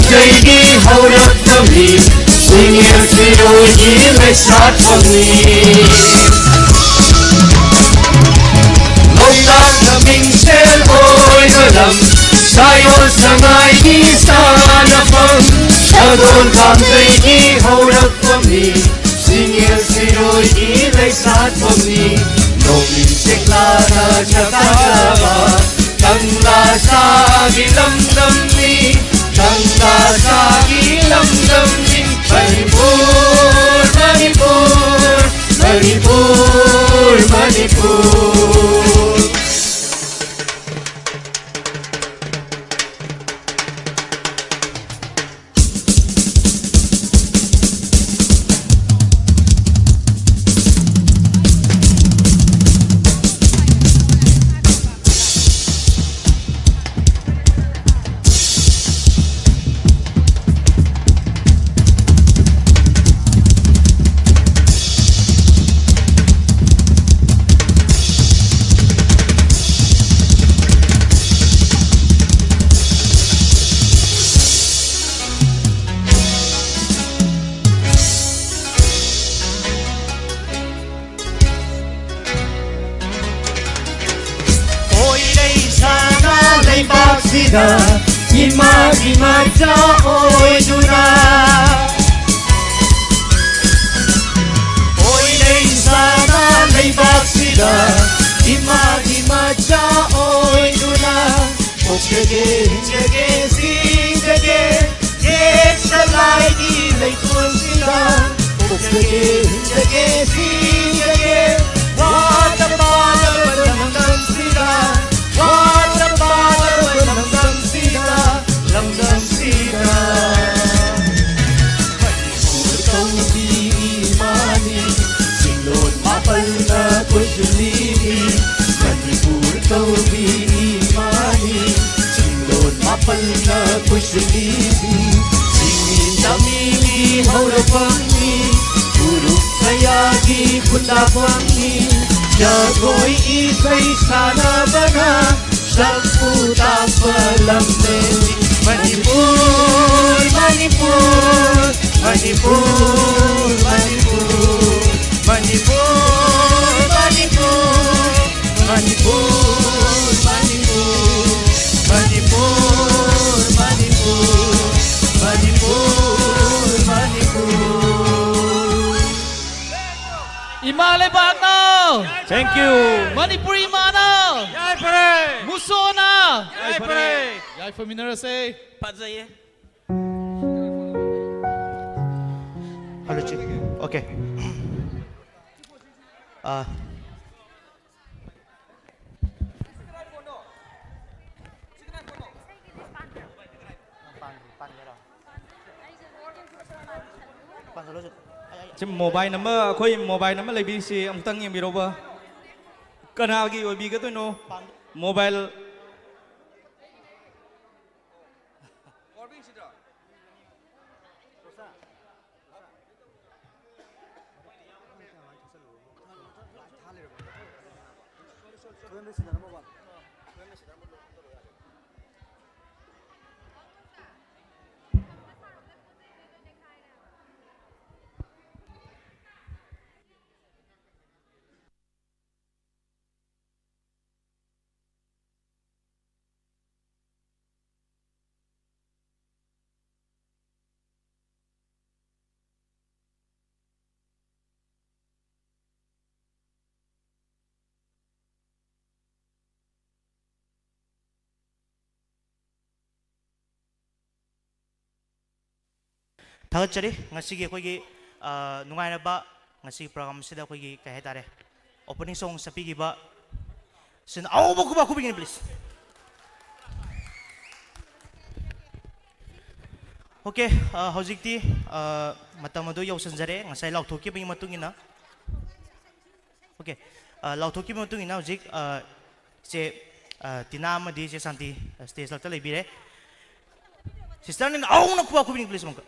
ꯀꯩꯒꯤ ꯍꯧꯔꯛꯐꯝꯅꯤ, ꯁꯤꯡꯉꯦꯜ ꯁꯤꯔꯣꯏꯒꯤ ꯂꯩꯁꯥꯠꯐꯝꯅꯤ꯫ ꯂꯣꯛꯇꯥꯛꯅ ꯃꯤꯡꯁꯦꯜ ꯑꯣꯏꯕ ꯂꯝ, ꯁꯥꯌꯣꯜ ꯁꯉꯥꯏꯒꯤ ꯁꯥꯟꯅꯐꯝ, ꯁꯒꯣꯜ ꯀꯥꯡꯖꯩꯒꯤ ꯍꯧꯔꯛꯐꯝꯅꯤ, ꯁꯤꯡꯉꯦꯜ ꯁꯤꯔꯣꯏꯒꯤ ꯂꯩꯁꯥꯠꯐꯝꯅꯤ꯫ ꯅꯣꯡꯏꯪ ꯆꯤꯡꯂꯥꯅ ꯁꯛꯇꯥꯛꯂꯕ ꯀꯪꯂꯥ ꯁꯥꯒꯤ ꯂꯝꯗꯝꯅꯤ, ꯀꯪꯂꯥ ꯁꯥꯒꯤ ꯂꯝꯗꯝꯅꯤ꯫ ꯃꯅꯤꯄꯨꯔ, ꯃꯅꯤꯄꯨꯔ, ꯃꯅꯤꯄꯨꯔ, ꯃꯅꯤꯄꯨꯔ꯫ ꯑꯣꯏꯔꯩ ꯁꯥꯅ ꯂꯩꯕꯥꯛꯁꯤꯗ ꯏꯃꯥꯒꯤ ꯃꯆꯥ ꯑꯣꯏꯗꯨꯅ, ꯑꯣꯏꯔꯩ ꯁꯥꯅ ꯂꯩꯕꯥꯛꯁꯤꯗ ꯏꯃꯥꯒꯤ ꯃꯆꯥ ꯑꯣꯏꯗꯨꯅ, ꯄꯣꯛꯆꯒꯦ, ꯍꯤꯡꯖꯒꯦ, ꯁꯤꯖꯒꯦ, ꯌꯦꯛꯁ ꯂꯥꯏꯒꯤ ꯂꯩꯀꯣꯜꯁꯤꯗ꯫ ꯄꯣꯛꯆꯒꯦ, ꯍꯤꯡꯖꯒꯦ, ꯁꯤꯖꯒꯦ, ꯋꯥꯗ ꯄꯥꯗꯕ ꯂꯝꯗꯝꯁꯤꯗ, ꯋꯥꯗ ꯄꯥꯗꯕ ꯂꯝꯗꯝꯁꯤꯗ, ꯂꯝꯗꯝꯁꯤꯗ꯫ ꯃꯅꯤꯄꯨꯔ ꯀꯧꯕꯤ ꯏꯃꯥꯅꯤ, ꯆꯤꯡꯂꯣꯟ ꯃꯥꯄꯜꯅ ꯀꯣꯏꯁꯤꯜꯂꯤꯕꯤ꯫ ꯃꯅꯤꯄꯨꯔ ꯀꯧꯕꯤ ꯏꯃꯥꯅꯤ, ꯆꯤꯡꯂꯣꯟ ꯃꯥꯄꯜꯅ ꯀꯣꯏꯁꯤꯜꯂꯤꯕꯤ꯫ ꯆꯤꯡꯃꯤ ꯇꯝꯃꯤꯒꯤ ꯍꯧꯔꯛꯐꯝꯅꯤ, ꯐꯨꯔꯨꯞ ꯀꯌꯥꯒꯤ ꯈꯨꯟꯗꯥꯐꯝꯅꯤ꯫ ꯖꯒꯣꯏ ꯏꯁꯩ ꯁꯥꯟꯅꯕꯅ ꯁꯛꯄꯨ ꯇꯥꯛꯄ ꯂꯝꯗꯝꯅꯤ꯫ ꯃꯅꯤꯄꯨꯔ, ꯃꯅꯤꯄꯨꯔ, ꯃꯅꯤꯄꯨꯔ, ꯃꯅꯤꯄꯨꯔ, ꯃꯅꯤꯄꯨꯔ, ꯃꯅꯤꯄꯨꯔ, ꯃꯅꯤꯄꯨꯔ, ꯃꯅꯤꯄꯨꯔ, ꯃꯅꯤꯄꯨꯔ, ꯃꯅꯤꯄꯨꯔ, ꯃꯅꯤꯄꯨꯔ, ꯃꯅꯤꯄꯨꯔ, ꯃꯅꯤꯄꯨꯔ, ꯃꯅꯤꯄꯨꯔ. ꯏꯃꯥ ꯂꯩꯕꯥꯛꯅ! Thank you. ꯃꯅꯤꯄꯨꯔ ꯏꯃꯥꯅ! ꯌꯥꯏꯐꯔꯦ! ꯃꯨꯁꯣꯅ! ꯌꯥꯏꯐꯔꯦ! ꯌꯥꯏꯐꯃꯤꯟꯅꯔꯁꯦ꯫ ꯐꯖꯩꯌꯦ꯫ Hello, chief. Okay. ꯑꯥ, ꯁꯤ mobile ꯑꯃ, ꯑꯩꯈꯣꯏ mobile ꯑꯃ ꯂꯩꯕꯤꯔꯤꯁꯤ ꯑꯃꯨꯛꯇꯪ ꯌꯦꯡꯕꯤꯔꯧꯕ꯫ ꯀꯅꯥꯒꯤ ꯑꯣꯏꯕꯤꯒꯗꯣꯏꯅꯣ? Mobile. ꯊꯥꯒꯠꯆꯔꯤ꯫ ꯉꯁꯤꯒꯤ ꯑꯩꯈꯣꯏꯒꯤ, ꯑ, ꯅꯨꯡꯉꯥꯏꯔꯕ ꯉꯁꯤꯒꯤ program ꯑꯁꯤꯗ ꯑꯩꯈꯣꯏꯒꯤ, ꯀꯩ ꯍꯥꯏꯇꯥꯔꯦ, opening song ꯁꯛꯄꯤꯈꯤꯕ ꯁꯤꯅ ꯑꯍꯧꯕ ꯈꯨꯕꯥꯛ ꯈꯨꯕꯤꯒꯅꯤ, please. Okay, ꯑ, ꯍꯧꯖꯤꯛꯇꯤ, ꯑ, ꯃꯇꯝ ꯑꯗꯨ ꯌꯧꯁꯤꯟꯖꯔꯦ, ꯉꯁꯥꯏ ꯂꯥꯎꯊꯣꯛꯈꯤꯕꯒꯤ ꯃꯇꯨꯡ ꯏꯟꯅ꯫ Okay, ꯑ, ꯂꯥꯎꯊꯣꯛꯈꯤꯕ ꯃꯇꯨꯡ ꯏꯟꯅ ꯍꯧꯖꯤꯛ, ꯑ, ꯏꯆꯦ, ꯑ, ꯇꯤꯅꯥ ꯑꯃꯗꯤ ꯏꯆꯦ ꯁꯥꯟꯇꯤ, ꯑ, stage ꯂꯛꯇ ꯂꯩꯕꯤꯔꯦ꯫ Sister ꯅꯤꯅ ꯍꯧꯅ ꯈꯨꯕꯥꯛ ꯈꯨꯕꯤꯅꯤ, please, ꯑꯃꯨꯛꯀ꯫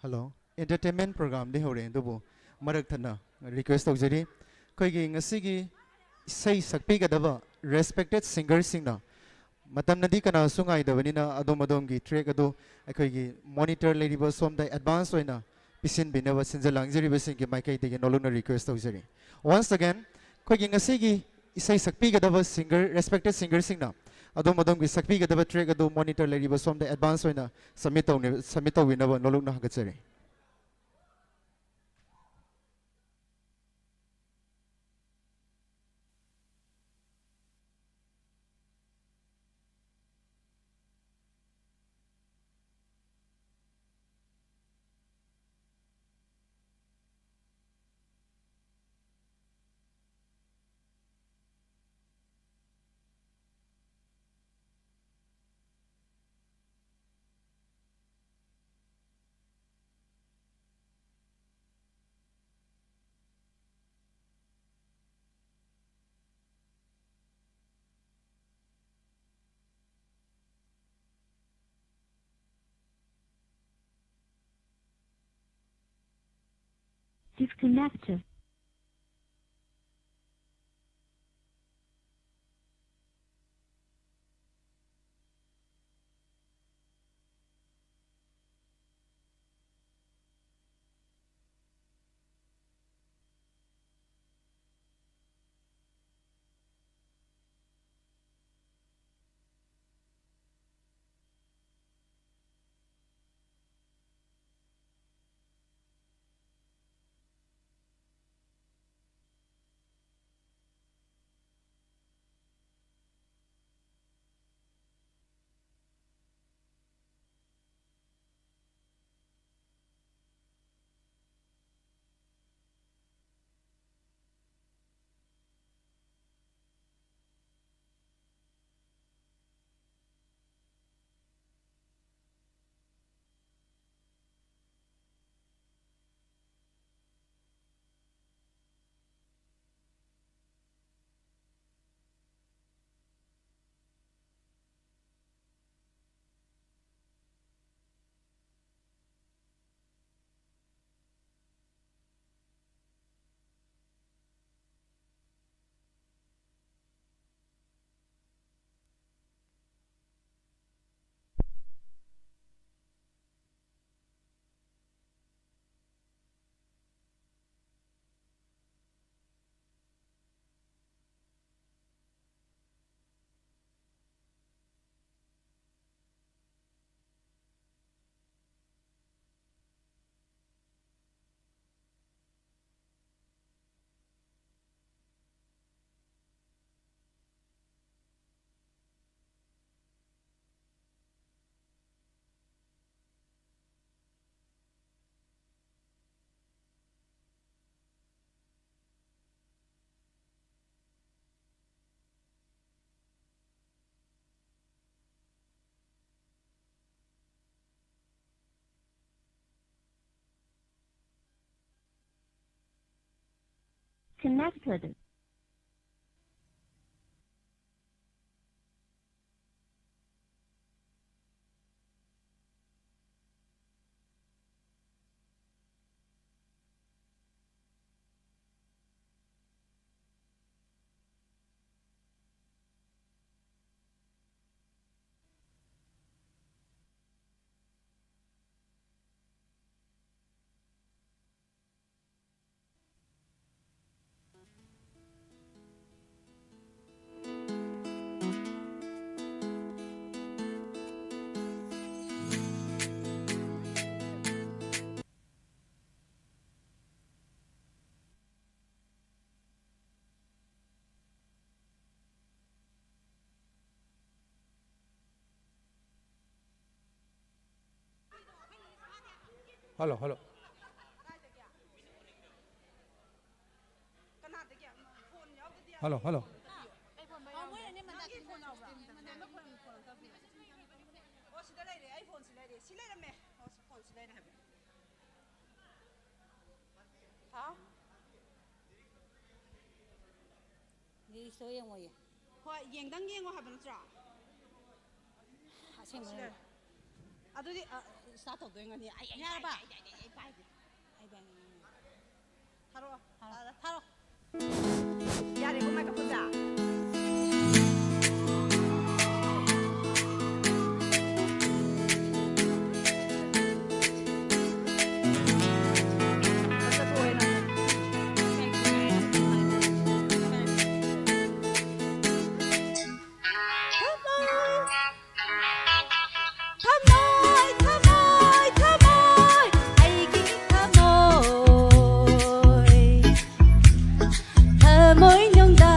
ꯍꯜꯂꯣ, ꯑꯦꯟꯇꯔꯇꯦꯟꯃꯦꯟ ꯄ꯭ꯔꯣꯒ꯭ꯔꯥꯝꯗꯤ ꯍꯧꯔꯦ, ꯑꯗꯨꯕꯨ ꯃꯔꯛ ꯊꯠꯅ ꯔꯤꯀ꯭ꯋꯦꯁ ꯇꯧꯖꯔꯤ, ꯑꯩꯈꯣꯏꯒꯤ ꯉꯁꯤꯒꯤ ꯏꯁꯩ ꯁꯛꯄꯤꯒꯗꯕ ꯔꯦꯁꯄꯦꯛꯇꯦꯠ ꯁꯤꯡꯒꯔꯁꯤꯡꯅ, ꯃꯇꯝꯅꯗꯤ ꯀꯅꯥꯁꯨ ꯉꯥꯏꯗꯕꯅꯤꯅ, ꯑꯗꯣꯝ ꯑꯗꯣꯝꯒꯤ ꯇ꯭ꯔꯦꯛ ꯑꯗꯨ ꯑꯩꯈꯣꯏꯒꯤ ꯃꯣꯅꯤꯇꯔ ꯂꯩꯔꯤꯕ ꯁꯣꯝꯗ ꯑꯦꯗꯚꯥꯟꯁ ꯑꯣꯏꯅ ꯄꯤꯁꯤꯟꯕꯤꯅꯕ ꯁꯤꯟꯖ ꯂꯥꯡꯖꯔꯤꯕꯁꯤꯡꯒꯤ ꯃꯥꯏꯀꯩꯗꯒꯤ ꯅꯣꯂꯨꯛꯅ ꯔꯤꯀ꯭ꯋꯦꯁ ꯇꯧꯖꯔꯤ꯫ Once again, ꯑꯩꯈꯣꯏꯒꯤ ꯉꯁꯤꯒꯤ ꯏꯁꯩ ꯁꯛꯄꯤꯒꯗꯕ ꯁꯤꯡꯒꯔ, ꯔꯦꯁꯄꯦꯛꯇꯦꯠ ꯁꯤꯡꯒꯔꯁꯤꯡꯅ ꯑꯗꯣꯝ ꯑꯗꯣꯝꯒꯤ ꯁꯛꯄꯤꯒꯗꯕ ꯇ꯭ꯔꯦꯛ ꯑꯗꯨ ꯃꯣꯅꯤꯇꯔ ꯂꯩꯔꯤꯕ ꯁꯣꯝꯗ ꯑꯦꯗꯚꯥꯟꯁ ꯑꯣꯏꯅ ꯁꯕꯃꯤꯠ ꯇꯧꯅꯤ-, ꯁꯕꯃꯤꯠ ꯇꯧꯕꯤꯅꯕ ꯅꯣꯂꯨꯛꯅ ꯍꯪꯒꯠꯆꯔꯤ꯫ Disconnected. connected. Hello, hello. Hello, hello. ꯑꯣ, ꯁꯤꯗ ꯂꯩꯔꯦ, ꯑꯩ ꯐꯣꯟꯁꯤ ꯂꯩꯔꯦ꯫ ꯁꯤ ꯂꯩꯔꯝꯃꯦ꯫ ꯑꯣ, ꯁꯤ ꯐꯣꯟꯁꯤ ꯂꯩꯔꯦ ꯍꯥꯏꯕ꯫ ꯍꯥꯎ꯫ ꯔꯤꯜꯁꯇꯣ ꯌꯦꯡꯉꯣꯌꯦ꯫ ꯍꯣꯏ, ꯌꯦꯡꯗꯪ ꯌꯦꯡꯉꯣ ꯍꯥꯏꯕ ꯅꯠꯇ꯭ꯔꯣ? ꯑꯁꯦꯡꯕ ꯁꯤꯗ꯫ ꯑꯗꯨꯗꯤ, ꯑ, ꯏꯁꯇꯥꯔꯠ ꯇꯧꯗꯣꯏ ꯉꯅꯤ꯫ ꯑꯩ, ꯑꯩ, ꯌꯥꯔꯕ? ꯑꯩ, ꯑꯩ, ꯑꯩ, ꯑꯩ ꯄꯥꯏꯒꯦ꯫ ꯑꯩ ꯄꯥꯏꯒꯦ꯫ ꯊꯥꯔꯛꯑꯣ꯫ ꯊꯥꯔꯛꯑꯣ꯫ ꯊꯥꯔꯛꯑꯣ꯫ ꯊꯥꯔꯛꯑꯣ꯫ ꯌꯥꯔꯦꯀꯣ, ꯃꯥꯏ ꯀꯥꯞꯊꯣꯛꯄ? ꯆꯠꯊꯣꯛꯑꯦ ꯅꯪ꯫ ꯊꯃꯣꯏ, ꯊꯃꯣꯏ, ꯊꯃꯣꯏ, ꯑꯩꯒꯤ ꯊꯃꯣꯏ꯫ ꯊꯃꯣꯏꯅꯨꯡꯗ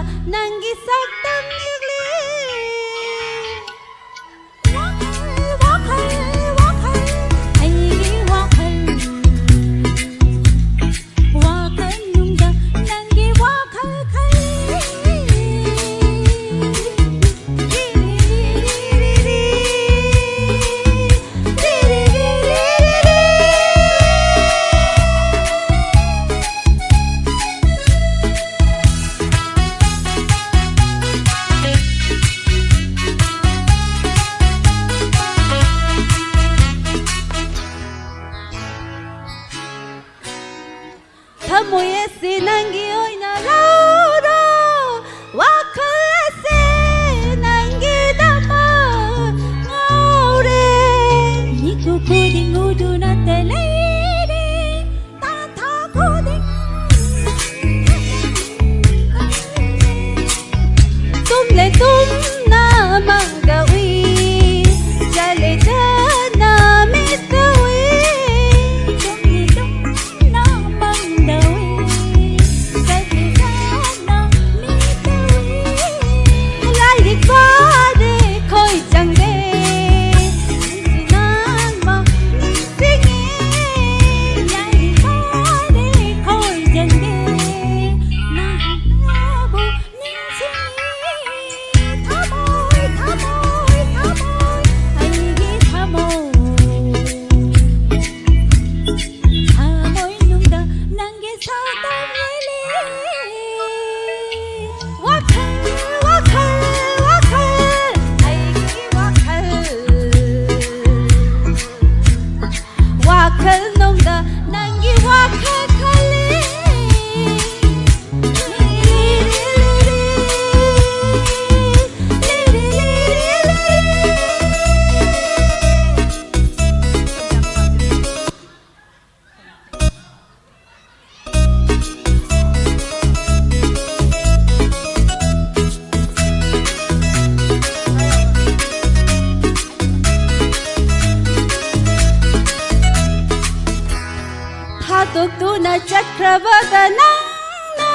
ꯔꯕꯗ ꯅꯪꯅ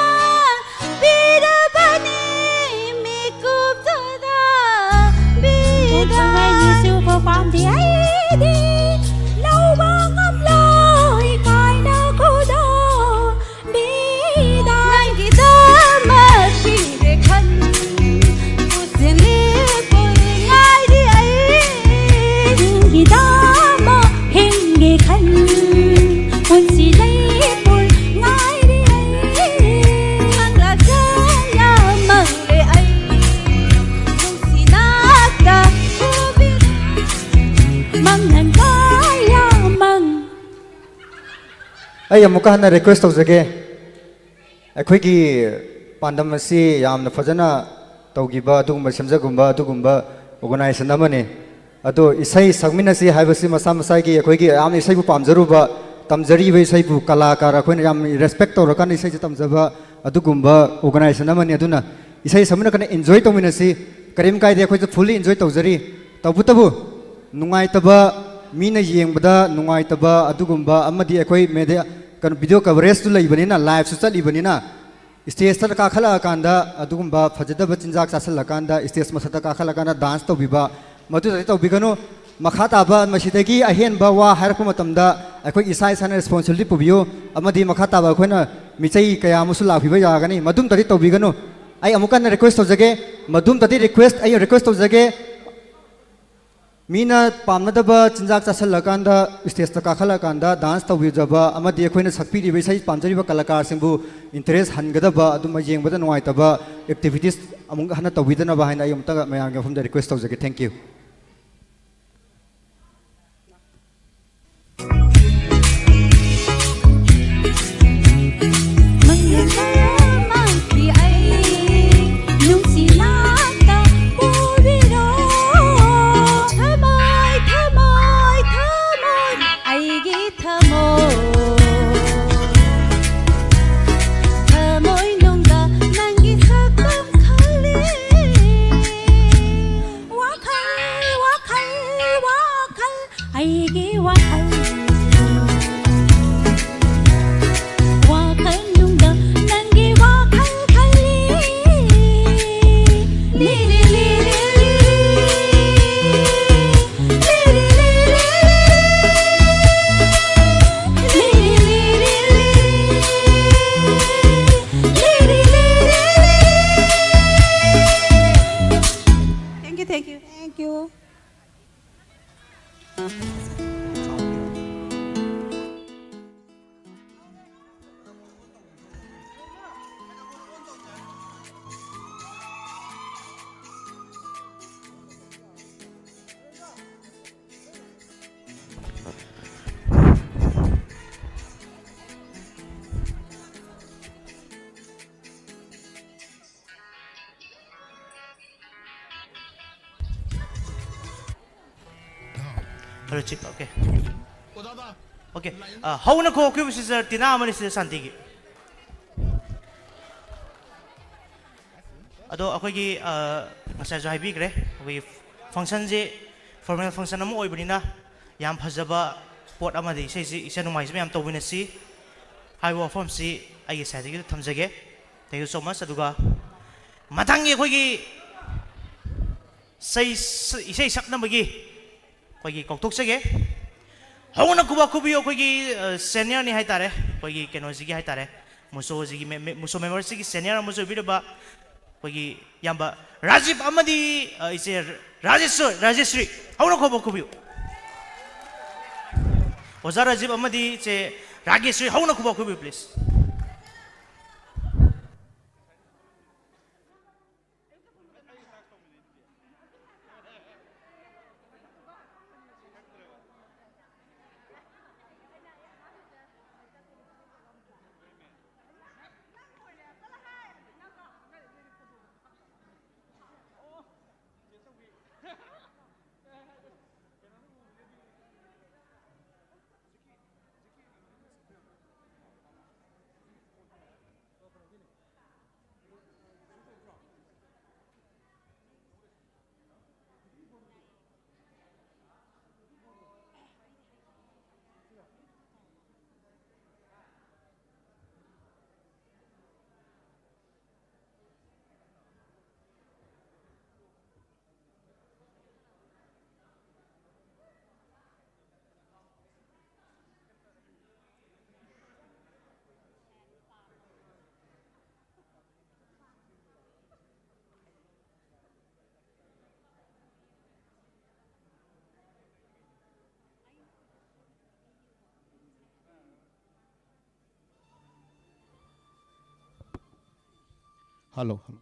ꯄꯤꯔꯕꯅꯤ ꯃꯤꯀꯨꯞꯇꯨꯗ ꯕꯤꯗꯥꯏ꯫ ꯄꯣꯛꯄꯉꯩꯒꯤꯁꯨ ꯄꯣꯛꯄꯥꯝꯗꯤ ꯑꯩꯗꯤ ꯂꯧꯕ ꯉꯝꯂꯣꯏ ꯀꯥꯏꯅ ꯈꯨꯗꯣ ꯕꯤꯗꯥꯏ꯫ ꯅꯪꯒꯤꯗꯃꯛ ꯍꯤꯡꯒꯦ ꯈꯟ ꯄꯨꯟꯁꯤ ꯂꯦꯞꯄꯣꯏ ꯉꯥꯏꯔꯤ ꯑꯩ꯫ ꯅꯪꯒꯤꯗꯃꯛ ꯍꯤꯡꯒꯦ ꯈꯟ ꯄꯨꯟꯁꯤ ꯂꯦꯞꯄꯣꯏ ꯉꯥꯏꯔꯤ ꯑꯩ꯫ ꯅꯪ ꯂꯥꯛꯆꯅ ꯃꯪꯂꯦ ꯑꯩ ꯅꯨꯡꯁꯤ ꯅꯥꯛꯇ ꯄꯨꯕꯤꯔꯣ꯫ ꯃꯪ ꯅꯪ ꯀꯌꯥ ꯃꯪ ꯑꯩ ꯑꯃꯨꯛꯀ ꯍꯟꯅ ꯔꯤꯀ꯭ꯋꯦꯁ ꯇꯧꯖꯒꯦ꯫ ꯑꯩꯈꯣꯏꯒꯤ ꯄꯥꯟꯗꯝ ꯑꯁꯤ ꯌꯥꯝꯅ ꯐꯖꯅ ꯇꯧꯈꯤꯕ ꯑꯗꯨꯒꯨꯝꯕ ꯁꯦꯝꯖꯒꯨꯝꯕ ꯑꯗꯨꯒꯨꯝꯕ ꯑꯣꯔꯒꯅꯥꯏꯖꯦꯁꯟ ꯑꯃꯅꯤ꯫ ꯑꯗꯣ ꯏꯁꯩ ꯁꯛꯃꯤꯟꯅꯁꯤ ꯍꯥꯏꯕꯁꯤ ꯃꯁꯥ ꯃꯁꯥꯒꯤ ꯑꯩꯈꯣꯏꯒꯤ ꯌꯥꯝꯅ ꯏꯁꯩꯕꯨ ꯄꯥꯝꯖꯔꯨꯕ, ꯇꯝꯖꯔꯤꯕ ꯏꯁꯩꯕꯨ ꯀꯂꯥꯀꯥꯔ ꯑꯩꯈꯣꯏꯅ ꯌꯥꯝ ꯔꯦꯁꯄꯦꯛ ꯇꯧꯔꯀꯥꯟꯗ ꯏꯁꯩꯁꯦ ꯇꯝꯖꯕ ꯑꯗꯨꯒꯨꯝꯕ ꯑꯣꯔꯒꯅꯥꯏꯖꯦꯁꯟ ꯑꯃꯅꯤ꯫ ꯑꯗꯨꯅ ꯏꯁꯩ ꯁꯛꯃꯤꯟꯅꯀꯥꯟꯗ ꯏꯟꯖꯣꯏ ꯇꯧꯃꯤꯟꯅꯁꯤ, ꯀꯔꯤꯝ ꯀꯥꯏꯗꯦ, ꯑꯩꯈꯣꯏꯁꯨ ꯐꯨꯜꯂꯤ ꯏꯟꯖꯣꯏ ꯇꯧꯖꯔꯤ꯫ ꯇꯧꯕꯇꯕꯨ ꯅꯨꯡꯉꯥꯏꯇꯕ, ꯃꯤꯅ ꯌꯦꯡꯕꯗ ꯅꯨꯡꯉꯥꯏꯇꯕ ꯑꯗꯨꯒꯨꯝꯕ ꯑꯃꯗꯤ ꯑꯩꯈꯣꯏ ꯃꯦꯗꯤꯌꯥ, ꯀꯩꯅꯣ, ꯚꯤꯗꯤꯑꯣ ꯀꯚꯔꯦꯖꯇꯨ ꯂꯩꯕꯅꯤꯅ, ꯂꯥꯏꯞꯁꯨ ꯆꯠꯂꯤꯕꯅꯤꯅ, ꯁ꯭ꯇꯦꯖꯇ ꯀꯥꯈꯠꯂꯛꯑꯀꯥꯟꯗ ꯑꯗꯨꯒꯨꯝꯕ ꯐꯖꯗꯕ ꯆꯤꯟꯖꯥꯛ ꯆꯥꯁꯤꯜꯂꯀꯥꯟꯗ ꯁ꯭ꯇꯦꯖ ꯃꯊꯛꯇ ꯀꯥꯈꯠꯂꯀꯥꯟꯗ ꯗꯥꯟꯁ ꯇꯧꯕꯤꯕ, ꯃꯗꯨꯗꯗꯤ ꯇꯧꯕꯤꯒꯅꯨ꯫ ꯃꯈꯥ ꯇꯥꯕ ꯃꯁꯤꯗꯒꯤ ꯑꯍꯦꯟꯕ ꯋꯥ ꯍꯥꯏꯔꯛꯄ ꯃꯇꯝꯗ ꯑꯩꯈꯣꯏ ꯏꯁꯥ ꯏꯁꯥꯅ ꯔꯦꯁꯄꯣꯟꯁꯤꯕꯤꯂꯤꯇꯤ ꯄꯨꯕꯤꯌꯨ, ꯑꯃꯗꯤ ꯃꯈꯥ ꯇꯥꯕ ꯑꯩꯈꯣꯏꯅ ꯃꯤꯆꯩ ꯀꯌꯥ ꯑꯃꯁꯨ ꯂꯥꯛꯄꯤꯕ ꯌꯥꯒꯅꯤ꯫ ꯃꯗꯨꯝꯇꯗꯤ ꯇꯧꯕꯤꯒꯅꯨ꯫ ꯑꯩ ꯑꯃꯨꯛ ꯍꯟꯅ ꯔꯤꯀ꯭ꯋꯦꯁ ꯇꯧꯖꯒꯦ, ꯃꯗꯨꯝꯇꯗꯤ ꯔꯤꯀ꯭ꯋꯦꯁ, ꯑꯩ ꯔꯤꯀ꯭ꯋꯦꯁ ꯇꯧꯖꯒꯦ꯫ ꯃꯤꯅ ꯄꯥꯝꯅꯗꯕ ꯆꯤꯟꯖꯥꯛ ꯆꯥꯁꯤꯜꯂꯀꯥꯟꯗ, ꯁ꯭ꯇꯦꯖꯇ ꯀꯥꯈꯠꯂꯀꯥꯟꯗ ꯗꯥꯟꯁ ꯇꯧꯕꯤꯖꯕ ꯑꯃꯗꯤ ꯑꯩꯈꯣꯏꯅ ꯁꯛꯄꯤꯔꯤꯕ ꯏꯁꯩ ꯄꯥꯝꯖꯔꯤꯕ ꯀꯂꯥꯀꯥꯔꯁꯤꯡꯕꯨ ꯏꯟꯇꯔꯦꯁ ꯍꯟꯒꯗꯕ, ꯑꯗꯨꯝꯕ ꯌꯦꯡꯕꯗ ꯅꯨꯡꯉꯥꯏꯇꯕ ꯑꯦꯛꯇꯤꯚꯤꯇꯤꯁ ꯑꯃꯨꯛ ꯍꯟꯅ ꯇꯧꯕꯤꯗꯅꯕ ꯍꯥꯏꯅ ꯑꯩ ꯑꯃꯨꯛꯇꯪ ꯃꯌꯥꯝꯒꯤ ꯃꯐꯝꯗ ꯔꯤꯀ꯭ꯋꯦꯁ ꯇꯧꯖꯒꯦ꯫ Thank you꯫ ꯃꯪꯂꯥꯟ ꯀꯌꯥꯃꯛꯀꯤ ꯑꯩ ꯅꯨꯡꯁꯤ ꯂꯥꯛꯇ ꯄꯨꯕꯤꯔꯣ꯫ ꯊꯃꯣꯏ, ꯊꯃꯣꯏ, ꯊꯃꯣꯏ, ꯑꯩꯒꯤ ꯊꯃꯣꯏ, ꯊꯃꯣꯏ ꯅꯨꯡꯗ ꯅꯪꯒꯤ ꯁꯛꯇꯝ ꯈꯜꯂꯤ꯫ ꯋꯥꯈꯜ ꯈꯔ ꯆꯤꯛ ꯑꯣꯀꯦ ꯑꯣꯀꯦ ꯍꯧꯅ ꯈꯣꯡ ꯑꯣꯛꯈꯤꯕ ꯁꯤꯁꯇꯔ ꯇꯤꯅꯥ ꯑꯃꯅꯤ ꯁꯤꯁꯇꯔ ꯁꯥꯟꯇꯤꯒꯤ ꯑꯗꯣ ꯑꯩꯈꯣꯏꯒꯤ ꯉꯁꯥꯏꯁꯨ ꯍꯥꯏꯕꯤꯈ꯭ꯔꯦ ꯑꯩꯈꯣꯏꯒꯤ ꯐꯪꯁꯟꯁꯦ ꯐꯣꯔꯃꯦꯜ ꯐꯪꯁꯟ ꯑꯃ ꯑꯣꯏꯕꯅꯤꯅ ꯌꯥꯝ ꯐꯖꯕ ꯄꯣꯠ ꯑꯃꯗꯤ ꯏꯁꯩꯁꯤ ꯏꯁꯩ ꯅꯨꯡꯉꯥꯏꯁꯤ ꯃꯌꯥꯝ ꯇꯧꯃꯤꯟꯅꯁꯤ ꯍꯥꯏꯕ ꯋꯥꯐꯝꯁꯤ ꯑꯩꯒꯤ ꯁꯥꯏꯠꯇꯒꯤ ꯊꯝꯖꯒꯦ thank you so much ꯑꯗꯨꯒ ꯃꯊꯪꯒꯤ ꯑꯩꯈꯣꯏꯒꯤ ꯏꯁꯩ ꯏꯁꯩ ꯁꯛꯅꯕꯒꯤ ꯑꯩꯈꯣꯏꯒꯤ ꯀꯧꯊꯣꯛꯆꯒꯦ ꯍꯧꯅ ꯈꯨꯕꯥꯛ ꯈꯨꯕꯤꯌꯨ ꯑꯩꯈꯣꯏꯒꯤ ꯁꯦꯅꯤꯌꯔꯅꯤ ꯍꯥꯏꯇꯥꯔꯦ ꯑꯩꯈꯣꯏꯒꯤ ꯀꯩꯅꯣꯁꯤꯒꯤ ꯍꯥꯏꯇꯥꯔꯦ ꯃꯨꯁꯣꯁꯤꯒꯤ ꯃꯨꯁꯣ ꯃꯦꯝꯕꯔꯁꯤꯒꯤ ꯁꯦꯅꯤꯌꯔ ꯑꯃꯁꯨ ꯑꯣꯏꯕꯤꯔꯕ ꯑꯩꯈꯣꯏꯒꯤ ꯏꯌꯥꯝꯕ ꯔꯥꯖꯤꯞ ꯑꯃꯗꯤ ꯏꯆꯦ ꯔꯥꯖꯦꯁ ꯔꯥꯖꯦꯁ꯭ꯔꯤ ꯍꯧꯅ ꯈꯨꯕꯥꯛ ꯈꯨꯕꯤꯌꯨ ꯑꯣꯖꯥ ꯔꯥꯖꯤꯞ ꯑꯃꯗꯤ ꯏꯆꯦ ꯔꯥꯒꯦꯁ꯭ꯔꯤ ꯍꯧꯅ ꯈꯨꯕꯥꯛ ꯈꯨꯕꯤꯌꯨ please Hello, hello.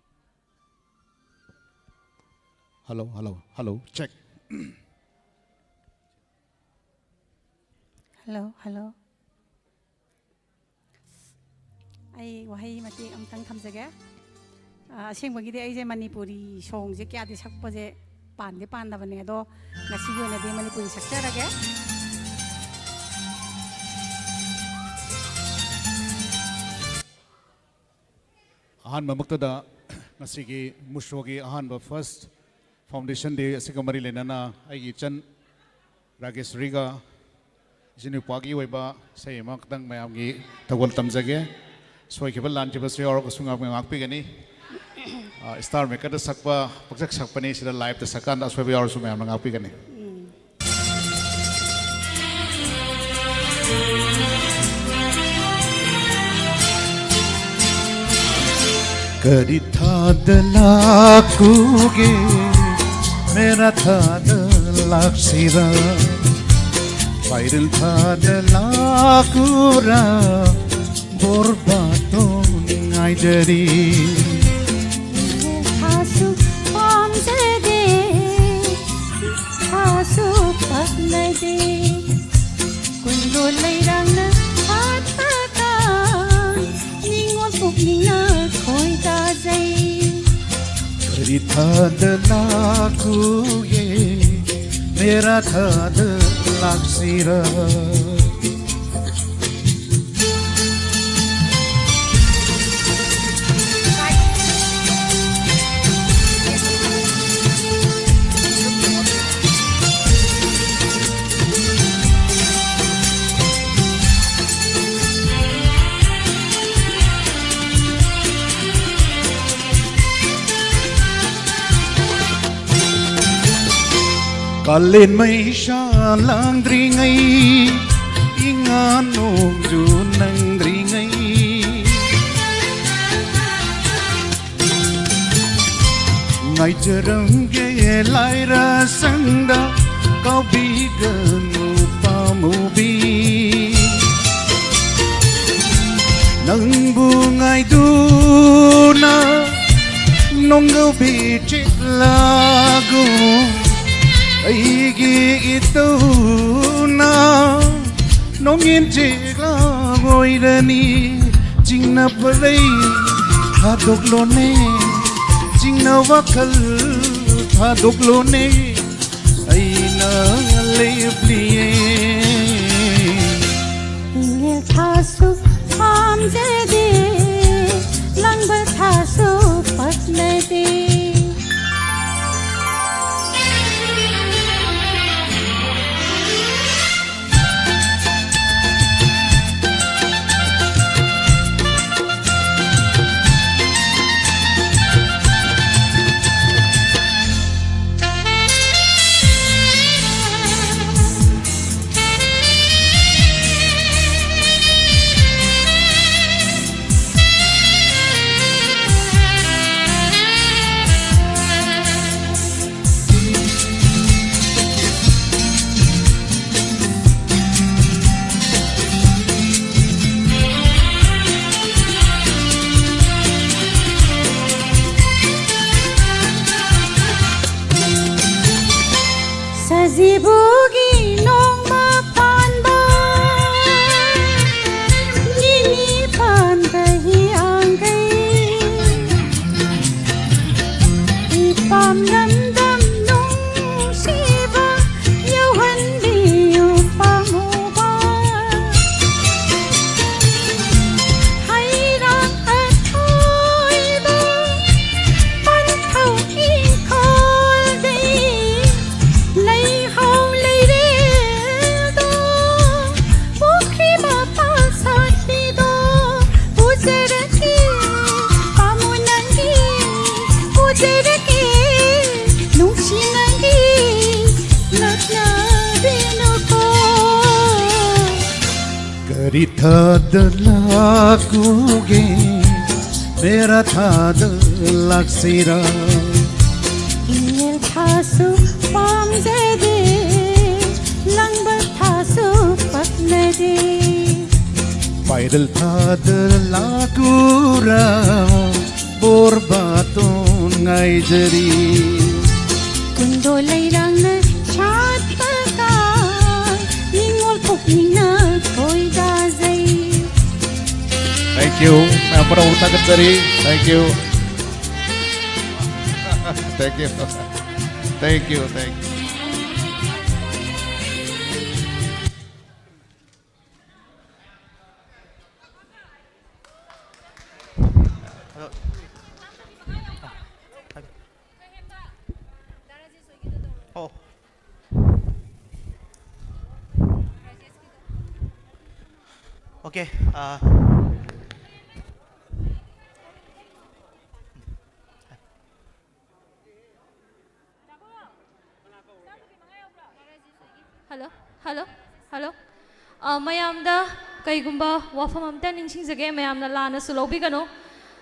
Hello, hello, hello. Check. Hello, hello. ꯑꯩ ꯋꯥꯍꯩ ꯃꯇꯦꯛ ꯑꯃꯇꯪ ꯊꯝꯖꯒꯦ꯫ ꯑ, ꯑꯁꯦꯡꯕꯒꯤꯗꯤ ꯑꯩꯁꯦ ꯃꯅꯤꯄꯨꯔꯤ ꯁꯣꯡꯁꯦ ꯀꯌꯥꯗꯤ ꯁꯛꯄꯁꯦ ꯄꯥꯟꯗꯤ ꯄꯥꯟꯗꯕꯅꯦ, ꯑꯗꯣ ꯉꯁꯤꯒꯤ ꯑꯣꯏꯅꯗꯤ ꯃꯅꯤꯄꯨꯔꯤ ꯁꯛꯆꯔꯒꯦ꯫ ꯑꯍꯥꯟꯕꯃꯛꯇꯗ ꯉꯁꯤꯒꯤ ꯃꯨꯁꯣꯒꯤ ꯑꯍꯥꯟꯕ first foundation day ꯑꯁꯤꯒ ꯃꯔꯤ ꯂꯩꯅꯅ ꯑꯩꯒꯤ ꯏꯆꯟ ꯔꯥꯒꯦꯁꯔꯤꯒ ꯏꯆꯤꯟ ꯅꯨꯄꯥꯒꯤ ꯑꯣꯏꯕ ꯏꯁꯩ ꯑꯃꯈꯛꯇꯪ ꯃꯌꯥꯝꯒꯤ ꯇꯧꯒꯜ ꯇꯝꯖꯒꯦ꯫ ꯁꯣꯏꯈꯤꯕ ꯂꯥꯟꯈꯤꯕꯁꯨ ꯌꯥꯎꯔꯒꯁꯨ ꯉꯥꯛ-, ꯉꯥꯛꯄꯤꯒꯅꯤ꯫ ꯑ, Star Makerꯗ ꯁꯛꯄ, ꯄꯪꯁꯛ ꯁꯛꯄꯅꯤ, ꯁꯤꯗ liveꯇ ꯁꯛꯀꯥꯟꯗ ꯑꯁꯣꯏꯕ ꯌꯥꯎꯔꯁꯨ ꯃꯌꯥꯝꯅ ꯉꯥꯛꯄꯤꯒꯅꯤ꯫ ꯀꯔꯤ ꯊꯥꯗ ꯂꯥꯛꯀꯨꯒꯦ, ꯃꯦꯔꯥ ꯊꯥꯗ ꯂꯥꯛꯁꯤꯔꯥ, ꯄꯥꯏꯔꯦꯜ ꯊꯥꯗ ꯂꯥꯛꯀꯨꯔꯥ, ꯕꯣꯔ ꯕꯥꯇꯣꯟ ꯉꯥꯏꯖꯔꯤ꯫ ꯊꯥꯁꯨ ꯄꯥꯝꯖꯗꯦ, ꯊꯥꯁꯨ ꯄꯥꯝꯅꯗꯦ, ꯀꯨꯟꯗꯣ ꯂꯩꯔꯥꯡꯅ ꯁꯥꯠꯄꯒ, ꯅꯤꯡꯉꯣꯜ ꯄꯨꯛꯅꯤꯡꯅ ꯈꯣꯏꯗꯥꯖꯩ꯫ ꯀꯔꯤ ꯊꯥꯗ ꯂꯥꯛꯀꯨꯒꯦ, ꯃꯦꯔꯥ ꯊꯥꯗ ꯂꯥꯛꯁꯤꯔꯥ? ꯀꯥꯂꯦꯟ ꯃꯩꯁꯥ ꯂꯥꯡꯗ꯭ꯔꯤꯉꯩ, ꯏꯉꯥ ꯅꯣꯡꯖꯨ ꯅꯪꯗ꯭ꯔꯤꯉꯩ, ꯉꯥꯏꯖꯔꯝꯒꯦ ꯂꯥꯏꯔ ꯁꯪꯗ, ꯀꯥꯎꯕꯤꯒꯅꯨ ꯄꯥꯝꯃꯨꯕꯤ꯫ ꯅꯪꯕꯨ ꯉꯥꯏꯗꯨꯅ ꯅꯣꯡꯒꯧꯕꯤ ꯆꯦꯛꯂꯥꯒꯨꯝ, ꯑꯩꯒꯤ ꯏꯇꯧꯅ ꯅꯣꯡꯏꯟ ꯆꯦꯛꯂꯥ ꯑꯣꯏꯔꯅꯤ꯫ ꯆꯤꯡꯅꯕ ꯂꯩ ꯊꯥꯗꯣꯛꯂꯣꯅꯦ, ꯆꯤꯡꯅ ꯋꯥꯈꯜ ꯊꯥꯗꯣꯛꯂꯣꯅꯦ, ꯑꯩꯅ ꯂꯦꯞꯂꯤꯌꯦ꯫ ꯏꯉꯦꯜ ꯊꯥꯁꯨ ꯄꯥꯝꯖꯗꯦ, ꯂꯥꯡꯕꯜ ꯊꯥꯁꯨ ꯄꯛꯅꯗꯦ꯫ ꯁꯖꯤꯕꯨꯒꯤ ꯅꯣꯡꯃ ꯄꯥꯟꯕ, ꯅꯤꯅꯤ ꯄꯥꯟꯕ ꯍꯤꯌꯥꯡꯒꯩ, ꯏꯄꯥꯝ ꯂꯝꯗꯝ ꯅꯨꯡꯁꯤꯕ ꯌꯧꯍꯟꯕꯤꯌꯨ ꯄꯥꯝꯃꯨꯕ꯫ ꯍꯩꯔꯥꯡ ꯑꯊꯣꯏꯕ ꯄꯟꯊꯧ ꯏꯪꯈꯣꯜꯗꯩ ꯂꯩꯍꯥꯎ ꯂꯩꯔꯦꯜꯗꯣ, ꯄꯨꯈ꯭ꯔꯤ ꯃꯄꯥꯜ ꯁꯥꯠꯄꯤꯗꯣ ꯄꯨꯖꯔꯛꯀꯦ, ꯄꯥꯝꯃꯨ ꯅꯪꯒꯤ ꯄꯨꯖꯔꯛꯀꯦ, ꯅꯨꯡꯁꯤ ꯅꯪꯒꯤ ꯂꯛꯅꯕꯤꯅꯨꯀꯣ꯫ ꯀꯔꯤ ꯊꯥꯗ ꯂꯥꯛꯎꯒꯦ, ꯃꯦꯔꯥ ꯊꯥꯗ ꯂꯥꯛꯁꯤꯔꯥ? ꯏꯉꯦꯜ ꯊꯥꯁꯨ ꯄꯥꯝꯖꯗꯦ, ꯂꯥꯡꯕꯜ ꯊꯥꯁꯨ ꯄꯛꯅꯗꯦ꯫ ꯄꯥꯏꯔꯜ ꯊꯥꯗ ꯂꯥꯛꯎꯔꯥ, ꯕꯣꯔ ꯕꯥꯇꯣꯟ ꯉꯥꯏꯖꯔꯤ꯫ ꯀꯨꯟꯗꯣ ꯂꯩꯔꯥꯡꯅ ꯁꯥꯠꯄꯒ, ꯅꯤꯡꯉꯣꯜ ꯄꯨꯛꯅꯤꯡꯅ ꯈꯣꯏꯗꯥꯖꯩ꯫ Thank you. ꯃꯌꯥꯝ ꯄꯨꯝꯅꯃꯛ ꯊꯥꯒꯠꯆꯔꯤ꯫ Thank you. Thank you. Thank you, thank you. Oh. Okay. Uh, Hello, hello, hello. ꯑ, ꯃꯌꯥꯝꯗ ꯀꯩꯒꯨꯝꯕ ꯋꯥꯐꯝ ꯑꯝꯇ ꯅꯤꯡꯁꯤꯡꯖꯒꯦ, ꯃꯌꯥꯝꯅ ꯂꯥꯟꯅꯁꯨ ꯂꯧꯕꯤꯒꯅꯨ꯫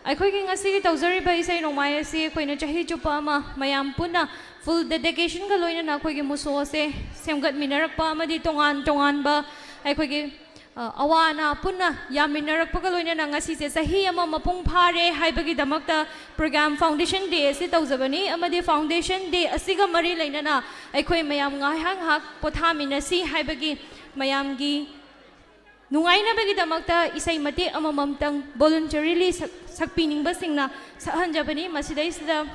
ꯑꯩꯈꯣꯏꯒꯤ ꯉꯁꯤꯒꯤ ꯇꯧꯖꯔꯤꯕ ꯏꯁꯩ ꯅꯣꯡꯃꯥꯏ ꯑꯁꯤ ꯑꯩꯈꯣꯏꯅ ꯆꯍꯤ ꯆꯨꯞꯄ ꯑꯃ ꯃꯌꯥꯝ ꯄꯨꯟꯅ full dedicationꯒ ꯂꯣꯏꯅꯅ ꯑꯩꯈꯣꯏꯒꯤ ꯃꯨꯁꯣ ꯑꯁꯦ ꯁꯦꯝꯒꯠꯃꯤꯟꯅꯔꯛꯄ ꯑꯃꯗꯤ ꯇꯣꯉꯥꯟ ꯇꯣꯉꯥꯟꯕ ꯑꯩꯈꯣꯏꯒꯤ ꯑ, ꯑꯋꯥ ꯑꯅꯥ ꯄꯨꯟꯅ ꯌꯥꯃꯤꯟꯅꯔꯛꯄꯒ ꯂꯣꯏꯅꯅ ꯉꯁꯤꯁꯦ ꯆꯍꯤ ꯑꯃ ꯃꯄꯨꯡ ꯐꯥꯔꯦ ꯍꯥꯏꯕꯒꯤꯗꯃꯛꯇ program Foundation Day ꯑꯁꯤ ꯇꯧꯖꯕꯅꯤ꯫ ꯑꯃꯗꯤ Foundation Day ꯑꯁꯤꯒ ꯃꯔꯤ ꯂꯩꯅꯅ ꯑꯩꯈꯣꯏ ꯃꯌꯥꯝ ꯉꯥꯏꯍꯥꯛ ꯉꯥꯏꯍꯥꯛ ꯄꯣꯊꯥꯃꯤꯟꯅꯁꯤ ꯍꯥꯏꯕꯒꯤ ꯃꯌꯥꯝꯒꯤ ꯅꯨꯡꯉꯥꯏꯅꯕꯒꯤꯗꯃꯛꯇ ꯏꯁꯩ ꯃꯇꯦꯛ ꯑꯃꯃꯝꯇꯪ voluntarily ꯁꯛ-, ꯁꯛꯄꯤꯅꯤꯡꯕꯁꯤꯡꯅ ꯁꯛꯍꯟꯖꯕꯅꯤ꯫ ꯃꯁꯤꯗꯩꯁꯤꯗ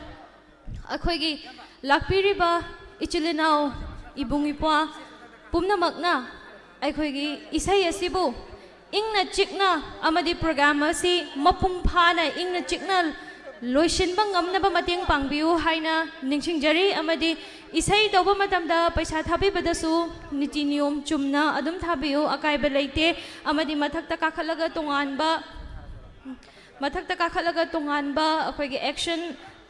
ꯑꯩꯈꯣꯏꯒꯤ ꯂꯥꯛꯄꯤꯔꯤꯕ ꯏꯆꯤꯜ ꯏꯅꯥꯎ, ꯏꯕꯨꯡ ꯏꯄ꯭ꯋꯥ ꯄꯨꯝꯅꯃꯛꯅ ꯑꯩꯈꯣꯏꯒꯤ ꯏꯁꯩ ꯑꯁꯤꯕꯨ ꯏꯪꯅ ꯆꯤꯛꯅ ꯑꯃꯗꯤ program ꯑꯁꯤ ꯃꯄꯨꯡ ꯐꯥꯅ ꯏꯪꯅ ꯆꯤꯛꯅ ꯂꯣꯏꯁꯤꯟꯕ ꯉꯝꯅꯕ ꯃꯇꯦꯡ ꯄꯥꯡꯕꯤꯌꯨ ꯍꯥꯏꯅ ꯅꯤꯡꯁꯤꯡꯖꯔꯤ꯫ ꯑꯃꯗꯤ ꯏꯁꯩ ꯇꯧꯕ ꯃꯇꯝꯗ ꯄꯩꯁꯥ ꯊꯥꯕꯤꯕꯗꯁꯨ ꯅꯤꯇꯤ ꯅꯤꯌꯣꯝ ꯆꯨꯝꯅ ꯑꯗꯨꯝ ꯊꯥꯕꯤꯌꯨ, ꯑꯀꯥꯏꯕ ꯂꯩꯇꯦ꯫ ꯑꯃꯗꯤ ꯃꯊꯛꯇ ꯀꯥꯈꯠꯂꯒ ꯇꯣꯉꯥꯟꯕ, ꯃꯊꯛꯇ ꯀꯥꯈꯠꯂꯒ ꯇꯣꯉꯥꯟꯕ ꯑꯩꯈꯣꯏꯒꯤ action,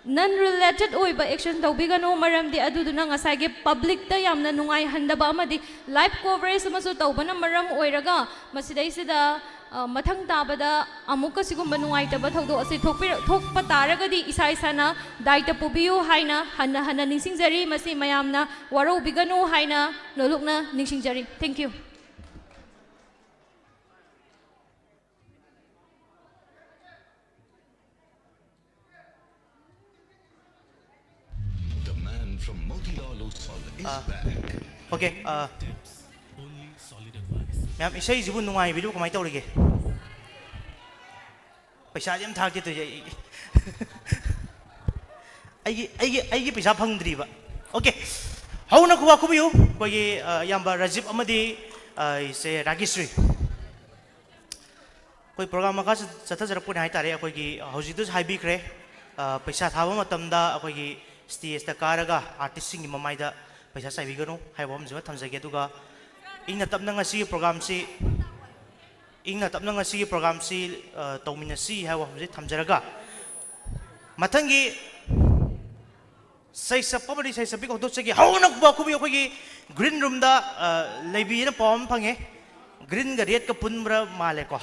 non related ꯑꯣꯏꯕ action ꯇꯧꯕꯤꯒꯅꯨ, ꯃꯔꯝꯗꯤ ꯑꯗꯨꯗꯨꯅ ꯉꯁꯥꯏꯒꯤ publicꯇ ꯌꯥꯝꯅ ꯅꯨꯡꯉꯥꯏꯍꯟꯗꯕ ꯑꯃꯗꯤ live coverage ꯑꯃꯁꯨ ꯇꯧꯕꯅ ꯃꯔꯝ ꯑꯣꯏꯔꯒ ꯃꯁꯤꯗꯩꯁꯤꯗ, ꯑ, ꯃꯊꯪ ꯇꯥꯕꯗ ꯑꯃꯨꯛꯀ ꯁꯤꯒꯨꯝꯕ ꯅꯨꯡꯉꯥꯏꯇꯕ ꯊꯧꯗꯣꯛ ꯑꯁꯤ ꯊꯣꯛꯄꯤꯔ-, ꯊꯣꯛꯄ ꯇꯥꯔꯒꯗꯤ ꯏꯁꯥ ꯏꯁꯥꯅ ꯗꯥꯏꯇ ꯄꯨꯕꯤꯌꯨ ꯍꯥꯏꯅ ꯍꯟꯅ ꯍꯟꯅ ꯅꯤꯡꯁꯤꯡꯖꯔꯤ꯫ ꯃꯁꯤ ꯃꯌꯥꯝꯅ ꯋꯥꯔꯧꯕꯤꯒꯅꯨ ꯍꯥꯏꯅ ꯅꯣꯂꯨꯛꯅ ꯅꯤꯡꯁꯤꯡꯖꯔꯤ꯫ Thank you. The man from Motilal Oswal is back. Okay, uh, ꯃꯌꯥꯝ, ꯏꯁꯩꯁꯤꯕꯨ ꯅꯨꯡꯉꯥꯏꯕꯤꯔꯤꯕ ꯀꯃꯥꯏꯅ ꯇꯧꯔꯤꯒꯦ? ꯄꯩꯁꯥꯗꯤ ꯌꯥꯝ ꯊꯥꯔꯛꯇꯦ ꯇꯧꯔꯤꯁꯦ ꯑꯩ꯫ ꯑꯩꯒꯤ ꯑꯩꯒꯤ ꯑꯩꯒꯤ ꯄꯩꯁꯥ ꯐꯪꯗ꯭ꯔꯤꯕ꯫ ꯑꯣꯀꯦ, ꯍꯧꯅ ꯈꯨꯕꯥꯛ ꯈꯨꯕꯤꯌꯨ ꯑꯩꯈꯣꯏꯒꯤ, ꯑ, ꯏꯌꯥꯝꯕ ꯔꯥꯖꯤꯞ ꯑꯃꯗꯤ, ꯑ, ꯏꯆꯦ ꯔꯥꯒꯦꯁ꯭ꯔꯤ꯫ ꯑꯩꯈꯣꯏ ꯄ꯭ꯔꯣꯒ꯭ꯔꯥꯝ ꯃꯈꯥ ꯆꯠ-, ꯆꯠꯊꯖꯔꯛꯄꯅꯦ ꯍꯥꯏꯇꯥꯔꯦ꯫ ꯑꯩꯈꯣꯏꯒꯤ ꯍꯧꯖꯤꯛꯇꯁꯨ ꯍꯥꯏꯕꯤꯈ꯭ꯔꯦ, ꯑ, ꯄꯩꯁꯥ ꯊꯥꯕ ꯃꯇꯝꯗ ꯑꯩꯈꯣꯏꯒꯤ ꯁ꯭ꯇꯦꯖꯇ ꯀꯥꯔꯒ ꯑꯥꯔꯇꯤꯁꯁꯤꯡꯒꯤ ꯃꯃꯥꯏꯗ ꯄꯩꯁꯥ ꯆꯥꯏꯕꯤꯒꯅꯨ ꯍꯥꯏꯕ ꯋꯥꯐꯝꯁꯤꯃ ꯊꯝꯖꯒꯦ꯫ ꯑꯗꯨꯒ ꯏꯪꯅ ꯇꯞꯅ ꯉꯁꯤꯒꯤ ꯄ꯭ꯔꯣꯒ꯭ꯔꯥꯝꯁꯤ, ꯏꯪꯅ ꯇꯞꯅ ꯉꯁꯤꯒꯤ ꯄ꯭ꯔꯣꯒ꯭ꯔꯥꯝꯁꯤ, ꯑ, ꯇꯧꯃꯤꯟꯅꯁꯤ ꯍꯥꯏꯕ ꯋꯥꯐꯝꯁꯤ ꯊꯝꯖꯔꯒ, ꯃꯊꯪꯒꯤ ꯁꯩꯁꯛꯄ ꯑꯃꯗꯤ ꯁꯩꯁꯛꯄꯤ ꯀꯧꯊꯣꯛꯆꯒꯦ꯫ ꯍꯧꯅ ꯈꯨꯕꯥꯛ ꯈꯨꯕꯤ ꯑꯩꯈꯣꯏꯒꯤ ꯒ꯭ꯔꯤꯟ ꯔꯨꯝꯗ, ꯑ, ꯂꯩꯕꯤꯅ ꯄꯥꯎ ꯑꯃ ꯐꯪꯉꯦ꯫ ꯒ꯭ꯔꯤꯟꯒ ꯔꯦꯗꯀ ꯄꯨꯟꯕ꯭ꯔꯥ ꯃꯥꯜꯂꯦꯀꯣ꯫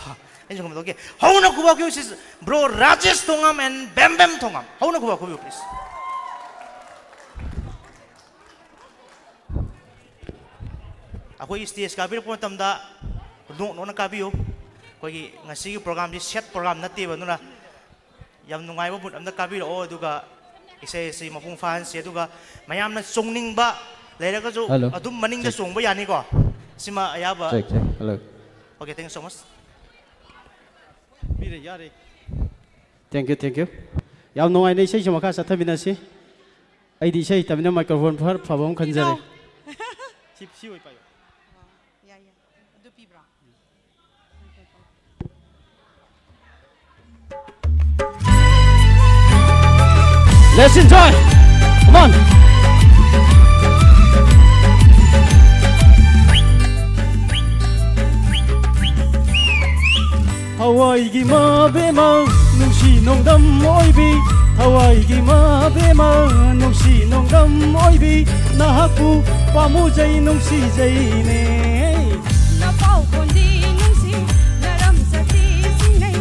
ꯑꯩꯅ ꯁꯨꯝ ꯍꯧꯗꯣꯛꯀꯦ꯫ ꯍꯧꯅ ꯈꯨꯕꯥꯛ ꯈꯨꯕꯤ ꯁꯤ ꯕ꯭ꯔꯣ ꯔꯥꯖꯦꯁ ꯊꯣꯉꯝ and ꯕꯦꯝ ꯕꯦꯝ ꯊꯣꯉꯝ꯫ ꯍꯧꯅ ꯈꯨꯕꯥꯛ ꯈꯨꯕꯤꯌꯨ, please꯫ ꯑꯩꯈꯣꯏ ꯁ꯭ꯇꯦꯖ ꯀꯥꯕꯤꯔꯛꯄ ꯃꯇꯝꯗ ꯅꯣꯛ ꯅꯣꯛꯅ ꯀꯥꯕꯤꯌꯨ꯫ ꯑꯩꯈꯣꯏꯒꯤ ꯉꯁꯤꯒꯤ ꯄ꯭ꯔꯣꯒ꯭ꯔꯥꯝꯁꯤ ꯁꯦꯠ ꯄ꯭ꯔꯣꯒ꯭ꯔꯥꯝ ꯅꯠꯇꯦꯕ, ꯑꯗꯨꯅ ꯌꯥꯝ ꯅꯨꯡꯉꯥꯏꯕ ꯃꯨꯠ ꯑꯝꯗ ꯀꯥꯕꯤꯔꯛꯑꯣ, ꯑꯗꯨꯒ ꯏꯁꯩ ꯑꯁꯤ ꯃꯄꯨꯡ ꯐꯥꯍꯟꯁꯤ, ꯑꯗꯨꯒ ꯃꯌꯥꯝꯅ ꯆꯣꯡꯅꯤꯡꯕ ꯂꯩꯔꯒꯁꯨ ꯍꯜꯂꯣ꯫ ꯑꯗꯨꯝ ꯃꯅꯤꯡꯗ ꯆꯦꯛ꯫ ꯆꯣꯡꯕ ꯌꯥꯅꯤꯀꯣ꯫ ꯁꯤꯃ ꯑꯌꯥꯕ꯫ Check, check. Hello. Okay, thank you so much. ꯄꯤꯔꯦ, ꯌꯥꯔꯦ꯫ Thank you, thank you. ꯌꯥꯝ ꯅꯨꯡꯉꯥꯏꯅ ꯏꯁꯩꯁꯨ ꯃꯈꯥ ꯆꯠꯊꯃꯤꯟꯅꯁꯤ꯫ ꯑꯩꯗꯤ ꯏꯁꯩ ꯍꯩꯇꯕꯅꯤꯅ ꯃꯥꯏꯀ꯭ꯔꯣꯐꯣꯟ ꯐꯔ ꯐꯕ ꯑꯃ ꯈꯟꯖꯔꯦ꯫ ꯏꯅꯥꯎ꯫ ꯁꯤ, ꯁꯤ ꯑꯣꯏ ꯄꯥꯏꯌꯨ꯫ ꯑꯣ, ꯌꯥꯏ, ꯌꯥꯏ꯫ ꯑꯗꯨ ꯄꯤꯕ꯭ꯔꯣ? Let's enjoy! Come on! ꯊꯋꯥꯏꯒꯤ ꯃꯕꯦꯝꯃ, ꯅꯨꯡꯁꯤ ꯅꯣꯡꯗꯝ ꯑꯣꯏꯕꯤ, ꯊꯋꯥꯏꯒꯤ ꯃꯕꯦꯝꯃ, ꯅꯨꯡꯁꯤ ꯅꯣꯡꯗꯝ ꯑꯣꯏꯕꯤ, ꯅꯍꯥꯛꯄꯨ ꯄꯥꯝꯃꯨꯖꯩ ꯅꯨꯡꯁꯤꯖꯩꯅꯦ꯫ ꯅꯄꯥꯎ ꯈꯣꯟꯗꯤ ꯅꯨꯡꯁꯤ, ꯅꯔꯝꯆꯠꯇꯤ ꯁꯤꯡꯅꯩ,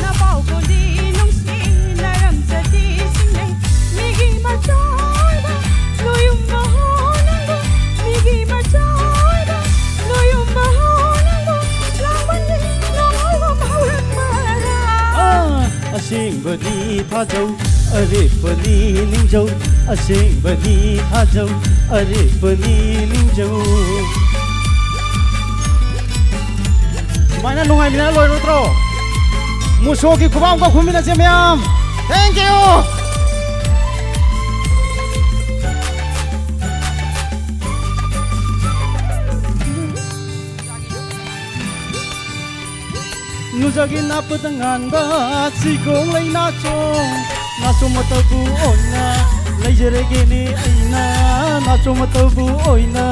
ꯅꯄꯥꯎ ꯈꯣꯟꯗꯤ ꯅꯨꯡꯁꯤ, ꯅꯔꯝꯆꯠꯇꯤ ꯁꯤꯡꯅꯩ, ꯃꯤꯒꯤ ꯃꯆꯥꯗ ꯂꯣꯌꯨꯝꯕ ꯍꯣ ꯅꯪꯕꯨ, ꯃꯤꯒꯤ ꯃꯆꯥꯗ ꯂꯣꯌꯨꯝꯕ ꯍꯣ ꯅꯪꯕꯨ, ꯂꯥꯡꯕꯟꯗꯤ ꯂꯣꯏꯕ ꯍꯧꯔꯛꯄꯔꯥ? ꯑꯥ, ꯑꯁꯦꯡꯕꯅꯤ ꯊꯥꯖꯧ, ꯑꯔꯦꯞꯄꯅꯤ ꯅꯤꯡꯖꯧ, ꯑꯁꯦꯡꯕꯅꯤ ꯊꯥꯖꯧ, ꯑꯔꯦꯞꯄꯅꯤ ꯅꯤꯡꯖꯧ꯫ ꯁꯨꯃꯥꯏꯅ ꯅꯨꯡꯉꯥꯏꯃꯤꯟꯅ ꯂꯣꯏꯔꯣꯏꯗ꯭ꯔꯣ? ꯃꯨꯁꯣꯒꯤ ꯈꯨꯕꯥꯛ ꯑꯃ ꯈꯨꯝꯃꯤꯟꯅꯁꯦ ꯃꯌꯥꯝ꯫ Thank you! ꯒꯤ ꯅꯥꯞꯄꯗ ꯉꯥꯟꯕ ꯆꯤꯒꯣꯡ ꯂꯩ ꯅꯥꯆꯣꯝ, ꯅꯥꯆꯣꯝ ꯑꯇꯧꯕꯨ ꯑꯣꯏꯅ ꯂꯩꯖꯔꯒꯦꯅꯦ ꯑꯩꯅ, ꯅꯥꯆꯣꯝ ꯑꯇꯧꯕꯨ ꯑꯣꯏꯅ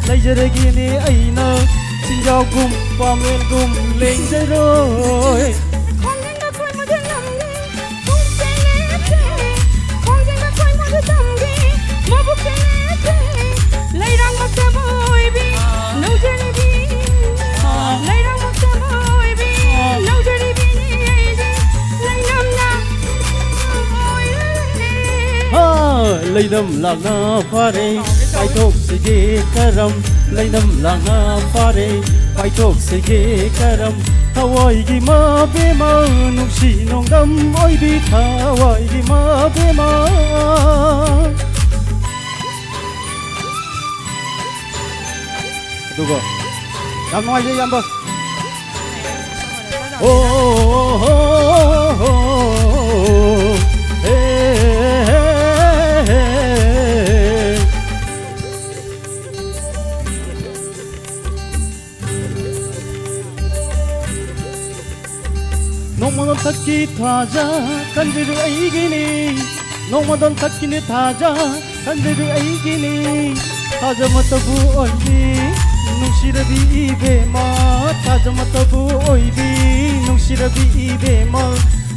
ꯂꯩꯖꯔꯒꯦꯅꯦ ꯑꯩꯅ, ꯆꯤꯡꯖꯥꯎꯒꯨꯝ ꯄꯥꯃꯦꯜꯒꯨꯝ ꯂꯦꯡꯖꯔꯣꯏ꯫ ꯈꯣꯡꯖꯪꯗ ꯀꯣꯏꯕꯗ ꯉꯝꯗꯦ, ꯄꯨꯛꯆꯦꯜ ꯂꯦꯞꯇꯦ꯫ ꯈꯣꯡꯖꯪꯗ ꯀꯣꯏꯕꯗ ꯉꯝꯗꯦ, ꯃꯕꯨꯛꯆꯦꯜ ꯂꯦꯞꯇꯦ꯫ ꯂꯩꯔꯥꯡꯃꯛꯇꯕꯨ ꯑꯣꯏꯕꯤ ꯅꯧꯖꯔꯤꯕꯤ, ꯂꯩꯔꯥꯡꯃꯛꯇꯕꯨ ꯑꯣꯏꯕꯤ ꯅꯧꯖꯔꯤꯕꯤꯅꯤ ꯑꯩꯗꯤ꯫ ꯂꯩꯅꯝꯅ ꯑꯣꯏꯔꯦ꯫ ꯍꯥ, ꯂꯩꯅꯝ ꯂꯥꯛꯅ ꯐꯥꯔꯦ, ꯄꯥꯏꯊꯣꯛꯁꯤꯒꯦ ꯀꯔꯝ꯫ ꯂꯩꯅꯝ ꯂꯥꯛꯅ ꯐꯥꯔꯦ, ꯄꯥꯏꯊꯣꯛꯁꯤꯒꯦ ꯀꯔꯝ꯫ ꯊꯋꯥꯏꯒꯤ ꯃꯕꯦꯝꯃ, ꯅꯨꯡꯁꯤ ꯅꯣꯡꯗꯝ ꯑꯣꯏꯕꯤ ꯊꯋꯥꯏꯒꯤ ꯃꯕꯦꯝꯃ꯫ ꯑꯗꯨꯒ ꯌꯥꯝ ꯅꯨꯡꯉꯥꯏꯖꯩ, ꯏꯌꯥꯝꯕ꯫ ꯑꯣ, ꯍꯣ, ꯍꯣ, ꯍꯣ, ꯍꯣ, ꯍꯦ, ꯍꯦ, ꯍꯦ, ꯍꯦ꯫ ꯅꯣꯡꯃ ꯅꯣꯡꯊꯛꯀꯤ ꯊꯥꯖ ꯈꯟꯖꯤꯔꯨ ꯑꯩꯒꯤꯅꯤ꯫ ꯅꯣꯡꯃ ꯅꯣꯡꯊꯛꯀꯤꯅꯤ ꯊꯥꯖ ꯈꯟꯖꯤꯔꯨ ꯑꯩꯒꯤꯅꯤ꯫ ꯊꯥꯖ ꯃꯇꯕꯨ ꯑꯣꯏꯕꯤ ꯅꯨꯡꯁꯤꯔꯕꯤ ꯏꯕꯦꯝꯃ, ꯊꯥꯖ ꯃꯇꯕꯨ ꯑꯣꯏꯕꯤ ꯅꯨꯡꯁꯤꯔꯕꯤ ꯏꯕꯦꯝꯃ,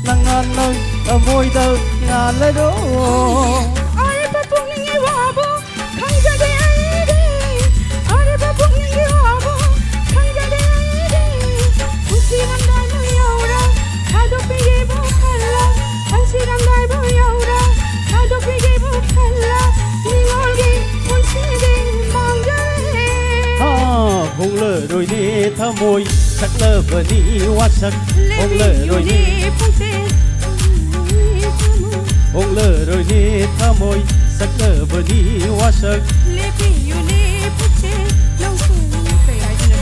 ꯅꯉꯥꯟ ꯅꯪ ꯊꯃꯣꯏꯗ ꯉꯥꯜꯂꯔꯣ꯫ ꯑꯔꯦꯞꯄ ꯄꯨꯛꯅꯤꯡꯒꯤ ꯋꯥꯕꯨ ꯈꯪꯖꯗꯦ ꯑꯩꯗꯤ, ꯑꯔꯦꯞꯄ ꯄꯨꯛꯅꯤꯡꯒꯤ ꯋꯥꯕꯨ ꯈꯪꯖꯗꯦ ꯑꯩꯗꯤ꯫ ꯄꯨꯟꯁꯤꯔꯝꯗꯥꯏꯕꯨ ꯌꯧꯔ ꯊꯥꯗꯣꯛꯄꯤꯒꯦꯕꯨ ꯈꯜꯂ, ꯄꯨꯟꯁꯤꯔꯝꯗꯥꯏꯕꯨ ꯌꯧꯔ ꯊꯥꯗꯣꯛꯄꯤꯒꯦꯕꯨ ꯈꯜꯂ, ꯃꯤꯉꯣꯟꯒꯤ ꯄꯨꯟꯁꯤꯗꯤ ꯃꯥꯡꯖꯔꯦ꯫ ꯍꯥ, ꯍꯣꯡꯂꯔꯣꯏꯅꯦ ꯊꯃꯣꯏ ꯁꯛꯂꯕꯅꯤ ꯋꯥꯁꯛ꯫ ꯍꯣꯡꯂꯔꯣꯏꯅꯦ ꯂꯦꯞꯄꯤꯌꯨꯅꯦ ꯄꯨꯟꯁꯤ꯫ ꯍꯣꯡꯂꯔꯣꯏꯅꯦ ꯊꯃꯣꯏ ꯁꯛꯂꯕꯅꯤ ꯋꯥꯁꯛ꯫ ꯂꯦꯞꯄꯤꯌꯨꯅꯦ ꯄꯨꯟꯁꯤ꯫ ꯅꯪꯁꯨ ꯀꯩ ꯍꯥꯏꯗꯣꯏꯅꯣ?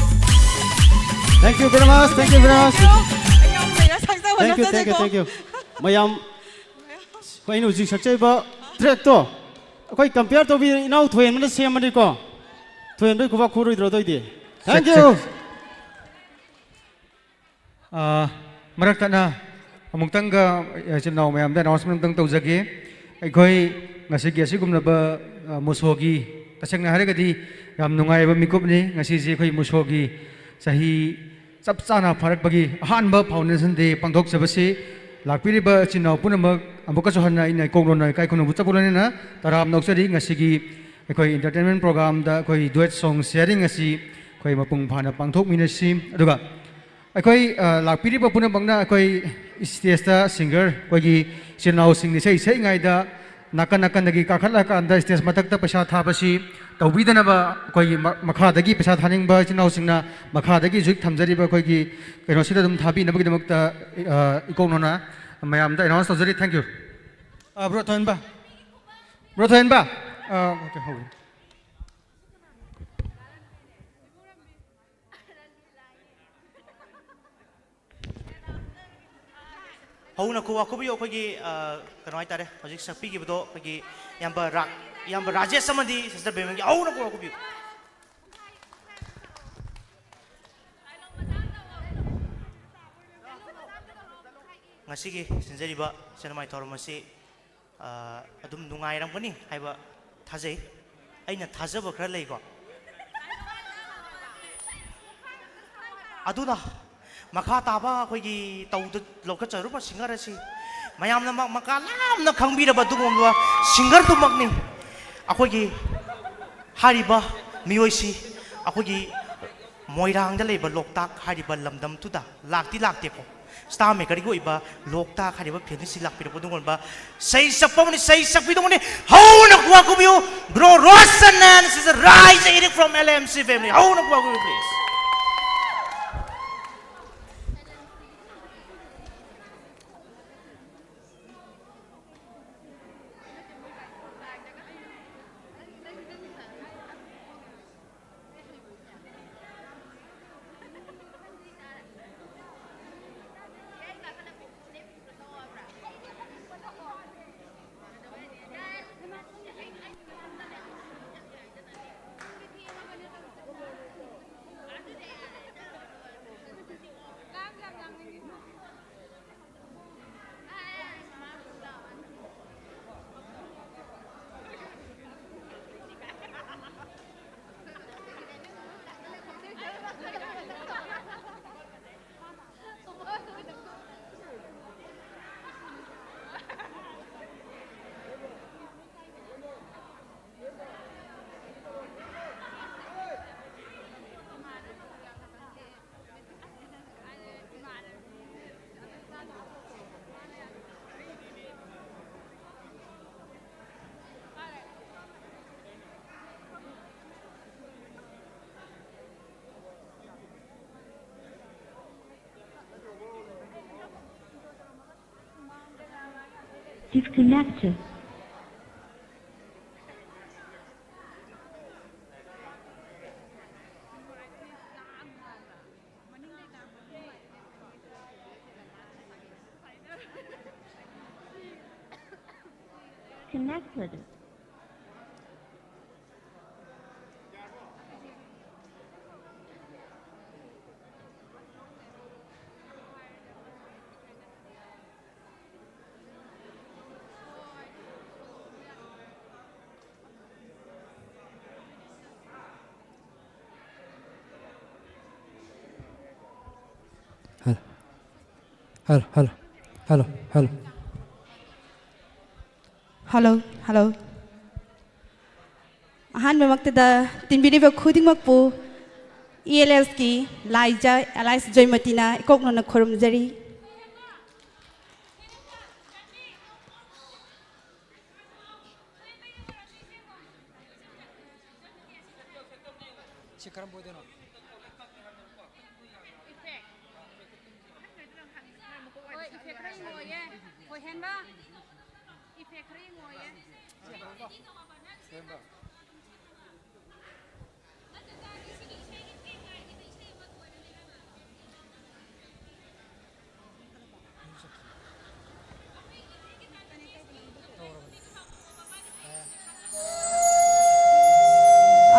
Thank you very much, thank you very much꯫ ꯑꯩ ꯌꯥꯝ ꯍꯩꯅ ꯁꯛꯆꯕ Thank you, thank you, ꯅꯠꯆꯗꯦꯀꯣ꯫ Thank you꯫ ꯃꯌꯥꯝ, ꯑꯩꯈꯣꯏꯅ ꯍꯧꯖꯤꯛ ꯁꯛꯆꯔꯤꯕ trackꯇꯣ ꯑꯩꯈꯣꯏ compare ꯇꯧꯕꯤ ꯏꯅꯥꯎ ꯊꯣꯏꯍꯦꯟꯕꯅ ꯁꯦꯝꯕꯅꯤꯀꯣ꯫ ꯊꯣꯏꯍꯦꯟꯕꯩ ꯈꯨꯕꯥꯛ ꯈꯨꯔꯣꯏꯗ꯭ꯔꯣ ꯑꯗꯨꯑꯣꯏꯗꯤ? Thank you꯫ ꯑꯥ, ꯃꯔꯛ ꯊꯠꯅ ꯑꯃꯨꯛꯇꯪꯒ, ꯑ, ꯏꯆꯤꯜ ꯏꯅꯥꯎ ꯃꯌꯥꯝꯗ announcement ꯑꯃꯇꯪ ꯇꯧꯖꯒꯦ꯫ ꯑꯩꯈꯣꯏ ꯉꯁꯤꯒꯤ ꯑꯁꯤꯒꯨꯝꯂꯕ, ꯑ, ꯃꯨꯁꯣꯒꯤ, ꯇꯁꯦꯡꯅ ꯍꯥꯏꯔꯒꯗꯤ ꯌꯥꯝ ꯅꯨꯡꯉꯥꯏꯕ ꯃꯤꯀꯨꯞꯅꯤ꯫ ꯉꯁꯤꯁꯤ ꯑꯩꯈꯣꯏ ꯃꯨꯁꯣꯒꯤ ꯆꯍꯤ ꯆꯞ ꯆꯥꯅ ꯐꯥꯔꯛꯄꯒꯤ ꯑꯍꯥꯟꯕ foundation day ꯄꯥꯡꯊꯣꯛꯆꯕꯁꯤ ꯂꯥꯛꯄꯤꯔꯤꯕ ꯏꯆꯤꯜ ꯏꯅꯥꯎ ꯄꯨꯝꯅꯃꯛ ꯑꯃꯨꯛꯀꯁꯨ ꯍꯟꯅ ꯑꯩꯅ ꯏꯀꯣꯛ ꯅꯣꯟꯅ ꯏꯀꯥꯏ ꯈꯨꯝꯅꯕ ꯎꯠꯆꯕ ꯂꯣꯏꯅꯅ ꯇꯔꯥꯝꯅ ꯑꯣꯛꯆꯔꯤ꯫ ꯉꯁꯤꯒꯤ ꯑꯩꯈꯣꯏ entertainment programꯗ ꯑꯩꯈꯣꯏ duet song sharing ꯑꯁꯤ ꯑꯩꯈꯣꯏ ꯃꯄꯨꯡ ꯐꯥꯅ ꯄꯥꯡꯊꯣꯛꯃꯤꯟꯅꯁꯤ꯫ ꯑꯗꯨꯒ ꯑꯩꯈꯣꯏ, ꯑ, ꯂꯥꯛꯄꯤꯔꯤꯕ ꯄꯨꯝꯅꯃꯛꯅ ꯑꯩꯈꯣꯏ stageꯇ singer ꯑꯩꯈꯣꯏꯒꯤ ꯏꯆꯤꯜ ꯏꯅꯥꯎꯁꯤꯡꯅ ꯏꯁꯩ ꯁꯛꯏꯉꯩꯗ ꯅꯥꯀꯟ ꯅꯥꯀꯟꯗꯒꯤ ꯀꯥꯈꯠꯂꯀꯥꯟꯗ stage ꯃꯊꯛꯇ ꯄꯩꯁꯥ ꯊꯥꯕꯁꯤ ꯇꯧꯕꯤꯗꯅꯕ ꯑꯩꯈꯣꯏꯒꯤ ꯃ-, ꯃꯈꯥꯗꯒꯤ ꯄꯩꯁꯥ ꯊꯥꯅꯤꯡꯕ ꯏꯆꯤꯜ ꯏꯅꯥꯎꯁꯤꯡꯅ ꯃꯈꯥꯗꯒꯤ ꯍꯧꯖꯤꯛ ꯊꯝꯖꯔꯤꯕ ꯑꯩꯈꯣꯏꯒꯤ ꯀꯩꯅꯣꯁꯤꯗ ꯑꯗꯨꯝ ꯊꯥꯕꯤꯅꯕꯒꯤꯗꯃꯛꯇ, ꯑ, ꯏꯀꯣꯛ ꯅꯣꯟꯅ ꯃꯌꯥꯝꯗ announce ꯇꯧꯖꯔꯤ꯫ Thank you꯫ ꯑ, bro ꯊꯣꯏꯍꯟꯕ꯫ Bro ꯊꯣꯏꯍꯟꯕ꯫ ꯑ, okay, ꯍꯧꯔꯦ꯫ ꯍꯧꯅ ꯈꯨꯋꯥ ꯈꯨꯕꯤꯌꯨ ꯑꯩꯈꯣꯏꯒꯤ, ꯑ, ꯀꯩꯅꯣ ꯍꯥꯏꯇꯥꯔꯦ, ꯍꯧꯖꯤꯛ ꯁꯛꯄꯤꯈꯤꯕꯗꯣ ꯑꯩꯈꯣꯏꯒꯤ ꯏꯌꯥꯝꯕ ꯔꯥ-, ꯏꯌꯥꯝꯕ ꯔꯥꯖꯦꯁ ꯑꯃꯗꯤ sister ꯕꯦꯝꯕꯒꯤ ꯍꯧꯅ ꯈꯨꯋꯥ ꯈꯨꯕꯤꯌꯨ꯫ ꯉꯁꯤꯒꯤ ꯁꯤꯟꯖꯔꯤꯕ ꯁꯦꯟꯃꯥꯏ ꯊꯧꯔꯝ ꯑꯁꯤ ꯑ, ꯑꯗꯨꯝ ꯅꯨꯡꯉꯥꯏꯔꯝꯒꯅꯤ ꯍꯥꯏꯕ ꯊꯥꯖꯩ꯫ ꯑꯩꯅ ꯊꯥꯖꯕ ꯈꯔ ꯂꯩꯀꯣ꯫ ꯑꯗꯨꯅ ꯃꯈꯥ ꯇꯥꯕ ꯑꯩꯈꯣꯏꯒꯤ ꯇꯧꯗ-, ꯂꯧꯈꯠꯆꯔꯨꯕ singer ꯑꯁꯤ ꯃꯌꯥꯝꯅ ꯃ-, ꯃꯀꯥ ꯂꯥꯝꯅ ꯈꯪꯕꯤꯔꯕ ꯑꯗꯨꯒꯨꯝꯂꯕ singerꯗꯨꯃꯛꯅꯤ꯫ ꯑꯩꯈꯣꯏꯒꯤ ꯍꯥꯏꯔꯤꯕ ꯃꯤꯑꯣꯏꯁꯤ ꯑꯩꯈꯣꯏꯒꯤ ꯃꯣꯏꯔꯥꯡꯗ ꯂꯩꯕ ꯂꯣꯛꯇꯥꯛ ꯍꯥꯏꯔꯤꯕ ꯂꯝꯗꯝꯗꯨꯗ ꯂꯥꯛꯇꯤ ꯂꯥꯛꯇꯦꯀꯣ꯫ Star Makerꯒꯤ ꯑꯣꯏꯕ ꯂꯣꯛꯇꯥꯛ ꯍꯥꯏꯔꯤꯕ film ꯑꯁꯤ ꯂꯥꯛꯄꯤꯔꯛꯄ ꯑꯗꯨꯒꯨꯝꯕ ꯁꯩ ꯁꯛꯄ ꯑꯃꯅꯤ, ꯁꯩ ꯁꯛꯄꯤꯗꯧꯕꯅꯤ꯫ ꯍꯧꯅ ꯈꯨꯋꯥ ꯈꯨꯕꯤꯌꯨ, bro Roshan and sister Raija Eric from L M C family꯫ ꯍꯧꯅ ꯈꯨꯋꯥ ꯈꯨꯕꯤꯌꯨ, please꯫ Disconnected. Connected. Hello, hello, hello, hello, hello. Hello, hello. ꯑꯍꯥꯟꯕꯃꯛꯇꯗ ꯇꯤꯟꯕꯤꯔꯤꯕ ꯈꯨꯗꯤꯡꯃꯛꯄꯨ ꯏ ꯑꯦꯜ ꯑꯦꯁꯀꯤ ꯂꯥꯏꯖ ꯑꯦꯂꯥꯏꯁ ꯖꯣꯏꯃꯇꯤꯅ ꯏꯀꯣꯛꯅꯅ ꯈꯨꯔꯨꯝꯖꯔꯤ꯫ ꯁꯤ ꯀꯔꯝꯕ ꯑꯣꯏꯗꯣꯏꯅꯣ? ꯍꯣꯏ, ꯏꯐꯦꯛ ꯈꯔ ꯌꯦꯡꯉꯣꯌꯦ꯫ ꯍꯣꯏ, ꯍꯦꯟꯕ꯫ ꯏꯐꯦꯛ ꯈꯔ ꯌꯦꯡꯉꯣꯌꯦ꯫ ꯍꯦꯟꯕ꯫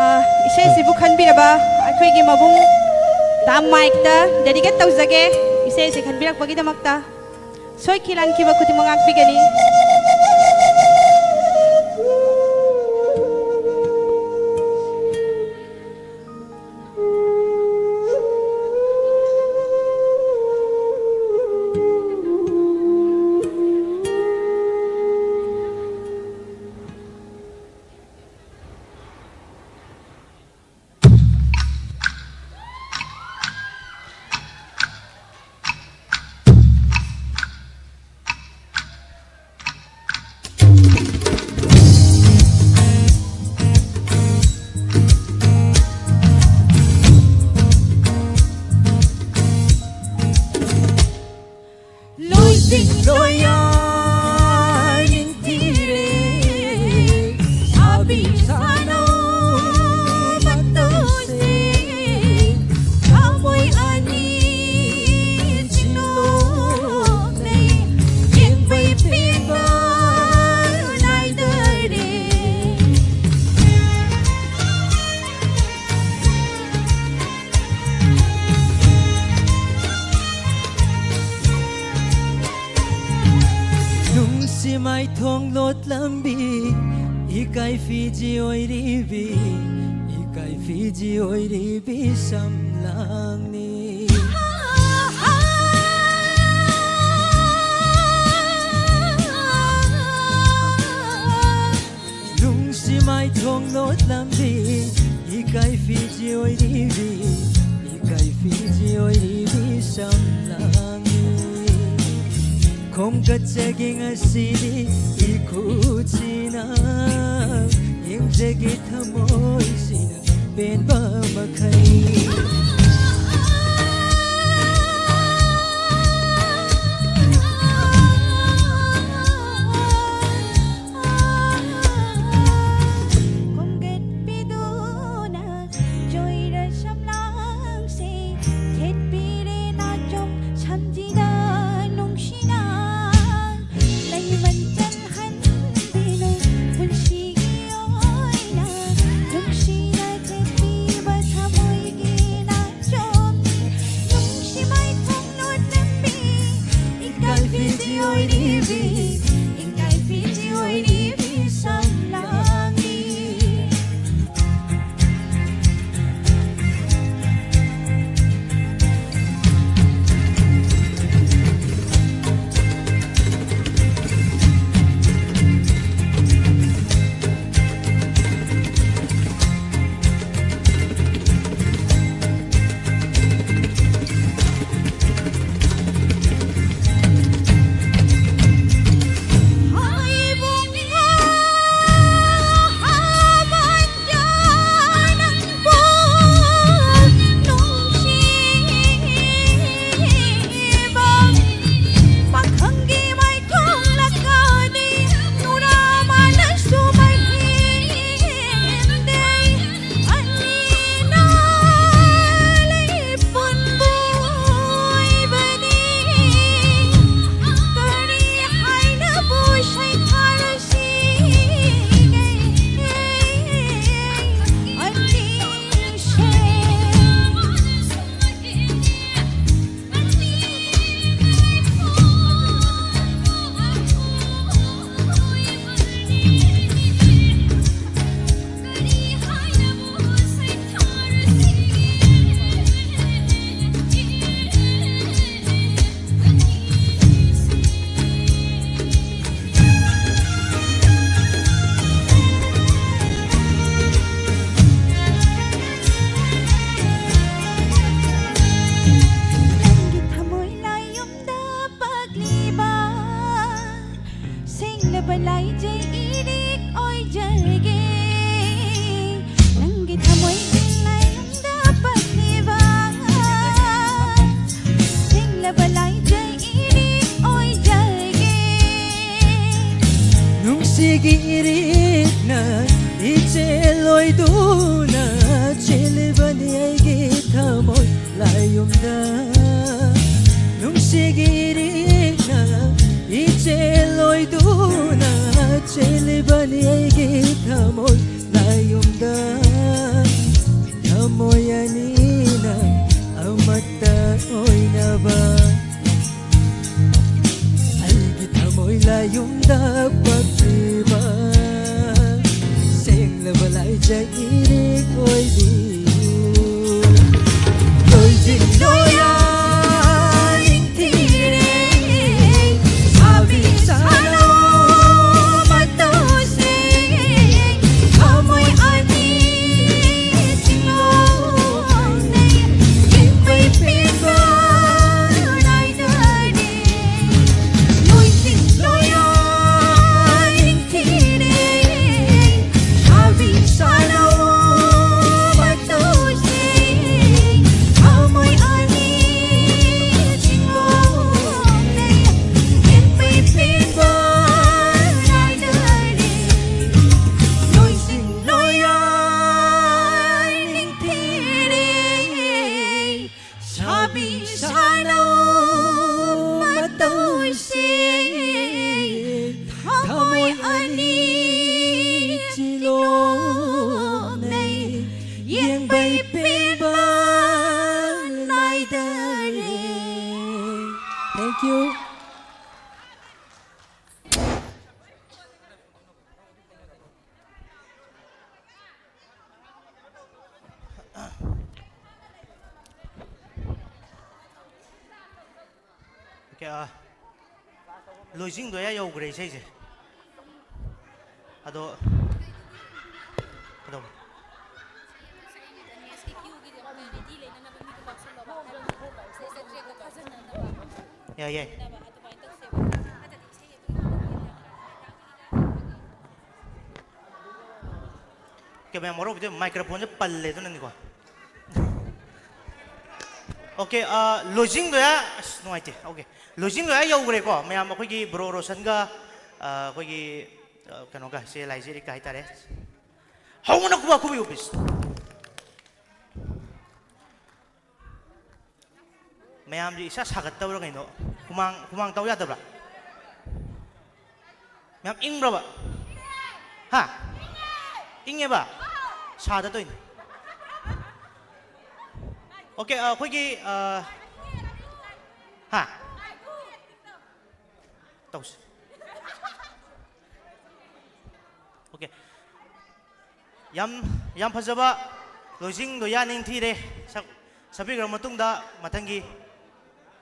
ꯑ, ꯏꯁꯩꯁꯤꯕꯨ ꯈꯟꯕꯤꯔꯕ ꯑꯩꯈꯣꯏꯒꯤ ꯃꯕꯨꯡ ꯗꯥꯝ ꯃꯥꯏꯛꯇ ꯗꯦꯗꯤꯀꯦꯠ ꯇꯧꯖꯒꯦ, ꯏꯁꯩꯁꯤ ꯈꯟꯕꯤꯔꯛꯄꯒꯤꯗꯃꯛꯇ꯫ ꯁꯣꯏꯈꯤ ꯂꯥꯟꯈꯤꯕ ꯈꯨꯗꯤꯡꯃꯛ ꯉꯥꯛꯄꯤꯒꯅꯤ꯫ ꯂꯝꯕꯤ, ꯏꯀꯥꯏ ꯐꯤꯖꯤ ꯑꯣꯏꯔꯤꯕꯤ, ꯏꯀꯥꯏ ꯐꯤꯖꯤ ꯑꯣꯏꯔꯤꯕꯤ ꯁꯝꯂꯥꯡꯅꯤ꯫ ꯅꯨꯡꯁꯤ ꯃꯥꯏꯊꯣꯡꯂꯣꯠ ꯂꯝꯕꯤ, ꯏꯀꯥꯏ ꯐꯤꯖꯤ ꯑꯣꯏꯔꯤꯕꯤ, ꯏꯀꯥꯏ ꯐꯤꯖꯤ ꯑꯣꯏꯔꯤꯕꯤ ꯁꯝꯂꯥꯡꯅꯤ꯫ ꯈꯣꯡꯒꯠꯆꯒꯦ ꯉꯁꯤꯗꯤ ꯏꯈꯨꯠꯁꯤꯅ, ꯌꯦꯡꯖꯒꯦ ꯊꯃꯣꯏꯁꯤꯅ ꯄꯦꯟꯕ ꯃꯈꯩ꯫ ꯈꯣꯝꯒꯠꯄꯤꯗꯨꯅ ꯖꯣꯏꯔ ꯁꯝꯂꯥꯡꯁꯦ ꯊꯦꯠꯄꯤꯔꯦ ꯅꯥꯆꯣꯝ ꯁꯝꯖꯤꯗ ꯅꯨꯡꯁꯤꯅ꯫ ꯂꯩꯃꯟ ꯆꯜꯍꯟꯕꯤꯅꯨ ꯄꯨꯟꯁꯤꯒꯤ ꯑꯣꯏꯅ ꯅꯨꯡꯁꯤꯅ ꯊꯦꯠꯄꯤꯕ ꯊꯃꯣꯏ ꯅ ꯏꯆꯦꯜ ꯑꯣꯏꯗꯨꯅ ꯆꯦꯜꯂꯤꯕꯅꯤ ꯑꯩꯒꯤ ꯊꯃꯣꯏ ꯂꯥꯏꯌꯨꯝꯗ꯫ ꯅꯨꯡꯁꯤꯒꯤ ꯏꯔꯤꯛꯅ ꯏꯆꯦꯜ ꯑꯣꯏꯗꯨꯅ ꯆꯦꯜꯂꯤꯕꯅꯤ ꯑꯩꯒꯤ ꯊꯃꯣꯏ ꯂꯥꯏꯌꯨꯝꯗ꯫ ꯊꯃꯣꯏ ꯑꯅꯤꯅ ꯑꯃꯠꯇ ꯑꯣꯏꯅꯕ꯫ ꯑꯩꯒꯤ ꯊꯃꯣꯏ ꯂꯥꯏꯌꯨꯝꯗ ꯄꯛꯂꯤꯕ ꯁꯦꯡꯂꯕ ꯂꯥꯏꯖ ꯏꯔꯤꯛ ꯑꯣꯏꯕꯤꯌꯨ꯫ ꯂꯣꯏꯖꯤꯡ ꯂꯣꯌꯥ ꯅꯤꯡꯊꯤꯔꯦ ꯁꯥꯕꯤ ꯁꯥꯅꯧ ꯃꯇꯧꯁꯦ ꯊꯃꯣꯏ ꯑꯅꯤ ꯆꯤꯡꯂꯣꯟꯅꯩ ꯂꯤꯡꯕꯩ ꯄꯦꯟꯕ ꯅꯥꯏꯗꯔꯦ꯫ ꯂꯣꯏꯖꯤꯡ ꯂꯣꯌꯥ ꯅꯤꯡꯊꯤꯔꯦ ꯁꯥꯕꯤ ꯁꯥꯅꯧ ꯃꯇꯧꯁꯦ ꯊꯃꯣꯏ ꯑꯅꯤ ꯆꯤꯡꯂꯣꯟꯅꯩ ꯂꯤꯡꯕꯩ ꯄꯦꯟꯕ ꯅꯥꯏꯗꯔꯦ꯫ ꯂꯣꯏꯖꯤꯡ ꯂꯣꯌꯥ ꯅꯤꯡꯊꯤꯔꯦ ꯁꯥꯕꯤ ꯁꯥꯅꯧ ꯃꯇꯧꯁꯦ ꯊꯃꯣꯏ ꯑꯅꯤ ꯆꯤꯂꯣꯅꯩ ꯌꯦꯡꯕꯩ ꯄꯦꯟꯕ ꯅꯥꯏꯗꯔꯦ꯫ Thank you. Okay, ꯑꯥ, ꯂꯣꯏꯖꯤꯡ ꯂꯣꯌꯥ ꯌꯧꯈ꯭ꯔꯦ ꯏꯁꯩꯁꯦ꯫ ꯑꯗꯣ ꯀꯩꯗꯧꯕ? ꯌꯥꯏ, ꯌꯥꯏ꯫ ꯀꯦꯃꯦꯔꯥ ꯃꯔꯨꯞꯀꯤꯗꯤ ꯃꯥꯏꯀ꯭ꯔꯣꯐꯣꯟꯁꯦ ꯄꯜꯂꯦ ꯑꯗꯨꯅꯅꯤꯀꯣ꯫ Okay, ꯑꯥ, ꯂꯣꯏꯖꯤꯡ ꯂꯣꯌꯥ, ꯑꯁ, ꯅꯨꯡꯉꯥꯏꯇꯦ꯫ Okay, ꯂꯣꯏꯖꯤꯡ ꯂꯣꯌꯥ ꯌꯧꯈ꯭ꯔꯦꯀꯣ꯫ ꯃꯌꯥꯝ ꯑꯩꯈꯣꯏꯒꯤ ꯕ꯭ꯔꯣ ꯔꯣꯁꯟꯒ, ꯑꯥ, ꯑꯩꯈꯣꯏꯒꯤ ꯑ, ꯀꯩꯅꯣꯒ, ꯁꯦ ꯂꯥꯏꯖꯦꯔꯤꯛꯀ ꯍꯥꯏꯇꯥꯔꯦ꯫ ꯍꯧꯅ ꯈꯨꯕꯥꯛ ꯈꯨꯕꯤꯌꯨ, please꯫ ꯃꯌꯥꯝꯁꯦ ꯏꯁꯥ ꯁꯥꯒꯠꯇꯕ꯭ꯔꯥ ꯀꯩꯅꯣ? ꯍꯨꯃꯥꯡ, ꯍꯨꯃꯥꯡ ꯇꯧ ꯌꯥꯗꯕ꯭ꯔꯥ? ꯃꯌꯥꯝ ꯏꯪꯕ꯭ꯔꯕ? ꯍꯥ? ꯏꯪꯉꯦꯕ? ꯁꯥꯗ ꯇꯧꯏꯅꯦ꯫ ꯑꯣꯀꯦ, ꯑ, ꯑꯩꯈꯣꯏꯒꯤ, ꯑ, ꯍꯥ? ꯇꯧꯁꯤ꯫ ꯑꯣꯀꯦ꯫ ꯌꯥꯝ, ꯌꯥꯝ ꯐꯖꯕ ꯂꯣꯏꯖꯤꯡ ꯂꯣꯏꯌꯥ ꯅꯤꯡꯊꯤꯔꯦ꯫ ꯁꯛ-, ꯁꯛꯄꯤꯈ꯭ꯔ ꯃꯇꯨꯡꯗ ꯃꯊꯪꯒꯤ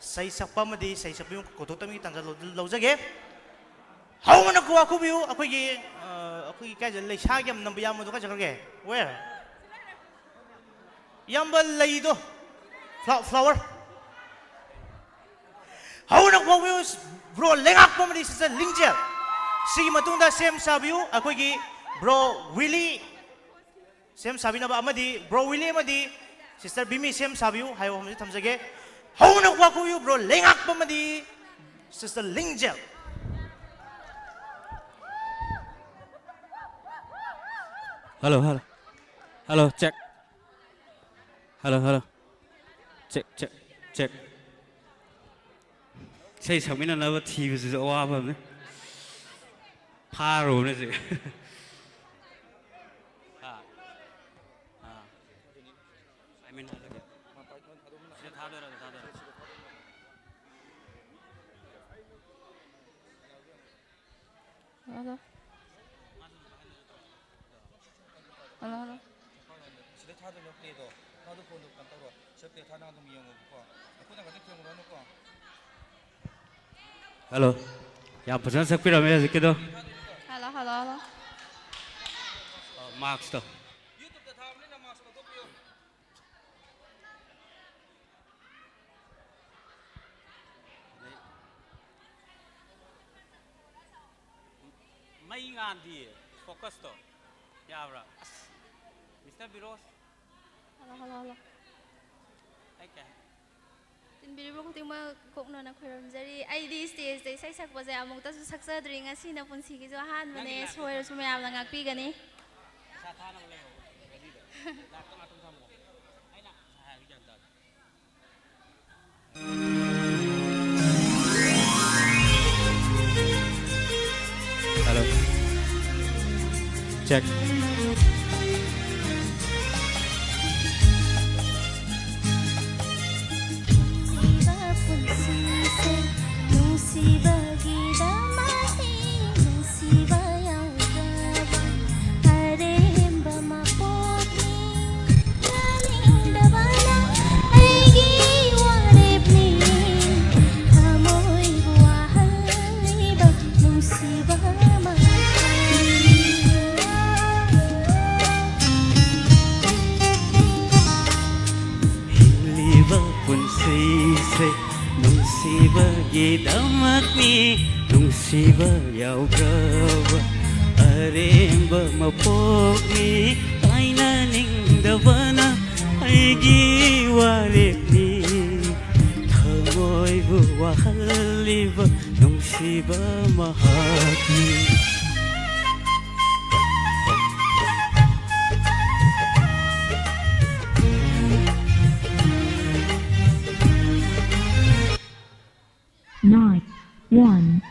ꯏꯁꯩ ꯁꯛꯄ ꯑꯃꯗꯤ ꯏꯁꯩ ꯁꯛꯄꯤꯕ ꯀꯧꯊꯣꯛꯇꯕꯒꯤ ꯇꯥꯟꯖꯥ ꯂꯧ-, ꯂꯧꯖꯒꯦ꯫ ꯍꯧꯅ ꯈꯨꯋꯥ ꯈꯨꯕꯤꯌꯨ꯫ ꯑꯩꯈꯣꯏꯒꯤ, ꯑ, ꯑꯩꯈꯣꯏꯒꯤ ꯀꯥꯏꯗ ꯂꯩꯁꯥꯒꯤ ꯌꯥꯝ ꯅꯝꯕ ꯏꯌꯥꯝꯕꯗꯣ ꯀꯥꯏ ꯆꯠꯈ꯭ꯔꯒꯦ? Where? ꯏꯌꯥꯝꯕ ꯂꯩꯗꯣ, ꯐ꯭ꯂꯥ-, flower꯫ ꯍꯧꯅ ꯈꯨꯋꯥ ꯈꯨꯕꯤꯌꯨ, bro ꯂꯩꯉꯥꯛꯄ ꯑꯃꯗꯤ sister ꯂꯤꯡꯖꯦꯜ꯫ ꯁꯤꯒꯤ ꯃꯇꯨꯡꯗ ꯁꯦꯝ ꯁꯥꯕꯤꯌꯨ, ꯑꯩꯈꯣꯏꯒꯤ bro ꯋꯤꯂꯤ꯫ ꯁꯦꯝ ꯁꯥꯕꯤꯅꯕ ꯑꯃꯗꯤ bro ꯋꯤꯂꯤ ꯑꯃꯗꯤ sister ꯕꯤꯃꯤ ꯁꯦꯝ ꯁꯥꯕꯤꯌꯨ ꯍꯥꯏꯕ ꯋꯥꯐꯝꯁꯤ ꯊꯝꯖꯒꯦ꯫ ꯍꯧꯅ ꯈꯨꯋꯥ ꯈꯨꯕꯤꯌꯨ, bro ꯂꯩꯉꯥꯛꯄ ꯑꯃꯗꯤ sister ꯂꯤꯡꯖꯦꯜ꯫ Hello, hello. Hello, check. Hello, hello. Check, check, check. ꯏꯁꯩ ꯁꯛꯃꯤꯟꯅꯅꯕ ꯊꯤꯕꯁꯤꯁꯨ ꯑꯋꯥꯕ ꯑꯃꯅꯤ꯫ ꯐꯥꯔꯨꯕꯅꯦ ꯍꯧꯖꯤꯛ꯫ ꯑꯥ꯫ ꯑꯥ꯫ I mean, ꯁꯤꯗ ꯊꯥꯗꯣꯏꯔꯣ, ꯑꯗꯨ ꯊꯥꯗꯣꯏꯔꯣ? ꯍꯜꯂꯣ꯫ Hello, hello. ꯁꯤꯗ ꯊꯥꯗꯣꯏꯅꯦ playꯗꯣ꯫ ꯃꯥꯗꯣ phoneꯗꯣ ꯀꯩꯅꯣ ꯇꯧꯔꯣ꯫ ꯁꯤꯗ play ꯊꯥꯅꯕ ꯑꯗꯨꯝ ꯌꯦꯡꯉꯣꯕꯀꯣ꯫ ꯑꯩꯈꯣꯏꯅ ꯉꯥꯛꯇ ꯊꯦꯡꯉꯨꯔꯅꯨꯀꯣ꯫ Hello꯫ ꯌꯥꯝ ꯐꯖꯅ ꯁꯛꯄꯤꯔꯝꯃꯦ ꯍꯧꯖꯤꯛꯀꯤꯗꯣ꯫ Hello, hello, hello. ꯑ, maskꯇꯣ꯫ YouTubeꯇ ꯊꯥꯕꯅꯤꯅ mask ꯂꯧꯊꯣꯛꯄꯤꯌꯨ꯫ ꯃꯩ ꯉꯥꯟꯗꯤꯌꯦ, focusꯇꯣ꯫ ꯌꯥꯕ꯭ꯔꯥ? ꯑꯁ, Mister Biros. Hello, hello, hello. ꯑꯩ ꯀꯩ ꯍꯥꯏ-, ꯇꯤꯟꯕꯤꯔꯤꯕ ꯈꯨꯗꯤꯡꯃꯛ ꯀꯣꯛꯅꯅ ꯈꯣꯏꯔꯝꯖꯔꯤ꯫ ꯑꯩꯗꯤ stageꯇ ꯏꯁꯩ ꯁꯛꯄꯁꯦ ꯑꯃꯨꯛꯇꯁꯨ ꯁꯛꯆꯗ꯭ꯔꯤ, ꯉꯁꯤꯅ ꯄꯨꯟꯁꯤꯒꯤꯁꯨ ꯑꯍꯥꯟꯕꯅꯦ꯫ ꯁꯣꯏꯔꯁꯨ ꯃꯌꯥꯝꯅ ꯉꯥꯛꯄꯤꯒꯅꯤ꯫ Hello. Check. ꯍꯤꯡꯂꯤꯕ ꯄꯨꯟꯁꯤꯁꯦ ꯅꯨꯡꯁꯤꯕꯒꯤꯗꯃꯛꯅꯤ꯫ ꯅꯨꯡꯁꯤꯕ ꯌꯥꯎꯗ꯭ꯔꯕ ꯑꯔꯦꯝꯕ ꯃꯄꯣꯛꯅꯤ꯫ ꯀꯥꯏꯅꯅꯤꯡꯗꯕꯅ ꯑꯩꯒꯤ ꯋꯥꯔꯦꯞꯅꯤ꯫ ꯊꯃꯣꯏꯕꯨ ꯋꯥꯍꯜꯂꯤꯕ ꯅꯨꯡꯁꯤꯕ ꯃꯍꯥꯛꯅꯤ꯫ Night one.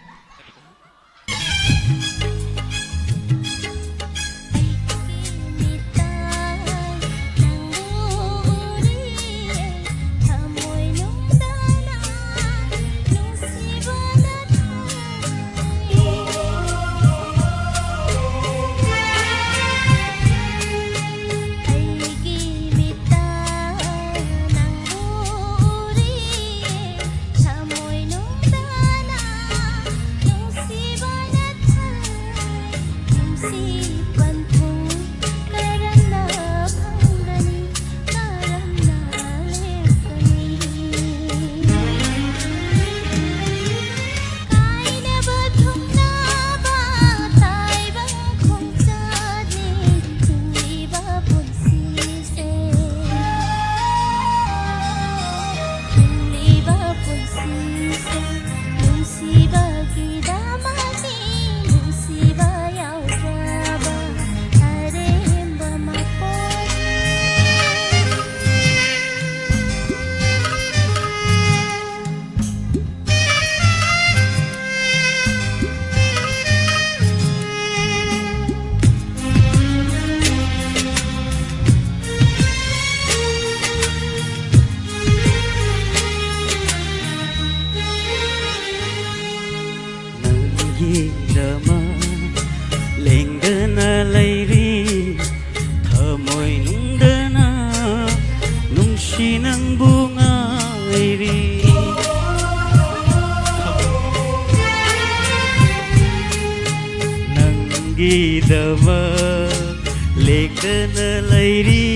ꯂꯦꯡꯗꯅ ꯂꯩꯔꯤ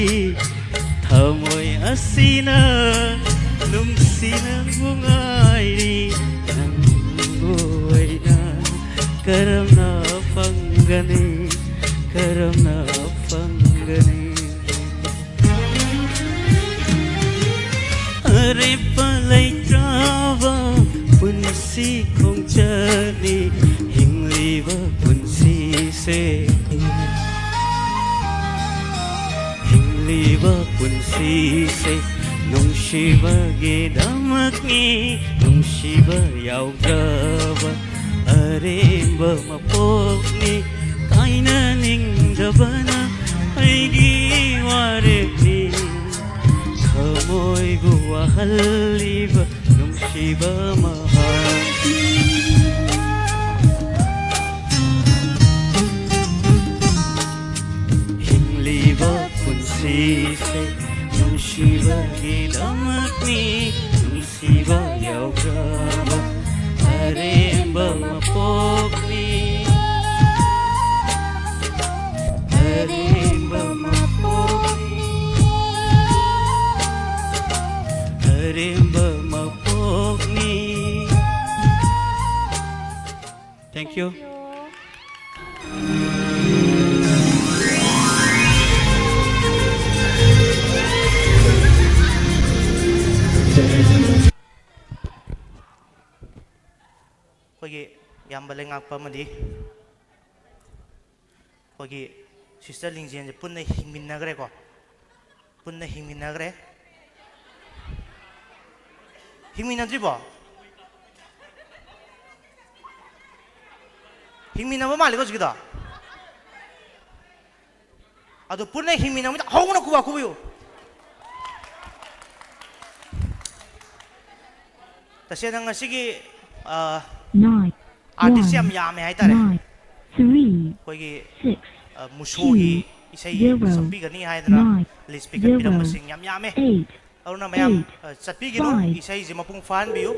ꯊꯃꯣꯏ ꯑꯁꯤꯅ ꯅꯨꯡꯁꯤ ꯅꯪꯕꯨ ꯉꯥꯏꯔꯤ ꯅꯪꯕꯨ ꯑꯩꯅ ꯀꯔꯝꯅ ꯐꯪꯒꯅꯤ ꯀꯔꯝꯅ ꯐꯪꯒꯅꯤ ꯑꯔꯦꯞꯄ ꯂꯩꯇ꯭ꯔꯕ ꯄꯨꯟꯁꯤ ꯈꯣꯡꯆꯠꯅꯤ ꯍꯤꯡꯂꯤꯕ ꯄꯨꯟꯁꯤꯁꯦ ꯍꯤꯡꯂꯤꯕ ꯄꯨꯟꯁꯤꯁꯦ ꯅꯨꯡꯁꯤꯕꯒꯤꯗꯃꯛꯅꯤ ꯅꯨꯡꯁꯤꯕ ꯌꯥꯎꯗ꯭ꯔꯕ ꯑꯔꯦꯝꯕ ꯃꯄꯣꯛꯅꯤ ꯀꯥꯏꯅꯅꯤꯡꯗꯕꯅ ꯑꯩꯒꯤ ꯋꯥꯔꯦꯞꯅꯤ ꯊꯃꯣꯏꯕꯨ ꯋꯥꯍꯜꯂꯤꯕ ꯅꯨꯡꯁꯤꯕ ꯃꯍꯥꯛ ꯍꯤꯡꯂꯤꯕ ꯄꯨꯟꯁꯤꯁꯦ ꯅꯨꯡꯁꯤꯕꯒꯤꯗꯃꯛꯅꯤ ꯅꯨꯡꯁꯤꯕ ꯌꯥꯎꯖꯕ ꯑꯔꯦꯝꯕ ꯃꯄꯣꯛꯅꯤ ꯑꯔꯦꯝꯕ ꯃꯄꯣꯛꯅꯤ ꯑꯔꯦꯝꯕ ꯃꯄꯣꯛꯅꯤ Thank you. ꯑꯩꯈꯣꯏꯒꯤ ꯏꯌꯥꯝꯕ ꯂꯩꯉꯥꯛꯄ ꯑꯃꯗꯤ ꯑꯩꯈꯣꯏꯒꯤ ꯁꯤꯁꯇꯔ ꯂꯤꯡꯖꯦꯜꯁꯦ ꯄꯨꯟꯅ ꯍꯤꯡꯃꯤꯟꯅꯈ꯭ꯔꯦꯀꯣ꯫ ꯄꯨꯟꯅ ꯍꯤꯡꯃꯤꯟꯅꯈ꯭ꯔꯦ꯫ ꯍꯤꯡꯃꯤꯟꯅꯗ꯭ꯔꯤꯕꯣ? ꯍꯤꯡꯃꯤꯟꯅꯕ ꯃꯥꯜꯂꯦꯀꯣ ꯍꯧꯖꯤꯛꯀꯤꯗꯣ꯫ ꯑꯗꯨ ꯄꯨꯟꯅ ꯍꯤꯡꯃꯤꯟꯅꯕꯗ ꯍꯧꯅ ꯈꯨꯕꯥꯛ ꯈꯨꯕꯤꯌꯨ꯫ ꯇꯁꯦꯡꯅ ꯉꯁꯤꯒꯤ ꯑꯥꯔꯇꯤꯁ ꯌꯥꯝ ꯌꯥꯝꯃꯦ ꯍꯥꯏꯇꯥꯔꯦ꯫ ꯑꯩꯈꯣꯏꯒꯤ ꯃꯨꯁꯣꯒꯤ ꯏꯁꯩ ꯁꯛꯄꯤꯒꯅꯤ ꯍꯥꯏꯗꯅ ꯂꯤꯁ ꯄꯤꯈꯠꯄꯤꯔꯝꯕꯁꯤꯡ ꯌꯥꯝ ꯌꯥꯝꯃꯦ꯫ ꯑꯗꯨꯅ ꯃꯌꯥꯝ ꯆꯠꯄꯤꯒꯅꯨ, ꯏꯁꯩꯁꯦ ꯃꯄꯨꯡ ꯐꯥꯍꯟꯕꯤꯌꯨ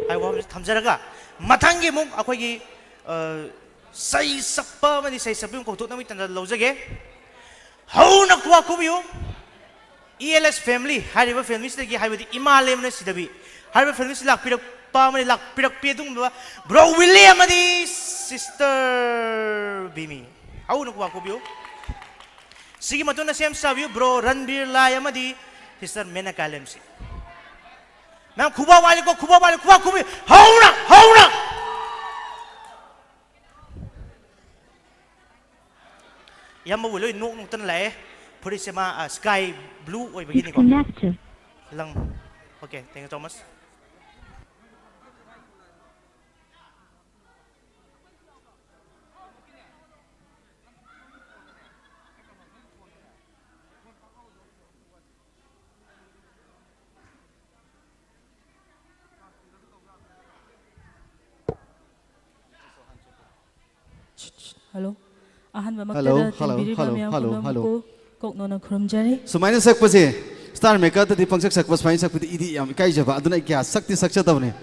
ꯍꯥꯏꯕ ꯋꯥꯐꯝꯁꯦ ꯊꯝꯖꯔꯒ, ꯃꯊꯪꯒꯤ ꯑꯃꯨꯛ ꯑꯩꯈꯣꯏꯒꯤ ꯁꯩꯁꯛꯄ ꯑꯃꯗꯤ ꯁꯩꯁꯛꯄꯤ ꯑꯃ ꯀꯧꯊꯣꯛꯅꯕꯒꯤ ꯇꯥꯟꯖꯥ ꯂꯧꯖꯒꯦ꯫ ꯍꯧꯅ ꯈꯨꯕꯥꯛ ꯈꯨꯕꯤꯌꯨ꯫ ꯏ ꯑꯦꯜ ꯑꯦꯁ ꯐꯦꯃꯤꯂꯤ ꯍꯥꯏꯔꯤꯕ ꯐꯦꯃꯤꯂꯤꯁꯤꯗꯒꯤ, ꯍꯥꯏꯕꯗꯤ ꯏꯃꯥ ꯂꯦꯝꯅ ꯁꯤꯗꯕꯤ ꯍꯥꯏꯔꯤꯕ ꯐꯦꯃꯤꯂꯤꯁꯤ ꯂꯥꯛꯄꯤꯔꯛꯄ ꯑꯃꯗꯤ ꯂꯥꯛꯄꯤꯔꯛꯄꯤ ꯑꯗꯨꯒꯨꯝꯂꯕ ꯕ꯭ꯔꯣ ꯋꯤꯂꯤ ꯑꯃꯗꯤ ꯁꯤꯁꯇꯔ ꯕꯤꯃꯤ꯫ ꯍꯧꯅ ꯈꯨꯕꯥꯛ ꯈꯨꯕꯤꯌꯨ꯫ ꯁꯤꯒꯤ ꯃꯇꯨꯡꯗ ꯁꯦꯝ ꯁꯥꯕꯤꯌꯨ ꯕ꯭ꯔꯣ ꯔꯟꯕꯤꯔ ꯂꯥꯏ ꯑꯃꯗꯤ ꯁꯤꯁꯇꯔ ꯃꯦꯅꯀꯥ ꯂꯦꯝꯁꯤ꯫ ꯃꯌꯥꯝ ꯈꯨꯕꯥꯛ ꯋꯥꯠꯂꯤꯀꯣ, ꯈꯨꯕꯥꯛ ꯋꯥꯠꯂꯤ, ꯈꯨꯕꯥꯛ ꯈꯨꯕꯤ꯫ ꯍꯧꯅ, ꯍꯧꯅ꯫ ꯏꯌꯥꯝꯕꯕꯨ ꯂꯣꯏ ꯅꯣꯛ ꯅꯣꯛꯇꯅ ꯂꯥꯛꯑꯦ꯫ ꯐꯨꯔꯤꯠꯁꯦ ꯃꯥ, ꯑ, sky blue ꯑꯣꯏꯕꯒꯤꯅꯤꯀꯣ꯫ Disconnected. ꯂꯪ꯫ Okay, thank you so much꯫ Hello. ꯑꯍꯥꯟꯕꯃꯛꯇꯗ ꯍꯜꯂꯣ, ꯍꯜꯂꯣ, ꯇꯤꯟꯕꯤꯔꯤꯕ ꯍꯜꯂꯣ, ꯃꯌꯥꯝ ꯍꯜꯂꯣ, ꯄꯨꯝꯅꯃꯛꯄꯨ ꯍꯜꯂꯣ꯫ ꯀꯣꯛꯅꯣꯟꯅ ꯈꯨꯔꯨꯝꯖꯔꯤ꯫ ꯁꯨꯃꯥꯏꯅ ꯁꯛꯄꯁꯦ, star makerꯗꯗꯤ ꯄꯪꯁꯛ ꯁꯛꯄ, ꯁꯨꯃꯥꯏꯅ ꯁꯛꯄꯗꯤ ꯑꯩꯗꯤ ꯌꯥꯝ ꯏꯀꯥꯏꯖꯕ, ꯑꯗꯨꯅ ꯑꯩ ꯀꯌꯥ ꯁꯛꯇꯤ ꯁꯛꯆꯗꯕꯅꯦ꯫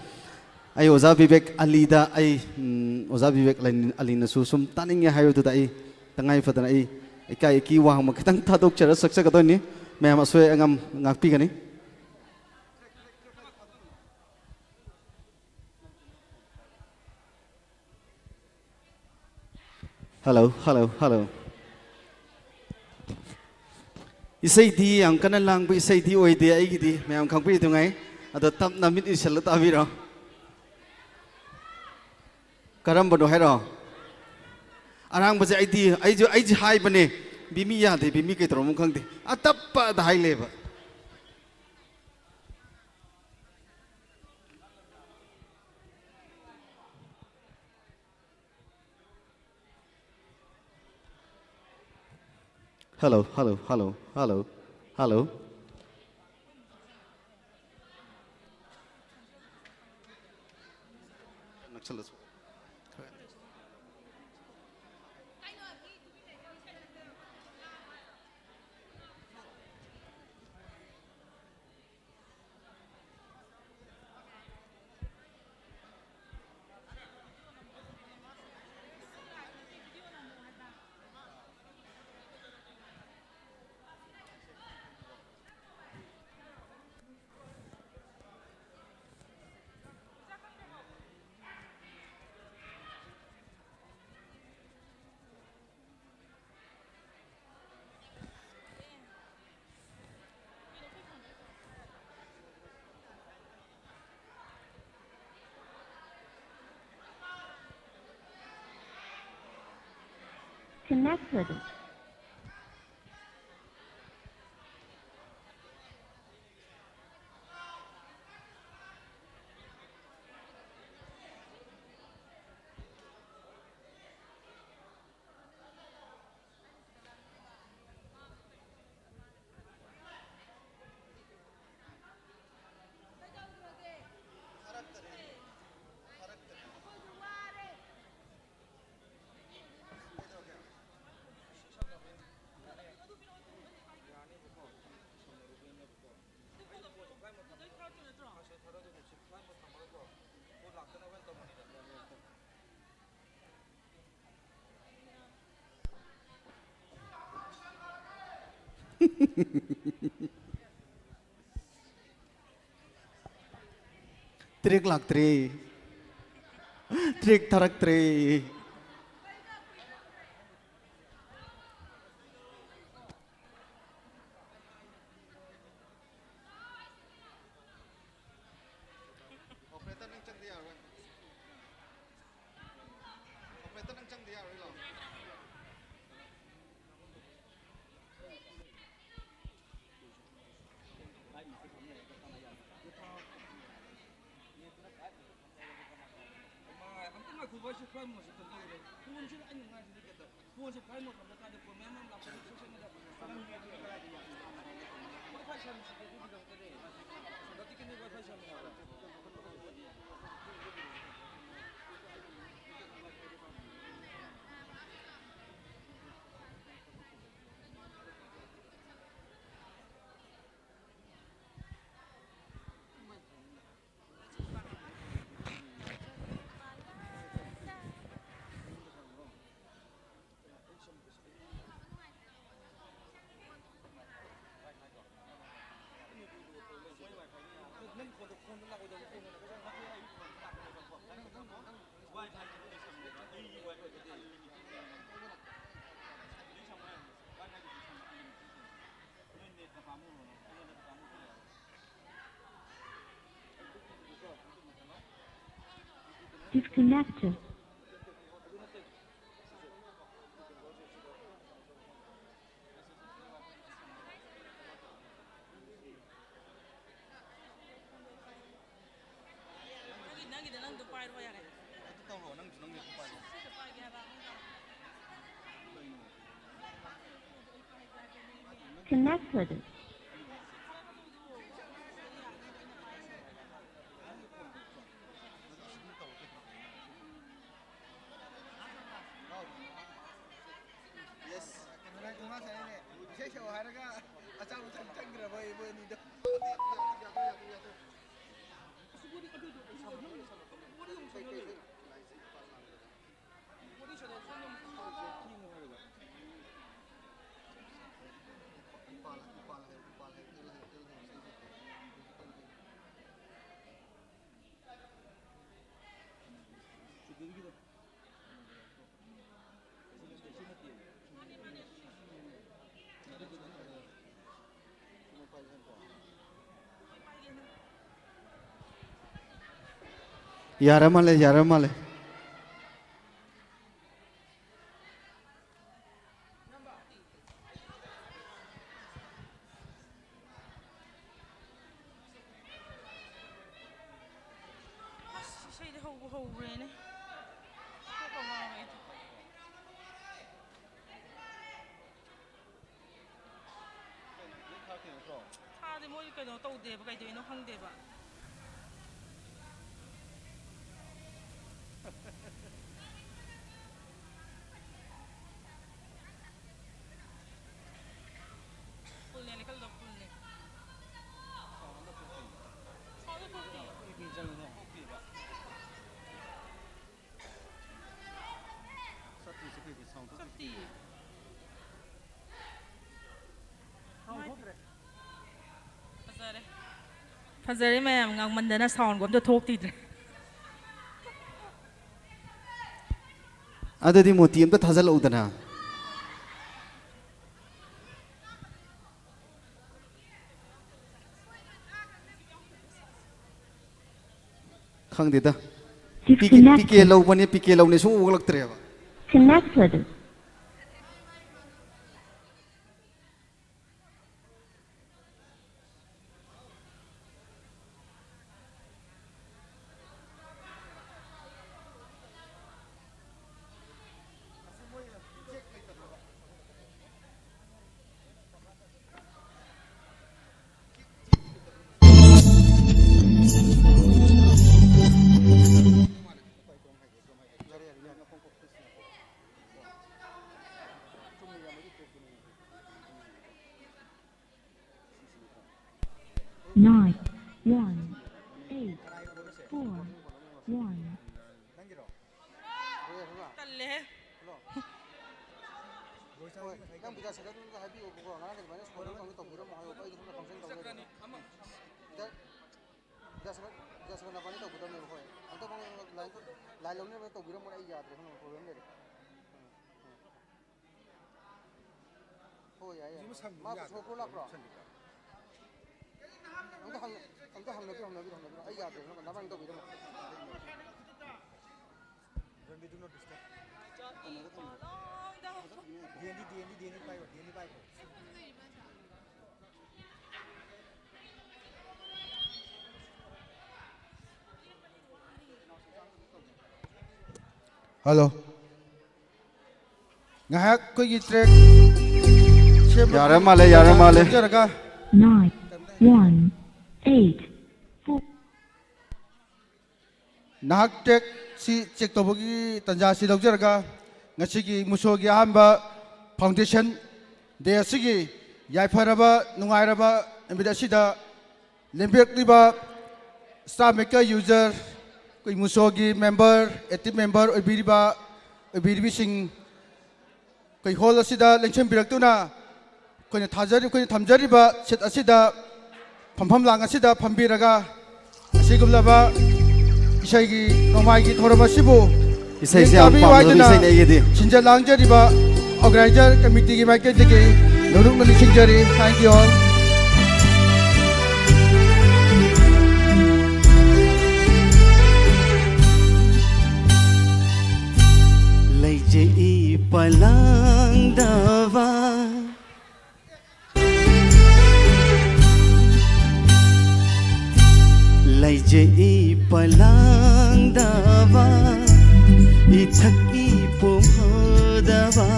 ꯑꯩ ꯑꯣꯖꯥ ꯕꯤꯕꯦꯛ ꯑꯂꯤꯗ ꯑꯩ, ꯎꯝ, ꯑꯣꯖꯥ ꯕꯤꯕꯦꯛ ꯑꯂꯤ-, ꯑꯂꯤꯅꯁꯨ ꯁꯨꯝ ꯇꯥꯅꯤꯡꯉꯦ ꯍꯥꯏꯕꯗꯨꯗ ꯑꯩ ꯇꯉꯥꯏ ꯐꯗꯅ ꯑꯩ ꯏꯀꯥꯏ ꯏꯀꯤ ꯋꯥꯡꯃ ꯈꯤꯇꯪ ꯊꯥꯗꯣꯛꯆꯔ ꯁꯛꯆꯒꯗꯣꯏꯅꯤ꯫ ꯃꯌꯥꯝ ꯑꯁꯣꯏ ꯑꯉꯥꯝ ꯉꯥꯛꯄꯤꯒꯅꯤ꯫ Hello, hello, hello. ꯏꯁꯩꯗꯤ ꯌꯥꯝ ꯀꯟꯅ ꯂꯥꯡꯕ ꯏꯁꯩꯗꯤ ꯑꯣꯏꯗꯦ ꯑꯩꯒꯤꯗꯤ, ꯃꯌꯥꯝ ꯈꯪꯕꯤꯗꯨꯉꯥꯏ꯫ ꯑꯗꯣ ꯇꯞꯅ ꯃꯤꯠ ꯎꯏꯁꯜꯂ ꯇꯥꯕꯤꯔꯣ꯫ ꯀꯔꯝꯕꯅꯣ ꯍꯥꯏꯔꯣ? ꯑꯔꯥꯡꯕꯁꯦ ꯑꯩꯗꯤ, ꯑꯩꯁꯨ, ꯑꯩꯁꯦ ꯍꯥꯏꯕꯅꯦ, ꯕꯤꯃꯤ ꯌꯥꯗꯦ, ꯕꯤꯃꯤ ꯀꯩꯗꯧꯔꯝꯅꯣ ꯈꯪꯗꯦ, ꯑꯇꯞꯄꯗ ꯍꯥꯏ ꯂꯩꯕ꯫ Hello, hello, hello, hello, hello. ꯅꯛꯁꯜꯂꯁꯨ꯫ Disconnected. ꯇ꯭ꯔꯦꯛ ꯂꯥꯛꯇ꯭ꯔꯦ꯫ ꯇ꯭ꯔꯦꯛ ꯊꯥꯔꯛꯇ꯭ꯔꯦ꯫ Operator, ꯅꯪ ꯆꯪꯗ ꯌꯥꯔꯣꯏ꯫ Operator, ꯅꯪ ꯆꯪꯗ ꯌꯥꯔꯣꯏ, ꯂꯥꯛꯑꯣ꯫ ꯑꯝꯇ ꯉꯥꯏꯈꯣ, ꯚꯥꯏ, ꯁꯤ ꯐ꯭ꯂꯥꯏꯠ ꯃꯣꯠꯁꯦ ꯀꯩꯅꯣ ꯇꯧꯔꯦ꯫ ꯐꯣꯟꯁꯤꯗ ꯑꯩꯅ ꯉꯥꯏꯁꯤꯗꯤ ꯀꯩꯅꯣ ꯇꯧꯔꯦ꯫ ꯐꯣꯟꯁꯦ ꯐ꯭ꯂꯥꯏꯠ ꯃꯣꯠ ꯊꯝꯕ ꯀꯥꯟꯗ ꯐꯣꯟ ꯃꯌꯥꯝ ꯑꯃ ꯂꯥꯛꯄꯗ ꯁꯣꯛꯆꯟꯕꯗ ꯆꯪꯉꯦ꯫ ꯑꯗꯨꯗꯤ ꯀꯗꯥꯏꯗꯒꯤ? ꯋꯥꯏ ꯐꯥꯏ ꯁꯝꯃꯤꯁꯤꯗꯤ ꯑꯗꯨꯒꯤꯗꯃꯛꯇꯅꯦ꯫ ꯍꯧꯖꯤꯛꯀꯤꯅꯦ ꯋꯥꯏ ꯐꯥꯏ ꯁꯝꯃꯤ ꯍꯥꯏꯕ꯫ Disconnected. ꯄꯥꯏꯔꯣ ꯌꯥꯔꯦ꯫ ꯑꯗꯨ ꯇꯧꯔꯣ, ꯅꯪꯁꯨ ꯅꯪꯒꯤ ꯑꯗꯨꯝ ꯄꯥꯏꯔꯣ꯫ ꯁꯤꯁꯦ ꯄꯥꯏꯒꯦ ꯍꯥꯏꯕ꯫ ꯀꯩꯅꯣ? Connected. ꯌꯦꯁ꯫ ꯀꯩꯅꯣ ꯅꯪ ꯊꯣꯡꯒꯥꯟ ꯁꯥꯏꯅꯦ꯫ ꯏꯁꯩ ꯁꯛꯑꯣ ꯍꯥꯏꯔꯒ ꯑꯆꯥꯄꯣꯠ ꯆꯪ-, ꯆꯪꯈ꯭ꯔꯕ ꯏꯕꯣ ꯑꯅꯤꯗꯣ꯫ ꯌꯥꯔ ꯃꯥꯜꯂꯦ, ꯌꯥꯔ ꯃꯥꯜꯂꯦ꯫ ꯑꯁ, ꯏꯁꯩꯗꯤ ꯍꯧꯕꯨ ꯍꯧꯈ꯭ꯔꯦꯅꯦ꯫ ꯀꯣꯛꯀ ꯉꯥꯎꯔꯦ ꯑꯩꯗꯤ꯫ ꯊꯥꯗꯦ, ꯃꯣꯏ ꯀꯩꯅꯣ ꯇꯧꯗꯦꯕ, ꯀꯩꯗꯧꯏꯅꯣ ꯈꯪꯗꯦꯕ꯫ ꯐꯨꯜꯅꯦ, ꯂꯩꯈꯠꯂꯤꯗꯣ ꯐꯨꯜꯅꯦ꯫ ꯁꯥꯎꯟꯗꯣ ꯐꯨꯜ ꯄꯤꯌꯨ꯫ ꯆꯠꯇꯤꯌꯦ꯫ ꯐꯖꯔꯦ꯫ ꯐꯖꯔꯦ ꯃꯌꯥꯝ, ꯉꯥꯡꯃꯟꯗꯅ ꯁꯥꯎꯟꯒ ꯑꯝꯇ ꯊꯣꯛꯇꯤꯗ꯭ꯔꯦ꯫ ꯑꯗꯨꯗꯤ ꯃꯣꯇꯤ ꯑꯝꯇ ꯊꯥꯖꯤꯜꯂꯛꯎꯗꯅ꯫ ꯈꯪꯗꯦꯗ꯫ ꯄꯤ ꯀꯦ, ꯄꯤ ꯀꯦ ꯂꯧꯕꯅꯦ, ꯄꯤ ꯀꯦ ꯂꯧꯅꯦ ꯁꯨꯡ ꯑꯣꯛꯂꯛꯇ꯭ꯔꯦꯕ꯫ Connected. Nine one eight four one. ꯅꯪꯒꯤꯔꯣ? ꯇꯜꯂꯦꯍꯦ꯫ ꯍꯜꯂꯣ꯫ ꯍꯣꯏ, ꯅꯪ ꯕꯤꯗ꯭ꯌꯥꯁꯥꯒꯔꯗꯨꯗ ꯍꯥꯏꯕꯤꯌꯣꯕꯀꯣ, ꯉꯔꯥꯡꯒꯤ ꯑꯗꯨꯃꯥꯏꯅ ꯁ꯭ꯀꯨꯜꯗ ꯇꯧꯕꯤꯔꯝꯃꯣ ꯍꯥꯏꯌꯣ, ꯑꯩꯒꯤ ꯁꯣꯝꯗ ꯐꯪꯁꯟ ꯇꯧ ꯂꯩꯔꯦ꯫ ꯕꯤꯗ꯭ꯌꯥꯁꯥꯒꯔ, ꯕꯤꯗ꯭ꯌꯥꯁꯥꯒꯔ ꯅꯕꯥꯅꯤ ꯇꯧꯒꯗꯕꯅꯦꯕ, ꯍꯣꯏ꯫ ꯑꯝꯇ ꯃꯉꯣꯟꯗ ꯂꯥꯏꯟ, ꯂꯥꯏꯟ ꯂꯧꯅꯕ ꯇꯧꯕꯤꯔꯝꯃꯣ, ꯑꯩ ꯌꯥꯗ꯭ꯔꯦ, ꯁꯣꯝꯗ ꯄ꯭ꯔꯣꯕ꯭ꯂꯦꯝ ꯂꯩꯔꯦ꯫ ꯎꯝ, ꯎꯝ꯫ ꯍꯣꯏ, ꯌꯥꯏ, ꯌꯥꯏ꯫ ꯃꯥ ꯄꯨꯊꯣꯛꯈ꯭ꯔꯣ ꯂꯥꯛꯄ꯭ꯔꯣ? ꯑꯝꯇ ꯍꯪ-, ꯑꯝꯇ ꯍꯪꯅꯕꯤꯔꯣ, ꯍꯪꯅꯕꯤꯔꯣ, ꯍꯪꯅꯕꯤꯔꯣ꯫ ꯑꯩ ꯌꯥꯗ꯭ꯔꯦ, ꯅꯕꯥꯅꯤ ꯇꯧꯕꯤꯔꯝꯃꯣ꯫ ꯍꯜꯂꯣ꯫ ꯉꯥꯏꯍꯥꯛ ꯑꯩꯈꯣꯏꯒꯤ ꯇ꯭ꯔꯦꯛ ꯁꯦꯝꯕꯒꯤ ꯌꯥꯔ ꯃꯥꯜꯂꯦ, ꯌꯥꯔ ꯃꯥꯜꯂꯦ꯫ ꯁꯦꯝꯖꯔꯒ Nine one eight four. ꯅꯍꯥꯛ ꯇ꯭ꯔꯦꯛꯁꯤ ꯆꯦꯛ ꯇꯧꯕꯒꯤ ꯇꯥꯟꯖꯥꯁꯤ ꯂꯧꯖꯔꯒ, ꯉꯁꯤꯒꯤ ꯃꯨꯁꯣꯒꯤ ꯑꯍꯥꯟꯕ ꯐꯥꯎꯟꯗꯦꯁꯟ ꯗꯦ ꯑꯁꯤꯒꯤ ꯌꯥꯏꯐꯔꯕ, ꯅꯨꯡꯉꯥꯏꯔꯕ ꯅꯨꯃꯤꯠ ꯑꯁꯤꯗ ꯂꯦꯡꯕꯤꯔꯛꯂꯤꯕ ꯁ꯭ꯇꯥꯔ ꯃꯦꯀꯔ ꯌꯨꯖꯔ, ꯑꯩꯈꯣꯏ ꯃꯨꯁꯣꯒꯤ ꯃꯦꯝꯕꯔ, ꯑꯦꯛꯇꯤꯚ ꯃꯦꯝꯕꯔ ꯑꯣꯏꯕꯤꯔꯤꯕ, ꯑꯣꯏꯕꯤꯔꯤꯕꯁꯤꯡ, ꯑꯩꯈꯣꯏ ꯍꯣꯜ ꯑꯁꯤꯗ ꯂꯦꯡꯁꯤꯟꯕꯤꯔꯛꯇꯨꯅ ꯑꯩꯈꯣꯏꯅ ꯊꯥꯖꯔꯤ-, ꯑꯩꯈꯣꯏꯅ ꯊꯝꯖꯔꯤꯕ ꯁꯤꯠ ꯑꯁꯤꯗ ꯐꯝꯐꯝ ꯂꯥꯡ ꯑꯁꯤꯗ ꯐꯝꯕꯤꯔꯒ ꯑꯁꯤꯒꯨꯝꯂꯕ ꯏꯁꯩꯒꯤ ꯅꯣꯡꯃꯥꯏꯒꯤ ꯊꯧꯔꯝ ꯑꯁꯤꯕꯨ ꯏꯁꯩꯁꯦ ꯃꯤꯠꯌꯦꯡ ꯌꯥꯝ ꯇꯥꯕꯤꯌꯨ ꯄꯥꯝꯅꯕ ꯍꯥꯏꯗꯨꯅ ꯏꯁꯩꯅꯦ ꯑꯩꯒꯤꯗꯤ꯫ ꯁꯤꯟꯖ ꯂꯥꯡꯖꯔꯤꯕ ꯑꯣꯔꯒꯅꯥꯏꯖꯔ ꯀꯃꯤꯇꯤꯒꯤ ꯃꯥꯏꯀꯩꯗꯒꯤ ꯅꯧꯔꯨꯛꯅ ꯅꯤꯡꯁꯤꯡꯖꯔꯤ꯫ Thank you all. ꯂꯩꯖꯩ ꯄꯂꯥꯡꯗꯕ ꯂꯩꯖꯩ ꯄꯂꯥꯡꯗꯕ ꯏꯊꯛ ꯏꯄꯣꯝ ꯍꯧꯗꯕ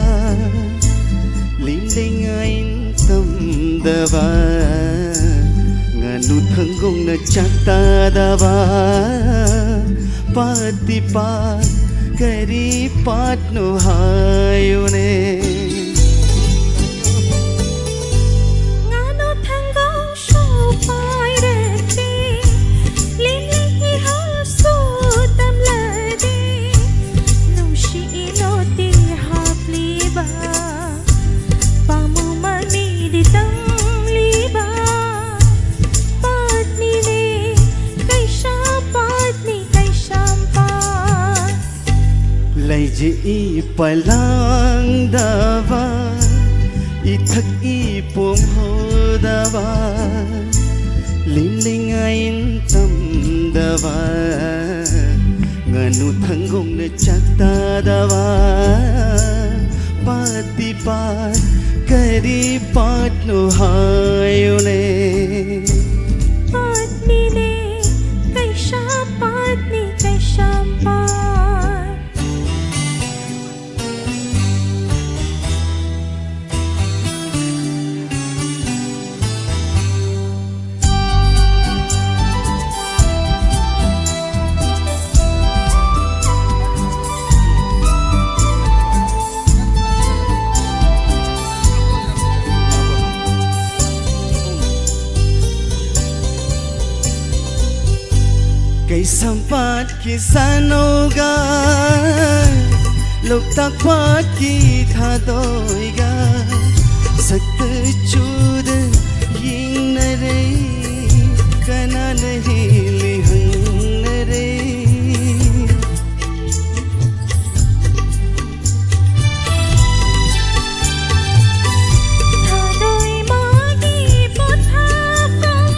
ꯂꯤꯡꯂꯦꯡ ꯑꯥꯏꯟ ꯇꯝꯗꯕ ꯉꯥꯅꯨ ꯊꯪꯒꯣꯡꯅ ꯆꯥꯛ ꯇꯥꯗꯕ ꯄꯥꯠꯇꯤ ꯄꯥꯠ ꯀꯔꯤ ꯄꯥꯠꯅꯣ ꯍꯥꯏꯌꯨꯅꯦ꯫ ꯉꯥꯅꯨ ꯊꯪꯒꯣꯡꯁꯨ ꯄꯥꯏ ꯂꯩꯖꯩ ꯄꯂꯥꯡꯗꯕ, ꯏꯊꯛ ꯏꯄꯣꯝ ꯍꯧꯗꯕ, ꯂꯤꯝꯂꯤꯉꯥꯏ ꯏꯟꯇꯝꯗꯕ, ꯉꯥꯅꯨ ꯊꯪꯒꯣꯡꯅ ꯆꯥꯛꯇꯥꯗꯕ, ꯄꯥꯠꯇꯤ ꯄꯥꯠ, ꯀꯔꯤ ꯄꯥꯠꯅꯣ ꯍꯥꯏꯌꯨꯅꯦ? ꯄꯥꯠꯅꯤꯅꯦ, ꯀꯩꯁꯥꯝꯄꯥꯠꯅꯤ, ꯀꯩꯁꯥꯝꯄꯥꯠ꯫ ꯀꯩꯁꯥꯝꯄꯥꯠꯀꯤ ꯁꯥꯅꯧꯒ ꯂꯣꯛꯇꯥꯛ ꯄꯥꯠꯀꯤ ꯊꯥꯗꯣꯏꯒ ꯁꯛꯇ ꯆꯨꯗ ꯌꯦꯡꯅꯔꯦ, ꯀꯅꯥꯅ ꯍꯦꯜꯂꯤ ꯍꯪꯅꯔꯦ꯫ ꯊꯥꯗꯣꯏ ꯃꯥꯒꯤ ꯄꯣꯊꯥꯐꯝ,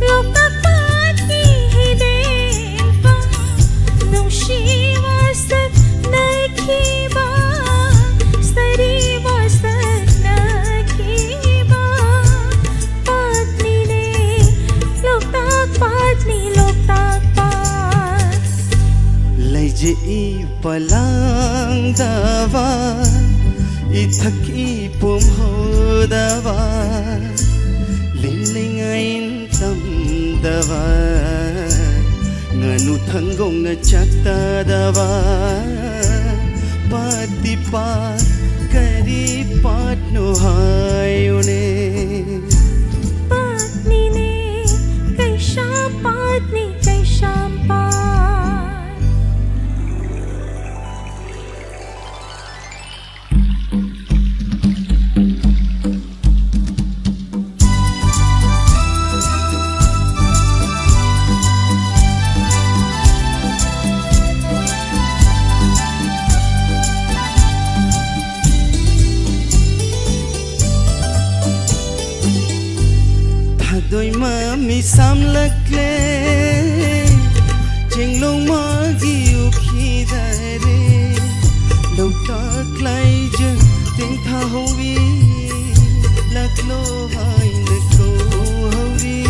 ꯂꯣꯛꯇꯥꯛ ꯄꯥꯠꯀꯤ ꯍꯤꯗꯦꯟꯐꯝ, ꯅꯨꯡꯁꯤ ꯋꯥꯁꯛꯅꯈꯤꯕ, ꯁꯥꯔꯤ ꯋꯥꯁꯛꯅꯈꯤꯕ ꯄꯥꯠꯅꯤꯅꯦ, ꯂꯣꯛꯇꯥꯛ ꯄꯥꯠꯅꯤ, ꯂꯣꯛꯇꯥꯛ ꯄꯥꯠ꯫ ꯂꯩꯖꯩ ꯄꯂꯥꯡꯗꯕ, ꯏꯊꯛ ꯏꯄꯣꯝ ꯍꯧꯗꯕ, ꯂꯤꯝꯂꯤꯉꯥꯏ ꯏꯟꯇꯝꯗꯕ, ꯉꯥꯅꯨ ꯊꯪꯒꯣꯡꯅ ꯆꯥꯛꯇꯥꯗꯕ ꯄꯥꯠꯇꯤ ꯄꯥꯠ, ꯀꯔꯤ ꯄꯥꯠꯅꯣ ꯍꯥꯏꯌꯨꯅꯦ? ꯄꯥꯠꯅꯤꯅꯦ, ꯀꯩꯁꯥꯝꯄꯥꯠꯅꯤ, ꯀꯩꯁꯥꯝꯄꯥꯠ꯫ ꯂꯣꯏꯃ ꯃꯤꯁꯥꯝꯂꯛꯂꯦ, ꯆꯤꯡꯂꯣꯡ ꯃꯥꯒꯤ ꯎꯈꯤꯗꯔꯦ, ꯂꯣꯛꯇꯥꯛ ꯂꯥꯏꯖ ꯇꯦꯡꯊꯥꯍꯧꯋꯤ, ꯂꯥꯛꯂꯣ ꯍꯥꯏꯅ ꯀꯧꯍꯧꯔꯤ꯫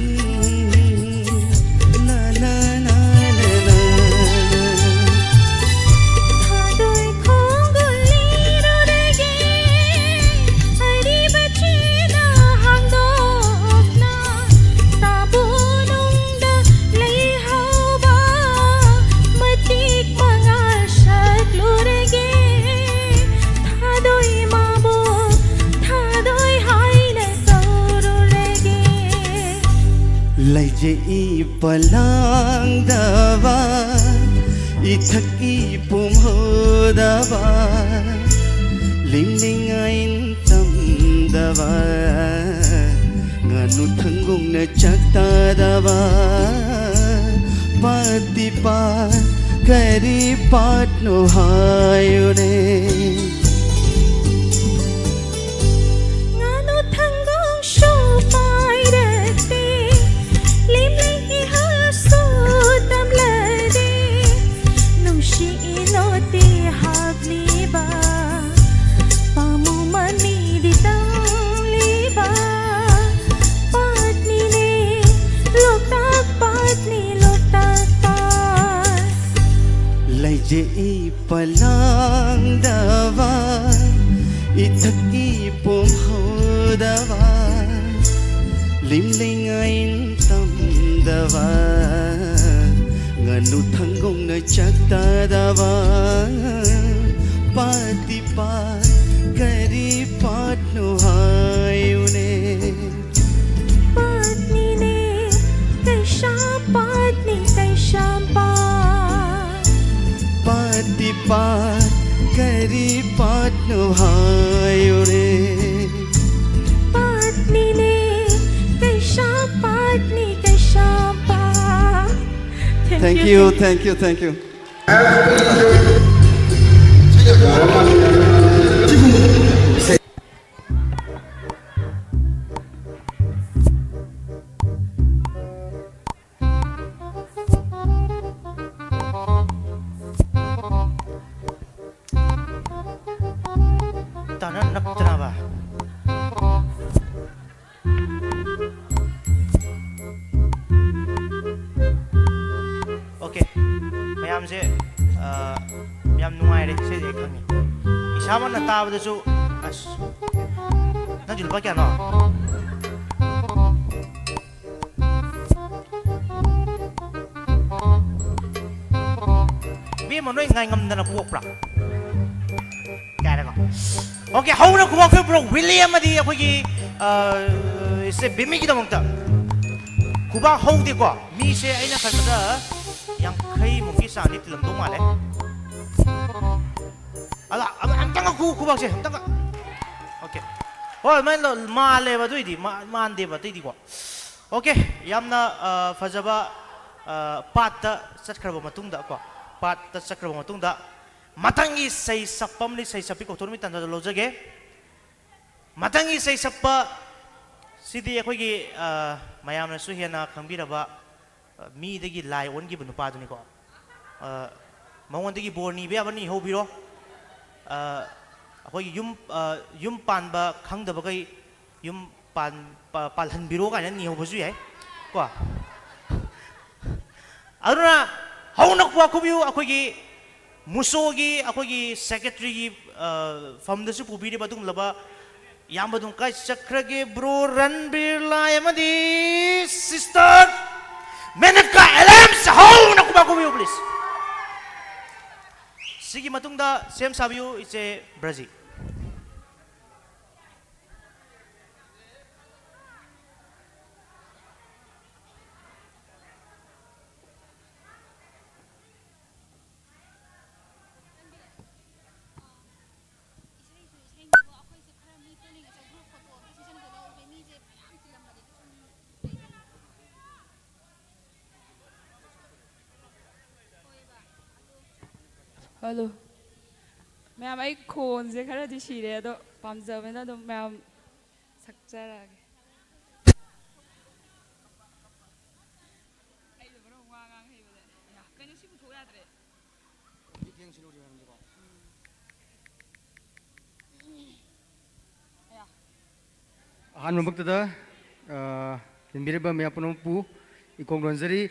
ꯎꯝ, ꯂꯥ, ꯂꯥ, ꯂꯥ, ꯂꯥ, ꯂꯥ꯫ ꯊꯥꯗꯣꯏ ꯈꯣꯡꯒꯨꯜ ꯂꯤꯔꯨꯔꯒꯦ, ꯑꯔꯤꯕ ꯆꯦꯅ ꯍꯥꯡꯗꯣꯛꯅ, ꯇꯥꯕꯨ ꯅꯨꯡꯗ ꯂꯩꯍꯧꯕ ꯃꯇꯤꯛ ꯃꯉꯥꯜ ꯁꯛꯂꯨꯔꯒꯦ꯫ ꯊꯥꯗꯣꯏ ꯃꯥꯕꯨ ꯊꯥꯗꯣꯏ ꯍꯥꯏꯅ ꯀꯧꯔꯨꯔꯒꯦ꯫ ꯂꯩꯖꯩ ꯄꯂꯥꯡꯗꯕ, ꯏꯊꯛꯀꯤ ꯄꯨꯝꯍꯧꯗꯕ, ꯂꯤꯡꯂꯤꯉꯥꯏ ꯇꯝꯗꯕ, ꯉꯥꯅꯨ ꯊꯪꯒꯣꯡꯅ ꯆꯥꯛ ꯇꯥꯗꯕ, ꯄꯥꯠꯇꯤ ꯄꯥꯠ, ꯀꯔꯤ ꯄꯥꯠꯅꯣ ꯍꯥꯏꯌꯨꯅꯦ? ꯉꯥꯅꯨ ꯊꯪꯒꯣꯡꯁꯨ ꯄꯥꯏꯔꯛꯇꯦ, ꯂꯤꯝꯂꯤ ꯏꯍꯜꯁꯨ ꯇꯝꯂꯗꯦ, ꯅꯨꯡꯁꯤ ꯏꯅꯣꯠꯇꯤ ꯍꯥꯞꯂꯤꯕ, ꯄꯥꯃꯨ ꯃꯃꯤꯗꯤ ꯇꯧꯂꯤꯕ ꯄꯥꯠꯅꯤꯅꯦ, ꯂꯣꯛꯇꯥꯛ ꯄꯥꯠꯅꯤ, ꯂꯣꯛꯇꯥꯛ ꯄꯥꯠ꯫ ꯂꯩꯖꯩ ꯄꯂꯥꯡꯗꯕ, ꯏꯊꯛꯀꯤ ꯄꯣꯝꯍꯧꯗꯕ, ꯂꯤꯝꯂꯤꯉꯥꯏ ꯇꯝꯗꯕ, ꯉꯥꯅꯨ ꯊꯪꯒꯣꯡꯅ ꯆꯥꯛ ꯇꯥꯗꯕ, ꯄꯥꯠꯇꯤ ꯄꯥꯠ, ꯀꯔꯤ ꯄꯥꯠꯅꯣ ꯍꯥꯏꯌꯨꯅꯦ? ꯄꯥꯠꯅꯤꯅꯦ, ꯀꯩꯁꯥꯝꯄꯥꯠꯅꯤ, ꯀꯩꯁꯥꯝꯄꯥꯠ꯫ ꯄꯥꯠꯇꯤ ꯄꯥꯠ, ꯀꯔꯤ ꯄꯥꯠꯅꯣ ꯍꯥꯏꯌꯨꯔꯦ? ꯄꯥꯠꯅꯤꯅꯦ, ꯀꯩꯁꯥꯝꯄꯥꯠꯅꯤ, ꯀꯩꯁꯥꯝꯄꯥꯠ꯫ Thank you, thank you, thank you. ꯅꯛꯇꯅꯕ꯫ ꯑꯣꯀꯦ, ꯃꯌꯥꯝꯁꯦ, ꯑ, ꯌꯥꯝ ꯅꯨꯡꯉꯥꯏꯔꯦ, ꯏꯁꯩꯁꯦ ꯑꯩ ꯈꯪꯉꯦ꯫ ꯏꯁꯥꯃꯛꯅ ꯇꯥꯕꯗꯁꯨ, ꯑꯁ, ꯅꯪꯒꯤ ꯂꯨꯄꯥ ꯀꯌꯥꯅꯣ? ꯏꯕꯦꯝꯃ, ꯅꯣꯏ ꯉꯥꯏꯉꯝꯗꯅ ꯄꯣꯛꯄ꯭ꯔꯥ? ꯀꯥꯏꯅꯀꯣ꯫ ꯑꯣꯀꯦ, ꯍꯧꯅ ꯈꯨꯕꯥꯛ ꯑꯩꯈꯣꯏ ꯕ꯭ꯔꯣ ꯋꯤꯂꯤ ꯑꯃꯗꯤ ꯑꯩꯈꯣꯏꯒꯤ, ꯑ, ꯏꯆꯦ ꯕꯤꯃꯤꯒꯤꯗꯃꯛꯇ ꯈꯨꯕꯥꯛ ꯍꯧꯗꯦꯀꯣ꯫ ꯃꯤꯁꯦ ꯑꯩꯅ ꯈꯟꯕꯗ ꯌꯥꯡꯈꯩꯃꯨꯛꯀꯤ ꯆꯥꯡꯗꯤ ꯇꯤꯜꯂꯝꯗꯧ ꯃꯥꯜꯂꯦ꯫ ꯑꯗ, ꯑꯃ-, ꯑꯝꯇꯪꯒ ꯈꯨ-, ꯈꯨꯕꯥꯛꯁꯦ ꯑꯝꯇꯪꯒ꯫ ꯑꯣꯀꯦ꯫ ꯍꯣꯏ, ꯑꯗꯨꯃꯥꯏꯅ ꯂꯧ-, ꯃꯥꯜꯂꯦꯕ, ꯑꯗꯨꯏꯗꯤ ꯃꯥ-, ꯃꯥꯟꯗꯦꯕ ꯑꯇꯩꯗꯤꯀꯣ꯫ ꯑꯣꯀꯦ, ꯌꯥꯝꯅ, ꯑ, ꯐꯖꯕ, ꯑ, ꯄꯥꯠꯇ ꯆꯠꯈ꯭ꯔꯕ ꯃꯇꯨꯡꯗ ꯀꯣ, ꯄꯥꯠꯇ ꯆꯠꯈ꯭ꯔꯕ ꯃꯇꯨꯡꯗ ꯃꯊꯪꯒꯤ ꯁꯩꯁꯛꯄ ꯑꯃꯗꯤ ꯁꯩꯁꯛꯄꯤ ꯀꯧꯊꯣꯛꯅꯕꯒꯤ ꯇꯥꯟꯖꯥꯗꯣ ꯂꯧꯖꯒꯦ꯫ ꯃꯊꯪꯒꯤ ꯁꯩꯁꯛꯄ ꯁꯤꯗꯤ ꯑꯩꯈꯣꯏꯒꯤ, ꯑ, ꯃꯌꯥꯝꯅꯁꯨ ꯍꯦꯟꯅ ꯈꯪꯕꯤꯔꯕ, ꯑ, ꯃꯤꯗꯒꯤ ꯂꯥꯏ ꯑꯣꯟꯈꯤꯕ ꯅꯨꯄꯥꯗꯨꯅꯤꯀꯣ꯫ ꯑ, ꯃꯉꯣꯟꯗꯒꯤ ꯕꯣꯔ ꯅꯤꯕ ꯌꯥꯕ ꯅꯤꯍꯧꯕꯤꯔꯣ꯫ ꯑ, ꯑꯩꯈꯣꯏꯒꯤ ꯌꯨꯝ, ꯑ, ꯌꯨꯝ ꯄꯥꯟꯕ ꯈꯪꯗꯕꯈꯩ ꯌꯨꯝ ꯄꯥꯟ-, ꯄ-, ꯄꯥꯜꯍꯟꯕꯤꯔꯣ ꯀꯥꯏꯅ ꯅꯤꯍꯧꯕꯁꯨ ꯌꯥꯏ ꯀꯣ꯫ ꯑꯗꯨꯅ ꯍꯧꯅ ꯋꯥꯈꯨꯕꯤꯌꯨ ꯑꯩꯈꯣꯏꯒꯤ ꯃꯨꯁꯣꯒꯤ, ꯑꯩꯈꯣꯏꯒꯤ ꯁꯦꯀ꯭ꯔꯦꯇꯔꯤꯒꯤ, ꯑ, ꯐꯝꯗꯁꯨ ꯄꯨꯕꯤꯔꯤꯕ ꯑꯗꯨꯒꯨꯝꯂꯕ ꯏꯌꯥꯝꯕ ꯑꯗꯨꯝ ꯀꯥꯏ ꯆꯠꯈ꯭ꯔꯒꯦ? ꯕ꯭ꯔꯣ ꯔꯟꯕꯤꯔ ꯂꯥꯏ ꯑꯃꯗꯤ ꯁꯤꯁꯇꯔ ꯃꯦꯅꯀꯥ ꯑꯦꯂꯦꯝꯁ ꯍꯧꯅ ꯈꯨꯕꯥꯛ ꯈꯨꯕꯤꯌꯨ, ꯄ꯭ꯂꯤꯖ꯫ ꯁꯤꯒꯤ ꯃꯇꯨꯡꯗ ꯁꯦꯝ ꯁꯥꯕꯤꯌꯨ, ꯏꯆꯦ ꯕ꯭ꯔꯖꯤ꯫ ꯍꯜꯂꯣ꯫ ꯃꯌꯥꯝ, ꯑꯩ ꯈꯣꯟꯁꯦ ꯈꯔꯗꯤ ꯁꯤꯔꯦ, ꯑꯗꯣ ꯄꯥꯝꯖꯕꯅ ꯑꯗꯨꯝ ꯃꯌꯥꯝ ꯁꯛꯆꯔꯛꯑꯒꯦ꯫ ꯑꯩꯅ ꯃꯔꯣꯟ ꯋꯥ ꯉꯥꯡ ꯍꯩꯕꯗ꯫ ꯑꯌꯥ, ꯀꯩꯅꯣ ꯁꯤ ꯄꯨꯊꯣꯛ ꯌꯥꯗ꯭ꯔꯦ꯫ ꯃꯤꯠꯌꯦꯡ ꯁꯤꯜꯂꯨꯔꯤ ꯍꯥꯏꯕꯅꯤꯀꯣ꯫ ꯎꯝ꯫ ꯑꯍꯥꯟꯕꯃꯛꯇꯗ, ꯑ, ꯇꯤꯟꯕꯤꯔꯤꯕ ꯃꯌꯥꯝ ꯄꯨꯝꯅꯃꯛꯄꯨ ꯏꯀꯣꯡ ꯂꯣꯟꯖꯔꯤ꯫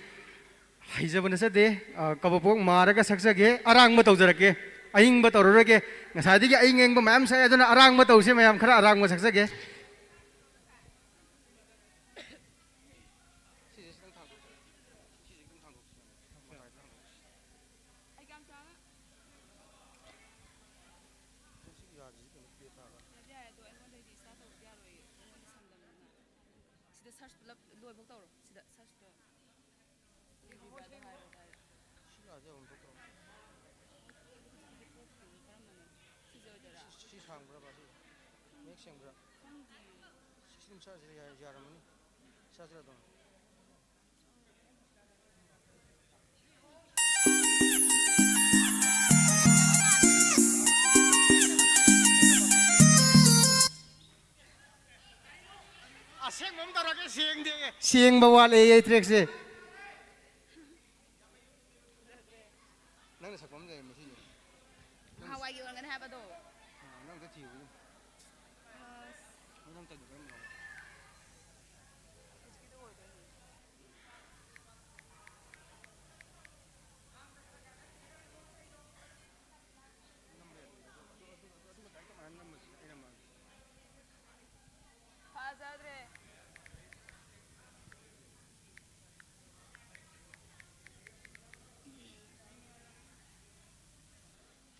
ꯍꯩꯖꯕ ꯅꯠꯆꯗꯦ, ꯑ, ꯀꯕꯣꯛ ꯃꯥꯔꯒ ꯁꯛꯆꯒꯦ, ꯑꯔꯥꯡꯕ ꯇꯧꯖꯔꯛꯀꯦ꯫ ꯑꯏꯪꯕ ꯇꯧꯔꯔꯣꯏꯒꯦ꯫ ꯉꯁꯥꯏꯗꯒꯤ ꯑꯏꯪ ꯑꯏꯪꯕ ꯃꯌꯥꯝ ꯁꯛꯑꯦ, ꯑꯗꯨꯅ ꯑꯔꯥꯡꯕ ꯇꯧꯁꯦ ꯃꯌꯥꯝ, ꯈꯔ ꯑꯔꯥꯡꯕ ꯁꯛꯆꯒꯦ꯫ ꯑꯩ ꯀꯌꯥꯝ ꯆꯥꯒ? ꯁꯤ ꯌꯥꯗ꯭ꯔꯤꯁꯤ ꯀꯩꯅꯣ ꯄꯦꯠ ꯇꯥꯕ꯫ ꯌꯥꯗꯤ ꯌꯥꯏ, ꯑꯗꯣ ꯑꯩꯉꯣꯟꯗꯩꯗꯤ ꯏꯁꯇꯥꯔꯠ ꯇꯧꯕꯗꯤ ꯌꯥꯔꯣꯏꯌꯦ꯫ ꯑꯩꯉꯣꯟꯗ ꯁꯝꯗꯕꯅꯤꯅ꯫ ꯁꯤꯗ ꯁꯔꯆ ꯄꯨꯂꯞ ꯂꯣꯏꯐꯥꯎ ꯇꯧꯔꯣ꯫ ꯁꯤꯗ ꯁꯔꯆꯇꯣ ꯂꯤꯕꯤꯕ꯭ꯔꯥꯗꯣ ꯍꯥꯏꯔꯣ ꯗꯥꯏꯔꯦꯛ꯫ ꯁꯤ ꯌꯥꯗꯤ ꯑꯃꯨꯛ ꯊꯣꯛꯇ꯭ꯔꯣ? ꯁꯤꯗꯤ ꯀꯣꯛꯇꯦ, ꯀꯔꯝꯕꯅꯣ? ꯁꯤꯁꯦ ꯑꯣꯏꯗꯣꯏꯔꯥ? ꯁꯤ, ꯁꯤ ꯁꯥꯡꯕ꯭ꯔꯥ ꯕꯥ ꯁꯤ? ꯃꯌꯦꯛ ꯁꯦꯡꯕ꯭ꯔꯥ? ꯈꯪꯗꯤꯌꯦ꯫ ꯁꯤ ꯑꯗꯨꯝ ꯁꯔꯆ ꯌꯥ-, ꯌꯥꯔꯝꯃꯅꯤ꯫ ꯁꯔꯆ ꯑꯗꯨꯝ꯫ ꯑꯁꯦꯡꯕ ꯑꯃ ꯇꯧꯔꯒꯦ, ꯁꯦꯡꯗꯦ꯫ ꯁꯦꯡꯕ ꯋꯥꯠꯂꯦ ꯑꯩ ꯇ꯭ꯔꯦꯛꯁꯦ꯫ ꯅꯪꯅ ꯁꯛꯄ ꯑꯃ ꯂꯩꯔꯝꯃꯦ ꯁꯤꯁꯦ꯫ ꯅꯪ ꯅꯍꯥꯟꯋꯥꯏꯒꯤ ꯑꯣꯏꯔꯝꯒꯅꯤ ꯍꯥꯏꯕꯗꯣ꯫ ꯑ, ꯅꯪ ꯑꯝꯇ ꯊꯤꯌꯨ꯫ ꯑꯁ꯫ ꯅꯪ ꯇꯧꯔꯤꯗꯣ ꯀꯔꯝꯕꯅꯣ? ꯍꯧꯖꯤꯛꯀꯤꯗꯣ ꯑꯣꯏꯗꯣꯏꯅꯦ꯫ ꯐꯖꯗ꯭ꯔꯦ꯫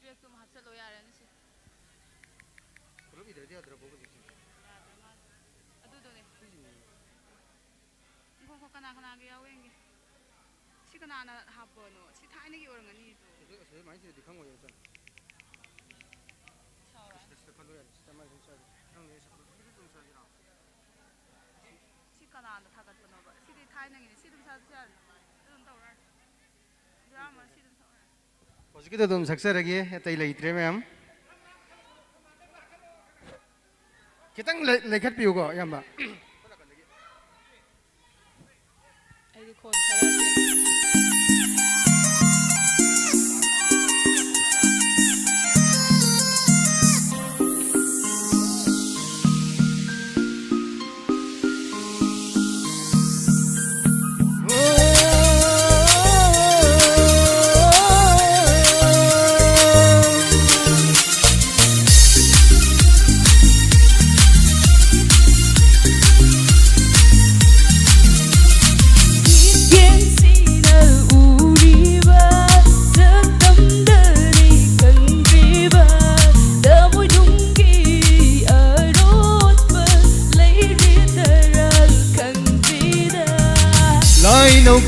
ꯇ꯭ꯔꯦꯛꯇꯨ ꯑꯃ ꯍꯥꯞꯆꯜꯂꯣ ꯌꯥꯔꯅꯤ ꯁꯤ꯫ ꯄꯨꯂꯞ ꯏꯗ꯭ꯔꯗꯤ ꯌꯥꯗ꯭ꯔꯕꯣ ꯍꯧꯖꯤꯛꯁꯦ? ꯌꯥꯗ꯭ꯔ ꯃꯥꯜꯂꯦ꯫ ꯑꯗꯨꯗꯨꯅꯦ꯫ ꯁꯤꯁꯤꯅꯦ꯫ ꯉꯥꯏꯈꯣ, ꯉꯥꯏꯈꯣ, ꯀꯅꯥ ꯀꯅꯥꯒꯤ ꯌꯥꯎꯋꯦ ꯌꯦꯡꯒꯦ꯫ ꯁꯤ ꯀꯅꯥꯅ ꯍꯥꯞꯄꯅꯣ? ꯁꯤ ꯊꯥꯏꯅꯒꯤ ꯑꯣꯏꯔꯝꯒꯅꯤ ꯑꯗꯣ꯫ ꯑꯗꯨ ꯑꯁꯤꯗ ꯑꯗꯨꯃꯥꯏꯅ ꯁꯤꯗꯗꯤ ꯈꯪꯉꯣꯏꯌꯦ ꯏꯆꯟ꯫ ꯁꯥꯎꯔꯦ꯫ ꯁꯤꯗ, ꯁꯤꯗ ꯈꯜꯂꯣ ꯌꯥꯔꯦ꯫ ꯁꯤꯗ ꯃꯥꯏ ꯁꯨꯝ ꯆꯥꯏ꯫ ꯅꯪꯅꯦ ꯁꯞꯄꯣꯔꯠ ꯑꯗꯨꯝ ꯆꯥꯏꯔꯣ? ꯁꯤ ꯀꯅꯥꯅ ꯊꯥꯒꯠꯄꯅꯣꯕ? ꯁꯤꯗꯤ ꯊꯥꯏꯅꯒꯤꯅꯤ꯫ ꯁꯤ ꯑꯗꯨꯝ ꯁꯥꯗꯁꯨ ꯌꯥꯔꯦ꯫ ꯑꯗꯨꯝ ꯇꯧꯔꯣ ꯌꯥꯔꯦ꯫ ꯌꯥꯔꯝꯃꯣꯏ, ꯁꯤ ꯑꯗꯨꯝ ꯁꯛꯑꯣ ꯌꯥꯔꯦ꯫ ꯍꯧꯖꯤꯛꯀꯤꯗꯣ ꯑꯗꯨꯝ ꯁꯛꯆꯔꯒꯦ, ꯑꯇꯩ ꯂꯩꯇ꯭ꯔꯦ ꯃꯌꯥꯝ꯫ ꯈꯤꯇꯪ ꯂꯩ-, ꯂꯩꯈꯠꯄꯤꯌꯨꯀꯣ, ꯏꯌꯥꯝꯕ꯫ ꯑꯩꯗꯤ ꯈꯣꯟ ꯈꯔ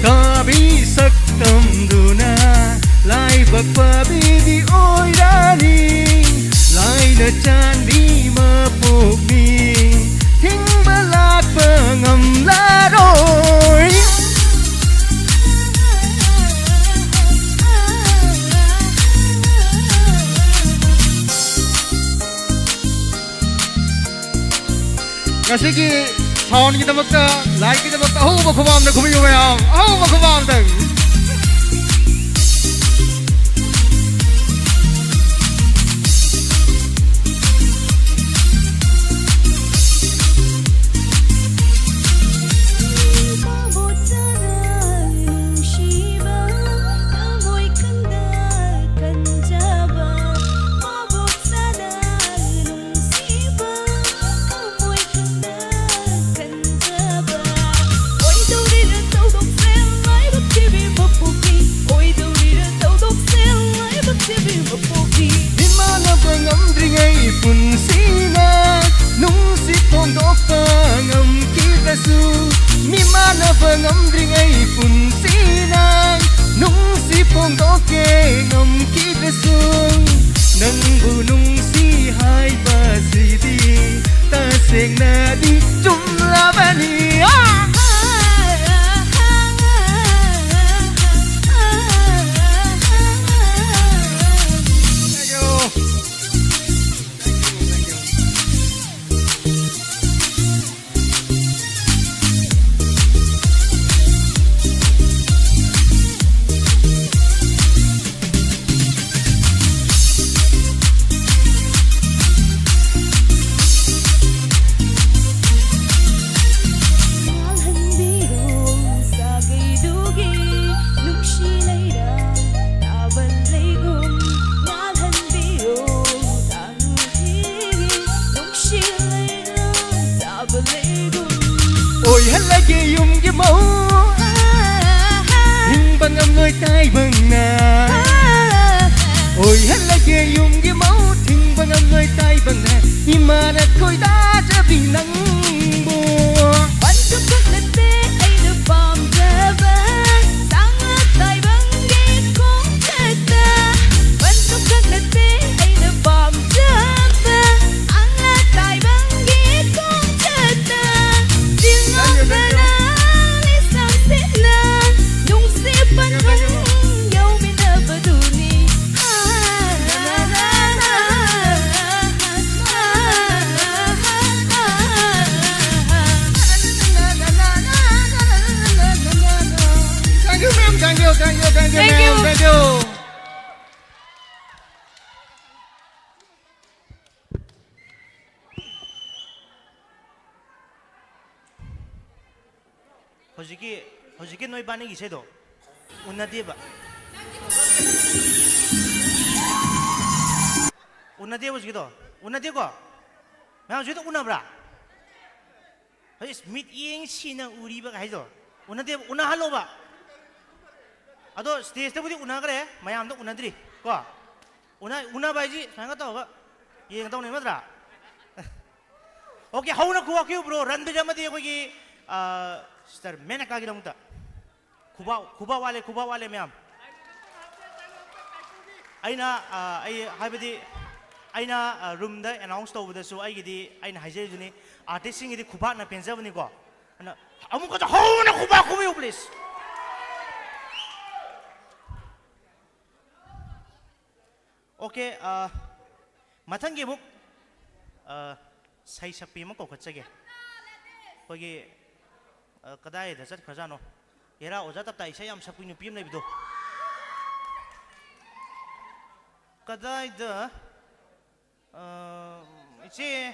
ꯀꯥꯕꯤ ꯁꯛꯇꯝꯗꯨꯅ ꯂꯥꯏꯕꯛ ꯐꯕꯤꯗꯤ ꯑꯣꯏꯔꯅꯤ꯫ ꯂꯥꯏꯅ ꯆꯥꯟꯕꯤ ꯃꯄꯣꯛꯅꯤ, ꯊꯤꯡꯕ ꯂꯥꯛꯄ ꯉꯝꯂꯔꯣꯏ꯫ ꯉꯁꯤꯒꯤ soundꯒꯤꯗꯃꯛꯇ, lightꯀꯤꯗꯃꯛꯇ ꯑꯍꯧꯕ ꯈꯨꯃꯥꯡꯗ ꯈꯨꯕꯤꯌꯨ ꯃꯌꯥꯝ, ꯑꯍꯧꯕ ꯈꯨꯃꯥꯡꯗ꯫ ꯏꯃꯥꯟꯅꯕ ꯉꯝꯗ꯭ꯔꯤꯉꯩ ꯄꯨꯟꯁꯤꯅ ꯅꯨꯡꯁꯤ ꯐꯣꯡꯗꯣꯛꯄ ꯉꯝꯈꯤꯗ꯭ꯔꯁꯨ, ꯃꯤꯃꯥꯟꯅꯕ ꯉꯝꯗ꯭ꯔꯤꯉꯩ ꯄꯨꯟꯁꯤꯅ ꯅꯨꯡꯁꯤ ꯐꯣꯡꯗꯣꯛꯀꯦ ꯉꯝꯈꯤꯗ꯭ꯔꯁꯨ, ꯅꯪꯕꯨ ꯅꯨꯡꯁꯤ ꯍꯥꯏꯕꯁꯤꯗꯤ ꯇꯁꯦꯡꯅꯗꯤ ꯆꯨꯝꯂꯕꯅꯤ꯫ ꯑꯥ! ꯑꯣꯏꯍꯜꯂꯒꯦ ꯌꯨꯝꯒꯤ ꯃꯧ, ꯍꯤꯡꯕ ꯉꯝꯂꯣꯏ ꯇꯥꯏꯕꯪꯅ꯫ ꯑꯣꯏꯍꯜꯂꯒꯦ ꯌꯨꯝꯒꯤ ꯃꯧ, ꯊꯤꯡꯕ ꯉꯝꯂꯣꯏ ꯇꯥꯏꯕꯪꯅ꯫ ꯏꯃꯥꯅ ꯈꯣꯏꯗꯥꯖꯕꯤ ꯅꯪꯕꯨ꯫ ꯄꯟꯊꯨꯡꯈꯛ ꯅꯠꯇꯦ ꯑꯩꯅ ꯄꯥꯝꯖꯕ꯫ Thank you. ꯍꯧꯖꯤꯛꯀꯤ ꯍꯧꯖꯤꯛꯀꯤ ꯅꯣꯏ ꯕꯥꯅꯤꯒꯤ ꯏꯁꯩꯗꯣ ꯎꯅꯗꯦꯕ꯫ ꯎꯅꯗꯦꯕ ꯍꯧꯖꯤꯛꯀꯤꯗꯣ꯫ ꯎꯅꯗꯦꯀꯣ? ꯃꯌꯥꯝ ꯍꯧꯖꯤꯛꯇ ꯎꯅꯕ꯭ꯔꯥ? ꯍꯧꯖꯤꯛ ꯃꯤꯠꯌꯦꯡ ꯁꯤꯅ ꯎꯔꯤꯕ ꯍꯥꯏꯗꯣ ꯎꯅꯗꯦꯕ꯫ ꯎꯅꯍꯜꯂꯣꯕ꯫ ꯑꯗꯣ ꯁ꯭ꯇꯦꯖꯇꯕꯨꯗꯤ ꯎꯅꯈ꯭ꯔꯦ, ꯃꯌꯥꯝꯗ ꯎꯅꯗ꯭ꯔꯤ ꯀꯣ꯫ ꯎꯅ ꯎꯅꯕ ꯍꯥꯏꯁꯤ ꯁꯨꯃꯥꯏꯅ ꯇꯧꯔꯒ ꯌꯦꯡꯒꯗꯧꯅꯦꯕ ꯅꯠꯇ꯭ꯔꯥ? ꯑꯣꯀꯦ, ꯍꯧꯅ ꯈꯨꯕꯥꯛ ꯈꯨꯕꯤꯌꯨ ꯕ꯭ꯔꯣ ꯔꯟꯕꯤꯔ ꯑꯃꯗꯤ ꯑꯩꯈꯣꯏꯒꯤ ꯁꯤꯁꯇꯔ ꯃꯦꯅꯀꯥꯒꯤꯗꯃꯛꯇ꯫ ꯈꯨꯕꯥꯛ ꯈꯨꯕꯥꯛ ꯋꯥꯠꯂꯦ, ꯈꯨꯕꯥꯛ ꯋꯥꯠꯂꯦ ꯃꯌꯥꯝ꯫ ꯑꯩꯅ ꯑ, ꯑꯩ ꯍꯥꯏꯕꯗꯤ ꯑꯩꯅ ꯔꯨꯝꯗ ꯑꯦꯅꯥꯎꯟꯁ ꯇꯧꯕꯗꯁꯨ ꯑꯩꯒꯤꯗꯤ ꯑꯩꯅ ꯍꯥꯏꯖꯔꯤꯗꯨꯅꯤ, ꯑꯥꯔꯇꯤꯁꯁꯤꯡꯒꯤꯗꯤ ꯈꯨꯕꯥꯛꯅ ꯄꯦꯟꯖꯕꯅꯤꯀꯣ꯫ ꯑꯗꯨꯅ ꯑꯃꯨꯛꯀꯁꯨ ꯍꯧꯅ ꯈꯨꯕꯥꯛ ꯈꯨꯕꯤꯌꯨ ꯄ꯭ꯂꯤꯖ꯫ ꯑꯣꯀꯦ, ꯑ, ꯃꯊꯪꯒꯤ ꯑꯃꯨꯛ ꯑ, ꯁꯩꯁꯛꯄꯤ ꯑꯃ ꯀꯧꯈꯠꯆꯒꯦ꯫ ꯑꯩꯈꯣꯏꯒꯤ ꯑ, ꯀꯗꯥꯏꯗ ꯆꯠꯈ꯭ꯔꯖꯥꯠꯅꯣ? ꯍꯦꯔꯥ, ꯑꯣꯖꯥ ꯇꯞꯇꯥ ꯏꯁꯩ ꯌꯥꯝ ꯁꯛꯄꯤ ꯅꯨꯄꯤ ꯑꯃ ꯂꯩꯕꯗꯣ꯫ ꯀꯗꯥꯏꯗ? ꯑ, ꯏꯆꯦ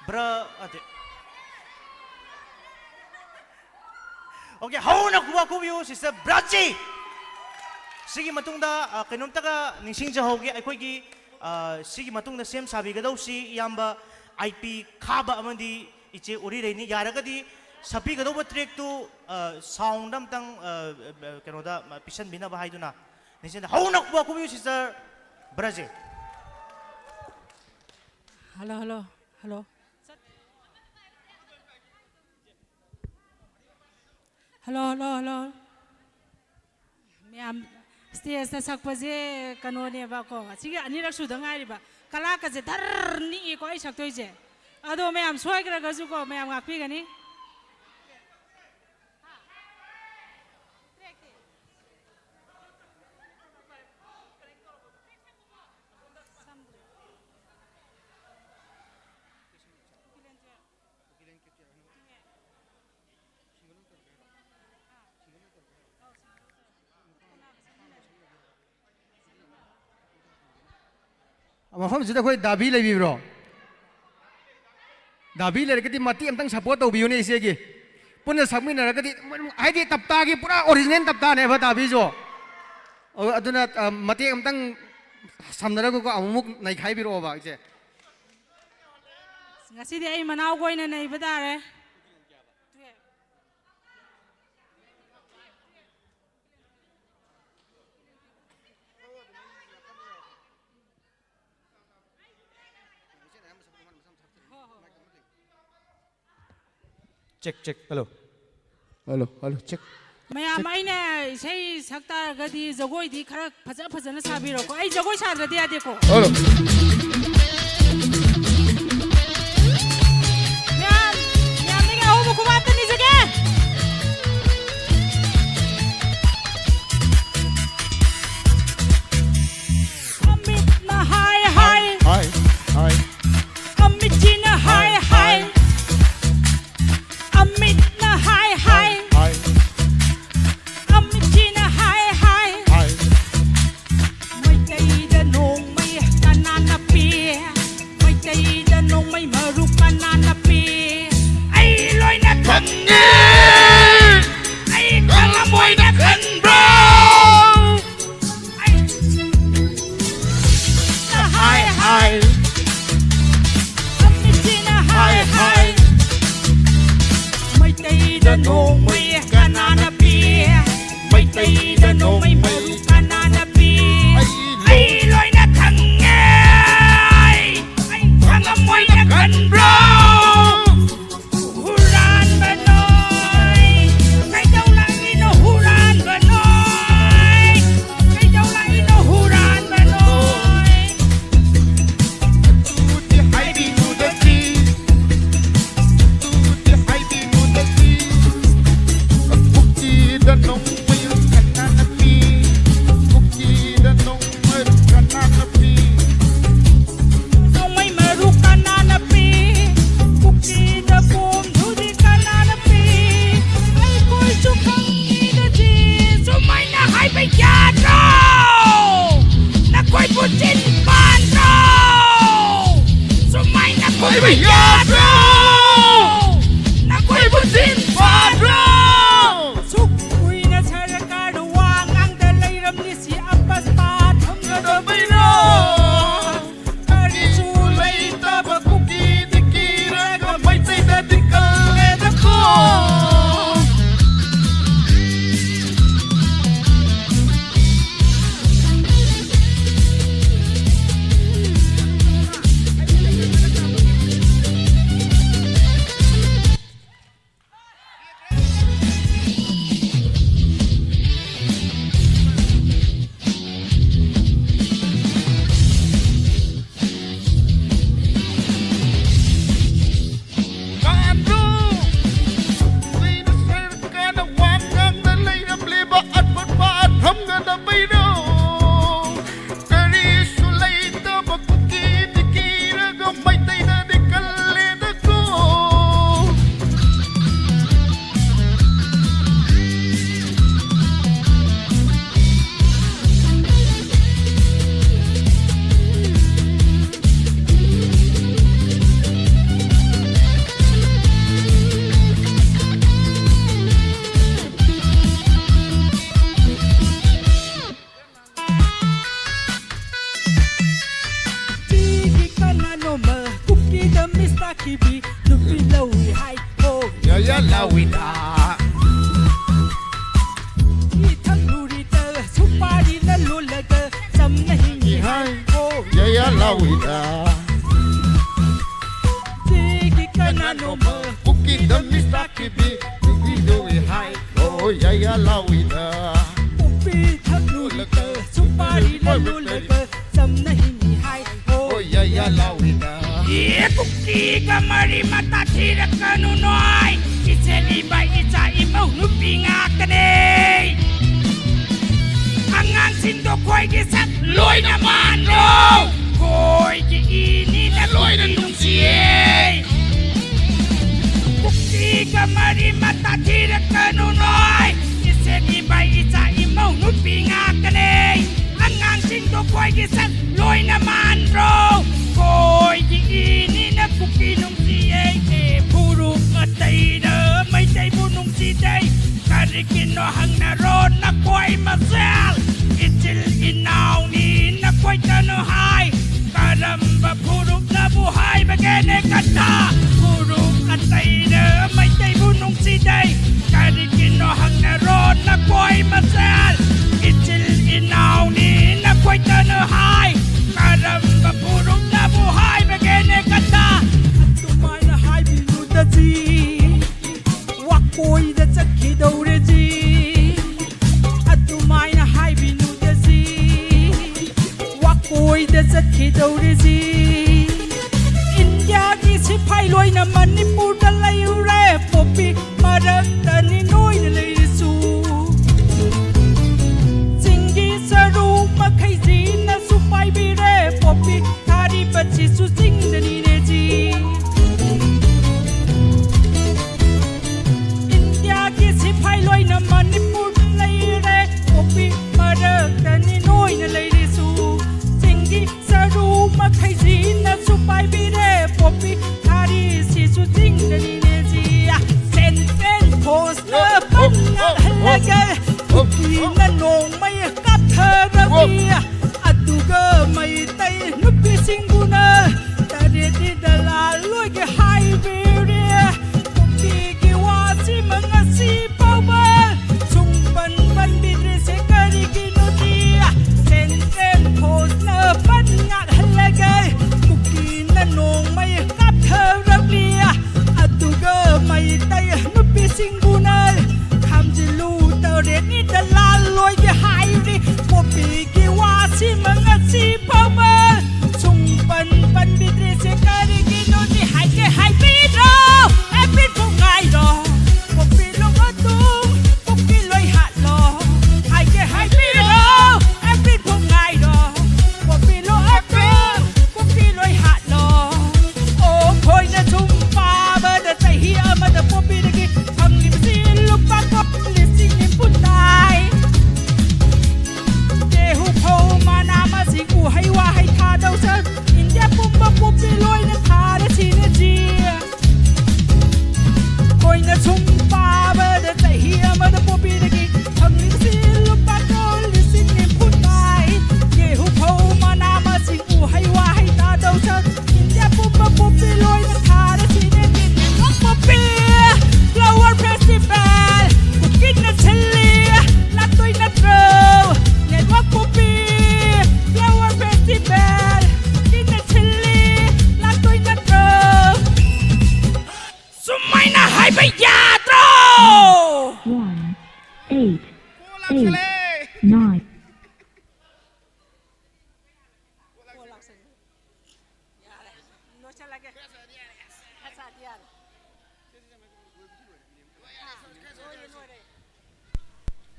ꯕ꯭ꯔ-, ꯑꯗꯦ꯫ ꯑꯣꯀꯦ, ꯍꯧꯅ ꯈꯨꯕꯥꯛ ꯈꯨꯕꯤꯌꯨ, ꯁꯤꯁꯇꯔ ꯕ꯭ꯔꯥꯖꯤ꯫ ꯁꯤꯒꯤ ꯃꯇꯨꯡꯗ, ꯑ, ꯀꯩꯅꯣꯝꯇꯒ ꯅꯤꯡꯁꯤꯡꯖꯍꯧꯒꯦ, ꯑꯩꯈꯣꯏꯒꯤ, ꯑ, ꯁꯤꯒꯤ ꯃꯇꯨꯡꯗ ꯁꯦꯝ ꯁꯥꯕꯤꯒꯗꯧꯁꯤ ꯏꯌꯥꯝꯕ ꯑꯥꯏ ꯄꯤ ꯈꯥꯕ ꯑꯃꯗꯤ ꯏꯆꯦ ꯎꯔꯤꯔꯩꯅꯤ꯫ ꯌꯥꯔꯒꯗꯤ ꯁꯛꯄꯤꯒꯗꯧꯕ ꯇ꯭ꯔꯦꯛꯇꯨ, ꯑ, ꯁꯥꯎꯟꯗ ꯑꯝꯇꯪ, ꯑ, ꯑ, ꯀꯩꯅꯣꯗ, ꯑ, ꯄꯤꯁꯟꯕꯤꯅꯕ ꯍꯥꯏꯗꯨꯅ ꯅꯤꯡꯁꯤꯡꯖ-, ꯍꯧꯅ ꯈꯨꯕꯥꯛ ꯈꯨꯕꯤꯌꯨ, sister Braji. Hello, hello, hello. Hello, hello, hello. ꯃꯌꯥꯝ ꯁ꯭ꯇꯦꯖꯇ ꯁꯛꯄꯁꯦ ꯀꯩꯅꯣꯅꯦꯕꯀꯣ, ꯑꯁꯤꯒꯤ ꯑꯅꯤꯔꯛ ꯁꯨꯗ ꯉꯥꯏꯔꯤꯕ꯫ ꯀꯂꯥꯛꯀꯁꯦ ꯙꯔ ꯅꯤꯛꯏꯀꯣ ꯑꯩ ꯁꯛꯇꯣꯏꯁꯦ꯫ ꯑꯗꯣ ꯃꯌꯥꯝ ꯁꯣꯏꯈ꯭ꯔꯒꯁꯨꯀꯣ, ꯃꯌꯥꯝ ꯉꯥꯛꯄꯤꯒꯅꯤ꯫ ꯃꯐꯝꯁꯤꯗ ꯑꯩꯈꯣꯏ ꯗꯥꯕꯤ ꯂꯩꯕꯤꯕ꯭ꯔꯣ? ꯗꯥꯕꯤ ꯂꯩꯔꯒꯗꯤ ꯃꯇꯦꯛ ꯑꯝꯇꯪ ꯁꯞꯄꯣꯔꯠ ꯇꯧꯕꯤꯌꯨꯅꯦ ꯏꯆꯦꯒꯤ꯫ ꯄꯨꯟꯅ ꯁꯛꯃꯤꯟꯅꯔꯒꯗꯤ, ꯍꯥꯏꯗꯤ ꯇꯞꯇꯥꯒꯤ ꯄꯨꯔꯥ ꯑꯣꯔꯤꯖꯤꯅꯦꯜ ꯇꯞꯇꯥꯅꯦꯕ ꯗꯥꯕꯤꯁꯨ꯫ ꯑꯣ, ꯑꯗꯨꯅ, ꯑ, ꯃꯇꯦꯛ ꯑꯝꯇꯪ ꯁꯝꯅꯔꯒꯀꯣ, ꯑꯃꯨꯛꯃꯨꯛ ꯅꯩꯈꯥꯏꯕꯤꯔꯛꯑꯣꯕ ꯏꯆꯦ꯫ ꯉꯁꯤꯗꯤ ꯑꯩ ꯃꯅꯥꯎꯒ ꯑꯣꯏꯅ ꯅꯩꯕ ꯇꯥꯔꯦ꯫ Check, check. Hello. Hello, hello, check. ꯃꯌꯥꯝ, ꯑꯩꯅ ꯏꯁꯩ ꯁꯛ ꯇꯥꯔꯒꯗꯤ ꯖꯒꯣꯏꯗꯤ ꯈꯔ ꯐꯖ ꯐꯖꯅ ꯁꯥꯕꯤꯔꯣꯀꯣ꯫ ꯑꯩ ꯖꯒꯣꯏ ꯁꯥꯗ꯭ꯔꯗꯤ ꯌꯥꯗꯦꯀꯣ꯫ Hello. ꯃꯌꯥꯝ, ꯃꯌꯥꯝꯗꯒꯤ ꯑꯍꯧꯕ ꯈꯨꯕꯥꯛ ꯑꯝꯇ ꯅꯤꯖꯒꯦ꯫ ꯑꯃꯤꯠꯅ ꯍꯥꯏ ꯍꯥꯏ꯫ Hi, hi. ꯑꯃꯤꯠꯁꯤꯅ ꯍꯥꯏ ꯍꯥꯏ꯫ ꯑꯃꯤꯠꯅ ꯍꯥꯏ ꯍꯥꯏ꯫ Hi. ꯑꯃꯤꯠꯁꯤꯅ ꯍꯥꯏ ꯍꯥꯏ꯫ Hi. ꯃꯩꯇꯩꯗ ꯅꯣꯡꯃꯩ ꯀꯅꯥꯅ ꯄꯤ? ꯃꯩꯇꯩꯗ ꯅꯣꯡꯃꯩ ꯃꯔꯨ ꯀꯅꯥꯅ ꯄꯤ? ꯑꯩ ꯂꯣꯏꯅ ꯈꯪꯉꯦ꯫ ꯑꯩ ꯈꯪꯉꯝꯃꯣꯏꯅ ꯈꯟꯕ꯭ꯔꯣ? ꯑꯩ Hi, hi. ꯑꯃꯤꯠꯁꯤꯅ ꯍꯥꯏ ꯍꯥꯏ꯫ ꯃꯩꯇꯩꯗ ꯅꯣꯡꯃꯩ ꯀꯅꯥꯅ ꯄꯤ? ꯃꯩꯇꯩꯗ ꯅꯣꯡꯃꯩ ꯃꯔꯨ ꯀꯅꯥꯅ ꯄꯤ? ꯑꯩ ꯂꯣꯏꯅ ꯈꯪꯉꯦ꯫ ꯑꯩ ꯈꯪꯉꯝꯃꯣꯏꯅ ꯈꯟꯕ꯭ꯔꯣ? ꯍꯨꯔꯥꯟꯕ ꯅꯣꯏ! ꯀꯩꯗꯧ ꯂꯥꯛꯏꯅꯣ ꯍꯨꯔꯥꯟꯕ ꯅꯣꯏ? ꯀꯩꯗꯧ ꯂꯥꯛꯏꯅꯣ ꯍꯨꯔꯥꯟꯕ ꯅꯣꯏ? ꯑꯗꯨꯗꯤ ꯍꯥꯏꯕꯤꯔꯨꯗꯗꯤ, ꯑꯗꯨꯗꯤ ꯍꯥꯏꯕꯤꯔꯨꯗꯗꯤ, ꯄꯨꯈ꯭ꯔꯤꯗ ꯅꯣꯡꯃꯩ ꯀꯅꯥꯅ ꯄꯤ? ꯍꯥꯏꯕ ꯌꯥꯗ꯭ꯔꯣ? ꯅꯈꯣꯏꯕꯨ ꯆꯤꯟ ꯐꯥꯗ꯭ꯔꯣ? ꯁꯨꯛ ꯀꯨꯏꯅ ꯁꯔꯀꯥꯔꯅ ꯋꯥ ꯉꯥꯡꯗ ꯂꯩꯔꯝꯂꯤꯁꯤ ꯑꯄꯁꯄꯥ ꯊꯝꯒꯗꯕꯩꯔꯣ? ꯀꯔꯤꯁꯨ ꯂꯩꯇꯕ ꯀꯨꯀꯤꯗꯤ ꯀꯤꯔꯒ ꯃꯩꯇꯩꯗꯗꯤ ꯀꯜꯂꯦꯗꯀꯣ꯫ ꯀꯥꯟꯗꯣ ꯀꯨꯏꯅ ꯁꯔꯀꯥꯔꯅ ꯋꯥ ꯉꯥꯡꯅ ꯂꯩꯔꯝꯂꯤꯕ ꯑꯊꯣꯠꯄ ꯊꯝꯒꯗꯕꯩꯔꯣ? ꯀꯔꯤꯁꯨ ꯂꯩꯇꯕ ꯀꯨꯀꯤꯗꯤ ꯀꯤꯔꯒ ꯃꯩꯇꯩꯅꯗꯤ ꯀꯜꯂꯦꯗꯀꯣ꯫ ꯁꯤꯒꯤ ꯀꯅꯥꯅꯣꯝꯃ ꯀꯨꯀꯤꯗ ꯃꯤꯁ ꯇꯥꯈꯤꯕꯤ ꯅꯨꯄꯤ ꯂꯧꯏ ꯍꯥꯏ꯫ ꯍꯣ ꯌꯥ ꯌꯥ ꯂꯥꯎꯏꯗ꯫ ꯏꯊꯛ ꯂꯨꯔꯤꯗ ꯁꯨꯄꯥꯔꯤꯅ ꯂꯣꯜꯂꯒ ꯆꯝꯅ ꯍꯤꯡꯉꯤ ꯍꯥꯏ꯫ ꯍꯣ ꯌꯥ ꯌꯥ ꯂꯥꯎꯏꯗ꯫ ꯁꯤꯒꯤ ꯀꯅꯥꯅꯣꯝꯃ ꯀꯨꯀꯤꯗ ꯃꯤꯁ ꯇꯥꯈꯤꯕꯤ ꯅꯨꯄꯤ ꯂꯧꯏ ꯍꯥꯏ꯫ ꯍꯣ ꯌꯥ ꯌꯥ ꯂꯥꯎꯏꯗ꯫ ꯀꯣꯐꯤ ꯊꯛꯂꯨꯔꯒ ꯁꯨꯄꯥꯔꯤ ꯂꯜꯂꯨꯔꯒ ꯆꯝꯅ ꯍꯤꯡꯉꯤ ꯍꯥꯏ꯫ ꯍꯣ ꯌꯥ ꯌꯥ ꯂꯥꯎꯏꯗ꯫ ꯑꯦ ꯀꯨꯀꯤꯒ ꯃꯔꯤ ꯃꯇꯥ ꯊꯤꯔꯛꯀꯅꯨ ꯅꯣꯏ꯫ ꯏꯆꯦꯜ ꯏꯕꯥꯏ ꯏꯆꯥ ꯏꯃꯧ ꯅꯨꯄꯤ ꯉꯥꯛꯇꯅꯦ꯫ ꯑꯉꯥꯡꯁꯤꯡꯗꯣ ꯈꯣꯏꯒꯤ ꯁꯛ ꯂꯣꯏꯅ ꯃꯥꯟꯗ꯭ꯔꯣ? ꯈꯣꯏꯒꯤ ꯏꯅꯤꯅ ꯂꯣꯏꯅ ꯅꯨꯡꯁꯤꯌꯦ꯫ ꯀꯨꯀꯤꯒ ꯃꯔꯤ ꯃꯇꯥ ꯊꯤꯔꯛꯀꯅꯨ ꯅꯣꯏ꯫ ꯏꯆꯦꯜ ꯏꯕꯥꯏ ꯏꯆꯥ ꯏꯃꯧ ꯅꯨꯄꯤ ꯉꯥꯛꯇꯅꯦ꯫ ꯑꯉꯥꯡꯁꯤꯡꯗꯣ ꯈꯣꯏꯒꯤ ꯁꯛ ꯂꯣꯏꯅ ꯃꯥꯟꯗ꯭ꯔꯣ? ꯈꯣꯏꯒꯤ ꯏꯅꯤꯅ ꯀꯨꯀꯤ ꯀꯔꯤꯒꯤꯅꯣ ꯍꯪꯅꯔꯣ ꯅꯈꯣꯏ ꯃꯁꯦꯜ꯫ ꯏꯆꯤꯜ ꯏꯅꯥꯎꯅꯤ ꯅꯈꯣꯏꯇꯅꯨ ꯍꯥꯏ꯫ ꯀꯔꯝꯕ ꯐꯨꯔꯨꯞꯅꯕꯨ ꯍꯥꯏꯕꯒꯦꯅꯦ ꯀꯟꯊ? ꯐꯨꯔꯨꯞ ꯑꯇꯩꯅ ꯃꯩꯇꯩꯕꯨ ꯅꯨꯡꯁꯤꯗꯩ꯫ ꯀꯔꯤꯒꯤꯅꯣ ꯍꯪꯅꯔꯣ ꯅꯈꯣꯏ ꯃꯁꯦꯜ꯫ ꯏꯆꯤꯜ ꯏꯅꯥꯎꯅꯤ ꯅꯈꯣꯏꯇꯅꯨ ꯍꯥꯏ꯫ ꯀꯔꯝꯕ ꯐꯨꯔꯨꯞꯅꯕꯨ ꯍꯥꯏꯕꯒꯦꯅꯦ ꯀꯟꯊ? ꯑꯗꯨꯃꯥꯏꯅ ꯍꯥꯏꯕꯤꯅꯨꯗ ꯖꯤ꯫ ꯋꯥꯀꯣꯏꯗ ꯆꯠꯈꯤꯗꯧꯔꯦ ꯖꯤ꯫ ꯑꯗꯨꯃꯥꯏꯅ ꯍꯥꯏꯕꯤꯅꯨꯗ ꯖꯤ꯫ ꯋꯥꯀꯣꯏꯗ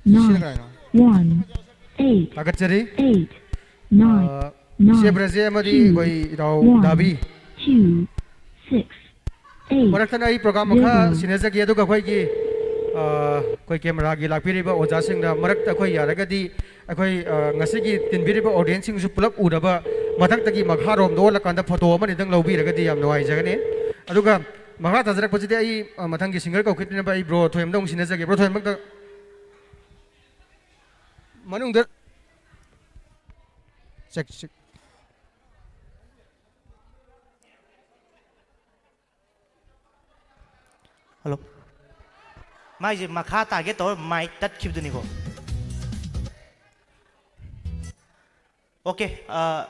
Nine, one, eight, ꯊꯥꯒꯠꯆꯔꯤ꯫ Eight, nine, ꯑ, ꯏꯆꯦ nine, ꯕ꯭ꯔꯖꯦ ꯑꯃꯗꯤ two, ꯑꯩꯈꯣꯏ ꯏꯅꯥꯎ one, Dhabi. Two, six, eight, ꯃꯔꯛ ꯊꯠꯅ ꯑꯩ program ꯃꯈꯥ zero꯫ ꯁꯤꯟꯅꯖꯒꯦ, ꯑꯗꯨꯒ ꯑꯩꯈꯣꯏꯒꯤ, ꯑ, ꯑꯩꯈꯣꯏ camera ꯒꯤ ꯂꯥꯛꯄꯤꯔꯤꯕ ꯑꯣꯖꯥꯁꯤꯡꯅ ꯃꯔꯛꯇ ꯑꯩꯈꯣꯏ ꯌꯥꯔꯒꯗꯤ ꯑꯩꯈꯣꯏ, ꯑ, ꯉꯁꯤꯒꯤ ꯇꯤꯟꯕꯤꯔꯤꯕ audience ꯁꯤꯡꯁꯨ ꯄꯨꯂꯞ ꯎꯅꯕ ꯃꯊꯛꯇꯒꯤ ꯃꯈꯥꯔꯣꯝꯗ ꯑꯣꯜꯂꯀꯥꯟꯗ photo ꯑꯃꯅꯤꯗꯪ ꯂꯧꯕꯤꯔꯒꯗꯤ ꯌꯥꯝ ꯅꯨꯡꯉꯥꯏꯖꯒꯅꯤ꯫ ꯑꯗꯨꯒ ꯃꯈꯥ ꯇꯥꯖꯔꯛꯄꯁꯤꯗꯤ ꯑꯩ, ꯑ, ꯃꯊꯪꯒꯤ singer ꯀꯧꯈꯠꯄꯤꯅꯕ ꯑꯩ bro ꯊꯣꯏꯕꯝꯗ ꯑꯃꯨꯛ ꯁꯤꯟꯅꯖꯒꯦ꯫ Bro ꯊꯣꯏꯕꯝꯗ ꯃꯅꯨꯡꯗ check, check꯫ Hello꯫ ꯃꯥꯏꯁꯦ ꯃꯈꯥ ꯇꯥꯒꯦ ꯇꯧꯔ ꯃꯥꯏꯛ ꯇꯠꯈꯤꯕꯗꯨꯅꯤꯀꯣ꯫ Okay, ꯑ,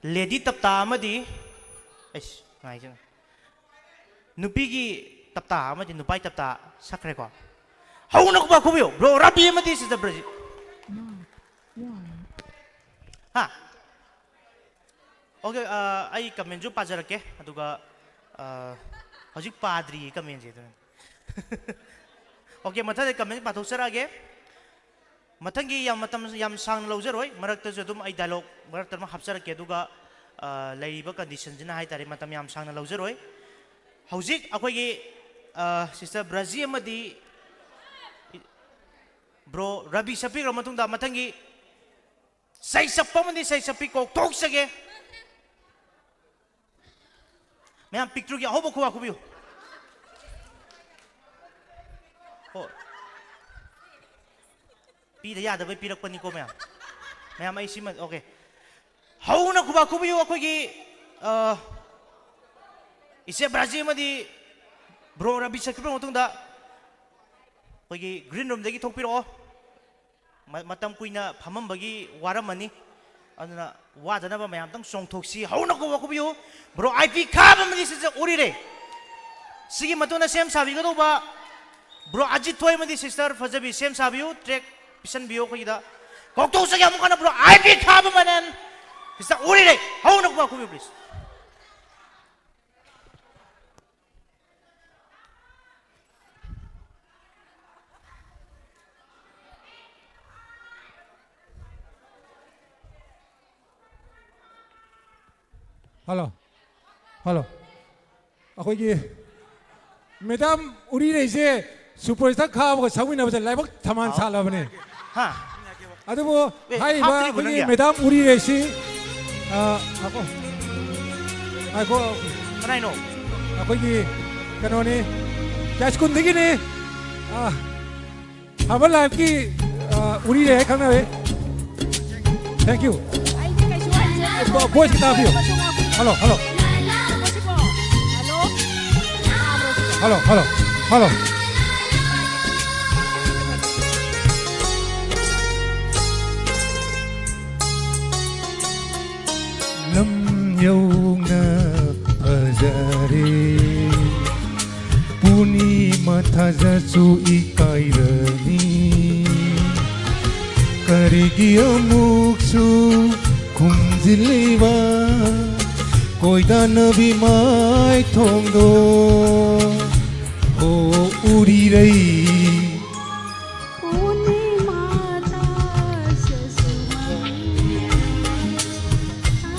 lady ꯇꯞꯇꯥ ꯑꯃꯗꯤ, ꯑꯩꯁ, ꯉꯥꯏꯁꯦ꯫ ꯅꯨꯄꯤꯒꯤ ꯇꯞꯇꯥ ꯑꯃꯗꯤ ꯅꯨꯄꯥꯒꯤ ꯇꯞꯇꯥ ꯁꯛꯈ꯭ꯔꯦꯀꯣ꯫ ꯍꯧꯅ ꯈꯨꯕꯥꯛ ꯈꯨꯕꯤꯌꯨ, bro ꯔꯥꯕꯤ ꯑꯃꯗꯤ sister ꯕ꯭ꯔꯖꯤꯠ꯫ ꯍꯥ? Okay, ꯑ, ꯑꯩ comment ꯁꯨ ꯄꯥꯖꯔꯛꯀꯦ, ꯑꯗꯨꯒ, ꯑ, ꯍꯧꯖꯤꯛ ꯄꯥꯗ꯭ꯔꯤꯌꯦ comment ꯁꯦ, ꯑꯗꯨꯅ꯫ Okay, ꯃꯊꯪꯗ comment ꯄꯥꯊꯣꯛꯆꯔꯛꯑꯒꯦ꯫ ꯃꯊꯪꯒꯤ ꯌꯥꯝ ꯃꯇꯝ ꯌꯥꯝ ꯁꯥꯡꯅ ꯂꯧꯖꯔꯣꯏ, ꯃꯔꯛꯇꯁꯨ ꯑꯗꯨꯝ ꯑꯩ dialogue ꯃꯔꯛꯇ ꯑꯗꯨꯝ ꯍꯥꯞꯆꯔꯛꯀꯦ, ꯑꯗꯨꯒ, ꯑ, ꯂꯩꯔꯤꯕ condition ꯁꯤꯅ ꯍꯥꯏꯇꯥꯔꯦ, ꯃꯇꯝ ꯌꯥꯝ ꯁꯥꯡꯅ ꯂꯧꯖꯔꯣꯏ꯫ ꯍꯧꯖꯤꯛ ꯑꯩꯈꯣꯏꯒꯤ, ꯑ, sister ꯕ꯭ꯔꯖꯤ ꯑꯃꯗꯤ bro ꯔꯕꯤ ꯁꯛꯄꯤꯈ꯭ꯔ ꯃꯇꯨꯡꯗ ꯃꯊꯪꯒꯤ ꯁꯩꯁꯛꯄ ꯑꯃꯗꯤ ꯁꯩꯁꯛꯄꯤ ꯀꯧꯊꯣꯛꯆꯒꯦ꯫ ꯃꯌꯥꯝ ꯄꯤꯛꯇ꯭ꯔꯨꯒꯤ ꯑꯍꯧꯕ ꯈꯨꯕꯥꯛ ꯈꯨꯕꯤꯌꯨ꯫ ꯍꯣ꯫ ꯄꯤꯗ ꯌꯥꯗꯕꯩ ꯄꯤꯔꯛꯄꯅꯤꯀꯣ ꯃꯌꯥꯝ꯫ ꯃꯌꯥꯝ ꯑꯩ ꯁꯤꯃ, okay꯫ ꯍꯧꯅ ꯈꯨꯕꯥꯛ ꯈꯨꯕꯤꯌꯨ ꯑꯩꯈꯣꯏꯒꯤ, ꯑ, ꯏꯆꯦ ꯕ꯭ꯔꯥꯖꯤ ꯑꯃꯗꯤ bro ꯔꯕꯤ ꯁꯛꯈꯤꯕ ꯃꯇꯨꯡꯗ ꯑꯩꯈꯣꯏꯒꯤ green room ꯗꯒꯤ ꯊꯣꯛꯄꯤꯔꯛꯑꯣ꯫ ꯃ-, ꯃꯇꯝ ꯀꯨꯏꯅ ꯐꯝꯃꯝꯕꯒꯤ ꯋꯥꯔꯝꯃꯅꯤ꯫ ꯑꯗꯨꯅ ꯋꯥꯗꯅꯕ ꯃꯌꯥꯝꯇꯪ ꯆꯣꯡꯊꯣꯛꯁꯤ꯫ ꯍꯧꯅ ꯈꯨꯕꯥꯛ ꯈꯨꯕꯤꯌꯨ꯫ Bro ꯑꯥꯏ ꯄꯤ ꯈꯥꯕ ꯑꯃꯗꯤ sister ꯎꯔꯤꯔꯦ꯫ ꯁꯤꯒꯤ ꯃꯇꯨꯡꯗ ꯁꯦꯝ ꯁꯥꯕꯤꯒꯗꯧꯕ bro ꯑꯖꯤꯠ ꯊꯣꯏ ꯑꯃꯗꯤ sister ꯐꯖꯕꯤ ꯁꯦꯝ ꯁꯥꯕꯤꯌꯨ꯫ Track ꯄꯤꯁꯟꯕꯤꯌꯨ ꯑꯩꯈꯣꯏꯒꯤꯗ꯫ ꯀꯧꯊꯣꯛꯆꯒꯦ ꯑꯃꯨꯛ ꯍꯟꯅ bro ꯑꯥꯏ ꯄꯤ ꯈꯥꯕ ꯑꯃ and sister ꯎꯔꯤꯔꯦ꯫ ꯍꯧꯅ ꯈꯨꯕꯥꯛ ꯈꯨꯕꯤꯌꯨ please꯫ ꯍꯜꯂꯣ꯫ ꯍꯜꯂꯣ꯫ ꯑꯩꯈꯣꯏꯒꯤ ꯃꯦꯗꯥꯝ ꯎꯔꯤꯔꯩꯁꯦ ꯁꯨꯄꯔ ꯁ꯭ꯇꯥꯔ ꯈꯥꯕꯒ ꯁꯛꯃꯤꯟꯅꯕꯁꯦ ꯂꯥꯏꯕꯛ ꯊꯝꯕꯥꯜ ꯁꯥꯠꯂꯕꯅꯦ꯫ ꯍꯥ꯫ ꯑꯗꯨꯕꯨ ꯑꯦ, ꯍꯥꯏꯔꯤꯕ ꯍꯥꯞꯇ꯭ꯔꯤꯕꯣ ꯑꯩꯈꯣꯏꯒꯤ ꯅꯪꯒꯤ? ꯃꯦꯗꯥꯝ ꯎꯔꯤꯔꯩꯁꯤ, ꯑ, ꯉꯥꯏꯈꯣ꯫ ꯉꯥꯏꯈꯣ꯫ ꯀꯅꯥꯏꯅꯣ? ꯑꯩꯈꯣꯏꯒꯤ ꯀꯩꯅꯣꯅꯤ, ꯌꯥꯏꯁ꯭ꯀꯨꯜꯗꯒꯤꯅꯤ꯫ ꯑ, ꯍꯥꯔꯕꯔ ꯂꯥꯏꯐꯀꯤ, ꯑ, ꯎꯔꯤꯔꯩ ꯍꯥꯏ ꯈꯪꯅꯔꯦ꯫ Thank you꯫ ꯑꯩꯗꯤ ꯀꯩꯁꯨ ꯍꯥꯏꯖꯔꯣꯏ꯫ ꯕꯣ-, ꯕꯣꯏꯁ ꯈꯤꯇ ꯍꯥꯞꯄꯤꯌꯨ꯫ Hello, hello. ꯁꯤꯕꯣ? ꯍꯜꯂꯣ? Hello, hello, hello. ꯂꯝ ꯌꯧꯅ ꯐꯖꯔꯦ꯫ ꯄꯨꯔꯅꯤꯃꯥ ꯊꯥꯖꯁꯨ ꯏꯀꯥꯏꯔꯅꯤ꯫ ꯀꯔꯤꯒꯤ ꯑꯃꯨꯛꯁꯨ ꯈꯨꯝꯖꯤꯜꯂꯤꯕ ꯀꯣꯏꯗꯥꯅꯕꯤ ꯃꯥꯏꯊꯣꯡꯗꯣ? ꯍꯣ ꯎꯔꯤꯔꯩ꯫ ꯄꯨꯔꯅꯤꯃꯥ ꯊꯥꯖꯁꯨ ꯃꯉꯥꯜ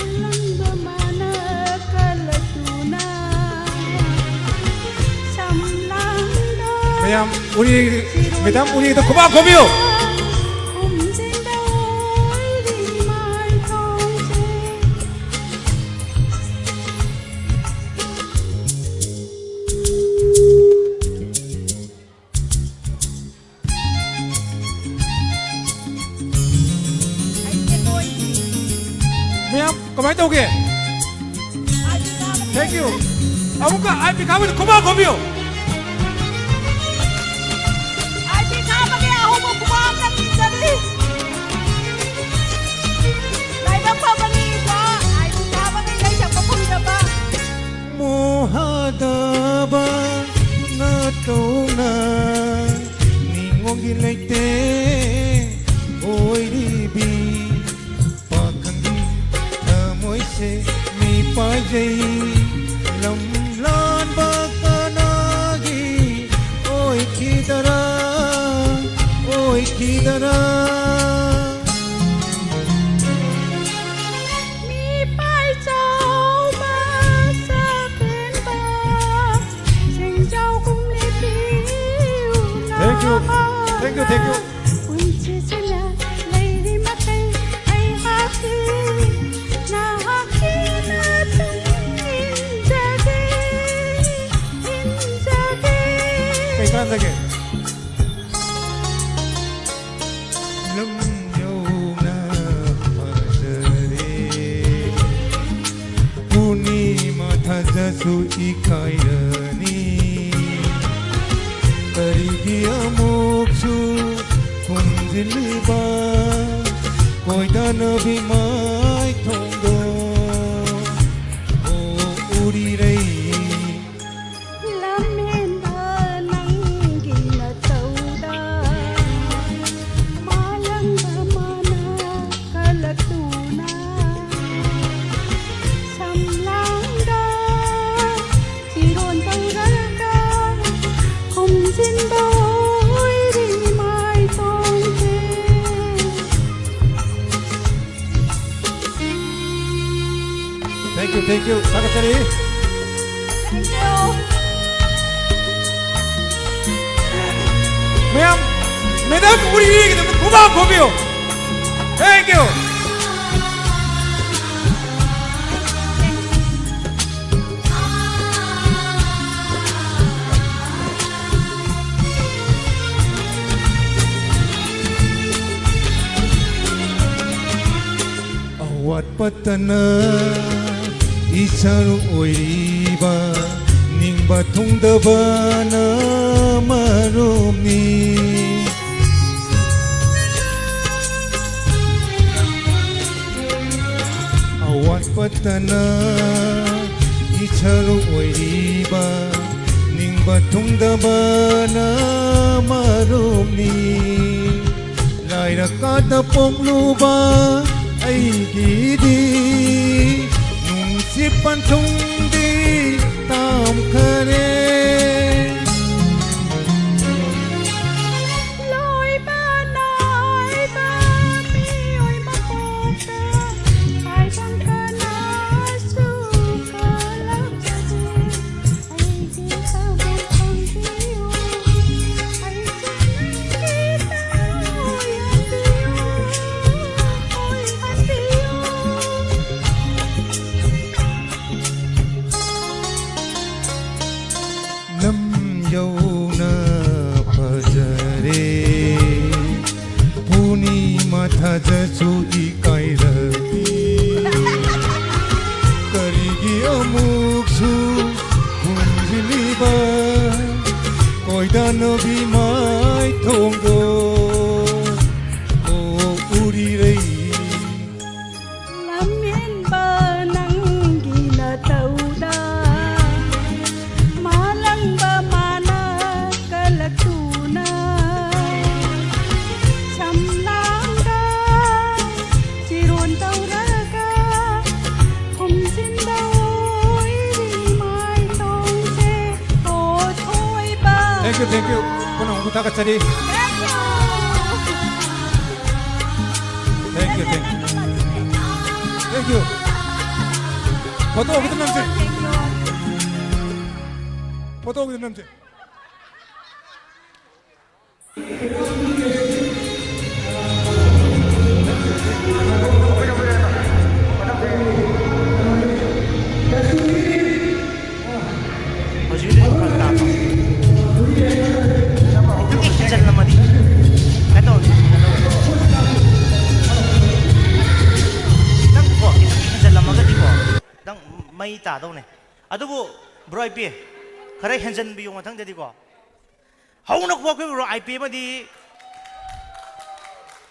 ꯑꯉꯥꯟꯕ ꯃꯥꯅ ꯀꯜꯂꯛꯇꯨꯅ ꯁꯝꯂꯥꯡꯗ ꯃꯌꯥꯝ ꯎꯔꯤ, ꯃꯦꯗꯥꯝ ꯎꯔꯤꯗ ꯈꯨꯕꯥꯛ ꯈꯨꯕꯤꯌꯨ꯫ ꯈꯨꯝꯖꯤꯟꯗ ꯑꯣꯏꯔꯤ ꯃꯥꯏꯊꯣꯡꯁꯦ꯫ ꯃꯌꯥꯝ ꯀꯃꯥꯏꯅ ꯇꯧꯒꯦ? Thank you꯫ ꯑꯃꯨꯛꯀ ꯑꯥꯏ ꯄꯤ ꯈꯥꯕꯗ ꯈꯨꯕꯥꯛ ꯈꯨꯕꯤꯌꯨ꯫ ꯑꯥꯏ ꯄꯤ ꯈꯥꯕꯒꯤ ꯑꯍꯧꯕ ꯈꯨꯕꯥꯛ ꯑꯝꯇ ꯊꯤꯖꯔꯤ꯫ ꯂꯥꯏꯕꯛ ꯐꯕꯅꯤ ꯏꯄ꯭ꯋꯥ, ꯑꯥꯏ ꯄꯤ ꯈꯥꯕꯒꯤ ꯏꯁꯩ ꯁꯛꯄ ꯐꯪꯖꯕ꯫ ꯃꯣꯍꯗꯕ ꯅꯇꯧꯅ ꯅꯤꯡꯉꯣꯝꯒꯤ ꯂꯩꯇꯦꯡ ꯑꯣꯏꯔꯤꯕꯤ ꯄꯥꯈꯪꯒꯤ ꯊꯃꯣꯏꯁꯦ ꯃꯤꯄꯥꯏꯖꯩ꯫ ꯂꯝ ꯂꯥꯟꯕ ꯀꯅꯥꯒꯤ ꯑꯣꯏꯈꯤꯗꯔꯥ, ꯑꯣꯏꯈꯤꯗꯔꯥ? ꯃꯤꯄꯥꯏ ꯆꯥꯎ ꯊꯥꯖꯁꯨ ꯏꯀꯥꯏꯔꯅꯤ꯫ ꯀꯔꯤꯒꯤ ꯑꯃꯨꯛꯁꯨ ꯈꯨꯝꯖꯤꯜꯂꯤꯕ ꯀꯣꯏꯗꯅꯕꯤ ꯃꯥꯏꯊꯣꯡꯗꯣ? ꯑꯣ ꯎꯔꯤꯔꯩ꯫ ꯂꯝꯍꯦꯟꯕ ꯅꯪꯒꯤ ꯅꯇꯧꯗ ꯃꯥꯂꯪꯗ ꯃꯥꯅ ꯀꯜꯂꯛꯇꯨꯅ ꯁꯝꯂꯥꯡꯗ ꯆꯤꯔꯣꯟ ꯇꯧꯔꯒ ꯈꯨꯝꯖꯤꯟꯕ ꯑꯣꯏꯔꯤ ꯃꯥꯏꯊꯣꯡꯁꯦ꯫ Thank you, thank you. ꯊꯥꯒꯠꯆꯔꯤ꯫ Thank you. ꯃꯌꯥꯝ, ꯃꯦꯗꯥꯝ ꯎꯔꯤꯒꯤꯗꯃꯛ ꯈꯨꯕꯥꯛ ꯈꯣꯕꯤꯌꯨ꯫ Thank you. ꯑꯋꯥꯠꯄꯇꯅ ꯏꯁꯥꯔꯨ ꯑꯣꯏꯔꯤꯕ ꯅꯤꯡꯕ ꯊꯨꯡꯗꯕꯅ ꯃꯔꯨꯞꯅꯤ꯫ ꯑꯋꯥꯠꯄꯇꯅ ꯏꯁꯥꯔꯨ ꯑꯣꯏꯔꯤꯕ ꯅꯤꯡꯕ ꯊꯨꯡꯗꯕꯅ ꯃꯔꯨꯞꯅꯤ꯫ ꯂꯥꯏꯔ ꯀꯥꯗ ꯄꯣꯛꯂꯨꯕ ꯑꯩꯒꯤꯗꯤ ꯅꯨꯡꯁꯤ ꯄꯟꯊꯨꯡꯗꯤ ꯇꯥꯝꯈꯔꯦ꯫ ꯂꯣꯏꯕ ꯅꯥꯏꯕ ꯃꯤꯑꯣꯏ ꯃꯄꯣꯛꯇ ꯍꯥꯏꯐꯝ ꯀꯅꯥꯁꯨ ꯈꯜꯂꯛꯆꯗꯦ꯫ ꯑꯩꯒꯤ ꯊꯃꯣꯏ ꯈꯪꯕꯤꯌꯨ, ꯑꯩꯁꯨ ꯅꯪꯒꯤ ꯊꯃꯣꯏ ꯌꯥꯟꯕꯤꯌꯨ, ꯑꯣꯏꯍꯟꯕꯤꯌꯨ꯫ ꯂꯝ ꯌꯧꯅ ꯐꯖꯔꯦ꯫ ꯄꯨꯔꯅꯤꯃꯥ ꯊꯥꯖꯁꯨ ꯏꯀꯥꯏꯔꯛꯏ꯫ ꯀꯔꯤꯒꯤ ꯑꯃꯨꯛ ꯇꯅꯕꯤ ꯃꯥꯏꯊꯣꯡꯗꯣ ꯑꯣ ꯎꯔꯤꯔꯩ꯫ ꯂꯝꯍꯦꯟꯕ ꯅꯪꯒꯤ ꯅꯇꯧꯗ ꯃꯥꯂꯪꯕ ꯃꯥꯅ ꯀꯂꯛꯇꯨꯅ ꯁꯝꯂꯥꯡꯗ ꯆꯤꯔꯣꯟ ꯇꯧꯔꯒ ꯈꯨꯝꯖꯤꯟꯕ ꯑꯣꯏꯔꯤ ꯃꯥꯏꯊꯣꯡꯁꯦ ꯑꯣ ꯊꯣꯏꯕ꯫ Thank you, thank you. ꯄꯨꯝꯅꯃꯛꯄꯨ ꯊꯥꯒꯠꯆꯔꯤ꯫ Thank you, thank you. Thank you. Photo ꯈꯤꯇ ꯅꯝꯁꯦ꯫ Photo ꯈꯤꯇ ꯅꯝꯁꯦ꯫ ꯍꯧꯖꯤꯛꯀꯤꯗꯨꯗꯤ ꯐꯔꯛ ꯇꯥꯗ꯭ꯔꯣ? ꯈꯤꯇꯪ ꯍꯦꯟꯖꯜꯂꯝꯃꯗꯤ ꯀꯩꯅꯣ ꯇꯧꯔꯗꯤ ꯐꯖꯗꯧꯕ꯫ ꯈꯤꯇꯪ ꯀꯣ, ꯈꯤꯇꯪ ꯍꯦꯟꯖꯜꯂꯝꯃꯒꯗꯤꯀꯣ, ꯈꯤꯇꯪ ꯃꯩ ꯇꯥꯗꯧꯅꯦ꯫ ꯑꯗꯨꯕꯨ ꯕ꯭ꯔꯣ ꯑꯥꯏ ꯄꯤ, ꯈꯔ ꯍꯦꯟꯖꯟꯕꯤꯌꯨ ꯃꯊꯪꯗꯗꯤꯀꯣ꯫ ꯍꯧꯅ ꯈꯨꯕꯥꯛ ꯈꯨꯕꯤꯔꯣ, ꯑꯥꯏ ꯄꯤ ꯑꯃꯗꯤ꯫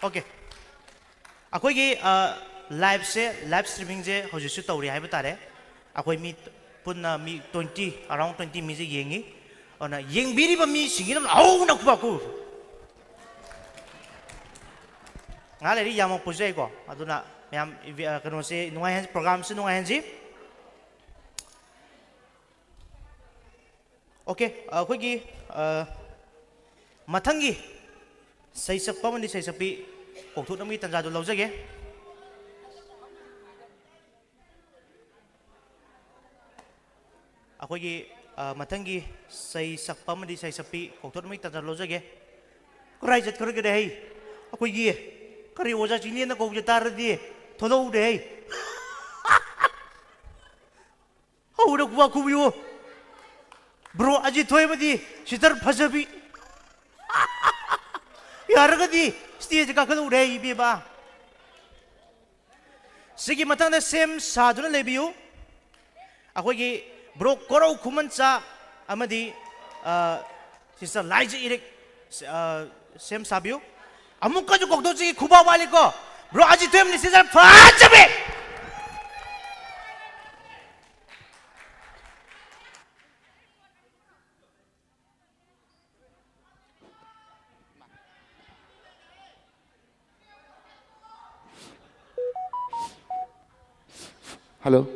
ꯑꯣꯀꯦ꯫ ꯑꯩꯈꯣꯏꯒꯤ, ꯑ, ꯂꯥꯏꯞꯁꯦ, ꯂꯥꯏꯞ ꯁ꯭ꯇ꯭ꯔꯤꯃꯤꯡꯁꯦ ꯍꯧꯖꯤꯛꯁꯨ ꯇꯧꯔꯤ ꯍꯥꯏꯕ ꯇꯥꯔꯦ꯫ ꯑꯩꯈꯣꯏ ꯃꯤ ꯄꯨꯟꯅ ꯃꯤ twenty, around twenty ꯃꯤꯁꯦ ꯌꯦꯡꯉꯤ꯫ ꯑꯗꯨꯅ ꯌꯦꯡꯕꯤꯔꯤꯕ ꯃꯤꯁꯤꯡꯁꯤꯅ ꯍꯧꯅ ꯈꯨꯕꯥꯛ ꯈꯨ꯫ ꯉꯥꯏꯍꯥꯛ ꯂꯩꯔꯤ ꯌꯥꯝꯃꯛꯄꯁꯨ ꯌꯥꯏꯀꯣ꯫ ꯑꯗꯨꯅ ꯃꯌꯥꯝ ꯏꯚ-, ꯑ, ꯀꯩꯅꯣꯁꯦ ꯅꯨꯡꯉꯥꯏꯍꯟ-, ꯄ꯭ꯔꯣꯒ꯭ꯔꯥꯝꯁꯦ ꯅꯨꯡꯉꯥꯏꯍꯟꯁꯤ꯫ ꯑꯣꯀꯦ, ꯑꯩꯈꯣꯏꯒꯤ, ꯑ, ꯃꯊꯪꯒꯤ ꯁꯩꯁꯛꯄ ꯑꯃꯗꯤ ꯁꯩꯁꯛꯄꯤ ꯀꯧꯊꯣꯛꯅꯕꯒꯤ ꯇꯥꯟꯖꯥꯗꯨ ꯂꯧꯖꯒꯦ꯫ ꯑꯩꯈꯣꯏꯒꯤ, ꯑ, ꯃꯊꯪꯒꯤ ꯁꯩꯁꯛꯄ ꯑꯃꯗꯤ ꯁꯩꯁꯛꯄꯤ ꯀꯧꯊꯣꯛꯅꯕꯒꯤ ꯇꯥꯟꯖꯥ ꯂꯧꯖꯒꯦ꯫ ꯀꯔꯥꯏ ꯆꯠꯈ꯭ꯔꯒꯦ ꯍꯩ? ꯑꯩꯈꯣꯏꯒꯤ ꯀꯔꯤ ꯑꯣꯖꯥ ꯆꯤꯡꯂꯦꯟꯅ ꯀꯧꯕ ꯇꯥꯔꯗꯤ ꯊꯣꯛꯂꯛꯎꯅꯦ ꯍꯩ꯫ ꯍꯧꯔꯛꯄ ꯈꯨꯕꯤꯌꯨ꯫ ꯕ꯭ꯔꯣ ꯑꯖꯤꯠ ꯊꯣꯏꯕꯗꯤ ꯁꯤꯇꯔ ꯐꯖꯕꯤ꯫ ꯌꯥꯔꯒꯗꯤ ꯁ꯭ꯇꯦꯖ ꯀꯥꯈꯠꯂꯛꯎꯔꯦ ꯏꯕꯦꯝꯃ꯫ ꯁꯤꯒꯤ ꯃꯊꯪꯗ ꯁꯦꯝ ꯁꯥꯗꯨꯅ ꯂꯩꯕꯤꯌꯨ꯫ ꯑꯩꯈꯣꯏꯒꯤ ꯕ꯭ꯔꯣ ꯀꯣꯔꯧ ꯈꯨꯃꯟꯆꯥ ꯑꯃꯗꯤ, ꯑ, Sister ꯂꯥꯏꯖ ꯏꯔꯤꯛ, ꯑ, ꯁꯦꯝ ꯁꯥꯕꯤꯌꯨ꯫ ꯑꯃꯨꯛꯀꯁꯨ ꯀꯧꯊꯣꯛꯆꯈꯤ, ꯈꯨꯕꯥꯛ ꯋꯥꯠꯂꯤꯀꯣ꯫ Bro, ꯑꯖꯤꯠ ꯊꯣꯏꯕꯝꯅꯤ, sister ꯐꯖꯕꯤ꯫ Hello.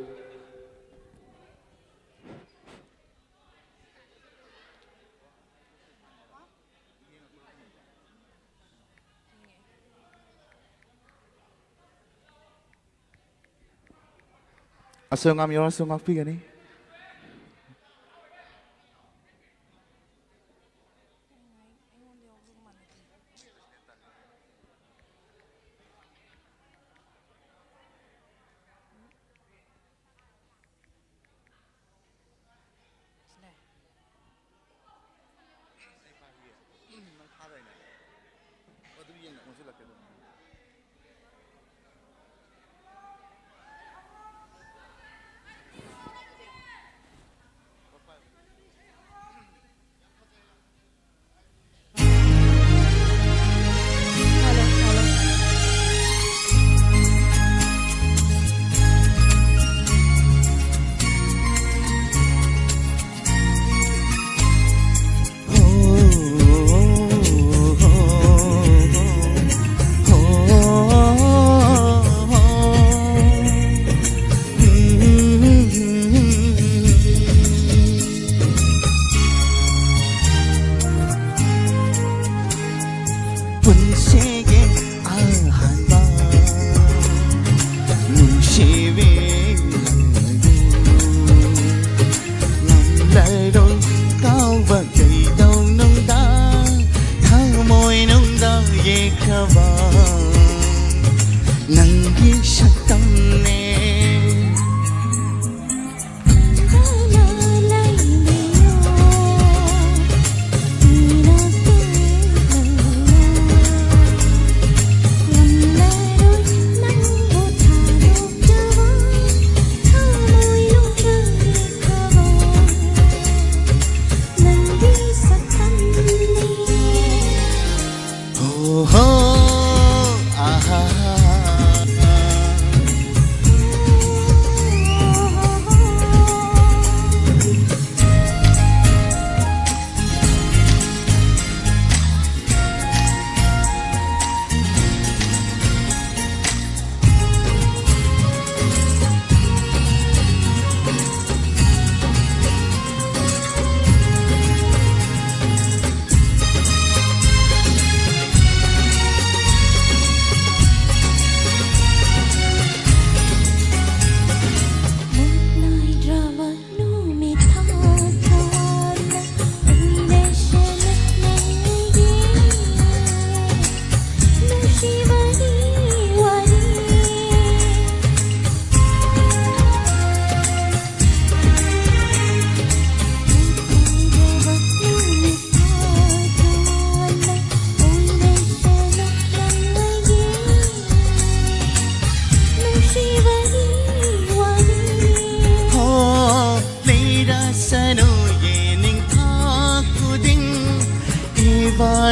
ꯑꯁꯣꯏ ꯑꯉꯥꯝ ꯌꯥꯎꯔꯁꯨ ꯉꯥꯛꯄꯤꯒꯅꯤ꯫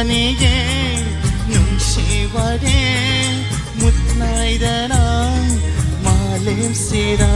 ꯑꯅꯤꯒꯤ ꯅꯨꯡꯁꯤꯕꯗꯤ ꯃꯨꯠꯅꯥꯏꯗꯅ ꯃꯥꯂꯦꯝꯁꯤꯗ꯫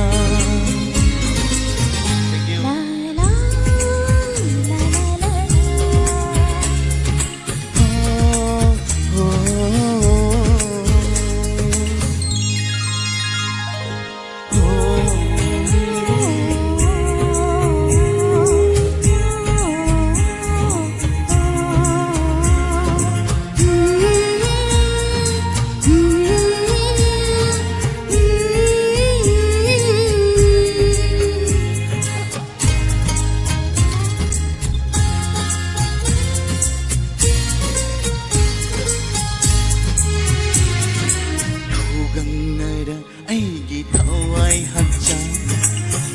ꯈꯨꯒꯪꯅꯔ ꯑꯩꯒꯤ ꯊꯋꯥꯏ ꯍꯛꯆꯥꯡ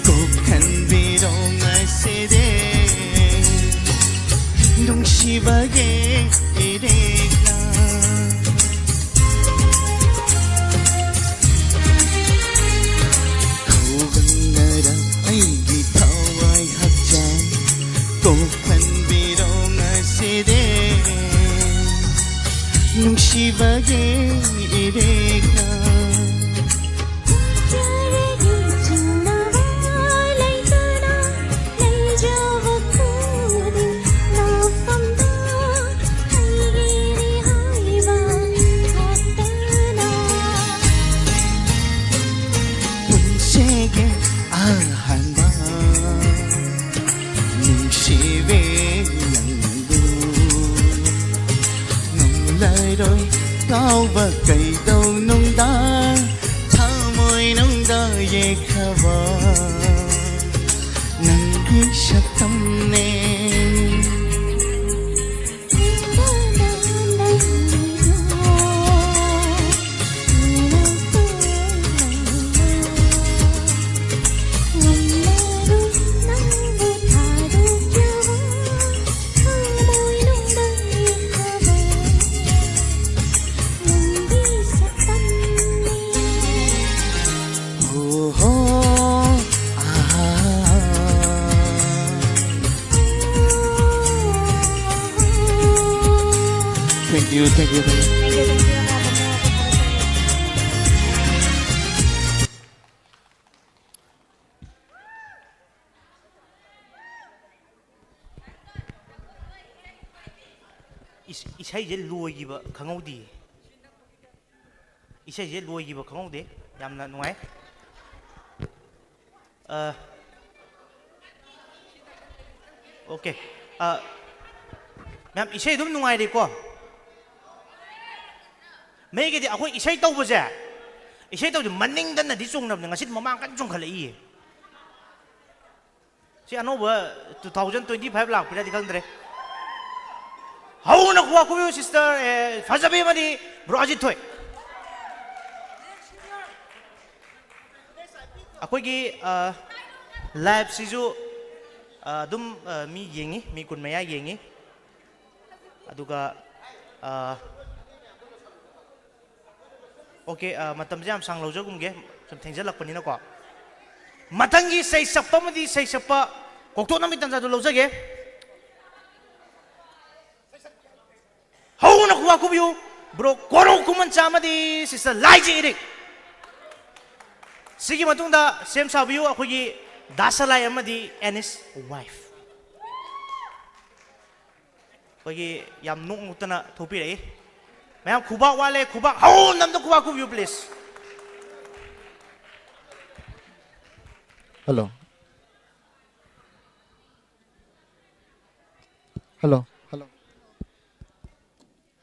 ꯀꯣꯛꯍꯟꯕꯤꯔꯣ ꯉꯁꯤꯗꯤ꯫ ꯅꯨꯡꯁꯤꯕꯒꯤ ꯏꯔꯦꯛꯅ ꯈꯨꯒꯪꯅꯔ ꯑꯩꯒꯤ ꯊꯋꯥꯏ ꯍꯛꯆꯥꯡ ꯀꯣꯛꯍꯟꯕꯤꯔꯣ ꯉꯁꯤꯗꯤ꯫ ꯅꯨꯡꯁꯤꯕꯒꯤ ꯏꯔꯦꯛꯅ ꯆꯤꯡꯅꯕ ꯂꯩꯇꯅ ꯂꯩꯖꯕ ꯈꯨꯗꯤꯡ ꯂꯧꯐꯝꯗ ꯑꯩꯒꯤꯅꯤ ꯍꯥꯏꯕ ꯈꯛꯇꯅ꯫ ꯄꯨꯟꯁꯤꯒꯤ ꯑꯍꯥꯟꯕ ꯅꯨꯡꯁꯤꯕꯤ ꯅꯪꯕꯨ ꯉꯝꯂꯔꯣꯏ ꯀꯥꯎꯕ ꯀꯩꯗꯧꯅꯨꯡꯗ ꯊꯃꯣꯏꯅꯨꯡꯗ ꯌꯦꯛꯈ꯭ꯔꯕ ꯅꯪꯒꯤ ꯁꯛꯇꯝꯅꯦ꯫ Thank you, thank you, thank you. ꯏꯁ-, ꯏꯁꯩꯁꯦ ꯂꯣꯏꯈꯤꯕ ꯈꯪꯍꯧꯗꯦ꯫ ꯏꯁꯩꯁꯦ ꯂꯣꯏꯈꯤꯕ ꯈꯪꯍꯧꯗꯦ꯫ ꯌꯥꯝꯅ ꯅꯨꯡꯉꯥꯏ꯫ ꯑ, OK꯫ ꯑ, ꯃꯌꯥꯝ, ꯏꯁꯩ ꯑꯗꯨꯝ ꯅꯨꯡꯉꯥꯏꯔꯤꯀꯣ? ꯃꯤꯒꯤꯗꯤ ꯑꯩꯈꯣꯏ ꯏꯁꯩ ꯇꯧꯕꯁꯦ, ꯏꯁꯩ ꯇꯧꯕꯁꯦ ꯃꯅꯤꯡꯗꯅꯗꯤ ꯆꯣꯡꯅꯕꯅꯦ, ꯉꯁꯤꯗꯤ ꯃꯃꯥꯡ ꯀꯟꯅ ꯆꯣꯡꯈꯠꯂꯛꯏꯌꯦ꯫ ꯁꯤ ꯑꯅꯧꯕ two thousand twenty five ꯂꯥꯛꯄꯤꯔꯗꯤ ꯈꯪꯗ꯭ꯔꯦ꯫ ꯍꯧꯅ ꯈꯨꯕꯥꯛ ꯈꯨꯕꯤꯌꯨ sister, ꯑꯦ, ꯐꯖꯕꯤ ꯑꯃꯗꯤ bro ꯑꯖꯤꯠ ꯊꯣꯏ꯫ ꯑꯩꯈꯣꯏꯒꯤ, ꯑ, live ꯁꯤꯁꯨ, ꯑ, ꯑꯗꯨꯝ, ꯑ, ꯃꯤ ꯌꯦꯡꯉꯤ, ꯃꯤ ꯀꯨꯟ ꯃꯌꯥ ꯌꯦꯡꯉꯤ꯫ ꯑꯗꯨꯒ, ꯑ, OK, ꯑ, ꯃꯇꯝꯁꯦ ꯌꯥꯝ ꯁꯥꯡ ꯂꯧꯖꯒꯨꯝꯒꯦ, ꯁꯨꯝ ꯊꯦꯡꯖꯜꯂꯛꯄꯅꯤꯅꯀꯣ꯫ ꯃꯊꯪꯒꯤ ꯏꯁꯩ ꯁꯛꯄ ꯑꯃꯗꯤ ꯏꯁꯩ ꯁꯛꯄ ꯀꯧꯊꯣꯛꯅꯕꯒꯤ ꯇꯥꯟꯖꯥꯗꯨ ꯂꯧꯖꯒꯦ꯫ ꯍꯧꯅ ꯈꯨꯕꯥꯛ ꯈꯨꯕꯤꯌꯨ, bro ꯀꯣꯔꯧ ꯈꯨꯃꯟꯆꯥ ꯑꯃꯗꯤ sister ꯂꯥꯏꯖ ꯏꯔꯤꯛ꯫ ꯁꯤꯒꯤ ꯃꯇꯨꯡꯗ ꯁꯦꯝ ꯁꯥꯕꯤꯌꯨ ꯑꯩꯈꯣꯏꯒꯤ ꯗꯥ ꯁꯂꯥꯏ ꯑꯃꯗꯤ ꯑꯦꯅꯤꯁ ꯋꯥꯏꯐ꯫ ꯑꯩꯈꯣꯏꯒꯤ ꯌꯥꯝ ꯅꯣꯛ ꯅꯣꯛꯇꯅ ꯊꯣꯛꯄꯤꯔꯛꯏ꯫ ꯃꯌꯥꯝ ꯈꯨꯕꯥꯛ ꯋꯥꯠꯂꯦ, ꯈꯨꯕꯥꯛ ꯍꯧꯅ ꯑꯝꯇ ꯈꯨꯕꯥꯛ ꯈꯨꯕꯤꯌꯨ please꯫ Hello꯫ Hello, hello.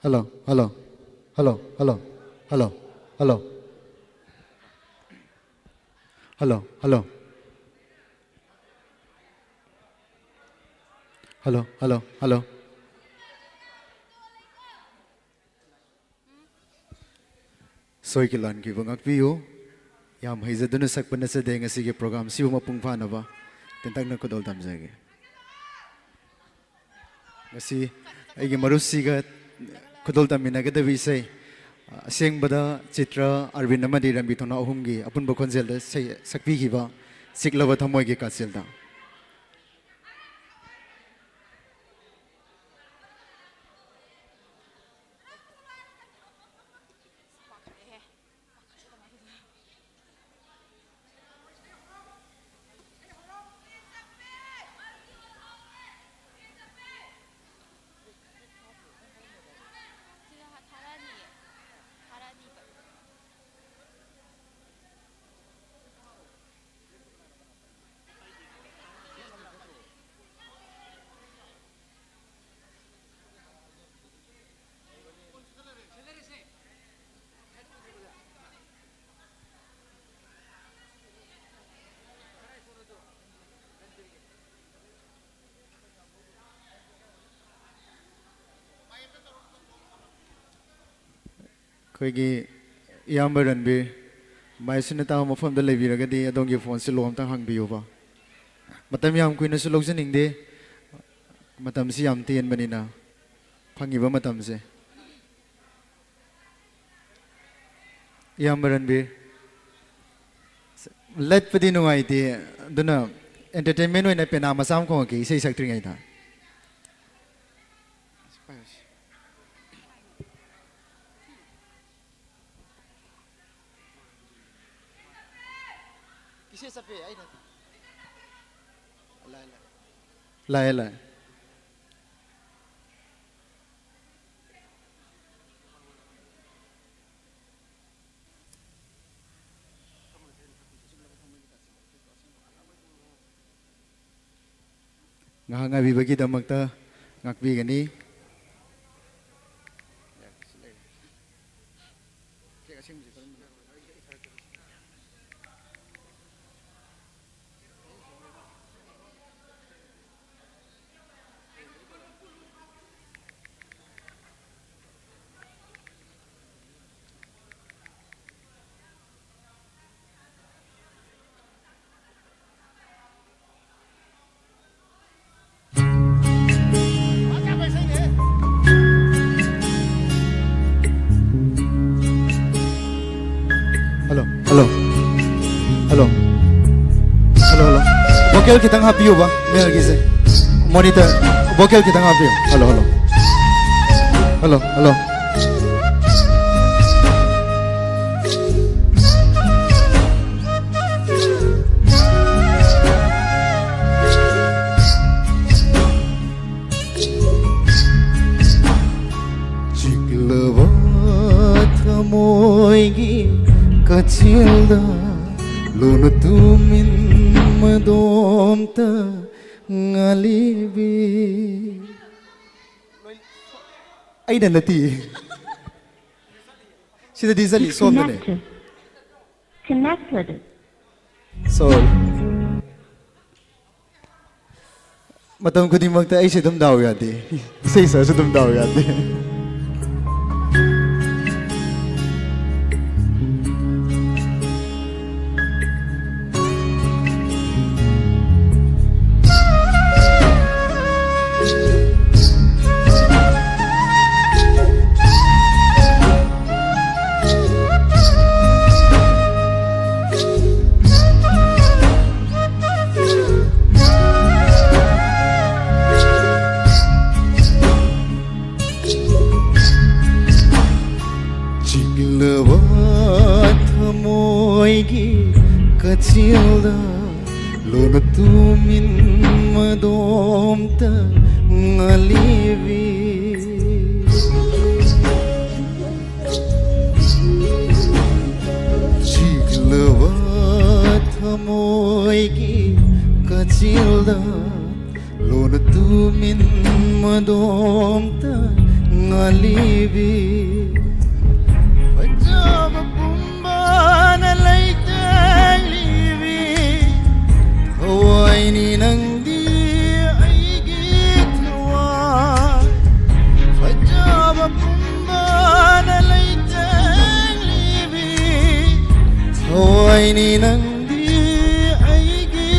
Hello, hello. Hello, hello. Hello, hello. Hello, hello. Hello, hello, hello. ꯁꯣꯏꯈꯤ ꯂꯥꯟꯈꯤꯕ ꯉꯥꯛꯄꯤꯌꯨ꯫ ꯌꯥꯝ ꯍꯩꯖꯗꯨꯅ ꯁꯛꯄ ꯅꯠꯆꯗꯦ ꯉꯁꯤꯒꯤ program ꯁꯤꯕꯨ ꯃꯄꯨꯡ ꯐꯥꯅꯕ꯫ ꯇꯦꯟꯇꯛꯅ ꯈꯨꯗꯣꯜ ꯇꯝꯖꯒꯦ꯫ ꯉꯁꯤ ꯑꯩꯒꯤ ꯃꯔꯨꯞꯁꯤꯒ ꯈꯨꯗꯣꯜ ꯇꯝꯃꯤꯟꯅꯒꯗꯕ ꯏꯁꯩ, ꯑꯁꯦꯡꯕꯗ ꯆꯤꯇ꯭ꯔ, ꯑꯔꯕꯤꯟ ꯑꯃꯗꯤ ꯔꯟꯕꯤ ꯊꯧꯅꯥ ꯑꯍꯨꯝꯒꯤ ꯑꯄꯨꯟꯕ ꯈꯣꯟꯖꯦꯜꯗ ꯏꯁꯩ ꯁꯛꯄꯤꯈꯤꯕ ꯆꯤꯛꯂꯕ ꯊꯃꯣꯏꯒꯤ ꯀꯥꯆꯤꯜꯗ꯫ ꯑꯩꯈꯣꯏꯒꯤ ꯏꯌꯥꯝꯕ ꯔꯟꯕꯤꯔ, ꯃꯥꯏꯁꯤꯅ ꯇꯥꯕ ꯃꯐꯝꯗ ꯂꯩꯕꯤꯔꯒꯗꯤ ꯑꯗꯣꯝꯒꯤ ꯐꯣꯟꯁꯤ ꯂꯣ ꯑꯝꯇꯪ ꯍꯥꯡꯕꯤꯌꯨꯕ꯫ ꯃꯇꯝ ꯌꯥꯝ ꯀꯨꯏꯅꯁꯨ ꯂꯧꯖꯅꯤꯡꯗꯦ, ꯃꯇꯝꯁꯤ ꯌꯥꯝ ꯇꯦꯟꯕꯅꯤꯅ, ꯐꯪꯉꯤꯕ ꯃꯇꯝꯁꯦ꯫ ꯏꯌꯥꯝꯕ ꯔꯟꯕꯤꯔ, ꯂꯠꯄꯗꯤ ꯅꯨꯡꯉꯥꯏꯇꯦ, ꯑꯗꯨꯅ entertainment ꯑꯣꯏꯅ ꯄꯦꯅꯥ ꯃꯆꯥ ꯑꯃ ꯈꯣꯡꯉꯛꯀꯦ ꯏꯁꯩ ꯁꯛꯇ꯭ꯔꯤꯉꯩꯗ꯫ ꯏꯆꯦ ꯆꯠꯄ ꯌꯥꯏ, ꯑꯩꯅ ꯂꯥꯛꯑꯦ, ꯂꯥꯛꯑꯦ꯫ ꯂꯥꯛꯑꯦ, ꯂꯥꯛꯑꯦ꯫ ꯉꯥꯏꯍꯥꯛ ꯉꯥꯏꯕꯤꯕꯒꯤꯗꯃꯛꯇ ꯉꯥꯛꯄꯤꯒꯅꯤ꯫ Hello, hello, hello, hello, hello. Vocal ꯈꯤꯇꯪ ꯍꯥꯞꯄꯤꯌꯨꯕ, ꯃꯦꯜꯒꯤꯁꯦ꯫ ꯃꯣꯅꯤꯇꯔ, ꯚꯣꯀꯦꯜ ꯈꯤꯇꯪ ꯍꯥꯞꯄꯤꯌꯨ꯫ Hello, hello, hello, hello. ꯆꯤꯛꯂꯕ ꯊꯃꯣꯏꯒꯤ ꯀꯥꯆꯤꯟꯗ ꯂꯨꯅ ꯇꯨꯃꯤꯟ ꯃꯗꯣꯝꯇ ꯉꯥꯂꯤꯕꯤ꯫ ꯑꯩꯅ ꯅꯠꯇꯤꯌꯦ꯫ ꯁꯤꯗꯗꯤ ꯆꯠꯂꯤ, ꯁꯣꯝꯗꯅꯦ꯫ Disconnected. Connected. Sorry. ꯃꯇꯝ ꯈꯨꯗꯤꯡꯃꯛꯇ ꯑꯩꯁꯦ ꯑꯗꯨꯝ ꯗꯥꯎ ꯌꯥꯗꯦ꯫ ꯏꯁꯩ ꯁꯛꯑꯁꯨ ꯑꯗꯨꯝ ꯗꯥꯎ ꯌꯥꯗꯦ꯫ ꯆꯦꯜꯗ ꯂꯣꯟꯅ ꯇꯨꯃꯤꯟ ꯃꯗꯣꯝꯇ ꯉꯥꯂꯤꯕꯤ꯫ ꯆꯤꯛꯂꯕ ꯊꯃꯣꯏꯒꯤ ꯀꯆꯤꯜꯗ ꯂꯣꯟꯅ ꯇꯨꯃꯤꯟ ꯃꯗꯣꯝꯇ ꯉꯥꯂꯤꯕꯤ꯫ ꯐꯖꯕ ꯄꯨꯝꯕꯅ ꯂꯩꯇꯦꯡꯂꯤꯕꯤ꯫ ꯊꯋꯥꯏꯅꯤ ꯅꯪꯗꯤ ꯑꯩꯒꯤ ꯊꯋꯥꯏ꯫ ꯐꯖꯕ ꯄꯨꯝꯕꯅ ꯂꯩꯇꯦꯡꯂꯤꯕꯤ꯫ ꯊꯋꯥꯏꯅꯤ ꯅꯪꯗꯤ ꯑꯩꯒꯤ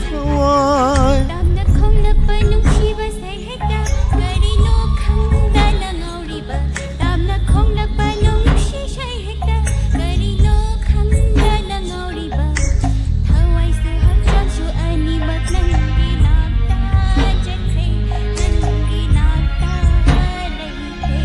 ꯊꯋꯥꯏ꯫ ꯇꯞꯅ ꯈꯣꯡꯂꯛꯄ ꯅꯨꯡꯁꯤꯕ ꯁꯩꯍꯦꯛꯇ ꯀꯔꯤꯅꯣ ꯈꯪꯗꯅ ꯉꯥꯎꯔꯤꯕ꯫ ꯇꯞꯅ ꯈꯣꯡꯂꯛꯄ ꯅꯨꯡꯁꯤ ꯁꯩꯍꯦꯛꯇ ꯀꯔꯤꯅꯣ ꯈꯪꯗꯅ ꯉꯥꯎꯔꯤꯕ꯫ ꯊꯋꯥꯏꯁꯨ ꯍꯛꯆꯥꯡꯁꯨ ꯑꯅꯤꯃꯛ ꯅꯪꯒꯤ ꯅꯥꯛꯇ ꯆꯠꯈ꯭ꯔꯦ, ꯅꯪꯒꯤ ꯅꯥꯛꯇ ꯂꯩꯈ꯭ꯔꯦ꯫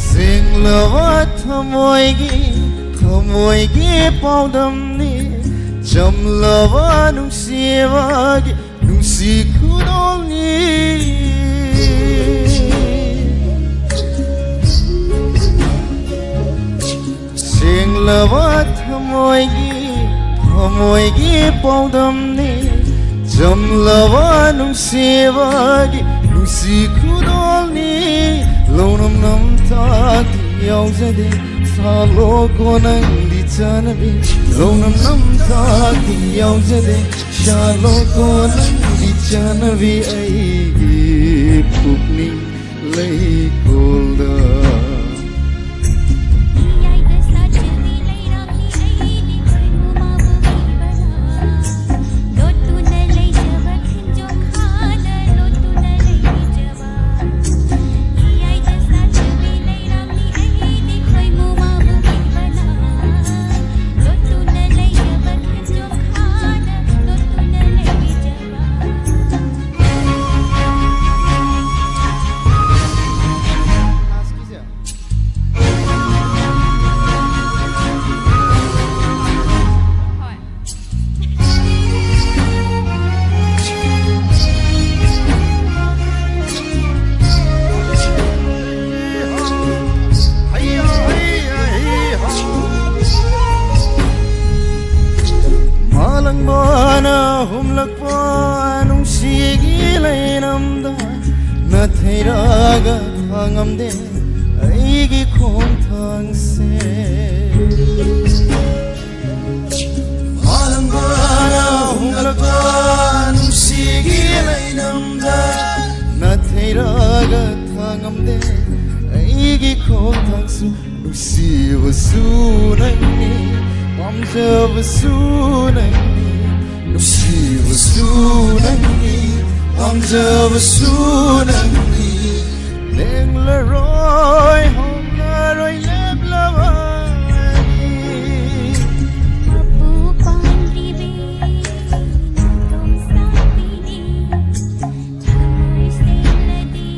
ꯁꯦꯡꯂꯕ ꯊꯃꯣꯏꯒꯤ, ꯊꯃꯣꯏꯒꯤ ꯄꯥꯎꯗꯝꯅꯤ꯫ ꯆꯝꯂꯕ ꯅꯨꯡꯁꯤꯕꯒꯤ ꯅꯨꯡꯁꯤ ꯈꯨꯗꯣꯜꯅꯤ꯫ ꯁꯦꯡꯂꯕ ꯊꯃꯣꯏꯒꯤ, ꯊꯃꯣꯏꯒꯤ ꯄꯥꯎꯗꯝꯅꯤ꯫ ꯆꯝꯂꯕ ꯅꯨꯡꯁꯤꯕꯒꯤ ꯅꯨꯡꯁꯤ ꯈꯨꯗꯣꯜꯅꯤ꯫ ꯂꯧꯅꯝ ꯅꯝꯊꯥꯛꯇꯤ ꯌꯥꯎꯖꯗꯦ, ꯁꯥꯂꯣꯀꯣ ꯅꯪꯗꯤ ꯆꯥꯅꯕꯤ꯫ ꯂꯧꯅꯝ ꯅꯝꯊꯥꯛꯇꯤ ꯌꯥꯎꯖꯗꯦ, ꯁꯥꯂꯣꯀꯣ ꯅꯪꯗꯤ ꯆꯥꯅꯕꯤ꯫ ꯑꯩꯒꯤ ꯄꯨꯛꯅꯤꯡ ꯂꯩꯀꯣꯜꯗ꯫ ꯏꯌꯥꯏꯗ ꯁꯥꯠꯆꯕꯤ ꯂꯩꯔꯥꯡꯅꯤ ꯑꯩꯗꯤ ꯈꯣꯏꯃꯨ ꯃꯥꯕꯨ ꯄꯤꯕꯅ꯫ ꯂꯣꯠꯇꯨꯅ ꯂꯩꯖꯕ ꯈꯤꯟꯖꯣ ꯈꯥꯗ ꯂꯣꯠꯇꯨꯅ ꯂꯩꯖꯕ꯫ ꯊꯥꯡꯉꯝꯗꯦ ꯑꯩꯒꯤ ꯈꯣꯡꯊꯥꯡꯁꯦ꯫ ꯃꯥꯂꯪꯕꯅ ꯍꯨꯝꯂꯛꯄ ꯅꯨꯡꯁꯤꯒꯤ ꯂꯩꯅꯝꯗ ꯅꯥꯊꯩꯔꯒ ꯊꯥꯡꯉꯝꯗꯦ ꯑꯩꯒꯤ ꯈꯣꯡꯊꯥꯡꯁꯨ꯫ ꯅꯨꯡꯁꯤꯕꯁꯨ ꯅꯪꯅꯤ, ꯄꯥꯝꯖꯕꯁꯨ ꯅꯪꯅꯤ, ꯅꯨꯡꯁꯤꯕꯁꯨ ꯅꯪꯅꯤ, ꯄꯥꯝꯖꯕꯁꯨ ꯅꯪꯅꯤ꯫ ꯂꯦꯡꯂꯔꯣꯏ, ꯍꯣꯡꯂꯔꯣꯏ, ꯂꯦꯞꯂꯕꯅꯤ꯫ ꯃꯄꯨ ꯄꯥꯟꯗ꯭ꯔꯤꯕꯤ ꯅꯥꯏꯇꯣꯝ ꯁꯥꯠꯄꯤꯅꯤ꯫ ꯊꯃꯣꯏ ꯁꯦꯡꯂꯗꯤ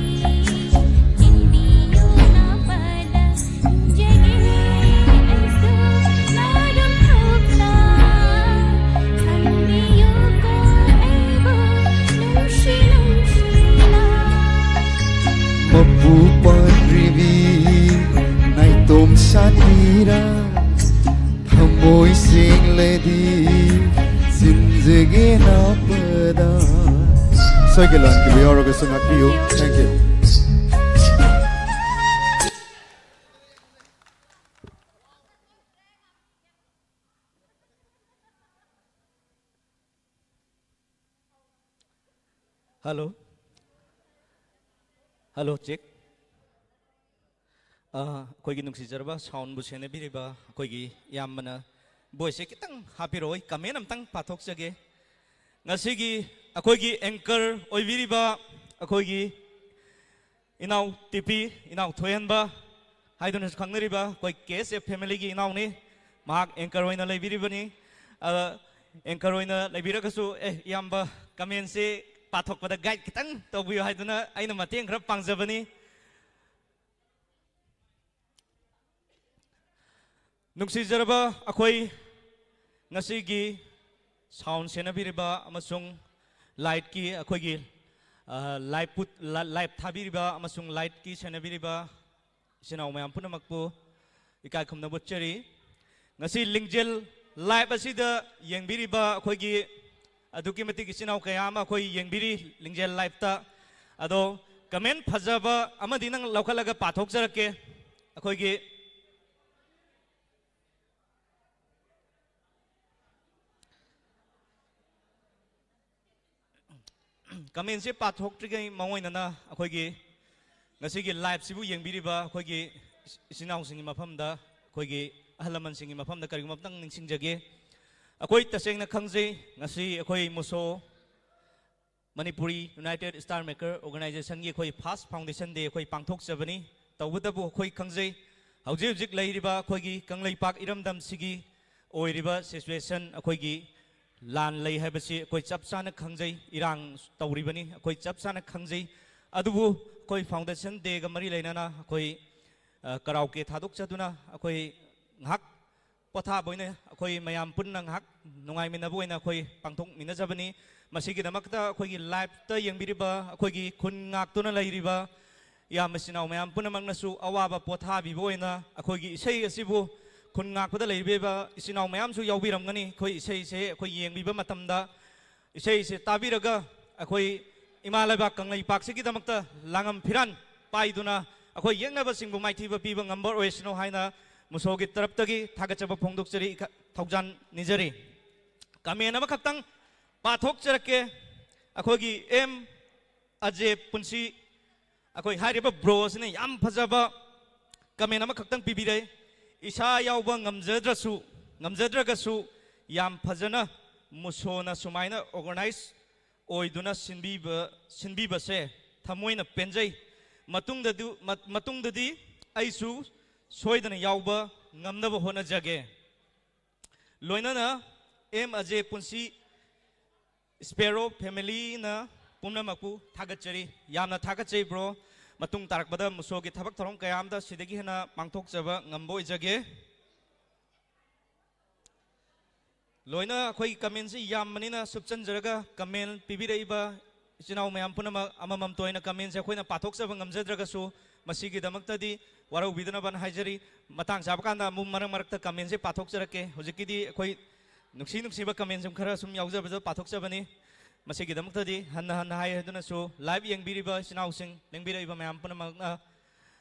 ꯆꯤꯟꯕꯤꯌꯨ ꯅꯥꯄꯗ ꯏꯟꯖꯒꯦ ꯑꯩꯁꯨ ꯅꯥꯗꯨꯝ ꯊꯣꯛꯅ ꯊꯝꯕꯤꯌꯨꯀꯣ ꯑꯩꯕꯨ ꯅꯨꯡꯁꯤ ꯅꯨꯡꯁꯤꯅ꯫ ꯃꯄꯨ ꯄꯥꯟꯗ꯭ꯔꯤꯕꯤ ꯅꯥꯏꯇꯣꯝ ꯁꯥꯠꯄꯤꯔꯥ ꯊꯃꯣꯏ ꯁꯦꯡꯂꯗꯤ ꯆꯤꯟꯖꯒꯦ ꯅꯥꯄꯗ꯫ ꯁꯣꯏꯒꯦ ꯂꯥꯟꯈꯤꯕ ꯌꯥꯎꯔꯒꯁꯨ ꯉꯥꯛꯄꯤꯌꯨ꯫ Thank you꯫ Hello, hello, check. ꯑ, ꯑꯩꯈꯣꯏꯒꯤ ꯅꯨꯡꯁꯤꯖꯔꯕ soundꯕꯨ ꯁꯦꯟꯅꯕꯤꯔꯤꯕ ꯑꯩꯈꯣꯏꯒꯤ ꯏꯌꯥꯝꯕꯅ voiceꯁꯦ ꯈꯤꯇꯪ ꯍꯥꯞꯄꯤꯔꯛꯑꯣ, ꯑꯩ comment ꯑꯝꯇꯪ ꯄꯥꯊꯣꯛꯆꯒꯦ꯫ ꯉꯁꯤꯒꯤ ꯑꯩꯈꯣꯏꯒꯤ anchor ꯑꯣꯏꯕꯤꯔꯤꯕ ꯑꯩꯈꯣꯏꯒꯤ ꯏꯅꯥꯎ ꯇꯤꯄꯤ, ꯏꯅꯥꯎ ꯊꯣꯏꯍꯟꯕ ꯍꯥꯏꯗꯨꯅꯁꯨ ꯈꯪꯅꯔꯤꯕ ꯑꯩꯈꯣꯏ ꯀꯦ ꯑꯦꯁ ꯑꯦꯐ familyꯒꯤ ꯏꯅꯥꯎꯅꯤ꯫ ꯃꯍꯥꯛ anchor ꯑꯣꯏꯅ ꯂꯩꯕꯤꯔꯤꯕꯅꯤ꯫ ꯑ, anchor ꯑꯣꯏꯅ ꯂꯩꯕꯤꯔꯒꯁꯨ, ꯑꯦ, ꯏꯌꯥꯝꯕ, commentꯁꯦ ꯄꯥꯊꯣꯛꯄꯗ guide ꯈꯤꯇꯪ ꯇꯧꯕꯤꯌꯨ ꯍꯥꯏꯗꯨꯅ ꯑꯩꯅ ꯃꯇꯦꯡ ꯈꯔ ꯄꯥꯡꯖꯕꯅꯤ꯫ ꯅꯨꯡꯁꯤꯖꯔꯕ ꯑꯩꯈꯣꯏ ꯉꯁꯤꯒꯤ sound ꯁꯦꯟꯅꯕꯤꯔꯤꯕ ꯑꯃꯁꯨꯡ lightꯀꯤ ꯑꯩꯈꯣꯏꯒꯤ, ꯑ, light put-, ꯂ-, light ꯊꯥꯕꯤꯔꯤꯕ ꯑꯃꯁꯨꯡ lightꯀꯤ ꯁꯦꯟꯅꯕꯤꯔꯤꯕ ꯏꯆꯤꯟ ꯏꯅꯥꯎ ꯃꯌꯥꯝ ꯄꯨꯝꯅꯃꯛꯄꯨ ꯏꯀꯥꯏ ꯈꯨꯝꯅꯕ ꯎꯠꯆꯔꯤ꯫ ꯉꯁꯤ ꯂꯤꯡꯖꯦꯜ live ꯑꯁꯤꯗ ꯌꯦꯡꯕꯤꯔꯤꯕ ꯑꯩꯈꯣꯏꯒꯤ ꯑꯗꯨꯛꯀꯤ ꯃꯇꯤꯛ ꯏꯆꯤꯟ ꯏꯅꯥꯎ ꯀꯌꯥ ꯑꯃ ꯑꯩꯈꯣꯏ ꯌꯦꯡꯕꯤꯔꯤ ꯂꯤꯡꯖꯦꯜ liveꯇ꯫ ꯑꯗꯣ ꯀꯃꯦꯟ ꯐꯖꯕ ꯑꯃꯗꯤ ꯅꯪ ꯂꯧꯈꯠꯂꯒ ꯄꯥꯊꯣꯛꯆꯔꯛꯀꯦ꯫ ꯑꯩꯈꯣꯏꯒꯤ ꯀꯃꯦꯟꯁꯦ ꯄꯥꯊꯣꯛꯇ꯭ꯔꯤꯉꯩ ꯃꯃꯥꯡ ꯑꯣꯏꯅ ꯑꯩꯈꯣꯏꯒꯤ ꯉꯁꯤꯒꯤ ꯂꯥꯏꯞꯁꯤꯕꯨ ꯌꯦꯡꯕꯤꯔꯤꯕ ꯑꯩꯈꯣꯏꯒꯤ ꯏꯆꯤꯟ ꯏꯅꯥꯎꯁꯤꯡꯒꯤ ꯃꯐꯝꯗ, ꯑꯩꯈꯣꯏꯒꯤ ꯑꯍꯜ ꯂꯃꯟꯁꯤꯡꯒꯤ ꯃꯐꯝꯗ ꯀꯔꯤꯒꯨꯝꯕ ꯑꯃꯇꯪ ꯅꯤꯡꯁꯤꯡꯖꯒꯦ꯫ ꯑꯩꯈꯣꯏ ꯇꯁꯦꯡꯅ ꯈꯪꯖꯩ, ꯉꯁꯤ ꯑꯩꯈꯣꯏ ꯃꯨꯁꯣ ꯃꯅꯤꯄꯨꯔꯤ ꯌꯨꯅꯥꯏꯇꯦꯠ ꯁ꯭ꯇꯥꯔ ꯃꯦꯀꯔ ꯑꯣꯔꯒꯅꯥꯏꯖꯦꯁꯟꯒꯤ ꯑꯩꯈꯣꯏ ꯐꯥꯔꯁ ꯐꯥꯎꯟꯗꯦꯁꯟ ꯗꯦ ꯑꯩꯈꯣꯏ ꯄꯥꯡꯊꯣꯛꯆꯕꯅꯤ꯫ ꯇꯧꯕꯇꯕꯨ ꯑꯩꯈꯣꯏ ꯈꯪꯖꯩ, ꯍꯧꯖꯤꯛ ꯍꯧꯖꯤꯛ ꯂꯩꯔꯤꯕ ꯑꯩꯈꯣꯏꯒꯤ ꯀꯪꯂꯩꯄꯥꯛ ꯏꯔꯝꯗꯝꯁꯤꯒꯤ ꯑꯣꯏꯔꯤꯕ ꯁꯤꯆꯨꯋꯦꯁꯟ, ꯑꯩꯈꯣꯏꯒꯤ ꯂꯥꯟ ꯂꯩ ꯍꯥꯏꯕꯁꯤ ꯑꯩꯈꯣꯏ ꯆꯞ ꯆꯥꯅ ꯈꯪꯖꯩ, ꯏꯔꯥꯡ ꯇꯧꯔꯤꯕꯅꯤ, ꯑꯩꯈꯣꯏ ꯆꯞ ꯆꯥꯅ ꯈꯪꯖꯩ꯫ ꯑꯗꯨꯕꯨ ꯑꯩꯈꯣꯏ ꯐꯥꯎꯟꯗꯦꯁꯟ ꯗꯦꯒ ꯃꯔꯤ ꯂꯩꯅꯅ ꯑꯩꯈꯣꯏ, ꯑ, ꯀꯔꯥꯎꯀꯦ ꯊꯥꯗꯣꯛꯆꯗꯨꯅ ꯑꯩꯈꯣꯏ ꯉꯥꯏꯍꯥꯛ ꯄꯣꯊꯥꯕ ꯑꯣꯏꯅ ꯑꯩꯈꯣꯏ ꯃꯌꯥꯝ ꯄꯨꯟꯅ ꯉꯥꯏꯍꯥꯛ ꯅꯨꯡꯉꯥꯏꯃꯤꯟꯅꯕ ꯑꯣꯏꯅ ꯑꯩꯈꯣꯏ ꯄꯥꯡꯊꯣꯛꯃꯤꯟꯅꯖꯕꯅꯤ꯫ ꯃꯁꯤꯒꯤꯗꯃꯛꯇ ꯑꯩꯈꯣꯏꯒꯤ ꯂꯥꯏꯞꯇ ꯌꯦꯡꯕꯤꯔꯤꯕ ꯑꯩꯈꯣꯏꯒꯤ ꯈꯨꯟ ꯉꯥꯛꯇꯨꯅ ꯂꯩꯔꯤꯕ ꯏꯌꯥꯝꯕ ꯏꯆꯤꯟ ꯏꯅꯥꯎ ꯃꯌꯥꯝ ꯄꯨꯝꯅꯃꯛꯅꯁꯨ ꯑꯋꯥꯕ ꯄꯣꯊꯥꯕꯤꯕ ꯑꯣꯏꯅ ꯑꯩꯈꯣꯏꯒꯤ ꯏꯁꯩ ꯑꯁꯤꯕꯨ ꯈꯨꯟ ꯉꯥꯛꯄꯗ ꯂꯩꯔꯤꯕ ꯏꯆꯤꯟ ꯏꯅꯥꯎ ꯃꯌꯥꯝꯁꯨ ꯌꯥꯎꯕꯤꯔꯝꯒꯅꯤ꯫ ꯑꯩꯈꯣꯏ ꯏꯁꯩꯁꯦ ꯑꯩꯈꯣꯏ ꯌꯦꯡꯕꯤꯕ ꯃꯇꯝꯗ ꯏꯁꯩꯁꯦ ꯇꯥꯕꯤꯔꯒ ꯑꯩꯈꯣꯏ ꯏꯃꯥ ꯂꯩꯕꯥꯛ ꯀꯪꯂꯩꯄꯥꯛꯁꯤꯒꯤꯗꯃꯛꯇ ꯂꯥꯡꯉꯝ ꯐꯤꯔꯥꯟ ꯄꯥꯏꯗꯨꯅ ꯑꯩꯈꯣꯏ ꯌꯦꯛꯅꯕꯁꯤꯡꯕꯨ ꯃꯥꯏꯊꯤꯕ ꯄꯤꯕ ꯉꯝꯕ ꯑꯣꯏꯁꯅꯨ ꯍꯥꯏꯅ ꯃꯨꯁꯣꯒꯤ ꯇꯔꯞꯇꯒꯤ ꯊꯥꯒꯠꯆꯕ ꯐꯣꯡꯗꯣꯛꯆꯔꯤ, ꯏꯀ-, ꯊꯧꯖꯥꯟ ꯅꯤꯖꯔꯤ꯫ ꯀꯃꯦꯟ ꯑꯃꯈꯛꯇꯪ ꯄꯥꯊꯣꯛꯆꯔꯛꯀꯦ꯫ ꯑꯩꯈꯣꯏꯒꯤ ꯑꯦꯝ ꯑꯖꯦ ꯄꯨꯟꯁꯤ, ꯑꯩꯈꯣꯏ ꯍꯥꯏꯔꯤꯕ ꯕ꯭ꯔꯣ ꯑꯁꯤꯅ ꯌꯥꯝ ꯐꯖꯕ ꯀꯃꯦꯟ ꯑꯃꯈꯛꯇꯪ ꯄꯤꯕꯤꯔꯦ꯫ "ꯏꯁꯥ ꯌꯥꯎꯕ ꯉꯝꯖꯗ꯭ꯔꯁꯨ, ꯉꯝꯖꯗ꯭ꯔꯒꯁꯨ ꯌꯥꯝ ꯐꯖꯅ ꯃꯨꯁꯣꯅ ꯁꯨꯃꯥꯏꯅ ꯑꯣꯔꯒꯅꯥꯏꯖ ꯑꯣꯏꯗꯨꯅ ꯁꯤꯟꯕꯤꯕ, ꯁꯤꯟꯕꯤꯕꯁꯦ ꯊꯃꯣꯏꯅ ꯄꯦꯟꯖꯩ꯫ ꯃꯇꯨꯡꯗꯗꯨ-, ꯃ-, ꯃꯇꯨꯡꯗꯗꯤ ꯑꯩꯁꯨ ꯁꯣꯏꯗꯅ ꯌꯥꯎꯕ ꯉꯝꯅꯕ ꯍꯣꯠꯅꯖꯒꯦ"꯫ ꯂꯣꯏꯅꯅ ꯑꯦꯝ ꯑꯖꯦ ꯄꯨꯟꯁꯤ ꯁ꯭ꯄꯦꯔꯣ ꯐꯦꯃꯤꯂꯤꯅ ꯄꯨꯝꯅꯃꯛꯄꯨ ꯊꯥꯒꯠꯆꯔꯤ꯫ ꯌꯥꯝꯅ ꯊꯥꯒꯠꯆꯩ ꯕ꯭ꯔꯣ꯫ ꯃꯇꯨꯡ ꯇꯥꯔꯛꯄꯗ ꯃꯨꯁꯣꯒꯤ ꯊꯕꯛ ꯊꯧꯔꯝ ꯀꯌꯥ ꯑꯃꯗ ꯁꯤꯗꯒꯤ ꯍꯦꯟꯅ ꯄꯥꯡꯊꯣꯛꯆꯕ ꯉꯝꯕ ꯑꯣꯏꯖꯒꯦ꯫ ꯂꯣꯏꯅ ꯑꯩꯈꯣꯏꯒꯤ ꯀꯃꯦꯟꯁꯤ ꯌꯥꯝꯕꯅꯤꯅ ꯁꯨꯞꯆꯟꯖꯔꯒ ꯀꯃꯦꯟ ꯄꯤꯕꯤꯔꯛꯏꯕ ꯏꯆꯤꯟ ꯏꯅꯥꯎ ꯃꯌꯥꯝ ꯄꯨꯝꯅꯃꯛ ꯑꯃꯃꯝꯇ ꯑꯣꯏꯅ ꯀꯃꯦꯟꯁꯦ ꯑꯩꯈꯣꯏꯅ ꯄꯥꯊꯣꯛꯆꯕ ꯉꯝꯖꯗ꯭ꯔꯒꯁꯨ ꯃꯁꯤꯒꯤꯗꯃꯛꯇꯗꯤ ꯋꯥꯔꯧꯕꯤꯗꯅꯕꯅ ꯍꯥꯏꯖꯔꯤ꯫ ꯃꯇꯥꯡ ꯆꯥꯕ ꯀꯥꯟꯗ ꯑꯃꯨꯛ ꯃꯔꯛ ꯃꯔꯛꯇ ꯀꯃꯦꯟꯁꯦ ꯄꯥꯊꯣꯛꯆꯔꯛꯀꯦ꯫ ꯍꯧꯖꯤꯛꯀꯤꯗꯤ ꯑꯩꯈꯣꯏ ꯅꯨꯡꯁꯤ ꯅꯨꯡꯁꯤꯕ ꯀꯃꯦꯟ ꯁꯨꯝ ꯈꯔ ꯁꯨꯝ ꯌꯥꯎꯖꯕꯗ ꯄꯥꯊꯣꯛꯆꯕꯅꯤ꯫ ꯃꯁꯤꯒꯤꯗꯃꯛꯇꯗꯤ ꯍꯟꯅ ꯍꯟꯅ ꯍꯥꯏ ꯍꯥꯏꯗꯨꯅꯁꯨ live ꯌꯦꯡꯕꯤꯔꯤꯕ ꯏꯆꯤꯟ ꯏꯅꯥꯎꯁꯤꯡ, ꯂꯦꯡꯕꯤꯔꯛꯏꯕ ꯃꯌꯥꯝ ꯄꯨꯝꯅꯃꯛꯅ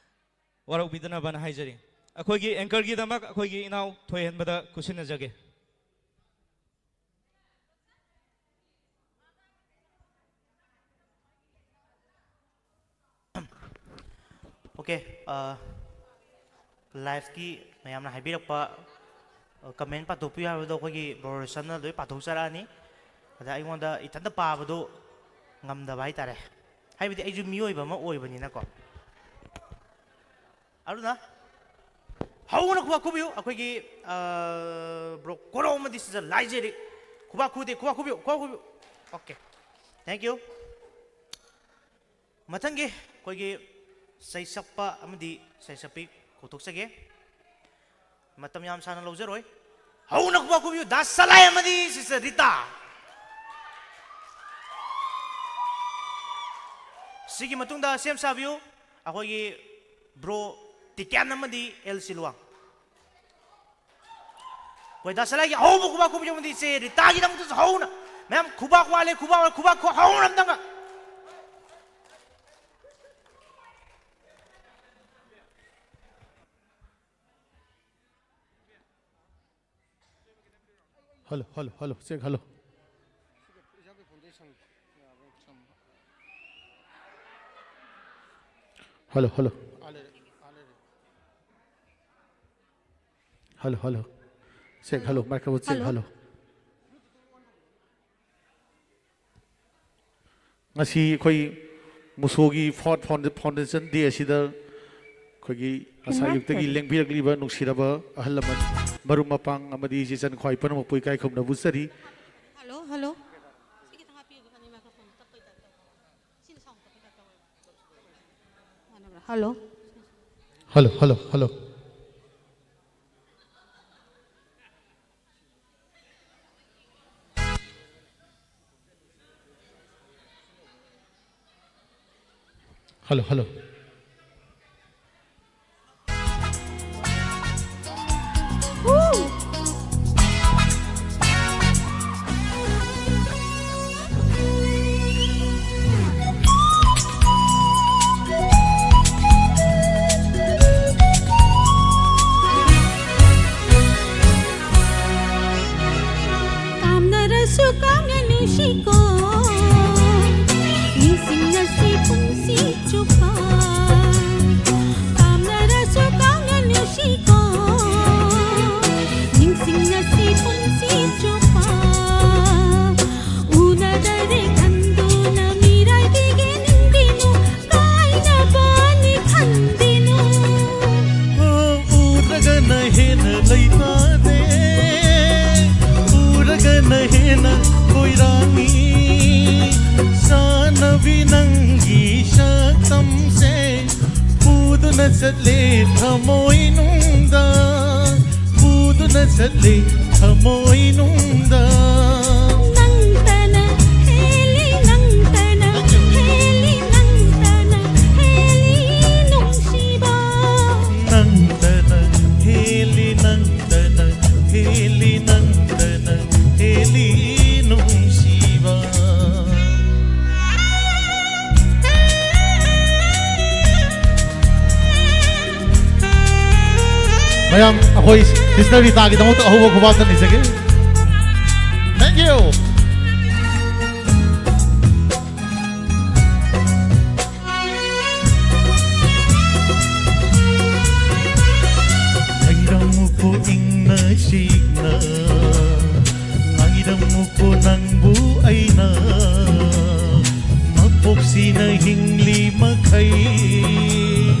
ꯋꯥꯔꯧꯕꯤꯗꯅꯕꯅ ꯍꯥꯏꯖꯔꯤ꯫ ꯑꯩꯈꯣꯏꯒꯤ anchorꯒꯤꯗꯃꯛ ꯑꯩꯈꯣꯏꯒꯤ ꯏꯅꯥꯎ ꯊꯣꯏꯍꯟꯕꯗ ꯈꯨꯠꯁꯤꯟꯅꯖꯒꯦ꯫ Okay, ꯑ, liveꯀꯤ ꯃꯌꯥꯝꯅ ꯍꯥꯏꯕꯤꯔꯛꯄ, ꯑ, comment ꯄꯥꯊꯣꯛꯄꯤꯌꯨ ꯍꯥꯏꯕꯗꯣ ꯑꯩꯈꯣꯏꯒꯤ bro ꯔꯣꯁꯟꯅ ꯂꯣꯏ ꯄꯥꯊꯣꯛꯆꯔꯛꯑꯅꯤ꯫ ꯑꯗ ꯑꯩꯉꯣꯟꯗ ꯏꯊꯟꯇ ꯄꯥꯕꯗꯣ ꯉꯝꯗꯕ ꯍꯥꯏꯇꯥꯔꯦ꯫ ꯍꯥꯏꯕꯗꯤ ꯑꯩꯁꯨ ꯃꯤꯑꯣꯏꯕ ꯑꯃ ꯑꯣꯏꯕꯅꯤꯅꯀꯣ꯫ ꯑꯗꯨꯅ ꯍꯧꯅ ꯈꯨꯕꯥꯛ ꯈꯨꯕꯤꯌꯨ ꯑꯩꯈꯣꯏꯒꯤ, ꯑ, bro ꯀꯣꯔꯧ ꯑꯃꯗꯤ ꯁꯤꯗ ꯂꯥꯏꯖꯦꯔꯤ꯫ ꯈꯨꯕꯥꯛ ꯈꯨꯗꯦ, ꯈꯨꯕꯥꯛ ꯈꯨꯕꯤꯌꯨ, ꯈꯨꯕꯥꯛ ꯈꯨꯕꯤꯌꯨ꯫ Okay, thank you꯫ ꯃꯊꯪꯒꯤ ꯑꯩꯈꯣꯏꯒꯤ ꯁꯩꯁꯛꯄ ꯑꯃꯗꯤ ꯁꯩꯁꯛꯄꯤ ꯀꯧꯊꯣꯛꯆꯒꯦ꯫ ꯃꯇꯝ ꯌꯥꯝ ꯁꯥꯡꯅ ꯂꯧꯖꯔꯣꯏ꯫ ꯍꯧꯅ ꯈꯨꯕꯥꯛ ꯈꯨꯕꯤꯌꯨ, ꯗꯥ ꯁꯂꯥꯏ ꯑꯃꯗꯤ sister ꯔꯤꯇꯥ꯫ ꯁꯤꯒꯤ ꯃꯇꯨꯡꯗ ꯁꯦꯝ ꯁꯥꯕꯤꯌꯨ ꯑꯩꯈꯣꯏꯒꯤ bro ꯇꯤꯀꯦꯟ ꯑꯃꯗꯤ ꯑꯦꯜ ꯁꯤꯂꯨꯋꯥꯡ꯫ ꯍꯣꯏ, ꯗꯥ ꯁꯂꯥꯏꯒꯤ ꯑꯍꯧꯕ ꯈꯨꯕꯥꯛ ꯈꯨꯕꯤꯌꯨ ꯑꯃꯗꯤ ꯏꯆꯦ ꯔꯤꯇꯥꯒꯤꯗꯃꯛꯇꯁꯨ ꯍꯧꯅ꯫ ꯃꯌꯥꯝ ꯈꯨꯕꯥꯛ ꯋꯥꯠꯂꯦ, ꯈꯨꯕꯥꯛ ꯋꯥꯠꯂꯦ, ꯈꯨꯕꯥꯛ ꯈꯨ-, ꯍꯧꯅ ꯑꯝꯇꯪꯒ꯫ Hello, hello, hello, check, hello. Hello, hello. Hello, hello. Check, hello, microphone check, hello. Hello. ꯉꯁꯤ ꯑꯩꯈꯣꯏ ꯃꯨꯁꯣꯒꯤ fourth founda-, foundation day ꯑꯁꯤꯗ ꯑꯩꯈꯣꯏꯒꯤ ꯉꯁꯥꯏ ꯑꯌꯨꯛꯇꯒꯤ ꯂꯦꯡꯕꯤꯔꯛꯂꯤꯕ ꯅꯨꯡꯁꯤꯔꯕ ꯑꯍꯜ ꯂꯃꯟ, ꯃꯔꯨꯞ ꯃꯄꯥꯡ ꯑꯃꯗꯤ ꯏꯆꯦ ꯏꯆꯟ ꯈ꯭ꯋꯥꯏ ꯄꯨꯝꯅꯃꯛꯄꯨ ꯏꯀꯥꯏ ꯈꯨꯝꯅꯕ ꯎꯠꯆꯔꯤ꯫ Hello, hello. ꯁꯤ ꯈꯤꯇꯪ ꯍꯥꯞꯄꯤꯌꯨ, ꯑꯅꯤ microphone ꯇꯞꯄꯩ type ꯇꯧꯋꯦ꯫ ꯁꯤꯅ sound ꯇꯞꯄꯩ type ꯇꯧꯋꯦꯕ꯫ ꯃꯥꯟꯅꯕ꯭ꯔꯥ? Hello. Hello, hello, hello. Hello, hello. ꯅꯨꯡꯁꯤꯀꯣ, ꯅꯤꯡꯁꯤꯡꯅꯁꯤ ꯄꯨꯟꯁꯤ ꯆꯨꯞꯄ꯫ ꯄꯥꯝꯅꯔꯁꯨ ꯀꯥꯎꯅ ꯅꯨꯡꯁꯤꯀꯣ, ꯅꯤꯡꯁꯤꯡꯅꯁꯤ ꯄꯨꯟꯁꯤ ꯆꯨꯞꯄ꯫ ꯎꯅꯗꯔꯦ ꯈꯟꯗꯨꯅ ꯃꯤꯔꯥꯏꯕꯤꯒꯦ ꯅꯤꯡꯕꯤꯅꯨ, ꯀꯥꯏꯅꯕꯅꯤ ꯈꯟꯕꯤꯅꯨ꯫ ꯎꯔꯒꯅ ꯍꯦꯟꯅ ꯂꯩꯇꯥꯗꯦ, ꯎꯔꯒꯅ ꯍꯦꯟꯅ ꯈꯣꯏꯔꯥꯡꯏ꯫ ꯆꯥꯟꯅꯕꯤ ꯅꯪꯒꯤ ꯁꯛꯇꯝꯁꯦ ꯄꯨꯗꯨꯅ ꯆꯠꯂꯦ ꯊꯃꯣꯏꯅꯨꯡꯗ, ꯄꯨꯗꯨꯅ ꯆꯠꯂꯦ ꯊꯃꯣꯏꯅꯨꯡꯗ꯫ ꯅꯪꯇꯅ ꯍꯦꯜꯂꯤ, ꯅꯪꯇꯅ ꯍꯦꯜꯂꯤ, ꯅꯪꯇꯅ ꯍꯦꯜꯂꯤ ꯅꯨꯡꯁꯤꯕ꯫ ꯅꯪꯇꯅ ꯍꯦꯜꯂꯤ, ꯅꯪꯇꯅ ꯍꯦꯜꯂꯤ, ꯅꯪꯇꯅ ꯍꯦꯜꯂꯤ ꯅꯨꯡꯁꯤꯕ꯫ ꯃꯌꯥꯝ, ꯑꯩꯈꯣꯏ ꯁꯤꯁꯇꯔ ꯔꯤꯇꯥꯒꯤꯗꯃꯛꯇ ꯑꯍꯧꯕ ꯈꯨꯕꯥꯛ ꯊꯥꯅꯤꯖꯒꯦ꯫ Thank you. ꯉꯥꯏꯔꯝꯃꯨꯀꯣ ꯏꯪꯅ ꯆꯤꯛꯅ, ꯉꯥꯏꯔꯝꯃꯨꯀꯣ ꯅꯪꯕꯨ ꯑꯩꯅ, ꯃꯄꯣꯛꯁꯤꯅ ꯍꯤꯡꯂꯤ ꯃꯈꯩ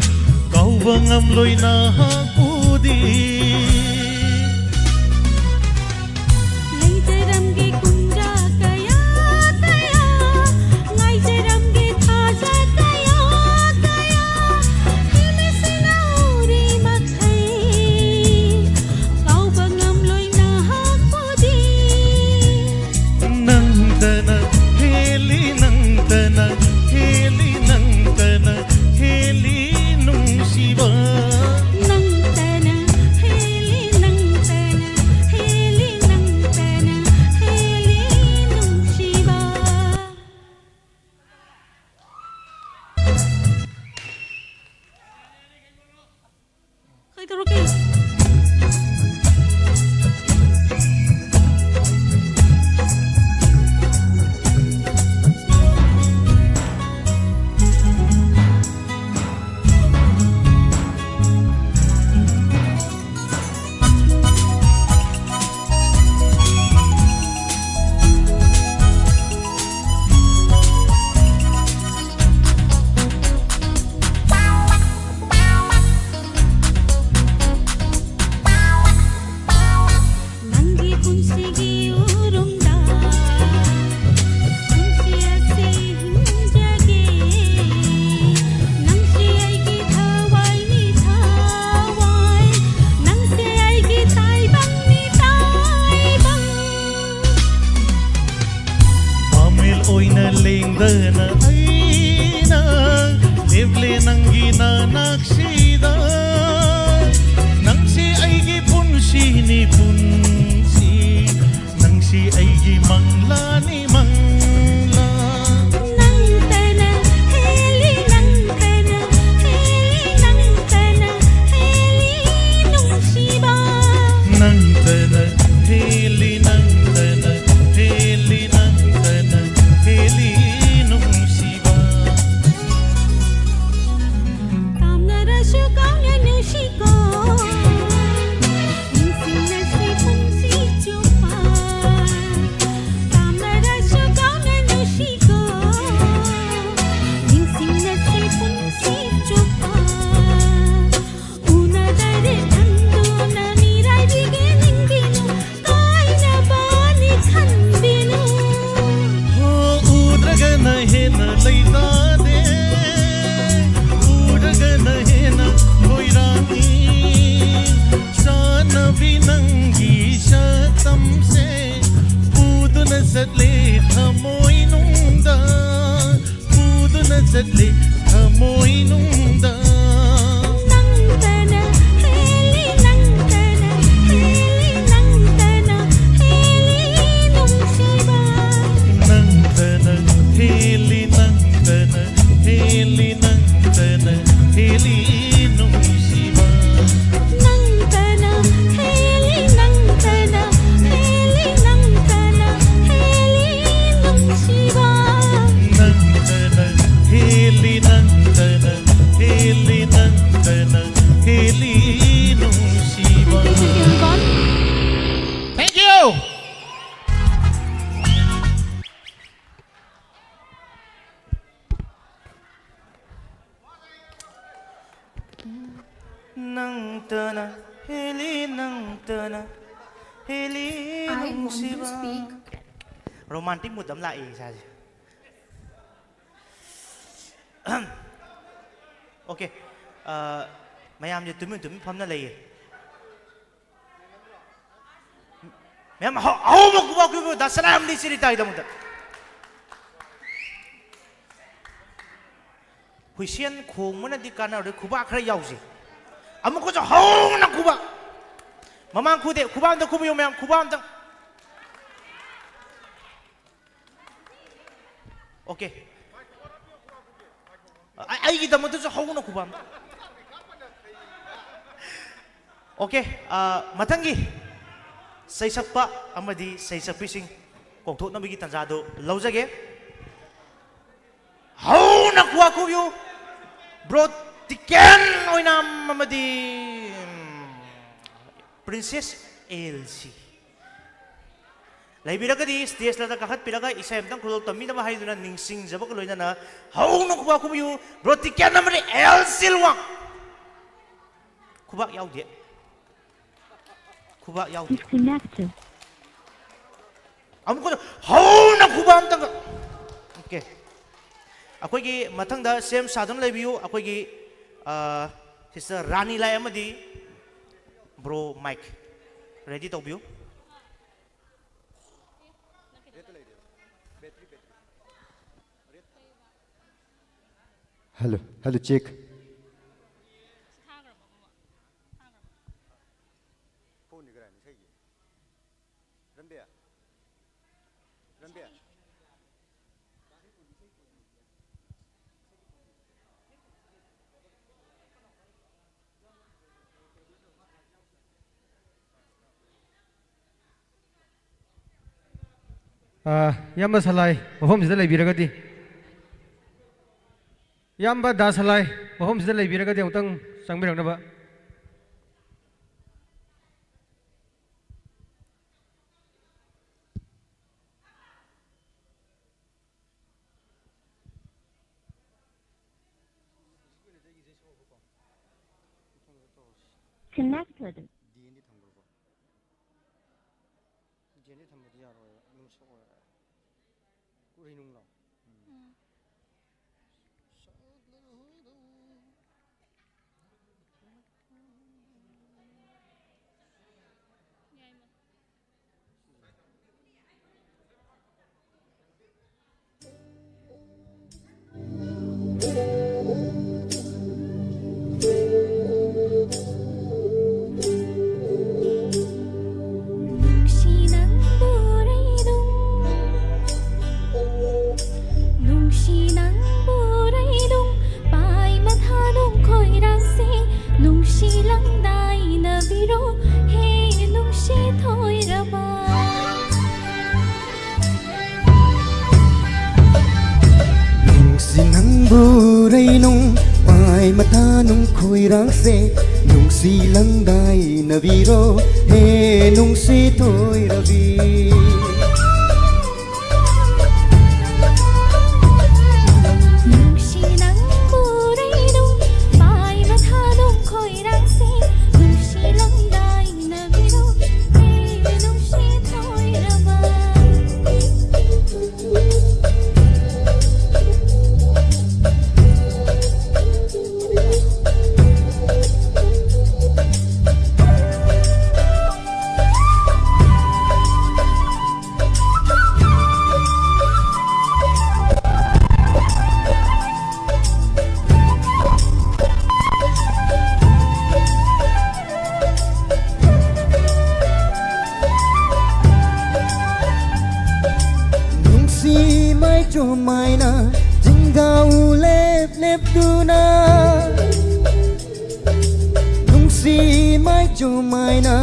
ꯀꯥꯎꯕ ꯉꯝꯂꯣꯏ ꯅꯍꯥꯛꯄꯨꯗꯤ꯫ ꯂꯩꯖꯔꯝꯒꯦ ꯀꯨꯝꯖꯥ ꯀꯌꯥ ꯀꯌꯥ, ꯉꯥꯏꯖꯔꯝꯒꯦ ꯊꯥꯖ ꯀꯌꯥ ꯀꯌꯥ, ꯏꯃꯤꯠꯁꯤꯅ ꯎꯔꯤ ꯃꯈꯩ ꯀꯥꯎꯕ ꯉꯝꯂꯣꯏ ꯅꯍꯥꯛꯄꯨꯗꯤ꯫ ꯅꯪꯇꯅ ꯍꯦꯜꯂꯤ, ꯅꯪꯇꯅ ꯍꯦꯜꯂꯤ, ꯅꯪꯇꯅ ꯍꯦꯜꯂꯤ ꯅꯨꯡꯁꯤꯕ꯫ ꯅꯪ ꯅꯪꯇꯅ ꯍꯦꯜꯂꯤ I want to ꯅꯨꯡꯁꯤꯕ꯫ Speak. Romantic mood ꯑꯃ ꯂꯥꯛꯑꯦ ꯏꯁꯥꯁꯦ꯫ Okay. ꯑ, ꯃꯌꯥꯝꯁꯦ ꯇꯨꯃꯤꯟ ꯇꯨꯃꯤꯟ ꯐꯝꯅ ꯂꯩꯌꯦ꯫ ꯃꯌꯥꯝ ꯑꯍꯧ-, ꯑꯍꯧꯕ ꯈꯨꯕꯥꯛ ꯈꯨꯕꯤꯌꯨ, ꯗꯥ ꯁꯂꯥꯝꯗꯤ ꯁꯤꯔꯤ ꯇꯥꯏꯗꯃꯛꯇ꯫ ꯍꯨꯏꯁꯦꯟ ꯈꯣꯡꯕꯅꯗꯤ ꯀꯥꯟꯅꯔꯣꯏ, ꯈꯨꯕꯥꯛ ꯈꯔ ꯌꯥꯎꯁꯤ꯫ ꯑꯃꯨꯛꯀꯁꯨ ꯍꯧꯅ ꯈꯨꯕꯥꯛ꯫ ꯃꯃꯥꯡ ꯈꯨꯗꯦ, ꯈꯨꯕꯥꯛ ꯑꯝꯇ ꯈꯨꯕꯤꯌꯨ ꯃꯌꯥꯝ, ꯈꯨꯕꯥꯛ ꯑꯝꯇ꯫ Okay. ꯑ-, ꯑꯩꯒꯤꯗꯃꯛꯇꯁꯨ ꯍꯧꯅ ꯈꯨꯕꯥꯛ ꯑꯝꯇ꯫ Okay, ꯑ, ꯃꯊꯪꯒꯤ ꯁꯩꯁꯛꯄ ꯑꯃꯗꯤ ꯁꯩꯁꯛꯄꯤꯁꯤꯡ ꯀꯧꯊꯣꯛꯅꯕꯒꯤ ꯇꯥꯟꯖꯥꯗꯨ ꯂꯧꯖꯒꯦ꯫ ꯍꯧꯅ ꯈꯨꯕꯥꯛ ꯈꯨꯕꯤꯌꯨ꯫ Bro ꯇꯤꯀꯦꯟ ꯑꯣꯏꯅꯥꯝ ꯑꯃꯗꯤ, ꯎꯝ, Princess ꯑꯦꯜꯁꯤ꯫ ꯂꯩꯕꯤꯔꯒꯗꯤ stage ꯂꯥꯗ ꯀꯥꯈꯠꯄꯤꯔꯒ ꯏꯁꯩ ꯑꯃꯇꯪ ꯈꯨꯗꯣꯜ ꯇꯝꯕꯤꯅꯕ ꯍꯥꯏꯗꯨꯅ ꯅꯤꯡꯁꯤꯡꯖꯕꯒ ꯂꯣꯏꯅꯅ ꯍꯧꯅ ꯈꯨꯕꯥꯛ ꯈꯨꯕꯤꯌꯨ꯫ Bro ꯇꯤꯀꯦꯟ ꯑꯃꯗꯤ ꯑꯦꯜ ꯁꯤꯜꯋꯥꯡ꯫ ꯈꯨꯕꯥꯛ ꯌꯥꯎꯗꯦ꯫ ꯈꯨꯕꯥꯛ ꯌꯥꯎꯗꯦ꯫ Disconnected. ꯑꯃꯨꯛꯀ ꯍꯧꯅ ꯈꯨꯕꯥꯛ ꯑꯝꯇꯪꯒ꯫ Okay. ꯑꯩꯈꯣꯏꯒꯤ ꯃꯊꯪꯗ ꯁꯦꯝ ꯁꯥꯗꯨꯅ ꯂꯩꯕꯤꯌꯨ꯫ ꯑꯩꯈꯣꯏꯒꯤ, ꯑ, Sister ꯔꯥꯅꯤ ꯂꯥꯏ ꯑꯃꯗꯤ Bro ꯃꯥꯏꯛ ready ꯇꯧꯕꯤꯌꯨ꯫ Hello, hello, check. ꯐꯣꯟꯅꯤ ꯀꯗꯥꯏꯅꯣ ꯏꯁꯩꯒꯤ? ꯔꯟꯕꯤꯌꯥ? ꯔꯟꯕꯤꯌꯥ? ꯑꯥ, ꯏꯌꯥꯝꯕ ꯁꯂꯥꯏ ꯃꯐꯝꯁꯤꯗ ꯂꯩꯕꯤꯔꯒꯗꯤ, ꯏꯌꯥꯝꯕ ꯗꯥ ꯁꯂꯥꯏ ꯃꯐꯝꯁꯤꯗ ꯂꯩꯕꯤꯔꯒꯗꯤ ꯑꯃꯨꯛꯇꯪ ꯆꯪꯕꯤꯔꯛꯅꯕ꯫ Connected. ꯆꯦꯟꯗꯤ ꯊꯝꯕꯗꯤ ꯌꯥꯔꯣꯏꯕ, ꯅꯨꯡ ꯁꯣꯛꯑꯣꯏꯕ꯫ ꯎꯔꯤ ꯅꯨꯡꯂꯣ? ꯎꯝ꯫ ꯌꯥꯏꯃ꯫ ꯅꯨꯡꯁꯤ ꯅꯪꯕꯨ ꯔꯩꯅꯨꯡ, ꯅꯨꯡꯁꯤ ꯅꯪꯕꯨ ꯔꯩꯅꯨꯡ, ꯄꯥꯏ ꯃꯊꯥꯅꯨꯡ ꯈꯣꯏꯔꯥꯡꯁꯦ, ꯅꯨꯡꯁꯤ ꯂꯪꯗꯥꯏꯅꯕꯤꯔꯣ, ꯍꯦ ꯅꯨꯡꯁꯤ ꯊꯣꯏꯔꯕ꯫ ꯅꯨꯡꯁꯤ ꯅꯪꯕꯨ ꯔꯩꯅꯨꯡ, ꯄꯥꯏ ꯃꯊꯥꯅꯨꯡ ꯈꯣꯏꯔꯥꯡꯁꯦ, ꯅꯨꯡꯁꯤ ꯂꯪꯗꯥꯏꯅꯕꯤꯔꯣ, ꯍꯦ ꯅꯨꯡꯁꯤ ꯊꯣꯏꯔꯕꯤ꯫ ꯅꯨꯡꯁꯤ ꯅꯪꯕꯨ ꯔꯩꯅꯨꯡ, ꯄꯥꯏ ꯃꯊꯥꯅꯨꯡ ꯈꯣꯏꯔꯥꯡꯁꯦ, ꯅꯨꯡꯁꯤ ꯂꯪꯗꯥꯏꯅꯕꯤꯔꯣ, ꯍꯦ ꯅꯨꯡꯁꯤ ꯊꯣꯏꯔꯕ꯫ ꯅꯨꯡꯁꯤ ꯃꯩ ꯆꯨꯝꯃꯥꯏꯅ ꯆꯤꯡꯗ ꯎ ꯂꯦꯞ ꯂꯦꯞꯇꯨꯅ, ꯅꯨꯡꯁꯤ ꯃꯩ ꯆꯨꯝꯃꯥꯏꯅ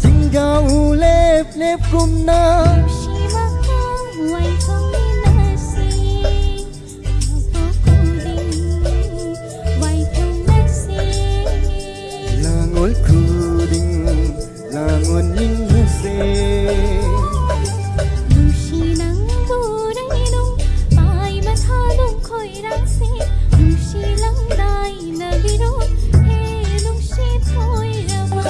ꯆꯤꯡꯗ ꯎ ꯂꯦꯞ ꯂꯦꯞꯀꯨꯝꯅ꯫ ꯅꯨꯡꯁꯤ ꯃꯈꯥ ꯋꯥꯏꯊꯣꯛꯃꯤꯟꯅꯁꯤ꯫ ꯃꯄꯣꯛ ꯈꯨꯗꯤꯡ ꯋꯥꯏꯊꯣꯛꯅꯁꯤ꯫ ꯂꯥꯡꯑꯣꯜ ꯈꯨꯗꯤꯡ ꯂꯥꯡꯑꯣꯟꯃꯤꯟꯅꯁꯦ꯫ ꯅꯨꯡꯁꯤ ꯅꯪꯕꯨ ꯔꯩꯅꯨꯡ, ꯄꯥꯏ ꯃꯊꯥꯅꯨꯡ ꯈꯣꯏꯔꯥꯡꯁꯦ, ꯅꯨꯡꯁꯤ ꯂꯪꯗꯥꯏꯅꯕꯤꯔꯣ, ꯍꯦ ꯅꯨꯡꯁꯤ ꯊꯣꯏꯔꯕ꯫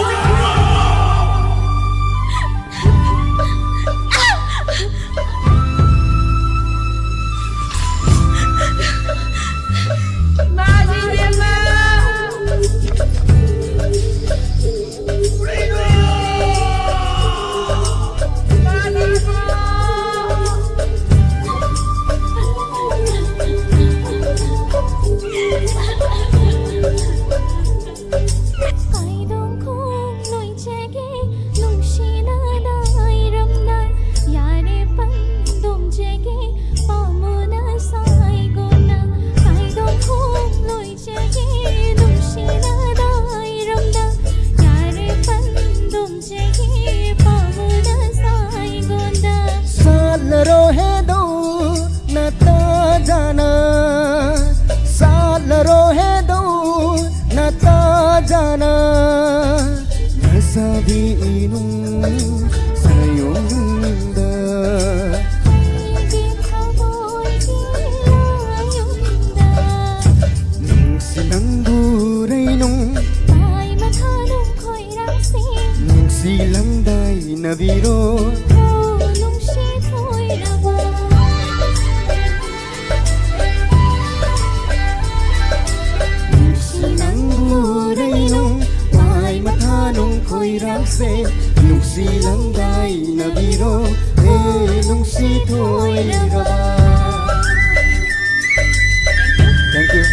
ꯏꯅꯨꯡ ꯁꯥꯌꯣꯝꯗ ꯑꯩꯒꯤ ꯊꯃꯣꯏꯒꯤ ꯂꯥꯌꯣꯡꯗ ꯅꯨꯡꯁꯤ ꯅꯪꯕꯨ ꯔꯩꯅꯨꯡ ꯃꯥꯏ ꯃꯊꯥꯅꯨꯡ ꯈꯣꯏꯔꯥꯡꯁꯦ ꯅꯨꯡꯁꯤ ꯂꯪꯗꯥꯏꯅꯕꯤꯔꯣ꯫ ꯍꯣ ꯅꯨꯡꯁꯤ ꯊꯣꯏꯔꯕ ꯅꯨꯡꯁꯤ ꯅꯪꯕꯨ ꯔꯩꯅꯨꯡ ꯃꯥꯏ ꯃꯊꯥꯅꯨꯡ ꯈꯣꯏꯔꯥꯡꯁꯦ ꯅꯨꯡꯁꯤ ꯂꯪꯗꯥꯏꯅꯕꯤꯔꯣ꯫ ꯍꯦ ꯅꯨꯡꯁꯤ ꯊꯣꯏꯔꯕ꯫ Thank you.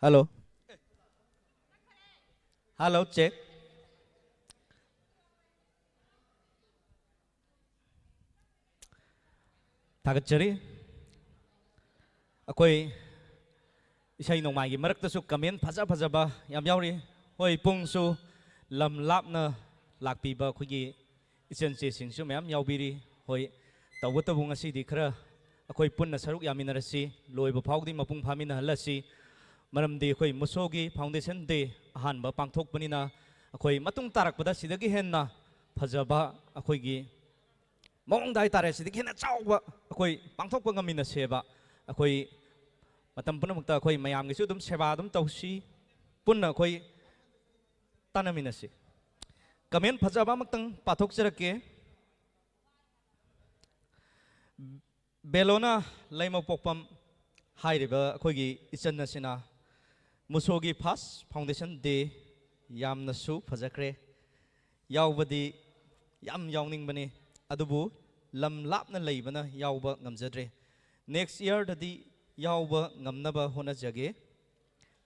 Hello. Hello, check. ꯊꯥꯒꯠꯆꯔꯤ꯫ ꯑꯩꯈꯣꯏ ꯏꯁꯩ ꯅꯣꯡꯃꯥꯏꯒꯤ ꯃꯔꯛꯇꯁꯨ comment ꯐꯖ ꯐꯖꯕ ꯌꯥꯝ ꯌꯥꯎꯔꯤ꯫ ꯍꯣꯏ, ꯄꯨꯡꯁꯨ ꯂꯝ ꯂꯥꯞꯅ ꯂꯥꯛꯄꯤꯕ ꯑꯩꯈꯣꯏꯒꯤ ꯏꯆꯟꯁꯦꯁꯤꯡꯁꯨ ꯃꯌꯥꯝ ꯌꯥꯎꯕꯤꯔꯤ꯫ ꯍꯣꯏ, ꯇꯧꯕꯇꯕꯨ ꯉꯁꯤꯗꯤ ꯈꯔ ꯑꯩꯈꯣꯏ ꯄꯨꯟꯅ ꯁꯔꯨꯛ ꯌꯥꯃꯤꯟꯅꯔꯁꯤ, ꯂꯣꯏꯕ ꯐꯥꯎꯗꯤ ꯃꯄꯨꯡ ꯐꯥꯃꯤꯟꯅꯍꯜꯂꯁꯤ꯫ ꯃꯔꯝꯗꯤ ꯑꯩꯈꯣꯏ ꯃꯨꯁꯣꯒꯤ Foundation Day ꯑꯍꯥꯟꯕ ꯄꯥꯡꯊꯣꯛꯄꯅꯤꯅ, ꯑꯩꯈꯣꯏ ꯃꯇꯨꯡ ꯇꯥꯔꯛꯄꯗ ꯁꯤꯗꯒꯤ ꯍꯦꯟꯅ ꯐꯖꯕ, ꯑꯩꯈꯣꯏꯒꯤ ꯃꯑꯣꯡꯗ ꯍꯥꯏꯇꯥꯔꯦ, ꯁꯤꯗꯒꯤ ꯍꯦꯟꯅ ꯆꯥꯎꯕ ꯑꯩꯈꯣꯏ ꯄꯥꯡꯊꯣꯛꯄ ꯉꯝꯃꯤꯟꯅꯁꯦꯕ꯫ ꯑꯩꯈꯣꯏ ꯃꯇꯝ ꯄꯨꯝꯅꯃꯛꯇ ꯑꯩꯈꯣꯏ ꯃꯌꯥꯝꯒꯤꯁꯨ ꯑꯗꯨꯝ ꯁꯦꯕꯥ ꯑꯗꯨꯝ ꯇꯧꯁꯤ, ꯄꯨꯟꯅ ꯑꯩꯈꯣꯏ ꯇꯥꯟꯅꯃꯤꯟꯅꯁꯤ꯫ Comment ꯐꯖꯕ ꯑꯃꯇꯪ ꯄꯥꯊꯣꯛꯆꯔꯛꯀꯦ꯫ ꯕꯦꯂꯣꯅꯥ ꯂꯩꯃꯄꯣꯛꯄꯝ ꯍꯥꯏꯔꯤꯕ ꯑꯩꯈꯣꯏꯒꯤ ꯏꯆꯟ ꯑꯁꯤꯅ ꯃꯨꯁꯣꯒꯤ first Foundation Day ꯌꯥꯝꯅꯁꯨ ꯐꯖꯈ꯭ꯔꯦ, ꯌꯥꯎꯕꯗꯤ ꯌꯥꯝ ꯌꯥꯎꯅꯤꯡꯕꯅꯤ, ꯑꯗꯨꯕꯨ ꯂꯝ ꯂꯥꯞꯅ ꯂꯩꯕꯅ ꯌꯥꯎꯕ ꯉꯝꯖꯗ꯭ꯔꯦ꯫ Next yearꯗꯗꯤ ꯌꯥꯎꯕ ꯉꯝꯅꯕ ꯍꯣꯠꯅꯖꯒꯦ꯫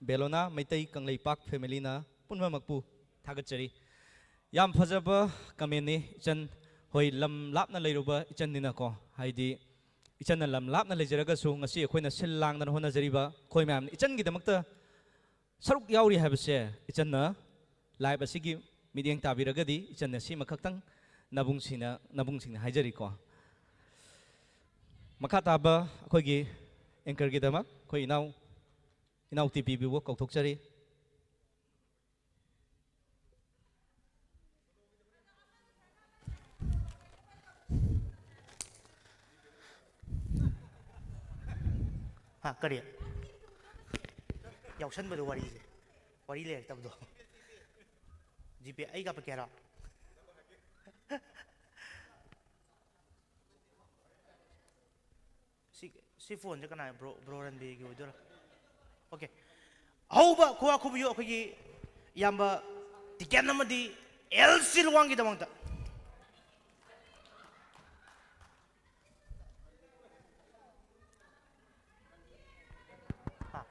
ꯕꯦꯂꯣꯅꯥ ꯃꯩꯇꯩ ꯀꯪꯂꯩꯄꯥꯛ familyꯅ ꯄꯨꯝꯅꯃꯛꯄꯨ ꯊꯥꯒꯠꯆꯔꯤ꯫ ꯌꯥꯝ ꯐꯖꯕ commentꯅꯤ, ꯏꯆꯟ꯫ ꯍꯣꯏ, ꯂꯝ ꯂꯥꯞꯅ ꯂꯩꯔꯨꯕ ꯏꯆꯟꯅꯤꯅꯀꯣ, ꯍꯥꯏꯗꯤ ꯏꯆꯟꯅ ꯂꯝ ꯂꯥꯞꯅ ꯂꯩꯖꯔꯒꯁꯨ ꯉꯁꯤ ꯑꯩꯈꯣꯏꯅ ꯁꯤꯜ ꯂꯥꯡꯗꯅ ꯍꯣꯠꯅꯖꯔꯤꯕ ꯑꯩꯈꯣꯏ ꯃꯌꯥꯝꯅ ꯏꯆꯟꯒꯤꯗꯃꯛꯇ ꯁꯔꯨꯛ ꯌꯥꯎꯔꯤ ꯍꯥꯏꯕꯁꯦ ꯏꯆꯟꯅ live ꯑꯁꯤꯒꯤ ꯃꯤꯠꯌꯦꯡ ꯇꯥꯕꯤꯔꯒꯗꯤ ꯏꯆꯟꯅ ꯁꯤꯃꯈꯛꯇꯪ ꯅꯕꯨꯡꯁꯤꯡꯅ ꯅꯕꯨꯡꯁꯤꯡꯅ ꯍꯥꯏꯖꯔꯤꯀꯣ꯫ ꯃꯈꯥ ꯇꯥꯕ ꯑꯩꯈꯣꯏꯒꯤ anchorꯒꯤꯗꯃꯛ ꯑꯩꯈꯣꯏ ꯏꯅꯥꯎ ꯏꯅꯥꯎ ꯇꯤ ꯄꯤꯕꯤꯕꯨ ꯀꯧꯊꯣꯛꯆꯔꯤ꯫ ꯍꯥ, ꯀꯔꯤ? ꯌꯥꯎꯁꯟꯕꯗꯣ ꯋꯥꯔꯤꯁꯦ꯫ ꯋꯥꯔꯤ ꯂꯩꯔꯛꯇꯕꯗꯣ꯫ ꯖꯤꯄꯦ ꯑꯩ ꯀꯥꯞꯄꯛꯀꯦ ꯍꯥꯏꯔꯣ? ꯁꯤ, ꯁꯤ ꯐꯣꯟꯁꯦ ꯀꯅꯥ? ꯕ꯭ꯔꯣ, ꯕ꯭ꯔꯣ ꯔꯟꯕꯤꯔꯒꯤ ꯑꯣꯏꯗꯣꯏꯔꯥ? ꯑꯣꯀꯦ꯫ ꯑꯍꯧꯕ ꯈꯨꯕꯥꯛ ꯈꯨꯕꯤꯌꯨ ꯑꯩꯈꯣꯏꯒꯤ ꯏꯌꯥꯝꯕ ꯇꯤꯀꯦꯟ ꯑꯃꯗꯤ ꯑꯦꯜ ꯁꯤ ꯂꯨꯋꯥꯡꯒꯤꯗꯃꯛꯇ꯫ ꯍꯥ?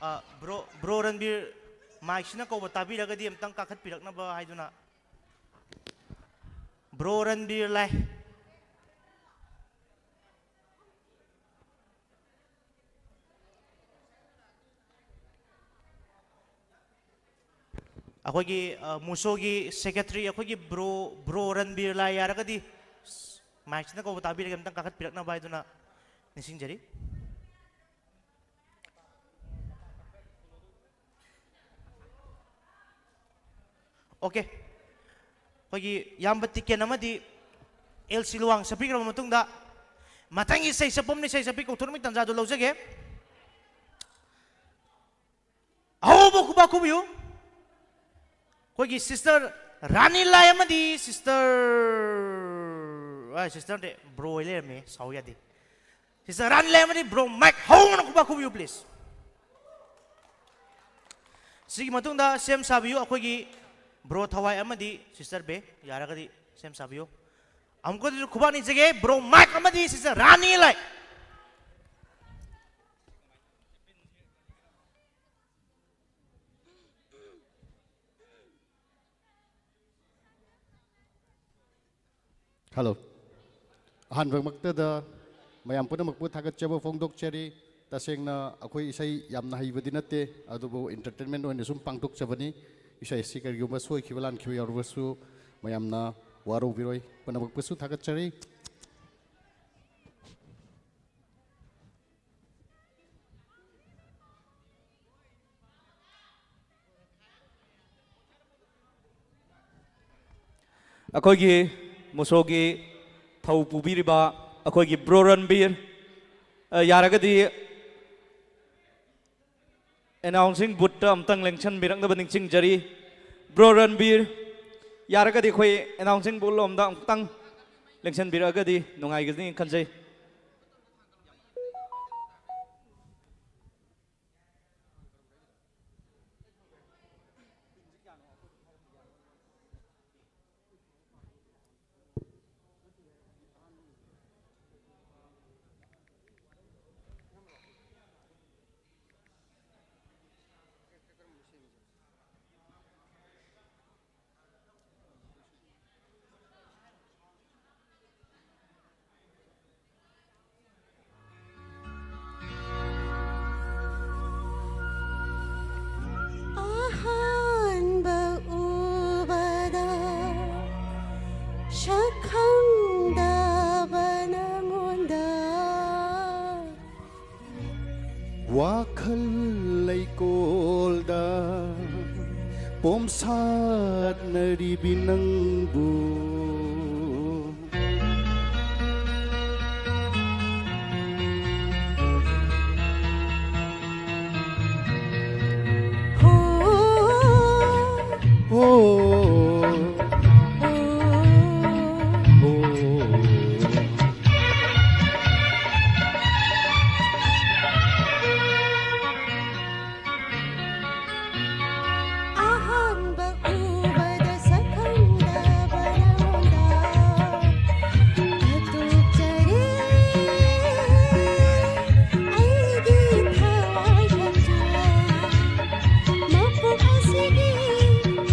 ꯑ, ꯕ꯭ꯔꯣ, ꯕ꯭ꯔꯣ ꯔꯟꯕꯤꯔ, ꯃꯥꯏꯛꯁꯤꯅ ꯀꯧꯕ ꯇꯥꯕꯤꯔꯒꯗꯤ ꯑꯝꯇꯪ ꯀꯥꯈꯠꯄꯤꯔꯛꯅꯕ ꯍꯥꯏꯗꯨꯅ꯫ ꯕ꯭ꯔꯣ ꯔꯟꯕꯤꯔ ꯂꯥꯏ꯫ ꯑꯩꯈꯣꯏꯒꯤ, ꯑ, ꯃꯨꯁꯣꯒꯤ secretary ꯑꯩꯈꯣꯏꯒꯤ ꯕ꯭ꯔꯣ, ꯕ꯭ꯔꯣ ꯔꯟꯕꯤꯔ ꯂꯥꯏ ꯌꯥꯔꯒꯗꯤ ꯃꯥꯏꯛꯁꯤꯅ ꯀꯧꯕ ꯇꯥꯕꯤꯔꯒꯦ, ꯑꯝꯇꯪ ꯀꯥꯈꯠꯄꯤꯔꯛꯅꯕ ꯍꯥꯏꯗꯨꯅ ꯅꯤꯡꯁꯤꯡꯖꯔꯤ꯫ ꯑꯣꯀꯦ꯫ ꯑꯩꯈꯣꯏꯒꯤ ꯏꯌꯥꯝꯕ ꯇꯤꯀꯦꯟ ꯑꯃꯗꯤ ꯑꯦꯜ ꯁꯤ ꯂꯨꯋꯥꯡ ꯁꯛꯄꯤꯈ꯭ꯔꯕ ꯃꯇꯨꯡꯗ, ꯃꯊꯪꯒꯤ ꯏꯁꯩ ꯁꯛꯄ ꯑꯃꯅ ꯏꯁꯩ ꯁꯛꯄꯤ ꯀꯧꯊꯣꯔꯛꯄꯒꯤ ꯇꯥꯟꯖꯥꯗꯨ ꯂꯧꯖꯒꯦ꯫ ꯑꯍꯧꯕ ꯈꯨꯕꯥꯛ ꯈꯨꯕꯤꯌꯨ꯫ ꯑꯩꯈꯣꯏꯒꯤ sister ꯔꯥꯅꯤ ꯂꯥꯏ ꯑꯃꯗꯤ sister, ꯑ, sisterꯗꯤ bro ꯑꯣꯏ ꯂꯩꯔꯝꯃꯦ, ꯁꯥꯎ ꯌꯥꯗꯦ꯫ Sister ꯔꯥꯅꯤ ꯂꯥꯏ ꯑꯃꯗꯤ bro ꯃꯥꯏꯛ ꯍꯧꯅ ꯈꯨꯕꯥꯛ ꯈꯨꯕꯤꯌꯨ, please꯫ ꯁꯤꯒꯤ ꯃꯇꯨꯡꯗ ꯁꯦꯝ ꯁꯥꯕꯤꯌꯨ ꯑꯩꯈꯣꯏꯒꯤ bro ꯊꯋꯥꯏ ꯑꯃꯗꯤ sister ꯕꯦ, ꯌꯥꯔꯒꯗꯤ ꯁꯦꯝ ꯁꯥꯕꯤꯌꯨ꯫ ꯑꯃꯨꯛꯀꯁꯨ ꯈꯨꯕꯥꯛ ꯅꯤꯖꯒꯦ, bro ꯃꯥꯏꯛ ꯑꯃꯗꯤ sister ꯔꯥꯅꯤ ꯂꯥꯏ꯫ ꯍꯜꯂꯣ꯫ ꯑꯍꯥꯟꯕꯃꯛꯇꯗ ꯃꯌꯥꯝ ꯄꯨꯝꯅꯃꯛꯄꯨ ꯊꯥꯒꯠꯆꯕ ꯐꯣꯡꯗꯣꯛꯆꯔꯤ꯫ ꯇꯁꯦꯡꯅ ꯑꯩꯈꯣꯏ ꯏꯁꯩ ꯌꯥꯝꯅ ꯍꯩꯕꯗꯤ ꯅꯠꯇꯦ, ꯑꯗꯨꯕꯨ entertainment ꯑꯣꯏꯅ ꯁꯨꯝ ꯄꯥꯡꯊꯣꯛꯆꯕꯅꯤ꯫ ꯏꯁꯩ ꯑꯁꯤ ꯀꯔꯤꯒꯨꯝꯕ ꯁꯣꯏꯈꯤꯕ ꯂꯥꯟꯈꯤꯕ ꯌꯥꯎꯔꯕꯁꯨ, ꯃꯌꯥꯝꯅ ꯋꯥꯔꯧꯕꯤꯔꯣꯏ꯫ ꯄꯨꯝꯅꯃꯛꯄꯨꯁꯨ ꯊꯥꯒꯠꯆꯔꯤ꯫ ꯑꯩꯈꯣꯏꯒꯤ ꯃꯨꯁꯣꯒꯤ ꯊꯧ ꯄꯨꯕꯤꯔꯤꯕ ꯑꯩꯈꯣꯏꯒꯤ ꯕ꯭ꯔꯣ ꯔꯟꯕꯤꯔ, ꯑ, ꯌꯥꯔꯒꯗꯤ ꯑꯦꯅꯥꯎꯟꯁꯤꯡ ꯕꯨꯠꯇ ꯑꯃꯨꯛꯇꯪ ꯂꯦꯡꯁꯟꯕꯤꯔꯛꯅꯕ ꯅꯤꯡꯁꯤꯡꯖꯔꯤ꯫ ꯕ꯭ꯔꯣ ꯔꯟꯕꯤꯔ, ꯌꯥꯔꯒꯗꯤ ꯑꯩꯈꯣꯏ ꯑꯦꯅꯥꯎꯟꯁꯤꯡ ꯕꯨꯠ ꯂꯣꯝꯗ ꯑꯃꯨꯛꯇꯪ ꯂꯦꯡꯁꯟꯕꯤꯔꯛꯑꯒꯗꯤ ꯅꯨꯡꯉꯥꯏꯒꯅꯤ ꯈꯟꯖꯩ꯫ ꯑꯍꯥꯟꯕ ꯎꯕꯗ ꯁꯛ ꯈꯪꯗꯕ ꯅꯉꯣꯟꯗ ꯋꯥꯈꯜ ꯂꯩꯀꯣꯜꯗ ꯄꯣꯝꯁꯥꯠꯅꯔꯤꯕꯤ ꯅꯪꯕꯨ꯫ ꯍꯣ꯫ ꯍꯣ꯫ ꯍꯣ꯫ ꯑꯍꯥꯟꯕ ꯎꯕꯗ ꯁꯛ ꯈꯪꯗꯕ ꯅꯉꯣꯟꯗ ꯍꯥꯠꯇꯣꯛꯆꯔꯦ ꯑꯩꯒꯤ ꯊꯋꯥꯏ ꯃꯆꯥ꯫ ꯃꯄꯣꯛ ꯑꯁꯤꯒꯤ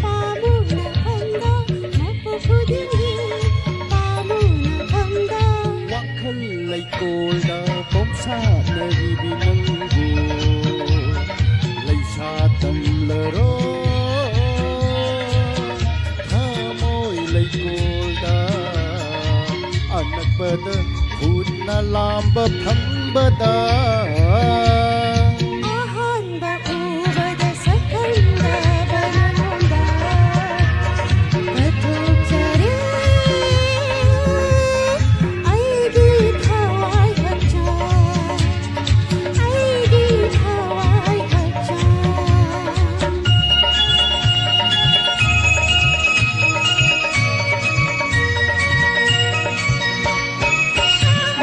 ꯄꯥꯃꯨꯅ ꯈꯪꯗ, ꯃꯄꯣꯛ ꯈꯨꯗꯤꯡꯒꯤ ꯄꯥꯃꯨꯅ ꯈꯪꯗ꯫ ꯋꯥꯈꯜ ꯂꯩꯀꯣꯜꯗ ꯄꯣꯝꯁꯥꯠꯅꯔꯤꯕꯤ ꯅꯪꯕꯨ ꯂꯩꯁꯥ ꯇꯝꯂꯔꯣ꯫ ꯊꯃꯣꯏ ꯄꯗ ꯈꯨꯠꯅ ꯂꯥꯝꯕ ꯐꯪꯕꯗ ꯑꯍꯥꯟꯕ ꯎꯕꯗ ꯁꯛꯈꯪꯗꯕ ꯅꯉꯣꯟꯗ ꯀꯠꯊꯣꯛꯆꯔꯦ ꯑꯩꯒꯤ ꯊꯋꯥꯏ ꯍꯛꯆꯥꯡ, ꯑꯩꯒꯤ ꯊꯋꯥꯏ ꯍꯛꯆꯥꯡ꯫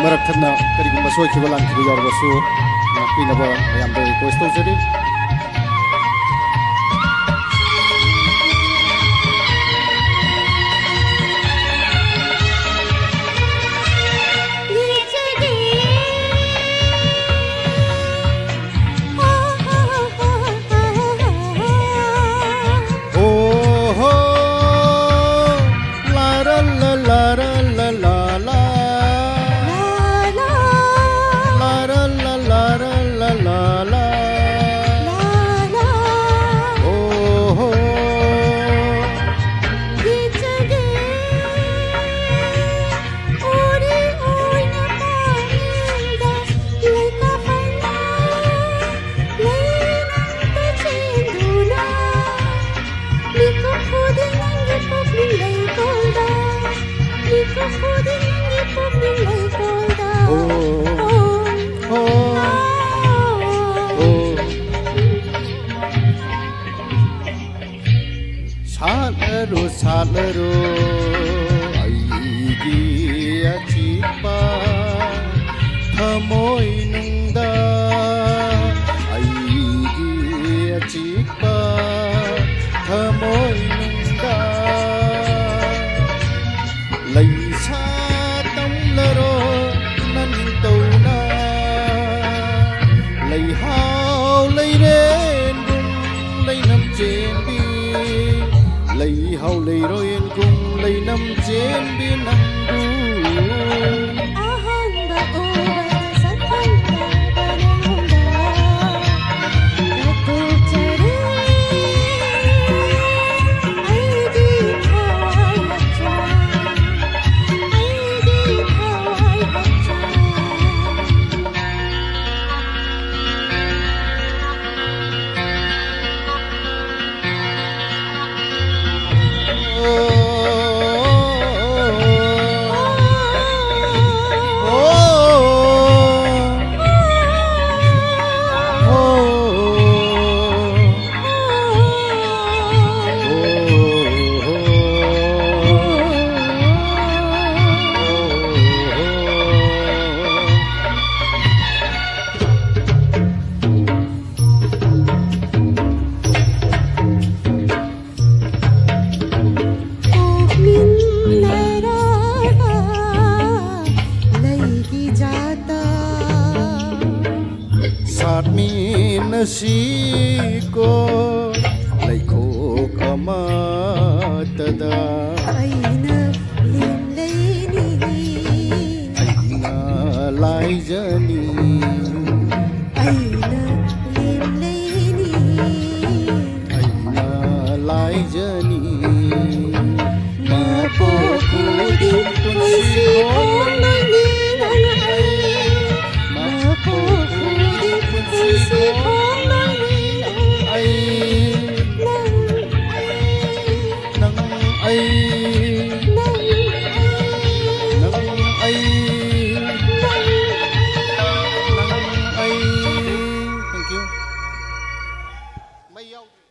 ꯃꯔꯛ ꯊꯠꯅ ꯀꯔꯤꯒꯨꯝꯕ ꯁꯣꯏꯈꯤꯕ ꯂꯥꯟꯈꯤꯕ ꯌꯥꯎꯔꯕꯁꯨ ꯉꯥꯛꯄꯤꯅꯕ ꯃꯌꯥꯝꯗ request ꯇꯧꯖꯔꯤ꯫ ꯁꯥꯠꯂꯔꯣ, ꯁꯥꯠꯂꯔꯣ, ꯑꯩꯒꯤ ꯑꯆꯤꯛꯄ ꯊꯃꯣꯏꯅꯨꯡꯗ, ꯑꯩꯒꯤ ꯑꯆꯤꯛꯄ ꯊꯃꯣꯏꯅꯨꯡꯗ꯫ ꯂꯩ ꯁꯥꯠꯂꯔꯣ ꯅꯅꯤꯡꯇꯧꯅ, ꯂꯩꯍꯥꯎ ꯂꯩꯔꯦꯟꯒꯨꯝ ꯂꯩꯅꯝ ꯆꯦꯟꯕꯤ, ꯂꯩꯍꯥꯎ ꯂꯩꯔꯣꯏꯟꯒꯨꯝ ꯂꯩꯅꯝ ꯆꯦꯟꯕꯤ ꯅꯪꯕꯨ꯫ ꯑꯍꯥꯟꯕ ꯎꯕꯗ ꯁꯛꯈꯪꯗꯕ ꯅꯉꯣꯟꯗ ꯀꯠꯊꯣꯛꯆꯔꯤ ꯑꯩꯒꯤ ꯊꯋꯥꯏ ꯍꯛꯆꯥꯡ, ꯑꯩꯒꯤ ꯊꯋꯥꯏ ꯑꯁꯤꯀꯣ ꯂꯩꯈꯣꯛ ꯑꯃꯠꯇꯗ ꯑꯩꯅ ꯂꯦꯝꯂꯩꯅꯤ꯫ ꯑꯩꯅ ꯂꯥꯏꯖꯅꯤ꯫ ꯑꯩꯅ ꯂꯦꯝꯂꯩꯅꯤ꯫ ꯑꯩꯅ ꯂꯥꯏꯖꯅꯤ꯫ ꯃꯄꯣꯛ ꯈꯨꯗꯤꯡ ꯄꯨꯟꯁꯤ ꯈꯣꯡꯂꯪ ꯂꯪꯏ꯫ ꯃꯄꯣꯛ ꯈꯨꯗꯤꯡ ꯄꯨꯟꯁꯤ ꯈꯣꯡꯂꯪ ꯂꯪꯏ꯫ ꯅꯪ ꯑꯩ, ꯅꯪ ꯑꯩ, ꯅꯪ ꯑꯩ, ꯅꯪ ꯑꯩ꯫ Thank you. ꯃꯩ ꯌꯥꯎꯗ꯭ꯔꯦ꯫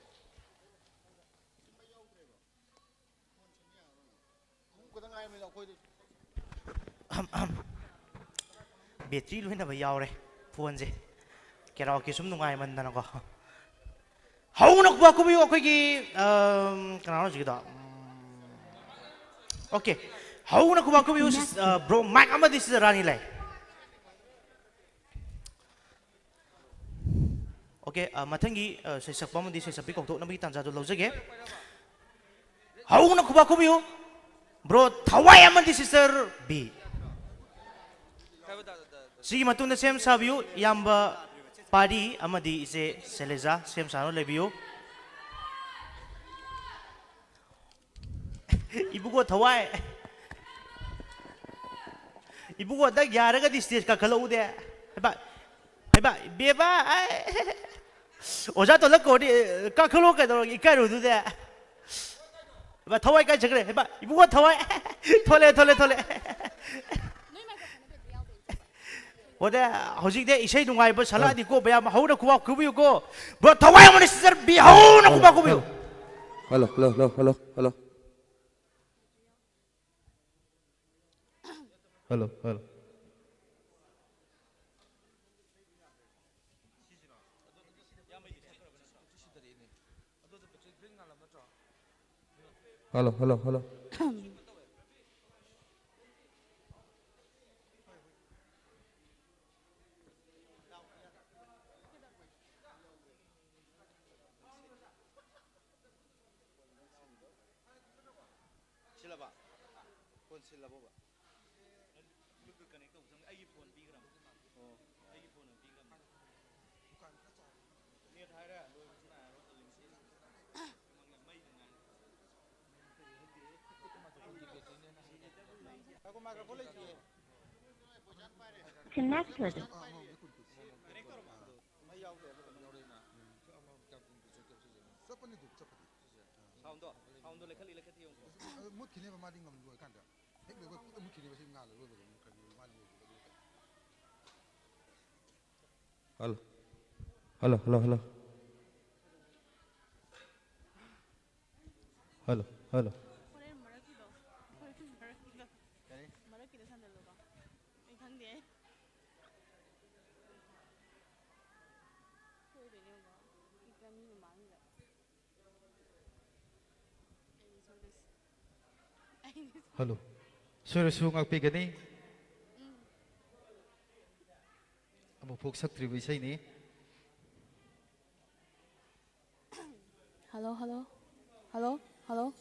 ꯃꯩ ꯌꯥꯎꯗ꯭ꯔꯦꯕ꯫ ꯐꯣꯟ ꯁꯤꯟ ꯌꯥꯔꯔꯣꯏ꯫ ꯑꯍꯨꯝ ꯈꯛꯇ ꯉꯥꯏꯔꯕꯅꯤꯅ ꯑꯩꯈꯣꯏꯗꯤ꯫ ꯑꯍꯝ, ꯑꯍꯝ꯫ ꯕꯦꯇ꯭ꯔꯤ ꯂꯣꯏꯅꯕ ꯌꯥꯎꯔꯦ ꯐꯣꯟꯁꯦ꯫ ꯀꯦꯔꯥꯎꯀꯤ ꯁꯨꯝ ꯅꯨꯡꯉꯥꯏꯃꯟꯗꯅꯀꯣ꯫ ꯍꯧꯅ ꯈꯨꯕꯥꯛ ꯈꯨꯕꯤꯌꯨ ꯑꯩꯈꯣꯏꯒꯤ, ꯑꯝ, ꯀꯅꯥꯅꯣ ꯍꯧꯖꯤꯛꯀꯤꯗꯣ? ꯎꯝ, OK꯫ ꯍꯧꯅ ꯈꯨꯕꯥꯛ ꯈꯨꯕꯤꯌꯨ, sis-, ꯑ, bro, mic ꯑꯃꯗꯤ sister ꯔꯥꯅꯤ ꯂꯩ꯫ OK, ꯑ, ꯃꯊꯪꯒꯤ, ꯑ, ꯁꯩꯁꯛꯄ ꯑꯃꯗꯤ ꯁꯩꯁꯛꯄꯤ ꯀꯧꯊꯣꯛꯅꯕꯒꯤ ꯇꯥꯟꯖꯥꯗꯨ ꯂꯧꯖꯒꯦ꯫ ꯍꯧꯅ ꯈꯨꯕꯥꯛ ꯈꯨꯕꯤꯌꯨ꯫ Bro ꯊꯋꯥꯏ ꯑꯃꯗꯤ sister ꯕꯤ꯫ ꯁꯤꯒꯤ ꯃꯇꯨꯡꯗ ꯁꯦꯝ ꯁꯥꯕꯤꯌꯨ, ꯏꯌꯥꯝꯕ ꯄꯥꯔꯤ ꯑꯃꯗꯤ ꯏꯆꯦ ꯁꯦꯂꯦꯖꯥ, ꯁꯦꯝ ꯁꯥꯗꯨꯅ ꯂꯩꯕꯤꯌꯨ꯫ ꯏꯕꯨꯡꯉꯣ ꯊꯋꯥꯏ꯫ ꯏꯕꯨꯡꯉꯣ, ꯅꯪ ꯌꯥꯔꯒꯗꯤ stage ꯀꯥꯈꯠꯂꯛꯎꯅꯦ꯫ ꯍꯩꯃꯥ, ꯍꯩꯃꯥ, ꯏꯕꯦꯝꯃ, ꯑꯩ꯫ ꯑꯣꯖꯥ ꯇꯣꯜꯂꯛ ꯀꯧꯔꯗꯤ, ꯑꯦ, ꯀꯥꯈꯠꯂꯛꯑꯣ ꯀꯩꯗꯧꯔꯒꯦ? ꯏꯀꯥꯏꯔꯨꯅꯨꯅꯦ꯫ ꯍꯩꯃꯥ, ꯊꯋꯥꯏ ꯀꯥꯏ ꯆꯠꯈ꯭ꯔꯦ? ꯍꯩꯃꯥ, ꯏꯕꯨꯡꯉꯣ ꯊꯋꯥꯏ꯫ ꯊꯣꯛꯂꯛꯑꯦ, ꯊꯣꯛꯂꯛꯑꯦ, ꯊꯣꯛꯂꯛꯑꯦ꯫ ꯍꯣꯅꯦ, ꯍꯧꯖꯤꯛꯇꯤ ꯏꯁꯩ ꯅꯨꯡꯉꯥꯏꯕ ꯁꯛꯂꯛꯑꯅꯤꯀꯣ, ꯃꯌꯥꯝ ꯍꯧꯅ ꯈꯨꯕꯥꯛ ꯈꯨꯕꯤꯌꯨꯀꯣ꯫ Bro, ꯊꯋꯥꯏ ꯑꯃꯅ sister ꯕꯤ ꯍꯧꯅ ꯈꯨꯕꯥꯛ ꯈꯨꯕꯤꯌꯨ꯫ Hello, hello, hello, hello, hello. Hello, hello. Hello, hello, hello. Phone ꯁꯤꯜꯂꯕꯣꯕ? ꯕ꯭ꯂꯨꯇꯨꯠ ꯀꯅꯦꯛ ꯇꯧꯕ ꯆꯪꯉꯦ꯫ ꯑꯩꯒꯤ ꯐꯣꯟ ꯄꯤꯈ꯭ꯔꯕ? ꯑꯣ꯫ ꯑꯩꯒꯤ ꯐꯣꯟ ꯑꯣꯏꯅ ꯄꯤꯈ꯭ꯔꯕꯅꯦ꯫ ꯗꯨꯀꯥꯟ ꯈꯔ ꯆꯥꯎꯕ꯫ ꯅꯦꯠ ꯍꯥꯏꯔꯦ ꯂꯣꯏꯕꯁꯨ ꯅꯥꯏꯔꯣꯏ, ꯑꯟꯂꯤꯃꯤꯇꯦꯠ꯫ ꯃꯩꯗ ꯉꯥꯏꯔꯦ꯫ ꯉꯥꯏꯈꯣ, ꯃꯥꯏꯀ꯭ꯔꯣꯐꯣꯟ ꯂꯩꯇꯤꯌꯦ꯫ Connected. ꯀꯅꯦꯛ ꯇꯧꯔꯕꯣ? ꯃꯩ ꯌꯥꯎꯗꯦ꯫ ꯆꯠꯄꯅꯤ ꯑꯗꯨ, ꯆꯠꯄꯗꯤ꯫ ꯁꯥꯎꯟꯗꯣ, ꯁꯥꯎꯟꯗꯣ ꯂꯩꯈꯠꯂꯤ ꯂꯩꯈꯠꯇꯦ ꯌꯦꯡꯉꯨꯀꯣ꯫ ꯑꯗꯨ ꯃꯨꯠꯈꯤꯅꯦꯕ, ꯃꯥꯗꯤ ꯉꯝ ꯂꯣꯏꯔꯀꯥꯟꯗ꯫ ꯍꯦꯛ ꯂꯣꯏꯕ ꯄꯨꯠ ꯃꯨꯠꯈꯤꯅꯦꯕ, ꯁꯤ ꯉꯥꯜꯂ ꯂꯣꯏꯕꯗ ꯃꯨꯠꯈ꯭ꯔꯅꯤ, ꯃꯥꯗꯤ ꯂꯣꯏꯕꯗ ꯂꯣꯏꯈ꯭ꯔꯅꯤ꯫ Hello. Hello, hello, hello. Hello, hello. Horen ꯃꯔꯛꯀꯤꯗꯣ, ꯍꯣꯔꯦꯟ ꯃꯔꯛꯀꯤꯗꯣ꯫ ꯀꯔꯤ? ꯃꯔꯛꯀꯤꯗꯣ ꯁꯥꯟꯅꯜꯂꯨꯀꯣ꯫ ꯑꯩ ꯈꯪꯗꯦ꯫ ꯁꯣꯏꯗꯣꯏꯅꯦ ꯌꯦꯡꯉꯣ꯫ ꯏꯀ ꯃꯤ ꯃꯃꯥꯡꯁꯤꯗ꯫ ꯑꯩꯅ ꯁꯣꯏꯗꯣꯏꯁꯦ꯫ ꯑꯩꯅ ꯍꯜꯂꯣ꯫ ꯁꯣꯏꯔꯁꯨ ꯉꯥꯛꯄꯤꯒꯅꯤ꯫ ꯎꯝ꯫ ꯑꯃꯨꯛꯐꯥꯎ ꯁꯛꯇ꯭ꯔꯤꯕ ꯏꯁꯩꯅꯤ꯫ Hello, hello. Hello, hello.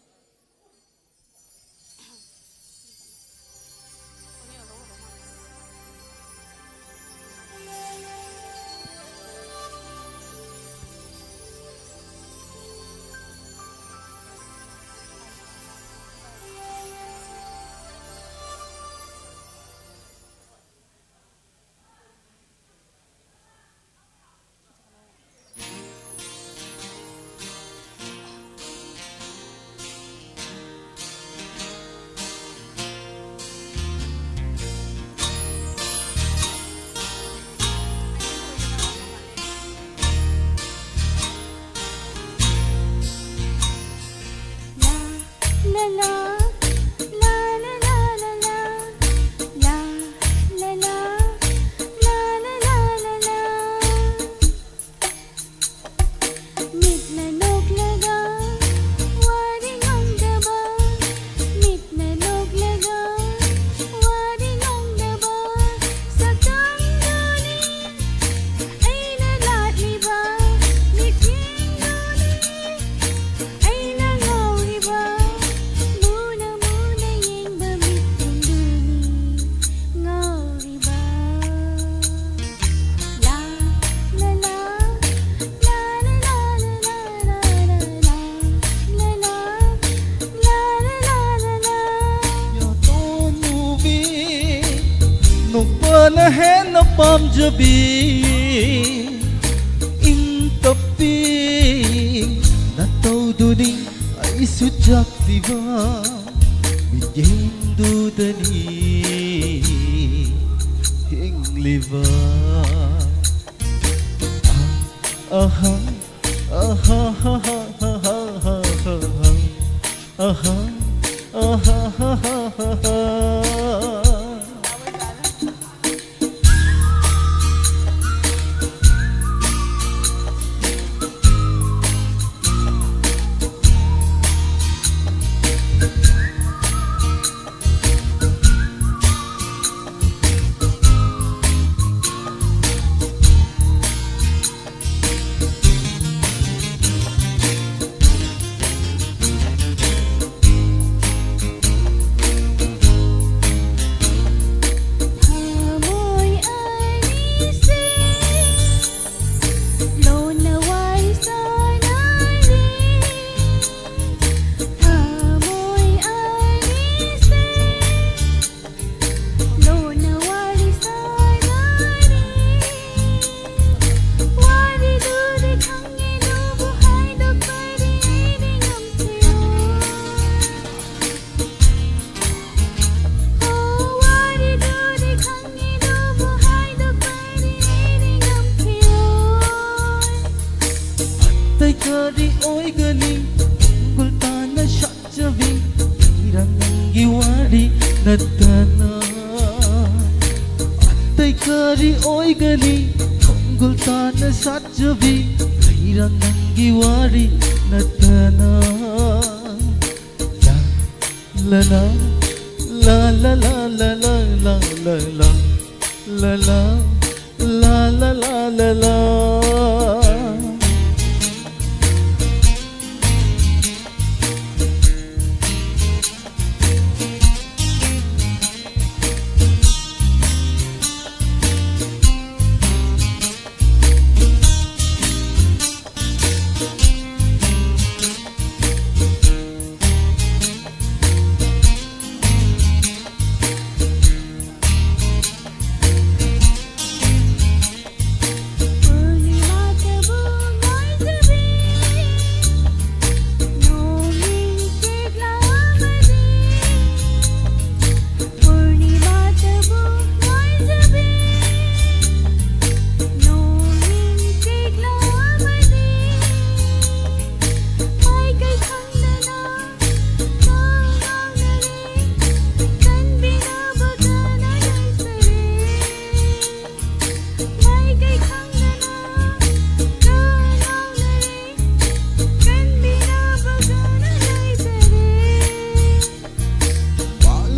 ꯅ ꯍꯦꯟꯅ ꯄꯥꯝꯖꯕꯤ, ꯏꯪ ꯇꯞꯄꯤ ꯅꯇꯧꯗꯨꯅꯤ ꯑꯩꯁꯨ ꯆꯥꯛꯂꯤꯕ, ꯃꯤꯠꯌꯦꯡꯗꯨꯗꯅꯤ ꯍꯤꯡꯂꯤꯕ꯫ ꯑꯍꯥ, ꯑꯍꯥ, ꯑꯍꯥ꯫ ꯊꯃꯣꯏ ꯑꯅꯤꯁꯦ ꯂꯣꯟꯅ ꯋꯥꯔꯤ ꯁꯥꯟꯅꯔꯤ꯫ ꯊꯃꯣꯏ ꯑꯅꯤꯁꯦ ꯂꯣꯟꯅ ꯋꯥꯔꯤ ꯁꯥꯟꯅꯔꯤ꯫ ꯋꯥꯔꯤꯗꯨꯗꯤ ꯈꯪꯉꯦ ꯑꯗꯨꯕꯨ ꯍꯥꯏꯗꯣꯛꯄꯗꯤ ꯑꯩꯗꯤ ꯉꯝꯈꯤꯔꯣꯏ꯫ ꯑꯣ, ꯋꯥꯔꯤꯗꯨꯗꯤ ꯈꯪꯉꯦ ꯑꯗꯨꯕꯨ ꯍꯥꯏꯗꯣꯛꯄꯗꯤ ꯑꯩꯗꯤ ꯉꯝꯈꯤꯔꯣꯏ꯫ ꯑꯇꯩ ꯀꯔꯤ ꯑꯣꯏꯒꯅꯤ? ꯈꯣꯡꯒꯨꯜ ꯇꯥꯅ ꯁꯥꯠꯆꯕꯤ ꯂꯩꯔꯥꯡ ꯅꯪꯒꯤ ꯋꯥꯔꯤ ꯅꯠꯇꯅ꯫ ꯑꯇꯩ ꯀꯔꯤ ꯑꯣꯏꯒꯅꯤ? ꯈꯣꯡꯒꯨꯜ ꯇꯥꯅ ꯁꯥꯠꯆꯕꯤ ꯂꯩꯔꯥꯡ ꯅꯪꯒꯤ ꯋꯥꯔꯤ ꯅꯠꯇꯅ꯫ ꯂꯥ, ꯂꯥ, ꯂꯥ꯫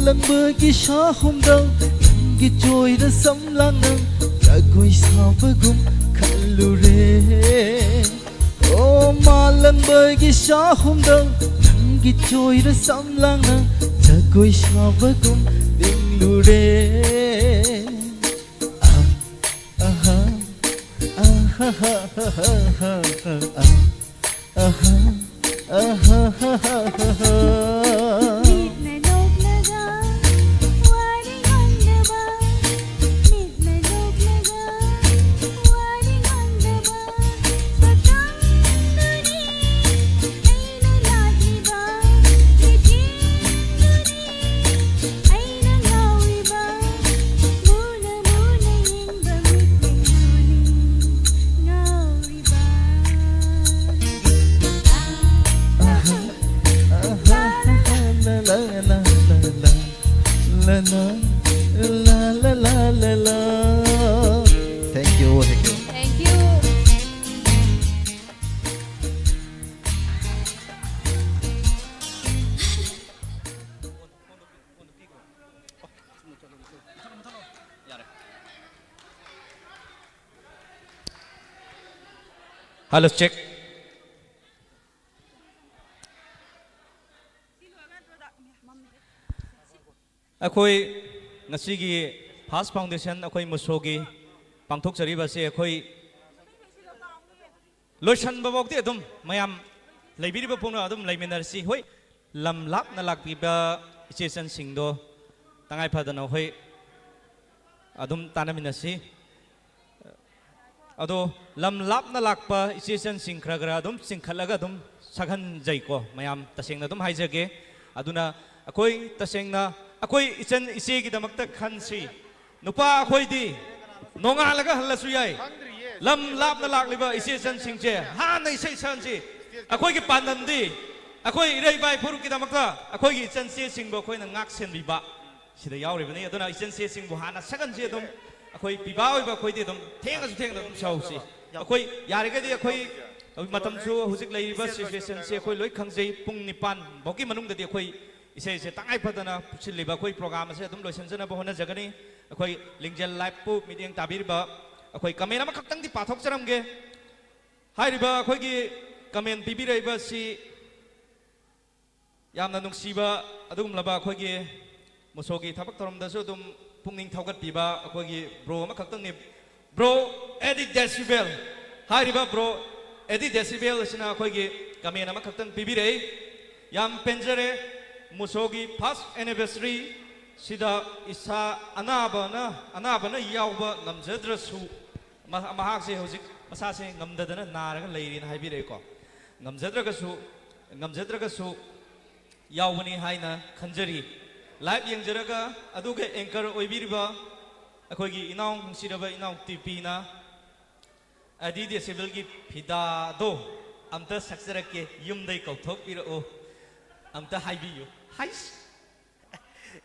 ꯇꯪꯕꯒꯤ ꯁꯥꯍꯨꯝꯗ ꯅꯪꯒꯤ ꯆꯣꯏꯔ ꯁꯝꯂꯥꯡꯅ ꯖꯒꯣꯏ ꯁꯥꯕꯒꯨꯝ ꯈꯜꯂꯨꯔꯦ꯫ ꯑꯣ, ꯃꯥꯂꯪꯕꯒꯤ ꯁꯥꯍꯨꯝꯗ ꯅꯪꯒꯤ ꯆꯣꯏꯔ ꯁꯝꯂꯥꯡꯅ ꯖꯒꯣꯏ ꯁꯥꯕꯒꯨꯝ ꯅꯤꯡꯂꯨꯔꯦ꯫ ꯑꯥ, ꯑꯍꯥ, ꯑꯍꯥ, ꯍꯥ, ꯍꯥ, ꯍꯥ, ꯍꯥ, ꯍꯥ, ꯑꯥ, ꯑꯍꯥ, ꯑꯍꯥ, ꯍꯥ, ꯍꯥ, ꯍꯥ, ꯍꯥ꯫ ꯃꯤꯠꯅ ꯅꯣꯛꯂꯒ ꯋꯥꯔꯤ ꯉꯥꯡꯅꯕ, ꯃꯤꯠꯅ ꯅꯣꯛꯂꯒ ꯋꯥꯔꯤ ꯉꯥꯡꯅꯕ, ꯁꯛꯇꯝꯗꯨꯅꯤ ꯑꯩꯅ ꯂꯥꯠꯂꯤꯕ, ꯃꯤꯠꯌꯦꯡꯗꯨꯅꯤ ꯑꯩꯅ ꯉꯥꯎꯔꯤꯕ, ꯃꯨꯟꯅ ꯃꯨꯟꯅ ꯌꯦꯡꯕ ꯃꯤꯠꯌꯦꯡꯗꯨꯅꯤ ꯉꯥꯎꯔꯤꯕ꯫ Thank you, thank you. Thank you. Hello, check. ꯑꯩꯈꯣꯏ ꯉꯁꯤꯒꯤ ꯐꯥꯔꯁ ꯐꯥꯎꯟꯗꯦꯁꯟ ꯑꯩꯈꯣꯏ ꯃꯨꯁꯣꯒꯤ ꯄꯥꯡꯊꯣꯛꯆꯔꯤꯕ ꯑꯁꯤ ꯑꯩꯈꯣꯏ ꯂꯣꯏꯁꯤꯟꯕ ꯐꯥꯎꯗꯤ ꯑꯗꯨꯝ ꯃꯌꯥꯝ ꯂꯩꯕꯤꯔꯤꯕ ꯄꯨꯝꯅꯃꯛ ꯑꯗꯨꯝ ꯂꯩꯃꯤꯟꯅꯔꯁꯤ꯫ ꯍꯣꯏ, ꯂꯝ ꯂꯥꯞꯅ ꯂꯥꯛꯄꯤꯕ ꯏꯆꯦ ꯏꯆꯟꯁꯤꯡꯗꯣ ꯇꯉꯥꯏ ꯐꯗꯅ ꯍꯣꯏ ꯑꯗꯨꯝ ꯇꯥꯟꯅꯃꯤꯟꯅꯁꯤ꯫ ꯑꯗꯣ ꯂꯝ ꯂꯥꯞꯅ ꯂꯥꯛꯄ ꯏꯆꯦ ꯏꯆꯟꯁꯤꯡ ꯈꯔ ꯈꯔ ꯑꯗꯨꯝ ꯆꯤꯡꯈꯠꯂꯒ ꯑꯗꯨꯝ ꯁꯛꯍꯟꯖꯩꯀꯣ ꯃꯌꯥꯝ, ꯇꯁꯦꯡꯅ ꯑꯗꯨꯝ ꯍꯥꯏꯖꯒꯦ꯫ ꯑꯗꯨꯅ ꯑꯩꯈꯣꯏ ꯇꯁꯦꯡꯅ ꯑꯩꯈꯣꯏ ꯏꯆꯟ ꯏꯆꯦꯒꯤꯗꯃꯛꯇ ꯈꯟꯁꯤ꯫ ꯅꯨꯄꯥ ꯑꯩꯈꯣꯏꯗꯤ ꯅꯣꯡꯉꯥꯜꯂꯒ ꯍꯜꯂꯁꯨ ꯌꯥꯏ꯫ ꯂꯝ ꯂꯥꯞꯅ ꯂꯥꯛꯂꯤꯕ ꯏꯆꯦ ꯏꯆꯟꯁꯤꯡꯁꯦ ꯍꯥꯟꯅ ꯏꯁꯩ ꯁꯛꯍꯟꯁꯤ꯫ ꯑꯩꯈꯣꯏꯒꯤ ꯄꯥꯟꯗꯝꯗꯤ ꯑꯩꯈꯣꯏ ꯏꯔꯩ ꯏꯄꯥ ꯏꯄꯨꯒꯤꯗꯃꯛꯇ ꯑꯩꯈꯣꯏꯒꯤ ꯏꯆꯟ ꯏꯆꯦꯁꯤꯡꯕꯨ ꯑꯩꯈꯣꯏꯅ ꯉꯥꯛ ꯁꯦꯟꯕꯤꯕ꯫ ꯁꯤꯗ ꯌꯥꯎꯔꯤꯕꯅꯤ꯫ ꯑꯗꯨꯅ ꯏꯆꯟ ꯏꯆꯦꯁꯤꯡꯕꯨ ꯍꯥꯟꯅ ꯁꯛꯍꯟꯁꯤ꯫ ꯑꯗꯨꯝ ꯑꯩꯈꯣꯏ ꯄꯤꯕꯥ ꯑꯣꯏꯕ ꯑꯩꯈꯣꯏꯗꯤ ꯑꯗꯨꯝ ꯊꯦꯡꯉꯁꯨ ꯊꯦꯡꯅ ꯑꯗꯨꯝ ꯁꯛꯍꯧꯁꯤ꯫ ꯑꯩꯈꯣꯏ ꯌꯥꯔꯒꯗꯤ ꯑꯩꯈꯣꯏ ꯃꯇꯝꯁꯨ ꯍꯧꯖꯤꯛ ꯂꯩꯔꯤꯕ ꯁꯤꯆꯨꯋꯦꯁꯟꯁꯤ ꯑꯩꯈꯣꯏ ꯂꯣꯏ ꯈꯪꯖꯩ꯫ ꯄꯨꯡ ꯅꯤꯄꯥꯟ ꯐꯥꯎꯒꯤ ꯃꯅꯨꯡꯗꯗꯤ ꯑꯩꯈꯣꯏ ꯏꯁꯩꯁꯦ ꯇꯉꯥꯏ ꯐꯗꯅ ꯄꯨꯁꯤꯜꯂꯤꯕ ꯑꯩꯈꯣꯏ ꯄ꯭ꯔꯣꯒ꯭ꯔꯥꯝ ꯑꯁꯦ ꯑꯗꯨꯝ ꯂꯣꯏꯁꯤꯟꯖꯅꯕ ꯍꯣꯠꯅꯖꯒꯅꯤ꯫ ꯑꯩꯈꯣꯏ ꯂꯤꯡꯖꯦꯜ ꯂꯥꯏꯞꯄꯨ ꯃꯤꯠꯌꯦꯡ ꯇꯥꯕꯤꯔꯤꯕ ꯑꯩꯈꯣꯏ ꯀꯃꯦꯟ ꯑꯃꯈꯛꯇꯪꯗꯤ ꯄꯥꯊꯣꯛꯆꯔꯝꯒꯦ꯫ ꯍꯥꯏꯔꯤꯕ ꯑꯩꯈꯣꯏꯒꯤ ꯀꯃꯦꯟ ꯄꯤꯕꯤꯔꯛꯏꯕ ꯑꯁꯤ ꯌꯥꯝꯅ ꯅꯨꯡꯁꯤꯕ ꯑꯗꯨꯒꯨꯝꯂꯕ ꯑꯩꯈꯣꯏꯒꯤ ꯃꯨꯁꯣꯒꯤ ꯊꯕꯛ ꯊꯧꯔꯝꯗꯁꯨ ꯑꯗꯨꯝ ꯄꯨꯛꯅꯤꯡ ꯊꯧꯒꯠꯄꯤꯕ ꯑꯩꯈꯣꯏꯒꯤ ꯕ꯭ꯔꯣ ꯑꯃꯈꯛꯇꯪꯅꯤ꯫ ꯕ꯭ꯔꯣ ꯑꯦꯗꯤ ꯗꯦꯁꯤꯕꯦꯜ꯫ ꯍꯥꯏꯔꯤꯕ ꯕ꯭ꯔꯣ ꯑꯦꯗꯤ ꯗꯦꯁꯤꯕꯦꯜ ꯑꯁꯤꯅ ꯑꯩꯈꯣꯏꯒꯤ ꯀꯃꯦꯟ ꯑꯃꯈꯛꯇꯪ ꯄꯤꯕꯤꯔꯛꯏ꯫ ꯌꯥꯝ ꯄꯦꯟꯖꯔꯦ꯫ ꯃꯨꯁꯣꯒꯤ ꯐꯥꯔꯁ ꯑꯦꯅꯤꯚꯔꯁꯔꯤ ꯁꯤꯗ ꯏꯁꯥ ꯑꯅꯥꯕꯅ, ꯑꯅꯥꯕꯅ ꯌꯥꯎꯕ ꯉꯝꯖꯗ꯭ꯔꯁꯨ, ꯃ-, ꯃꯍꯥꯛꯁꯦ ꯍꯧꯖꯤꯛ ꯃꯁꯥꯁꯦ ꯉꯝꯗꯗꯅ ꯅꯥꯔꯒ ꯂꯩꯔꯦꯅ ꯍꯥꯏꯕꯤꯔꯛꯑꯦꯀꯣ꯫ ꯉꯝꯖꯗ꯭ꯔꯒꯁꯨ, ꯉꯝꯖꯗ꯭ꯔꯒꯁꯨ ꯌꯥꯎꯕꯅꯤ ꯍꯥꯏꯅ ꯈꯟꯖꯔꯤ꯫ ꯂꯥꯏꯚ ꯌꯦꯡꯖꯔꯒ ꯑꯗꯨꯒ ꯑꯦꯡꯀꯔ ꯑꯣꯏꯕꯤꯔꯤꯕ ꯑꯩꯈꯣꯏꯒꯤ ꯏꯅꯥꯎ, ꯅꯨꯡꯁꯤꯔꯕ ꯏꯅꯥꯎ ꯇꯤꯄꯤꯅ ꯑꯦꯗꯤ ꯗꯦꯁꯤꯕꯦꯜꯒꯤ ꯐꯤꯗꯥꯗꯣ ꯑꯝꯇ ꯁꯛꯆꯔꯛꯀꯦ, ꯌꯨꯝꯗꯩ ꯀꯧꯊꯣꯛꯄꯤꯔꯛꯎ, ꯑꯝꯇ ꯍꯥꯏꯕꯤꯌꯨ꯫ ꯍꯥꯏꯁ꯫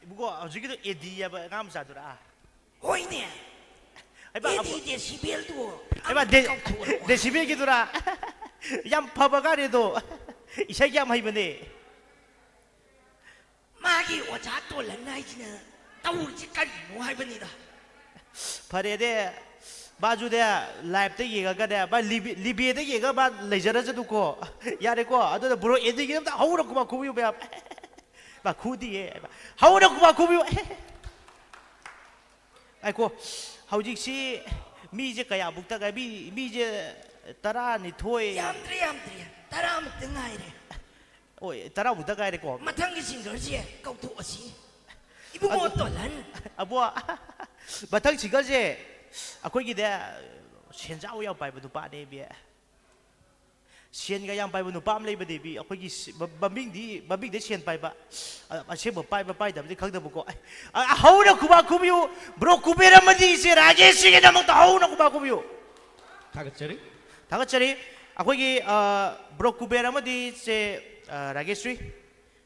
ꯏꯕꯨꯡꯉꯣ, ꯍꯧꯖꯤꯛꯀꯤꯗꯣ ꯑꯦꯗꯤ ꯍꯥꯏꯕ ꯑꯉꯥꯡ ꯃꯆꯥꯗꯨꯔꯥ? ꯍꯣꯏꯅꯦ꯫ ꯍꯩꯃꯥ, ꯑꯦꯗꯤ ꯑꯕꯨ-, ꯗꯦꯁꯤꯕꯦꯜꯗꯨ ꯍꯩꯃꯥ, ꯑꯝꯇ ꯗꯦ-, ꯀꯧꯊꯣꯛꯑꯣ꯫ ꯗꯦꯁꯤꯕꯦꯜꯒꯤꯗꯨꯔꯥ? ꯌꯥꯝ ꯐꯕ ꯒꯥꯔꯤꯗꯣ꯫ ꯏꯁꯩ ꯌꯥꯝ ꯍꯩꯕꯅꯦ꯫ ꯃꯥꯒꯤ ꯑꯣꯖꯥ ꯇꯣꯂꯟ ꯍꯥꯏꯁꯤꯅ ꯇꯧꯔꯤꯁꯤ ꯀꯔꯤꯅꯣ ꯍꯥꯏꯕꯅꯤꯗ꯫ ꯐꯔꯦꯅꯦ, ꯃꯥꯁꯨꯅꯦ, ꯂꯥꯏꯞꯇ ꯌꯦꯡꯉꯒꯅꯦ, ꯃꯥ ꯂꯤꯕꯦ-, ꯂꯤꯕꯦꯗ ꯌꯦꯡꯉꯒ ꯃꯥ ꯂꯩꯖꯔꯖꯅꯨꯀꯣ꯫ ꯌꯥꯔꯦꯀꯣ? ꯑꯗꯨꯅ ꯕ꯭ꯔꯣ ꯑꯦꯗꯤꯒꯤ ꯑꯝꯇ ꯍꯧꯅ ꯈꯨꯕꯥꯛ ꯈꯨꯕꯤꯌꯨ, ꯃꯌꯥꯝ꯫ ꯃꯥ ꯈꯨꯗꯤꯌꯦ꯫ ꯍꯧꯅ ꯈꯨꯕꯥꯛ ꯈꯨꯕꯤꯌꯨ꯫ ꯉꯥꯏꯈꯣ, ꯍꯧꯖꯤꯛꯁꯤ ꯃꯤꯁꯦ ꯀꯌꯥꯃꯨꯛꯇ ꯉꯥꯏ-, ꯃꯤ, ꯃꯤꯁꯦ ꯇꯔꯥꯅꯤꯊꯣꯏ꯫ ꯌꯥꯝꯗ꯭ꯔꯦ, ꯌꯥꯝꯗ꯭ꯔꯦ, ꯇꯔꯥꯃꯨꯛꯇ ꯉꯥꯏꯔꯦ꯫ ꯍꯣꯏ, ꯇꯔꯥꯃꯨꯛꯇ ꯉꯥꯏꯔꯦꯀꯣ꯫ ꯃꯊꯪꯒꯤ ꯁꯤꯡꯒꯔꯁꯦ ꯀꯧꯊꯣꯛꯑꯁꯤ꯫ ꯏꯕꯨꯡꯉꯣ ꯑꯗꯨ, ꯇꯣꯂꯟ꯫ ꯑꯕꯣ, ꯃꯊꯪ ꯁꯤꯡꯒꯔꯁꯦ ꯑꯩꯈꯣꯏꯒꯤꯅꯦ, ꯁꯦꯟꯖꯥꯎ ꯌꯥꯝ ꯄꯥꯏꯕ ꯅꯨꯄꯥꯅꯦꯃꯤ꯫ ꯁꯦꯟꯒ ꯌꯥꯝ ꯄꯥꯏꯕ ꯅꯨꯄꯥ ꯑꯃ ꯂꯩꯕꯅꯦꯃꯤ, ꯑꯩꯈꯣꯏꯒꯤ ꯁꯤ-, ꯃ-, ꯃꯃꯤꯡꯗꯤ, ꯃꯃꯤꯡꯗꯤ ꯁꯦꯟ ꯄꯥꯏꯕ꯫ ꯑ-, ꯑꯁꯦꯡꯕ ꯄꯥꯏꯕ ꯄꯥꯏꯗꯕꯗꯤ ꯈꯪꯗꯕꯀꯣ꯫ ꯑ, ꯑ, ꯍꯧꯅ ꯈꯨꯕꯥꯛ ꯈꯨꯕꯤꯌꯨ꯫ ꯕ꯭ꯔꯣ ꯀꯨꯕꯦꯔ ꯑꯃꯗꯤ ꯏꯆꯦ ꯔꯥꯖꯦꯁ ꯁꯤꯒꯤꯗꯃꯛꯇ ꯍꯧꯅ ꯈꯨꯕꯥꯛ ꯈꯨꯕꯤꯌꯨ꯫ ꯊꯥꯒꯠꯆꯔꯤ꯫ ꯊꯥꯒꯠꯆꯔꯤ꯫ ꯑꯩꯈꯣꯏꯒꯤ, ꯑ, ꯕ꯭ꯔꯣ ꯀꯨꯕꯦꯔ ꯑꯃꯗꯤ ꯏꯆꯦ, ꯑ, ꯔꯥꯒꯦꯁ꯭ꯔꯤ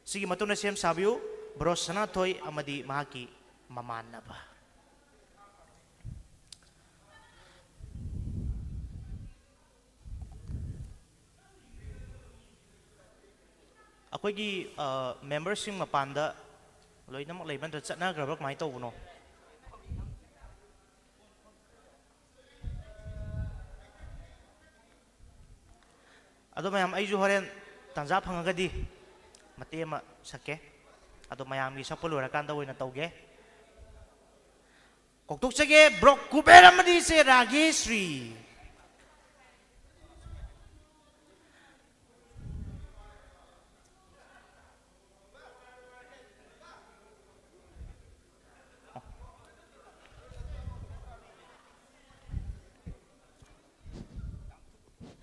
ꯁꯤꯒꯤ ꯃꯇꯨꯡꯗ ꯁꯦꯝ ꯁꯥꯕꯤꯌꯨ꯫ ꯕ꯭ꯔꯣ ꯁꯅꯥꯊꯣꯏ ꯑꯃꯗꯤ ꯃꯍꯥꯛꯀꯤ ꯃꯃꯥꯟꯅꯕ꯫ ꯑꯩꯈꯣꯏꯒꯤ, ꯑ, ꯃꯦꯝꯕꯔꯁꯤꯡ ꯃꯄꯥꯟꯗ ꯂꯣꯏꯅꯃꯛ ꯂꯩꯕ ꯅꯠꯇ꯭ꯔ ꯆꯠꯅꯈ꯭ꯔꯕ꯭ꯔꯥ, ꯀꯃꯥꯏꯅ ꯇꯧꯕꯅꯣ? ꯑꯗꯣ ꯃꯌꯥꯝ, ꯑꯩꯁꯨ ꯍꯣꯔꯦꯟ ꯇꯥꯟꯖꯥ ꯐꯪꯉꯒꯗꯤ ꯃꯇꯦꯛ ꯑꯃ ꯁꯛꯀꯦ꯫ ꯑꯗꯣ ꯃꯌꯥꯝꯒꯤ ꯁꯛꯄ ꯂꯣꯏꯔꯀꯥꯟꯗ ꯑꯣꯏꯅ ꯇꯧꯒꯦ꯫ ꯀꯧꯊꯣꯛꯆꯒꯦ, ꯕ꯭ꯔꯣ ꯀꯨꯕꯦꯔ ꯑꯃꯗꯤ ꯏꯆꯦ ꯔꯥꯒꯦꯁ꯭ꯔꯤ꯫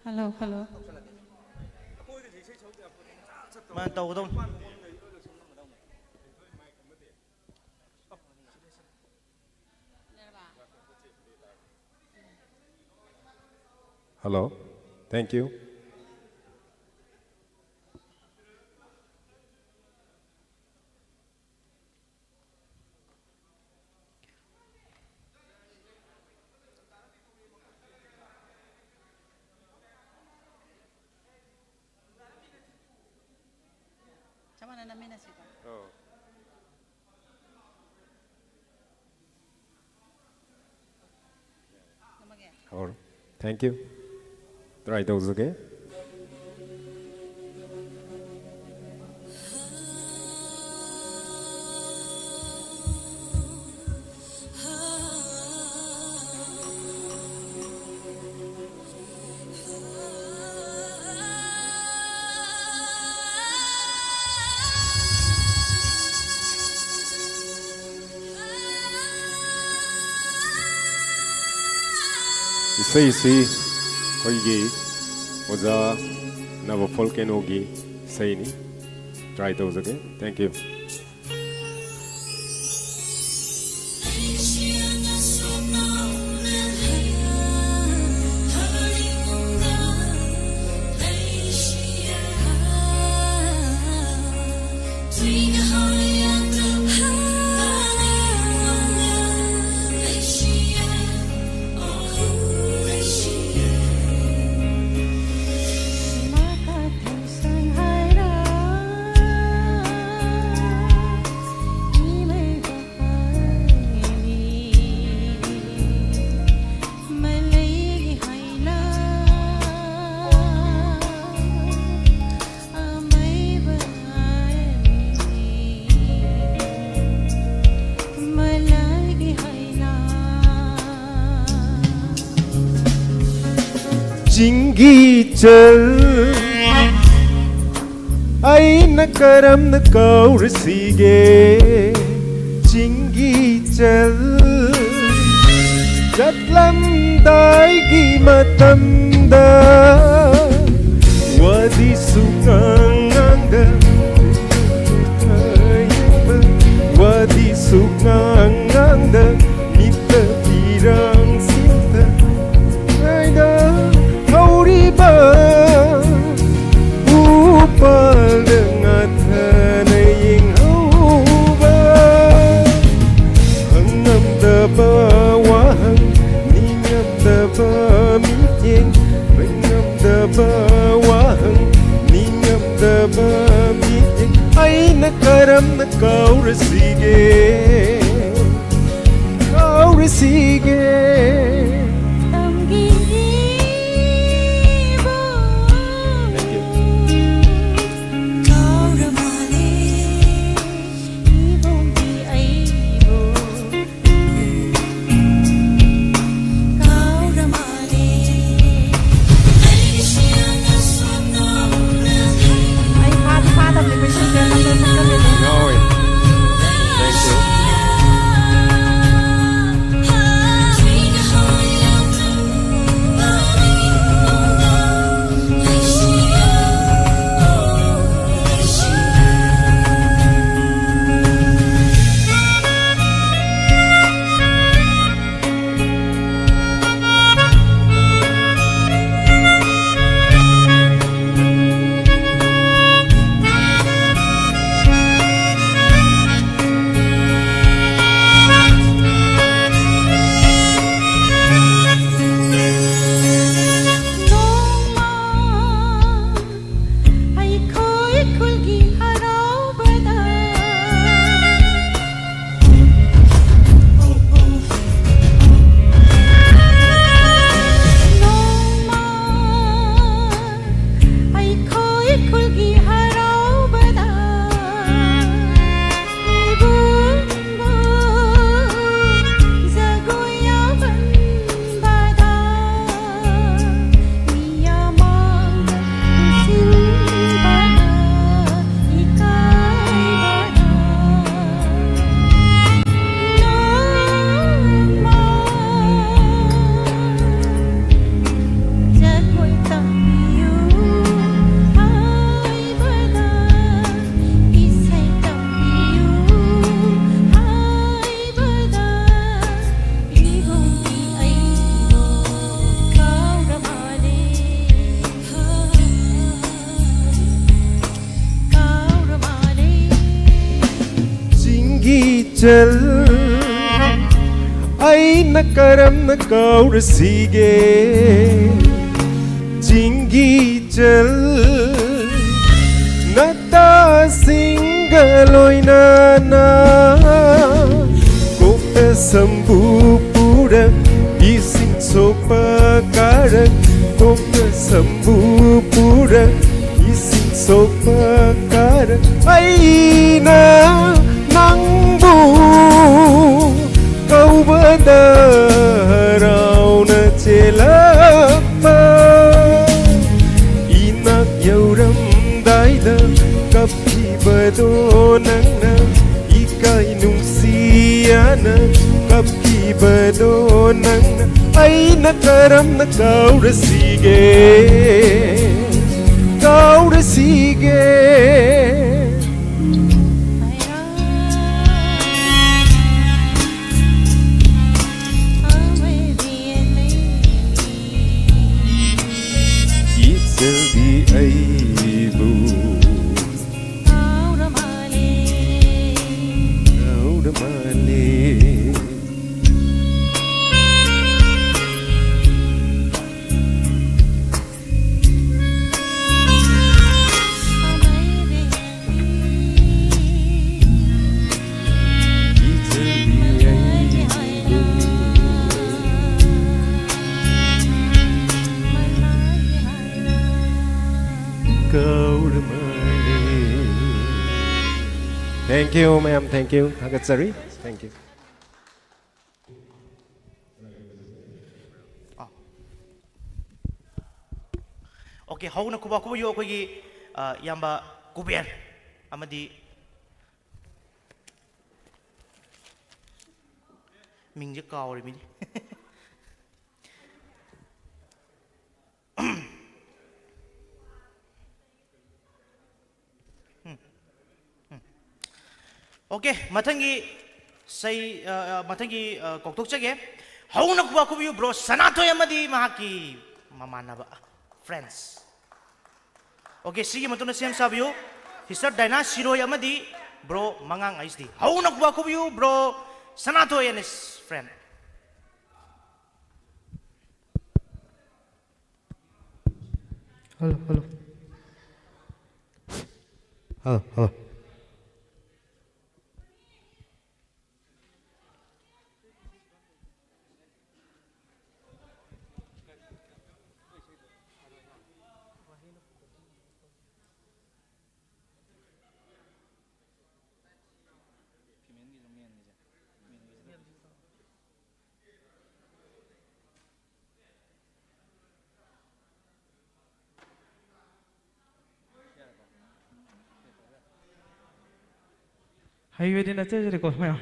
Hello, hello. ꯃꯥꯅ ꯇꯧꯒꯗꯧꯅꯤ꯫ Hello. Thank you. ꯆꯞ ꯃꯥꯟꯅꯅ ꯅꯝꯃꯤꯟꯅꯁꯤꯀꯣ꯫ ꯅꯝꯃꯒꯦ꯫ Or, thank you. Try ꯇꯧꯖꯒꯦ꯫ ꯏꯁꯩꯁꯤ ꯑꯩꯈꯣꯏꯒꯤ ꯑꯣꯖꯥ ꯅꯕꯐꯣꯜ ꯀꯩꯅꯣꯒꯤ ꯏꯁꯩꯅꯤ꯫ Try ꯇꯧꯖꯒꯦ꯫ Thank you. ꯆꯤꯡꯒꯤ ꯆꯜ, ꯑꯩꯅ ꯀꯔꯝꯅ ꯀꯥꯎꯔꯁꯤꯒꯦ? ꯆꯤꯡꯒꯤ ꯆꯜ, ꯆꯠꯂꯝꯗꯥꯏꯒꯤ ꯃꯇꯝꯗ ꯋꯥꯗꯤ ꯁꯨꯛꯉꯥꯡ ꯉꯥꯡꯗ, ꯋꯥꯗꯤ ꯁꯨꯛꯉꯥꯡ ꯉꯥꯡꯗ, ꯃꯤꯠꯇ ꯄꯤꯔꯥꯡ ꯁꯤꯟꯇ ꯉꯥꯏꯗ ꯍꯧꯔꯤꯕ ꯎꯄꯥꯜꯗ ꯉꯥꯊꯅ ꯌꯦꯡꯍꯧꯕ, ꯍꯪꯉꯝꯗꯕ ꯋꯥꯍꯪ, ꯅꯤꯡꯉꯝꯗꯕ ꯃꯤꯠꯌꯦꯡ, ꯍꯪꯉꯝꯗꯕ ꯋꯥꯍꯪ, ꯅꯤꯡꯉꯝꯗꯕ ꯃꯤꯠꯌꯦꯡ, ꯑꯩꯅ ꯀꯔꯝꯅ ꯀꯥꯎꯔꯁꯤꯒꯦ? ꯀꯥꯎꯔꯁꯤꯒꯦ? ꯑꯩ ꯐꯥꯗꯤ ꯐꯥꯗꯕꯅꯦ, ꯑꯩꯈꯣꯏ ꯁꯤꯡꯒꯔ ꯅꯝꯕꯔ ꯆꯠꯀꯗꯣꯏꯅꯦ꯫ ꯉꯥꯎꯋꯦ꯫ Thank you꯫ ꯏꯆꯜ, ꯑꯩꯅ ꯀꯔꯝꯅ ꯀꯥꯎꯔꯁꯤꯒꯦ? ꯆꯤꯡꯒꯤ ꯏꯆꯜ, ꯅꯇꯥꯁꯤꯡꯒ ꯂꯣꯏꯅꯅ ꯀꯣꯛꯇ ꯁꯝꯕꯨ ꯄꯨꯔ ꯏꯁꯤꯡ ꯁꯣꯛꯄ ꯀꯥꯔꯛ, ꯀꯣꯛꯇ ꯁꯝꯕꯨ ꯄꯨꯔ ꯏꯁꯤꯡ ꯁꯣꯛꯄ ꯀꯥꯔꯛ꯫ ꯑꯩꯅ ꯅꯪꯕꯨ ꯀꯧꯕꯗ ꯍꯔꯥꯎꯅ ꯆꯦꯜꯂꯛꯄ, ꯏꯅꯥꯛ ꯌꯧꯔꯝꯗꯥꯏꯗ ꯀꯞꯈꯤꯕꯗꯣ ꯅꯪꯅ, ꯏꯀꯥꯏ ꯅꯨꯡꯁꯤꯌꯥꯅ ꯀꯞꯈꯤꯕꯗꯣ ꯅꯪꯅ꯫ ꯑꯩꯅ ꯀꯔꯝꯅ ꯀꯥꯎꯔꯁꯤꯒꯦ, ꯀꯥꯎꯔꯁꯤꯒꯦ? ꯏꯆꯜꯗꯤ ꯑꯩꯕꯨ ꯀꯥꯎꯔ ꯃꯥꯜꯂꯦ꯫ Thank you, ma'am. Thank you. ꯊꯥꯒꯠꯆꯔꯤ꯫ Thank you. ꯑꯣꯀꯦ, ꯍꯧꯅ ꯈꯨꯕꯥꯛ ꯈꯨꯕꯤꯌꯨ ꯑꯩꯈꯣꯏꯒꯤ, ꯑ, ꯏꯌꯥꯝꯕ ꯀꯨꯕꯦꯔ ꯑꯃꯗꯤ ꯃꯤꯡꯁꯦ ꯀꯥꯎꯔꯤꯃꯤꯅꯦ꯫ ꯎꯝ, ꯎꯝ꯫ ꯑꯣꯀꯦ, ꯃꯊꯪꯒꯤ ꯁꯩ-, ꯑ, ꯑ, ꯃꯊꯪꯒꯤ, ꯑ, ꯀꯧꯊꯣꯛꯆꯒꯦ꯫ ꯍꯧꯅ ꯈꯨꯕꯥꯛ ꯈꯨꯕꯤꯌꯨ ꯕ꯭ꯔꯣ ꯁꯅꯥꯊꯣꯏ ꯑꯃꯗꯤ ꯃꯍꯥꯛꯀꯤ ꯃꯃꯥꯟꯅꯕ, friends꯫ ꯑꯣꯀꯦ, ꯁꯤꯒꯤ ꯃꯇꯨꯡꯗ ꯁꯦꯝ ꯁꯥꯕꯤꯌꯨ ꯁꯤꯁꯇꯔ ꯗꯥꯏꯅꯥ ꯁꯤꯔꯣꯏ ꯑꯃꯗꯤ Bro Mangang H D. ꯍꯧꯅ ꯈꯨꯕꯥꯛ ꯈꯨꯕꯤꯌꯨ, bro Sanato and his friend. Hello, hello. Hello, hello. ꯍꯩꯕꯗꯤ ꯅꯠꯆꯗ꯭ꯔꯦꯀꯣ ꯃꯌꯥꯝ꯫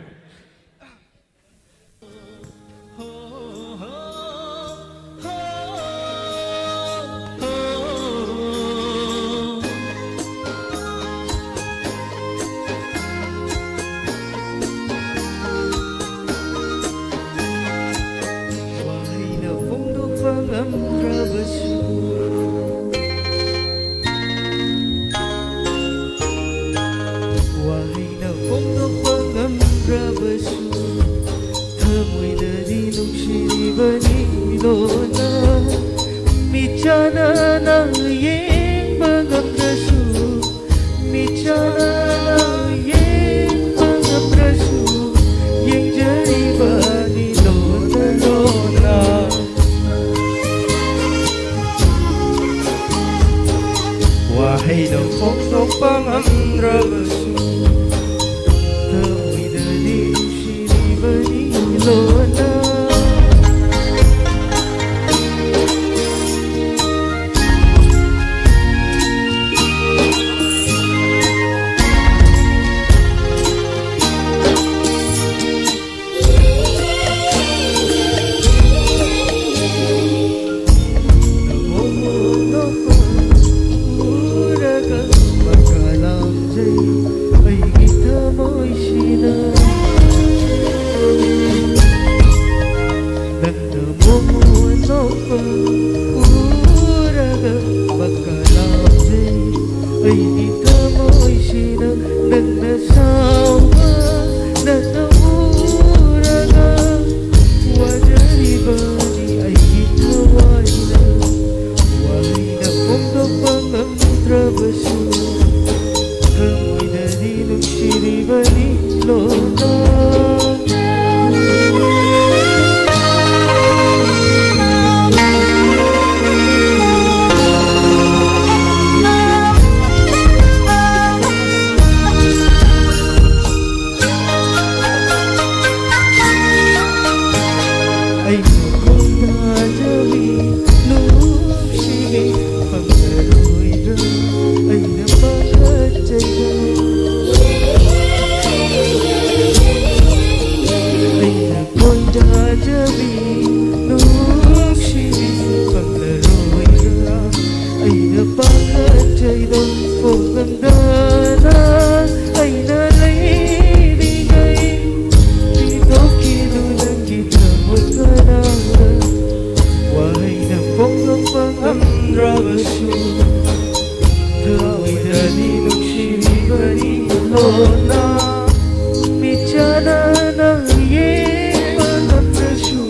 ꯋꯥꯍꯩꯅ ꯐꯣꯡꯗꯣꯛꯄ ꯉꯝꯗ꯭ꯔꯕꯁꯨ, ꯋꯥꯍꯩꯅ ꯐꯣꯡꯗꯣꯛꯄ ꯉꯝꯗ꯭ꯔꯕꯁꯨ, ꯊꯃꯣꯏꯗꯗꯤ ꯅꯨꯡꯁꯤꯔꯤꯕꯅꯤ ꯂꯣꯟꯅ꯫ ꯃꯤꯠꯆꯥꯟꯅꯅ ꯌꯦꯡꯕ ꯉꯝꯗ꯭ꯔꯁꯨ, ꯃꯤꯠꯆꯥꯟꯅꯅ ꯌꯦꯡꯕ ꯉꯝꯗ꯭ꯔꯁꯨ, ꯌꯦꯡꯖꯔꯤꯕꯅꯤ ꯂꯣꯟꯅ ꯂꯣꯟꯅ꯫ ꯋꯥꯍꯩꯅ ꯐꯣꯡꯗꯣꯛꯄ ꯉꯝꯗ꯭ꯔꯕꯁꯨ, ꯊꯃꯣꯏꯗꯗꯤ ꯅꯨꯡꯁꯤꯔꯤ꯫ ꯃꯤꯠꯇꯅ ꯅꯪ ꯌꯦꯡꯕ ꯉꯝꯗ꯭ꯔꯁꯨ,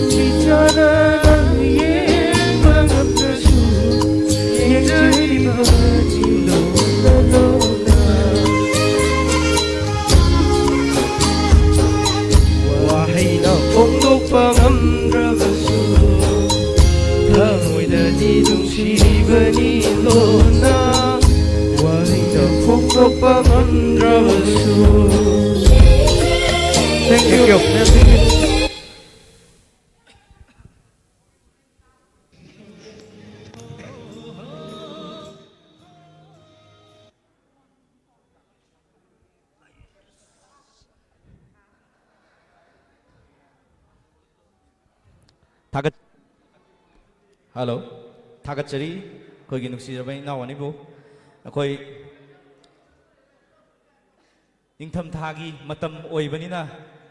ꯃꯤꯠꯇꯅ ꯅꯪ ꯌꯦꯡꯕ ꯉꯝꯗ꯭ꯔꯁꯨ, ꯌꯦꯡꯖꯔꯤꯕꯅꯤ ꯂꯣꯟꯅ ꯂꯣꯟꯅ꯫ ꯋꯥꯍꯩꯅ ꯐꯣꯡꯗꯣꯛꯄ ꯉꯝꯗ꯭ꯔꯕꯁꯨ, ꯊꯃꯣꯏꯗꯗꯤ ꯅꯨꯡꯁꯤꯔꯤꯕꯅꯤ ꯂꯣꯟꯅ꯫ ꯋꯥꯍꯩꯅ ꯐꯣꯡꯗꯣꯛꯄ ꯉꯝꯗ꯭ꯔꯕꯁꯨ꯫ Thank you. ꯊꯥꯒꯠ ꯍꯜꯂꯣ꯫ ꯊꯥꯒꯠꯆꯔꯤ ꯑꯩꯈꯣꯏꯒꯤ ꯅꯨꯡꯁꯤꯖꯔꯕ ꯏꯅꯥꯎ ꯑꯅꯤꯕꯨ꯫ ꯑꯩꯈꯣꯏ ꯅꯤꯡꯊꯝꯊꯥꯒꯤ ꯃꯇꯝ ꯑꯣꯏꯕꯅꯤꯅ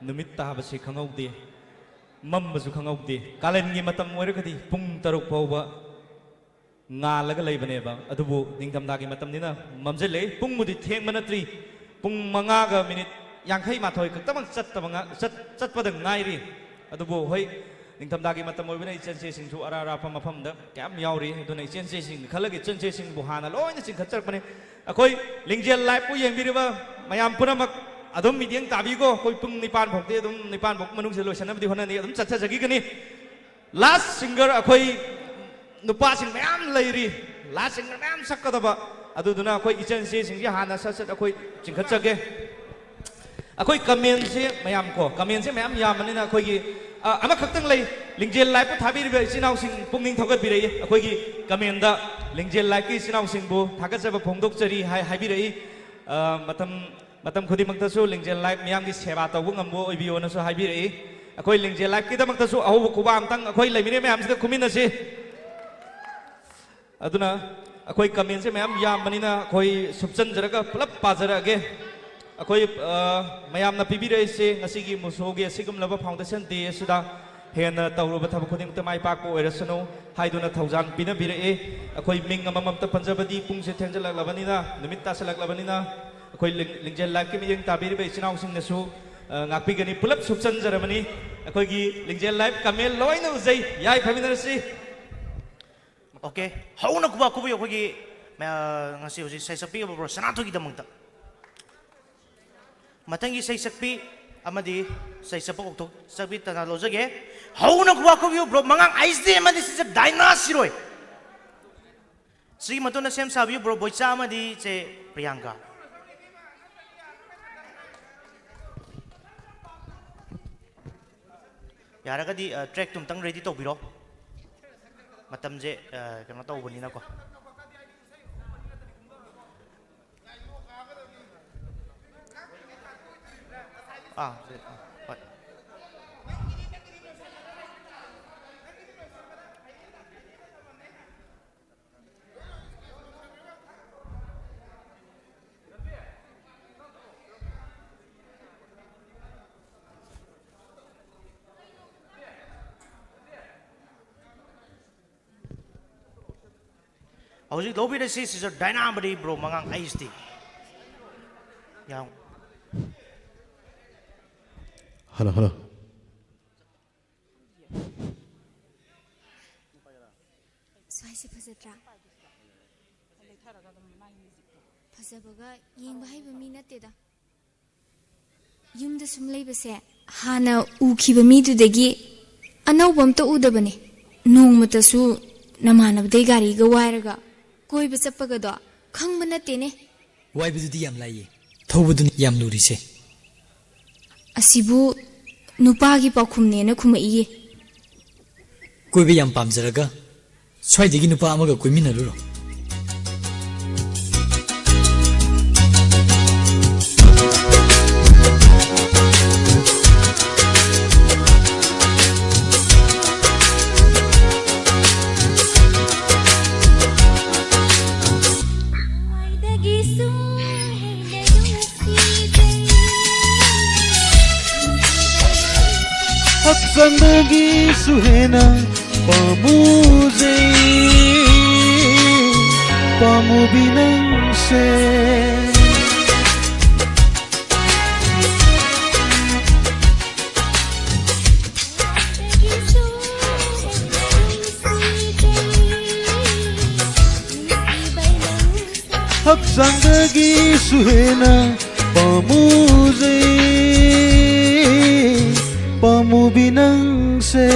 ꯅꯨꯃꯤꯠ ꯇꯥꯕꯁꯤ ꯈꯪꯍꯧꯗꯦ, ꯃꯝꯕꯁꯨ ꯈꯪꯍꯧꯗꯦ꯫ ꯀꯥꯂꯦꯟꯒꯤ ꯃꯇꯝ ꯑꯣꯏꯔꯒꯗꯤ ꯄꯨꯡ ꯇꯔꯨꯛ ꯐꯥꯎꯕ ꯉꯥꯜꯂꯒ ꯂꯩꯕꯅꯦꯕ꯫ ꯑꯗꯨꯕꯨ ꯅꯤꯡꯊꯝꯊꯥꯒꯤ ꯃꯇꯝꯅꯤꯅ ꯃꯝꯁꯤꯜꯂꯛꯏ꯫ ꯄꯨꯡꯕꯨꯗꯤ ꯊꯦꯡꯕ ꯅꯠꯇ꯭ꯔꯤ, ꯄꯨꯡ ꯃꯉꯥꯒ ꯃꯤꯅꯤꯠ ꯌꯥꯡꯈꯩ ꯃꯥꯊꯣꯏ ꯈꯛꯇꯃꯛ ꯆꯠꯇꯕ ꯉ-, ꯆꯠ-, ꯆꯠꯄꯗ ꯉꯥꯏꯔꯤ꯫ ꯑꯗꯨꯕꯨ ꯍꯣꯏ, ꯅꯤꯡꯊꯝꯊꯥꯒꯤ ꯃꯇꯝ ꯑꯣꯏꯕꯅ ꯏꯆꯟꯁꯦꯁꯤꯡꯁꯨ ꯑꯔꯥꯞ ꯑꯔꯥꯞꯄ ꯃꯐꯝꯗ ꯀꯌꯥꯝ ꯌꯥꯎꯔꯤ꯫ ꯑꯗꯨꯅ ꯏꯆꯟꯁꯦꯁꯤꯡꯒꯤ ꯈꯜꯂꯒ ꯏꯆꯟꯁꯦꯁꯤꯡꯕꯨ ꯍꯥꯟꯅ ꯂꯣꯏꯅ ꯆꯤꯡꯈꯠꯆꯔꯛꯄꯅꯤ꯫ ꯑꯩꯈꯣꯏ ꯂꯤꯡꯖꯦꯜ live-ꯄꯨ ꯌꯦꯡꯕꯤꯔꯤꯕ ꯃꯌꯥꯝ ꯄꯨꯝꯅꯃꯛ ꯑꯗꯨꯝ ꯃꯤꯠꯌꯦꯡ ꯇꯥꯕꯤꯀꯣ꯫ ꯑꯩꯈꯣꯏ ꯄꯨꯡ ꯅꯤꯄꯥꯟ ꯐꯥꯎꯗꯤ ꯑꯗꯨꯝ, ꯅꯤꯄꯥꯟ ꯐꯥꯎ ꯃꯅꯨꯡꯁꯤꯗ ꯂꯣꯏꯁꯤꯟꯅꯕꯗꯤ ꯍꯣꯠꯅꯅꯤ, ꯑꯗꯨꯝ ꯆꯠꯊꯖꯈꯤꯒꯅꯤ꯫ Last singer ꯑꯩꯈꯣꯏ ꯅꯨꯄꯥꯁꯤꯡ ꯃꯌꯥꯝ ꯂꯩꯔꯤ, last singer ꯃꯌꯥꯝ ꯁꯛꯀꯗꯕ꯫ ꯑꯗꯨꯗꯨꯅ ꯑꯩꯈꯣꯏ ꯏꯆꯟ ꯏꯆꯦꯁꯤꯡꯁꯦ ꯍꯥꯟꯅ ꯁꯠ ꯁꯠ ꯑꯩꯈꯣꯏ ꯆꯤꯡꯈꯠꯆꯒꯦ꯫ ꯑꯩꯈꯣꯏ comment-ꯁꯦ ꯃꯌꯥꯝ ꯀꯣ, comment-ꯁꯦ ꯃꯌꯥꯝ ꯌꯥꯝꯕꯅꯤꯅ ꯑꯩꯈꯣꯏꯒꯤ, ꯑ, ꯑꯃꯈꯛꯇꯪ ꯂꯩ꯫ ꯂꯤꯡꯖꯦꯜ live-ꯄꯨ ꯊꯥꯕꯤꯔꯤꯕ ꯏꯆꯤꯟ ꯏꯅꯥꯎꯁꯤꯡ ꯄꯨꯛꯅꯤꯡ ꯊꯧꯒꯠꯄꯤꯔꯛꯏ꯫ ꯑꯩꯈꯣꯏꯒꯤ comment-ꯗ "ꯂꯤꯡꯖꯦꯜ live-ꯀꯤ ꯏꯆꯤꯟ ꯏꯅꯥꯎꯁꯤꯡꯕꯨ ꯊꯥꯒꯠꯆꯕ ꯐꯣꯡꯗꯣꯛꯆꯔꯤ" ꯍꯥꯏ ꯍꯥꯏꯕꯤꯔꯛꯏ꯫ ꯑ, ꯃꯇꯝ ꯃꯇꯝ ꯈꯨꯗꯤꯡꯃꯛꯇꯁꯨ ꯂꯤꯡꯖꯦꯜ live ꯃꯤꯌꯥꯝꯒꯤ ꯁꯦꯕꯥ ꯇꯧꯕ ꯉꯝꯕ ꯑꯣꯏꯕꯤꯌꯣꯅꯁꯨ ꯍꯥꯏꯕꯤꯔꯛꯏ꯫ ꯑꯩꯈꯣꯏ ꯂꯤꯡꯖꯦꯜ live-ꯀꯤꯗꯃꯛꯇꯁꯨ ꯑꯍꯧꯕ ꯈꯨꯕꯥꯛ ꯑꯝꯇꯪ ꯑꯩꯈꯣꯏ ꯂꯩꯃꯤꯟꯅ ꯃꯌꯥꯝꯁꯤꯗ ꯈꯨꯃꯤꯟꯅꯁꯤ꯫ ꯑꯗꯨꯅ ꯑꯩꯈꯣꯏ comment-ꯁꯦ ꯃꯌꯥꯝ ꯌꯥꯝꯕꯅꯤꯅ ꯑꯩꯈꯣꯏ ꯁꯨꯞꯆꯟꯖꯔꯒ ꯄꯨꯂꯞ ꯄꯥꯖꯔꯛꯑꯒꯦ꯫ ꯑꯩꯈꯣꯏ, ꯑ, ꯃꯌꯥꯝꯅ ꯄꯤꯕꯤꯔꯛꯏꯁꯦ ꯉꯁꯤꯒꯤ ꯃꯨꯁꯣꯒꯤ ꯑꯁꯤꯒꯨꯝꯂꯕ foundation day ꯑꯁꯤꯗ ꯍꯦꯟꯅ ꯇꯧꯔꯨꯕ ꯊꯕꯛ ꯈꯨꯗꯤꯡꯃꯛꯇ ꯃꯥꯏ ꯄꯥꯛꯄ ꯑꯣꯏꯔꯁꯅꯨ ꯍꯥꯏꯗꯨꯅ ꯊꯧꯖꯥꯜ ꯄꯤꯅꯕꯤꯔꯛꯑꯦ꯫ ꯑꯩꯈꯣꯏ ꯃꯤꯡ ꯑꯃꯃꯝꯇ ꯄꯟꯖꯕꯗꯤ ꯄꯨꯡꯁꯦ ꯊꯦꯡꯖꯜꯂꯛꯂꯕꯅꯤꯅ, ꯅꯨꯃꯤꯠ ꯇꯥꯁꯜꯂꯛꯂꯕꯅꯤꯅ, ꯑꯩꯈꯣꯏ ꯂꯤꯡ-, ꯂꯤꯡꯖꯦꯜ ꯂꯥꯏꯐꯀꯤ ꯃꯤꯠꯌꯦꯡ ꯇꯥꯕꯤꯔꯤꯕ ꯏꯆꯤꯟ ꯏꯅꯥꯎꯁꯤꯡꯅꯁꯨ, ꯑ, ꯉꯥꯛꯄꯤꯒꯅꯤ꯫ ꯄꯨꯂꯞ ꯁꯨꯞꯆꯟꯖꯔꯕꯅꯤ꯫ ꯑꯩꯈꯣꯏꯒꯤ ꯂꯤꯡꯖꯦꯜ ꯂꯥꯏꯐ ꯀꯃꯦꯟ ꯂꯣꯏꯅ ꯎꯖꯩ꯫ ꯌꯥꯏ, ꯐꯝꯃꯤꯟꯅꯔꯁꯤ꯫ ꯑꯣꯀꯦ, ꯍꯧꯅ ꯈꯨꯕꯥꯛ ꯈꯨꯕꯤꯌꯨ ꯑꯩꯈꯣꯏꯒꯤ, ꯑ, ꯉꯁꯤ ꯍꯧꯖꯤꯛ ꯁꯩꯁꯛꯄꯤꯔꯤꯕ ꯕ꯭ꯔꯣ ꯁꯅꯥꯊꯣꯏꯒꯤꯗꯃꯛꯇ꯫ ꯃꯊꯪꯒꯤ ꯁꯩꯁꯛꯄꯤ ꯑꯃꯗꯤ ꯁꯩꯁꯛꯄ ꯀꯧꯊꯣꯛꯆꯕꯤ ꯇꯅꯥ ꯂꯧꯖꯒꯦ꯫ ꯍꯧꯅ ꯈꯨꯕꯥꯛ ꯈꯨꯕꯤꯌꯨ ꯕ꯭ꯔꯣ ꯃꯉꯥꯡ ꯑꯩꯁ ꯗꯤ ꯑꯃꯗꯤ ꯁꯤꯁꯦ ꯗꯥꯏꯅꯥ ꯁꯤꯔꯣꯏ꯫ ꯁꯤꯒꯤ ꯃꯇꯨꯡꯗ ꯁꯦꯝ ꯁꯥꯕꯤꯌꯨ ꯕ꯭ꯔꯣ ꯕꯣꯏꯆꯥ ꯑꯃꯗꯤ ꯆꯦ ꯄ꯭ꯔꯤꯌꯥꯡꯀꯥ꯫ ꯌꯥꯔꯒꯗꯤ, ꯑ, ꯇ꯭ꯔꯦꯛꯇꯨ ꯑꯝꯇꯪ ꯔꯦꯗꯤ ꯇꯧꯕꯤꯔꯣ꯫ ꯃꯇꯝꯁꯦ, ꯑ, ꯀꯩꯅꯣ ꯇꯧꯕꯅꯤꯅꯀꯣ꯫ ꯑꯥ, ꯁꯤ, ꯑꯥ, ꯍꯣꯏ꯫ ꯍꯧꯖꯤꯛ ꯂꯧꯕꯤꯔꯁꯤ ꯁꯤꯁꯇꯔ ꯗꯥꯏꯅꯥ ꯑꯃꯗꯤ ꯕ꯭ꯔꯣ ꯃꯉꯥꯡ ꯑꯩꯁ ꯗꯤ꯫ ꯌꯥꯝ ꯍꯜꯂꯣ, ꯍꯜꯂꯣ꯫ ꯁ꯭ꯋꯥꯏꯁꯤ ꯐꯖꯗ꯭ꯔꯥ? ꯐꯖꯕꯒ ꯌꯦꯡꯕ ꯍꯩꯕ ꯃꯤ ꯅꯠꯇꯦꯗ꯫ ꯌꯨꯝꯗ ꯁꯨꯝ ꯂꯩꯕꯁꯦ ꯍꯥꯟꯅ ꯎꯈꯤꯕ ꯃꯤꯗꯨꯗꯒꯤ ꯑꯅꯧꯕ ꯑꯝꯇ ꯎꯗꯕꯅꯦ꯫ ꯅꯣꯡꯃꯇꯁꯨ ꯅꯃꯥꯟꯅꯕꯗꯩ ꯒꯥꯔꯤꯒ ꯋꯥꯏꯔꯒ ꯀꯣꯏꯕ ꯆꯠꯄꯒꯗꯣ ꯈꯪꯕ ꯅꯠꯇꯦꯅꯦ꯫ ꯋꯥꯏꯕꯗꯨꯗꯤ ꯌꯥꯝ ꯂꯥꯏꯌꯦ, ꯊꯧꯕꯗꯨꯅꯤ ꯌꯥꯝ ꯂꯨꯔꯤꯁꯦ꯫ ꯑꯁꯤꯕꯨ ꯅꯨꯄꯥꯒꯤ ꯄꯥꯎꯈꯨꯝꯅꯦꯅ ꯈꯨꯝꯃꯛꯏꯌꯦ꯫ ꯀꯣꯏꯕ ꯌꯥꯝ ꯄꯥꯝꯖꯔꯒ ꯁ꯭ꯋꯥꯏꯗꯒꯤ ꯅꯨꯄꯥ ꯑꯃꯒ ꯀꯣꯏꯃꯤꯟꯅꯔꯨꯔꯣ꯫ ꯍꯛꯆꯥꯡꯗꯒꯤꯁꯨ ꯍꯦꯟꯅ ꯄꯥꯝꯃꯨꯖꯩ, ꯄꯥꯝꯃꯨꯕꯤ ꯅꯪꯁꯦ꯫ ꯍꯛꯆꯥꯡꯗꯒꯤꯁꯨ ꯍꯦꯟꯅ ꯄꯥꯝꯃꯨꯖꯩ, ꯄꯥꯝꯃꯨꯕꯤ ꯅꯪꯁꯦ꯫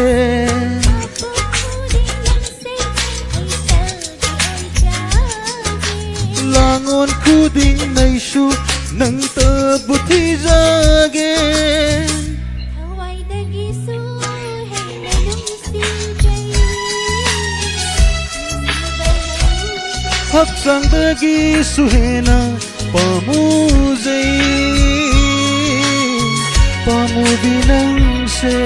ꯂꯥꯡꯑꯣꯟ ꯈꯨꯗꯤꯡꯅꯩꯁꯨ ꯅꯪꯇꯕꯨ ꯊꯤꯖꯒꯦ꯫ ꯊꯋꯥꯏꯗꯒꯤꯁꯨ ꯍꯦꯟꯅ ꯅꯨꯡꯁꯤꯖꯩ꯫ ꯍꯛꯆꯥꯡꯗꯒꯤꯁꯨ ꯍꯦꯟꯅ ꯄꯥꯝꯃꯨꯖꯩ, ꯄꯥꯝꯃꯨꯕꯤ ꯅꯪꯁꯦ꯫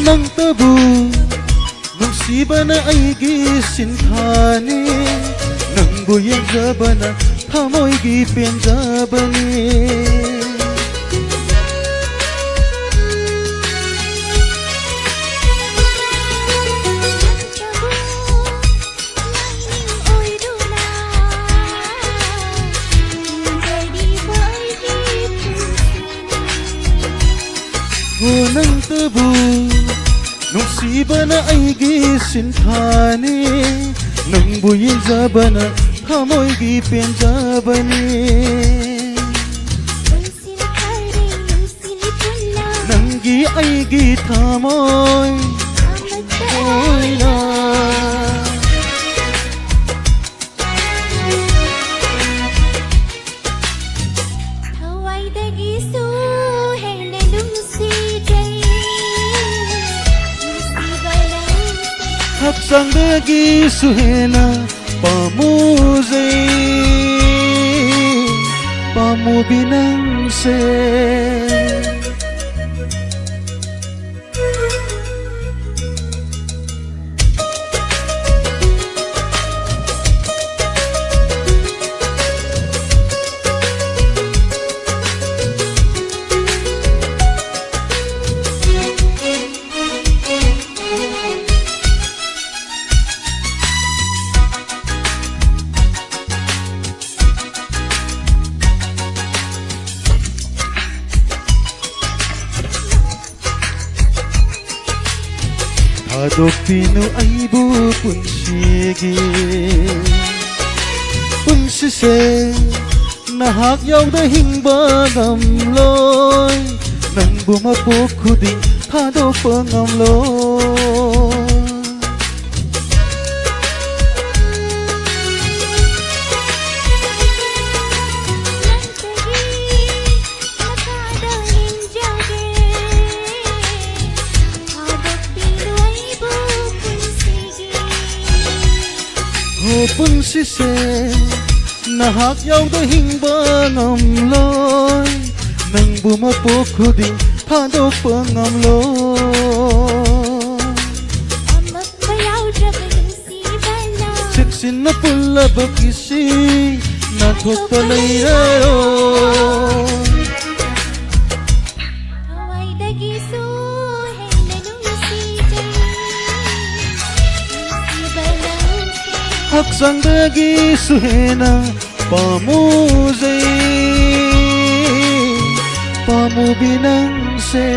ꯅꯪꯇꯕꯨ ꯅꯨꯡꯁꯤꯕꯅ ꯑꯩꯒꯤ ꯁꯤꯟꯊꯥꯅꯤ, ꯅꯪꯕꯨ ꯌꯦꯡꯖꯕꯅ ꯊꯃꯣꯏꯒꯤ ꯄꯦꯟꯖꯕꯅꯤ꯫ ꯍꯣ ꯅꯪꯇꯕꯨ ꯅꯨꯡꯁꯤꯕꯅ ꯑꯩꯒꯤ ꯁꯤꯟꯊꯥꯅꯤ, ꯅꯪꯕꯨ ꯌꯦꯡꯖꯕꯅ ꯊꯃꯣꯏꯒꯤ ꯄꯦꯟꯖꯕꯅꯤ꯫ ꯅꯪꯒꯤ ꯑꯩꯒꯤ ꯊꯃꯣꯏ ꯑꯣꯏꯅ꯫ ꯊꯋꯥꯏꯗꯒꯤꯁꯨ ꯍꯦꯟꯅ ꯅꯨꯡꯁꯤꯖꯩ, ꯅꯨꯡꯁꯤꯕ ꯅꯪꯁꯦ꯫ ꯍꯛꯆꯥꯡꯗꯒꯤꯁꯨ ꯍꯦꯟꯅ ꯄꯥꯝꯃꯨꯖꯩ, ꯄꯥꯝꯃꯨ ꯅꯪꯁꯦ꯫ ꯊꯥꯗꯣꯛꯄꯤꯅꯨ ꯑꯩꯕꯨ ꯄꯨꯟꯁꯤꯒꯤ, ꯄꯨꯟꯁꯤꯁꯦ ꯅꯍꯥꯛ ꯌꯥꯎꯗ ꯍꯤꯡꯕ ꯉꯝꯂꯣꯏ꯫ ꯅꯪꯕꯨ ꯃꯄꯣꯛ ꯈꯨꯗꯤꯡ ꯊꯥꯗꯣꯛꯄ ꯉꯝꯂꯣꯏ꯫ ꯅꯪꯇꯒꯤ ꯃꯈꯥꯗ ꯂꯦꯡꯖꯒꯦ꯫ ꯊꯥꯗꯣꯛꯄꯤꯔꯣꯏꯕꯨ ꯄꯨꯟꯁꯤꯒꯤ꯫ ꯍꯣ ꯄꯨꯟꯁꯤꯁꯦ ꯅꯍꯥꯛ ꯌꯥꯎꯗ ꯍꯤꯡꯕ ꯉꯝꯂꯣꯏ꯫ ꯅꯪꯕꯨ ꯃꯄꯣꯛ ꯈꯨꯗꯤꯡ ꯊꯥꯗꯣꯛꯄ ꯉꯝꯂꯣꯏ꯫ ꯑꯃꯠꯇ ꯌꯥꯎꯗ꯭ꯔꯕ ꯅꯨꯡꯁꯤꯕꯅ꯫ ꯆꯦꯛꯁꯤꯟꯅ ꯄꯨꯜꯂꯕ ꯀꯤꯁꯤ ꯅꯥꯟꯊꯣꯛꯄ ꯂꯩꯔꯔꯣꯏ꯫ ꯊꯋꯥꯏꯗꯒꯤꯁꯨ ꯍꯦꯟꯅ ꯅꯨꯡꯁꯤꯖꯩ꯫ ꯅꯨꯡꯁꯤꯕ ꯅꯪꯁꯦ꯫ ꯍꯛꯆꯥꯡꯗꯒꯤꯁꯨ ꯍꯦꯟꯅ ꯄꯥꯝꯃꯨꯖꯩ꯫ ꯄꯥꯝꯃꯨꯕꯤ ꯅꯪꯁꯦ꯫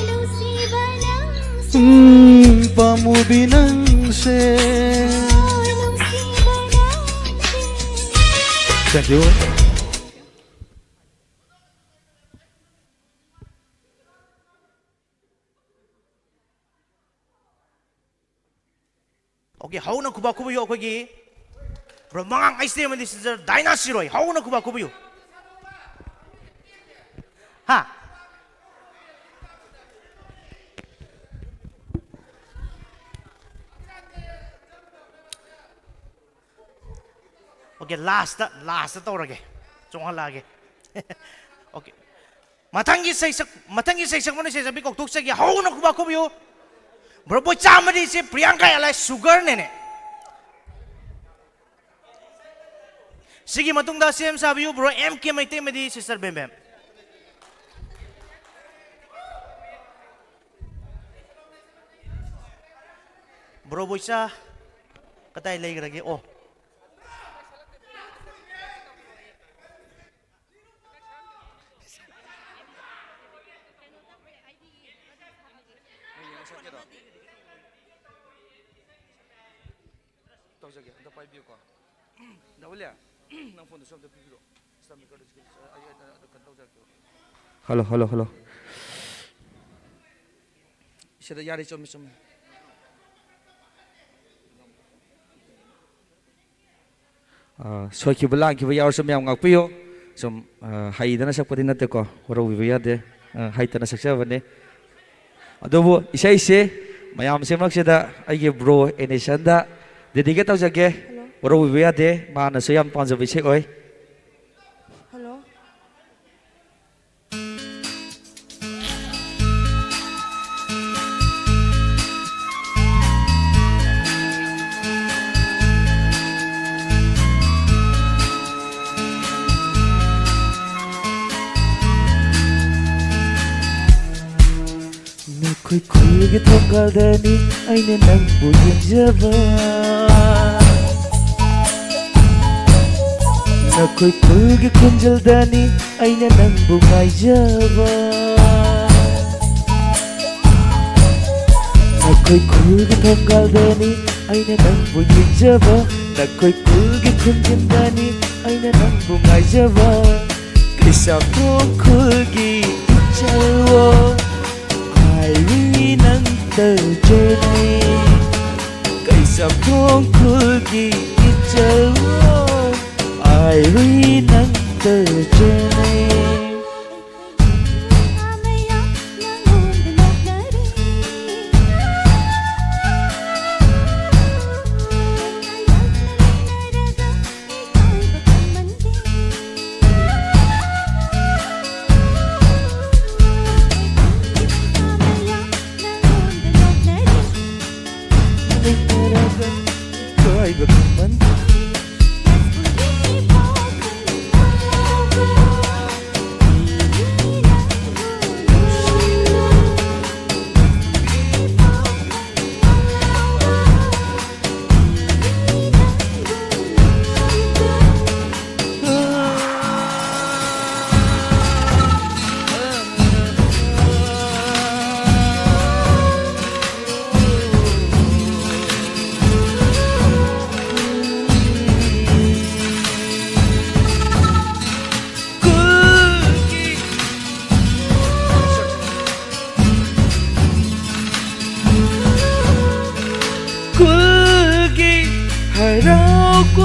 ꯅꯨꯡꯁꯤꯕ ꯅꯪꯁꯦ꯫ ꯎꯝ, ꯄꯥꯝꯃꯨꯕꯤ ꯅꯪꯁꯦ꯫ ꯅꯨꯡꯁꯤꯕ ꯅꯪꯁꯦ꯫ Thank you. Okay, ꯍꯧꯅ ꯈꯨꯕꯥꯛ ꯈꯨꯕꯤꯌꯨ ꯑꯩꯈꯣꯏꯒꯤ ꯕ꯭ꯔꯣ ꯃꯉꯥꯡ ꯑꯩꯁꯇꯦ ꯑꯃꯗꯤ ꯁꯤꯁꯇꯔ ꯗꯥꯏꯅꯥ ꯁꯤꯔꯣꯏ꯫ ꯍꯧꯅ ꯈꯨꯕꯥꯛ ꯈꯨꯕꯤꯌꯨ꯫ ꯍꯥ? Okay, last, last ꯇꯧꯔꯒꯦ꯫ ꯆꯣꯡꯍꯜꯂꯛꯑꯒꯦ꯫ Okay꯫ ꯃꯊꯪꯒꯤ ꯁꯩꯁꯛ ꯃꯊꯪꯒꯤ ꯁꯩꯁꯛꯄꯅ ꯁꯩꯁꯛꯄꯤ ꯀꯧꯊꯣꯛꯆꯒꯦ꯫ ꯍꯧꯅ ꯈꯨꯕꯥꯛ ꯈꯨꯕꯤꯌꯨ꯫ ꯕ꯭ꯔꯣ ꯕꯣꯏ ꯆꯥꯝꯃꯗꯤ ꯏꯆꯦ ꯄ꯭ꯔꯤꯌꯥꯡꯀꯥ ꯑꯦꯂꯥꯏ ꯁꯨꯒꯔꯅꯦꯅꯦ꯫ ꯁꯤꯒꯤ ꯃꯇꯨꯡꯗ ꯁꯦꯝ ꯁꯥꯕꯤꯌꯨ ꯕ꯭ꯔꯣ ꯑꯦꯝ ꯀꯦ ꯃꯩꯇꯩ ꯑꯃꯗꯤ ꯁꯤꯁꯇꯔ ꯕꯦꯝꯕꯦꯝ꯫ ꯕ꯭ꯔꯣ ꯕꯣꯏꯆꯥ ꯀꯗꯥꯏ ꯂꯩꯈ꯭ꯔꯒꯦ? ꯑꯣ꯫ ꯇꯧꯖꯒꯦ, ꯑꯝꯇ ꯄꯥꯏꯕꯤꯌꯨꯀꯣ꯫ ꯗꯥ ꯋꯤꯂꯤꯌꯝ, ꯅꯪ ꯐꯣꯟꯗꯨꯁꯨ ꯑꯝꯇ ꯄꯤꯕꯤꯔꯛꯑꯣ꯫ ꯁ꯭ꯇꯥꯝ ꯃꯦꯀꯔꯗꯨꯁꯨ ꯑꯩ, ꯑꯩ, ꯑꯩ, ꯑꯗꯨ ꯀꯩꯅꯣ ꯇꯧꯖꯔꯛꯀꯦ꯫ Hello, hello, hello. ꯁꯤꯗ ꯌꯥꯔꯦ, ꯆꯨꯝꯃꯦ, ꯆꯨꯝꯃꯦ꯫ ꯑ, ꯁꯣꯏꯈꯤꯕ ꯂꯥꯟꯈꯤꯕ ꯌꯥꯎꯔꯁꯨ ꯃꯌꯥꯝ ꯉꯥꯛꯄꯤꯌꯨ꯫ ꯁꯨꯝ, ꯑ, ꯍꯩꯗꯅ ꯁꯛꯄꯗꯤ ꯅꯠꯇꯦꯀꯣ, ꯋꯥꯔꯧꯕꯤꯕ ꯌꯥꯗꯦ꯫ ꯑ, ꯍꯩꯇꯅ ꯁꯛꯆꯕꯅꯦ꯫ ꯑꯗꯨꯕꯨ ꯏꯁꯩꯁꯦ ꯃꯌꯥꯝ ꯁꯦꯝꯂꯛꯁꯤꯗ ꯑꯩꯒꯤ ꯕ꯭ꯔꯣ ꯑꯦꯅꯤꯁꯟꯗ ꯗꯦꯗꯤꯀꯦꯠ ꯇꯧꯖꯒꯦ꯫ ꯍꯜꯂꯣ꯫ ꯋꯥꯔꯧꯕꯤꯕ ꯌꯥꯗꯦ, ꯃꯥꯅꯁꯨ ꯌꯥꯝ ꯄꯥꯝꯖꯕ ꯏꯁꯩ ꯑꯣꯏ꯫ ꯍꯜꯂꯣ꯫ ꯅꯈꯣꯏ ꯈꯨꯜꯒꯤ ꯊꯣꯡꯒꯥꯜꯗꯅꯤ ꯑꯩꯅ ꯅꯪꯕꯨ ꯌꯦꯡꯖꯕ꯫ ꯅꯈꯣꯏ ꯈꯨꯜꯒꯤ ꯈꯨꯟꯖꯦꯜꯗꯅꯤ ꯑꯩꯅ ꯅꯪꯕꯨ ꯉꯥꯏꯖꯕ꯫ ꯅꯈꯣꯏ ꯈꯨꯜꯒꯤ ꯊꯣꯡꯒꯥꯜꯗꯅꯤ ꯑꯩꯅ ꯅꯪꯕꯨ ꯌꯦꯡꯖꯕ꯫ ꯅꯈꯣꯏ ꯈꯨꯜꯒꯤ ꯈꯨꯟꯖꯦꯜꯗꯅꯤ ꯑꯩꯅ ꯅꯪꯕꯨ ꯉꯥꯏꯖꯕ꯫ ꯀꯩꯁꯥꯝꯊꯣꯡ ꯈꯨꯜꯒꯤ ꯏꯆꯜꯋꯣ, ꯍꯥꯏꯔꯤ ꯅꯪ ꯇꯧꯖꯅꯤ꯫ ꯀꯩꯁꯥꯝꯊꯣꯡ ꯈꯨꯜꯒꯤ ꯏꯆꯜꯋꯣ, ꯍꯥꯏꯔꯤ ꯅꯪ ꯇꯧꯖꯅꯤ꯫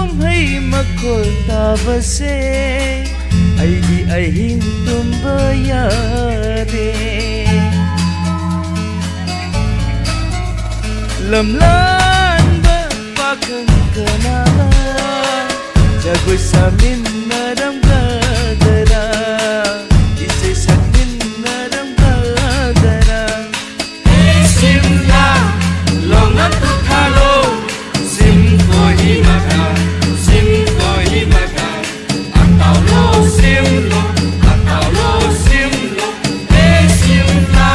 ꯀꯨꯝꯍꯩ ꯃꯈꯣꯜ ꯇꯥꯕꯁꯦ ꯑꯩꯗꯤ ꯑꯍꯤꯡ ꯇꯨꯝꯕ ꯌꯥꯗꯦ꯫ ꯂꯝꯂꯥꯟꯕ ꯄꯥꯈꯪ ꯀꯅꯥꯒ ꯖꯒꯣꯏ ꯁꯥꯃꯤꯟꯅꯔꯝꯒꯗꯔꯥ? ꯏꯁꯩ ꯁꯛꯃꯤꯟꯅꯔꯝꯒꯗꯔꯥ? ꯁꯤꯝꯂꯥ ꯂꯣꯡꯉꯝ ꯇꯨꯊꯥꯂꯣ, ꯁꯤꯝ ꯀꯣꯍꯤ ꯃꯈꯥ, ꯁꯤꯝ ꯀꯣꯍꯤ ꯃꯈꯥ, ꯑꯇꯥꯎꯂꯣ ꯁꯤꯝꯂꯣ, ꯑꯇꯥꯎꯂꯣ ꯁꯤꯝꯂꯣ, ꯑꯦ ꯁꯤꯝꯂꯥ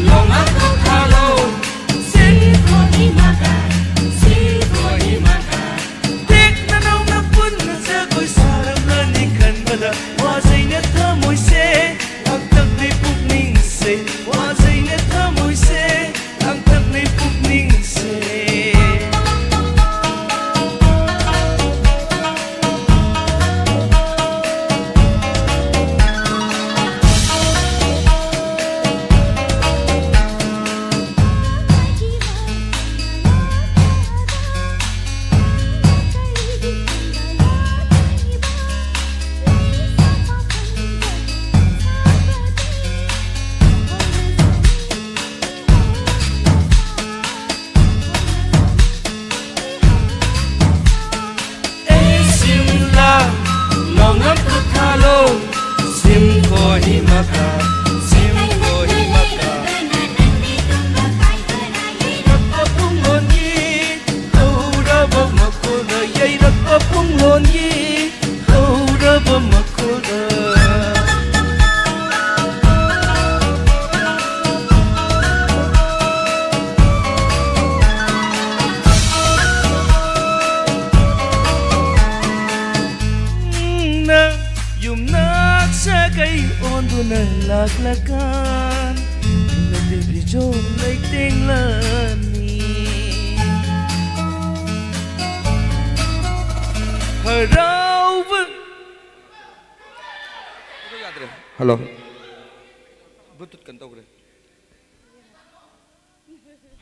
ꯂꯣꯡꯉꯝ ꯇꯨꯊꯥꯂꯣ, ꯁꯤꯝ ꯀꯣꯍꯤ ꯃꯈꯥ, ꯁꯤꯝ ꯀꯣꯍꯤ ꯃꯈꯥ꯫ ꯇꯦꯛꯅ ꯅꯧꯅ ꯄꯨꯟꯅ ꯖꯒꯣꯏ ꯁꯥꯔꯝꯂꯅꯤ ꯈꯟꯕꯗ ꯋꯥꯖꯩꯅꯦ ꯊꯃꯣꯏꯁꯦ, ꯂꯥꯡꯇꯛꯅꯩ ꯄꯨꯛꯅꯤꯡꯁꯦ, ꯋꯥꯖꯩꯅꯦ ꯊꯃꯣꯏꯁꯦ, ꯂꯥꯡꯇꯛꯅꯩ ꯄꯨꯛꯅꯤꯡꯁꯦ꯫ ꯑꯦ ꯁꯤꯝꯂꯥ, ꯂꯣꯡꯉꯝ ꯇꯨꯊꯥꯂꯣ, ꯁꯤꯝ ꯀꯣꯍꯤ ꯃꯈꯥ, ꯁꯤꯝ ꯀꯣꯍꯤ ꯃꯈꯥ꯫ ꯌꯩꯔꯛꯄ ꯄꯨꯡꯂꯣꯟꯒꯤ ꯍꯧꯔꯕ ꯃꯈꯣꯜꯗ, ꯌꯩꯔꯛꯄ ꯄꯨꯡꯂꯣꯟꯒꯤ ꯍꯧꯔꯕ ꯃꯈꯣꯜꯗ꯫ ꯅꯪ ꯌꯨꯝꯅꯥꯛ ꯁꯥꯒꯩ ꯑꯣꯟꯗꯨꯅ ꯂꯥꯛꯂꯀꯥꯟ, ꯅꯪꯗꯤ ꯐꯤꯖꯣꯜ ꯂꯩꯇꯦꯡꯂꯅꯤ꯫ ꯍꯔꯥꯎꯕ꯫ ꯑꯗꯨ ꯌꯥꯗ꯭ꯔꯦ꯫ ꯍꯜꯂꯣ꯫ ꯕ꯭ꯂꯨꯇꯨꯠ ꯀꯩꯅꯣ ꯇꯧꯈ꯭ꯔꯦ꯫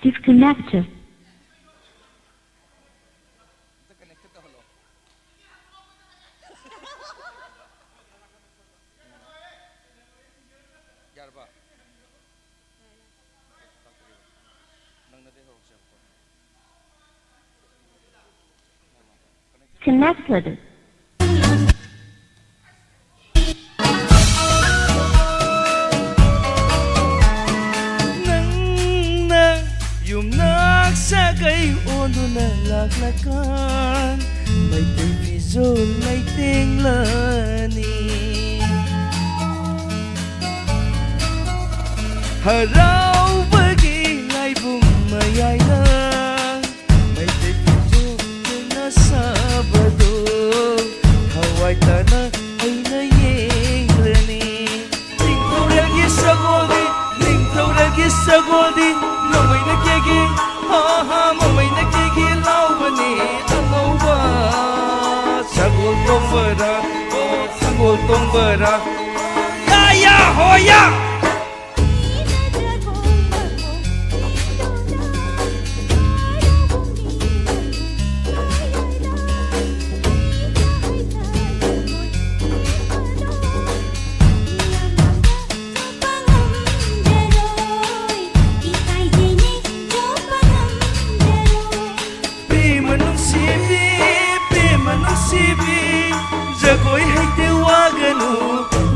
Disconnected. ꯑꯝꯇ ꯀꯅꯦꯛꯇꯦꯠ ꯇꯧꯍꯜꯂꯣ꯫ connected. ꯅꯪꯅ ꯌꯨꯝꯅꯥꯛ ꯁꯥꯒꯩ ꯑꯣꯟꯗꯨꯅ ꯂꯥꯛꯂꯀꯥꯟ ꯃꯩꯇꯩ ꯐꯤꯖꯣꯜ ꯂꯩꯇꯦꯡꯂꯅꯤ꯫ ꯍꯔꯥꯎꯕꯒꯤ ꯂꯥꯏꯕꯨꯡ ꯃꯌꯥꯏꯗ ꯃꯩꯇꯩ ꯐꯤꯖꯣꯜꯅ ꯁꯥꯕꯗꯣ ꯊꯋꯥꯏ ꯇꯥꯅ ꯑꯩꯅ ꯌꯦꯡꯂꯅꯤ꯫ ꯅꯤꯡꯊꯧꯔꯦꯜꯒꯤ ꯁꯒꯣꯜꯗꯤ, ꯅꯤꯡꯊꯧꯔꯦꯜꯒꯤ ꯁꯒꯣꯜꯗꯤ ꯃꯃꯩꯅ ꯀꯦꯒꯦ, ꯍꯥ ꯍꯥ, ꯃꯃꯩꯅ ꯀꯦꯒꯦ ꯂꯥꯎꯕꯅꯤ ꯑꯉꯧꯕ꯫ ꯁꯒꯣꯜ ꯇꯣꯡꯕꯔꯥ, ꯑꯣ, ꯁꯒꯣꯜ ꯇꯣꯡꯕꯔꯥ? ꯌꯥ, ꯌꯥ, ꯍꯣ, ꯌꯥ! ꯄꯦꯝꯃ ꯅꯨꯡꯁꯤꯕꯤ, ꯄꯦꯝꯃ ꯅꯨꯡꯁꯤꯕꯤ, ꯖꯒꯣꯏ ꯍꯩꯇꯦ ꯋꯥꯒꯅꯨ꯫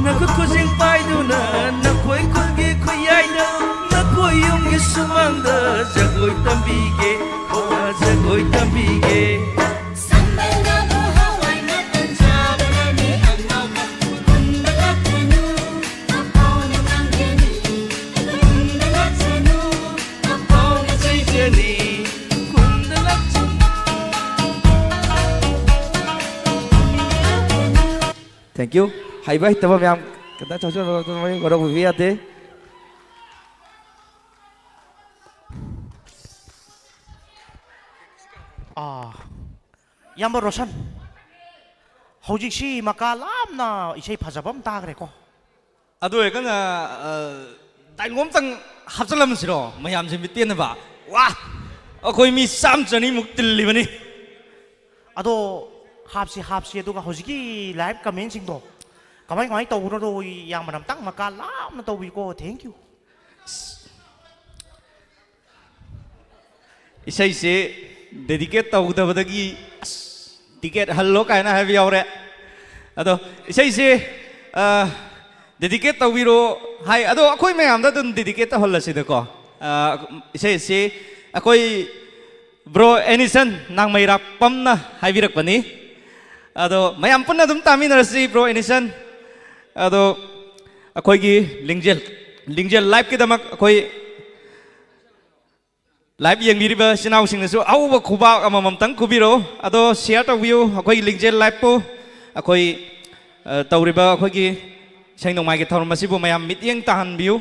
ꯅꯈꯨꯠ ꯈꯨꯖꯤꯡ ꯄꯥꯏꯗꯨꯅ ꯅꯈꯣꯏ ꯈꯨꯜꯒꯤ ꯈꯨꯌꯥꯏꯗ, ꯅꯈꯣꯏ ꯌꯨꯝꯒꯤ ꯁꯨꯃꯥꯡꯗ ꯖꯒꯣꯏ ꯇꯝꯕꯤꯒꯦ, ꯍꯣ, ꯖꯒꯣꯏ ꯇꯝꯕꯤꯒꯦ꯫ ꯁꯝꯕꯜꯅꯕꯨ ꯍꯋꯥꯏ ꯃꯇꯣꯟ ꯆꯥꯕꯅꯅꯦ ꯑꯉꯥꯎꯕ, ꯈꯨꯟꯗ ꯂꯥꯛꯀꯅꯨ, ꯑꯐꯥꯎꯅ ꯉꯥꯡꯒꯅꯤ꯫ ꯈꯨꯟꯗ ꯂꯥꯛꯀꯅꯨ, ꯑꯐꯥꯎꯅ ꯆꯩꯖꯅꯤ꯫ ꯈꯨꯟꯗ ꯂꯥꯛꯀꯅꯨ꯫ Thank you. ꯍꯩꯕ ꯍꯩꯇꯕ ꯃꯌꯥꯝ ꯈꯤꯇꯪ ꯆꯥꯎꯁꯤꯟꯅꯕ ꯃꯔꯨꯞ ꯑꯣꯏꯕ ꯌꯥꯗꯦ꯫ ꯑꯥ, ꯏꯌꯥꯝꯕ ꯔꯣꯁꯟ, ꯍꯧꯖꯤꯛꯁꯤ ꯃꯀꯥ ꯂꯥꯝꯅ ꯏꯁꯩ ꯐꯖꯕ ꯑꯃ ꯇꯥꯈ꯭ꯔꯦꯀꯣ꯫ ꯑꯗꯨ ꯑꯣꯏꯔꯒꯅ, ꯑ, dialogue ꯑꯝꯇꯪ ꯍꯥꯞꯆꯜꯂꯝꯁꯤꯔꯣ, ꯃꯌꯥꯝꯁꯦ ꯃꯤꯠꯇꯦꯟꯅꯕ? ꯋꯥ! ꯑꯩꯈꯣꯏ ꯃꯤ ꯆꯥꯝ ꯆꯅꯤꯃꯨꯛ ꯇꯤꯜꯂꯤꯕꯅꯤ꯫ ꯑꯗꯣ ꯍꯥꯞꯁꯤ, ꯍꯥꯞꯁꯤ, ꯑꯗꯨꯒ ꯍꯧꯖꯤꯛꯀꯤ live commentꯁꯤꯡꯗꯣ ꯀꯃꯥꯏ, ꯀꯃꯥꯏ ꯇꯧꯕꯅꯣꯗꯣ ꯏꯌꯥꯝꯕꯅ ꯑꯝꯇꯪ ꯃꯀꯥ ꯂꯥꯝꯅ ꯇꯧꯕꯤꯀꯣ꯫ Thank you꯫ ꯏꯁꯩꯁꯦ dedicate ꯇꯧꯗꯕꯗꯒꯤ ꯑꯁ ꯇꯤꯀꯦꯠ ꯍꯜꯂꯣ ꯀꯥꯏꯅ ꯍꯥꯏꯕ ꯌꯥꯎꯔꯦ꯫ ꯑꯗꯣ ꯏꯁꯩꯁꯤ, ꯑ, ꯗꯦꯗꯤꯀꯦꯠ ꯇꯧꯕꯤꯔꯣ ꯍꯥꯏ꯫ ꯑꯗꯣ ꯑꯩꯈꯣꯏ ꯃꯌꯥꯝꯗ ꯑꯗꯨꯝ ꯗꯦꯗꯤꯀꯦꯠ ꯇꯧꯍꯜꯂꯁꯤꯗꯀꯣ꯫ ꯑ, ꯏꯁꯩꯁꯤ ꯑꯩꯈꯣꯏ ꯕ꯭ꯔꯣ ꯑꯦꯅꯤꯁꯟ ꯅꯥꯡꯃꯩꯔꯥꯛꯄꯝꯅ ꯍꯥꯏꯕꯤꯔꯛꯄꯅꯤ꯫ ꯑꯗꯣ ꯃꯌꯥꯝ ꯄꯨꯟꯅ ꯑꯗꯨꯝ ꯇꯥꯃꯤꯟꯅꯔꯁꯤ, ꯕ꯭ꯔꯣ ꯑꯦꯅꯤꯁꯟ꯫ ꯑꯗꯣ ꯑꯩꯈꯣꯏꯒꯤ ꯂꯤꯡꯖꯦꯜ, ꯂꯤꯡꯖꯦꯜ ꯂꯥꯏꯐꯀꯤꯗꯃꯛ ꯑꯩꯈꯣꯏ ꯂꯥꯏꯚ ꯌꯦꯡꯕꯤꯔꯤꯕ ꯏꯆꯤꯟ ꯏꯅꯥꯎꯁꯤꯡꯅꯁꯨ ꯑꯍꯧꯕ ꯈꯨꯕꯥꯛ ꯑꯃꯃꯝꯇꯪ ꯈꯨꯕꯤꯔꯛꯎ꯫ ꯑꯗꯣ ꯁꯤꯌꯥꯔ ꯇꯧꯕꯤꯌꯨ ꯑꯩꯈꯣꯏꯒꯤ ꯂꯤꯡꯖꯦꯜ ꯂꯥꯏꯚꯄꯨ꯫ ꯑꯩꯈꯣꯏ, ꯑ, ꯇꯧꯔꯤꯕ ꯑꯩꯈꯣꯏꯒꯤ ꯏꯁꯩ ꯅꯣꯡꯃꯥꯏꯒꯤ ꯊꯧꯔꯝ ꯑꯁꯤꯕꯨ ꯃꯌꯥꯝ ꯃꯤꯠꯌꯦꯡ ꯇꯥꯍꯟꯕꯤꯌꯨ꯫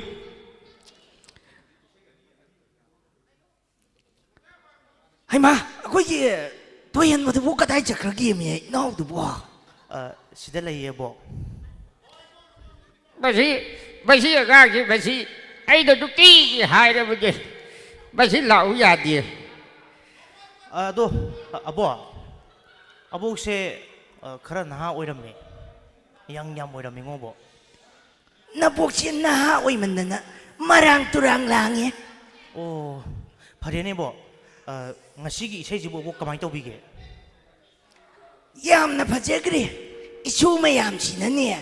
ꯍꯩꯃꯥ, ꯑꯩꯈꯣꯏꯒꯤ ꯇꯣꯏꯍꯟꯕꯗꯨꯕꯨ ꯀꯗꯥꯏ ꯆꯠꯈ꯭ꯔꯒꯦꯃꯤ, ꯏꯅꯥꯎꯗꯨꯕꯨ? ꯑ, ꯁꯤꯗ ꯂꯩꯌꯦꯕꯣ꯫ ꯃꯁꯤ, ꯃꯁꯤ ꯑꯉꯥꯡꯁꯤ, ꯃꯁꯤ ꯑꯩꯅ ꯅꯨꯡꯇꯤꯒꯤ ꯍꯥꯏꯔꯕꯅꯦ, ꯃꯁꯤ ꯂꯥꯛꯎ ꯌꯥꯗꯦ꯫ ꯑꯗꯣ, ꯑꯕꯣ, ꯑꯕꯣꯛꯁꯦ, ꯑ, ꯈꯔ ꯅꯍꯥ ꯑꯣꯏꯔꯝꯃꯦ, ꯌꯪ ꯌꯥꯝ ꯑꯣꯏꯔꯝꯃꯤꯉꯣꯕꯣ꯫ ꯅꯕꯣꯛꯁꯦ ꯅꯍꯥ ꯑꯣꯏꯃꯟꯗꯅ ꯃꯔꯥꯡ ꯇꯨꯔꯥꯡ ꯂꯥꯡꯉꯦ꯫ ꯑꯣ, ꯐꯔꯦꯅꯦꯕꯣ꯫ ꯑ, ꯉꯁꯤꯒꯤ ꯏꯁꯩꯁꯤꯕꯨ ꯑꯕꯣꯛ ꯀꯃꯥꯏꯅ ꯇꯧꯕꯤꯒꯦ? ꯌꯥꯝꯅ ꯐꯖꯈ꯭ꯔꯦ꯫ ꯏꯁꯨ ꯃꯌꯥꯝꯁꯤꯅꯅꯦ,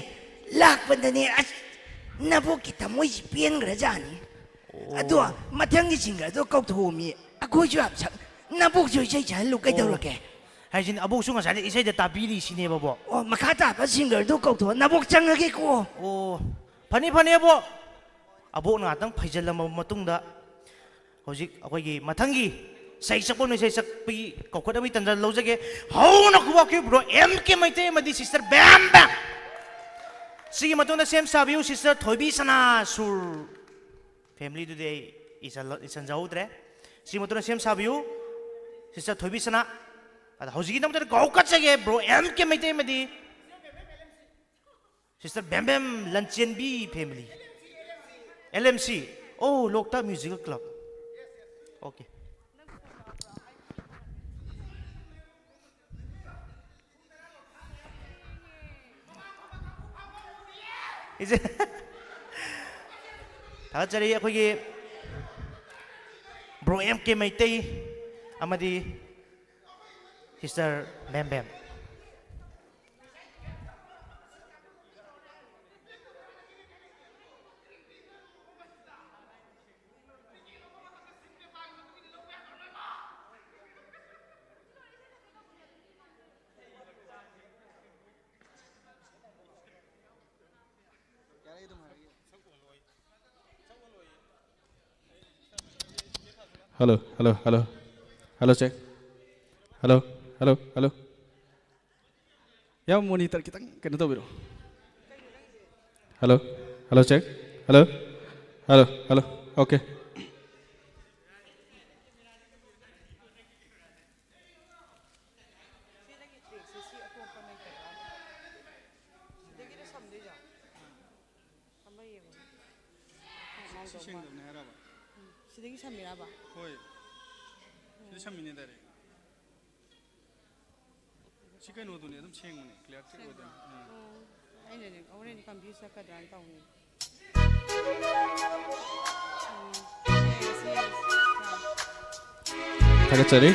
ꯂꯥꯛꯄꯗꯅꯦ, ꯑꯁ, ꯅꯕꯣꯛꯀꯤ ꯊꯃꯣꯏꯁꯤ ꯄꯦꯟꯈ꯭ꯔꯖꯥꯠꯅꯤ꯫ ꯑꯣ꯫ ꯑꯗꯣ ꯃꯊꯪꯒꯤ ꯁꯤꯡꯒꯔꯗꯣ ꯀꯧꯊꯣꯛꯑꯣꯃꯤ꯫ ꯑꯩꯈꯣꯏꯁꯨ ꯌꯥꯝ ꯁꯛ-, ꯅꯕꯣꯛꯁꯨ ꯏꯁꯩ ꯁꯛꯍꯜꯂꯨ, ꯑꯣ꯫ ꯀꯩꯗꯧꯔꯒꯦ? ꯍꯥꯏꯁꯤꯅꯤ, ꯑꯕꯣꯛꯁꯨ ꯉꯁꯥꯏꯗ ꯏꯁꯩꯗ ꯇꯥꯕꯤꯔꯤꯁꯤꯅꯦꯕ, ꯕꯣ꯫ ꯑꯣ, ꯃꯈꯥ ꯇꯥꯕ ꯁꯤꯡꯒꯔꯗꯨ ꯀꯧꯊꯣꯛꯑꯣ꯫ ꯅꯕꯣꯛ ꯆꯪꯉꯒꯦꯀꯣ꯫ ꯑꯣ, ꯐꯅꯤ, ꯐꯅꯤ, ꯑꯕꯣꯛ꯫ ꯑꯕꯣꯛꯅ ꯉꯥꯛꯇꯪ ꯐꯩꯖꯜꯂꯝꯃꯕ ꯃꯇꯨꯡꯗ, ꯍꯧꯖꯤꯛ ꯑꯩꯈꯣꯏꯒꯤ ꯃꯊꯪꯒꯤ ꯏꯁꯩ ꯁꯛꯄ ꯅꯨꯡꯁꯩ ꯁꯛꯄꯒꯤ ꯀꯧꯈꯠꯅꯕꯒꯤ ꯇꯟꯖꯥ ꯂꯧꯖꯒꯦ꯫ ꯍꯧꯅ ꯈꯨꯕꯥꯛꯀꯤ ꯕ꯭ꯔꯣ ꯑꯦꯝ ꯀꯦ ꯃꯩꯇꯩ ꯑꯃꯗꯤ ꯁꯤꯁꯇꯔ ꯕꯦꯝ ꯕꯦꯝ꯫ ꯁꯤꯒꯤ ꯃꯇꯨꯡꯗ ꯁꯦꯝ ꯁꯥꯕꯤꯌꯨ ꯁꯤꯁꯇꯔ ꯊꯣꯏꯕꯤ ꯁꯅꯥ ꯁꯨꯔ꯫ ꯐꯦꯃꯤꯂꯤꯗꯨꯗꯤ ꯑꯩ ꯏꯁꯜ-, ꯏꯁꯟꯖꯍꯧꯗ꯭ꯔꯦ꯫ ꯁꯤꯒꯤ ꯃꯇꯨꯡꯗ ꯁꯦꯝ ꯁꯥꯕꯤꯌꯨ ꯁꯤꯁꯇꯔ ꯊꯣꯏꯕꯤ ꯁꯅꯥ꯫ ꯑꯗ ꯍꯧꯖꯤꯛꯀꯤꯗꯃꯛꯇ ꯀꯧꯈꯠꯆꯒꯦ ꯕ꯭ꯔꯣ ꯑꯦꯝ ꯀꯦ ꯃꯩꯇꯩ ꯑꯃꯗꯤ sister Bem Bem Lanchenbi family. L M C. ꯑꯣ, ꯂꯣꯛꯇꯥꯛ ꯃ꯭ꯌꯨꯖꯤꯀꯦꯜ ꯀ꯭ꯂꯕ꯫ ꯑꯣꯀꯦ꯫ ꯏꯆꯦ, ꯊꯥꯒꯠꯆꯔꯤ ꯑꯩꯈꯣꯏꯒꯤ ꯕ꯭ꯔꯣ ꯑꯦꯝ ꯀꯦ ꯃꯩꯇꯩ ꯑꯃꯗꯤ Teacher Bembem. Hello, hello, hello. Hello, check. Hello, hello, hello. ꯌꯥꯝ monitor ꯈꯤꯇꯪ ꯀꯩꯅꯣ ꯇꯧꯕꯤꯔꯣ. Hello, hello, check. Hello, hello, hello. Okay. ꯁꯤꯗꯒꯤ ꯇ꯭ꯔꯦꯛꯁꯦ ꯁꯤ ꯑꯇꯣꯞꯄ ꯂꯩꯇꯕ꯭ꯔꯥ? ꯁꯤꯗꯒꯤꯔ ꯁꯝꯗꯣꯏꯁꯦ? ꯁꯝꯕ ꯌꯦꯡꯉꯣ꯫ ꯁꯤ ꯁꯦꯡꯗꯕꯅꯦ ꯍꯥꯏꯔꯕ? ꯎꯝ, ꯁꯤꯗꯒꯤ ꯁꯝꯃꯤꯔꯕ? ꯍꯣꯏ꯫ ꯁꯤꯗ ꯁꯝꯃꯤꯅꯦ direct꯫ ꯁꯤ ꯀꯩꯅꯣꯗꯨꯅꯦ, ꯑꯗꯨꯝ ꯁꯦꯡꯕꯅꯦ, clear ꯆꯦꯛ ꯑꯣꯏꯗꯣꯏꯅꯦ꯫ ꯎꯝ꯫ ꯎꯝ꯫ ꯑꯩꯅꯅꯦ, ꯍꯣꯔꯦꯟ confuse ꯆꯠꯀꯗ꯭ꯔꯥꯅ ꯇꯧꯅꯤ꯫ ꯊꯥꯒꯠꯆꯔꯤ꯫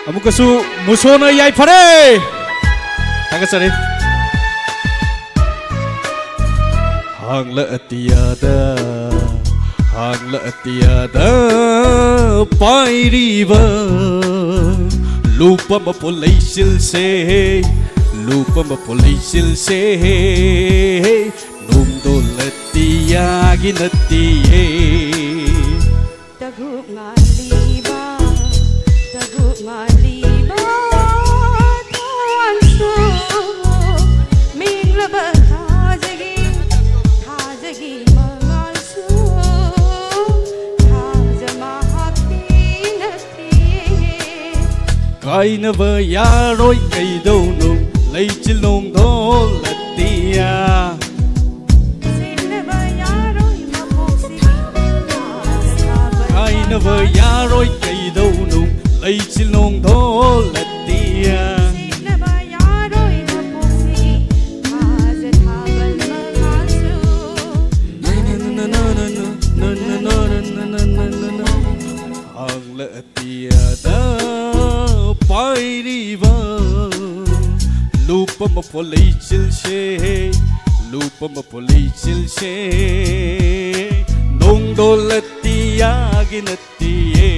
ꯑꯃꯨꯛꯀꯁꯨ ꯃꯨꯁꯣꯅ ꯌꯥꯏꯐꯔꯦ꯫ ꯊꯥꯒꯠꯆꯔꯤ꯫ ꯍꯥꯡꯂ ꯑꯇꯤꯌꯥꯗ, ꯍꯥꯡꯂ ꯑꯇꯤꯌꯥꯗ ꯄꯥꯏꯔꯤꯕ ꯂꯨꯄꯥ ꯃꯄꯣ ꯂꯩꯆꯤꯜꯁꯦ, ꯂꯨꯄꯥ ꯃꯄꯣ ꯂꯩꯆꯤꯜꯁꯦ, ꯅꯣꯡꯗꯣꯜ ꯑꯇꯤꯌꯥꯒꯤ ꯅꯠꯇꯤꯌꯦ꯫ ꯇꯒꯨꯞ ꯉꯥꯜꯂꯤꯕ, ꯇꯒꯨꯞ ꯉꯥꯜꯂꯤꯕ ꯊꯋꯥꯟꯁꯨ, ꯃꯦꯡꯂꯕ ꯊꯥꯖꯒꯤ, ꯊꯥꯖꯒꯤ ꯃꯉꯥꯜꯁꯨ, ꯊꯥꯖ ꯃꯍꯥꯛꯇꯤ ꯅꯠꯇꯦ꯫ ꯀꯥꯏꯅꯕ ꯌꯥꯔꯣꯏ ꯀꯩꯗꯧꯅꯨꯡ ꯂꯩꯆꯤꯜ ꯅꯣꯡꯗꯣꯜ ꯑꯇꯤꯌꯥ꯫ ꯁꯤꯟꯅꯕ ꯌꯥꯔꯣꯏ ꯃꯄꯣꯛꯁꯤꯒꯤ ꯊꯥꯖ ꯊꯥꯕ ꯀꯥꯏꯅꯕ ꯌꯥꯔꯣꯏ ꯀꯩꯗꯧꯅꯨꯡ ꯂꯩꯆꯤꯜ ꯅꯣꯡꯗꯣꯜ ꯑꯇꯤꯌꯥ꯫ ꯁꯤꯟꯅꯕ ꯌꯥꯔꯣꯏ ꯃꯄꯣꯛꯁꯤꯒꯤ ꯊꯥꯖ ꯊꯥꯕ ꯃꯉꯥꯜꯁꯨ꯫ ꯍꯥꯡꯂ ꯑꯇꯤꯌꯥꯗ ꯑꯃꯐꯥꯎ ꯂꯩꯆꯤꯜꯁꯦ, ꯂꯨꯞ ꯑꯃꯐꯥꯎ ꯂꯩꯆꯤꯜꯁꯦ, ꯅꯣꯡꯗꯣꯜꯂꯠꯇꯤ ꯌꯥꯒꯤ ꯅꯠꯇꯤꯌꯦ꯫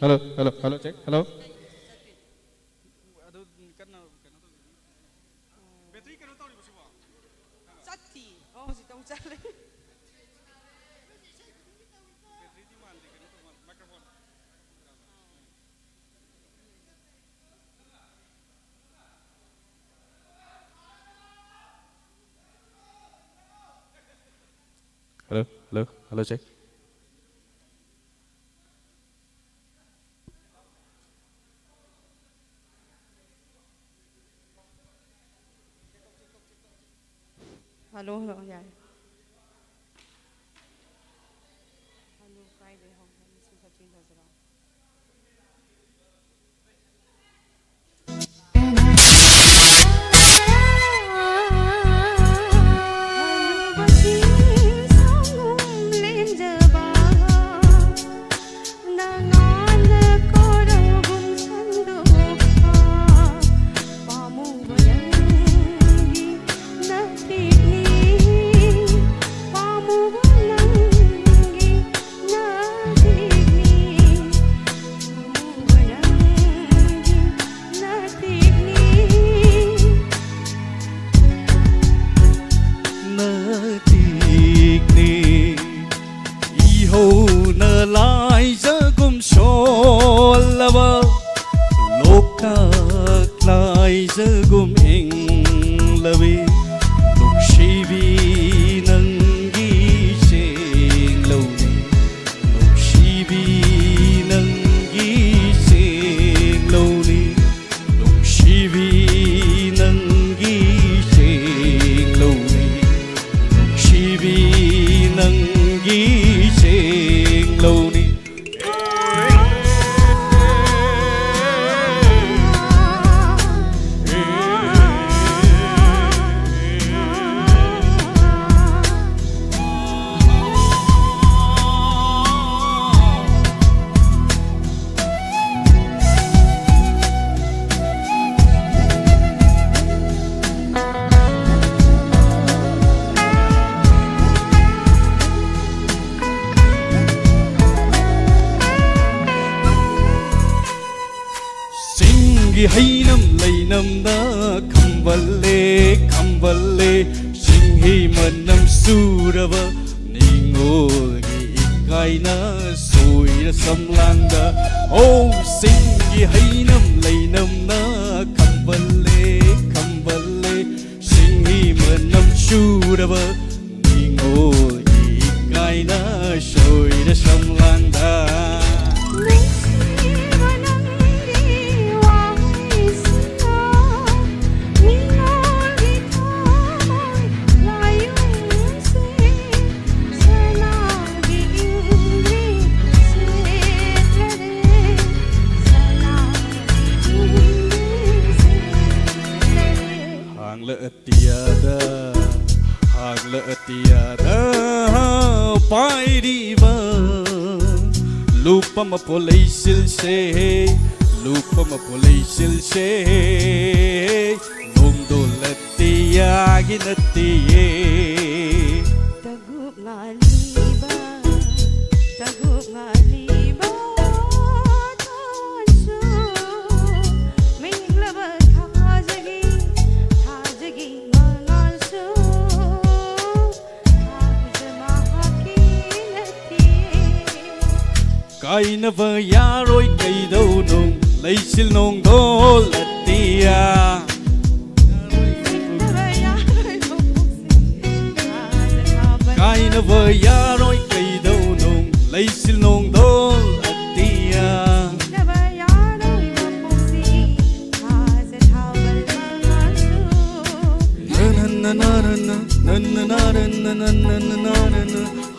Hello, hello, hello, check, hello. ꯑꯗꯨ ꯀꯟꯅ ꯀꯩꯅꯣ ꯇꯧꯕꯤꯌꯨ꯫ ꯕꯦꯇ꯭ꯔꯤ ꯀꯩꯅꯣ ꯇꯧꯔꯤꯕꯣ ꯁꯤꯕꯣ? ꯆꯠꯇꯤ꯫ ꯑꯣ, ꯍꯧꯖꯤꯛꯇ ꯑꯃꯨꯛ ꯆꯠꯂꯦ꯫ ꯕꯦꯇ꯭ꯔꯤꯗꯤ ꯃꯥꯟꯗꯦ, ꯀꯩꯅꯣ ꯇꯧꯕ, microphone. Hello, hello, hello, check. Hello, hello, ꯌꯥꯔꯦ꯫ Hello, ꯀꯥꯏꯗꯩ ꯍꯧ-, ꯍꯧ-, ꯁꯤ ꯈꯔ ꯆꯦꯟꯖ ꯇꯧꯁꯤꯔꯣ? ꯍꯩꯅꯝ ꯂꯩꯅꯝꯅ ꯈꯝꯕꯜꯂꯦ, ꯈꯝꯕꯜꯂꯦ꯫ ꯁꯤꯡꯍꯤ ꯃꯅꯝ ꯆꯨꯔꯕ ꯅꯤꯉꯣꯜꯒꯤ ꯏꯀꯥꯏꯅ ꯁꯣꯏꯔ ꯁꯝꯂꯥꯡꯗ꯫ ꯑꯣ, ꯆꯤꯡꯒꯤ ꯍꯩꯅꯝ ꯂꯩꯅꯝꯅ ꯈꯝꯕꯜꯂꯦ, ꯈꯝꯕꯜꯂꯦ꯫ ꯁꯤꯡꯍꯤ ꯃꯅꯝ ꯆꯨꯔꯕ ꯅꯤꯉꯣꯜꯒꯤ ꯏꯀꯥꯏꯅ ꯁꯣꯏꯔ ꯁꯝꯂꯥꯡꯗ꯫ ꯅꯨꯡꯁꯤꯕ ꯅꯪꯒꯤ ꯋꯥꯍꯩꯁꯤꯅ ꯅꯤꯉꯣꯜꯒꯤ ꯊꯃꯣꯏ ꯂꯥꯏꯑꯣꯡꯁꯦ ꯁꯅꯥꯒꯤ ꯏꯪꯂꯤ ꯁꯦꯠꯂꯔꯦ, ꯁꯅꯥꯒꯤ ꯏꯪꯂꯤ ꯁꯦꯠꯂꯔꯦ꯫ ꯍꯥꯡꯂ ꯑꯇꯤꯌꯥꯗ, ꯍꯥꯡꯂ ꯑꯇꯤꯌꯥꯗ ꯄꯥꯏꯔꯤꯕ ꯂꯨꯞꯄ ꯃꯄꯣ ꯂꯩꯆꯤꯜꯁꯦ, ꯂꯨꯞꯄ ꯃꯄꯣ ꯂꯩꯆꯤꯜꯁꯦ ꯅꯣꯡꯗꯣꯜ ꯑꯇꯤꯌꯥꯒꯤ ꯅꯠꯇꯤꯌꯦ꯫ ꯇꯒꯨꯞ ꯉꯥꯂꯤꯕ, ꯇꯒꯨꯞ ꯉꯥꯂꯤꯕ ꯊꯥꯋꯥꯟꯁꯨ, ꯃꯦꯡꯂꯕ ꯊꯥꯖꯒꯤ, ꯊꯥꯖꯒꯤ ꯃꯉꯥꯜꯁꯨ, ꯊꯥꯖ ꯃꯍꯥꯛꯀꯤ ꯅꯠꯇꯦ꯫ ꯀꯥꯏꯅꯕ ꯌꯥꯔꯣꯏ ꯀꯩꯗꯧꯅꯨꯡ ꯂꯩꯆꯤꯜ ꯅꯣꯡꯗꯣꯜ ꯑꯇꯤꯌꯥ꯫ ꯀꯥꯏꯅꯕ ꯌꯥꯔꯣꯏ ꯀꯩꯗꯧꯅꯨꯡ ꯂꯩꯆꯤꯜ ꯅꯣꯡꯗꯣꯜ ꯑꯇꯤꯌꯥ꯫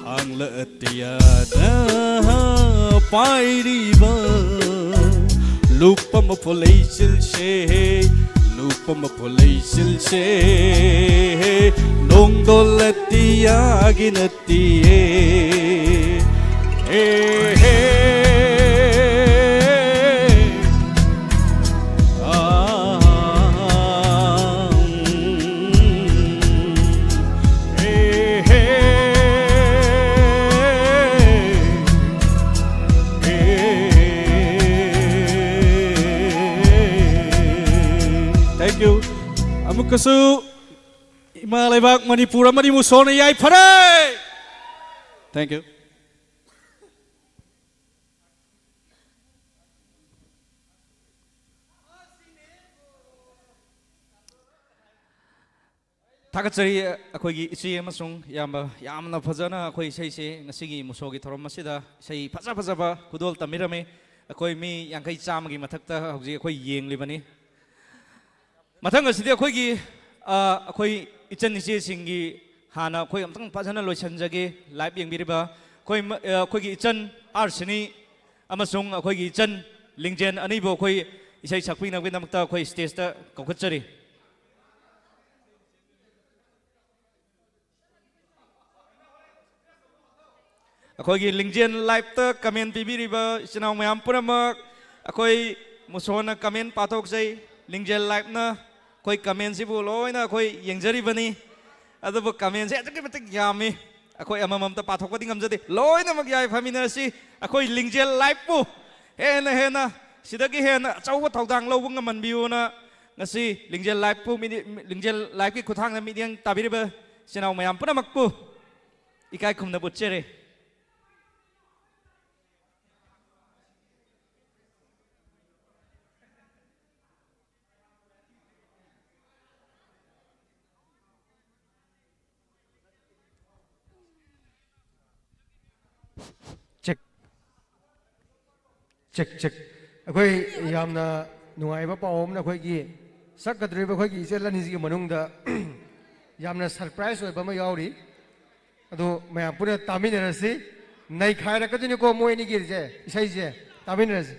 ꯍꯥꯡꯂ ꯑꯇꯤꯌꯥꯗ ꯄꯥꯏꯔꯤꯕ ꯂꯨꯞꯄ ꯃꯐꯣ ꯂꯩꯆꯤꯜꯁꯦ, ꯂꯨꯞꯄ ꯃꯐꯣ ꯂꯩꯆꯤꯜꯁꯦ ꯅꯣꯡꯗꯣꯜ ꯑꯇꯤꯌꯥꯒꯤ ꯅꯠꯇꯤꯌꯦ꯫ ꯍꯦ, ꯍꯦ꯫ ꯁꯨ ꯏꯃꯥ ꯂꯩꯕꯥꯛ ꯃꯅꯤꯄꯨꯔ ꯑꯃꯗꯤ ꯃꯨꯁꯣꯟꯅ ꯌꯥꯏꯐꯔꯦ꯫ Thank you꯫ ꯊꯥꯒꯠꯆꯔꯤ ꯑꯩꯈꯣꯏꯒꯤ ꯏꯆꯦ ꯑꯃꯁꯨꯡ ꯏꯌꯥꯝꯕ, ꯌꯥꯝꯅ ꯐꯖꯅ ꯑꯩꯈꯣꯏ ꯏꯁꯩꯁꯦ ꯉꯁꯤꯒꯤ ꯃꯨꯁꯣꯒꯤ ꯊꯧꯔꯝ ꯑꯁꯤꯗ ꯏꯁꯩ ꯐꯖ ꯐꯖꯕ ꯈꯨꯗꯣꯜ ꯇꯝꯕꯤꯔꯝꯃꯤ꯫ ꯑꯩꯈꯣꯏ ꯃꯤ ꯌꯥꯡꯈꯩ ꯆꯥꯝꯃꯒꯤ ꯃꯊꯛꯇ ꯍꯧꯖꯤꯛ ꯑꯩꯈꯣꯏ ꯌꯦꯡꯂꯤꯕꯅꯤ꯫ ꯃꯊꯪ ꯑꯁꯤꯗꯤ ꯑꯩꯈꯣꯏꯒꯤ, ꯑ, ꯑꯩꯈꯣꯏ ꯏꯆꯟ ꯏꯆꯦꯁꯤꯡꯒꯤ ꯍꯥꯟꯅ ꯑꯩꯈꯣꯏ ꯑꯝꯇꯪ ꯐꯖꯅ ꯂꯣꯏꯁꯤꯟꯖꯒꯦ꯫ Live ꯌꯦꯡꯕꯤꯔꯤꯕ ꯑꯩꯈꯣꯏ ꯃ-, ꯑ, ꯑꯩꯈꯣꯏꯒꯤ ꯏꯆꯟ ꯑꯥꯔ ꯁꯤꯅꯤ ꯑꯃꯁꯨꯡ ꯑꯩꯈꯣꯏꯒꯤ ꯏꯆꯟ ꯂꯤꯡꯖꯦꯟ ꯑꯅꯤꯕꯨ ꯑꯩꯈꯣꯏ ꯏꯁꯩ ꯁꯛꯄꯤꯅꯕꯒꯤꯗꯃꯛꯇ ꯑꯩꯈꯣꯏ stage ꯇ ꯀꯧꯈꯠꯆꯔꯤ꯫ ꯑꯩꯈꯣꯏꯒꯤ ꯂꯤꯡꯖꯦꯜ Live ꯇ comment ꯄꯤꯕꯤꯔꯤꯕ ꯏꯆꯤꯟ ꯏꯅꯥꯎ ꯃꯌꯥꯝ ꯄꯨꯝꯅꯃꯛ, ꯑꯩꯈꯣꯏ ꯃꯨꯁꯣꯟꯅ comment ꯄꯥꯊꯣꯛꯆꯩ꯫ ꯂꯤꯡꯖꯦꯜ Live ꯅ ꯑꯩꯈꯣꯏ comment ꯁꯤꯕꯨ ꯂꯣꯏꯅ ꯑꯩꯈꯣꯏ ꯌꯦꯡꯖꯔꯤꯕꯅꯤ꯫ ꯑꯗꯨꯕꯨ comment ꯁꯦ ꯑꯗꯨꯛꯀꯤ ꯃꯇꯤꯛ ꯌꯥꯝꯃꯤ, ꯑꯩꯈꯣꯏ ꯑꯃꯃꯝꯇ ꯄꯥꯊꯣꯛꯄꯗꯤ ꯉꯝꯖꯗꯦ꯫ ꯂꯣꯏꯅꯃꯛ ꯌꯥꯏꯐꯃꯤꯟꯅꯔꯁꯤ꯫ ꯑꯩꯈꯣꯏ ꯂꯤꯡꯖꯦꯜ Live ꯄꯨ ꯍꯦꯟꯅ ꯍꯦꯟꯅ, ꯁꯤꯗꯒꯤ ꯍꯦꯟꯅ ꯑꯆꯧꯕ ꯊꯧꯗꯥꯡ ꯂꯧꯕ ꯉꯝꯍꯟꯕꯤꯌꯨꯅ ꯉꯁꯤ ꯂꯤꯡꯖꯦꯜ Live ꯄꯨ ꯃꯤꯠꯌꯦꯡ-, ꯂꯤꯡꯖꯦꯜ Live ꯀꯤ ꯈꯨꯠꯊꯥꯡꯗ ꯃꯤꯠꯌꯦꯡ ꯇꯥꯕꯤꯔꯤꯕ ꯏꯆꯤꯟ ꯏꯅꯥꯎ ꯃꯌꯥꯝ ꯄꯨꯝꯅꯃꯛꯄꯨ ꯏꯀꯥꯏ ꯈꯨꯝꯅꯕ ꯎꯠꯆꯔꯤ꯫ Check, check, check꯫ ꯑꯩꯈꯣꯏ ꯌꯥꯝꯅ ꯅꯨꯡꯉꯥꯏꯕ ꯄꯥꯎ ꯑꯃꯅ, ꯑꯩꯈꯣꯏꯒꯤ ꯁꯛꯀꯗꯧꯔꯤꯕ ꯑꯩꯈꯣꯏꯒꯤ ꯏꯆꯜ ꯑꯅꯤꯁꯤꯒꯤ ꯃꯅꯨꯡꯗ ꯌꯥꯝꯅ surprise ꯑꯣꯏꯕ ꯑꯃ ꯌꯥꯎꯔꯤ꯫ ꯑꯗꯨ ꯃꯌꯥꯝ ꯄꯨꯟꯅ ꯇꯥꯃꯤꯟꯅꯔꯁꯤ꯫ ꯅꯩꯈꯥꯏꯔꯛꯀꯗꯣꯏꯅꯤꯀꯣ ꯃꯣꯏ ꯑꯅꯤꯒꯤꯁꯦ, ꯏꯁꯩꯁꯦ꯫ ꯇꯥꯃꯤꯟꯅꯔꯁꯤ꯫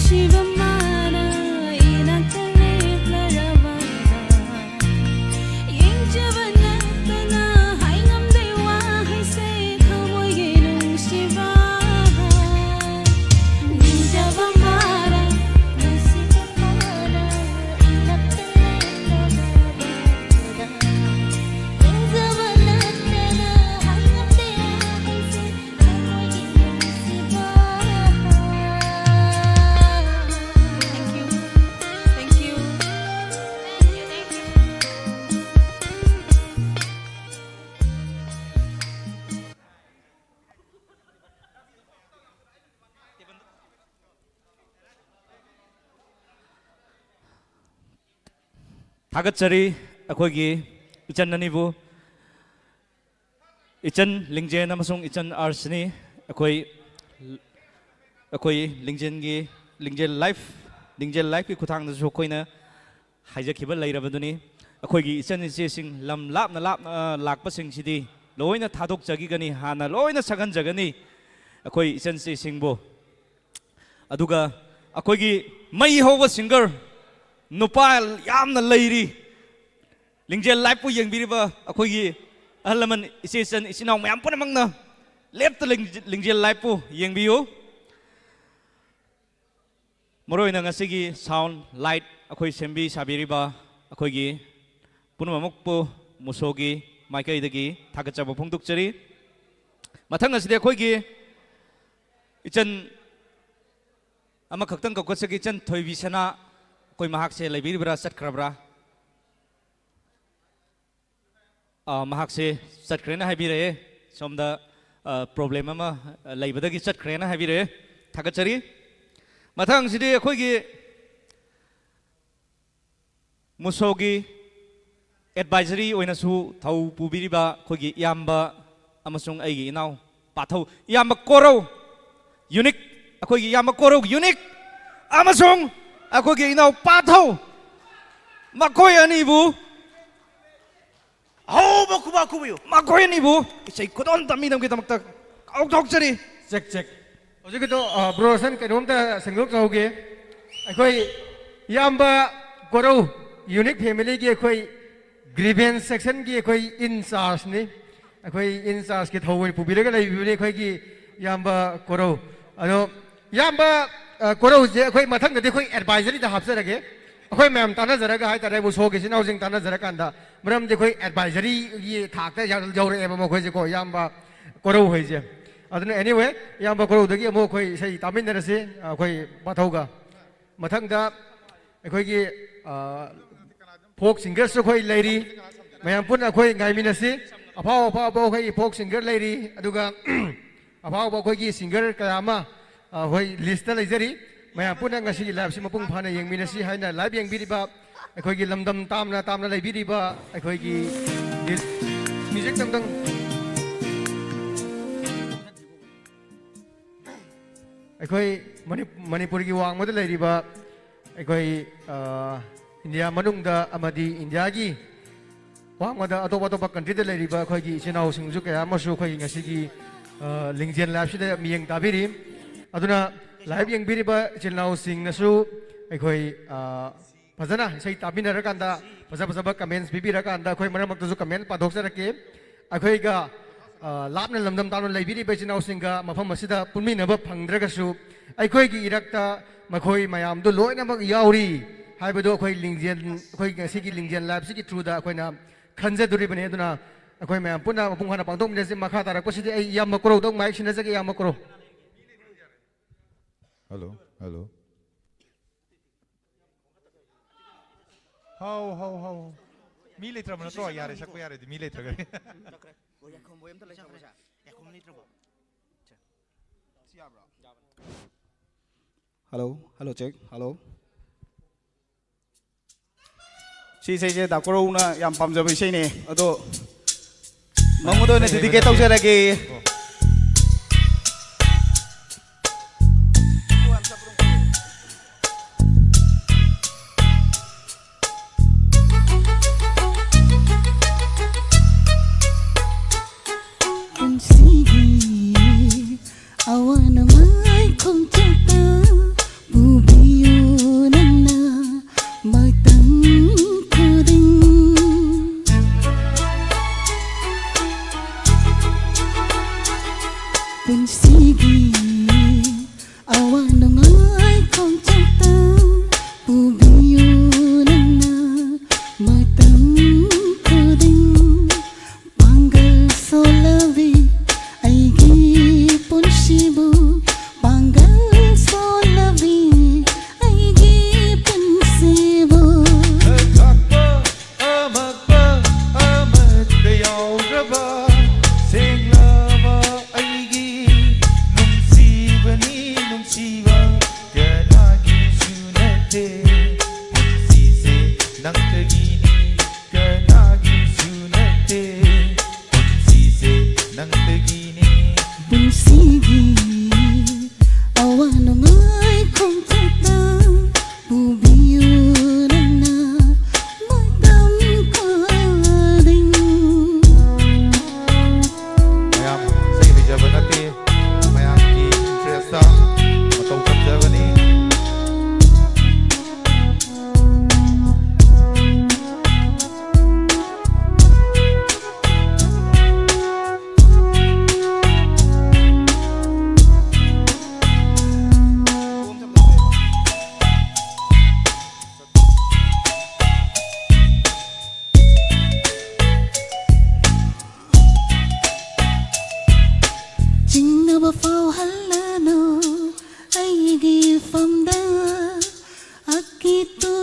ꯅꯨꯡꯁꯤꯕ ꯃꯥꯅ ꯏꯅꯥꯛꯇ ꯂꯦꯞꯂꯔꯕ ꯌꯦꯡꯖꯕ ꯅꯠꯇꯅ ꯍꯥꯏꯉꯝꯗꯦ ꯋꯥꯍꯩꯁꯦ ꯊꯃꯣꯏꯒꯤ ꯅꯨꯡꯁꯤꯕ ꯅꯤꯡꯖꯕ ꯃꯥꯅ ꯅꯨꯡꯁꯤꯕ ꯃꯥꯅ ꯏꯅꯥꯛꯇ ꯂꯦꯞꯂꯔꯕ ꯌꯦꯡꯖꯕ ꯅꯠꯇꯅ ꯍꯥꯏꯉꯝꯗꯦ ꯋꯥꯍꯩꯁꯦ ꯊꯃꯣꯏꯒꯤ ꯅꯨꯡꯁꯤꯕ Thank you. Thank you. ꯊꯥꯒꯠꯆꯔꯤ ꯑꯩꯈꯣꯏꯒꯤ ꯏꯆꯟ ꯑꯅꯤꯕꯨ, ꯏꯆꯟ ꯂꯤꯡꯖꯦꯟ ꯑꯃꯁꯨꯡ ꯏꯆꯟ ꯑꯥꯔꯁꯅꯤ꯫ ꯑꯩꯈꯣꯏ, ꯑꯩꯈꯣꯏ ꯂꯤꯡꯖꯦꯟꯒꯤ, ꯂꯤꯡꯖꯦꯜ ꯂꯥꯏꯐ, ꯂꯤꯡꯖꯦꯜ ꯂꯥꯏꯐꯀꯤ ꯈꯨꯠꯊꯥꯡꯗꯁꯨ ꯑꯩꯈꯣꯏꯅ ꯍꯥꯏꯖꯈꯤꯕ ꯂꯩꯔꯕꯗꯨꯅꯤ꯫ ꯑꯩꯈꯣꯏꯒꯤ ꯏꯆꯟ ꯏꯆꯦꯁꯤꯡ ꯂꯝ ꯂꯥꯞꯅ ꯂꯥꯞꯅ ꯂꯥꯛꯄꯁꯤꯡꯁꯤꯗꯤ ꯂꯣꯏꯅ ꯊꯥꯗꯣꯛꯆꯈꯤꯒꯅꯤ, ꯍꯥꯟꯅ ꯂꯣꯏꯅ ꯁꯛꯍꯟꯖꯒꯅꯤ ꯑꯩꯈꯣꯏ ꯏꯆꯟ ꯏꯆꯦꯁꯤꯡꯕꯨ꯫ ꯑꯗꯨꯒ ꯑꯩꯈꯣꯏꯒꯤ ꯃꯩ ꯍꯧꯕ ꯁꯤꯡꯒꯔ, ꯅꯨꯄꯥ ꯌꯥꯝꯅ ꯂꯩꯔꯤ, ꯂꯤꯡꯖꯦꯜ ꯂꯥꯏꯐꯄꯨ ꯌꯦꯡꯕꯤꯔꯤꯕ ꯑꯩꯈꯣꯏꯒꯤ ꯑꯍꯜ ꯂꯃꯟ, ꯏꯆꯦ ꯏꯆꯟ, ꯏꯆꯤꯟ ꯏꯅꯥꯎ ꯃꯌꯥꯝ ꯄꯨꯝꯅꯃꯛꯅ ꯂꯦꯞꯇ ꯂꯤꯡ-, ꯂꯤꯡꯖꯦꯜ ꯂꯥꯏꯐꯄꯨ ꯌꯦꯡꯕꯤꯌꯨ꯫ ꯃꯔꯨꯑꯣꯏꯅ ꯉꯁꯤꯒꯤ ꯁꯥꯎꯟ ꯂꯥꯏꯠ ꯑꯩꯈꯣꯏ ꯁꯦꯝꯕꯤ ꯁꯥꯕꯤꯔꯤꯕ ꯑꯩꯈꯣꯏꯒꯤ ꯄꯨꯝꯅꯃꯛꯄꯨ ꯃꯨꯁꯣꯒꯤ ꯃꯥꯏꯀꯩꯗꯒꯤ ꯊꯥꯒꯠꯆꯕ ꯐꯣꯡꯗꯣꯛꯆꯔꯤ꯫ ꯃꯊꯪ ꯑꯁꯤꯗꯤ ꯑꯩꯈꯣꯏꯒꯤ ꯏꯆꯟ ꯑꯃꯈꯛꯇꯪ ꯀꯧꯈꯠꯆꯒꯦ, ꯏꯆꯟ ꯊꯣꯏꯕꯤꯁꯅꯥ꯫ ꯑꯩꯈꯣꯏ ꯃꯍꯥꯛꯁꯦ ꯂꯩꯕꯤꯔꯤꯕ꯭ꯔꯥ, ꯆꯠꯈ꯭ꯔꯕ꯭ꯔꯥ? ꯑꯥ, ꯃꯍꯥꯛꯁꯦ ꯆꯠꯈ꯭ꯔꯦꯅ ꯍꯥꯏꯕꯤꯔꯛꯑꯦ꯫ ꯁꯣꯝꯗ, ꯑꯥ, ꯄ꯭ꯔꯣꯕ꯭ꯂꯦꯝ ꯑꯃ ꯂꯩꯕꯗꯒꯤ ꯆꯠꯈ꯭ꯔꯦꯅ ꯍꯥꯏꯕꯤꯔꯛꯑꯦ꯫ ꯊꯥꯒꯠꯆꯔꯤ꯫ ꯃꯊꯪꯁꯤꯗꯤ ꯑꯩꯈꯣꯏꯒꯤ ꯃꯨꯁꯣꯒꯤ ꯑꯦꯗꯚꯥꯏꯖꯔꯤ ꯑꯣꯏꯅꯁꯨ ꯊꯧ ꯄꯨꯕꯤꯔꯤꯕ ꯑꯩꯈꯣꯏꯒꯤ ꯏꯌꯥꯝꯕ ꯑꯃꯁꯨꯡ ꯑꯩꯒꯤ ꯏꯅꯥꯎ ꯄꯥꯊꯧ, ꯏꯌꯥꯝꯕ ꯀꯣꯔꯧ ꯌꯨꯅꯤꯛ, ꯑꯩꯈꯣꯏꯒꯤ ꯏꯌꯥꯝꯕ ꯀꯣꯔꯧ ꯌꯨꯅꯤꯛ ꯑꯃꯁꯨꯡ ꯑꯩꯈꯣꯏꯒꯤ ꯏꯅꯥꯎ ꯄꯥꯊꯧ, ꯃꯈꯣꯏ ꯑꯅꯤꯕꯨ ꯑꯍꯧꯕ ꯈꯨꯕꯥꯛ ꯈꯨꯕꯤꯌꯨ꯫ ꯃꯈꯣꯏ ꯑꯅꯤꯕꯨ ꯏꯁꯩ ꯈꯨꯗꯣꯜ ꯇꯝꯕꯤꯅꯕꯒꯤꯗꯃꯛꯇ ꯀꯧꯊꯣꯛꯆꯔꯤ꯫ Check, check. ꯍꯧꯖꯤꯛꯀꯤꯗꯣ, ꯑ, ꯕ꯭ꯔꯣ ꯔꯣꯁꯟ, ꯀꯩꯅꯣꯝꯇ ꯁꯦꯡꯗꯣꯛꯆꯍꯧꯒꯦ꯫ ꯑꯩꯈꯣꯏ ꯏꯌꯥꯝꯕ ꯀꯣꯔꯧ ꯌꯨꯅꯤꯛ ꯐꯦꯃꯤꯂꯤꯒꯤ ꯑꯩꯈꯣꯏ ꯒ꯭ꯔꯤꯚꯦꯟꯁ ꯁꯦꯛꯁꯟꯒꯤ ꯑꯩꯈꯣꯏ ꯏꯟ ꯆꯥꯔꯖꯅꯤ꯫ ꯑꯩꯈꯣꯏ ꯏꯟ ꯆꯥꯔꯖꯀꯤ ꯊꯧ ꯑꯣꯏꯅ ꯄꯨꯕꯤꯔꯒ ꯂꯩꯕꯤꯕꯅꯤ ꯑꯩꯈꯣꯏꯒꯤ ꯏꯌꯥꯝꯕ ꯀꯣꯔꯧ꯫ ꯑꯗꯣ ꯏꯌꯥꯝꯕ, ꯑ, ꯀꯣꯔꯧꯁꯦ ꯑꯩꯈꯣꯏ ꯃꯊꯪꯗꯗꯤ ꯑꯩꯈꯣꯏ ꯑꯦꯗꯚꯥꯏꯖꯔꯤꯗ ꯍꯥꯞꯆꯔꯒꯦ꯫ ꯑꯩꯈꯣꯏ ꯃꯌꯥꯝ ꯇꯥꯟꯅꯖꯔꯒ ꯍꯥꯏꯇꯥꯔꯦ, ꯎꯁꯣꯒꯤ ꯏꯆꯤꯟ ꯏꯅꯥꯎꯁꯤꯡ ꯇꯥꯟꯅꯖꯔꯀꯥꯟꯗ, ꯃꯔꯝꯗꯤ ꯑꯩꯈꯣꯏ ꯑꯦꯗꯚꯥꯏꯖꯔꯤꯒꯤ ꯊꯥꯛꯇ ꯌꯥꯎ-, ꯌꯧꯔꯛꯑꯦꯕ ꯃꯈꯣꯏꯁꯦꯀꯣ, ꯏꯌꯥꯝꯕ ꯀꯣꯔꯧ ꯍꯩꯁꯦ꯫ ꯑꯗꯨꯅ anyway, ꯏꯌꯥꯝꯕ ꯀꯣꯔꯧꯗꯒꯤ ꯑꯃꯨꯛ ꯑꯩꯈꯣꯏ ꯏꯁꯩ ꯇꯥꯃꯤꯟꯅꯔꯁꯤ, ꯑꯩꯈꯣꯏ ꯄꯥꯊꯧꯒ꯫ ꯃꯊꯪꯗ ꯑꯩꯈꯣꯏꯒꯤ, ꯑ, ꯐꯣꯛ ꯁꯤꯡꯒꯔꯁꯨ ꯑꯩꯈꯣꯏ ꯂꯩꯔꯤ, ꯃꯌꯥꯝ ꯄꯨꯟꯅ ꯑꯩꯈꯣꯏ ꯉꯥꯏꯃꯤꯟꯅꯁꯤ꯫ ꯑꯐꯥꯎ ꯑꯐꯥꯎꯕ ꯑꯩꯈꯣꯏꯒꯤ ꯐꯣꯛ ꯁꯤꯡꯒꯔ ꯂꯩꯔꯤ, ꯑꯗꯨꯒ ꯑꯐꯥꯎꯕ ꯑꯩꯈꯣꯏꯒꯤ ꯁꯤꯡꯒꯔ ꯀꯌꯥ ꯑꯃ, ꯑ, ꯑꯩꯈꯣꯏ ꯂꯤꯁꯇ ꯂꯩꯖꯔꯤ꯫ ꯃꯌꯥꯝ ꯄꯨꯟꯅ ꯉꯁꯤꯒꯤ ꯂꯥꯏꯞꯁꯤ ꯃꯄꯨꯡ ꯐꯥꯅ ꯌꯦꯡꯃꯤꯟꯅꯁꯤ ꯍꯥꯏꯅ ꯂꯥꯏꯞ ꯌꯦꯡꯕꯤꯔꯤꯕ ꯑꯩꯈꯣꯏꯒꯤ ꯂꯝꯗꯝ ꯇꯥꯝꯅ ꯇꯥꯝꯅ ꯂꯩꯕꯤꯔꯤꯕ ꯑꯩꯈꯣꯏꯒꯤ ꯃ꯭ꯌꯨꯖꯤꯛ ꯇꯝꯗꯝ ꯑꯩꯈꯣꯏ ꯃꯅꯤ-, ꯃꯅꯤꯄꯨꯔꯒꯤ ꯋꯥꯡꯃꯗ ꯂꯩꯔꯤꯕ ꯑꯩꯈꯣꯏ, ꯑ, ꯏꯟꯗꯤꯌꯥ ꯃꯅꯨꯡꯗ ꯑꯃꯗꯤ ꯏꯟꯗꯤꯌꯥꯒꯤ ꯋꯥꯡꯃꯗ ꯑꯇꯣꯞ ꯑꯇꯣꯞꯄ ꯀꯟꯇ꯭ꯔꯤꯗ ꯂꯩꯔꯤꯕ ꯑꯩꯈꯣꯏꯒꯤ ꯏꯆꯤꯟ ꯏꯅꯥꯎꯁꯤꯡꯁꯨ ꯀꯌꯥ ꯑꯃꯁꯨ ꯑꯩꯈꯣꯏꯒꯤ ꯉꯁꯤꯒꯤ, ꯑ, ꯂꯤꯡꯖꯦꯜ ꯂꯥꯏꯞꯁꯤꯗ ꯃꯤꯠꯌꯦꯡ ꯇꯥꯕꯤꯔꯤ꯫ ꯑꯗꯨꯅ ꯂꯥꯏꯞ ꯌꯦꯡꯕꯤꯔꯤꯕ ꯏꯆꯤꯟ ꯏꯅꯥꯎꯁꯤꯡꯅꯁꯨ ꯑꯩꯈꯣꯏ, ꯑ, ꯐꯖꯅ ꯏꯁꯩ ꯇꯥꯕꯤꯟꯅꯔꯀꯥꯟꯗ, ꯐꯖ ꯐꯖꯕ ꯀꯃꯦꯟꯁ ꯄꯤꯕꯤꯔꯀꯥꯟꯗ ꯑꯩꯈꯣꯏ ꯃꯔꯛ ꯃꯔꯛꯇꯁꯨ ꯀꯃꯦꯟ ꯄꯥꯊꯣꯛꯆꯔꯛꯀꯦ꯫ ꯑꯩꯈꯣꯏꯒ, ꯑ, ꯂꯥꯞꯅ ꯂꯝꯗꯝ ꯇꯥꯝꯅ ꯂꯩꯕꯤꯔꯤꯕ ꯏꯆꯤꯟ ꯏꯅꯥꯎꯁꯤꯡꯒ ꯃꯐꯝ ꯑꯁꯤꯗ ꯄꯨꯟꯃꯤꯟꯅꯕ ꯐꯪꯗ꯭ꯔꯒꯁꯨ, ꯑꯩꯈꯣꯏꯒꯤ ꯏꯔꯛꯇ ꯃꯈꯣꯏ ꯃꯌꯥꯝꯗꯨ ꯂꯣꯏꯅꯃꯛ ꯌꯥꯎꯔꯤ ꯍꯥꯏꯕꯗꯨ ꯑꯩꯈꯣꯏ ꯂꯤꯡꯖꯦꯜ, ꯑꯩꯈꯣꯏ ꯉꯁꯤꯒꯤ ꯂꯤꯡꯖꯦꯜ ꯂꯥꯏꯞꯁꯤꯒꯤ ꯊ꯭ꯔꯨꯗ ꯑꯩꯈꯣꯏꯅ ꯈꯟꯖꯗꯣꯔꯤꯕꯅꯤ꯫ ꯑꯗꯨꯅ ꯑꯩꯈꯣꯏ ꯃꯌꯥꯝ ꯄꯨꯟꯅ ꯃꯄꯨꯡ ꯐꯥꯅ ꯄꯥꯡꯊꯣꯛꯃꯤꯟꯅꯁꯤ꯫ ꯃꯈꯥ ꯇꯥꯔꯛꯄꯁꯤꯗꯤ ꯑꯩ ꯏꯌꯥꯝꯕ ꯀꯣꯔꯧꯗ ꯃꯥꯏꯛ ꯁꯤꯟꯅꯖꯒꯦ, ꯏꯌꯥꯝꯕ ꯀꯣꯔꯧ꯫ Hello, hello. ꯍꯥꯎ, ꯍꯥꯎ, ꯍꯥꯎ꯫ ꯃꯤ ꯂꯩꯇ꯭ꯔꯕ ꯅꯠꯇ꯭ꯔꯣ? ꯌꯥꯔꯦ, ꯁꯛꯄ ꯌꯥꯔꯦ, ꯃꯤ ꯂꯩꯇ꯭ꯔꯒꯗꯤ꯫ Hello, hello, check, hello. ꯁꯤ ꯏꯁꯩꯁꯦ ꯗꯥ ꯀꯣꯔꯧꯅ ꯌꯥꯝ ꯄꯥꯝꯖꯕ ꯏꯁꯩꯅꯦ꯫ ꯑꯗꯣ ꯃꯉꯣꯟꯗ ꯑꯣꯏꯅ ꯗꯦꯗꯤꯀꯦꯠ ꯇꯧꯖꯔꯒꯦ꯫ ꯄꯨꯟꯁꯤꯒꯤ ꯑꯋꯥ ꯅꯨꯡꯉꯥꯏ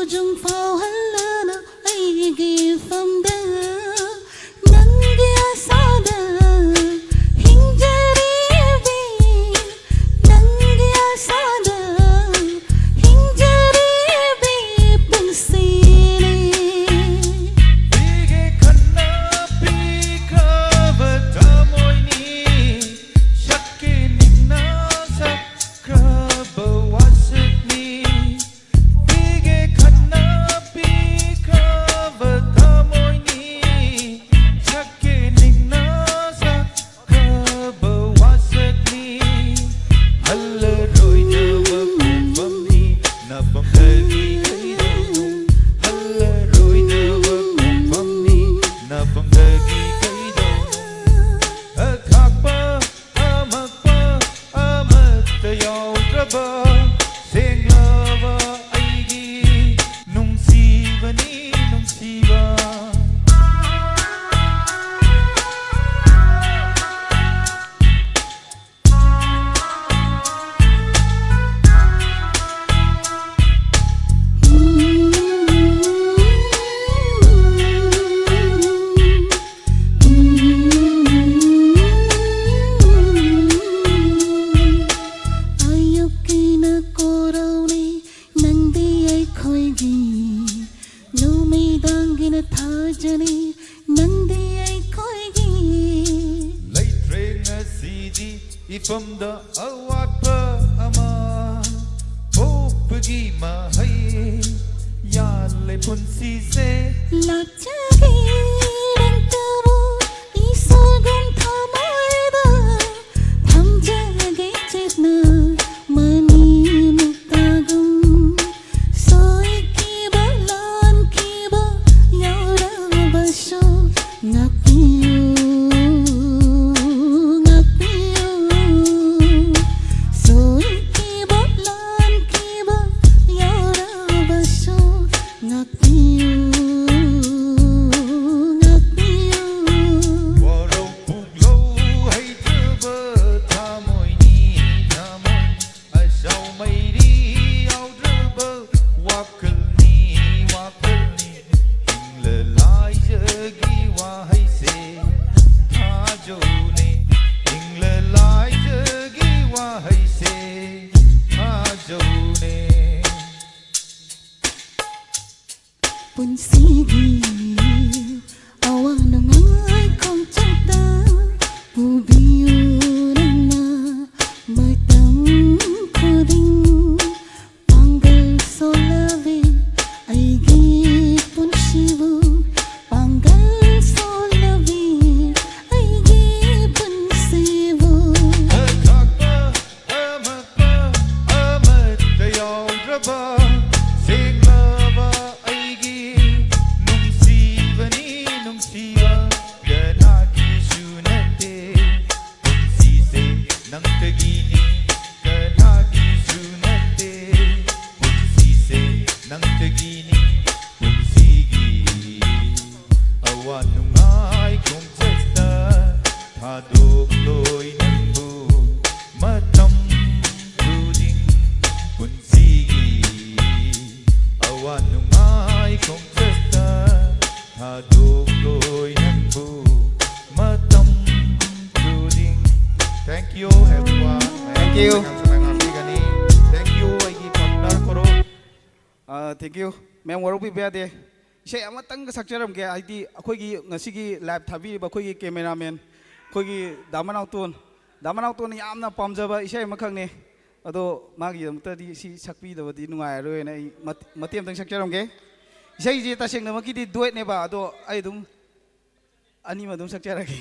ꯈꯣꯡꯖꯪ ꯐꯥꯎꯍꯜꯂꯅꯨ ꯑꯩꯒꯤ ꯏꯐꯝꯗ꯫ ꯅꯪꯒꯤ ꯑꯁꯥꯗ ꯍꯤꯡꯖꯔꯤꯕꯤ, ꯅꯪꯒꯤ ꯑꯁꯥꯗ ꯍꯤꯡꯖꯔꯤꯕꯤ ꯄꯨꯟꯁꯤꯅꯤ꯫ ꯄꯤꯒꯦ ꯈꯟꯅ ꯄꯤꯈ꯭ꯔꯕ ꯊꯃꯣꯏꯅꯤ, ꯁꯛꯀꯦ ꯅꯤꯡꯅ ꯁꯛꯈ꯭ꯔꯕ ꯋꯥꯁꯛꯅꯤ꯫ ꯄꯤꯒꯦ ꯈꯟꯅ ꯄꯤꯈ꯭ꯔꯕ ꯊꯃꯣꯏꯅꯤ, ꯁꯛꯀꯦ ꯅꯤꯡꯅ ꯁꯛꯈ꯭ꯔꯕ ꯋꯥꯁꯛꯅꯤ꯫ ꯍꯜꯂꯔꯣꯏꯗꯕ ꯈꯣꯡꯐꯝꯅꯤ ꯅꯐꯝꯗꯒꯤ ꯀꯩꯗꯧꯅꯨꯡ, ꯍꯜꯂꯔꯣꯏꯗꯕ ꯈꯣꯡꯐꯝꯅꯤ ꯅꯐꯝꯗꯒꯤ ꯀꯩꯗꯧꯅꯨꯡ꯫ ꯑꯈꯥꯛꯄ ꯑꯃꯛꯄ ꯑꯃꯠꯇ ꯌꯥꯎꯗ꯭ꯔꯕ ꯁꯦꯡꯂꯕ ꯑꯩꯒꯤ ꯅꯨꯡꯁꯤꯕꯅꯤ, ꯅꯨꯡꯁꯤꯕ꯫ ꯑꯌꯨꯛꯀꯤꯅ ꯀꯣꯔꯧꯅꯤ, ꯅꯪꯗꯤ ꯑꯩꯈꯣꯏꯒꯤ꯫ ꯅꯨꯃꯤꯗꯥꯡꯒꯤꯅ ꯊꯥꯖꯅꯤ, ꯅꯪꯗꯤ ꯑꯩꯈꯣꯏꯒꯤ꯫ ꯂꯩꯇ꯭ꯔꯦ ꯉꯁꯤꯗꯤ ꯏꯐꯝꯗ ꯑꯋꯥꯠꯄ ꯑꯃ꯫ ꯄꯣꯛꯄꯒꯤ ꯃꯍꯩ ꯌꯥꯜꯂꯦ ꯄꯨꯟꯁꯤꯁꯦ꯫ ꯂꯥꯛꯆꯒꯦ ꯅꯪꯇꯕꯨ ꯏꯁꯣꯔꯒꯨꯝ ꯊꯃꯣꯏꯗ ꯊꯝꯖꯒꯦ ꯆꯦꯠꯅ ꯃꯅꯤ ꯃꯨꯛꯇꯥꯒꯨꯝ꯫ ꯁꯣꯏꯈꯤꯕ ꯂꯥꯟꯈꯤꯕ ꯌꯥꯎꯔꯕꯁꯨ ꯉꯥꯛꯄꯤꯌꯨ, ꯉꯥꯛꯄꯤꯌꯨ꯫ ꯁꯣꯏꯈꯤꯕ ꯂꯥꯟꯈꯤꯕ ꯌꯥꯎꯔꯕꯁꯨ ꯉꯥꯛꯄꯤꯌꯨ꯫ ꯄꯨꯟꯁꯤꯒꯤ ꯑꯋꯥ ꯅꯨꯡꯉꯥꯏ ꯈꯣꯡꯆꯠꯇ ꯄꯨꯕꯤꯌꯨ ꯅꯪꯅ ꯃꯇꯝ ꯈꯨꯗꯤꯡ꯫ ꯄꯥꯡꯒꯜ ꯁꯣꯜꯂꯕꯤ ꯑꯩꯒꯤ ꯄꯨꯟꯁꯤꯕꯨ, ꯄꯥꯡꯒꯜ ꯁꯣꯜꯂꯕꯤ ꯑꯩꯒꯤ ꯄꯨꯟꯁꯤꯕꯨ꯫ ꯑꯊꯥꯛꯄ ꯑꯃꯠꯄ ꯑꯃꯠꯇ ꯌꯥꯎꯗ꯭ꯔꯕ ꯁꯦꯡꯂꯕ ꯑꯩꯒꯤ ꯅꯨꯡꯁꯤꯕꯅꯤ, ꯅꯨꯡꯁꯤꯕ ꯀꯅꯥꯒꯤꯁꯨ ꯅꯠꯇꯦ꯫ ꯄꯨꯟꯁꯤꯁꯦ ꯅꯪꯇꯒꯤꯅꯤ, ꯀꯅꯥꯒꯤꯁꯨ ꯅꯠꯇꯦ꯫ ꯄꯨꯟꯁꯤꯁꯦ ꯅꯪꯇꯒꯤꯅꯤ, ꯄꯨꯟꯁꯤꯒꯤ ꯑꯋꯥ ꯅꯨꯡꯉꯥꯏ ꯈꯣꯡꯆꯠꯇ ꯊꯥꯗꯣꯛꯂꯣꯏ ꯅꯪꯕꯨ ꯃꯇꯝ ꯈꯨꯗꯤꯡ꯫ ꯄꯨꯟꯁꯤꯒꯤ ꯑꯋꯥ ꯅꯨꯡꯉꯥꯏ ꯈꯣꯡꯆꯠꯇ ꯊꯥꯗꯣꯛꯂꯣꯏ ꯅꯪꯕꯨ ꯃꯇꯝ ꯈꯨꯗꯤꯡ꯫ Thank you, everyone. Thank you. ꯃꯌꯥꯝ ꯁꯨꯃꯥꯏꯅ ꯉꯥꯡꯕꯤꯒꯅꯤ꯫ Thank you, ꯑꯩꯒꯤ partner ꯈꯣꯔꯣ꯫ Ah, thank you꯫ ꯃꯌꯥꯝ ꯋꯥꯔꯧꯕꯤꯕ ꯌꯥꯗꯦ꯫ ꯏꯁꯩ ꯑꯃꯇꯪꯒ ꯁꯛꯆꯔꯝꯒꯦ꯫ ꯍꯥꯏꯗꯤ, ꯑꯩꯈꯣꯏꯒꯤ ꯉꯁꯤꯒꯤ live ꯊꯥꯕꯤꯔꯤꯕ ꯑꯩꯈꯣꯏꯒꯤ cameraman, ꯑꯩꯈꯣꯏꯒꯤ ꯗꯥ ꯃꯅꯥꯎꯇꯣꯟ, ꯗꯥ ꯃꯅꯥꯎꯇꯣꯟꯅ ꯌꯥꯝꯅ ꯄꯥꯝꯖꯕ ꯏꯁꯩ ꯑꯃꯈꯛꯅꯦ꯫ ꯑꯗꯣ ꯃꯥꯒꯤꯗꯃꯛꯇꯗꯤ ꯁꯤ ꯁꯛꯄꯤꯗꯕꯗꯤ ꯅꯨꯡꯉꯥꯏꯔꯔꯣꯏꯅ ꯑꯩ ꯃꯠ-, ꯃꯇꯦꯛ ꯑꯃꯇꯪ ꯁꯛꯆꯔꯝꯒꯦ꯫ ꯏꯁꯩꯁꯦ ꯇꯁꯦꯡꯅꯃꯛꯀꯤꯗꯤ duetꯅꯦꯕ, ꯑꯗꯣ ꯑꯩ ꯑꯗꯨꯝ ꯑꯅꯤꯃꯛ ꯑꯗꯨꯝ ꯁꯛꯆꯔꯒꯦ꯫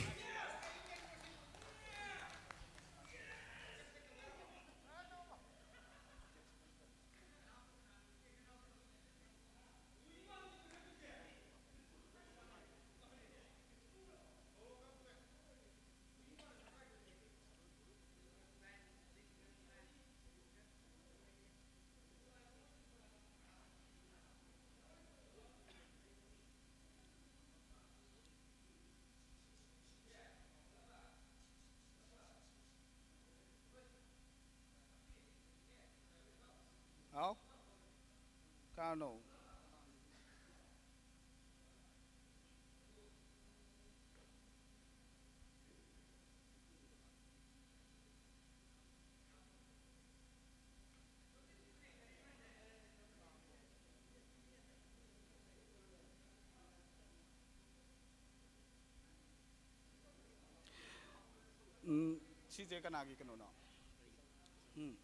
ꯍꯥꯎ? ꯀꯥꯔꯅꯣ? ꯁꯤꯁꯦ ꯀꯅꯥꯒꯤ ꯀꯩꯅꯣꯅꯣ? ꯎꯝ꯫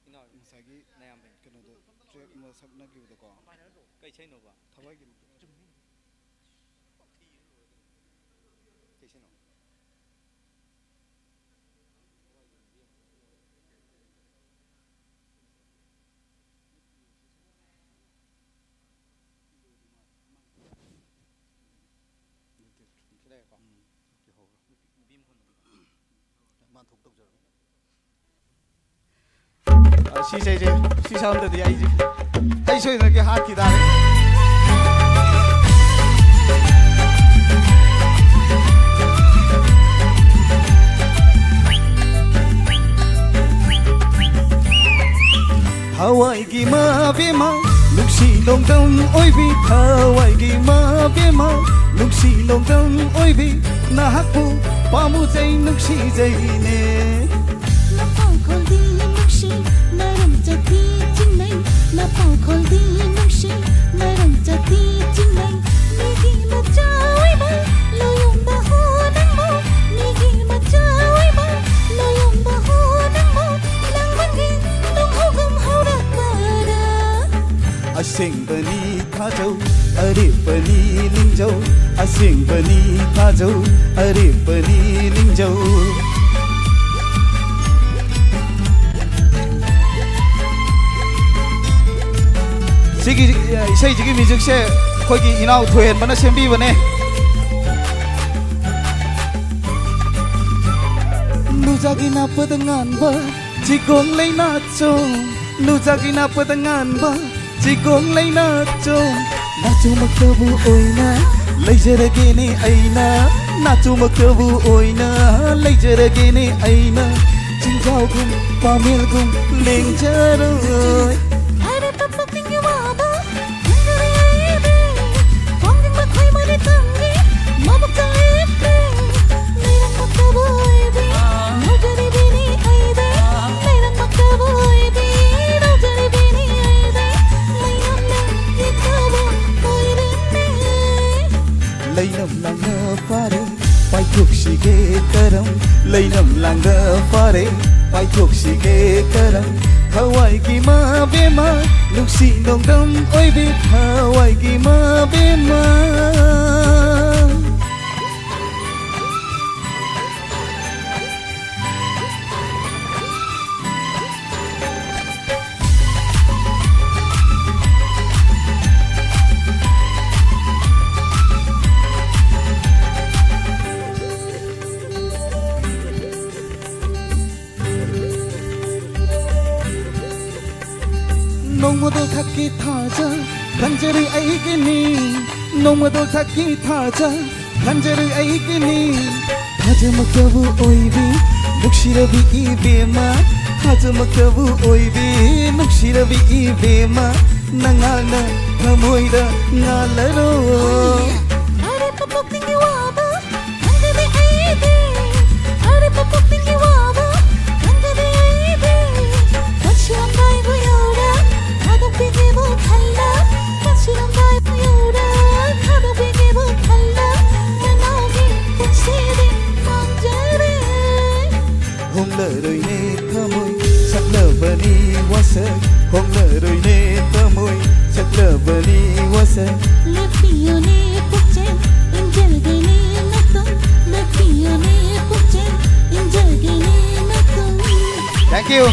ꯏꯅꯥꯎ꯫ ꯉꯁꯥꯏꯒꯤ ꯅꯌꯥꯝꯕꯩ꯫ ꯀꯩꯅꯣꯗꯣ, ꯇ꯭ꯔꯦꯛ ꯑꯃ ꯁꯛꯅꯈꯤꯕꯗꯣꯀꯣ꯫ ꯀꯩ ꯏꯁꯩꯅꯣꯕ? ꯊꯋꯥꯏꯒꯤ꯫ ꯀꯩ ꯏꯁꯩꯅꯣ? ꯅꯠꯇꯦ꯫ ꯁꯤ ꯂꯩꯔꯦꯀꯣ? ꯎꯝ꯫ ꯅꯨꯄꯤ ꯃꯈꯣꯟꯗꯣ꯫ ꯃꯥ ꯊꯣꯛ ꯇꯧꯖꯔꯣ꯫ ꯑ, ꯁꯤ ꯏꯁꯩꯁꯦ, ꯁꯤ sound ꯗꯗꯤ ꯑꯩꯁꯦ, ꯑꯩ ꯁꯣꯏꯗꯅꯒꯤ ꯍꯥꯠꯈꯤ ꯇꯥꯔꯦ꯫ ꯊꯋꯥꯏꯒꯤ ꯃꯕꯦꯝꯃ, ꯅꯨꯡꯁꯤ ꯂꯣꯡꯗꯝ ꯑꯣꯏꯕꯤ, ꯊꯋꯥꯏꯒꯤ ꯃꯕꯦꯝꯃ, ꯅꯨꯡꯁꯤ ꯂꯣꯡꯗꯝ ꯑꯣꯏꯕꯤ, ꯅꯍꯥꯛꯄꯨ ꯄꯥꯝꯃꯨꯖꯩ, ꯅꯨꯡꯁꯤꯖꯩꯅꯦ꯫ ꯅꯄꯥꯎꯈꯣꯜꯗꯤ ꯅꯨꯡꯁꯤ, ꯅꯔꯝ ꯆꯠꯊꯤ ꯆꯤꯡꯅꯩ, ꯅꯄꯥꯎꯈꯣꯜꯗꯤ ꯅꯨꯡꯁꯤ, ꯅꯔꯝ ꯆꯠꯊꯤ ꯆꯤꯡꯅꯩ꯫ ꯃꯤꯒꯤ ꯃꯆꯥ ꯑꯣꯏꯕ ꯂꯣꯌꯣꯡꯕ ꯍꯣ ꯅꯪꯕꯨ, ꯃꯤꯒꯤ ꯃꯆꯥ ꯑꯣꯏꯕ ꯂꯣꯌꯣꯡꯕ ꯍꯣ ꯅꯪꯕꯨ, ꯂꯥꯡꯕꯟꯒꯤ ꯅꯨꯡꯍꯧꯒꯨꯝ ꯍꯧꯔꯛꯄꯗ꯫ ꯑꯁꯦꯡꯕꯅꯤ ꯊꯥꯖꯧ, ꯑꯔꯦꯞꯄꯅꯤ ꯅꯤꯡꯖꯧ, ꯑꯁꯦꯡꯕꯅꯤ ꯊꯥꯖꯧ, ꯑꯔꯦꯞꯄꯅꯤ ꯅꯤꯡꯖꯧ꯫ ꯁꯤꯒꯤ, ꯑ, ꯏꯁꯩꯁꯤꯒꯤ musicꯁꯦ ꯑꯩꯈꯣꯏꯒꯤ ꯏꯅꯥꯎ ꯊꯣꯏꯍꯦꯟꯕꯅ ꯁꯦꯝꯕꯤꯕꯅꯦ꯫ ꯅꯨꯖꯥꯒꯤ ꯅꯥꯄꯗ ꯉꯥꯟꯕ ꯆꯤꯒꯣꯡ ꯂꯩꯅꯥꯆꯣ, ꯅꯨꯖꯥꯒꯤ ꯅꯥꯄꯗ ꯉꯥꯟꯕ ꯆꯤꯒꯣꯡ ꯂꯩꯅꯥꯆꯣ, ꯅꯥꯆꯣꯃꯛꯇꯕꯨ ꯑꯣꯏꯅ ꯂꯩꯖꯔꯒꯦꯅꯦ ꯑꯩꯅ, ꯅꯥꯆꯣꯃꯛꯇꯕꯨ ꯑꯣꯏꯅ ꯂꯩꯖꯔꯒꯦꯅꯦ ꯑꯩꯅ, ꯆꯤꯡꯖꯥꯎꯒꯨꯝ ꯄꯥꯃꯦꯜꯒꯨꯝ ꯂꯦꯡꯖꯔꯣꯏ꯫ ꯍꯥꯏꯔꯦ ꯄꯛꯄ ꯇꯤꯡꯒꯤ ꯋꯥꯕ, ꯈꯪꯗꯕ ꯌꯥꯏꯗꯤ, ꯈꯣꯡꯅꯤꯡꯕ ꯈꯣꯏꯃꯔꯤ ꯇꯝꯒꯤ, ꯃꯕꯨꯛ ꯆꯥꯏꯕꯤ, ꯂꯩꯔꯝꯃꯛꯇꯕ ꯑꯣꯏꯕꯤ, ꯉꯥꯎꯖꯔꯤꯕꯤꯅꯤ ꯑꯩꯗꯤ, ꯂꯩꯔꯝꯃꯛꯇꯕ ꯑꯣꯏꯕꯤ, ꯉꯥꯎꯖꯔꯤꯕꯤꯅꯤ ꯑꯩꯗꯤ, ꯂꯩꯔꯝꯃꯛꯇꯕ ꯑꯣꯏꯕꯤꯅꯤ꯫ ꯂꯩꯅꯝ ꯂꯥꯡꯅ ꯐꯥꯔꯦ, ꯄꯥꯏꯊꯣꯛꯁꯤꯒꯦ ꯀꯔꯝ ꯂꯩꯅꯝ ꯂꯥꯡꯗ ꯐꯥꯔꯦ, ꯄꯥꯏꯊꯣꯛꯁꯤꯒꯦ ꯀꯔꯝ? ꯊꯋꯥꯏꯒꯤ ꯃꯥꯕꯦꯝꯃ, ꯅꯨꯡꯁꯤ ꯅꯣꯡꯗꯝ ꯑꯣꯏꯕꯤ, ꯊꯋꯥꯏꯒꯤ ꯃꯥꯕꯦꯝꯃ꯫ ꯅꯣꯡꯃꯗꯣ ꯊꯛꯀꯤ ꯊꯥꯖ ꯈꯟꯖꯔꯤ ꯑꯩꯒꯤ ꯃꯤꯡ, ꯅꯣꯡꯃꯗꯣ ꯊꯛꯀꯤ ꯊꯥꯖ ꯈꯟꯖꯔꯤ ꯑꯩꯒꯤ ꯃꯤꯡ꯫ ꯊꯥꯖꯃꯛꯇꯕꯨ ꯑꯣꯏꯕꯤ ꯅꯨꯡꯁꯤꯔꯕꯤ ꯏꯕꯦꯝꯃ, ꯊꯥꯖꯃꯛꯇꯕꯨ ꯑꯣꯏꯕꯤ ꯅꯨꯡꯁꯤꯔꯕꯤ ꯏꯕꯦꯝꯃ, ꯅꯉꯥꯛꯅ ꯊꯃꯣꯏꯗ ꯉꯥꯜꯂꯔꯣ꯫ ꯑꯔꯦꯞꯄ ꯄꯨꯛꯅꯤꯡꯒꯤ ꯋꯥꯕ ꯈꯪꯗꯕꯤ ꯑꯩꯗꯤ, ꯑꯔꯦꯞꯄ ꯄꯨꯛꯅꯤꯡꯒꯤ ꯋꯥꯕ ꯈꯪꯗꯕꯤ ꯑꯩꯗꯤ, ꯄꯨꯟꯁꯤꯔꯣꯝꯗ ꯑꯩꯕꯨ ꯌꯧꯔꯦ, ꯊꯥꯗꯣꯛꯄꯤꯒꯦꯕꯨ ꯈꯜꯂꯦ, ꯄꯨꯟꯁꯤꯔꯣꯝꯗ ꯑꯩꯕꯨ ꯌꯧꯔꯦ, ꯊꯥꯗꯣꯛꯄꯤꯒꯦꯕꯨ ꯈꯜꯂꯦ, ꯅꯅꯥꯎꯒꯤ ꯄꯨꯟꯁꯤꯗꯤ ꯃꯥꯡꯖꯔꯦ꯫ ꯍꯣꯡꯂꯔꯣꯏꯅꯦ ꯊꯃꯣꯏ ꯁꯛꯂꯕꯅꯤ ꯋꯥꯁꯛ, ꯍꯣꯡꯂꯔꯣꯏꯅꯦ ꯊꯃꯣꯏ ꯁꯛꯂꯕꯅꯤ ꯋꯥꯁꯛ꯫ ꯂꯦꯞꯄꯤꯌꯨꯅꯦ ꯄꯨꯛꯆꯦꯜ, ꯏꯟꯖꯔꯒꯦꯅꯦ ꯅꯇꯨꯡ, ꯂꯦꯞꯄꯤꯌꯨꯅꯦ ꯄꯨꯛꯆꯦꯜ, ꯏꯟꯖꯔꯒꯦꯅꯦ ꯅꯇꯨꯡ꯫ Thank you.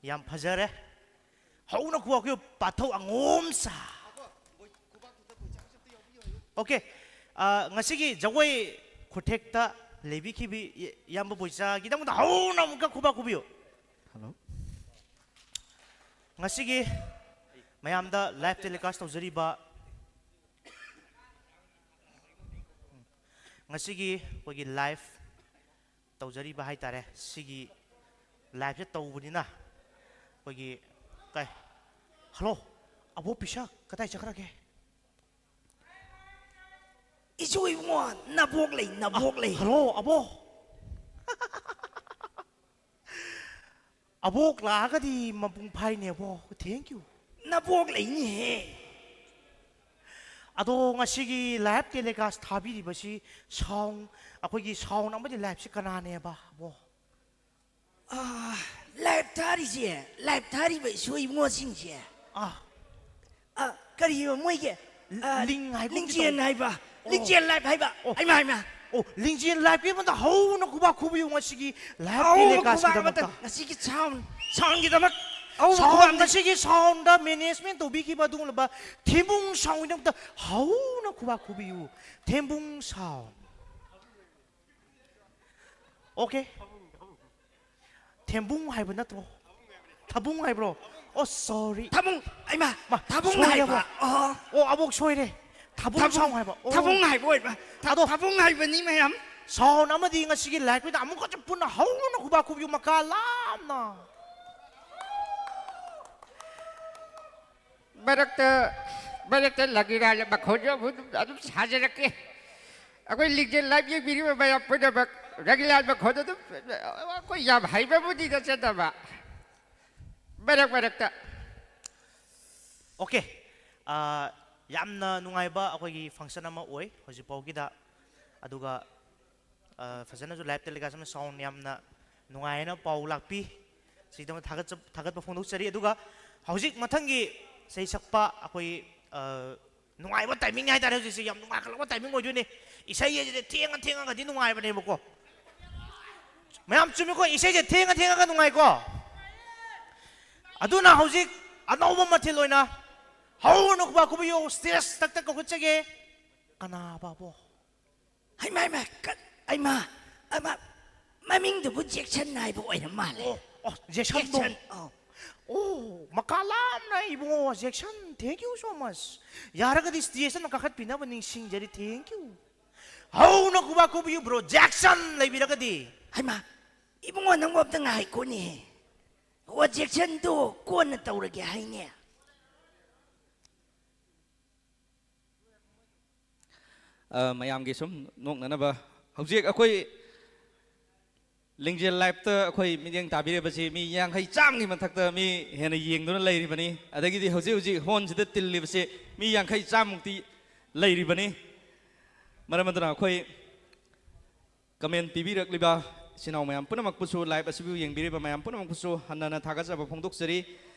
ꯌꯥꯝ ꯐꯖꯔꯦ꯫ ꯍꯧꯅ ꯈꯨꯕꯥꯛ ꯈꯨꯕꯤꯌꯨ, ꯄꯥꯊꯧ ꯑꯉꯣꯝꯆꯥ꯫ ꯑꯣꯀꯦ, ꯑ, ꯉꯁꯤꯒꯤ ꯖꯒꯣꯏ ꯈꯨꯠꯊꯦꯛꯇ ꯂꯩꯕꯤꯈꯤꯕꯤ ꯏꯌꯥꯝꯕ ꯕꯣꯏꯆꯥꯒꯤꯗꯃꯛꯇ ꯍꯧꯅ ꯑꯃꯨꯛꯀ ꯈꯨꯕꯥꯛ ꯈꯨꯕꯤꯌꯨ꯫ ꯍꯜꯂꯣ꯫ ꯉꯁꯤꯒꯤ ꯃꯌꯥꯝꯗ live telecast ꯇꯧꯖꯔꯤꯕ, ꯉꯁꯤꯒꯤ ꯑꯩꯈꯣꯏꯒꯤ live ꯇꯧꯖꯔꯤꯕ ꯍꯥꯏꯇꯥꯔꯦ꯫ ꯁꯤꯒꯤ live ꯁꯦ ꯇꯧꯕꯅꯤꯅ ꯑꯩꯈꯣꯏꯒꯤ ꯀꯩ, ꯍꯜꯂꯣ, ꯑꯕꯣ ꯄꯤꯁꯛ ꯀꯗꯥꯏ ꯆꯠꯈ꯭ꯔꯒꯦ? ꯏꯆꯨ ꯏꯕꯨꯡꯉꯣ, ꯅꯕꯣꯛ ꯂꯩ, ꯅꯕꯣꯛ ꯂꯩ꯫ ꯍꯜꯂꯣ, ꯑꯕꯣ꯫ ꯑꯕꯣꯛ ꯂꯥꯛꯑꯒꯗꯤ ꯃꯄꯨꯡ ꯐꯥꯏꯅꯦ ꯑꯕꯣꯛ꯫ Thank you꯫ ꯅꯕꯣꯛ ꯂꯩꯅꯤꯍꯦ꯫ ꯑꯗꯣ ꯉꯁꯤꯒꯤ live telecast ꯊꯥꯕꯤꯔꯤꯕꯁꯤ sound, ꯑꯩꯈꯣꯏꯒꯤ sound ꯑꯃꯗꯤ liveꯁꯤ ꯀꯅꯥꯅꯦꯕ ꯑꯕꯣꯛ? ꯑꯥ, live ꯊꯥꯔꯤꯁꯦ, live ꯊꯥꯔꯤꯕ ꯏꯁꯣ ꯏꯕꯨꯡꯉꯣꯁꯤꯡꯁꯦ, ꯑꯥ꯫ ꯑ, ꯀꯔꯤꯕ ꯃꯣꯏꯒꯤ, ꯑ, ꯂꯤꯡ ꯍꯥꯏꯕ ꯂꯤꯡꯖꯦꯜ ꯀꯩꯗꯧꯕ? ꯍꯥꯏꯕ, ꯑꯣ꯫ ꯂꯤꯡꯖꯦꯜ live ꯍꯥꯏꯕ꯫ ꯑꯣ꯫ ꯍꯩꯃꯥ, ꯍꯩꯃꯥ꯫ ꯑꯣ, ꯂꯤꯡꯖꯦꯜ liveꯀꯤ ꯃꯇꯝꯗ ꯍꯧꯅ ꯈꯨꯕꯥꯛ ꯈꯨꯕꯤꯌꯨ ꯉꯁꯤꯒꯤ live ꯑꯍꯧꯕ ꯈꯨꯕꯥꯛ telecastꯀꯤꯗꯃꯛꯇ꯫ ꯑꯃꯇꯪ꯫ ꯉꯁꯤꯒꯤ sound, soundꯒꯤꯗꯃꯛ ꯑꯍꯧꯕ ꯈꯨꯕꯥꯛ Sound, ꯑꯃꯇꯪ꯫ ꯉꯁꯤꯒꯤ soundꯗ management ꯇꯧꯕꯤꯈꯤꯕ ꯑꯗꯨꯒꯨꯝꯂꯕ ꯊꯦꯝꯕꯨꯡ soundꯒꯤꯗꯃꯛꯇ ꯍꯧꯅ ꯈꯨꯕꯥꯛ ꯈꯨꯕꯤꯌꯨ꯫ ꯊꯦꯝꯕꯨꯡ sound꯫ Okay꯫ ꯊꯦꯝꯕꯨꯡ ꯍꯥꯏꯕ ꯅꯠꯇ꯭ꯔꯣ? ꯊꯕꯨꯡ ꯍꯥꯏꯕ꯭ꯔꯣ? Oh, sorry꯫ ꯊꯕꯨꯡ, ꯍꯩꯃꯥ, ꯃꯥ, ꯊꯕꯨꯡ ꯁꯣꯏꯔꯦ ꯍꯥꯏꯕ꯫ ꯑꯕꯣꯛ꯫ ꯑꯣ꯫ ꯑꯣ, ꯑꯕꯣꯛ ꯁꯣꯏꯔꯦ꯫ ꯊꯕꯨꯡ sound ꯍꯥꯏꯕ꯫ ꯑꯣ꯫ ꯊꯕꯨꯡ ꯍꯥꯏꯕ ꯑꯣꯏꯕ꯫ ꯊ-, ꯑꯗꯣ ꯊꯕꯨꯡ ꯍꯥꯏꯕꯅꯤ ꯃꯌꯥꯝ꯫ Sound ꯑꯃꯗꯤ ꯉꯁꯤꯒꯤ liveꯀꯤꯗ ꯑꯃꯨꯛꯀꯁꯨ ꯄꯨꯟꯅ ꯍꯧꯅ ꯈꯨꯕꯥꯛ ꯈꯨꯕꯤꯌꯨ ꯃꯀꯥ ꯂꯥꯝꯅ꯫ ꯃꯔꯛꯇ, ꯃꯔꯛꯇ ꯂꯒꯤꯔꯥ ꯃꯈꯣꯟꯁꯨ ꯑꯃꯨꯛ ꯑꯗꯨꯝ, ꯑꯗꯨꯝ ꯁꯥꯖꯔꯛꯀꯦ꯫ ꯑꯩꯈꯣꯏ ꯂꯤꯡꯖꯦꯜ live ꯌꯦꯡꯕꯤꯔꯤꯕ ꯃꯌꯥꯝ ꯄꯨꯝꯅꯃꯛ ꯔꯒꯤꯂꯥꯜ ꯃꯈꯣꯟ ꯑꯗꯨꯝ, ꯑꯩꯈꯣꯏ ꯌꯥꯝ ꯍꯩꯕꯕꯨꯗꯤ ꯅꯠꯆꯗꯕ꯫ ꯃꯔꯛ ꯃꯔꯛꯇ꯫ Okay꯫ ꯑꯥ, ꯌꯥꯝꯅ ꯅꯨꯡꯉꯥꯏꯕ ꯑꯩꯈꯣꯏꯒꯤ function ꯑꯃ ꯑꯣꯏ ꯍꯧꯖꯤꯛ ꯐꯥꯎꯒꯤꯗ꯫ ꯑꯗꯨꯒ, ꯑꯥ, ꯐꯖꯅꯁꯨ live telecast ꯑꯃ sound ꯌꯥꯝꯅ ꯅꯨꯡꯉꯥꯏꯅ ꯄꯥꯎ ꯂꯥꯛꯄꯤ꯫ ꯁꯤꯒꯤꯗꯃꯛ ꯊꯥꯒꯠꯆ-, ꯊꯥꯒꯠꯄ ꯐꯣꯡꯗꯣꯛꯆꯔꯤ꯫ ꯑꯗꯨꯒ ꯍꯧꯖꯤꯛ ꯃꯊꯪꯒꯤ ꯏꯁꯩ ꯁꯛꯄ ꯑꯩꯈꯣꯏ, ꯑꯥ, ꯅꯨꯡꯉꯥꯏꯕ timing ꯍꯥꯏꯇꯥꯔꯦ, ꯍꯧꯖꯤꯛꯁꯦ ꯌꯥꯝ ꯅꯨꯡꯉꯥꯏꯈꯠꯂꯛꯄ timing ꯑꯣꯏꯗꯣꯏꯅꯦ꯫ ꯏꯁꯩ ꯍꯥꯏꯁꯤꯗꯤ ꯊꯦꯡꯉ ꯊꯦꯡꯉꯒꯗꯤ ꯅꯨꯡꯉꯥꯏꯕꯅꯦꯕꯀꯣ꯫ ꯃꯌꯥꯝ ꯆꯨꯝꯃꯤꯀꯣ? ꯏꯁꯩꯁꯦ ꯊꯦꯡꯉ ꯊꯦꯡꯉꯒ ꯅꯨꯡꯉꯥꯏꯀꯣ? ꯑꯗꯨꯅ ꯍꯧꯖꯤꯛ ꯑꯅꯧꯕ ꯃꯊꯦꯜ ꯑꯣꯏꯅ ꯍꯧꯅ ꯈꯨꯕꯥꯛ ꯈꯨꯕꯤꯌꯨ, stage ꯇꯛꯇ ꯀꯧꯈꯠꯆꯒꯦ꯫ ꯀꯅꯥꯕꯕꯣ? ꯍꯩꯃꯥ, ꯍꯩꯃꯥ, ꯀ-, ꯍꯩꯃꯥ, ꯑꯃ, ꯃꯃꯤꯡꯗꯨꯕꯨ ꯖꯦꯛꯁꯟ ꯍꯥꯏꯕ ꯑꯣꯏꯔ ꯃꯥꯜꯂꯦ꯫ ꯑꯣ, ꯑꯣ, ꯖꯦꯛꯁꯟꯗꯣ꯫ ꯖꯦꯛꯁꯟ, ꯑꯧ꯫ ꯑꯣ, ꯃꯀꯥ ꯂꯥꯝꯅ ꯏꯕꯨꯡꯉꯣ Jackson, thank you so much꯫ ꯌꯥꯔꯒꯗꯤ stage ꯑꯃ ꯀꯥꯈꯠꯄꯤꯅꯕ ꯅꯤꯡꯁꯤꯡꯖꯔꯤ, thank you꯫ ꯍꯧꯅ ꯈꯨꯕꯥꯛ ꯈꯨꯕꯤꯌꯨ bro, ꯖꯦꯛꯁꯟ ꯂꯩꯕꯤꯔꯒꯗꯤ꯫ ꯍꯩꯃꯥ, ꯏꯕꯨꯡꯉꯣ ꯅꯪꯕꯨ ꯑꯝꯇ ꯉꯥꯏꯈꯣꯅꯦ꯫ ꯑꯣ, ꯖꯦꯛꯁꯟꯗꯣ ꯀꯣꯟꯅ ꯇꯧꯔꯒꯦ ꯍꯥꯏꯅꯦ꯫ ꯑ, ꯃꯌꯥꯝꯒꯤ ꯁꯨꯝ ꯅꯣꯛꯅꯅꯕ ꯍꯧꯖꯤꯛ ꯑꯩꯈꯣꯏ ꯂꯤꯡꯖꯦꯜ ꯂꯥꯏꯞꯇ ꯑꯩꯈꯣꯏ ꯃꯤꯠꯌꯦꯡ ꯇꯥꯕꯤꯔꯤꯕꯁꯤ ꯃꯤ ꯌꯥꯡꯈꯩ ꯆꯥꯝꯃꯒꯤ ꯃꯊꯛꯇ ꯃꯤ ꯍꯦꯟꯅ ꯌꯦꯡꯗꯨꯅ ꯂꯩꯔꯤꯕꯅꯤ꯫ ꯑꯗꯒꯤꯗꯤ ꯍꯧꯖꯤꯛ ꯍꯧꯖꯤꯛ ꯍꯣꯜꯁꯤꯗ ꯇꯤꯜꯂꯤꯕꯁꯤ ꯃꯤ ꯌꯥꯡꯈꯩ ꯆꯥꯝꯃꯃꯨꯛꯇꯤ ꯂꯩꯔꯤꯕꯅꯤ꯫ ꯃꯔꯝ ꯑꯗꯨꯅ ꯑꯩꯈꯣꯏ ꯀꯃꯦꯟ ꯄꯤꯕꯤꯔꯛꯂꯤꯕ ꯏꯆꯤꯟ ꯏꯅꯥꯎ ꯃꯌꯥꯝ ꯄꯨꯝꯅꯃꯛꯄꯨꯁꯨ, ꯂꯥꯏꯞ ꯑꯁꯤꯕꯨ ꯌꯦꯡꯕꯤꯔꯤꯕ ꯃꯌꯥꯝ ꯄꯨꯝꯅꯃꯛꯄꯨꯁꯨ ꯍꯟꯅ ꯍꯟꯅ ꯊꯥꯒꯠꯆꯕ ꯐꯣꯡꯗꯣꯛꯆꯔꯤ꯫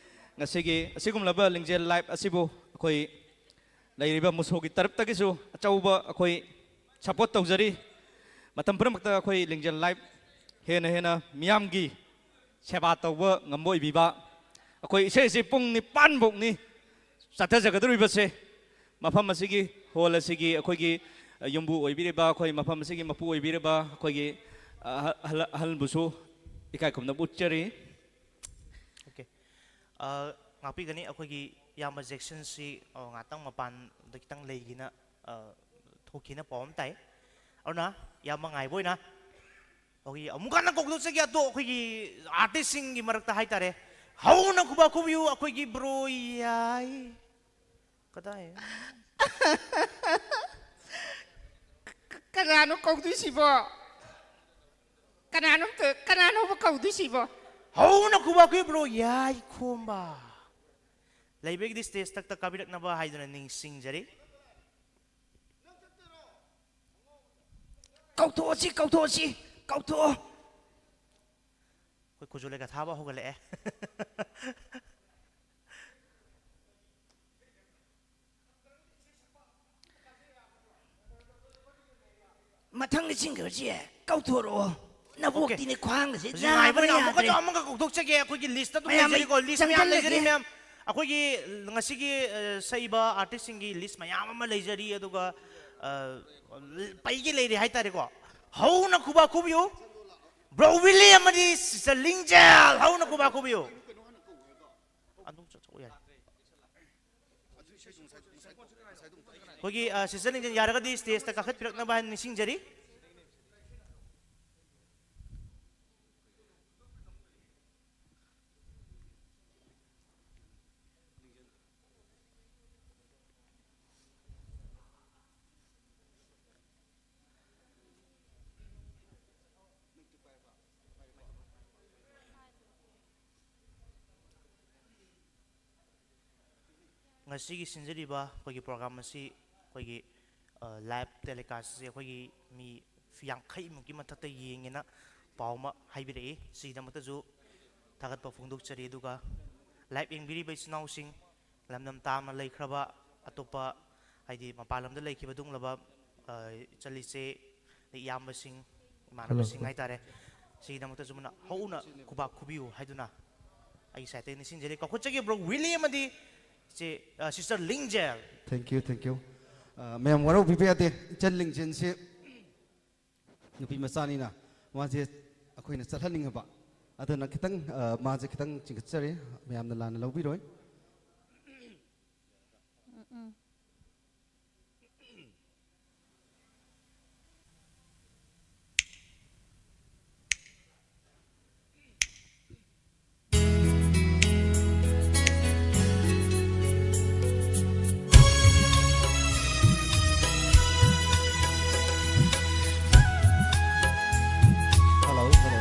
ꯉꯁꯤꯒꯤ ꯑꯁꯤꯒꯨꯝꯂꯕ ꯂꯤꯡꯖꯦꯜ ꯂꯥꯏꯞ ꯑꯁꯤꯕꯨ ꯑꯩꯈꯣꯏ ꯂꯩꯔꯤꯕ ꯃꯨꯁꯣꯒꯤ ꯇꯔꯞꯇꯒꯤꯁꯨ ꯑꯆꯧꯕ ꯑꯩꯈꯣꯏ ꯁꯄꯣꯔꯠ ꯇꯧꯖꯔꯤ꯫ ꯃꯇꯝ ꯄꯨꯝꯅꯃꯛꯇ ꯑꯩꯈꯣꯏ ꯂꯤꯡꯖꯦꯜ ꯂꯥꯏꯞ ꯍꯦꯟꯅ ꯍꯦꯟꯅ ꯃꯤꯌꯥꯝꯒꯤ ꯁꯦꯕꯥ ꯇꯧꯕ ꯉꯝꯕ ꯑꯣꯏꯕꯤꯕ꯫ ꯑꯩꯈꯣꯏ ꯏꯁꯩ ꯑꯁꯤ ꯄꯨꯡ ꯅꯤꯄꯥꯟ ꯐꯥꯎꯅꯤ ꯆꯠꯊꯖꯒꯗꯧꯔꯤꯕꯁꯦ꯫ ꯃꯐꯝ ꯑꯁꯤꯒꯤ, ꯍꯣꯜ ꯑꯁꯤꯒꯤ ꯑꯩꯈꯣꯏꯒꯤ ꯌꯨꯝꯕꯨ ꯑꯣꯏꯕꯤꯔꯤꯕ, ꯑꯩꯈꯣꯏ ꯃꯐꯝ ꯑꯁꯤꯒꯤ ꯃꯄꯨ ꯑꯣꯏꯕꯤꯔꯤꯕ ꯑꯩꯈꯣꯏꯒꯤ ꯑꯍꯜ, ꯑꯍꯜ, ꯑꯍꯜꯕꯨꯁꯨ ꯏꯀꯥꯏ ꯈꯨꯝꯅꯕ ꯎꯠꯆꯔꯤ꯫ ꯑꯣꯀꯦ꯫ ꯑ, ꯉꯥꯛꯄꯤꯒꯅꯤ, ꯑꯩꯈꯣꯏꯒꯤ ꯏꯌꯥꯝꯕ ꯖꯦꯛꯁꯟꯁꯤ, ꯑ, ꯉꯥꯛꯇꯪ ꯃꯄꯥꯟꯗ ꯈꯤꯇꯪ ꯂꯩꯒꯦꯅ, ꯑ, ꯊꯣꯛꯈꯤꯅ ꯄꯥꯎ ꯑꯃ ꯇꯥꯏ꯫ ꯑꯗꯨꯅ ꯏꯌꯥꯝꯕ ꯉꯥꯏꯕ ꯑꯣꯏꯅ ꯑꯩꯈꯣꯏꯒꯤ ꯑꯃꯨꯛ ꯍꯟꯅ ꯀꯧꯊꯣꯛꯆꯒꯦ꯫ ꯑꯗꯣ ꯑꯩꯈꯣꯏꯒꯤ ꯑꯥꯔꯇꯤꯁꯁꯤꯡꯒꯤ ꯃꯔꯛꯇ ꯍꯥꯏꯇꯥꯔꯦ, ꯍꯧꯅ ꯈꯨꯕꯥꯛ ꯈꯨꯕꯤꯌꯨ ꯑꯩꯈꯣꯏꯒꯤ ꯕ꯭ꯔꯣ ꯌꯥꯏ꯫ ꯀꯗꯥꯏ? ꯀꯅꯥꯅꯣ ꯀꯧꯗꯣꯏꯁꯤꯕꯣ? ꯀꯅꯥꯅꯣꯝꯇ, ꯀꯅꯥꯅꯣꯕ ꯀꯧꯗꯣꯏꯁꯤꯕꯣ? ꯍꯧꯅ ꯈꯨꯕꯥꯛ ꯈꯨꯕꯤꯌꯨ ꯕ꯭ꯔꯣ ꯌꯥꯏ ꯈꯣꯝꯕ꯫ ꯂꯩꯕꯒꯤꯗꯤ ꯁ꯭ꯇꯦꯖ ꯇꯛꯇ ꯀꯥꯕꯤꯔꯛꯅꯕ ꯍꯥꯏꯗꯨꯅ ꯅꯤꯡꯁꯤꯡꯖꯔꯤ꯫ ꯀꯧꯊꯣꯛꯑꯁꯤ, ꯀꯧꯊꯣꯛꯑꯁꯤ, ꯀꯧꯊꯣꯛꯑꯣ꯫ ꯑꯩꯈꯣꯏ ꯈꯨꯖꯨ ꯂꯩꯒ ꯊꯥꯕ ꯍꯧꯒꯠꯂꯛꯑꯦ꯫ ꯃꯊꯪꯗ ꯁꯤꯡꯒꯔꯁꯤ ꯀꯧꯊꯣꯔꯛꯑꯣ꯫ ꯅꯕꯣꯛꯇꯤꯅꯦ ꯈ꯭ꯋꯥꯡꯒꯁꯦ ꯍꯧꯖꯤꯛ ꯉꯥꯏꯕ ꯅꯥꯕꯅ ꯑꯣꯏꯅ ꯑꯃꯨꯛꯀꯁꯨ ꯌꯥꯗ꯭ꯔꯦ꯫ ꯑꯃꯨꯛꯀ ꯀꯧꯊꯣꯛꯆꯒꯦ꯫ ꯑꯩꯈꯣꯏꯒꯤ ꯂꯤꯁ꯭ꯠ ꯑꯗꯨꯝ ꯃꯌꯥꯝ ꯂꯩꯖꯔꯤꯀꯣ꯫ ꯂꯤꯁ꯭ꯠ ꯃꯌꯥꯝ ꯂꯩꯖꯔꯤ ꯆꯪꯁꯤꯜꯂꯒꯦ꯫ ꯃꯌꯥꯝ ꯑꯩꯈꯣꯏꯒꯤ ꯉꯁꯤꯒꯤ, ꯑ, ꯁꯛꯏꯕ ꯑꯥꯔꯇꯤꯁꯁꯤꯡꯒꯤ ꯂꯤꯁ꯭ꯠ ꯃꯌꯥꯝ ꯑꯃ ꯂꯩꯖꯔꯤ꯫ ꯑꯗꯨꯒ, ꯑ, ꯄꯩꯒꯩ ꯂꯩꯔꯤ ꯍꯥꯏꯇꯥꯔꯦꯀꯣ꯫ ꯍꯧꯅ ꯈꯨꯕꯥꯛ ꯈꯨꯕꯤꯌꯨ꯫ ꯕ꯭ꯔꯣ ꯋꯤꯂꯤ ꯑꯃꯗꯤ ꯁꯤꯁꯇꯔ ꯂꯤꯡꯖꯦꯜ ꯍꯧꯅ ꯈꯨꯕꯥꯛ ꯈꯨꯕꯤꯌꯨ꯫ ꯑꯗꯨꯝ ꯆꯠꯊꯣꯛꯎ ꯌꯥꯔꯦ꯫ ꯑꯩꯈꯣꯏꯒꯤ, ꯑ, ꯁꯤꯁꯇꯔ ꯂꯤꯡꯖꯦꯜ ꯌꯥꯔꯒꯗꯤ ꯁ꯭ꯇꯦꯖꯇ ꯀꯥꯈꯠꯄꯤꯔꯛꯅꯕ ꯍꯥꯏꯅ ꯅꯤꯡꯁꯤꯡꯖꯔꯤ꯫ ꯉꯁꯤꯒꯤ ꯁꯤꯟꯖꯔꯤꯕ ꯑꯩꯈꯣꯏꯒꯤ ꯄ꯭ꯔꯣꯒ꯭ꯔꯥꯝ ꯑꯁꯤ ꯑꯩꯈꯣꯏꯒꯤ ꯂꯥꯏꯚ ꯇꯦꯂꯤꯀꯥꯁꯁꯦ ꯑꯩꯈꯣꯏꯒꯤ ꯃꯤ ꯌꯥꯡꯈꯩꯃꯨꯛꯀꯤ ꯃꯊꯛꯇ ꯌꯦꯡꯉꯦꯅ ꯄꯥꯎ ꯑꯃ ꯍꯥꯏꯕꯤꯔꯛꯏ꯫ ꯁꯤꯒꯤꯗꯃꯛꯇꯁꯨ ꯊꯥꯒꯠꯄ ꯐꯣꯡꯗꯣꯛꯆꯔꯤ꯫ ꯑꯗꯨꯒ ꯂꯥꯏꯚ ꯌꯦꯡꯕꯤꯔꯤꯕ ꯏꯆꯤꯟ ꯏꯅꯥꯎꯁꯤꯡ, ꯂꯝ ꯂꯝ ꯇꯥꯝꯅ ꯂꯩꯈ꯭ꯔꯕ ꯑꯇꯣꯞꯄ, ꯍꯥꯏꯗꯤ ꯃꯄꯥꯟ ꯂꯝꯗ ꯂꯩꯈꯤꯕ ꯑꯗꯨꯒꯨꯝꯂꯕ, ꯑ, ꯏꯆꯜ ꯏꯆꯦ, ꯑꯗꯩ ꯏꯌꯥꯝꯕꯁꯤꯡ, ꯏꯃꯥꯟꯅꯕꯁꯤꯡ ꯍꯜꯂꯣ꯫ ꯍꯥꯏꯇꯥꯔꯦ, ꯁꯤꯒꯤꯗꯃꯛꯇꯁꯨ ꯃꯨꯟꯅ ꯍꯧꯅ ꯈꯨꯕꯥꯛ ꯈꯨꯕꯤꯌꯨ ꯍꯥꯏꯗꯨꯅ ꯑꯩꯒꯤ ꯁꯥꯏꯠꯇꯒꯤ ꯅꯤꯡꯁꯤꯡꯖꯔꯤ꯫ ꯀꯥꯎꯈꯠꯆꯒꯦ ꯕ꯭ꯔꯣ ꯋꯤꯂꯤ ꯑꯃꯗꯤ ꯏꯆꯦ, ꯑ, sister ꯂꯤꯡꯖꯦꯜ꯫ Thank you, thank you꯫ ꯑ, ꯃꯌꯥꯝ ꯋꯥꯔꯧꯕꯤꯕ ꯌꯥꯗꯦ, ꯏꯆꯜ ꯂꯤꯡꯖꯦꯜꯁꯤ ꯅꯨꯄꯤ ꯃꯆꯥꯅꯤꯅ ꯃꯥꯁꯦ ꯑꯩꯈꯣꯏꯅ ꯆꯠꯍꯟꯅꯤꯡꯉꯕ, ꯑꯗꯨꯅ ꯈꯤꯇꯪ, ꯑ, ꯃꯥꯁꯦ ꯈꯤꯇꯪ ꯆꯤꯡꯈꯠꯆꯔꯦ, ꯃꯌꯥꯝꯅ ꯂꯥꯟꯅ ꯂꯧꯕꯤꯔꯣꯏ꯫ ꯎꯝ, ꯎꯝ꯫ Hello, hello.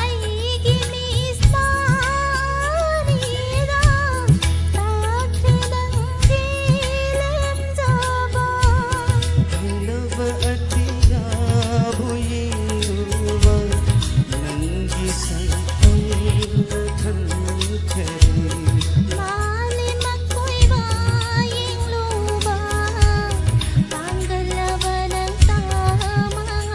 ꯑꯩꯒꯤ ꯃꯤꯁꯅꯥꯔꯤꯗ ꯇꯥꯈ꯭ꯔꯦ ꯅꯪꯒꯤ ꯂꯦꯝꯖꯕ꯫ ꯈꯪꯂꯕ ꯑꯇꯤꯌꯥꯕꯨ ꯌꯦꯡꯂꯨꯕ ꯅꯪꯒꯤ ꯁꯛꯇꯝꯅ ꯈꯟꯈꯔꯦ꯫ ꯃꯥꯂꯦꯝ ꯑꯀꯣꯏꯕ ꯌꯦꯡꯂꯨꯕ ꯄꯥꯡꯒꯜꯂꯕ ꯅꯪ ꯇꯥꯃꯉꯥꯏ꯫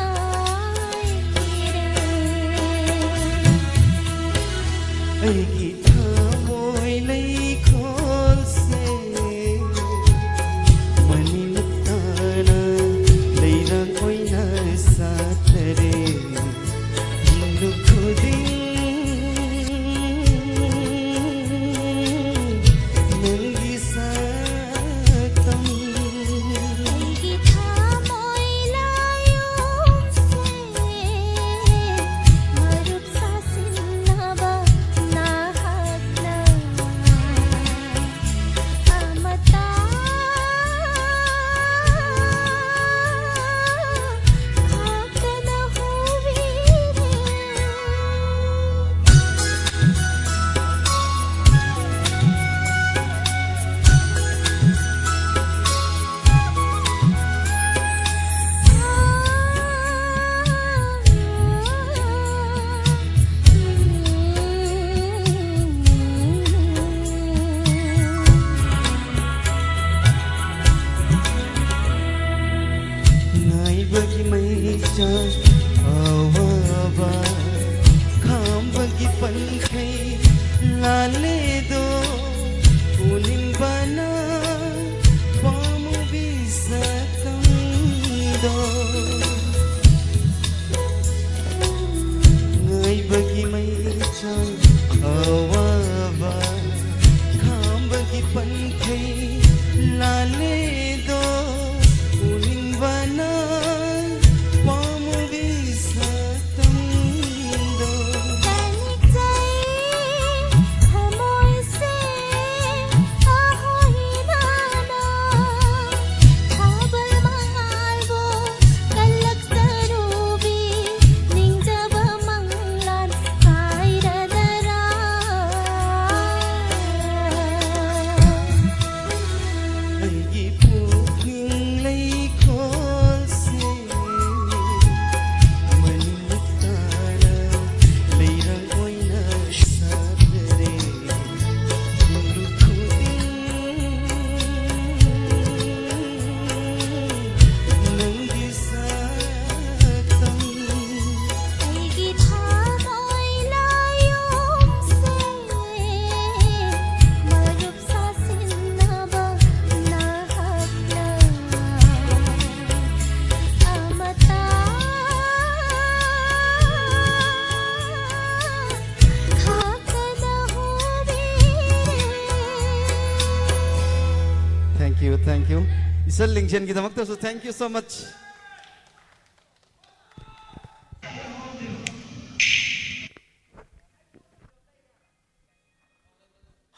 Thank you. ꯏꯆꯜ ꯂꯤꯡꯖꯦꯜꯒꯤꯗꯃꯛꯇꯁꯨ thank you so much.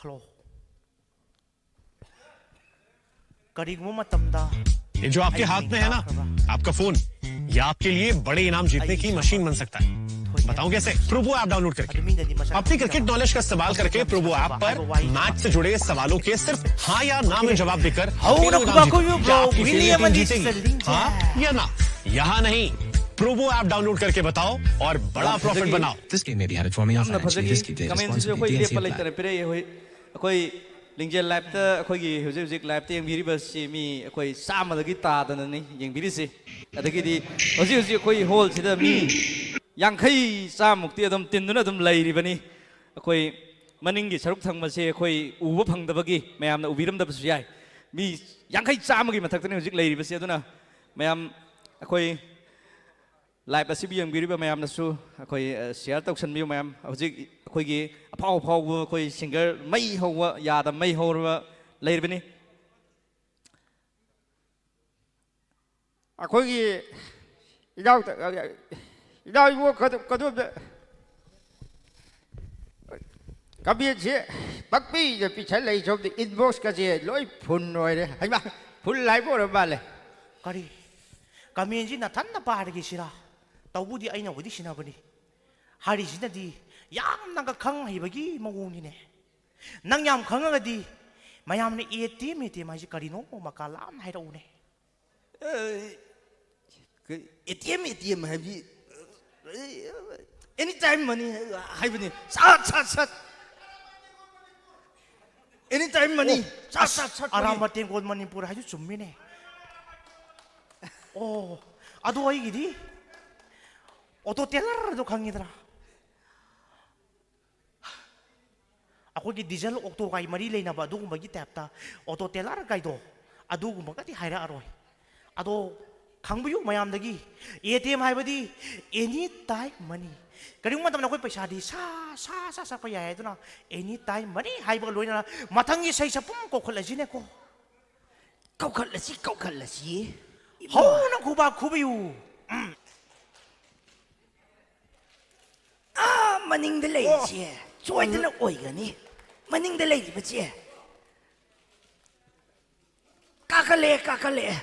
Hello. ꯀꯔꯤꯒꯨꯝꯕ ꯃꯇꯝꯗ ये जो आपके हाथ में है ना, आपका फोन, ये आपके लिए बड़े इनाम जीतने की मशीन बन सकता है। बताऊं कैसे? प्रोबो ऐप डाउनलोड करके अपनी क्रिकेट नॉलेज का इस्तेमाल करके प्रोबो ऐप पर मैच से जुड़े सवालों के सिर्फ हाँ या ना में जवाब देकर तेरह इनाम जीतो। क्या आपकी फेवरेट टीम जीतेगी? हाँ या ना? यहाँ नहीं, प्रोबो ऐप डाउनलोड करके बताओ और बड़ा प्रॉफिट बनाओ। This game may be had for me. ꯌꯥꯝꯅ ꯐꯖꯈꯤ꯫ ꯀꯃꯦꯟꯁꯤꯁꯨ ꯑꯩꯈꯣꯏ ꯂꯦꯞꯄ ꯂꯩꯇꯅ ꯄꯤꯔꯛꯏ꯫ ꯑꯩꯈꯣꯏ ꯑꯩꯈꯣꯏ ꯂꯤꯡꯖꯦꯜ ꯂꯥꯏꯞꯇ ꯑꯩꯈꯣꯏꯒꯤ ꯍꯧꯖꯤꯛ ꯍꯧꯖꯤꯛ ꯂꯥꯏꯞꯇ ꯌꯦꯡꯕꯤꯔꯤꯕꯁꯤ ꯃꯤ ꯑꯩꯈꯣꯏ ꯆꯥꯝꯃꯗꯒꯤ ꯇꯥꯗꯅꯅꯤ ꯌꯦꯡꯕꯤꯔꯤꯁꯤ꯫ ꯑꯗꯒꯤꯗꯤ ꯍꯧꯖꯤꯛ ꯍꯧꯖꯤꯛ ꯑꯩꯈꯣꯏ ꯍꯣꯜꯁꯤꯗ ꯃꯤ ꯌꯥꯡꯈꯩ ꯆꯥꯝꯃꯨꯛꯇꯤ ꯑꯗꯨꯝ ꯇꯤꯟꯗꯨꯅ ꯑꯗꯨꯝ ꯂꯩꯔꯤꯕꯅꯤ꯫ ꯑꯩꯈꯣꯏ ꯃꯅꯤꯡꯒꯤ ꯁꯔꯨꯛ ꯊꯪꯕꯁꯦ ꯑꯩꯈꯣꯏ ꯎꯕ ꯐꯪꯗꯕꯒꯤ ꯃꯌꯥꯝꯅ ꯎꯕꯤꯔꯝꯗꯕꯁꯨ ꯌꯥꯏ꯫ ꯃꯤ ꯌꯥꯡꯈꯩ ꯆꯥꯝꯃꯒꯤ ꯃꯊꯛꯇꯅꯤ ꯍꯧꯖꯤꯛ ꯂꯩꯔꯤꯕꯁꯤ꯫ ꯑꯗꯨꯅ ꯃꯌꯥꯝ ꯑꯩꯈꯣꯏ ꯂꯥꯏꯞ ꯑꯁꯤꯕꯨ ꯌꯦꯡꯕꯤꯔꯤꯕ ꯃꯌꯥꯝꯅꯁꯨ ꯑꯩꯈꯣꯏ ꯁꯤꯌꯥꯔ ꯇꯧꯁꯟꯕꯤꯌꯨ꯫ ꯃꯌꯥꯝ ꯍꯧꯖꯤꯛ ꯑꯩꯈꯣꯏꯒꯤ ꯑꯐꯥꯎ ꯑꯐꯥꯎꯕ ꯑꯩꯈꯣꯏ ꯁꯤꯡꯒꯔ ꯃꯩ ꯍꯧꯕ ꯌꯥꯗ ꯃꯩ ꯍꯧꯔꯕ ꯂꯩꯔꯤꯕꯅꯤ꯫ ꯑꯩꯈꯣꯏꯒꯤ ꯏꯅꯥꯎ ꯏꯅꯥꯎ ꯏꯕꯨꯡꯉꯣ ꯀꯗꯣꯝꯗ ꯀꯃꯦꯟꯁꯦ ꯄꯪꯄꯤꯗ ꯄꯤꯁꯜꯂꯛꯏ꯫ ꯁꯣꯝꯗ ꯏꯟꯕꯣꯛꯁꯀꯁꯦ ꯂꯣꯏ ꯐꯨꯟ ꯑꯣꯏꯔꯦ꯫ ꯍꯩꯃꯥ, ꯐꯨꯜ ꯂꯥꯏꯕ ꯑꯣꯏꯔ ꯃꯥꯜꯂꯦ꯫ ꯀꯔꯤ? ꯀꯃꯦꯟꯁꯤ ꯅꯊꯟꯅ ꯄꯥꯔꯒꯦ ꯁꯤꯔꯥ? ꯇꯧꯕꯨꯗꯤ ꯑꯩꯅꯕꯨꯗꯤ ꯁꯤꯟꯅꯕꯅꯤ꯫ ꯍꯥꯏꯔꯤꯁꯤꯅꯗꯤ ꯌꯥꯝꯅꯒ ꯈꯪ ꯍꯩꯕꯒꯤ ꯃꯑꯣꯡꯅꯤꯅꯦ꯫ ꯅꯪ ꯌꯥꯝ ꯈꯪꯉꯒꯗꯤ ꯃꯌꯥꯝꯅ A T M, A T M ꯍꯥꯏꯁꯤ ꯀꯔꯤꯅꯣ ꯃꯀꯥ ꯂꯥꯝꯅ ꯍꯥꯏꯔꯛꯎꯅꯦ꯫ A T M, A T M ꯍꯥꯏꯕꯗꯤ ꯑꯦꯅꯤ ꯇꯥꯏꯝ ꯃꯅꯤ ꯍꯥꯏꯕꯅꯤ꯫ ꯁꯠ ꯁꯠ ꯁꯠ ꯑꯦꯅꯤ ꯇꯥꯏꯝ ꯃꯅꯤ꯫ ꯁꯠ ꯁꯠ ꯁꯠ ꯃꯅꯤ꯫ ꯑꯔꯥꯝꯕ ꯇꯦꯡꯀꯣꯠ ꯃꯅꯤꯄꯨꯔ ꯍꯥꯏꯁꯨ ꯆꯨꯝꯃꯤꯅꯦ꯫ ꯑꯣ, ꯑꯗꯣ ꯑꯩꯒꯤꯗꯤ ꯑꯣꯇꯣ ꯇꯦꯂꯔꯗꯣ ꯈꯪꯉꯤꯗꯅ? ꯑꯩꯈꯣꯏꯒꯤ ꯗꯤꯖꯜ ꯑꯣꯛꯇꯣ ꯒꯥꯔꯤ ꯃꯔꯤ ꯂꯩꯅꯕ ꯑꯗꯨꯒꯨꯝꯕꯒꯤ ꯇꯥꯏꯞꯇ ꯑꯣꯇꯣ ꯇꯦꯂꯔ ꯒꯥꯔꯤꯗꯣ ꯑꯗꯨꯒꯨꯝꯕꯒꯗꯤ ꯍꯥꯏꯔꯛꯑꯔꯣꯏ꯫ ꯑꯗꯣ ꯈꯪꯕꯤꯌꯨ ꯃꯌꯥꯝꯗꯒꯤ, ꯑꯦ ꯇꯤ ꯑꯦꯝ ꯍꯥꯏꯕꯗꯤ ꯑꯦꯅꯤ ꯇꯥꯏꯝ ꯃꯅꯤ꯫ ꯀꯔꯤꯒꯨꯝꯕ ꯃꯇꯝꯗ ꯑꯩꯈꯣꯏ ꯄꯩꯁꯥꯗꯤ ꯁꯥ ꯁꯥ ꯁꯥ ꯁꯛꯄ ꯌꯥꯏ꯫ ꯑꯗꯨꯅ ꯑꯦꯅꯤ ꯇꯥꯏꯝ ꯃꯅꯤ ꯍꯥꯏꯕꯒ ꯂꯣꯏꯅꯅ ꯃꯊꯪꯒꯤ ꯏꯁꯩ ꯁꯛꯄ ꯑꯃ ꯀꯧꯈꯠꯂꯁꯤꯅꯦꯀꯣ꯫ ꯀꯧꯈꯠꯂꯁꯤ, ꯀꯧꯈꯠꯂꯁꯤ꯫ ꯍꯧꯅ ꯈꯨꯕꯥꯛ ꯈꯨꯕꯤꯌꯨ꯫ ꯎꯝ꯫ ꯑꯥ, ꯃꯅꯤꯡꯗ ꯂꯩꯔꯤꯁꯦ ꯁꯣꯏꯗꯅ ꯑꯣꯏꯒꯅꯤ꯫ ꯃꯅꯤꯡꯗ ꯂꯩꯔꯤꯕꯁꯦ꯫ ꯀꯥꯈꯠꯂꯛꯑꯦ, ꯀꯥꯈꯠꯂꯛꯑꯦ꯫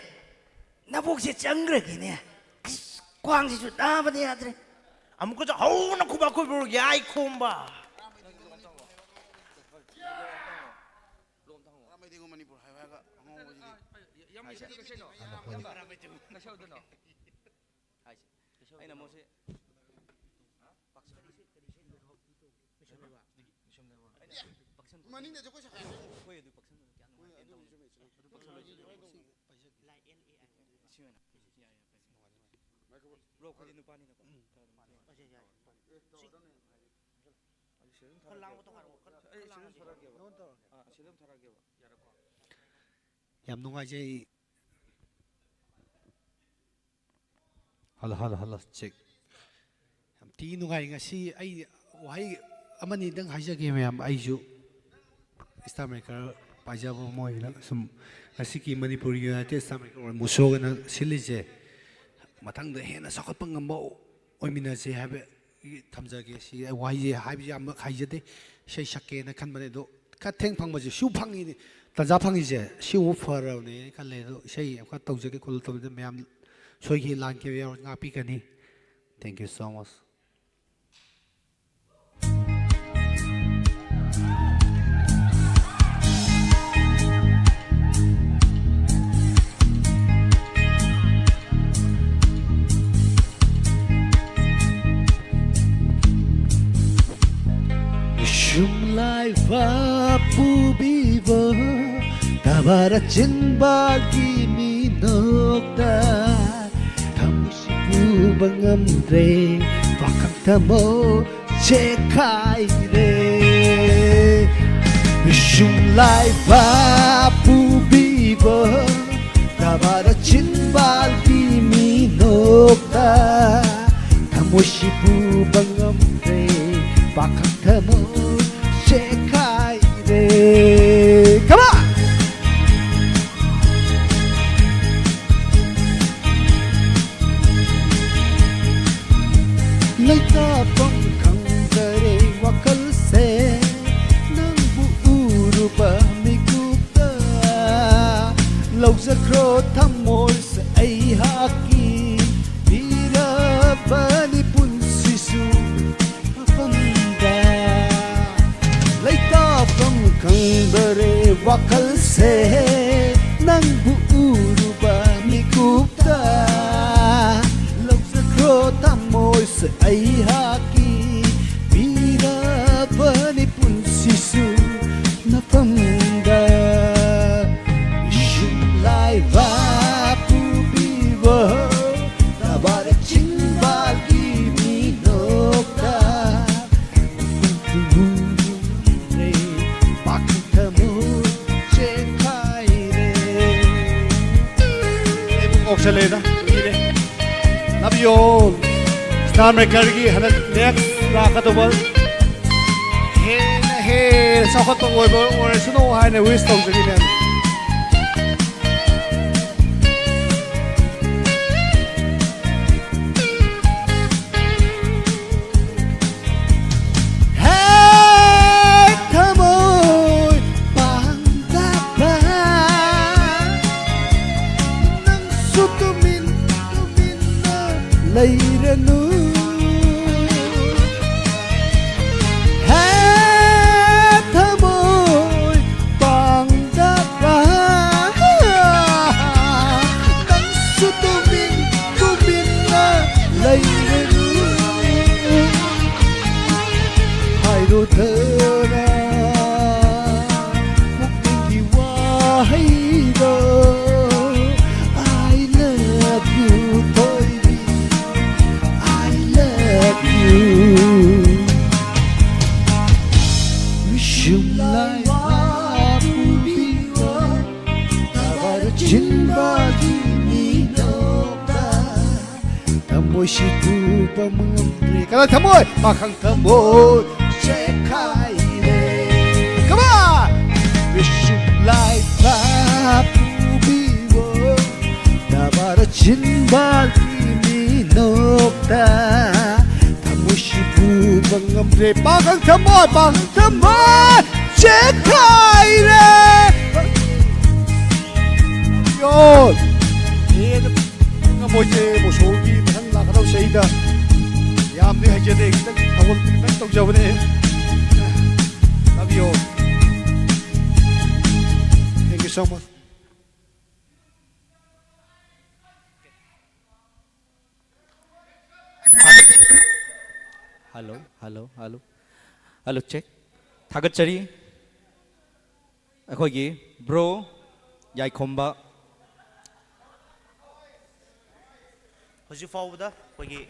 ꯅꯕꯨꯛꯁꯦ ꯆꯪꯈ꯭ꯔꯒꯦꯅꯦ꯫ ꯑꯁ, ꯈ꯭ꯋꯥꯡꯁꯤꯁꯨ ꯅꯥꯕꯅ ꯌꯥꯗ꯭ꯔꯦ꯫ ꯑꯃꯨꯛꯀꯁꯨ ꯍꯧꯅ ꯈꯨꯕꯥꯛ ꯈꯨꯕꯤꯌꯨ, ꯌꯥꯏ ꯈꯣꯝꯕ꯫ ꯃꯩꯇꯩꯒ ꯃꯅꯤꯄꯨꯔ ꯍꯥꯏꯌꯨ ꯍꯥꯏꯔꯒ ꯑꯉꯧꯕꯁꯤꯗꯤ꯫ ꯌꯥꯝ ꯃꯤꯁꯤꯗꯤ ꯀꯩꯁꯩꯅꯣ? ꯀꯩꯁꯧꯗꯅꯣ? ꯍꯥꯏꯁꯦ꯫ ꯑꯩꯅ ꯃꯣꯏꯁꯦ ꯃꯅꯤꯡꯗꯁꯨ ꯑꯩꯈꯣꯏ ꯁꯥꯏ꯫ ꯑꯩꯈꯣꯏ ꯑꯗꯨ ꯄꯛꯁꯟꯕꯗꯣ ꯀꯌꯥ ꯅꯨꯡꯉꯥꯏꯇꯦ ꯇꯧꯕꯅꯦ꯫ ꯑꯗꯨ ꯄꯛꯁꯜꯂꯣꯏꯁꯦ꯫ ꯁꯤ ꯑꯣꯏꯅ꯫ ꯌꯥꯏ, ꯌꯥꯏ, ꯌꯥꯏ꯫ ꯕ꯭ꯔꯣ, ꯑꯩꯈꯣꯏꯗꯤ ꯅꯨꯄꯥꯅꯤꯅꯀꯣ꯫ ꯎꯝ꯫ ꯈꯔ ꯑꯗꯨꯝ ꯄꯛꯁꯜꯂꯣꯏꯁꯦ꯫ ꯑꯗꯨ ꯁꯤ ꯑꯗꯨꯝ ꯊꯥꯔꯛꯑꯒꯦꯕ꯫ ꯑꯩ ꯁꯤ ꯑꯗꯨꯝ ꯊꯥꯔꯛꯑꯒꯦꯕ꯫ ꯌꯥꯔꯦꯀꯣ? ꯌꯥꯝ ꯅꯨꯡꯉꯥꯏꯖꯩ꯫ Hello, hello, hello, check. ꯌꯥꯝ ꯊꯤ ꯅꯨꯡꯉꯥꯏ꯫ ꯉꯁꯤ ꯑꯩ ꯋꯥꯍꯩ ꯑꯃꯅꯤꯗꯪ ꯍꯥꯏꯖꯒꯦ ꯃꯌꯥꯝ꯫ ꯑꯩꯁꯨ ꯏꯁꯇꯥꯔ ꯃꯦꯀꯔ ꯄꯥꯏꯖꯕ ꯑꯃ ꯑꯣꯏꯅ ꯁꯨꯝ ꯉꯁꯤꯒꯤ ꯃꯅꯤꯄꯨꯔ ꯌꯨꯅꯥꯏꯇꯦꯠ ꯏꯁꯇꯥꯔ ꯃꯦꯀꯔ ꯃꯨꯁꯣꯒꯅ ꯁꯤꯜꯂꯤꯁꯦ ꯃꯊꯪꯗ ꯍꯦꯟꯅ ꯆꯥꯎꯈꯠꯄ ꯉꯝꯕ ꯑꯣꯏꯃꯤꯟꯅꯁꯦ ꯍꯥꯏꯕ ꯊꯝꯖꯒꯦ꯫ ꯁꯤ ꯋꯥꯍꯩꯁꯦ ꯍꯥꯏꯕꯁꯦ ꯌꯥꯝꯅ ꯍꯩꯖꯗꯦ꯫ ꯏꯁꯩ ꯁꯛꯀꯦꯅ ꯈꯟꯕꯅꯦ, ꯑꯗꯣ ꯈꯔ ꯊꯦꯡ ꯐꯪꯕꯁꯦ ꯁꯤꯕꯨ ꯐꯪꯉꯤꯅꯦ, ꯇꯟꯖꯥ ꯐꯪꯉꯤꯁꯦ ꯁꯤꯕꯨ ꯐꯔꯕꯅꯦꯅ ꯈꯜꯂꯦ꯫ ꯑꯗꯣ ꯏꯁꯩ ꯑꯃꯈꯛ ꯇꯧꯖꯒꯦ ꯈꯣꯠꯂꯣ ꯇꯧꯕꯗ ꯃꯌꯥꯝ ꯁꯣꯏꯈꯤ ꯂꯥꯟꯈꯤꯕ ꯌꯥꯎꯔ ꯉꯥꯛꯄꯤꯒꯅꯤ꯫ Thank you so much. ꯁꯨꯝ ꯂꯥꯏꯕ ꯄꯨꯕꯤꯕ ꯊꯕꯥꯔ ꯆꯤꯟꯕꯒꯤ ꯃꯤꯅꯣꯛꯇ ꯊꯃꯣꯏꯁꯤ ꯄꯨꯕ ꯉꯝꯗ꯭ꯔꯦ, ꯄꯥꯈꯪ ꯊꯃꯣꯏ ꯆꯦꯈꯥꯏꯔꯦ꯫ ꯁꯨꯝ ꯂꯥꯏꯕ ꯄꯨꯕꯤꯕ ꯊꯕꯥꯔ ꯆꯤꯟꯕꯒꯤ ꯃꯤꯅꯣꯛꯇ ꯊꯃꯣꯏꯁꯤ ꯄꯨꯕ ꯉꯝꯗ꯭ꯔꯦ, ꯄꯥꯈꯪ ꯊꯃꯣꯏ ꯆꯦꯈꯥꯏꯔꯦ꯫ Come on! ꯂꯩꯇꯥꯐꯝ ꯈꯪꯗꯔꯦ ꯋꯥꯈꯜꯁꯦ, ꯅꯪꯕꯨ ꯎꯔꯨꯕ ꯃꯤꯀꯨꯞꯇ꯫ ꯂꯧꯖꯈ꯭ꯔꯣ ꯊꯃꯣꯏꯁꯦ ꯑꯩꯍꯥꯛꯀꯤ, ꯄꯤꯔꯕꯅꯤ ꯄꯨꯟꯁꯤꯁꯨ ꯃꯐꯝꯗ꯫ ꯂꯩꯇꯥꯐꯝ ꯈꯪꯗꯔꯦ ꯋꯥꯈꯜꯁꯦ, ꯅꯪꯕꯨ ꯎꯔꯨꯕ ꯃꯤꯀꯨꯞꯇ꯫ ꯂꯧꯖꯈ꯭ꯔꯣ ꯊꯃꯣꯏꯁꯦ ꯑꯩꯍꯥꯛꯀꯤ, ꯄꯤꯔꯕꯅꯤ ꯄꯨꯟꯁꯤꯁꯨ ꯃꯐꯝꯗ꯫ ꯏꯁꯨꯝ ꯂꯥꯏꯕ ꯄꯨꯕꯤꯕ, ꯅꯕꯥꯔ ꯆꯤꯡꯕꯒꯤ ꯃꯤꯅꯣꯛꯇ꯫ ꯄꯥꯈꯪ ꯊꯃꯣꯏ ꯆꯦꯈꯥꯏꯔꯦ꯫ ꯑꯩꯕꯨ ꯀꯧꯁꯜꯂꯦꯗ, ꯀꯨꯏꯔꯦ꯫ Love you all. Star Maker ꯒꯤ ꯍꯟꯗꯛ next ꯂꯥꯛꯀꯗꯧꯕ ꯍꯦꯟꯅ ꯍꯦꯟꯅ ꯆꯥꯎꯈꯠꯄ ꯑꯣꯏꯕ ꯑꯣꯏꯔꯁꯅꯨ ꯍꯥꯏꯅ wish ꯇꯧꯖꯔꯤꯅꯦ꯫ ꯍꯦ ꯊꯃꯣꯏ ꯄꯥꯡꯗꯕ, ꯅꯪꯁꯨ ꯇꯨꯃꯤꯟ ꯇꯨꯃꯤꯟꯅ ꯂꯩꯔꯅꯨ꯫ ꯍꯦ ꯊꯃꯣꯏ ꯄꯥꯡꯗꯕ, ꯅꯪꯁꯨ ꯇꯨꯃꯤꯟ ꯇꯨꯃꯤꯟꯅ ꯂꯩꯔꯅꯨ꯫ ꯍꯥꯏꯔꯣꯗꯅ ꯄꯨꯛꯅꯤꯡꯒꯤ ꯋꯥꯍꯩꯗꯣ, I love you, ꯊꯣꯏꯕꯤ, I love you꯫ ꯌꯨꯝ ꯂꯥꯏ ꯄꯨꯕꯤꯌꯣ, ꯊꯋꯥꯏ ꯆꯤꯟꯕꯒꯤ ꯃꯤꯅꯣꯛꯇ꯫ ꯊꯃꯣꯏ ꯁꯤꯊꯨꯕ ꯉꯝꯗ꯭ꯔꯦ꯫ ꯀꯅꯥ ꯊꯃꯣꯏ? ꯄꯥꯈꯪ ꯊꯃꯣꯏ ꯆꯦꯈꯥꯏꯔꯦ꯫ Come on! ꯌꯨꯝ ꯂꯥꯏ ꯄꯨꯕꯤꯌꯣ, ꯊꯋꯥꯏ ꯆꯤꯟꯕꯒꯤ ꯃꯤꯅꯣꯛꯇ꯫ ꯄꯥꯡꯒꯪ ꯊꯝꯃꯣꯏ, ꯄꯥꯡꯒꯪ ꯊꯝꯃꯣꯏ ꯆꯦꯈꯥꯏꯔꯦ꯫ ꯌꯣ꯫ ꯍꯦꯟꯅ ꯉꯝꯃꯣꯏꯁꯦ ꯃꯨꯁꯣꯒꯤ ꯃꯊꯪ ꯂꯥꯛꯀꯗꯧ ꯆꯍꯤꯗ꯫ ꯌꯥꯝꯗꯤ ꯍꯩꯖꯗꯦ, ꯈꯤꯇꯪ ꯊꯧꯒꯜ ꯈꯤꯇꯪ ꯇꯧꯖꯕꯅꯦ꯫ Love you all. Thank you so much. Hello, hello, hello. Hello, check. ꯊꯥꯒꯠꯆꯔꯤ꯫ ꯑꯩꯈꯣꯏꯒꯤ bro ꯌꯥꯏꯈꯣꯝꯕ꯫ ꯍꯧꯖꯤꯛ ꯐꯥꯎꯕꯗ ꯑꯩꯈꯣꯏꯒꯤ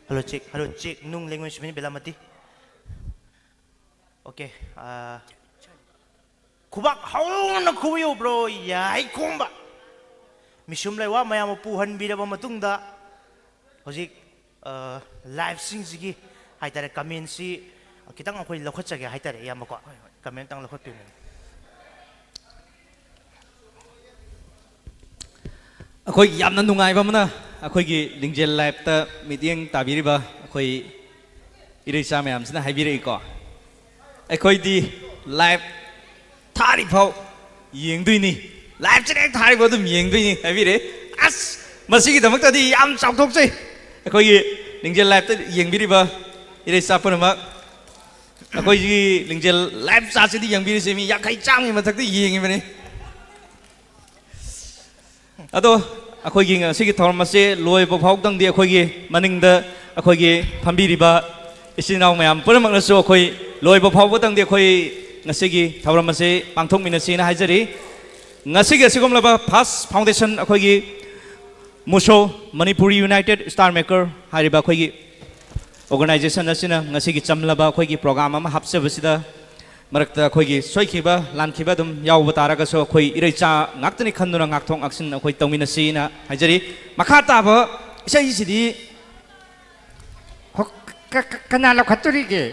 hello, check, hello, check, ꯅꯨꯡ ꯂꯦꯡꯉꯣꯏ ꯁꯨꯃꯤꯅ ꯕꯦꯂꯥꯃꯇꯤ꯫ Okay, ꯑꯥ, ꯈꯨꯕꯥꯛ ꯍꯧꯅ ꯈꯨꯕꯤꯌꯨ bro ꯌꯥꯏꯈꯣꯝꯕ꯫ ꯃꯤꯁꯨꯝ ꯂꯩꯋꯥ ꯃꯌꯥꯝ ꯑꯃ ꯄꯨꯍꯟꯕꯤꯔꯕ ꯃꯇꯨꯡꯗ ꯍꯧꯖꯤꯛ, ꯑ, live ꯁꯤꯡꯁꯤꯒꯤ ꯍꯥꯏꯇꯥꯔꯦ comment ꯁꯤ ꯈꯤꯇꯪ ꯑꯩꯈꯣꯏ ꯂꯧꯈꯠꯆꯒꯦ ꯍꯥꯏꯇꯥꯔꯦ, ꯏꯌꯥꯝꯕꯀꯣ꯫ ꯍꯣꯏ, ꯍꯣꯏ꯫ Comment ꯇꯪ ꯂꯧꯈꯠꯄꯤꯌꯨꯅꯦ꯫ ꯑꯩꯈꯣꯏ ꯌꯥꯝꯅ ꯅꯨꯡꯉꯥꯏꯕ ꯑꯃꯅ ꯑꯩꯈꯣꯏꯒꯤ ꯂꯤꯡꯖꯦꯜ live ꯇ ꯃꯤꯠꯌꯦꯡ ꯇꯥꯕꯤꯔꯤꯕ ꯑꯩꯈꯣꯏ ꯏꯔꯩꯆꯥ ꯃꯌꯥꯝꯁꯤꯅ ꯍꯥꯏꯕꯤꯔꯛꯏꯀꯣ꯫ ꯑꯩꯈꯣꯏꯗꯤ live ꯊꯥꯔꯤꯐꯥꯎ ꯌꯦꯡꯗꯣꯏꯅꯤ, live ꯁꯤꯅ ꯍꯦꯛ ꯊꯥꯔꯤꯐꯥꯎ ꯑꯗꯨꯝ ꯌꯦꯡꯗꯣꯏꯅꯤ ꯍꯥꯏꯕꯤꯔꯦ꯫ ꯑꯁ, ꯃꯁꯤꯒꯤꯗꯃꯛꯇꯗꯤ ꯌꯥꯝ ꯆꯥꯎꯊꯣꯛꯆꯩ꯫ ꯑꯩꯈꯣꯏꯒꯤ ꯂꯤꯡꯖꯦꯜ live ꯇ ꯌꯦꯡꯕꯤꯔꯤꯕ ꯏꯔꯩꯆꯥ ꯄꯨꯝꯅꯃꯛ, ꯑꯩꯈꯣꯏꯒꯤ ꯂꯤꯡꯖꯦꯜ live ꯆꯥꯁꯤꯗꯤ ꯌꯦꯡꯕꯤꯔꯤꯁꯦ ꯃꯤ ꯌꯥꯡꯈꯩ ꯆꯥꯝꯃꯒꯤ ꯃꯊꯛꯇ ꯌꯦꯡꯉꯤꯕꯅꯤ꯫ ꯑꯗꯣ ꯑꯩꯈꯣꯏꯒꯤ ꯉꯁꯤꯒꯤ ꯊꯧꯔꯝ ꯑꯁꯤ ꯂꯣꯏꯕ ꯐꯥꯎꯗꯪꯗꯤ ꯑꯩꯈꯣꯏꯒꯤ ꯃꯅꯤꯡꯗ ꯑꯩꯈꯣꯏꯒꯤ ꯐꯝꯕꯤꯔꯤꯕ ꯏꯆꯤꯟ ꯏꯅꯥꯎ ꯃꯌꯥꯝ ꯄꯨꯝꯅꯃꯛꯅꯁꯨ ꯑꯩꯈꯣꯏ ꯂꯣꯏꯕ ꯐꯥꯎꯕꯗꯪꯗꯤ ꯑꯩꯈꯣꯏ ꯉꯁꯤꯒꯤ ꯊꯧꯔꯝ ꯑꯁꯤ ꯄꯥꯡꯊꯣꯛꯃꯤꯟꯅꯁꯤꯅ ꯍꯥꯏꯖꯔꯤ꯫ ꯉꯁꯤꯒꯤ ꯑꯁꯤꯒꯨꯝꯂꯕ first foundation ꯑꯩꯈꯣꯏꯒꯤ ꯃꯨꯁꯣ, Manipuri United Star Maker ꯍꯥꯏꯔꯤꯕ ꯑꯩꯈꯣꯏꯒꯤ organization ꯑꯁꯤꯅ ꯉꯁꯤꯒꯤ ꯆꯝꯂꯕ ꯑꯩꯈꯣꯏꯒꯤ program ꯑꯃ ꯍꯥꯞꯆꯕꯁꯤꯗ ꯃꯔꯛꯇ ꯑꯩꯈꯣꯏꯒꯤ ꯁꯣꯏꯈꯤꯕ ꯂꯥꯟꯈꯤꯕ ꯑꯗꯨꯝ ꯌꯥꯎꯕ ꯇꯥꯔꯒꯁꯨ ꯑꯩꯈꯣꯏ ꯏꯔꯩꯆꯥ ꯉꯥꯛꯇꯅꯤ ꯈꯟꯗꯨꯅ ꯉꯥꯛꯊꯣꯛ ꯉꯥꯛꯁꯤꯟ ꯑꯩꯈꯣꯏ ꯇꯧꯃꯤꯟꯅꯁꯤꯅ ꯍꯥꯏꯖꯔꯤ꯫ ꯃꯈꯥ ꯇꯥꯕ ꯏꯁꯩꯁꯤꯗꯤ ꯍꯣ, ꯀ-, ꯀ-, ꯀꯅꯥ ꯂꯧꯈꯠꯇꯣꯔꯤꯒꯦ?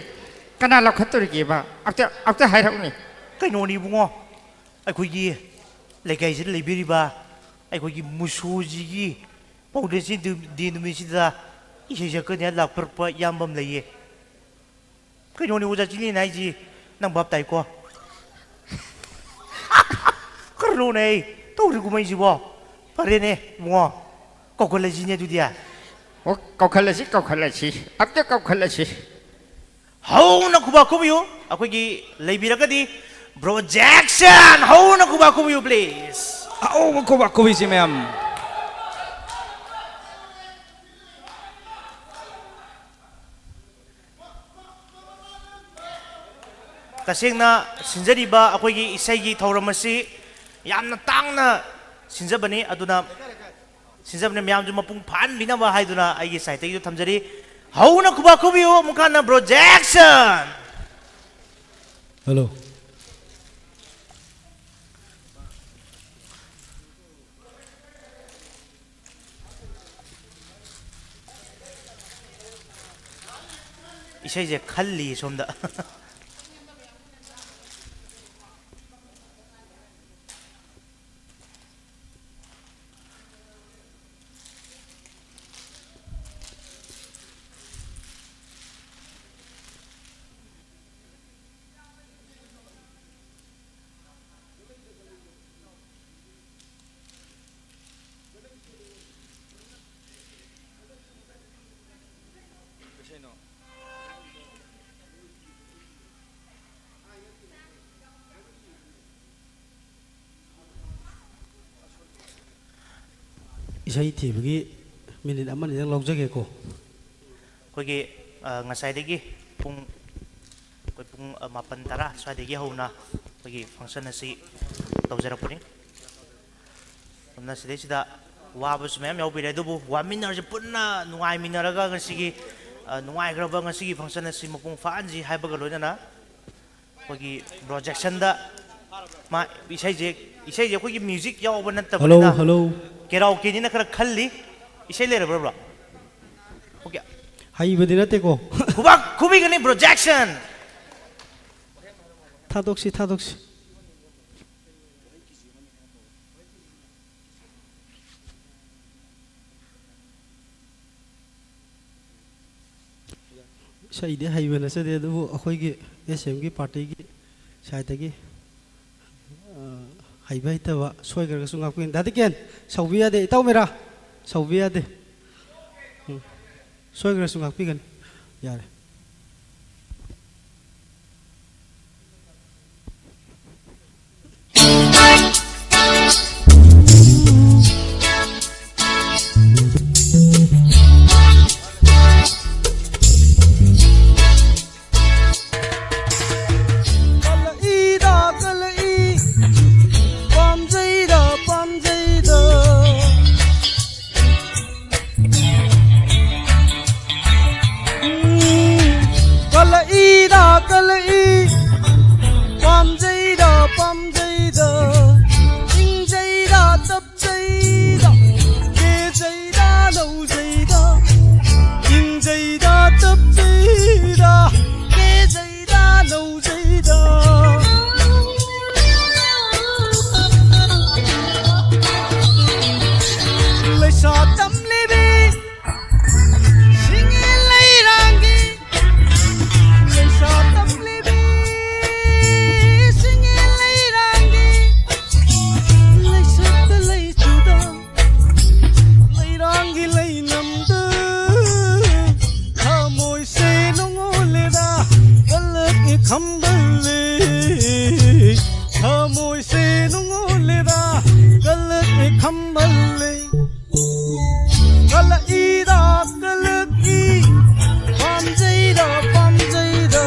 ꯀꯅꯥ ꯂꯧꯈꯠꯇꯣꯔꯤꯒꯦꯕ? ꯑꯝꯇ, ꯑꯝꯇ ꯍꯥꯏꯔꯛꯎꯅꯦ꯫ ꯀꯩꯅꯣꯅꯤ ꯏꯕꯨꯡꯉꯣ, ꯑꯩꯈꯣꯏꯒꯤ ꯂꯩꯀꯥꯏꯁꯤꯗ ꯂꯩꯕꯤꯔꯤꯕ ꯑꯩꯈꯣꯏꯒꯤ ꯃꯨꯁꯨꯁꯤꯒꯤ foundation day ꯅꯨꯃꯤꯠꯁꯤꯗ ꯏꯁꯩ ꯁꯛꯀꯅꯤ ꯍꯥꯏꯅ ꯂꯥꯛꯄꯤꯔꯛꯄ ꯏꯌꯥꯝꯕ ꯑꯃ ꯂꯩꯌꯦ꯫ ꯀꯩꯅꯣꯅꯦ ꯑꯣꯖꯥ ꯆꯤꯂꯦꯟ ꯍꯥꯏꯁꯤ? ꯅꯪ ꯚꯥꯞ ꯇꯥꯏꯀꯣ? ꯀꯔꯤꯅꯣꯅꯦ ꯑꯩ ꯇꯧꯔꯤ ꯀꯨꯝꯍꯩꯁꯤꯕꯣ? ꯐꯔꯦꯅꯦ ꯏꯕꯨꯡꯉꯣ, ꯀꯧꯈꯠꯂꯁꯤꯅꯦ ꯑꯗꯨꯗꯤ꯫ ꯑꯣ, ꯀꯧꯈꯠꯂꯁꯤ, ꯀꯧꯈꯠꯂꯁꯤ, ꯑꯝꯇ ꯀꯧꯈꯠꯂꯁꯤ꯫ ꯍꯧꯅ ꯈꯨꯕꯥꯛ ꯈꯨꯕꯤꯌꯨ꯫ ꯑꯩꯈꯣꯏꯒꯤ ꯂꯩꯕꯤꯔꯒꯗꯤ ꯕ꯭ꯔꯣ ꯖꯦꯛꯁꯟ, ꯍꯧꯅ ꯈꯨꯕꯥꯛ ꯈꯨꯕꯤꯌꯨ please꯫ ꯑꯍꯧꯕ ꯈꯨꯕꯥꯛ ꯈꯨꯕꯤꯁꯤ ꯃꯌꯥꯝ꯫ ꯇꯁꯦꯡꯅ ꯁꯤꯟꯖꯔꯤꯕ ꯑꯩꯈꯣꯏꯒꯤ ꯏꯁꯩꯒꯤ ꯊꯧꯔꯝ ꯑꯁꯤ ꯌꯥꯝꯅ ꯇꯥꯡꯅ ꯁꯤꯟꯖꯕꯅꯤ, ꯑꯗꯨꯅ ꯁꯤꯟꯖꯕꯅꯤ, ꯃꯌꯥꯝꯁꯨ ꯃꯄꯨꯡ ꯐꯥꯍꯟꯕꯤꯅꯕ ꯍꯥꯏꯗꯨꯅ ꯑꯩꯒꯤ ꯁꯥꯏꯠꯇꯒꯤꯁꯨ ꯊꯝꯖꯔꯤ꯫ ꯍꯧꯅ ꯈꯨꯕꯥꯛ ꯈꯨꯕꯤꯌꯨ ꯑꯃꯨꯛ ꯍꯟꯅ ꯕ꯭ꯔꯣ ꯖꯦꯛꯁꯟ꯫ ꯍꯜꯂꯣ꯫ ꯏꯁꯩꯁꯦ ꯈꯜꯂꯤ ꯁꯣꯝꯗ꯫ ꯏꯁꯩ ꯊꯤꯕꯒꯤ ꯃꯤꯅꯤꯠ ꯑꯃꯅꯤꯗꯪ ꯂꯧꯖꯒꯦꯀꯣ꯫ ꯑꯩꯈꯣꯏꯒꯤ, ꯑ, ꯉꯁꯥꯏꯗꯒꯤ ꯄꯨꯡ, ꯑꯩꯈꯣꯏ ꯄꯨꯡ, ꯑ, ꯃꯥꯄꯟ ꯇꯔꯥ ꯁ꯭ꯋꯥꯏꯗꯒꯤ ꯍꯧꯅ ꯑꯩꯈꯣꯏꯒꯤ function ꯑꯁꯤ ꯇꯧꯖꯔꯛꯄꯅꯤ꯫ ꯑꯗꯨꯅ ꯁꯤꯗꯩꯁꯤꯗ ꯋꯥꯕꯁꯨ ꯃꯌꯥꯝ ꯌꯥꯎꯕꯤꯔꯦ, ꯑꯗꯨꯕꯨ ꯋꯥꯃꯤꯟꯅꯔꯁꯤ, ꯄꯨꯟꯅ ꯅꯨꯡꯉꯥꯏꯃꯤꯟꯅꯔꯒ ꯉꯁꯤꯒꯤ, ꯑ, ꯅꯨꯡꯉꯥꯏꯈ꯭ꯔꯕ ꯉꯁꯤꯒꯤ function ꯑꯁꯤ ꯃꯄꯨꯡ ꯐꯥꯍꯟꯁꯤ ꯍꯥꯏꯕꯒ ꯂꯣꯏꯅꯅ ꯑꯩꯈꯣꯏꯒꯤ ꯕ꯭ꯔꯣ ꯖꯦꯛꯁꯟꯗ ꯃꯥ ꯏꯁꯩꯁꯦ, ꯏꯁꯩꯁꯦ ꯑꯩꯈꯣꯏꯒꯤ music ꯌꯥꯎꯕ ꯍꯜꯂꯣ, ꯅꯠꯇꯕꯅꯤꯅ ꯍꯜꯂꯣ꯫ Karaoke ꯅꯤꯅ ꯈꯔ ꯈꯜꯂꯤ꯫ ꯏꯁꯩ ꯂꯩꯔꯕ꯭ꯔꯥ, ꯕ꯭ꯔꯣ? Okay꯫ ꯍꯩꯕꯗꯤ ꯅꯠꯇꯦꯀꯣ꯫ ꯈꯨꯕꯥꯛ ꯈꯨꯕꯤꯒꯅꯤ, ꯕ꯭ꯔꯣ ꯖꯦꯛꯁꯟ꯫ ꯊꯥꯗꯣꯛꯁꯤ, ꯊꯥꯗꯣꯛꯁꯤ꯫ ꯏꯁꯩꯗꯤ ꯍꯩꯕ ꯅꯠꯆꯗꯦ, ꯑꯗꯨꯕꯨ ꯑꯩꯈꯣꯏꯒꯤ ꯑꯦꯁ ꯑꯦꯝꯒꯤ ꯄꯥꯔꯇꯤꯒꯤ ꯁꯥꯏꯠꯇꯒꯤ, ꯑ, ꯍꯩꯕ ꯍꯩꯇꯕ ꯁꯣꯏꯈ꯭ꯔꯒꯁꯨ ꯉꯥꯛꯄꯤꯒꯅꯤ꯫ ꯗꯥ ꯇꯤꯀꯦꯟ, ꯁꯥꯎꯕꯤ ꯌꯥꯗꯦ꯫ ꯏꯇꯥꯎ ꯃꯤꯔꯥ, ꯁꯥꯎꯕꯤ ꯌꯥꯗꯦ꯫ ꯎꯝ꯫ ꯁꯣꯏꯈ꯭ꯔꯁꯨ ꯉꯥꯛꯄꯤꯒꯅꯤ꯫ ꯌꯥꯔꯦ꯫ ꯀꯜꯂꯛꯏꯗ, ꯀꯜꯂꯛꯏ, ꯄꯥꯝꯖꯩꯗ, ꯄꯥꯝꯖꯩꯗ꯫ ꯎꯝ, ꯀꯜꯂꯛꯏꯗ, ꯀꯜꯂꯛꯏ, ꯄꯥꯝꯖꯩꯗ, ꯄꯥꯝꯖꯩꯗ, ꯏꯪꯖꯩꯗ, ꯇꯞ ꯆꯩꯗ, ꯀꯦꯖꯩꯗ, ꯂꯧꯖꯩꯗ, ꯏꯪꯖꯩꯗ, ꯇꯞꯆꯩꯗ, ꯀꯦꯖꯩꯗ, ꯂꯧꯖꯩꯗ꯫ ꯂꯩꯁꯥ ꯇꯝꯂꯤꯕꯤ ꯁꯤꯡꯒꯤ ꯂꯩꯔꯥꯡꯒꯤ ꯂꯩꯁꯥ ꯇꯝꯂꯤꯕꯤ ꯁꯤꯡꯒꯤ ꯂꯩꯔꯥꯡꯒꯤ ꯂꯩꯁꯛꯇ ꯂꯩꯆꯨꯗ ꯂꯩꯔꯥꯡꯒꯤ ꯂꯩꯅꯝꯗ ꯊꯃꯣꯏꯁꯦ ꯅꯉꯣꯜꯂꯦꯗ ꯀꯜꯂꯛꯏ ꯈꯝꯕꯜꯂꯤ ꯊꯃꯣꯏꯁꯦ ꯅꯉꯣꯜꯂꯦꯗ ꯀꯜꯂꯛꯏ ꯈꯝꯕꯜꯂꯤ ꯀꯜꯂꯛꯏꯗ ꯀꯜꯂꯛꯏ ꯄꯥꯝꯖꯩꯗ ꯄꯥꯝꯖꯩꯗ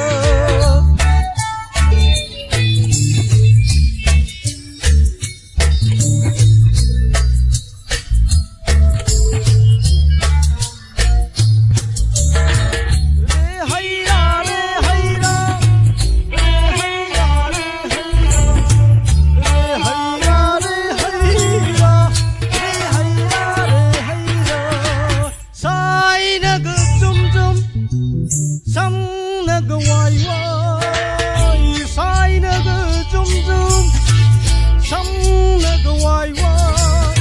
ꯁꯥꯏꯅꯒ ꯆꯨꯝ ꯆꯨꯝ ꯁꯝꯅꯒ ꯋꯥꯏ ꯋꯥꯏ ꯁꯥꯏꯅꯒ ꯆꯨꯝ ꯆꯨꯝ ꯁꯝꯅꯒ ꯋꯥꯏ ꯋꯥꯏ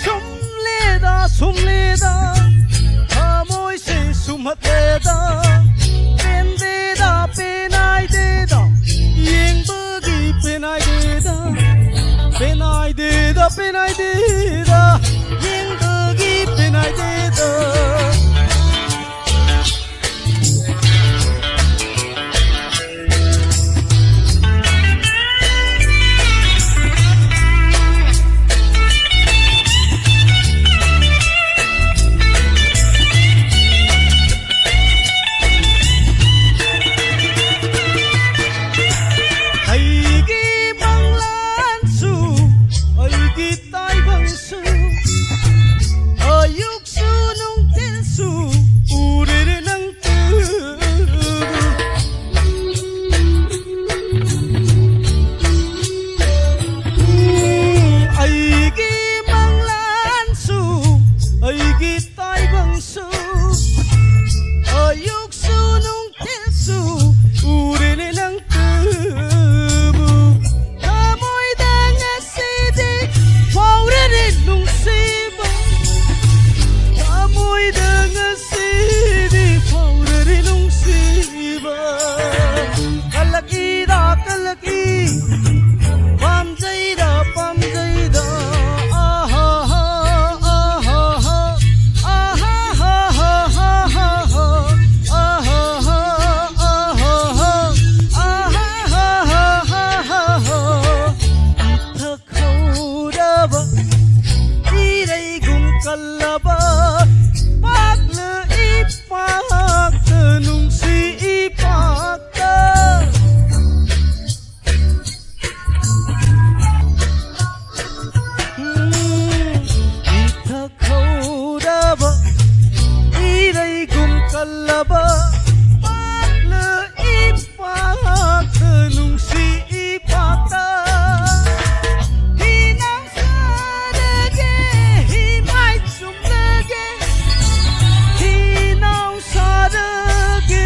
ꯁꯨꯝꯂꯦꯗ ꯁꯨꯝꯂꯦꯗ ꯊꯃꯣꯏꯁꯦ ꯁꯨꯝꯍꯠꯂꯦꯗ ꯂꯕ ꯄꯥꯛꯂ ꯏꯄꯥꯛꯇ ꯅꯨꯡꯁꯤ ꯏꯄꯥꯛꯇ ꯍꯤꯅꯥꯎ ꯁꯥꯔꯒꯦ ꯍꯤꯃꯥꯏ ꯆꯨꯝꯂꯒꯦ ꯍꯤꯅꯥꯎ ꯁꯥꯔꯒꯦ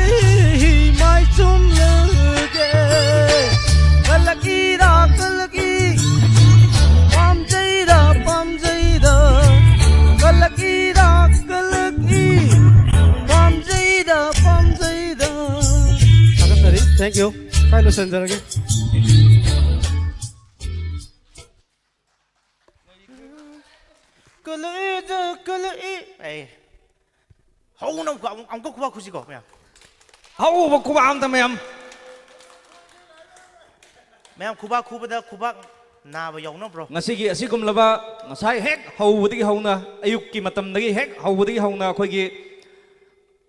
ꯍꯤꯃꯥꯏ ꯆꯨꯝꯂꯒꯦ ꯀꯂꯛꯏꯔꯥ ꯀꯂꯛꯏ ꯄꯥꯝꯖꯩꯔꯥ ꯄꯥꯝꯖꯩꯔꯥ ꯀꯂꯛꯏꯔꯥ ꯀꯂꯛꯏ ꯄꯥꯝꯖꯩꯗ ꯄꯥꯝꯖꯩꯗ ꯊꯥꯒꯠꯆꯔꯤ꯫ Thank you꯫ ꯁ꯭ꯋꯥꯏ ꯂꯣꯏꯁꯤꯟꯖꯔꯒꯦ꯫ ꯀꯂꯛꯏꯗ ꯀꯂꯛꯏ꯫ ꯑꯩ ꯍꯧꯅ ꯑꯃꯨꯛꯀ ꯑꯃꯨꯛ ꯑꯃꯨꯛꯀ ꯈꯨꯕꯥꯛ ꯈꯨꯁꯤꯀꯣ ꯃꯌꯥꯝ꯫ ꯍꯧꯕ ꯈꯨꯕꯥꯛ ꯑꯝꯇ ꯃꯌꯥꯝ꯫ ꯃꯌꯥꯝ ꯈꯨꯕꯥꯛ ꯈꯨꯕꯗ ꯈꯨꯕꯥꯛ ꯅꯥꯕ ꯌꯥꯎꯅꯕ꯭ꯔꯣ? ꯉꯁꯤꯒꯤ ꯑꯁꯤꯒꯨꯝꯂꯕ ꯉꯁꯥꯏ ꯍꯦꯛ ꯍꯧꯕꯗꯒꯤ ꯍꯧꯅ, ꯑꯌꯨꯛꯀꯤ ꯃꯇꯝꯗꯒꯤ ꯍꯦꯛ ꯍꯧꯕꯗꯒꯤ ꯍꯧꯅ ꯑꯩꯈꯣꯏꯒꯤ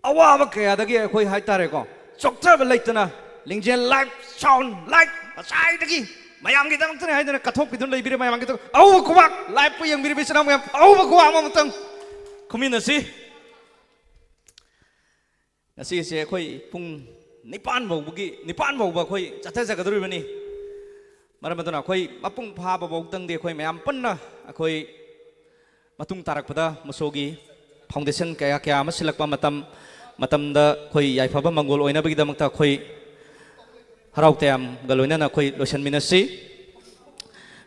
ꯑꯋꯥꯕ ꯀꯌꯥꯗꯒꯤ ꯑꯩꯈꯣꯏ ꯍꯥꯏꯇꯥꯔꯦꯀꯣ, ꯆꯣꯛꯊꯕ ꯂꯩꯇꯅ ꯂꯤꯡꯖꯦꯜ live sound live ꯉꯁꯥꯏꯗꯒꯤ ꯃꯌꯥꯝꯒꯤꯗꯃꯛꯇꯅꯤ ꯍꯥꯏꯗꯅ ꯀꯠꯊꯣꯛꯄꯤꯗꯨꯅ ꯂꯩꯕꯤꯔꯦ꯫ ꯃꯌꯥꯝꯒꯤꯗꯃꯛ ꯑꯍꯧꯕ ꯈꯨꯕꯥꯛ live-ꯄꯨ ꯌꯦꯡꯕꯤꯔꯤꯕ ꯏꯆꯤꯟ ꯏꯅꯥꯎ ꯃꯌꯥꯝ ꯑꯍꯧꯕ ꯈꯨꯕꯥꯛ ꯑꯃꯃꯛꯇꯪ ꯈꯨꯃꯤꯟꯅꯁꯤ꯫ ꯉꯁꯤꯁꯦ ꯑꯩꯈꯣꯏ ꯄꯨꯡ ꯅꯤꯄꯥꯟ ꯐꯥꯎꯕꯒꯤ, ꯅꯤꯄꯥꯟ ꯐꯥꯎꯕ ꯑꯩꯈꯣꯏ ꯆꯠꯊꯖꯒꯗꯧꯔꯤꯕꯅꯤ꯫ ꯃꯔꯝ ꯑꯗꯨꯅ ꯑꯩꯈꯣꯏ ꯃꯄꯨꯡ ꯐꯥꯕ ꯐꯥꯎꯗꯪꯗꯤ ꯑꯩꯈꯣꯏ ꯃꯌꯥꯝ ꯄꯨꯟꯅ ꯑꯩꯈꯣꯏ ꯃꯇꯨꯡ ꯇꯥꯔꯛꯄꯗ ꯃꯨꯁꯣꯒꯤ foundation ꯀꯌꯥ ꯀꯌꯥ ꯑꯃ ꯁꯤꯜꯂꯛꯄ ꯃꯇꯝ, ꯃꯇꯝꯗ ꯑꯩꯈꯣꯏ ꯌꯥꯏꯐꯕ ꯃꯪꯒꯣꯜ ꯑꯣꯏꯅꯕꯒꯤꯗꯃꯛꯇ ꯑꯩꯈꯣꯏ ꯍꯔꯥꯎ ꯇꯌꯥꯝꯒ ꯂꯣꯏꯅꯅ ꯑꯩꯈꯣꯏ ꯂꯣꯏꯁꯤꯟꯃꯤꯟꯅꯁꯤ꯫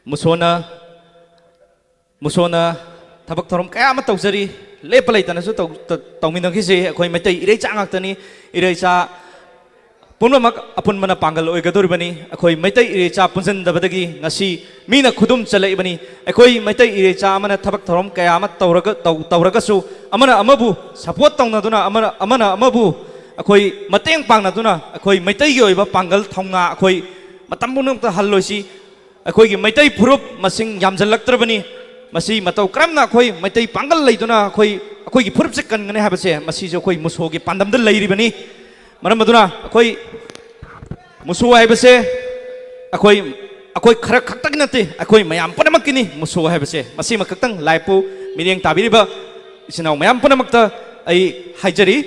ꯃꯨꯁꯣꯅ ꯃꯨꯁꯣꯅ ꯊꯕꯛ ꯊꯧꯔꯝ ꯀꯌꯥ ꯑꯃ ꯇꯧꯖꯔꯤ꯫ ꯂꯦꯞꯄ ꯂꯩꯇꯅꯁꯨ ꯇꯧ-, ꯇ-, ꯇꯧꯃꯤꯟꯅꯈꯤꯁꯦ꯫ ꯑꯩꯈꯣꯏ ꯃꯩꯇꯩ ꯏꯔꯩꯆꯥ ꯉꯥꯛꯇꯅꯤ꯫ ꯏꯔꯩꯆꯥ ꯄꯨꯝꯅꯃꯛ ꯑꯄꯨꯟꯕꯅ ꯄꯥꯡꯒꯜ ꯑꯣꯏꯒꯗꯧꯔꯤꯕꯅꯤ꯫ ꯑꯩꯈꯣꯏ ꯃꯩꯇꯩ ꯏꯔꯩꯆꯥ ꯄꯨꯟꯁꯤꯟꯗꯕꯗꯒꯤ ꯉꯁꯤ ꯃꯤꯅ ꯈꯨꯗꯨꯝ ꯆꯜꯂꯛꯏꯕꯅꯤ꯫ ꯑꯩꯈꯣꯏ ꯃꯩꯇꯩ ꯏꯔꯩꯆꯥ ꯑꯃꯅ ꯊꯕꯛ ꯊꯧꯔꯝ ꯀꯌꯥ ꯑꯃ ꯇꯧꯔꯒ, ꯇꯧ-, ꯇꯧꯔꯒꯁꯨ ꯑꯃꯅ ꯑꯃꯕꯨ support ꯇꯧꯅꯗꯨꯅ, ꯑꯃꯅ, ꯑꯃꯅ ꯑꯃꯕꯨ ꯑꯩꯈꯣꯏ ꯃꯇꯦꯡ ꯄꯥꯡꯅꯗꯨꯅ ꯑꯩꯈꯣꯏ ꯃꯩꯇꯩꯒꯤ ꯑꯣꯏꯕ ꯄꯥꯡꯒꯜ ꯊꯧꯅꯥ ꯑꯩꯈꯣꯏ ꯃꯇꯝ ꯄꯨꯝꯅꯃꯛꯇ ꯍꯜꯂꯣꯏꯁꯤ꯫ ꯑꯩꯈꯣꯏꯒꯤ ꯃꯩꯇꯩ ꯐꯨꯔꯨꯞ ꯃꯁꯤꯡ ꯌꯥꯝꯖꯜꯂꯛꯇ꯭ꯔꯕꯅꯤ꯫ ꯃꯁꯤ ꯃꯇꯧ ꯀꯔꯝꯅ ꯑꯩꯈꯣꯏ ꯃꯩꯇꯩ ꯄꯥꯡꯒꯜ ꯂꯩꯗꯨꯅ ꯑꯩꯈꯣꯏ, ꯑꯩꯈꯣꯏꯒꯤ ꯐꯨꯔꯨꯞꯁꯦ ꯀꯟꯒꯅꯤ ꯍꯥꯏꯕꯁꯦ ꯃꯁꯤꯁꯨ ꯑꯩꯈꯣꯏ ꯃꯨꯁꯣꯒꯤ ꯄꯥꯟꯗꯝꯗ ꯂꯩꯔꯤꯕꯅꯤ꯫ ꯃꯔꯝ ꯑꯗꯨꯅ ꯑꯩꯈꯣꯏ ꯃꯨꯁꯣ ꯍꯥꯏꯕꯁꯦ ꯑꯩꯈꯣꯏ, ꯑꯩꯈꯣꯏ ꯈꯔ ꯈꯛꯇꯒꯤ ꯅꯠꯇꯦ, ꯑꯩꯈꯣꯏ ꯃꯌꯥꯝ ꯄꯨꯝꯅꯃꯛꯀꯤꯅꯤ ꯃꯨꯁꯣ ꯍꯥꯏꯕꯁꯦ꯫ ꯃꯁꯤꯃꯈꯛꯇꯪ live-ꯄꯨ ꯃꯤꯠꯌꯦꯡ ꯇꯥꯕꯤꯔꯤꯕ ꯏꯆꯤꯟ ꯏꯅꯥꯎ ꯃꯌꯥꯝ ꯄꯨꯝꯅꯃꯛꯇ ꯑꯩ ꯍꯥꯏꯖꯔꯤ꯫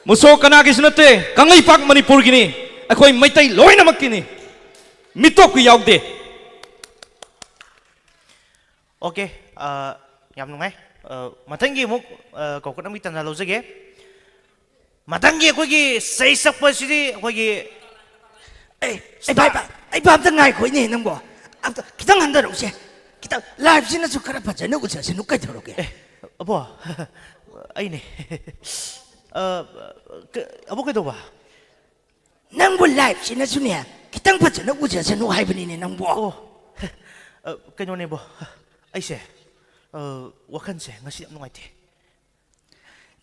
ꯃꯨꯁꯣ ꯀꯅꯥꯒꯤꯁꯨ ꯅꯠꯇꯦ, ꯀꯪꯂꯩꯄꯥꯛ ꯃꯅꯤꯄꯨꯔꯒꯤꯅꯤ, ꯑꯩꯈꯣꯏ ꯃꯩꯇꯩ ꯂꯣꯏꯅꯃꯛꯀꯤꯅꯤ, ꯃꯤꯇꯣꯞꯀꯤ ꯌꯥꯎꯗꯦ꯫ ꯑꯣꯀꯦ, ꯑ, ꯌꯥꯝ ꯅꯨꯡꯉꯥꯏ꯫ ꯑ, ꯃꯊꯪꯒꯤ ꯑꯃꯨꯛ, ꯑ, ꯀꯧꯈꯠꯅꯕꯒꯤ ꯇꯥꯟꯖꯥ ꯂꯧꯖꯒꯦ꯫ ꯃꯊꯪꯒꯤ ꯑꯩꯈꯣꯏꯒꯤ ꯆꯩ ꯁꯛꯄꯁꯤꯗꯤ ꯑꯩꯈꯣꯏꯒꯤ ꯑꯦ ꯑꯩ ꯚꯥꯞ ꯑꯩ ꯚꯥꯞꯇ ꯉꯥꯏꯈꯣꯏꯅꯦ ꯅꯪꯕꯣ꯫ ꯑꯝꯇ ꯈꯤꯇꯪ ꯍꯟꯊꯔꯛꯎꯁꯦ꯫ ꯈꯤꯇꯪ ꯂꯥꯏꯐꯁꯤꯅꯁꯨ ꯈꯔ ꯐꯖꯅ ꯎꯖꯁꯅꯨ, ꯀꯩꯗꯧꯔꯒꯦ? ꯑꯦ, ꯑꯕꯣ, ꯑꯩꯅꯦ꯫ ꯑ, ꯀ- ꯑꯕꯣ, ꯀꯩꯗꯧꯕ? ꯅꯪꯕꯨ ꯂꯥꯏꯐꯁꯤꯅꯁꯨꯅꯦ ꯈꯤꯇꯪ ꯐꯖꯅ ꯎꯖꯁꯅꯨ ꯍꯥꯏꯕꯅꯤꯅꯦ ꯅꯪꯕꯣ꯫ ꯑꯣ, ꯑ, ꯀꯩꯅꯣꯅꯦꯕꯣ, ꯑꯩꯁꯦ, ꯑ, ꯋꯥꯈꯜꯁꯦ ꯉꯁꯤ ꯌꯥꯝ ꯅꯨꯡꯉꯥꯏꯇꯦ꯫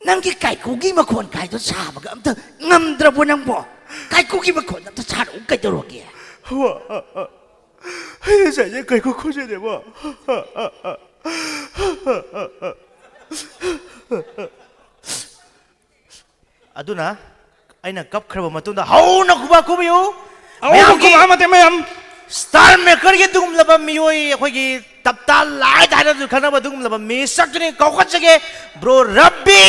ꯅꯪꯒꯤ ꯀꯥꯏꯀꯨꯒꯤ ꯃꯈꯣꯟ ꯀꯥꯏꯗꯣ ꯁꯥꯕꯒ ꯑꯝꯇ ꯉꯝꯗ꯭ꯔꯕꯣ ꯅꯪꯕꯣ? ꯀꯥꯏꯀꯨꯒꯤ ꯃꯈꯣꯟ ꯑꯝꯇ ꯁꯥꯔꯛꯎ, ꯀꯩꯗꯧꯔꯒꯦ? ꯍꯋꯥ, ꯑꯩ ꯉꯁꯥꯏꯁꯦ ꯀꯩꯀꯨ ꯈꯨꯖꯗꯦꯕꯣ꯫ ꯑꯗꯨꯅ ꯑꯩꯅ ꯀꯞꯈ꯭ꯔꯕ ꯃꯇꯨꯡꯗ ꯍꯧꯅ ꯈꯨꯕꯥꯛ ꯈꯨꯕꯤꯌꯨ꯫ ꯑꯍꯧꯕ ꯈꯨꯕꯥꯛ ꯑꯃꯗꯤ ꯃꯌꯥꯝ꯫ ꯁ꯭ꯇꯥꯔ ꯃꯦꯀꯔꯒꯤ ꯑꯗꯨꯒꯨꯝꯂꯕ ꯃꯤꯑꯣꯏ, ꯑꯩꯈꯣꯏꯒꯤ ꯇꯞꯇꯥ ꯂꯥꯏꯠ ꯍꯥꯏꯅꯁꯨ ꯈꯪꯅꯕ ꯑꯗꯨꯒꯨꯝꯂꯕ ꯃꯤꯁꯛꯇꯨꯅꯤ ꯀꯧꯈꯠꯆꯒꯦ꯫ ꯕ꯭ꯔꯣ ꯔꯕꯤ,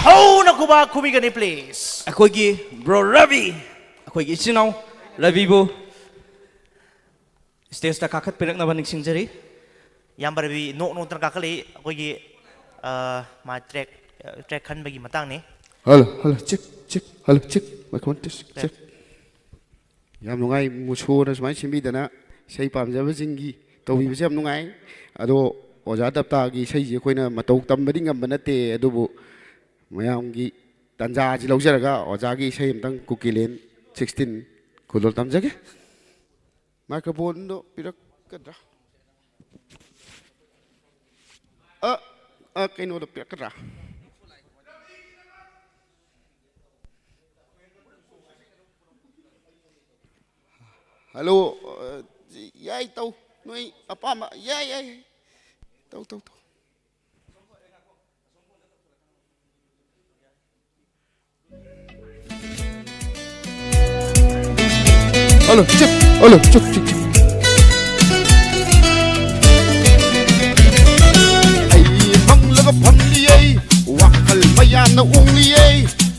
ꯍꯧꯅ ꯈꯨꯕꯥꯛ ꯈꯨꯕꯤꯒꯅꯤ, ꯄ꯭ꯂꯤꯖ꯫ ꯑꯩꯈꯣꯏꯒꯤ ꯕ꯭ꯔꯣ ꯔꯕꯤ, ꯑꯩꯈꯣꯏꯒꯤ ꯏꯆꯤꯟ ꯏꯅꯥꯎ ꯔꯕꯤꯕꯨ ꯁ꯭ꯇꯦꯖꯇ ꯀꯥꯈꯠꯄꯤꯔꯛꯅꯕ ꯅꯤꯡꯁꯤꯡꯖꯔꯤ꯫ ꯏꯌꯥꯝꯕ ꯔꯕꯤ ꯅꯣꯛ ꯅꯣꯛꯇꯅ ꯀꯥꯈꯠꯂꯛꯏ꯫ ꯑꯩꯈꯣꯏꯒꯤ, ꯑ, ꯃꯥ ꯇ꯭ꯔꯦꯛ, ꯇ꯭ꯔꯦꯛ ꯈꯟꯕꯒꯤ ꯃꯇꯥꯡꯅꯤ꯫ Hello, hello, check, check, hello, check, microphone test, check. ꯌꯥꯝ ꯅꯨꯡꯉꯥꯏ, ꯃꯨꯁꯣꯅ ꯁꯨꯃꯥꯏꯅ ꯁꯤꯟꯕꯤꯗꯅ ꯏꯁꯩ ꯄꯥꯝꯖꯕꯁꯤꯡꯒꯤ ꯇꯧꯕꯤꯕꯁꯦ ꯌꯥꯝ ꯅꯨꯡꯉꯥꯏ꯫ ꯑꯗꯣ ꯑꯣꯖꯥ ꯗꯞꯇꯥꯒꯤ ꯏꯁꯩꯁꯦ ꯑꯩꯈꯣꯏꯅ ꯃꯇꯧ ꯇꯝꯕꯗꯤ ꯉꯝꯕ ꯅꯠꯇꯦ, ꯑꯗꯨꯕꯨ ꯃꯌꯥꯝꯒꯤ ꯇꯥꯟꯖꯥꯁꯤ ꯂꯧꯖꯔꯒ ꯑꯣꯖꯥꯒꯤ ꯏꯁꯩ ꯑꯃꯇꯪ ꯀꯨꯀꯤꯂꯦꯟ ꯁꯤꯛꯁꯇꯤꯟ ꯈꯨꯗꯣꯜ ꯇꯝꯖꯒꯦ꯫ ꯃꯥꯏꯀ꯭ꯔꯣꯐꯣꯟꯗꯣ ꯄꯤꯔꯛꯀꯗ꯭ꯔꯥ? ꯑ, ꯑ, ꯀꯩꯅꯣꯗꯣ ꯄꯤꯔꯛꯀꯗ꯭ꯔꯥ? ꯍꯜꯂꯣ, ꯑ, ꯌꯥꯏ, ꯇꯧ꯫ ꯅꯣꯏ ꯑꯄꯥꯝꯕ, ꯌꯥꯏ, ꯌꯥꯏ, ꯌꯥꯏ꯫ ꯇꯧ, ꯇꯧ, ꯇꯧ꯫ Hello, check, hello, check, check, check. ꯑꯩ ꯐꯪꯂꯒ ꯐꯪꯂꯤꯌꯦ, ꯋꯥꯈꯜ ꯃꯌꯥꯝꯅ ꯎꯡꯂꯤꯌꯦ꯫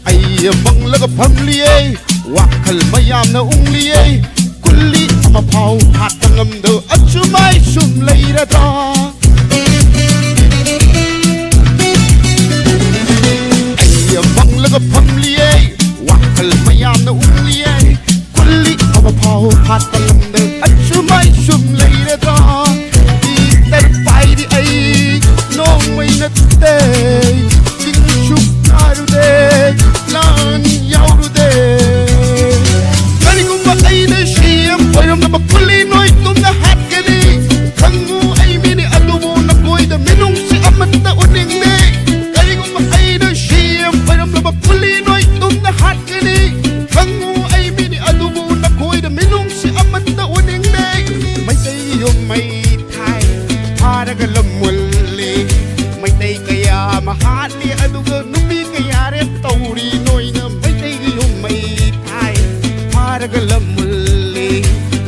ꯑꯩ ꯌꯥꯝ ꯃꯪꯂꯒ ꯐꯝꯂꯤꯌꯦ, ꯋꯥꯈꯜ ꯃꯌꯥꯝꯅ ꯎꯪꯂꯤꯌꯦ, ꯀꯨꯂꯤ ꯑꯃꯐꯥꯎ ꯍꯥꯠꯄ ꯉꯝꯗ ꯑꯁꯨꯃꯥꯏ ꯁꯨꯝ ꯂꯩꯔꯗ꯭ꯔꯥ? ꯑꯩ ꯌꯥꯝ ꯃꯪꯂꯒ ꯐꯝꯂꯤꯌꯦ, ꯋꯥꯈꯜ ꯃꯌꯥꯝꯅ ꯎꯪꯂꯤꯌꯦ, ꯀꯨꯂꯤ ꯑꯃꯐꯥꯎ ꯍꯥꯠꯄ ꯉꯝꯗ ꯑꯁꯨꯃꯥꯏ ꯁꯨꯝ ꯂꯩꯔꯗ꯭ꯔꯥ? ꯏ ꯇꯔ ꯄꯥꯏꯔꯤ ꯑꯩ ꯅꯣꯡꯃꯩ ꯅꯠꯇꯦ, ꯆꯤꯡꯁꯨ ꯀꯥꯔꯨꯗꯦ, ꯂꯥꯟ ꯌꯥꯎꯔꯨꯗꯦ꯫ ꯀꯔꯤꯒꯨꯝꯕ ꯑꯩꯅ ꯁꯤ ꯑꯦꯝ ꯑꯣꯏꯔꯝꯂꯕ ꯀꯨꯂꯤ ꯅꯣꯏ ꯇꯨꯝꯅ ꯍꯥꯠꯀꯅꯤ꯫ ꯈꯪꯉꯨ ꯑꯩ ꯃꯤꯅꯤ ꯑꯗꯨꯕꯨ ꯅꯈꯣꯏꯗ ꯃꯤꯅꯨꯡꯁꯤ ꯑꯃꯠꯇ ꯎꯠꯅꯤꯡꯗꯦ꯫ ꯀꯔꯤꯒꯨꯝꯕ ꯑꯩꯅ ꯁꯤ ꯑꯦꯝ ꯑꯣꯏꯔꯝꯂꯕ ꯀꯨꯂꯤ ꯅꯣꯏ ꯇꯨꯝꯅ ꯍꯥꯠꯀꯅꯤ꯫ ꯈꯪꯉꯨ ꯑꯩ ꯃꯤꯅꯤ ꯑꯗꯨꯕꯨ ꯅꯈꯣꯏꯗ ꯃꯤꯅꯨꯡꯁꯤ ꯑꯃꯠꯇ ꯎꯠꯅꯤꯡꯗꯦ꯫ ꯃꯩꯇꯩ ꯌꯨꯝ ꯃꯩ ꯊꯥꯏ, ꯐꯥꯔꯒ ꯂꯝ ꯃꯨꯜꯂꯤ꯫ ꯃꯩꯇꯩ ꯀꯌꯥ ꯑꯃ ꯍꯥꯠꯂꯤ, ꯑꯗꯨꯒ ꯅꯨꯄꯤ ꯀꯌꯥ ꯔꯦꯞ ꯇꯧꯔꯤ꯫ ꯅꯣꯏꯅ ꯃꯩꯇꯩꯒꯤ ꯌꯨꯝ ꯃꯩ ꯊꯥꯏ, ꯐꯥꯔꯒ ꯂꯝ ꯃꯨꯜꯂꯤ꯫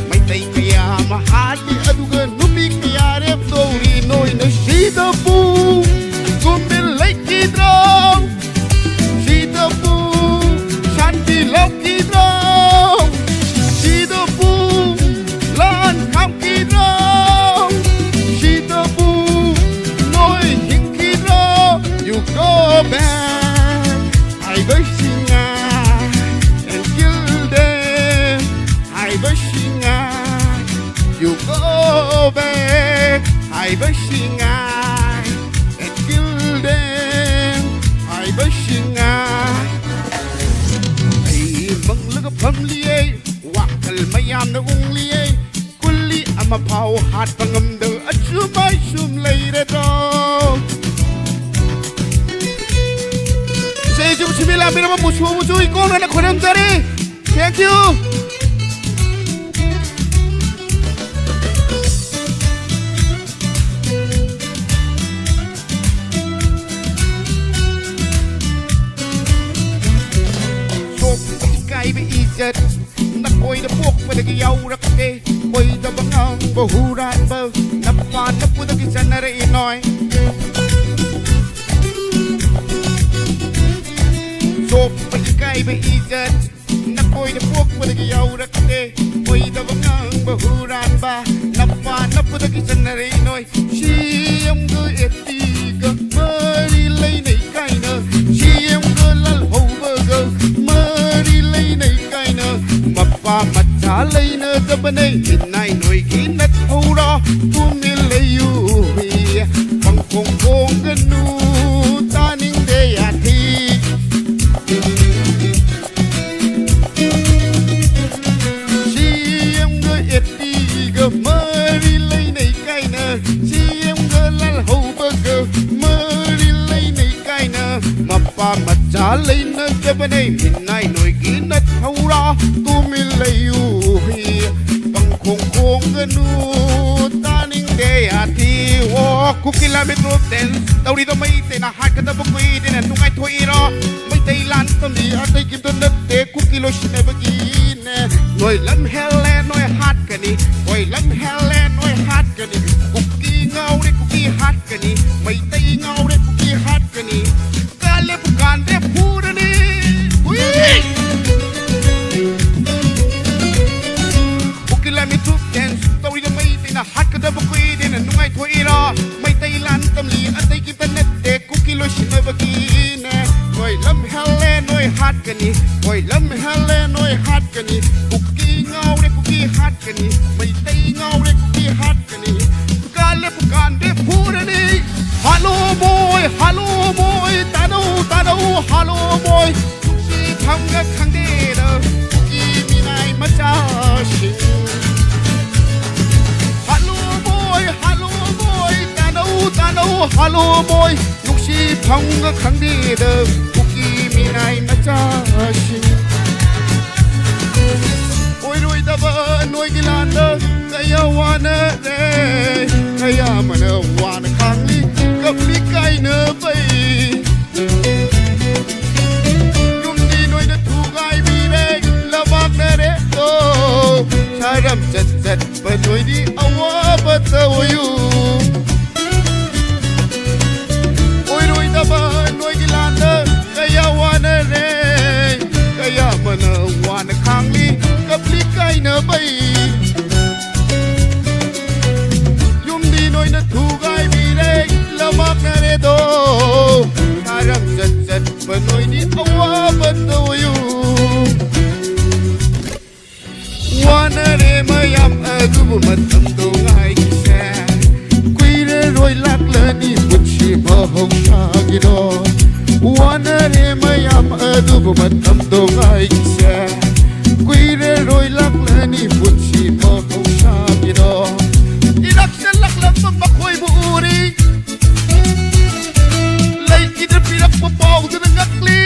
ꯃꯩꯇꯩ ꯀꯌꯥ ꯑꯃ ꯍꯥꯠꯂꯤ, ꯑꯗꯨꯒ ꯅꯨꯄꯤ ꯀꯌꯥ ꯔꯦꯞ ꯇꯧꯔꯤ꯫ ꯅꯣꯏꯅ ꯁꯤꯗꯕꯨ ꯀꯨꯝꯕꯤꯜ ꯂꯩꯈꯤꯗ꯭ꯔꯣ? ꯁꯤꯗꯕꯨ ꯁꯥꯟꯇꯤ ꯂꯧꯈꯤꯗ꯭ꯔꯣ? ꯁꯤꯗꯕꯨ ꯂꯥꯟ ꯈꯥꯝꯈꯤꯗ꯭ꯔꯣ? ꯁꯤꯗꯕꯨ ꯅꯣꯏ ꯍꯤꯡꯈꯤꯗ꯭ꯔꯣ? You go back, ꯍꯥꯏꯕꯁꯤꯡꯉꯥꯏ, and kill them, ꯍꯥꯏꯕꯁꯤꯡꯉꯥꯏ꯫ You go back, ꯍꯥꯏꯕꯁꯤꯡꯉꯥꯏ, and kill them, ꯍꯥꯏꯕꯁꯤꯡꯉꯥꯏ꯫ ꯑꯩ ꯃꯪꯂꯒ ꯐꯝꯂꯤꯌꯦ, ꯋꯥꯈꯜ ꯃꯌꯥꯝꯅ ꯎꯪꯂꯤꯌꯦ, ꯀꯨꯂꯤ ꯑꯃꯐꯥꯎ ꯍꯥꯠꯄ ꯉꯝꯗ ꯑꯁꯨꯃꯥꯏ ꯁꯨꯝ ꯂꯩꯔꯗ꯭ꯔꯣ? ꯏꯁꯩ ꯑꯁꯤꯕꯨ ꯁꯤꯟꯕꯤ ꯂꯥꯡꯕꯤꯔꯕ ꯃꯨꯁꯨ ꯃꯨꯁꯨ ꯏꯀꯣꯛ ꯅꯣꯏꯅ ꯈꯣꯏꯔꯝꯖꯔꯤ꯫ Thank you. ꯆꯣꯞꯄ ꯏꯀꯥꯏꯕ ꯏꯖꯠ ꯅꯈꯣꯏꯗ ꯄꯣꯛꯄꯗꯒꯤ ꯌꯥꯎꯔꯛꯇꯦ꯫ ꯑꯣꯏꯗꯕ ꯉꯥꯡꯕ ꯍꯨꯔꯥꯟꯕ ꯅꯄꯥ ꯅꯄꯨꯗꯒꯤ ꯆꯠꯅꯔꯛꯏ ꯅꯣꯏ꯫ ꯆꯣꯞꯄ ꯍꯥꯏꯕ ꯏꯖꯠ ꯅꯈꯣꯏꯗ ꯄꯣꯛꯄꯗꯒꯤ ꯌꯥꯎꯔꯛꯇꯦ꯫ ꯑꯣꯏꯗꯕ ꯉꯥꯡꯕ ꯍꯨꯔꯥꯟꯕ ꯅꯄꯥ ꯅꯄꯨꯗꯒꯤ ꯆꯠꯅꯔꯛꯏ ꯅꯣꯏ꯫ ꯁꯤ ꯑꯦꯝꯒ ꯑꯦ ꯇꯤꯒ ꯃꯔꯤ ꯂꯩꯅꯩ ꯀꯥꯏꯅ, ꯁꯤ ꯑꯦꯝꯒ ꯂꯥꯜꯍꯧꯕꯒ ꯃꯔꯤ ꯂꯩꯅꯩ ꯀꯥꯏꯅ ꯃꯄꯥ ꯃꯆꯥ ꯂꯩꯅꯗꯕꯅꯦ꯫ ꯃꯤꯅꯥꯏ ꯅꯣꯏꯒꯤ ꯅꯊꯧꯔꯣ? ꯇꯨꯃꯤꯟ ꯂꯩꯌꯨ ꯍꯨꯏ, ꯄꯪꯈꯣꯡ ꯈꯣꯡꯒꯅꯨ, ꯇꯥꯅꯤꯡꯗꯦ ꯌꯥꯊꯤ꯫ ꯁꯤ ꯑꯦꯝꯒ ꯑꯦ ꯇꯤꯒ ꯃꯔꯤ ꯂꯩꯅꯩ ꯀꯥꯏꯅ, ꯁꯤ ꯑꯦꯝꯒ ꯂꯥꯜꯍꯧꯕꯒ ꯃꯔꯤ ꯂꯩꯅꯩ ꯀꯥꯏꯅ ꯃꯄꯥ ꯃꯆꯥ ꯂꯩꯅꯗꯕꯅꯦ꯫ ꯃꯤꯅꯥꯏ ꯅꯣꯏꯒꯤ ꯅꯊꯧꯔꯣ? ꯇꯨꯃꯤꯟ ꯂꯩꯌꯨ ꯍꯨꯏ, ꯄꯪꯈꯣꯡ ꯈꯣꯡꯒꯅꯨ, ꯇꯥꯅꯤꯡꯗꯦ ꯌꯥꯊꯤ꯫ ꯑꯣ, ꯀꯨꯀꯤ ꯂꯥꯟꯃꯤ ꯇ꯭ꯔꯨꯞ ꯗꯦꯟꯁ ꯇꯧꯔꯤꯗꯣ ꯃꯩꯇꯩꯅ ꯍꯥꯠꯀꯗꯕ ꯀꯨꯏꯗꯦꯅ ꯅꯨꯡꯉꯥꯏꯊꯣꯛꯏꯔꯣ? ꯃꯩꯇꯩ ꯂꯥꯟ ꯇꯝꯕꯤ ꯑꯇꯩ ꯀꯩꯝꯇ ꯅꯠꯇꯦ, ꯀꯨꯀꯤ ꯂꯣꯏꯁꯤꯟꯅꯕꯒꯤꯅꯦ꯫ ꯅꯣꯏ ꯂꯝ ꯍꯦꯜꯂꯦ, ꯅꯣꯏ ꯍꯥꯠꯀꯅꯤ꯫ ꯍꯣꯏ, ꯂꯝ ꯍꯦꯜꯂꯦ, ꯅꯣꯏ ꯍꯥꯠꯀꯅꯤ꯫ ꯀꯨꯀꯤ ꯉꯥꯎꯔꯦ, ꯀꯨꯀꯤ ꯍꯥꯠꯀꯅꯤ꯫ ꯃꯩꯇꯩ ꯉꯥꯎꯔꯦ, ꯀꯨꯀꯤ ꯍꯥꯠꯀꯅꯤ꯫ ꯀꯥꯂꯦꯕꯨ ꯀꯥꯟꯗꯦ ꯐꯨꯔꯅꯤ꯫ ꯍꯨꯏ! ꯀꯨꯀꯤ ꯂꯥꯟꯃꯤ ꯇ꯭ꯔꯨꯞ ꯗꯦꯟꯁ ꯇꯧꯔꯤꯗꯣ ꯃꯩꯇꯩꯅ ꯍꯥꯠꯀꯗꯕ ꯀꯨꯏꯗꯦꯅ ꯅꯨꯡꯉꯥꯏꯊꯣꯛꯏꯔꯣ? ꯃꯩꯇꯩ ꯂꯥꯟ ꯇꯝꯂꯤ ꯑꯇꯩꯒꯤꯇ ꯅꯠꯇꯦ, ꯀꯨꯀꯤ ꯂꯣꯏꯁꯤꯟꯅꯕꯒꯤꯅꯦ꯫ ꯅꯣꯏ ꯂꯝ ꯍꯦꯜꯂꯦ, ꯅꯣꯏ ꯍꯥꯠꯀꯅꯤ꯫ ꯍꯣꯏ, ꯂꯝ ꯍꯦꯜꯂꯦ, ꯅꯣꯏ ꯍꯥꯠꯀꯅꯤ꯫ ꯀꯨꯀꯤ ꯉꯥꯎꯔꯦ, ꯀꯨꯀꯤ ꯍꯥꯠꯀꯅꯤ꯫ ꯃꯩꯇꯩ ꯉꯥꯎꯔꯦ, ꯀꯨꯀꯤ ꯍꯥꯠꯀꯅꯤ꯫ ꯀꯥꯂꯦꯕꯨ ꯀꯥꯟꯗꯦ ꯐꯨꯔꯅꯤ꯫ ꯍꯥꯠꯂꯣ ꯃꯣꯏ, ꯍꯥꯠꯂꯣ ꯃꯣꯏ, ꯇꯥꯅꯧ, ꯇꯥꯅꯧ, ꯍꯥꯠꯂꯣ ꯃꯣꯏ꯫ ꯅꯨꯡꯁꯤ ꯐꯪꯒ ꯈꯪꯗꯦꯗ ꯀꯨꯀꯤ ꯃꯤꯅꯥꯏ ꯃꯆꯥꯁꯤꯡ꯫ ꯍꯥꯠꯂꯣ ꯃꯣꯏ, ꯍꯥꯠꯂꯣ ꯃꯣꯏ, ꯇꯥꯅꯧ, ꯇꯥꯅꯧ, ꯍꯥꯠꯂꯣ ꯃꯣꯏ꯫ ꯅꯨꯡꯁꯤ ꯐꯪꯒ ꯈꯪꯗꯦꯗ ꯀꯨꯀꯤ ꯃꯤꯅꯥꯏ ꯃꯆꯥꯁꯤꯡ꯫ ꯑꯣꯏꯔꯣꯏꯗꯕ ꯅꯣꯏꯒꯤ ꯂꯥꯟꯗ ꯀꯌꯥ ꯋꯥꯅꯔꯦ, ꯀꯌꯥ ꯑꯃꯅ ꯋꯥꯅ ꯈꯥꯡꯂꯤ, ꯀꯞꯂꯤ ꯀꯥꯏꯅꯕꯩ꯫ ꯌꯨꯝꯗꯤ ꯅꯣꯏꯅ ꯊꯨꯒꯥꯏꯕꯤꯔꯦ, ꯂꯕꯥꯛꯅꯔꯦ, ꯑꯣ, ꯁꯥꯔꯝ ꯆꯠ ꯆꯠꯄ ꯅꯣꯏꯗꯤ ꯑꯋꯥꯕ ꯇꯧꯌꯨ꯫ ꯑꯣꯏꯔꯣꯏꯗꯕ ꯅꯣꯏꯒꯤ ꯂꯥꯟꯗ ꯀꯌꯥ ꯋꯥꯅꯔꯦ꯫ ꯁꯥꯔꯝ ꯆꯠ ꯆꯠꯄ ꯅꯣꯏꯗꯤ ꯑꯋꯥꯕ ꯇꯧꯌꯨ꯫ ꯋꯥꯅꯔꯦ ꯃꯌꯥꯝ ꯑꯗꯨꯕꯨ ꯃꯇꯝꯗꯣ ꯉꯥꯏꯈꯤꯁꯦ꯫ ꯀꯨꯏꯔꯔꯣꯏ ꯂꯥꯛꯂꯅꯤ ꯄꯨꯟꯁꯤ ꯃꯍꯧꯁꯥꯒꯤꯗꯣ꯫ ꯋꯥꯅꯔꯦ ꯃꯌꯥꯝ ꯑꯗꯨꯕꯨ ꯃꯇꯝꯗꯣ ꯉꯥꯏꯈꯤꯁꯦ꯫ ꯀꯨꯏꯔꯔꯣꯏ ꯂꯥꯛꯂꯅꯤ ꯄꯨꯟꯁꯤ ꯃꯍꯧꯁꯥꯒꯤꯗꯣ꯫ ꯏꯅꯛꯁꯦ ꯂꯛꯂꯛꯄ ꯃꯈꯣꯏꯕꯨ ꯎꯔꯤ꯫ ꯂꯩꯈꯤꯗ꯭ꯔ ꯄꯤꯔꯛꯄ ꯄꯥꯎꯗꯨꯅ ꯉꯛꯂꯤ꯫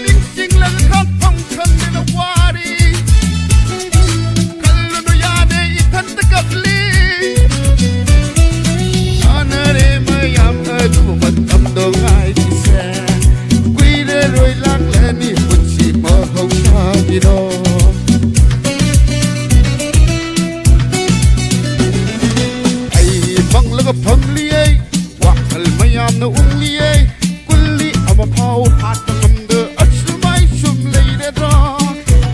ꯅꯤꯡꯁꯤꯡꯂꯒ ꯈꯥꯡꯐꯝ ꯈꯪꯗꯅ ꯋꯥꯔꯤ꯫ ꯈꯜꯂꯨꯅꯨ ꯌꯥꯗꯦ ꯏꯊꯟꯇ ꯀꯞꯂꯤ꯫ ꯁꯥꯟꯅꯔꯦ ꯃꯌꯥꯝ ꯑꯗꯨ ꯃꯇꯝꯗꯣ ꯉꯥꯏꯈꯤꯁꯦ꯫ ꯀꯨꯏꯔꯔꯣꯏ ꯂꯥꯛꯂꯅꯤ ꯄꯨꯟꯁꯤ ꯃꯍꯧꯁꯥꯒꯤꯗꯣ꯫ ꯑꯩ ꯃꯪꯂꯒ ꯐꯝꯂꯤꯌꯦ꯫ ꯋꯥꯈꯜ ꯃꯌꯥꯝꯅ ꯎꯪꯂꯤꯌꯦ꯫ ꯀꯨꯜꯂꯤ ꯑꯃꯐꯥꯎ ꯍꯥꯠꯄ ꯉꯝꯗ ꯑꯁꯨꯃꯥꯏ ꯁꯨꯝ ꯂꯩꯔꯗ꯭ꯔꯥ?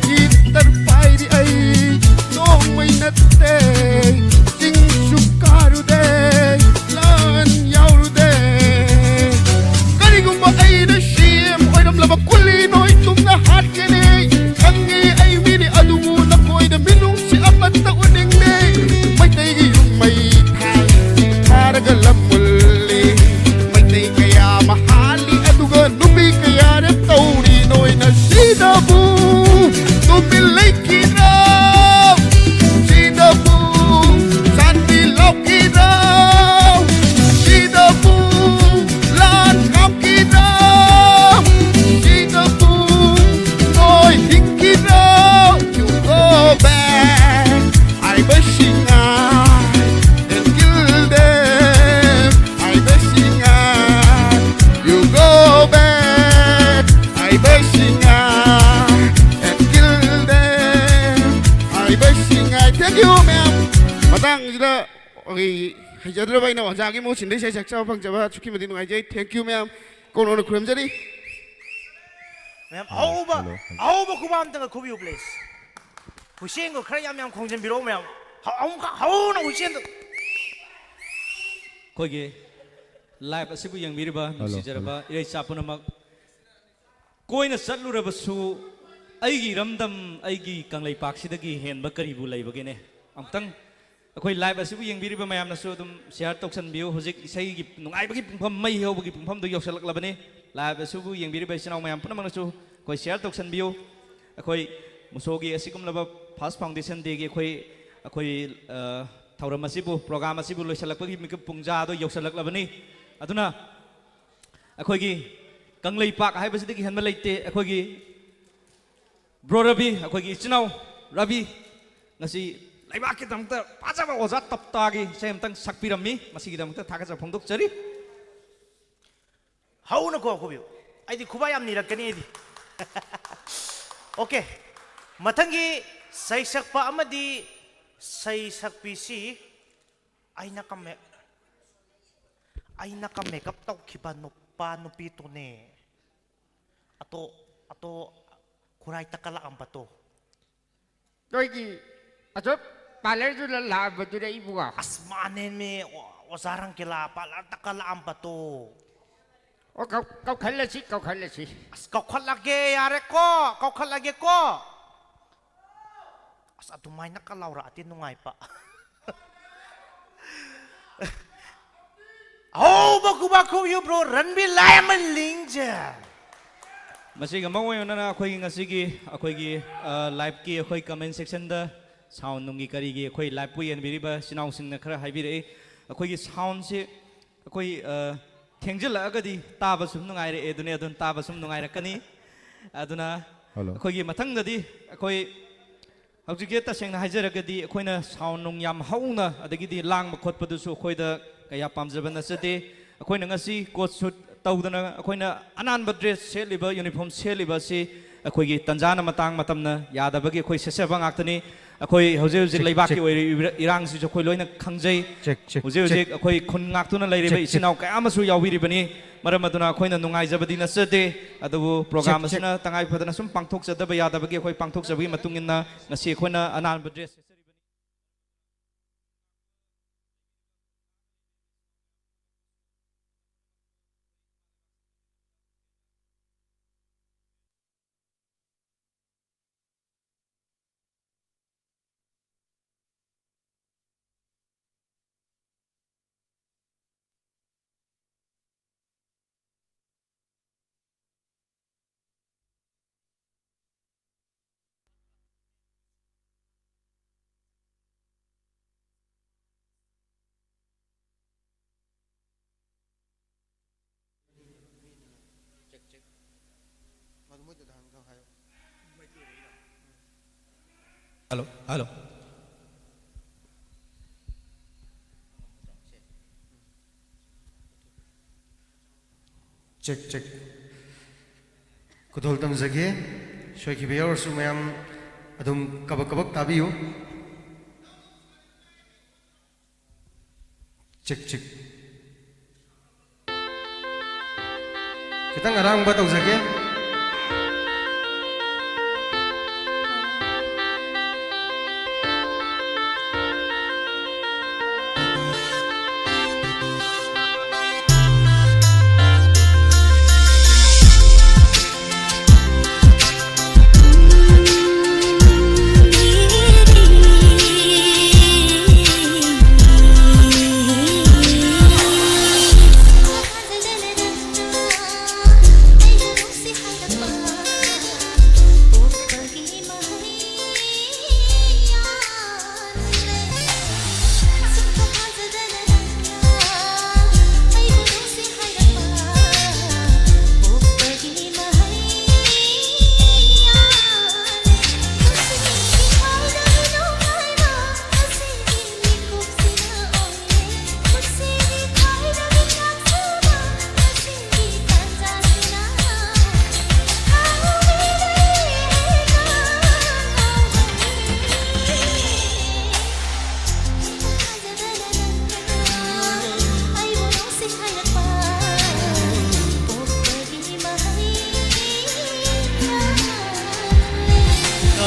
ꯒꯤꯇꯔ ꯄꯥꯏꯔꯤ ꯑꯩ ꯅꯣꯡꯃꯩ ꯅꯠꯇꯦ꯫ ꯆꯤꯡꯁꯨ ꯀꯥꯔꯨꯗꯦ, ꯂꯥꯟ ꯌꯥꯎꯔꯨꯗꯦ꯫ ꯀꯔꯤꯒꯨꯝꯕ ꯑꯩꯅ ꯁꯤ ꯑꯦꯝ ꯑꯣꯏꯔꯝꯂꯕ ꯀꯨꯂꯤ ꯅꯣꯏ ꯇꯨꯝꯅ ꯍꯥꯠꯀꯅꯤ꯫ ꯈꯪꯉꯤ ꯑꯩ ꯃꯤꯅꯤ ꯑꯗꯨꯕꯨ ꯅꯈꯣꯏꯗ ꯃꯤꯅꯨꯡꯁꯤ ꯑꯃꯠꯇ ꯎꯠꯅꯤꯡꯗꯦ꯫ ꯃꯩꯇꯩꯒꯤ ꯌꯨꯝ ꯃꯩ ꯊꯥꯏ ꯊꯥꯔꯒ ꯂꯝ ꯃꯨꯜꯂꯤ꯫ ꯃꯩꯇꯩ ꯀꯌꯥ ꯑꯃ ꯍꯥꯠꯂꯤ ꯑꯗꯨꯒ ꯅꯨꯄꯤ ꯀꯌꯥꯅ ꯇꯧꯔꯤ ꯅꯣꯏꯅ ꯁꯤꯗꯕꯨ ꯇꯨꯃꯤꯟ ꯂꯩꯈꯤꯗ꯭ꯔꯣ? ꯁꯤꯗꯕꯨ ꯁꯥꯟꯇꯤ ꯂꯧꯈꯤꯗ꯭ꯔꯣ? ꯁꯤꯗꯕꯨ ꯂꯥꯟ ꯉꯝꯈꯤꯗ꯭ꯔꯣ? ꯁꯤꯗꯕꯨ ꯅꯣꯏ ꯍꯤꯡꯈꯤꯗ꯭ꯔꯣ? You go back. ꯍꯥꯏꯕꯁꯤꯡ ꯉꯥꯏ and kill them. ꯍꯥꯏꯕꯁꯤꯡ ꯉꯥꯏ, you go back. ꯍꯥꯏꯕꯁꯤꯡ ꯉꯥꯏ and kill them. ꯍꯥꯏꯕꯁꯤꯡ ꯉꯥꯏ꯫ Thank you, ꯃꯌꯥꯝ꯫ ꯃꯇꯥꯡꯁꯤꯗ ꯑꯩꯈꯣꯏ ꯍꯩꯖꯗ꯭ꯔꯕ ꯑꯩꯅ ꯑꯣꯖꯥꯒꯤ ꯃꯍꯨꯠ ꯁꯤꯟꯗ ꯏꯁꯩ ꯁꯛꯆꯕ ꯐꯪꯖꯕ ꯑꯁꯨꯛꯀꯤ ꯃꯇꯤꯛ ꯅꯨꯡꯉꯥꯏꯖꯩ꯫ Thank you, ꯃꯌꯥꯝ꯫ ꯀꯣꯡꯅꯣꯡꯅ ꯈꯨꯔꯨꯝꯖꯔꯤ꯫ ꯃꯌꯥꯝ, ꯑꯧꯕ, hello, hello꯫ ꯑꯧꯕ ꯈꯨꯕꯥꯝꯇꯪꯒ ꯈꯨꯕꯤꯌꯨ, please꯫ ꯍꯨꯏꯁꯦꯟꯒ ꯈꯔ ꯌꯥꯝ ꯌꯥꯝ ꯈꯣꯡꯖꯟꯕꯤꯔꯛꯑꯣ, ꯃꯌꯥꯝ꯫ ꯍ-, ꯑꯃꯨꯛꯈꯛ ꯍꯧꯅ ꯍꯨꯏꯁꯦꯟꯗꯣ꯫ ꯑꯩꯈꯣꯏꯒꯤ Live ꯑꯁꯤꯕꯨ ꯌꯦꯡꯕꯤꯔꯤꯕ ꯍꯜꯂꯣ, ꯅꯨꯡꯁꯤꯖꯔꯕ ꯍꯜꯂꯣ꯫ ꯏꯔꯩꯆꯥ ꯄꯨꯝꯅꯃꯛ, ꯀꯣꯏꯅ ꯆꯠꯂꯨꯔꯕꯁꯨ ꯑꯩꯒꯤ ꯏꯔꯝꯗꯝ, ꯑꯩꯒꯤ ꯀꯪꯂꯩꯄꯥꯛꯁꯤꯗꯒꯤ ꯍꯦꯟꯕ ꯀꯔꯤꯕꯨ ꯂꯩꯕꯒꯦꯅꯦ? ꯑꯃꯨꯛꯇꯪ ꯑꯩꯈꯣꯏ live ꯑꯁꯤꯕꯨ ꯌꯦꯡꯕꯤꯔꯤꯕ ꯃꯌꯥꯝꯅꯁꯨ ꯑꯗꯨꯝ share ꯇꯧꯁꯟꯕꯤꯌꯨ꯫ ꯍꯧꯖꯤꯛ ꯏꯁꯩꯒꯤ ꯅꯨꯡꯉꯥꯏꯕꯒꯤ ꯄꯨꯡꯐꯝ, ꯃꯩ ꯍꯧꯕꯒꯤ ꯄꯨꯡꯐꯝꯗꯨ ꯌꯧꯁꯤꯜꯂꯛꯂꯕꯅꯤ꯫ Live ꯑꯁꯤꯕꯨ ꯌꯦꯡꯕꯤꯔꯤꯕ ꯏꯆꯤꯟ ꯏꯅꯥꯎ ꯃꯌꯥꯝ ꯄꯨꯝꯅꯃꯛꯅꯁꯨ ꯑꯩꯈꯣꯏ share ꯇꯧꯁꯟꯕꯤꯌꯨ꯫ ꯑꯩꯈꯣꯏ ꯃꯨꯁꯣꯒꯤ ꯑꯁꯤꯒꯨꯝꯂꯕ First Foundation Dayꯒꯤ ꯑꯩꯈꯣꯏ, ꯑꯩꯈꯣꯏ, ꯑ, ꯊꯧꯔꯝ ꯑꯁꯤꯕꯨ, program ꯑꯁꯤꯕꯨ ꯂꯣꯏꯁꯤꯜꯂꯛꯄꯒꯤ ꯃꯤꯀꯨꯞ ꯄꯨꯡꯖꯥ ꯑꯗꯨ ꯌꯧꯁꯤꯜꯂꯛꯂꯕꯅꯤ꯫ ꯑꯗꯨꯅ ꯑꯩꯈꯣꯏꯒꯤ ꯀꯪꯂꯩꯄꯥꯛ ꯍꯥꯏꯕꯁꯤꯗꯒꯤ ꯍꯦꯟꯕ ꯂꯩꯇꯦ꯫ ꯑꯩꯈꯣꯏꯒꯤ bro ꯔꯕꯤ, ꯑꯩꯈꯣꯏꯒꯤ ꯏꯆꯤꯟ ꯏꯅꯥꯎ ꯔꯕꯤ, ꯉꯁꯤ ꯂꯩꯕꯥꯛꯀꯤꯗꯃꯛꯇ ꯐꯖꯕ ꯑꯣꯖꯥ ꯇꯞꯇꯥꯒꯤ ꯏꯁꯩ ꯑꯃꯇꯪ ꯁꯛꯄꯤꯔꯝꯃꯤ꯫ ꯃꯁꯤꯒꯤꯗꯃꯛꯇ ꯊꯥꯒꯠꯆꯕ ꯐꯣꯡꯗꯣꯛꯆꯔꯤ꯫ ꯍꯧꯅꯀꯣ ꯈꯨꯕꯤꯌꯨ꯫ ꯑꯩꯗꯤ ꯈꯨꯕꯥꯛ ꯌꯥꯝ ꯅꯤꯔꯛꯀꯅꯤ ꯑꯩꯗꯤ꯫ Okay꯫ ꯃꯊꯪꯒꯤ ꯁꯩꯁꯛꯄ ꯑꯃꯗꯤ ꯁꯩꯁꯛꯄꯤꯁꯤ ꯑꯩꯅ ꯀꯝꯃꯦ-, ꯑꯩꯅ ꯀ makeup ꯇꯧꯈꯤꯕ ꯅꯨꯄꯥ ꯅꯨꯄꯤꯗꯨꯅꯦ꯫ ꯑꯇꯣ, ꯑꯇꯣ ꯈꯨꯔꯥꯏ ꯇꯛꯀꯠꯂꯛꯑꯝꯕꯗꯣ꯫ ꯅꯣꯏꯒꯤ ꯑꯗꯨ parlourꯗꯨꯗ ꯂꯥꯛꯑꯝꯕꯗꯨꯅꯦ ꯏꯕꯨꯡꯉꯣ꯫ ꯑꯁ, ꯃꯥꯅꯦꯃꯤ, ꯑꯣ-, ꯑꯣꯖꯥ ꯔꯪꯀꯤꯂꯥ parlour ꯇꯛꯀꯠꯂꯛꯑꯝꯕꯗꯣ꯫ ꯑꯣ, ꯀꯧ-, ꯀꯧꯈꯠꯂꯁꯤ, ꯀꯧꯈꯠꯂꯁꯤ꯫ ꯑꯁ, ꯀꯧꯈꯠꯂꯒꯦ, ꯌꯥꯔꯦꯀꯣ, ꯀꯧꯈꯠꯂꯒꯦꯀꯣ꯫ ꯑꯁ, ꯑꯗꯨꯃꯥꯏꯅ ꯀ ꯂꯥꯎꯔꯛꯑꯗꯤ ꯅꯨꯡꯉꯥꯏꯕ꯫ ꯍꯧꯕ ꯈꯨꯕꯥꯛ ꯈꯨꯕꯤꯌꯨ bro ꯔꯟꯕꯤꯔ ꯂꯥꯏꯃꯟꯂꯤꯡꯖꯦ꯫ ꯃꯁꯤꯒ ꯃꯔꯨ ꯑꯣꯏꯅꯅ ꯑꯩꯈꯣꯏꯒꯤ ꯉꯁꯤꯒꯤ ꯑꯩꯈꯣꯏꯒꯤ, ꯑ, liveꯀꯤ ꯑꯩꯈꯣꯏ comment sectionꯗ sound ꯅꯨꯡꯒꯤ ꯀꯔꯤꯒꯤ ꯑꯩꯈꯣꯏ liveꯄꯨ ꯌꯦꯡꯕꯤꯔꯤꯕ ꯏꯆꯤꯟ ꯏꯅꯥꯎꯁꯤꯡꯅ ꯈꯔ ꯍꯥꯏꯕꯤꯔꯛꯏ꯫ ꯑꯩꯈꯣꯏꯒꯤ soundꯁꯤ ꯑꯩꯈꯣꯏ, ꯑ, ꯊꯦꯡꯖꯤꯜꯂꯛꯑꯒꯗꯤ ꯇꯥꯕ ꯁꯨꯝ ꯅꯨꯡꯉꯥꯏꯔꯛꯑꯦ ꯑꯗꯨꯅꯦ, ꯑꯗꯨꯝ ꯇꯥꯕ ꯁꯨꯝ ꯅꯨꯡꯉꯥꯏꯔꯛꯀꯅꯤ꯫ ꯑꯗꯨꯅ ꯍꯜꯂꯣ꯫ ꯑꯩꯈꯣꯏꯒꯤ ꯃꯊꯪꯗꯗꯤ ꯑꯩꯈꯣꯏ ꯍꯧꯖꯤꯛꯁꯦ ꯇꯁꯦꯡꯅ ꯍꯥꯏꯖꯔꯒꯗꯤ ꯑꯩꯈꯣꯏꯅ sound ꯅꯨꯡ ꯌꯥꯝ ꯍꯧꯅ ꯑꯗꯒꯤꯗꯤ ꯂꯥꯡꯕ ꯈꯣꯠꯄꯗꯨꯁꯨ ꯑꯩꯈꯣꯏꯗ ꯀꯌꯥ ꯄꯥꯝꯖꯕ ꯅꯠꯆꯗꯦ꯫ ꯑꯩꯈꯣꯏꯅ ꯉꯁꯤ coat suit ꯇꯧꯗꯅ ꯑꯩꯈꯣꯏꯅ ꯑꯅꯥꯟꯕ dress ꯁꯦꯠꯂꯤꯕ, uniform ꯁꯦꯠꯂꯤꯕ ꯑꯁꯤ ꯑꯩꯈꯣꯏꯒꯤ ꯇꯟꯖꯥꯅ ꯃꯇꯥꯡ ꯃꯇꯝꯅ ꯌꯥꯗꯕꯒꯤ ꯑꯩꯈꯣꯏ ꯁꯦꯠꯆꯕ ꯉꯥꯛꯇꯅꯤ꯫ ꯑꯩꯈꯣꯏ ꯍꯧꯖꯤꯛ ꯍꯧꯖꯤꯛ ꯆꯤꯛ, ꯂꯩꯕꯥꯛꯀꯤ ꯆꯤꯛ꯫ ꯑꯣꯏꯔꯤꯕ ꯏꯔꯥꯡꯁꯤꯁꯨ ꯑꯩꯈꯣꯏ ꯂꯣꯏꯅ ꯈꯪꯖꯩ꯫ ꯆꯤꯛ, ꯆꯤꯛ, ꯍꯧꯖꯤꯛ ꯍꯧꯖꯤꯛ ꯆꯤꯛ꯫ ꯑꯩꯈꯣꯏ ꯈꯨꯟ ꯉꯥꯛꯇꯨꯅ ꯂꯩꯔꯤꯕ ꯆꯤꯛ, ꯏꯆꯤꯟ ꯆꯤꯛ꯫ ꯏꯅꯥꯎ ꯀꯌꯥ ꯑꯃꯁꯨ ꯌꯥꯎꯕꯤꯔꯤꯕꯅꯤ꯫ ꯃꯔꯝ ꯑꯗꯨꯅ ꯑꯩꯈꯣꯏꯅ ꯅꯨꯡꯉꯥꯏꯖꯕꯗꯤ ꯅꯠꯆꯗꯦ꯫ ꯑꯗꯨꯕꯨ program ꯆꯤꯛ, ꯆꯤꯛ꯫ ꯑꯁꯤꯅ ꯇꯉꯥꯏ ꯐꯗꯅ ꯁꯨꯝ ꯄꯥꯡꯊꯣꯛꯆꯗꯕ ꯌꯥꯗꯕꯒꯤ ꯑꯩꯈꯣꯏ ꯄꯥꯡꯊꯣꯛꯆꯕꯒꯤ ꯃꯇꯨꯡ ꯏꯟꯅ ꯉꯁꯤ ꯑꯩꯈꯣꯏꯅ ꯑꯅꯥꯟꯕ dress ꯁꯦꯠꯆꯔꯤꯕꯅꯤ꯫ Hello, hello. Check, check. ꯈꯨꯗꯣꯜ ꯇꯝꯖꯒꯦ꯫ ꯁꯣꯏꯈꯤꯕ ꯌꯥꯎꯔꯁꯨ ꯃꯌꯥꯝ ꯑꯗꯨꯝ ꯀꯕꯛ ꯀꯕꯛ ꯇꯥꯕꯤꯌꯨ꯫ Check, check. ꯈꯤꯇꯪ ꯑꯔꯥꯡꯕ ꯇꯧꯖꯒꯦ꯫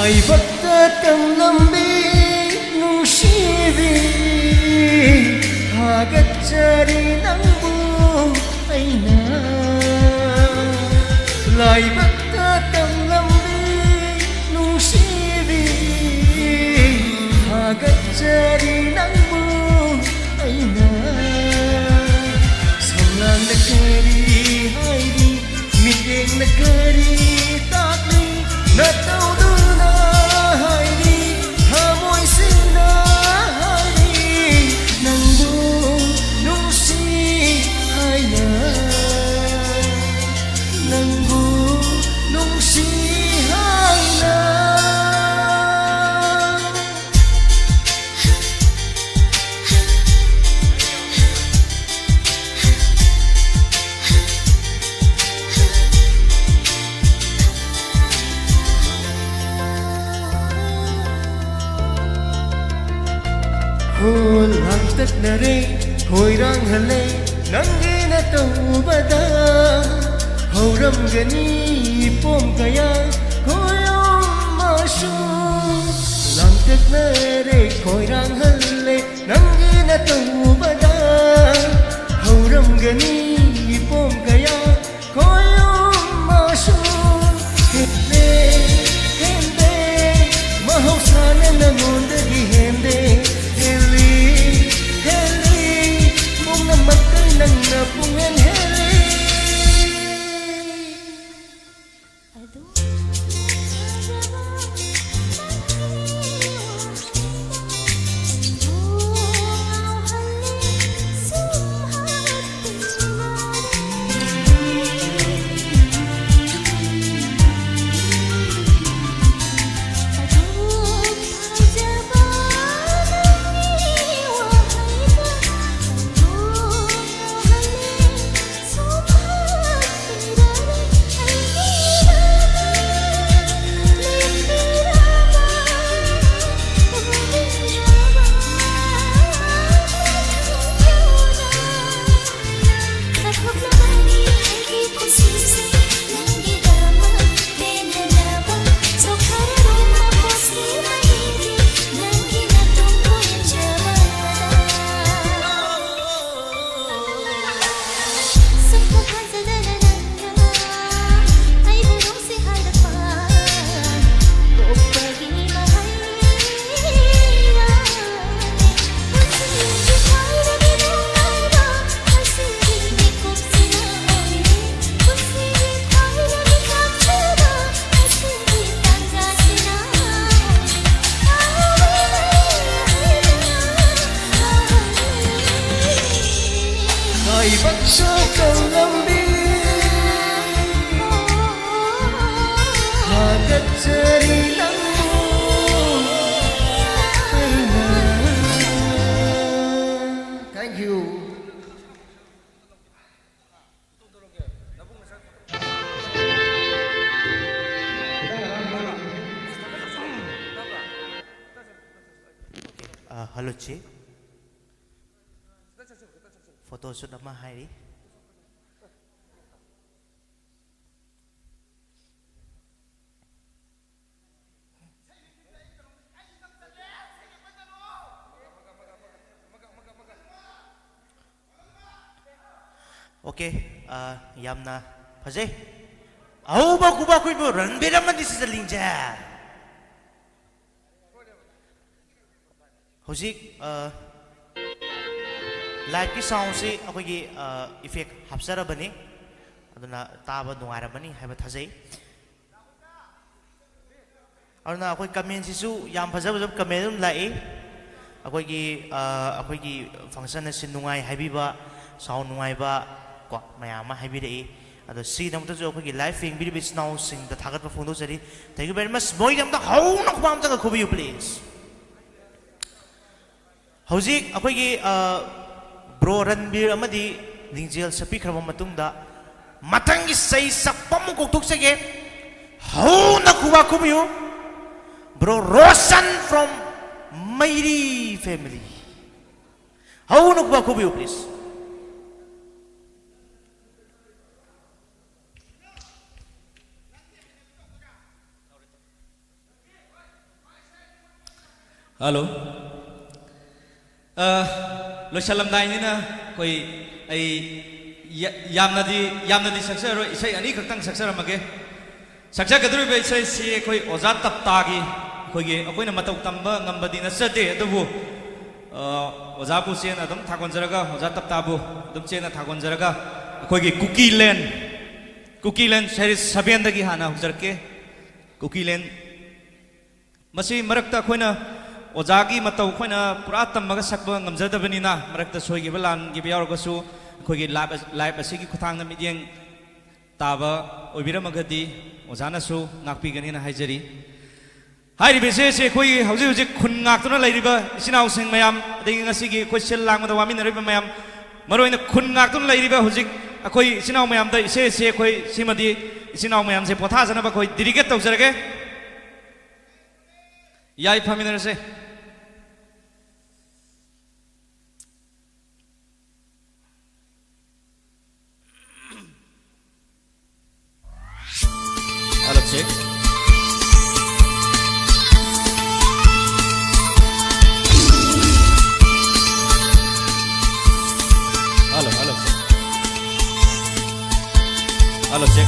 ꯂꯥꯏꯕꯛꯇ ꯇꯝꯂꯝꯕꯤ ꯅꯨꯡꯁꯤꯕꯤ, ꯊꯥꯒꯠꯆꯔꯤ ꯅꯪꯕꯨ ꯑꯩꯅ꯫ ꯂꯥꯏꯕꯛꯇ ꯇꯝꯂꯝꯕꯤ ꯅꯨꯡꯁꯤꯕꯤ, ꯊꯥꯒꯠꯆꯔꯤ ꯅꯪꯕꯨ ꯑꯩꯅ꯫ ꯁꯝꯂꯥꯡꯗ ꯀꯔꯤ ꯍꯥꯏꯔꯤ, ꯃꯤꯠꯌꯦꯡꯅ ꯀꯔꯤ ꯇꯥꯛꯂꯤ, ꯅꯇꯧꯗꯨꯅ ꯍꯥꯏꯔꯤ, ꯊꯃꯣꯏꯁꯤꯡꯅ ꯍꯥꯏꯔꯤ, ꯅꯪꯕꯨ ꯅꯨꯡꯁꯤ ꯍꯥꯏꯅ꯫ ꯅꯔꯦ, ꯈꯣꯏꯔꯥꯡꯍꯜꯂꯦ ꯅꯪꯒꯤ ꯅꯇꯧ ꯎꯕꯗ꯫ ꯍꯧꯔꯝꯒꯅꯤ ꯏꯄꯣꯝ ꯀꯌꯥ ꯈꯣꯏꯔꯣꯝꯃꯁꯨ꯫ ꯂꯥꯡꯇꯛꯅꯔꯦ, ꯈꯣꯏꯔꯥꯡꯍꯜꯂꯦ ꯅꯪꯒꯤ ꯅꯇꯧ ꯎꯕꯗ꯫ ꯍꯧꯔꯝꯒꯅꯤ ꯏꯄꯣꯝ ꯀꯌꯥ ꯈꯣꯏꯔꯣꯝꯃꯁꯨ꯫ ꯍꯦꯟꯗꯦ, ꯍꯦꯟꯗꯦ, ꯃꯍꯧꯁꯥꯅ ꯅꯉꯣꯟꯗꯒꯤ ꯍꯦꯟꯗꯦ꯫ ꯍꯦꯜꯂꯤ, ꯍꯦꯜꯂꯤ, ꯄꯨꯝꯅꯃꯛꯇ ꯅꯪꯅ ꯄꯨꯡꯍꯦꯟ ꯍꯦꯜꯂꯤ꯫ ꯑꯗꯨꯝ ꯐꯖꯕ ꯅꯪꯒꯤ ꯋꯥꯍꯩꯅ ꯑꯩꯕꯨ ꯉꯥꯎꯍꯜꯂꯤ꯫ ꯁꯨꯝ ꯍꯥꯏꯔꯛꯄꯤꯔꯦ꯫ ꯑꯗꯨꯝ ꯐꯖꯕ ꯅꯪꯒꯤ ꯋꯥꯍꯩꯅ ꯑꯩꯕꯨ ꯉꯥꯎꯍꯜꯂꯤ꯫ ꯂꯥꯏꯕꯛ ꯁꯣꯛꯄ ꯂꯝꯕꯤ ꯊꯥꯒꯠꯆꯔꯤ ꯅꯪꯕꯨ ꯑꯩꯅ꯫ Thank you. ꯑ, ꯍꯜꯂꯣ, ꯆꯦ꯫ ꯇꯣꯁꯨꯠ ꯑꯃ ꯍꯥꯏꯔꯤ꯫ ꯑꯣꯀꯦ, ꯑ, ꯌꯥꯝꯅ ꯐꯖꯩ꯫ ꯑꯍꯧꯕ ꯈꯨꯕꯥꯛ ꯈꯨꯕꯤꯕꯨ ꯔꯟꯕꯤꯔ ꯑꯃꯗꯤ ꯁꯤꯖ ꯂꯤꯡꯖꯦ꯫ ꯍꯧꯖꯤꯛ, ꯑ, ꯂꯥꯏꯚꯀꯤ ꯁꯥꯎꯟꯁꯤ ꯑꯩꯈꯣꯏꯒꯤ, ꯑ, ꯏꯐꯦꯛ ꯍꯥꯞꯆꯔꯕꯅꯤ, ꯑꯗꯨꯅ ꯇꯥꯕ ꯅꯨꯡꯉꯥꯏꯔꯝꯃꯅꯤ ꯍꯥꯏꯕ ꯊꯥꯖꯩ꯫ ꯑꯗꯨꯅ ꯑꯩꯈꯣꯏ ꯀꯃꯦꯟꯁꯤꯁꯨ ꯌꯥꯝ ꯐꯖ ꯐꯖꯕ ꯀꯃꯦꯟ ꯑꯗꯨꯝ ꯂꯥꯛꯏ꯫ ꯑꯩꯈꯣꯏꯒꯤ, ꯑ, ꯑꯩꯈꯣꯏꯒꯤ ꯐꯪꯁꯟ ꯑꯁꯤ ꯅꯨꯡꯉꯥꯏ ꯍꯥꯏꯕꯤꯕ, ꯁꯥꯎꯟ ꯅꯨꯡꯉꯥꯏꯕ ꯀꯣ ꯃꯌꯥꯝ ꯑꯃ ꯍꯥꯏꯕꯤꯔꯛꯏ꯫ ꯑꯗꯣ ꯁꯤꯒꯤꯗꯃꯛꯇꯁꯨ ꯑꯩꯈꯣꯏꯒꯤ ꯂꯥꯏꯚ ꯌꯦꯡꯕꯤꯔꯤꯕ ꯏꯆꯤꯟ ꯏꯅꯥꯎꯁꯤꯡꯗ ꯊꯥꯒꯠꯄ ꯐꯣꯡꯗꯣꯛꯆꯔꯤ꯫ Thank you very much꯫ ꯃꯣꯏꯒꯤꯗꯃꯛꯇ ꯍꯧꯅ ꯈꯨꯕꯥꯛ ꯑꯝꯇꯒ ꯈꯨꯕꯤꯌꯨ please꯫ ꯍꯧꯖꯤꯛ ꯑꯩꯈꯣꯏꯒꯤ, ꯑ, ꯕ꯭ꯔꯣ ꯔꯟꯕꯤꯔ ꯑꯃꯗꯤ ꯂꯤꯡꯖꯦꯜ ꯆꯠꯄꯤꯈ꯭ꯔꯕ ꯃꯇꯨꯡꯗ ꯃꯊꯪꯒꯤ ꯆꯩ ꯆꯞꯄ ꯑꯃꯨꯛ ꯀꯧꯊꯣꯛꯆꯒꯦ꯫ ꯍꯧꯅ ꯈꯨꯕꯥꯛ ꯈꯨꯕꯤꯌꯨ꯫ Bro Roshan from Meiri family꯫ ꯍꯧꯅ ꯈꯨꯕꯥꯛ ꯈꯨꯕꯤꯌꯨ please꯫ ꯍꯜꯂꯣ꯫ ꯑ, ꯂꯣꯏꯁꯜꯂꯝꯗꯥꯏꯅꯤꯅ ꯑꯩꯈꯣꯏ, ꯑꯩ ꯌꯥ-, ꯌꯥꯝꯅꯗꯤ, ꯌꯥꯝꯅꯗꯤ ꯁꯛꯆꯔꯔꯣꯏ, ꯏꯁꯩ ꯑꯅꯤꯈꯛꯇꯪ ꯁꯛꯆꯔꯝꯃꯒꯦ꯫ ꯁꯛꯆꯒꯗꯧꯔꯤꯕ ꯏꯁꯩꯁꯤ ꯑꯩꯈꯣꯏ ꯑꯣꯖꯥ ꯇꯞꯇꯥꯒꯤ, ꯑꯩꯈꯣꯏꯒꯤ, ꯑꯩꯈꯣꯏꯅ ꯃꯇꯧ ꯇꯝꯕ ꯉꯝꯕꯗꯤ ꯅꯠꯆꯗꯦ, ꯑꯗꯨꯕꯨ, ꯑ, ꯑꯣꯖꯥꯕꯨ ꯆꯦꯠꯅ ꯑꯗꯨꯝ ꯊꯥꯒꯣꯟꯖꯔꯒ, ꯑꯣꯖꯥ ꯇꯞꯇꯥꯕꯨ ꯑꯗꯨꯝ ꯆꯦꯠꯅ ꯊꯥꯒꯣꯟꯖꯔꯒ, ꯑꯩꯈꯣꯏꯒꯤ ꯀꯨꯀꯤꯂꯦꯟ, ꯀꯨꯀꯤꯂꯦꯟ series sevenꯗꯒꯤ ꯍꯥꯟꯅ ꯍꯧꯖꯔꯛꯀꯦ꯫ ꯀꯨꯀꯤꯂꯦꯟ ꯃꯁꯤ ꯃꯔꯛꯇ ꯑꯩꯈꯣꯏꯅ ꯑꯣꯖꯥꯒꯤ ꯃꯇꯧ ꯑꯩꯈꯣꯏꯅ ꯄꯨꯔꯥ ꯇꯝꯃꯒ ꯁꯛꯄ ꯉꯝꯖꯗꯕꯅꯤꯅ, ꯃꯔꯛꯇ ꯁꯣꯏꯈꯤꯕ ꯂꯥꯟꯈꯤꯕ ꯌꯥꯎꯔꯒꯁꯨ, ꯑꯩꯈꯣꯏꯒꯤ ꯂꯥꯏꯞ, ꯂꯥꯏꯞ ꯑꯁꯤꯒꯤ ꯈꯨꯠꯊꯥꯡꯗ ꯃꯤꯠꯌꯦꯡ ꯇꯥꯕ ꯑꯣꯏꯕꯤꯔꯝꯃꯒꯗꯤ ꯑꯣꯖꯥꯅꯁꯨ ꯉꯥꯛꯄꯤꯒꯅꯤꯅ ꯍꯥꯏꯖꯔꯤ꯫ ꯍꯥꯏꯔꯤꯕ ꯏꯁꯩ ꯑꯁꯤ ꯑꯩꯈꯣꯏ ꯍꯧꯖꯤꯛ ꯍꯧꯖꯤꯛ ꯈꯨꯟ ꯉꯥꯛꯇꯨꯅ ꯂꯩꯔꯤꯕ ꯏꯆꯤꯟ ꯏꯅꯥꯎꯁꯤꯡ ꯃꯌꯥꯝ, ꯑꯗꯒꯤ ꯉꯁꯤꯒꯤ ꯑꯩꯈꯣꯏ ꯁꯤꯜ ꯂꯥꯡꯕꯗ ꯋꯥꯃꯤꯟꯅꯔꯤꯕ ꯃꯌꯥꯝ, ꯃꯔꯨꯑꯣꯏꯅ ꯈꯨꯟ ꯉꯥꯛꯇꯨꯅ ꯂꯩꯔꯤꯕ ꯍꯧꯖꯤꯛ ꯑꯩꯈꯣꯏ ꯏꯆꯤꯟ ꯏꯅꯥꯎ ꯃꯌꯥꯝꯗ ꯏꯁꯩ ꯑꯁꯤ ꯑꯩꯈꯣꯏ ꯁꯤꯃꯗꯤ ꯏꯆꯤꯟ ꯏꯅꯥꯎ ꯃꯌꯥꯝꯁꯦ ꯄꯣꯊꯥꯖꯅꯕ ꯑꯩꯈꯣꯏ dedicate ꯇꯧꯖꯔꯒꯦ꯫ ꯌꯥꯏ, ꯐꯝꯃꯤꯟꯅꯔꯁꯦ꯫ Hello, check.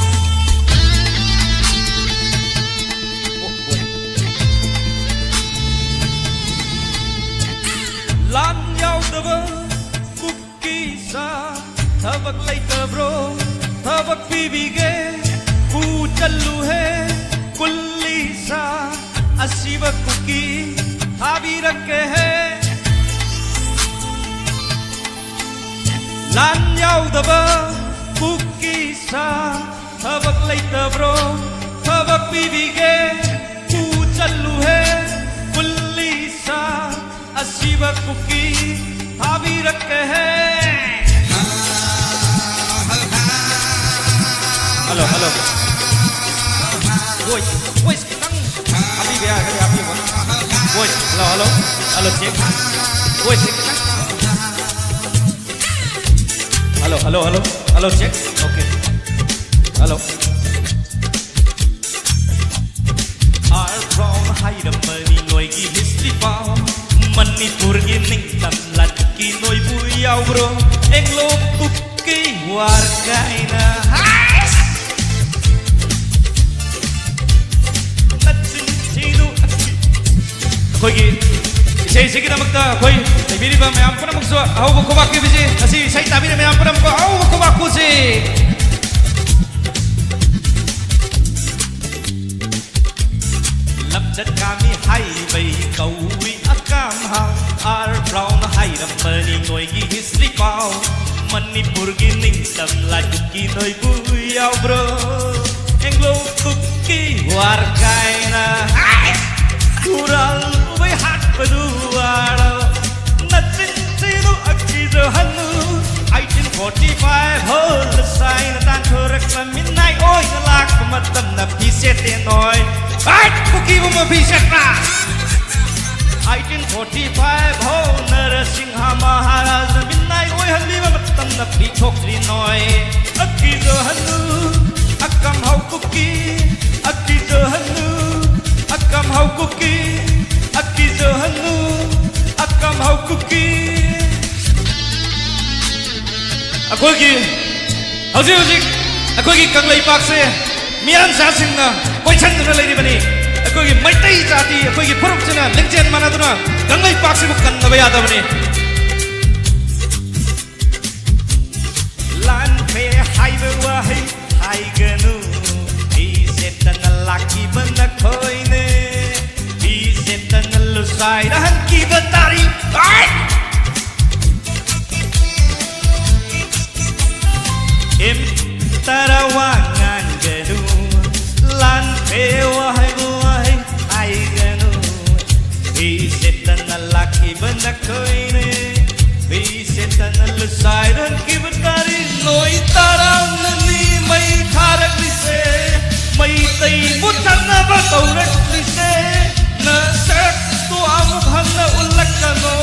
ꯂꯥꯟ ꯌꯥꯎꯗꯕ ꯀꯨꯀꯤ ꯁꯥ ꯊꯕꯛ ꯂꯩꯇꯕ꯭ꯔꯣ? ꯊꯕꯛ ꯄꯤꯕꯤꯒꯦ, ꯄꯨ ꯆꯠꯂꯨꯍꯦ꯫ ꯀꯨꯜꯂꯤ ꯁꯥ ꯑꯁꯤꯕ ꯀꯨꯀꯤ ꯊꯥꯕꯤꯔꯛꯀꯦꯍꯦ꯫ ꯂꯥꯟ ꯌꯥꯎꯗꯕ ꯀꯨꯀꯤ ꯁꯥ ꯊꯕꯛ ꯂꯩꯇꯕ꯭ꯔꯣ? ꯊꯕꯛ ꯄꯤꯕꯤꯒꯦ, ꯄꯨ ꯆꯠꯂꯨꯍꯦ꯫ ꯀꯨꯜꯂꯤ ꯁꯥ ꯑꯁꯤꯕ ꯀꯨꯀꯤ ꯊꯥꯕꯤꯔꯛꯀꯦꯍꯦ꯫ Hello, hello. Voice, voice ꯈꯤꯇꯪ ꯍꯥꯞꯄꯤꯕ ꯌꯥꯔꯒꯗꯤ ꯍꯥꯞꯄꯤꯕ꯫ Voice, hello, hello. Hello, check. Voice ꯁꯦ ꯈꯤꯇꯪ꯫ Hello, hello, hello. Hello, check. Okay. Hello. R Brown ꯍꯥꯏꯔꯝꯕꯅꯤ ꯅꯣꯏꯒꯤ ꯍꯤꯁꯇ꯭ꯔꯤ ꯄꯥꯎ꯫ ꯃꯅꯤꯄꯨꯔꯒꯤ ꯅꯤꯡꯇꯝ ꯂꯥꯟꯀꯤ ꯅꯣꯏꯕꯨ ꯌꯥꯎꯕ꯭ꯔꯣ? ꯑꯦꯡꯂꯣ ꯀꯨꯀꯤ ꯋꯥꯔ ꯀꯥꯏꯅ꯫ ꯍꯥꯏꯁ! ꯅꯆꯤꯟ ꯊꯤꯅꯨ꯫ ꯑꯩꯈꯣꯏꯒꯤ ꯏꯁꯩꯁꯤꯒꯤꯗꯃꯛꯇ ꯑꯩꯈꯣꯏ ꯂꯩꯕꯤꯔꯤꯕ ꯃꯌꯥꯝ ꯄꯨꯝꯅꯃꯛꯁꯨ ꯑꯍꯧꯕ ꯈꯨꯕꯥꯛ ꯄꯤꯕꯤꯁꯤ꯫ ꯉꯁꯤ ꯏꯁꯩ ꯇꯥꯕꯤꯔꯤꯕ ꯃꯌꯥꯝ ꯄꯨꯝꯅꯃꯛꯄꯨ ꯑꯍꯧꯕ ꯈꯨꯕꯥꯛ ꯈꯨꯁꯤ꯫ ꯂꯝꯆꯠ ꯀꯥꯃꯤ ꯍꯥꯏꯕꯩ ꯀꯧꯏ ꯑꯀꯥꯝ ꯍꯥ꯫ ꯑꯥꯔ ꯕ꯭ꯔꯥꯎꯟ ꯍꯥꯏꯔꯝꯕꯅꯤ ꯅꯣꯏꯒꯤ ꯍꯤꯁꯇ꯭ꯔꯤ ꯄꯥꯎ꯫ ꯃꯅꯤꯄꯨꯔꯒꯤ ꯅꯤꯡꯇꯝ ꯂꯥꯟꯀꯤ ꯅꯣꯏꯕꯨ ꯌꯥꯎꯕ꯭ꯔꯣ? ꯑꯦꯡꯒ꯭ꯂꯣ ꯀꯨꯀꯤ ꯋꯥꯔ ꯀꯥꯏꯅ꯫ ꯍꯥꯏ! ꯈꯨꯔꯥꯜ ꯎꯕꯩ ꯍꯥꯠꯄꯗꯨ ꯋꯥꯔꯕ? ꯅꯆꯤꯟ ꯊꯤꯅꯨ, ꯑꯀꯤꯖꯍꯟꯅꯨ꯫ ꯑꯩꯠꯇꯤꯟ ꯐꯣꯔꯇꯤ ꯐꯥꯏꯚ ꯍꯣꯜ ꯁꯥꯏꯅ ꯇꯥꯟꯊꯣꯔꯛꯄ ꯃꯤꯅꯥꯏ ꯑꯣꯏꯅ ꯂꯥꯛꯄ ꯃꯇꯝꯗ ꯐꯤ ꯁꯦꯠꯇꯦ ꯅꯣꯏ꯫ ꯍꯥꯏꯠ! ꯀꯨꯀꯤꯕꯨ ꯐꯤ ꯁꯦꯠꯄ꯭ꯔꯥ? ꯑꯩꯠꯇꯤꯟ ꯐꯣꯔꯇꯤ ꯐꯥꯏꯚ ꯍꯣꯜ ꯅꯔꯁꯤꯡꯍ ꯃꯍꯥꯔꯥꯖ ꯃꯤꯅꯥꯏ ꯑꯣꯏꯍꯜꯂꯤꯕ ꯃꯇꯝꯗ ꯐꯤ ꯊꯣꯛꯇ꯭ꯔꯤ ꯅꯣꯏ꯫ ꯑꯀꯤꯖꯍꯟꯅꯨ, ꯑꯀꯝ ꯍꯥꯎ ꯀꯨꯀꯤ꯫ ꯑꯀꯤꯖꯍꯟꯅꯨ, ꯑꯀꯝ ꯍꯥꯎ ꯀꯨꯀꯤ꯫ ꯑꯀꯤꯖꯍꯟꯅꯨ, ꯑꯀꯝ ꯍꯥꯎ ꯀꯨꯀꯤ꯫ ꯑꯩꯈꯣꯏꯒꯤ ꯍꯧꯖꯤꯛ ꯍꯧꯖꯤꯛ ꯑꯩꯈꯣꯏꯒꯤ ꯀꯪꯂꯩꯄꯥꯛꯁꯦ ꯃꯤꯌꯥꯟꯆꯥꯁꯤꯡꯅ ꯀꯣꯏꯁꯟꯗꯨꯅ ꯂꯩꯔꯤꯕꯅꯤ꯫ ꯑꯩꯈꯣꯏꯒꯤ ꯃꯩꯇꯩ ꯖꯥꯇꯤ, ꯑꯩꯈꯣꯏꯒꯤ ꯐꯨꯔꯨꯞꯁꯤꯅ ꯂꯤꯡꯖꯦꯜ ꯃꯥꯟꯅꯗꯨꯅ ꯀꯪꯂꯩꯄꯥꯛꯁꯤꯕꯨ ꯀꯟꯗꯕ ꯌꯥꯗꯕꯅꯤ꯫ ꯂꯥꯟꯈ꯭ꯔꯦ ꯍꯥꯏꯕ ꯋꯥꯍꯩ ꯍꯥꯏꯒꯅꯨ, ꯃꯤ ꯁꯦꯠꯇꯅ ꯂꯥꯛꯈꯤꯕ ꯅꯈꯣꯏꯅꯦ꯫ ꯃꯤ ꯁꯦꯠꯇꯅ ꯂꯨꯁꯥꯏꯗ ꯍꯟꯈꯤꯕ ꯇꯥꯔꯤ꯫ ꯑꯥꯏ! ꯑꯦꯝ ꯇꯔꯥ ꯋꯥ ꯉꯥꯡꯒꯅꯨ, ꯂꯥꯟꯈ꯭ꯔꯦ ꯋꯥꯍꯩ ꯋꯥꯍꯩ ꯍꯥꯏꯒꯅꯨ꯫ ꯃꯤ ꯁꯦꯠꯇꯅ ꯂꯥꯛꯈꯤꯕ ꯅꯈꯣꯏꯅꯦ, ꯃꯤ ꯁꯦꯠꯇꯅ ꯂꯨꯁꯥꯏꯔꯛꯈꯤꯕ ꯇꯥꯔꯤ꯫ ꯅꯣꯏ ꯇꯔꯥꯝꯅꯅꯤ ꯃꯩ ꯊꯥꯔꯛꯂꯤꯁꯦ, ꯃꯩꯇꯩ ꯃꯨꯠꯊꯠꯅꯕ ꯇꯧꯔꯛꯂꯤꯁꯦ꯫ ꯅꯁꯛꯇꯣ ꯑꯃꯨꯛ ꯍꯟꯅ ꯎꯠꯂꯛꯀꯅꯣ,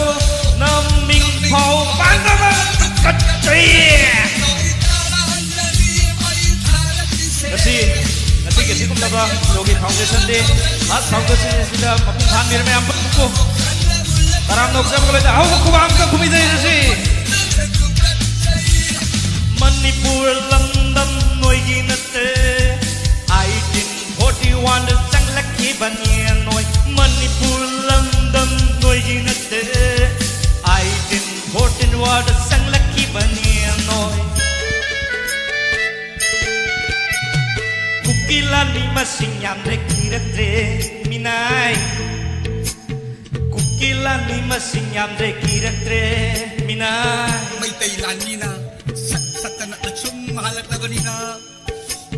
ꯅꯃꯤꯡ ꯐꯥꯎ ꯄꯥꯟꯗꯕ ꯇꯨꯀꯠꯆꯩꯌꯦ꯫ ꯉꯁꯤ, ꯉꯁꯤꯒꯤ ꯑꯁꯤꯒꯨꯝꯂꯕ ꯌꯣꯒꯤ foundation day, first foundation day ꯑꯁꯤꯗ ꯃꯄꯨꯡ ꯐꯥꯍꯟꯕꯤꯔꯕ ꯃꯌꯥꯝ ꯄꯨꯝꯅꯃꯛꯄꯨ ꯇꯔꯥꯝꯅ ꯑꯣꯛꯆꯕꯒ ꯂꯣꯏꯅꯅ ꯑꯍꯧꯕ ꯈꯨꯕꯥꯛ ꯑꯃꯒ ꯈꯨꯝꯃꯤꯖꯩꯔꯁꯤ꯫ ꯃꯅꯤꯄꯨꯔ ꯂꯝꯗꯝ ꯅꯣꯏꯒꯤ ꯅꯠꯇꯦ, ꯑꯩꯠꯇꯤꯟ ꯐꯣꯔꯇꯤ ꯋꯥꯟꯗ ꯆꯪꯂꯛꯈꯤꯕꯅꯤ ꯅꯣꯏ꯫ ꯃꯅꯤꯄꯨꯔ ꯂꯝꯗꯝ ꯅꯣꯏꯒꯤ ꯅꯠꯇꯦ, ꯑꯩꯠꯇꯤꯟ ꯐꯣꯔꯇꯤꯟ ꯋꯥꯔꯗ ꯆꯪꯂꯛꯈꯤꯕꯅꯤ ꯅꯣꯏ꯫ ꯀꯨꯀꯤ ꯂꯥꯟꯃꯤ ꯃꯁꯤꯡ ꯌꯥꯝꯗ꯭ꯔꯦ ꯀꯤꯔꯛꯇ꯭ꯔꯦ ꯃꯤꯅꯥꯏ꯫ ꯀꯨꯀꯤ ꯂꯥꯟꯃꯤ ꯃꯁꯤꯡ ꯌꯥꯝꯗ꯭ꯔꯦ ꯀꯤꯔꯛꯇ꯭ꯔꯦ ꯃꯤꯅꯥꯏ꯫ ꯃꯩꯇꯩ ꯂꯥꯟꯃꯤꯅ ꯁꯠ ꯁꯠꯇꯅ ꯑꯁꯨꯝ ꯍꯜꯂꯛꯂꯕꯅꯤꯅ,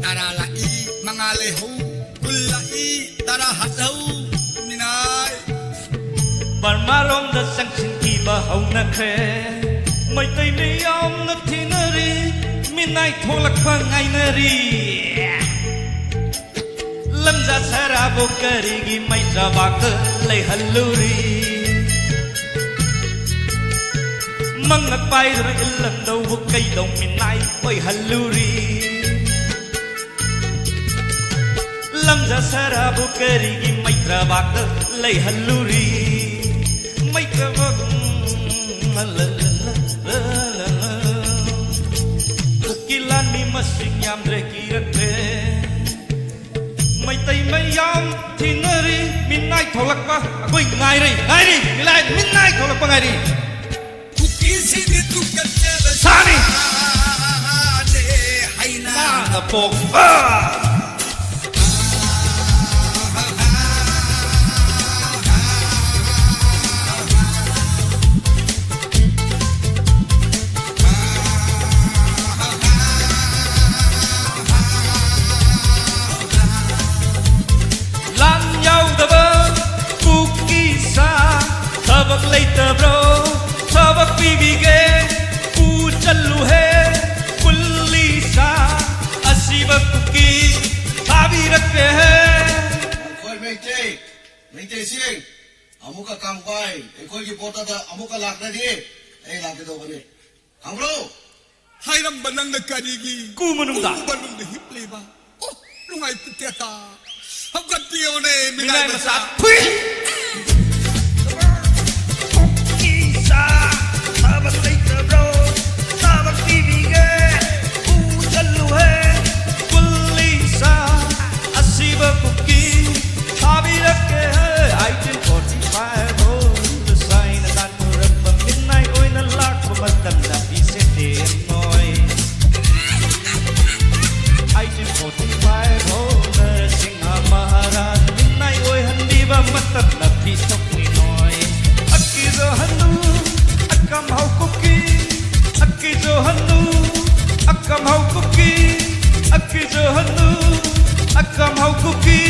ꯇꯔꯥ ꯂꯥꯛꯏ, ꯃꯉꯥ ꯂꯩꯍꯧ, ꯀꯨꯟ ꯂꯥꯛꯏ, ꯇꯔꯥ ꯍꯥꯠꯍꯧ, ꯃꯤꯅꯥꯏ꯫ ꯕꯔꯃꯥꯔꯣꯝꯗ ꯆꯪꯁꯤꯟꯈꯤꯕ ꯍꯧꯅꯈ꯭ꯔꯦ꯫ ꯃꯩꯇꯩ ꯃꯤꯌꯥꯝꯅ ꯊꯤꯅꯔꯤ, ꯃꯤꯅꯥꯏ ꯊꯣꯛꯂꯛꯄ ꯉꯥꯏꯅꯔꯤ꯫ ꯂꯝꯖꯥ ꯁꯔꯥꯕꯨ ꯀꯔꯤꯒꯤ ꯃꯩꯇ꯭ꯔꯕꯥꯛꯇ ꯂꯩꯍꯜꯂꯨꯔꯤ? ꯃꯉꯛ ꯄꯥꯏꯗꯨꯅ ꯏꯜꯂꯝꯗꯧꯕꯨ ꯀꯩꯗꯧ ꯃꯤꯅꯥꯏ ꯑꯣꯏꯍꯜꯂꯨꯔꯤ? ꯂꯝꯖꯥ ꯁꯔꯥꯕꯨ ꯀꯔꯤꯒꯤ ꯃꯩꯇ꯭ꯔꯕꯥꯛꯇ ꯂꯩꯍꯜꯂꯨꯔꯤ? ꯃꯩꯇ꯭ꯔꯕꯥꯛ, ꯎꯝ, ꯂ, ꯂ, ꯂ, ꯂ, ꯂ, ꯂ꯫ ꯀꯨꯀꯤ ꯂꯥꯟꯃꯤ ꯃꯁꯤꯡ ꯌꯥꯝꯗ꯭ꯔꯦ ꯊꯤꯅꯔꯤ꯫ ꯃꯤꯠꯅꯥꯏ ꯊꯣꯛꯂꯛꯄ ꯑꯩꯈꯣꯏ ꯉꯥꯏꯔꯤ, ꯉꯥꯏꯔꯤ꯫ ꯃꯤꯂꯥꯏ-, ꯃꯤꯠꯅꯥꯏ ꯊꯣꯛꯂꯛꯄ ꯉꯥꯏꯔꯤ꯫ ꯀꯨꯀꯤꯁꯤꯡꯗꯤ ꯇꯨꯀꯠꯆꯕ ꯁꯥꯅꯤ꯫ ꯁꯥꯅꯦ, ꯍꯩꯅꯥ꯫ ꯅꯥꯅ ꯄꯣꯛꯄ꯫ ꯂꯥꯟ ꯌꯥꯎꯗꯕ ꯀꯨꯀꯤ ꯁꯥ, ꯊꯕꯛ ꯂꯩꯇꯕ꯭ꯔꯣ? ꯊꯕꯛ ꯄꯤꯕꯤꯒꯦ, ꯄꯨ ꯆꯠꯂꯨꯍꯦ꯫ ꯀꯨꯜꯂꯤ ꯁꯥ, ꯑꯁꯤꯕ ꯀꯨꯀꯤ ꯊꯥꯕꯤꯔꯛꯀꯦꯍꯦ꯫ ꯑꯩꯈꯣꯏ ꯃꯩꯇꯩ, ꯃꯩꯇꯩꯁꯤꯡ ꯑꯃꯨꯛꯀ ꯀꯥꯡꯄꯥꯏ ꯑꯩꯈꯣꯏꯒꯤ borderꯗ ꯑꯃꯨꯛꯀ ꯂꯥꯛꯂꯗꯤ ꯑꯩ ꯂꯥꯛꯀꯗꯧꯕꯅꯤ꯫ ꯈꯪꯕ꯭ꯔꯣ? ꯍꯥꯏꯔꯝꯕ ꯅꯪꯅ ꯀꯔꯤꯒꯤ ꯀꯨ ꯃꯅꯨꯡꯗ? ꯀꯨ ꯃꯅꯨꯡꯗ ꯍꯤꯞꯂꯤꯕ? ꯑꯣ, ꯅꯨꯡꯉꯥꯏꯇꯦꯗ꯫ ꯍꯧꯒꯠꯄꯤꯌꯣꯅꯦ, ꯃꯤꯅꯥꯏ ꯃꯤꯅꯥꯏ ꯃꯆꯥ꯫ ꯃꯆꯥ꯫ ꯊꯨꯏ! ꯀꯨꯀꯤ ꯁꯥ, ꯊꯕꯛ ꯂꯩꯇꯕ꯭ꯔꯣ? ꯊꯕꯛ ꯄꯤꯕꯤꯒꯦ꯫ ꯄꯨ ꯆꯠꯂꯨꯍꯦ꯫ ꯀꯨꯜꯂꯤ ꯁꯥ, ꯑꯁꯤꯕ ꯀꯨꯀꯤ ꯊꯥꯕꯤꯔꯛꯀꯦ꯫ ꯑꯩꯠꯇꯤꯟ ꯐꯣꯔꯇꯤ ꯐꯥꯏꯚ ꯍꯣꯝꯗ ꯁꯥꯏꯅ ꯇꯥꯟꯊꯣꯔꯛꯄ ꯃꯤꯠꯅꯥꯏ ꯑꯣꯏꯅ ꯂꯥꯛꯄ ꯃꯇꯝꯗ ꯄꯤꯁꯦ ꯇꯦꯝꯅꯣꯏ꯫ ꯑꯩꯠꯇꯤꯟ ꯐꯣꯔꯇꯤ ꯐꯥꯏꯚ ꯍꯣꯝꯗ ꯁꯤꯡꯍ ꯃꯍꯥꯔꯥꯖ ꯃꯤꯠꯅꯥꯏ ꯑꯣꯏꯍꯟꯕꯤꯕ ꯃꯇꯝꯗ ꯄꯤꯁꯣꯛꯂꯤ ꯅꯣꯏ꯫ ꯑꯀꯤꯖꯍꯟꯅꯨ, ꯑꯀꯝ ꯍꯧ ꯀꯨꯀꯤ꯫ ꯑꯀꯤꯖꯍꯟꯅꯨ, ꯑꯀꯝ ꯍꯧ ꯀꯨꯀꯤ꯫ ꯑꯀꯤꯖꯍꯟꯅꯨ, ꯑꯀꯝ ꯍꯧ ꯀꯨꯀꯤ꯫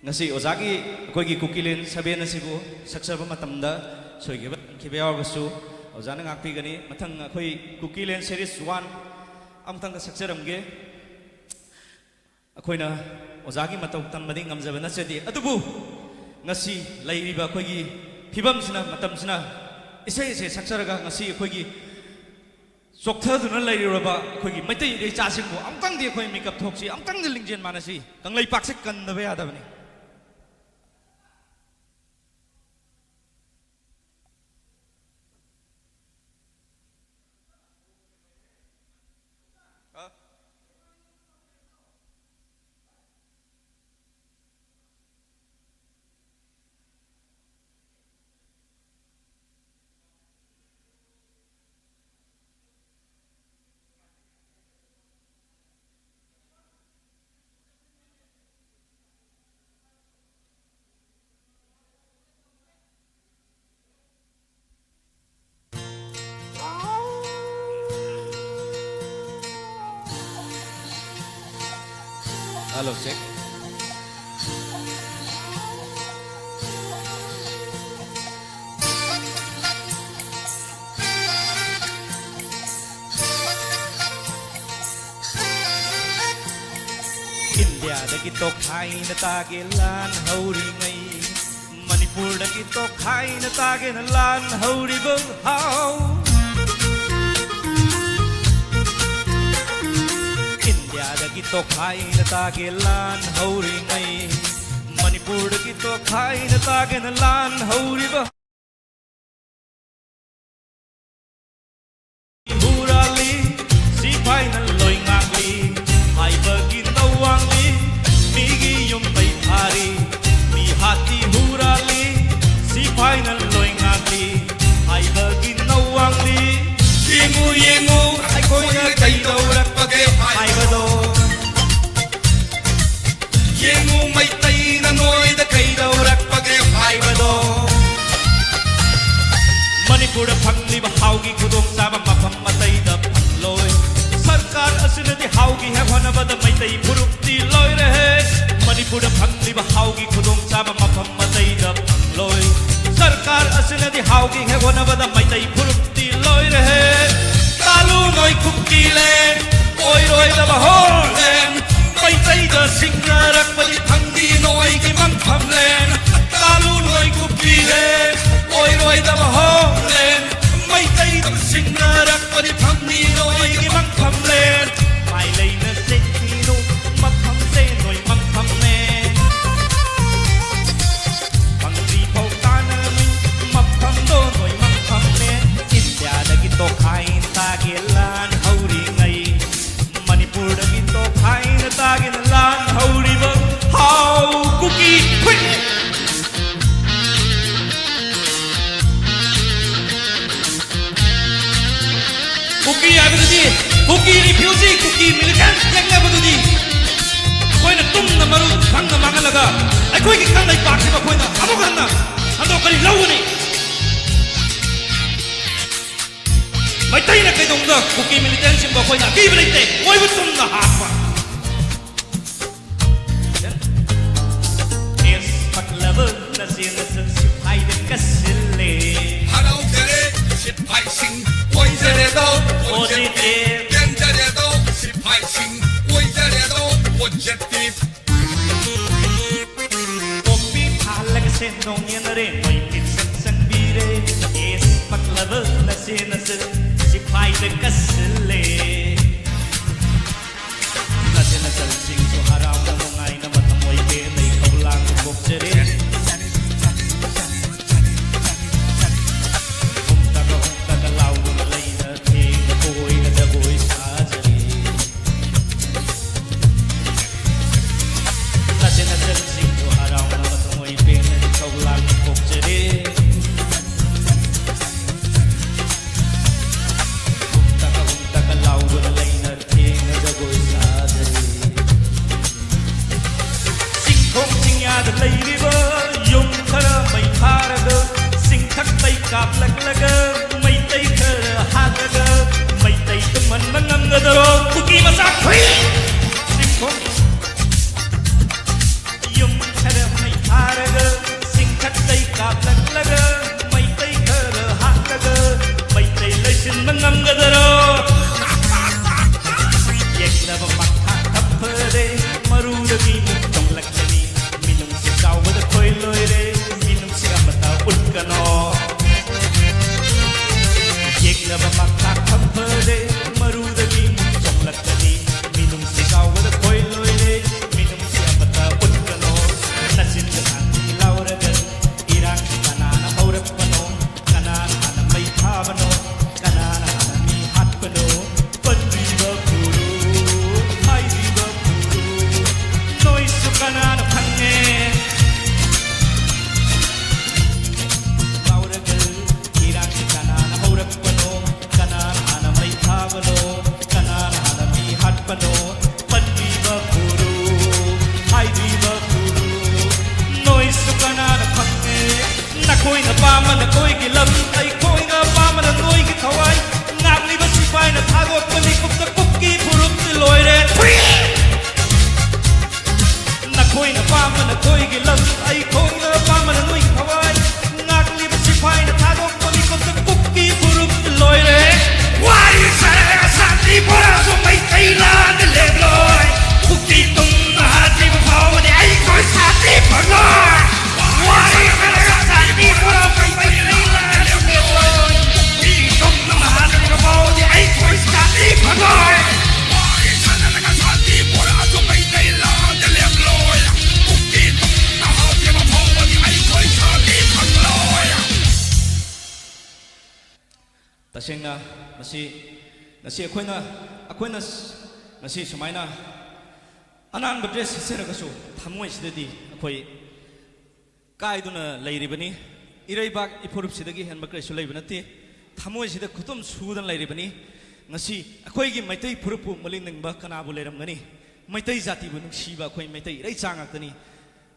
ꯉꯁꯤ ꯑꯣꯖꯥꯒꯤ ꯑꯩꯈꯣꯏꯒꯤ ꯀꯨꯀꯤꯂꯦꯟ ꯁꯕꯦꯟ ꯑꯁꯤꯕꯨ ꯁꯛꯆꯕ ꯃꯇꯝꯗ ꯁꯣꯏꯈꯤꯕ ꯈꯤꯕ ꯌꯥꯎꯔꯒꯁꯨ ꯑꯣꯖꯥꯅ ꯉꯥꯛꯄꯤꯒꯅꯤ꯫ ꯃꯊꯪ ꯑꯩꯈꯣꯏ ꯀꯨꯀꯤꯂꯦꯟ series one ꯑꯃꯨꯛꯇꯪꯒ ꯁꯛꯆꯔꯝꯒꯦ꯫ ꯑꯩꯈꯣꯏꯅ ꯑꯣꯖꯥꯒꯤ ꯃꯇꯧ ꯇꯝꯕꯗꯤ ꯉꯝꯖꯕ ꯅꯠꯆꯗꯦ, ꯑꯗꯨꯕꯨ ꯉꯁꯤ ꯂꯩꯔꯤꯕ ꯑꯩꯈꯣꯏꯒꯤ ꯐꯤꯕꯝꯁꯤꯅ, ꯃꯇꯝꯁꯤꯅ ꯏꯁꯩ ꯑꯁꯦ ꯁꯛꯆꯔꯒ ꯉꯁꯤ ꯑꯩꯈꯣꯏꯒꯤ ꯆꯣꯛꯊꯗꯨꯅ ꯂꯩꯔꯨꯔꯕ ꯑꯩꯈꯣꯏꯒꯤ ꯃꯩꯇꯩ ꯏꯆꯥꯁꯤꯡꯕꯨ ꯑꯃꯨꯛꯇꯪꯗꯤ ꯑꯩꯈꯣꯏ ꯃꯤꯀꯞ ꯊꯣꯛꯁꯤ, ꯑꯃꯨꯛꯇꯪꯗꯤ ꯂꯤꯡꯖꯦꯜ ꯃꯥꯟꯅꯁꯤ꯫ ꯀꯪꯂꯩꯄꯥꯛꯁꯦ ꯀꯟꯗꯕ ꯌꯥꯗꯕꯅꯤ꯫ Hello, check. ꯏꯟꯗꯤꯌꯥꯗꯒꯤ ꯇꯣꯈꯥꯏꯅ ꯇꯥꯒꯦ ꯂꯥꯟ ꯍꯧꯔꯤꯉꯩ, ꯃꯅꯤꯄꯨꯔꯗꯒꯤ ꯇꯣꯈꯥꯏꯅ ꯇꯥꯒꯦꯅ ꯂꯥꯟ ꯍꯧꯔꯤꯕ ꯍꯥꯎ꯫ ꯏꯟꯗꯤꯌꯥꯗꯒꯤ ꯇꯣꯈꯥꯏꯅ ꯇꯥꯒꯦ ꯂꯥꯟ ꯍꯧꯔꯤꯉꯩ, ꯃꯅꯤꯄꯨꯔꯗꯒꯤ ꯇꯣꯈꯥꯏꯅ ꯇꯥꯒꯦꯅ ꯂꯥꯟ ꯍꯧꯔꯤꯕ ꯍꯨꯔꯥꯜꯂꯤ, ꯁꯤꯐꯥꯏꯅ ꯂꯣꯏ ꯉꯥꯛꯂꯤ, ꯍꯥꯏꯕꯒꯤ ꯅꯧꯋꯥꯡꯂꯤ, ꯃꯤꯒꯤ ꯌꯨꯝ ꯃꯩ ꯊꯥꯔꯤ, ꯃꯤ ꯍꯥꯠꯂꯤ ꯍꯨꯔꯥꯜꯂꯤ, ꯁꯤꯐꯥꯏꯅ ꯂꯣꯏ ꯉꯥꯛꯂꯤ, ꯍꯥꯏꯕꯒꯤ ꯅꯧꯋꯥꯡꯂꯤ꯫ ꯌꯦꯡꯉꯨ, ꯌꯦꯡꯉꯨ, ꯑꯩꯈꯣꯏꯅ ꯀꯩꯗꯧꯔꯛꯄꯒꯦ ꯍꯥꯏꯕꯗꯣ꯫ ꯌꯦꯡꯉꯨ ꯃꯩꯇꯩꯅ ꯅꯣꯏꯗ ꯀꯩꯗꯧꯔꯛꯄꯒꯦ ꯍꯥꯏꯕꯗꯣ꯫ ꯃꯅꯤꯄꯨꯔꯗ ꯐꯪꯂꯤꯕ ꯍꯥꯎꯒꯤ ꯈꯨꯗꯣꯡꯆꯥꯕ ꯃꯐꯝ ꯑꯇꯩꯗ ꯐꯪꯂꯣꯏ꯫ ꯁꯔꯀꯥꯔ ꯑꯁꯤꯅꯗꯤ ꯍꯥꯎꯒꯤ ꯍꯦꯛ ꯍꯣꯠꯅꯕꯗ ꯃꯩꯇꯩ ꯐꯨꯔꯨꯞꯇꯤ ꯂꯣꯏꯔꯦ꯫ ꯃꯅꯤꯄꯨꯔꯗ ꯐꯪꯂꯤꯕ ꯍꯥꯎꯒꯤ ꯈꯨꯗꯣꯡꯆꯥꯕ ꯃꯐꯝ ꯑꯇꯩꯗ ꯐꯪꯂꯣꯏ꯫ ꯁꯔꯀꯥꯔ ꯑꯁꯤꯅꯗꯤ ꯍꯥꯎꯒꯤ ꯍꯦꯛ ꯍꯣꯠꯅꯕꯗ ꯃꯩꯇꯩ ꯐꯨꯔꯨꯞ ꯇꯤ ꯂꯣꯏꯔꯦꯍꯦ꯫ ꯇꯥꯂꯨ ꯅꯣꯏ ꯀꯨꯀꯤꯂꯦꯟ, ꯑꯣꯏꯔꯣꯏꯗꯕ ꯍꯣꯔꯦꯟ꯫ ꯃꯩꯇꯩꯗ ꯁꯤꯡꯅꯔꯛꯄꯗꯤ ꯐꯪꯗꯤ ꯅꯣꯏꯒꯤ ꯃꯪꯐꯝꯂꯦꯟ꯫ ꯇꯥꯂꯨ ꯅꯣꯏ ꯀꯨꯀꯤꯂꯦꯟ, ꯑꯣꯏꯔꯣꯏꯗꯕ ꯍꯣꯔꯦꯟ꯫ ꯃꯩꯇꯩꯗ ꯁꯤꯡꯅꯔꯛꯄꯗꯤ ꯐꯪꯗꯤ ꯅꯣꯏꯒꯤ ꯃꯪꯐꯝꯂꯦꯟ꯫ ꯃꯥꯏ ꯂꯩꯅ ꯆꯦꯟꯈꯤꯅꯨ, ꯃꯐꯝꯁꯦ ꯅꯣꯏ ꯃꯪꯐꯝꯅꯦ꯫ ꯐꯪꯗ꯭ꯔꯤ ꯐꯥꯎ ꯇꯥꯟꯅꯔꯝꯃꯤ, ꯃꯐꯝꯗꯣ ꯅꯣꯏ ꯃꯐꯝꯅꯦ꯫ ꯏꯟꯗꯤꯌꯥꯗꯒꯤ ꯇꯣꯈꯥꯏꯅ ꯇꯥꯒꯦ ꯂꯥꯟ ꯍꯧꯔꯤꯉꯩ, ꯃꯅꯤꯄꯨꯔꯗꯒꯤ ꯇꯣꯈꯥꯏꯅ ꯇꯥꯒꯦꯅ ꯂꯥꯟ ꯍꯧꯔꯤꯕ ꯍꯥꯎ ꯀꯨꯀꯤ ꯍꯨꯏ꯫ ꯀꯨꯀꯤ ꯍꯥꯏꯕꯗꯨꯗꯤ, ꯀꯨꯀꯤ ꯔꯤꯐ꯭ꯌꯨꯖꯤ, ꯀꯨꯀꯤ ꯃꯤꯂꯤꯇꯦꯟ ꯌꯦꯡꯅꯕꯗꯨꯗꯤ ꯑꯩꯈꯣꯏꯅ ꯇꯨꯝꯅ ꯃꯔꯨ ꯈꯪꯅ ꯃꯥꯡꯍꯜꯂꯒ ꯑꯩꯈꯣꯏꯒꯤ ꯀꯪꯂꯩꯄꯥꯛꯁꯤ ꯃꯈꯣꯏꯅ ꯑꯃꯨꯛ ꯍꯟꯅ ꯍꯟꯗꯣꯛꯀꯅꯤ, ꯂꯧꯒꯅꯤ꯫ ꯃꯩꯇꯩꯅ ꯀꯩꯗꯧꯅꯨꯡꯗ ꯀꯨꯀꯤ ꯃꯤꯂꯤꯇꯦꯟꯁꯤꯡꯕꯨ ꯑꯩꯈꯣꯏꯅ ꯑꯀꯤꯕ ꯂꯩꯇꯦ, ꯃꯣꯏꯕꯨ ꯇꯨꯝꯅ ꯍꯥꯠꯄ꯫ ꯑꯣꯏꯖꯔꯦꯗꯣ, positive꯫ ꯀꯣꯛꯄꯤ ꯐꯥꯜꯂꯒ ꯁꯦꯟꯗꯣꯡ ꯌꯦꯟꯅꯔꯦ, ꯃꯩ ꯃꯤꯠꯁꯛ ꯆꯪꯕꯤꯔꯦ꯫ ꯑꯦꯁ ꯄꯛꯂꯕ ꯅꯆꯦ ꯅꯆꯜ ꯁꯤꯐꯥꯏꯗ ꯀꯠꯁꯤꯜꯂꯦ꯫ ꯅꯆꯦ ꯅꯆꯜꯁꯤꯡꯁꯨ ꯍꯔꯥꯎꯅ ꯅꯨꯡꯉꯥꯏꯅ ꯃꯊꯃꯣꯏ ꯄꯦꯟꯅ ꯏꯈꯧ ꯂꯥꯡꯅ ꯄꯣꯛꯆꯔꯦ꯫ ꯍꯨꯝꯇꯒ ꯍꯨꯝꯇꯒ ꯂꯥꯎꯗꯨꯅ ꯂꯩꯅ ꯊꯦꯡꯅ ꯀꯣꯏꯅ ꯖꯒꯣꯏ ꯁꯥꯖꯔꯤ꯫ ꯅꯆꯦ ꯅꯆꯜꯁꯤꯡꯕꯨ ꯍꯔꯥꯎꯅ ꯃꯊꯃꯣꯏ ꯄꯦꯟꯅ ꯏꯊꯧ ꯂꯥꯡꯅ ꯄꯣꯛꯆꯔꯤ꯫ ꯍꯨꯝꯇꯒ ꯍꯨꯝꯇꯒ ꯂꯥꯎꯗꯨꯅ ꯂꯩꯅ ꯊꯦꯡꯅ ꯖꯒꯣꯏ ꯁꯥꯖꯔꯤ꯫ ꯆꯤꯡꯈꯣꯡ ꯆꯤꯡꯌꯥꯗ ꯂꯩꯔꯤꯕ ꯌꯨꯝ ꯈꯔ ꯃꯩ ꯊꯥꯔꯒ, ꯆꯤꯡꯊꯛ ꯃꯩ ꯀꯥꯞꯂꯛꯂꯒ, ꯃꯩꯇꯩ ꯈꯔ ꯍꯥꯠꯂꯒ, ꯃꯩꯇꯩ ꯇꯨꯝꯍꯟꯕ ꯉꯝꯒꯗꯔꯣ? ꯀꯨꯀꯤ ꯃꯆꯥ ꯈꯨꯏ! ꯆꯤꯡꯈꯣꯡ ꯌꯨꯝ ꯈꯔ ꯃꯩ ꯊꯥꯔꯒ, ꯆꯤꯡꯊꯛꯇꯩ ꯀꯥꯞꯂꯛꯂꯒ, ꯃꯩꯇꯩ ꯈꯔ ꯍꯥꯠꯂꯒ, ꯃꯩꯇꯩ ꯂꯩꯁꯤꯟꯕ ꯉꯝꯒꯗꯔꯣ? ꯌꯦꯛꯅꯕ ꯃꯈꯥ ꯊꯝꯐꯔꯦ, ꯃꯔꯨꯗꯒꯤ ꯃꯨꯛ ꯆꯣꯡꯂꯛꯀꯅꯤ꯫ ꯃꯤꯅꯨꯡꯁꯤ ꯆꯥꯎꯕꯗ ꯈꯣꯏ ꯂꯣꯏꯔꯦ, ꯃꯤꯅꯨꯡꯁꯤ ꯑꯃꯇ ꯎꯠꯀꯅꯣ꯫ ꯌꯦꯛꯅꯕ ꯃꯈꯥ ꯊꯝꯐꯔꯦ, ꯃꯔꯨꯗꯒꯤ ꯃꯨꯛ ꯆꯣꯡꯂꯛꯀꯅꯤ꯫ ꯃꯤꯅꯨꯡ ꯁꯦꯡꯅ ꯃꯁꯤ, ꯉꯁꯤ ꯑꯩꯈꯣꯏꯅ, ꯑꯩꯈꯣꯏꯅ ꯉꯁꯤ ꯁꯨꯃꯥꯏꯅ ꯑꯅꯥꯟꯕ dress ꯁꯦꯠꯆꯔꯒꯁꯨ, ꯊꯃꯣꯏꯁꯤꯗꯗꯤ ꯑꯩꯈꯣꯏ ꯀꯥꯏꯗꯨꯅ ꯂꯩꯔꯤꯕꯅꯤ꯫ ꯏꯔꯩꯕꯥꯛ ꯏꯐꯨꯔꯨꯞꯁꯤꯗꯒꯤ ꯍꯦꯟꯕ ꯀꯔꯤꯁꯨ ꯂꯩꯕ ꯅꯠꯇꯦ꯫ ꯊꯃꯣꯏꯁꯤꯗ ꯈꯨꯇꯨꯝ ꯁꯨꯗꯅ ꯂꯩꯔꯤꯕꯅꯤ꯫ ꯉꯁꯤ ꯑꯩꯈꯣꯏꯒꯤ ꯃꯩꯇꯩ ꯐꯨꯔꯨꯞꯄꯨ ꯃꯂꯤꯡꯅꯤꯡꯕ ꯀꯅꯥꯕꯨ ꯂꯩꯔꯝꯒꯅꯤ? ꯃꯩꯇꯩ ꯖꯥꯇꯤꯕꯨ ꯅꯨꯡꯁꯤꯕ ꯑꯩꯈꯣꯏ ꯃꯩꯇꯩ ꯏꯔꯩꯆꯥ ꯉꯥꯛꯇꯅꯤ꯫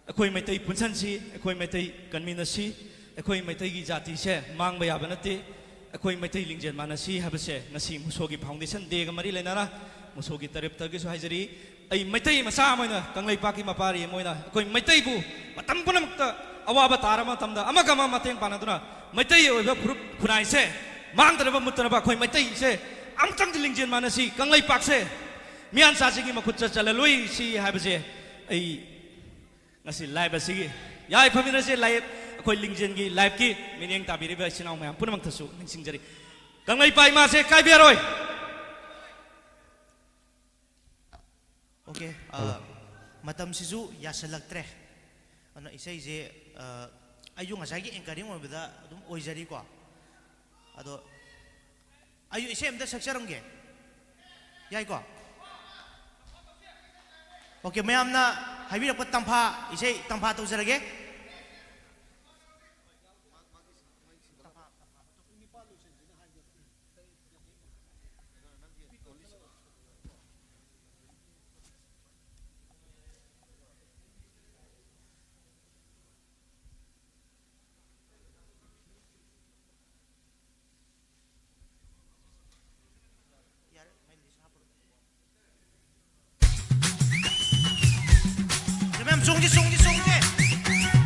ꯑꯩꯈꯣꯏ ꯃꯩꯇꯩ ꯄꯨꯟꯁꯤꯟꯁꯤ, ꯑꯩꯈꯣꯏ ꯃꯩꯇꯩ ꯀꯟꯃꯤꯟꯅꯁꯤ꯫ ꯑꯩꯈꯣꯏ ꯃꯩꯇꯩꯒꯤ ꯖꯥꯇꯤꯁꯦ ꯃꯥꯡꯕ ꯌꯥꯕ ꯅꯠꯇꯦ꯫ ꯑꯩꯈꯣꯏ ꯃꯩꯇꯩ ꯂꯤꯡꯖꯦꯜ ꯃꯥꯟꯅꯁꯤ ꯍꯥꯏꯕꯁꯦ ꯉꯁꯤ ꯃꯨꯁꯣꯒꯤ Foundation Day ꯒ ꯃꯔꯤ ꯂꯩꯅꯅ ꯃꯨꯁꯣꯒꯤ ꯇꯔꯞꯇꯒꯤꯁꯨ ꯍꯥꯏꯖꯔꯤ꯫ ꯑꯩ ꯃꯩꯇꯩ ꯃꯆꯥ ꯑꯃ ꯑꯣꯏꯅ, ꯀꯪꯂꯩꯄꯥꯛꯀꯤ ꯃꯄꯥꯔꯤ ꯑꯃ ꯑꯣꯏꯅ, ꯑꯩꯈꯣꯏ ꯃꯩꯇꯩꯕꯨ ꯃꯇꯝ ꯄꯨꯝꯅꯃꯛꯇ ꯑꯋꯥꯕ ꯇꯥꯔꯕ ꯃꯇꯝꯗ ꯑꯃꯒ ꯑꯃ ꯃꯇꯦꯡ ꯄꯥꯡꯅꯗꯨꯅ, ꯃꯩꯇꯩ ꯑꯣꯏꯕ ꯐꯨꯔꯨꯞ ꯈꯨꯟꯅꯥꯏꯁꯦ ꯃꯥꯡꯗꯅꯕ ꯃꯨꯠꯇꯅꯕ ꯑꯩꯈꯣꯏ ꯃꯩꯇꯩꯁꯦ ꯑꯃꯨꯛꯇꯪꯗꯤ ꯂꯤꯡꯖꯦꯜ ꯃꯥꯟꯅꯁꯤ꯫ ꯀꯪꯂꯩꯄꯥꯛꯁꯦ ꯃꯤꯌꯥꯟꯆꯥꯁꯤꯡꯒꯤ ꯃꯈꯨꯠꯇ ꯆꯜꯍꯜꯂꯣꯏꯁꯤ ꯍꯥꯏꯕꯁꯦ ꯑꯩ ꯉꯁꯤ live ꯑꯁꯤꯒꯤ ꯌꯥꯏꯐꯃꯤꯟꯅꯁꯦ live, ꯑꯩꯈꯣꯏ ꯂꯤꯡꯖꯦꯜꯒꯤ live ꯀꯤ ꯃꯤꯠꯌꯦꯡ ꯇꯥꯕꯤꯔꯤꯕ ꯏꯆꯤꯟ ꯏꯅꯥꯎ ꯃꯌꯥꯝ ꯄꯨꯝꯅꯃꯛꯇꯁꯨ ꯅꯤꯡꯁꯤꯡꯖꯔꯤ꯫ ꯀꯪꯂꯩꯄꯥꯛ ꯏꯃꯥꯁꯦ ꯀꯥꯏꯕ ꯌꯥꯔꯣꯏ꯫ Okay, ꯑ, ꯃꯇꯝꯁꯤꯁꯨ ꯌꯥꯁꯤꯜꯂꯛꯇ꯭ꯔꯦ꯫ ꯑꯗꯨꯅ ꯏꯁꯩꯁꯦ, ꯑ, ꯑꯩꯁꯨ ꯉꯁꯥꯏꯒꯤ anchoring ꯑꯣꯏꯕꯗ ꯑꯗꯨꯝ ꯑꯣꯏꯖꯔꯤꯀꯣ꯫ ꯑꯗꯣ ꯑꯩꯁꯨ ꯏꯁꯩ ꯑꯝꯇ ꯁꯛꯆꯔꯝꯒꯦ꯫ ꯌꯥꯏꯀꯣ? Okay, ꯃꯌꯥꯝꯅ ꯍꯥꯏꯕꯤꯔꯛꯄ ꯇꯝꯐꯥ, ꯏꯁꯩ ꯇꯝꯐꯥ ꯇꯧꯖꯔꯒꯦ꯫ ꯃꯌꯥꯝ ꯆꯣꯡꯁꯤ, ꯆꯣꯡꯁꯤ, ꯆꯣꯡꯁꯤ꯫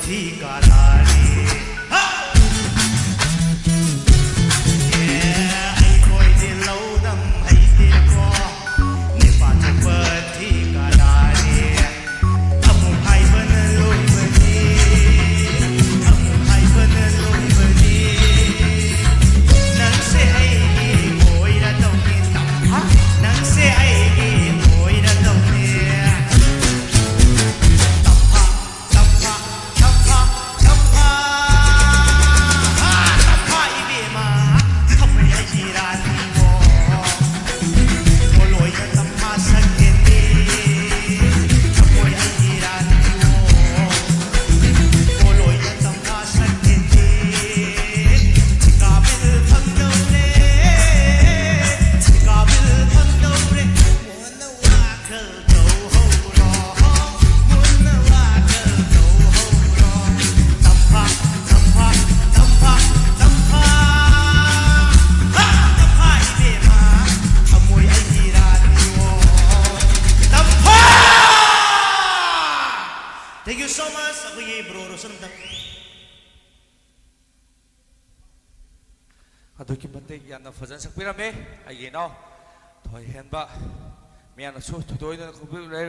ꯊꯤ ꯀꯥ ꯇꯥꯔꯦ꯫ ꯍꯥ! ꯑꯦ, ꯑꯩꯈꯣꯏꯗꯤ ꯂꯧꯗꯝ ꯍꯩꯇꯦꯀꯣ꯫ ꯅꯤꯄꯥ ꯊꯣꯛꯄ ꯊꯤ ꯀꯥ ꯇꯥꯔꯦ꯫ ꯑꯃꯨꯛ ꯍꯥꯏꯕꯅ ꯂꯣꯏꯕꯅꯤ꯫ ꯑꯃꯨꯛ ꯍꯥꯏꯕꯅ ꯂꯣꯏꯕꯅꯤ꯫ ꯅꯪꯁꯦ ꯑꯩꯒꯤ ꯑꯣꯏꯔꯗꯧꯅꯤ꯫ ꯇꯝꯐꯥ, ꯅꯪꯁꯦ ꯑꯩꯒꯤ ꯑꯣꯏꯔꯗꯧꯅꯤ꯫ ꯇꯝꯐꯥ, ꯇꯝꯐꯥ, ꯇꯝꯐꯥ, ꯇꯝꯐꯥ꯫ ꯍꯥ, ꯇꯝꯐꯥ ꯏꯕꯦꯝꯃ, ꯊꯝꯃꯣꯏ ꯑꯩꯒꯤ ꯔꯥꯅꯤꯉꯣ꯫ ꯄꯣꯂꯣꯏꯅ ꯇꯝꯐꯥ ꯁꯛꯀꯦꯅꯦ꯫ ꯊꯝꯃꯣꯏ ꯑꯩꯒꯤ ꯔꯥꯅꯤꯉꯣ꯫ ꯄꯣꯂꯣꯏꯅ ꯇꯝꯐꯥ ꯁꯛꯀꯦꯅꯦ꯫ ꯆꯤꯀꯥꯕꯤꯜ ꯐꯪꯗꯧꯔꯦ꯫ ꯆꯤꯀꯥꯕꯤꯜ ꯐꯪꯗꯧꯔꯦ꯫ ꯃꯨꯟꯅ ꯋꯥꯈꯜ ꯇꯧꯍꯧꯔꯣ, ꯃꯨꯟꯅ ꯋꯥꯈꯜ ꯇꯧꯍꯧꯔꯣ꯫ ꯇꯝꯐꯥ, ꯇꯝꯐꯥ, ꯇꯝꯐꯥ, ꯇꯝꯐꯥ꯫ ꯍꯥ, ꯇꯝꯐꯥ ꯏꯕꯦꯝꯃ, ꯊꯃꯣꯏ ꯑꯩꯒꯤ ꯔꯥꯅꯤꯉꯣ꯫ ꯇꯝꯐꯥ! Thank you so much, ꯑꯩꯈꯣꯏꯒꯤ bro ꯔꯣꯁꯟ ꯑꯝꯇꯪ꯫ ꯑꯗꯨꯛꯀꯤ ꯃꯇꯤꯛ ꯌꯥꯝꯅ ꯐꯖꯅ ꯁꯛꯄꯤꯔꯝꯃꯦ ꯑꯩꯒꯤ ꯏꯅꯥꯎ ꯊꯣꯏꯍꯦꯟꯕ꯫ ꯃꯌꯥꯝꯅꯁꯨ ꯊꯣꯏꯗꯣꯛ ꯍꯦꯟꯗꯣꯛꯅ ꯈꯪꯕꯤꯔꯦ꯫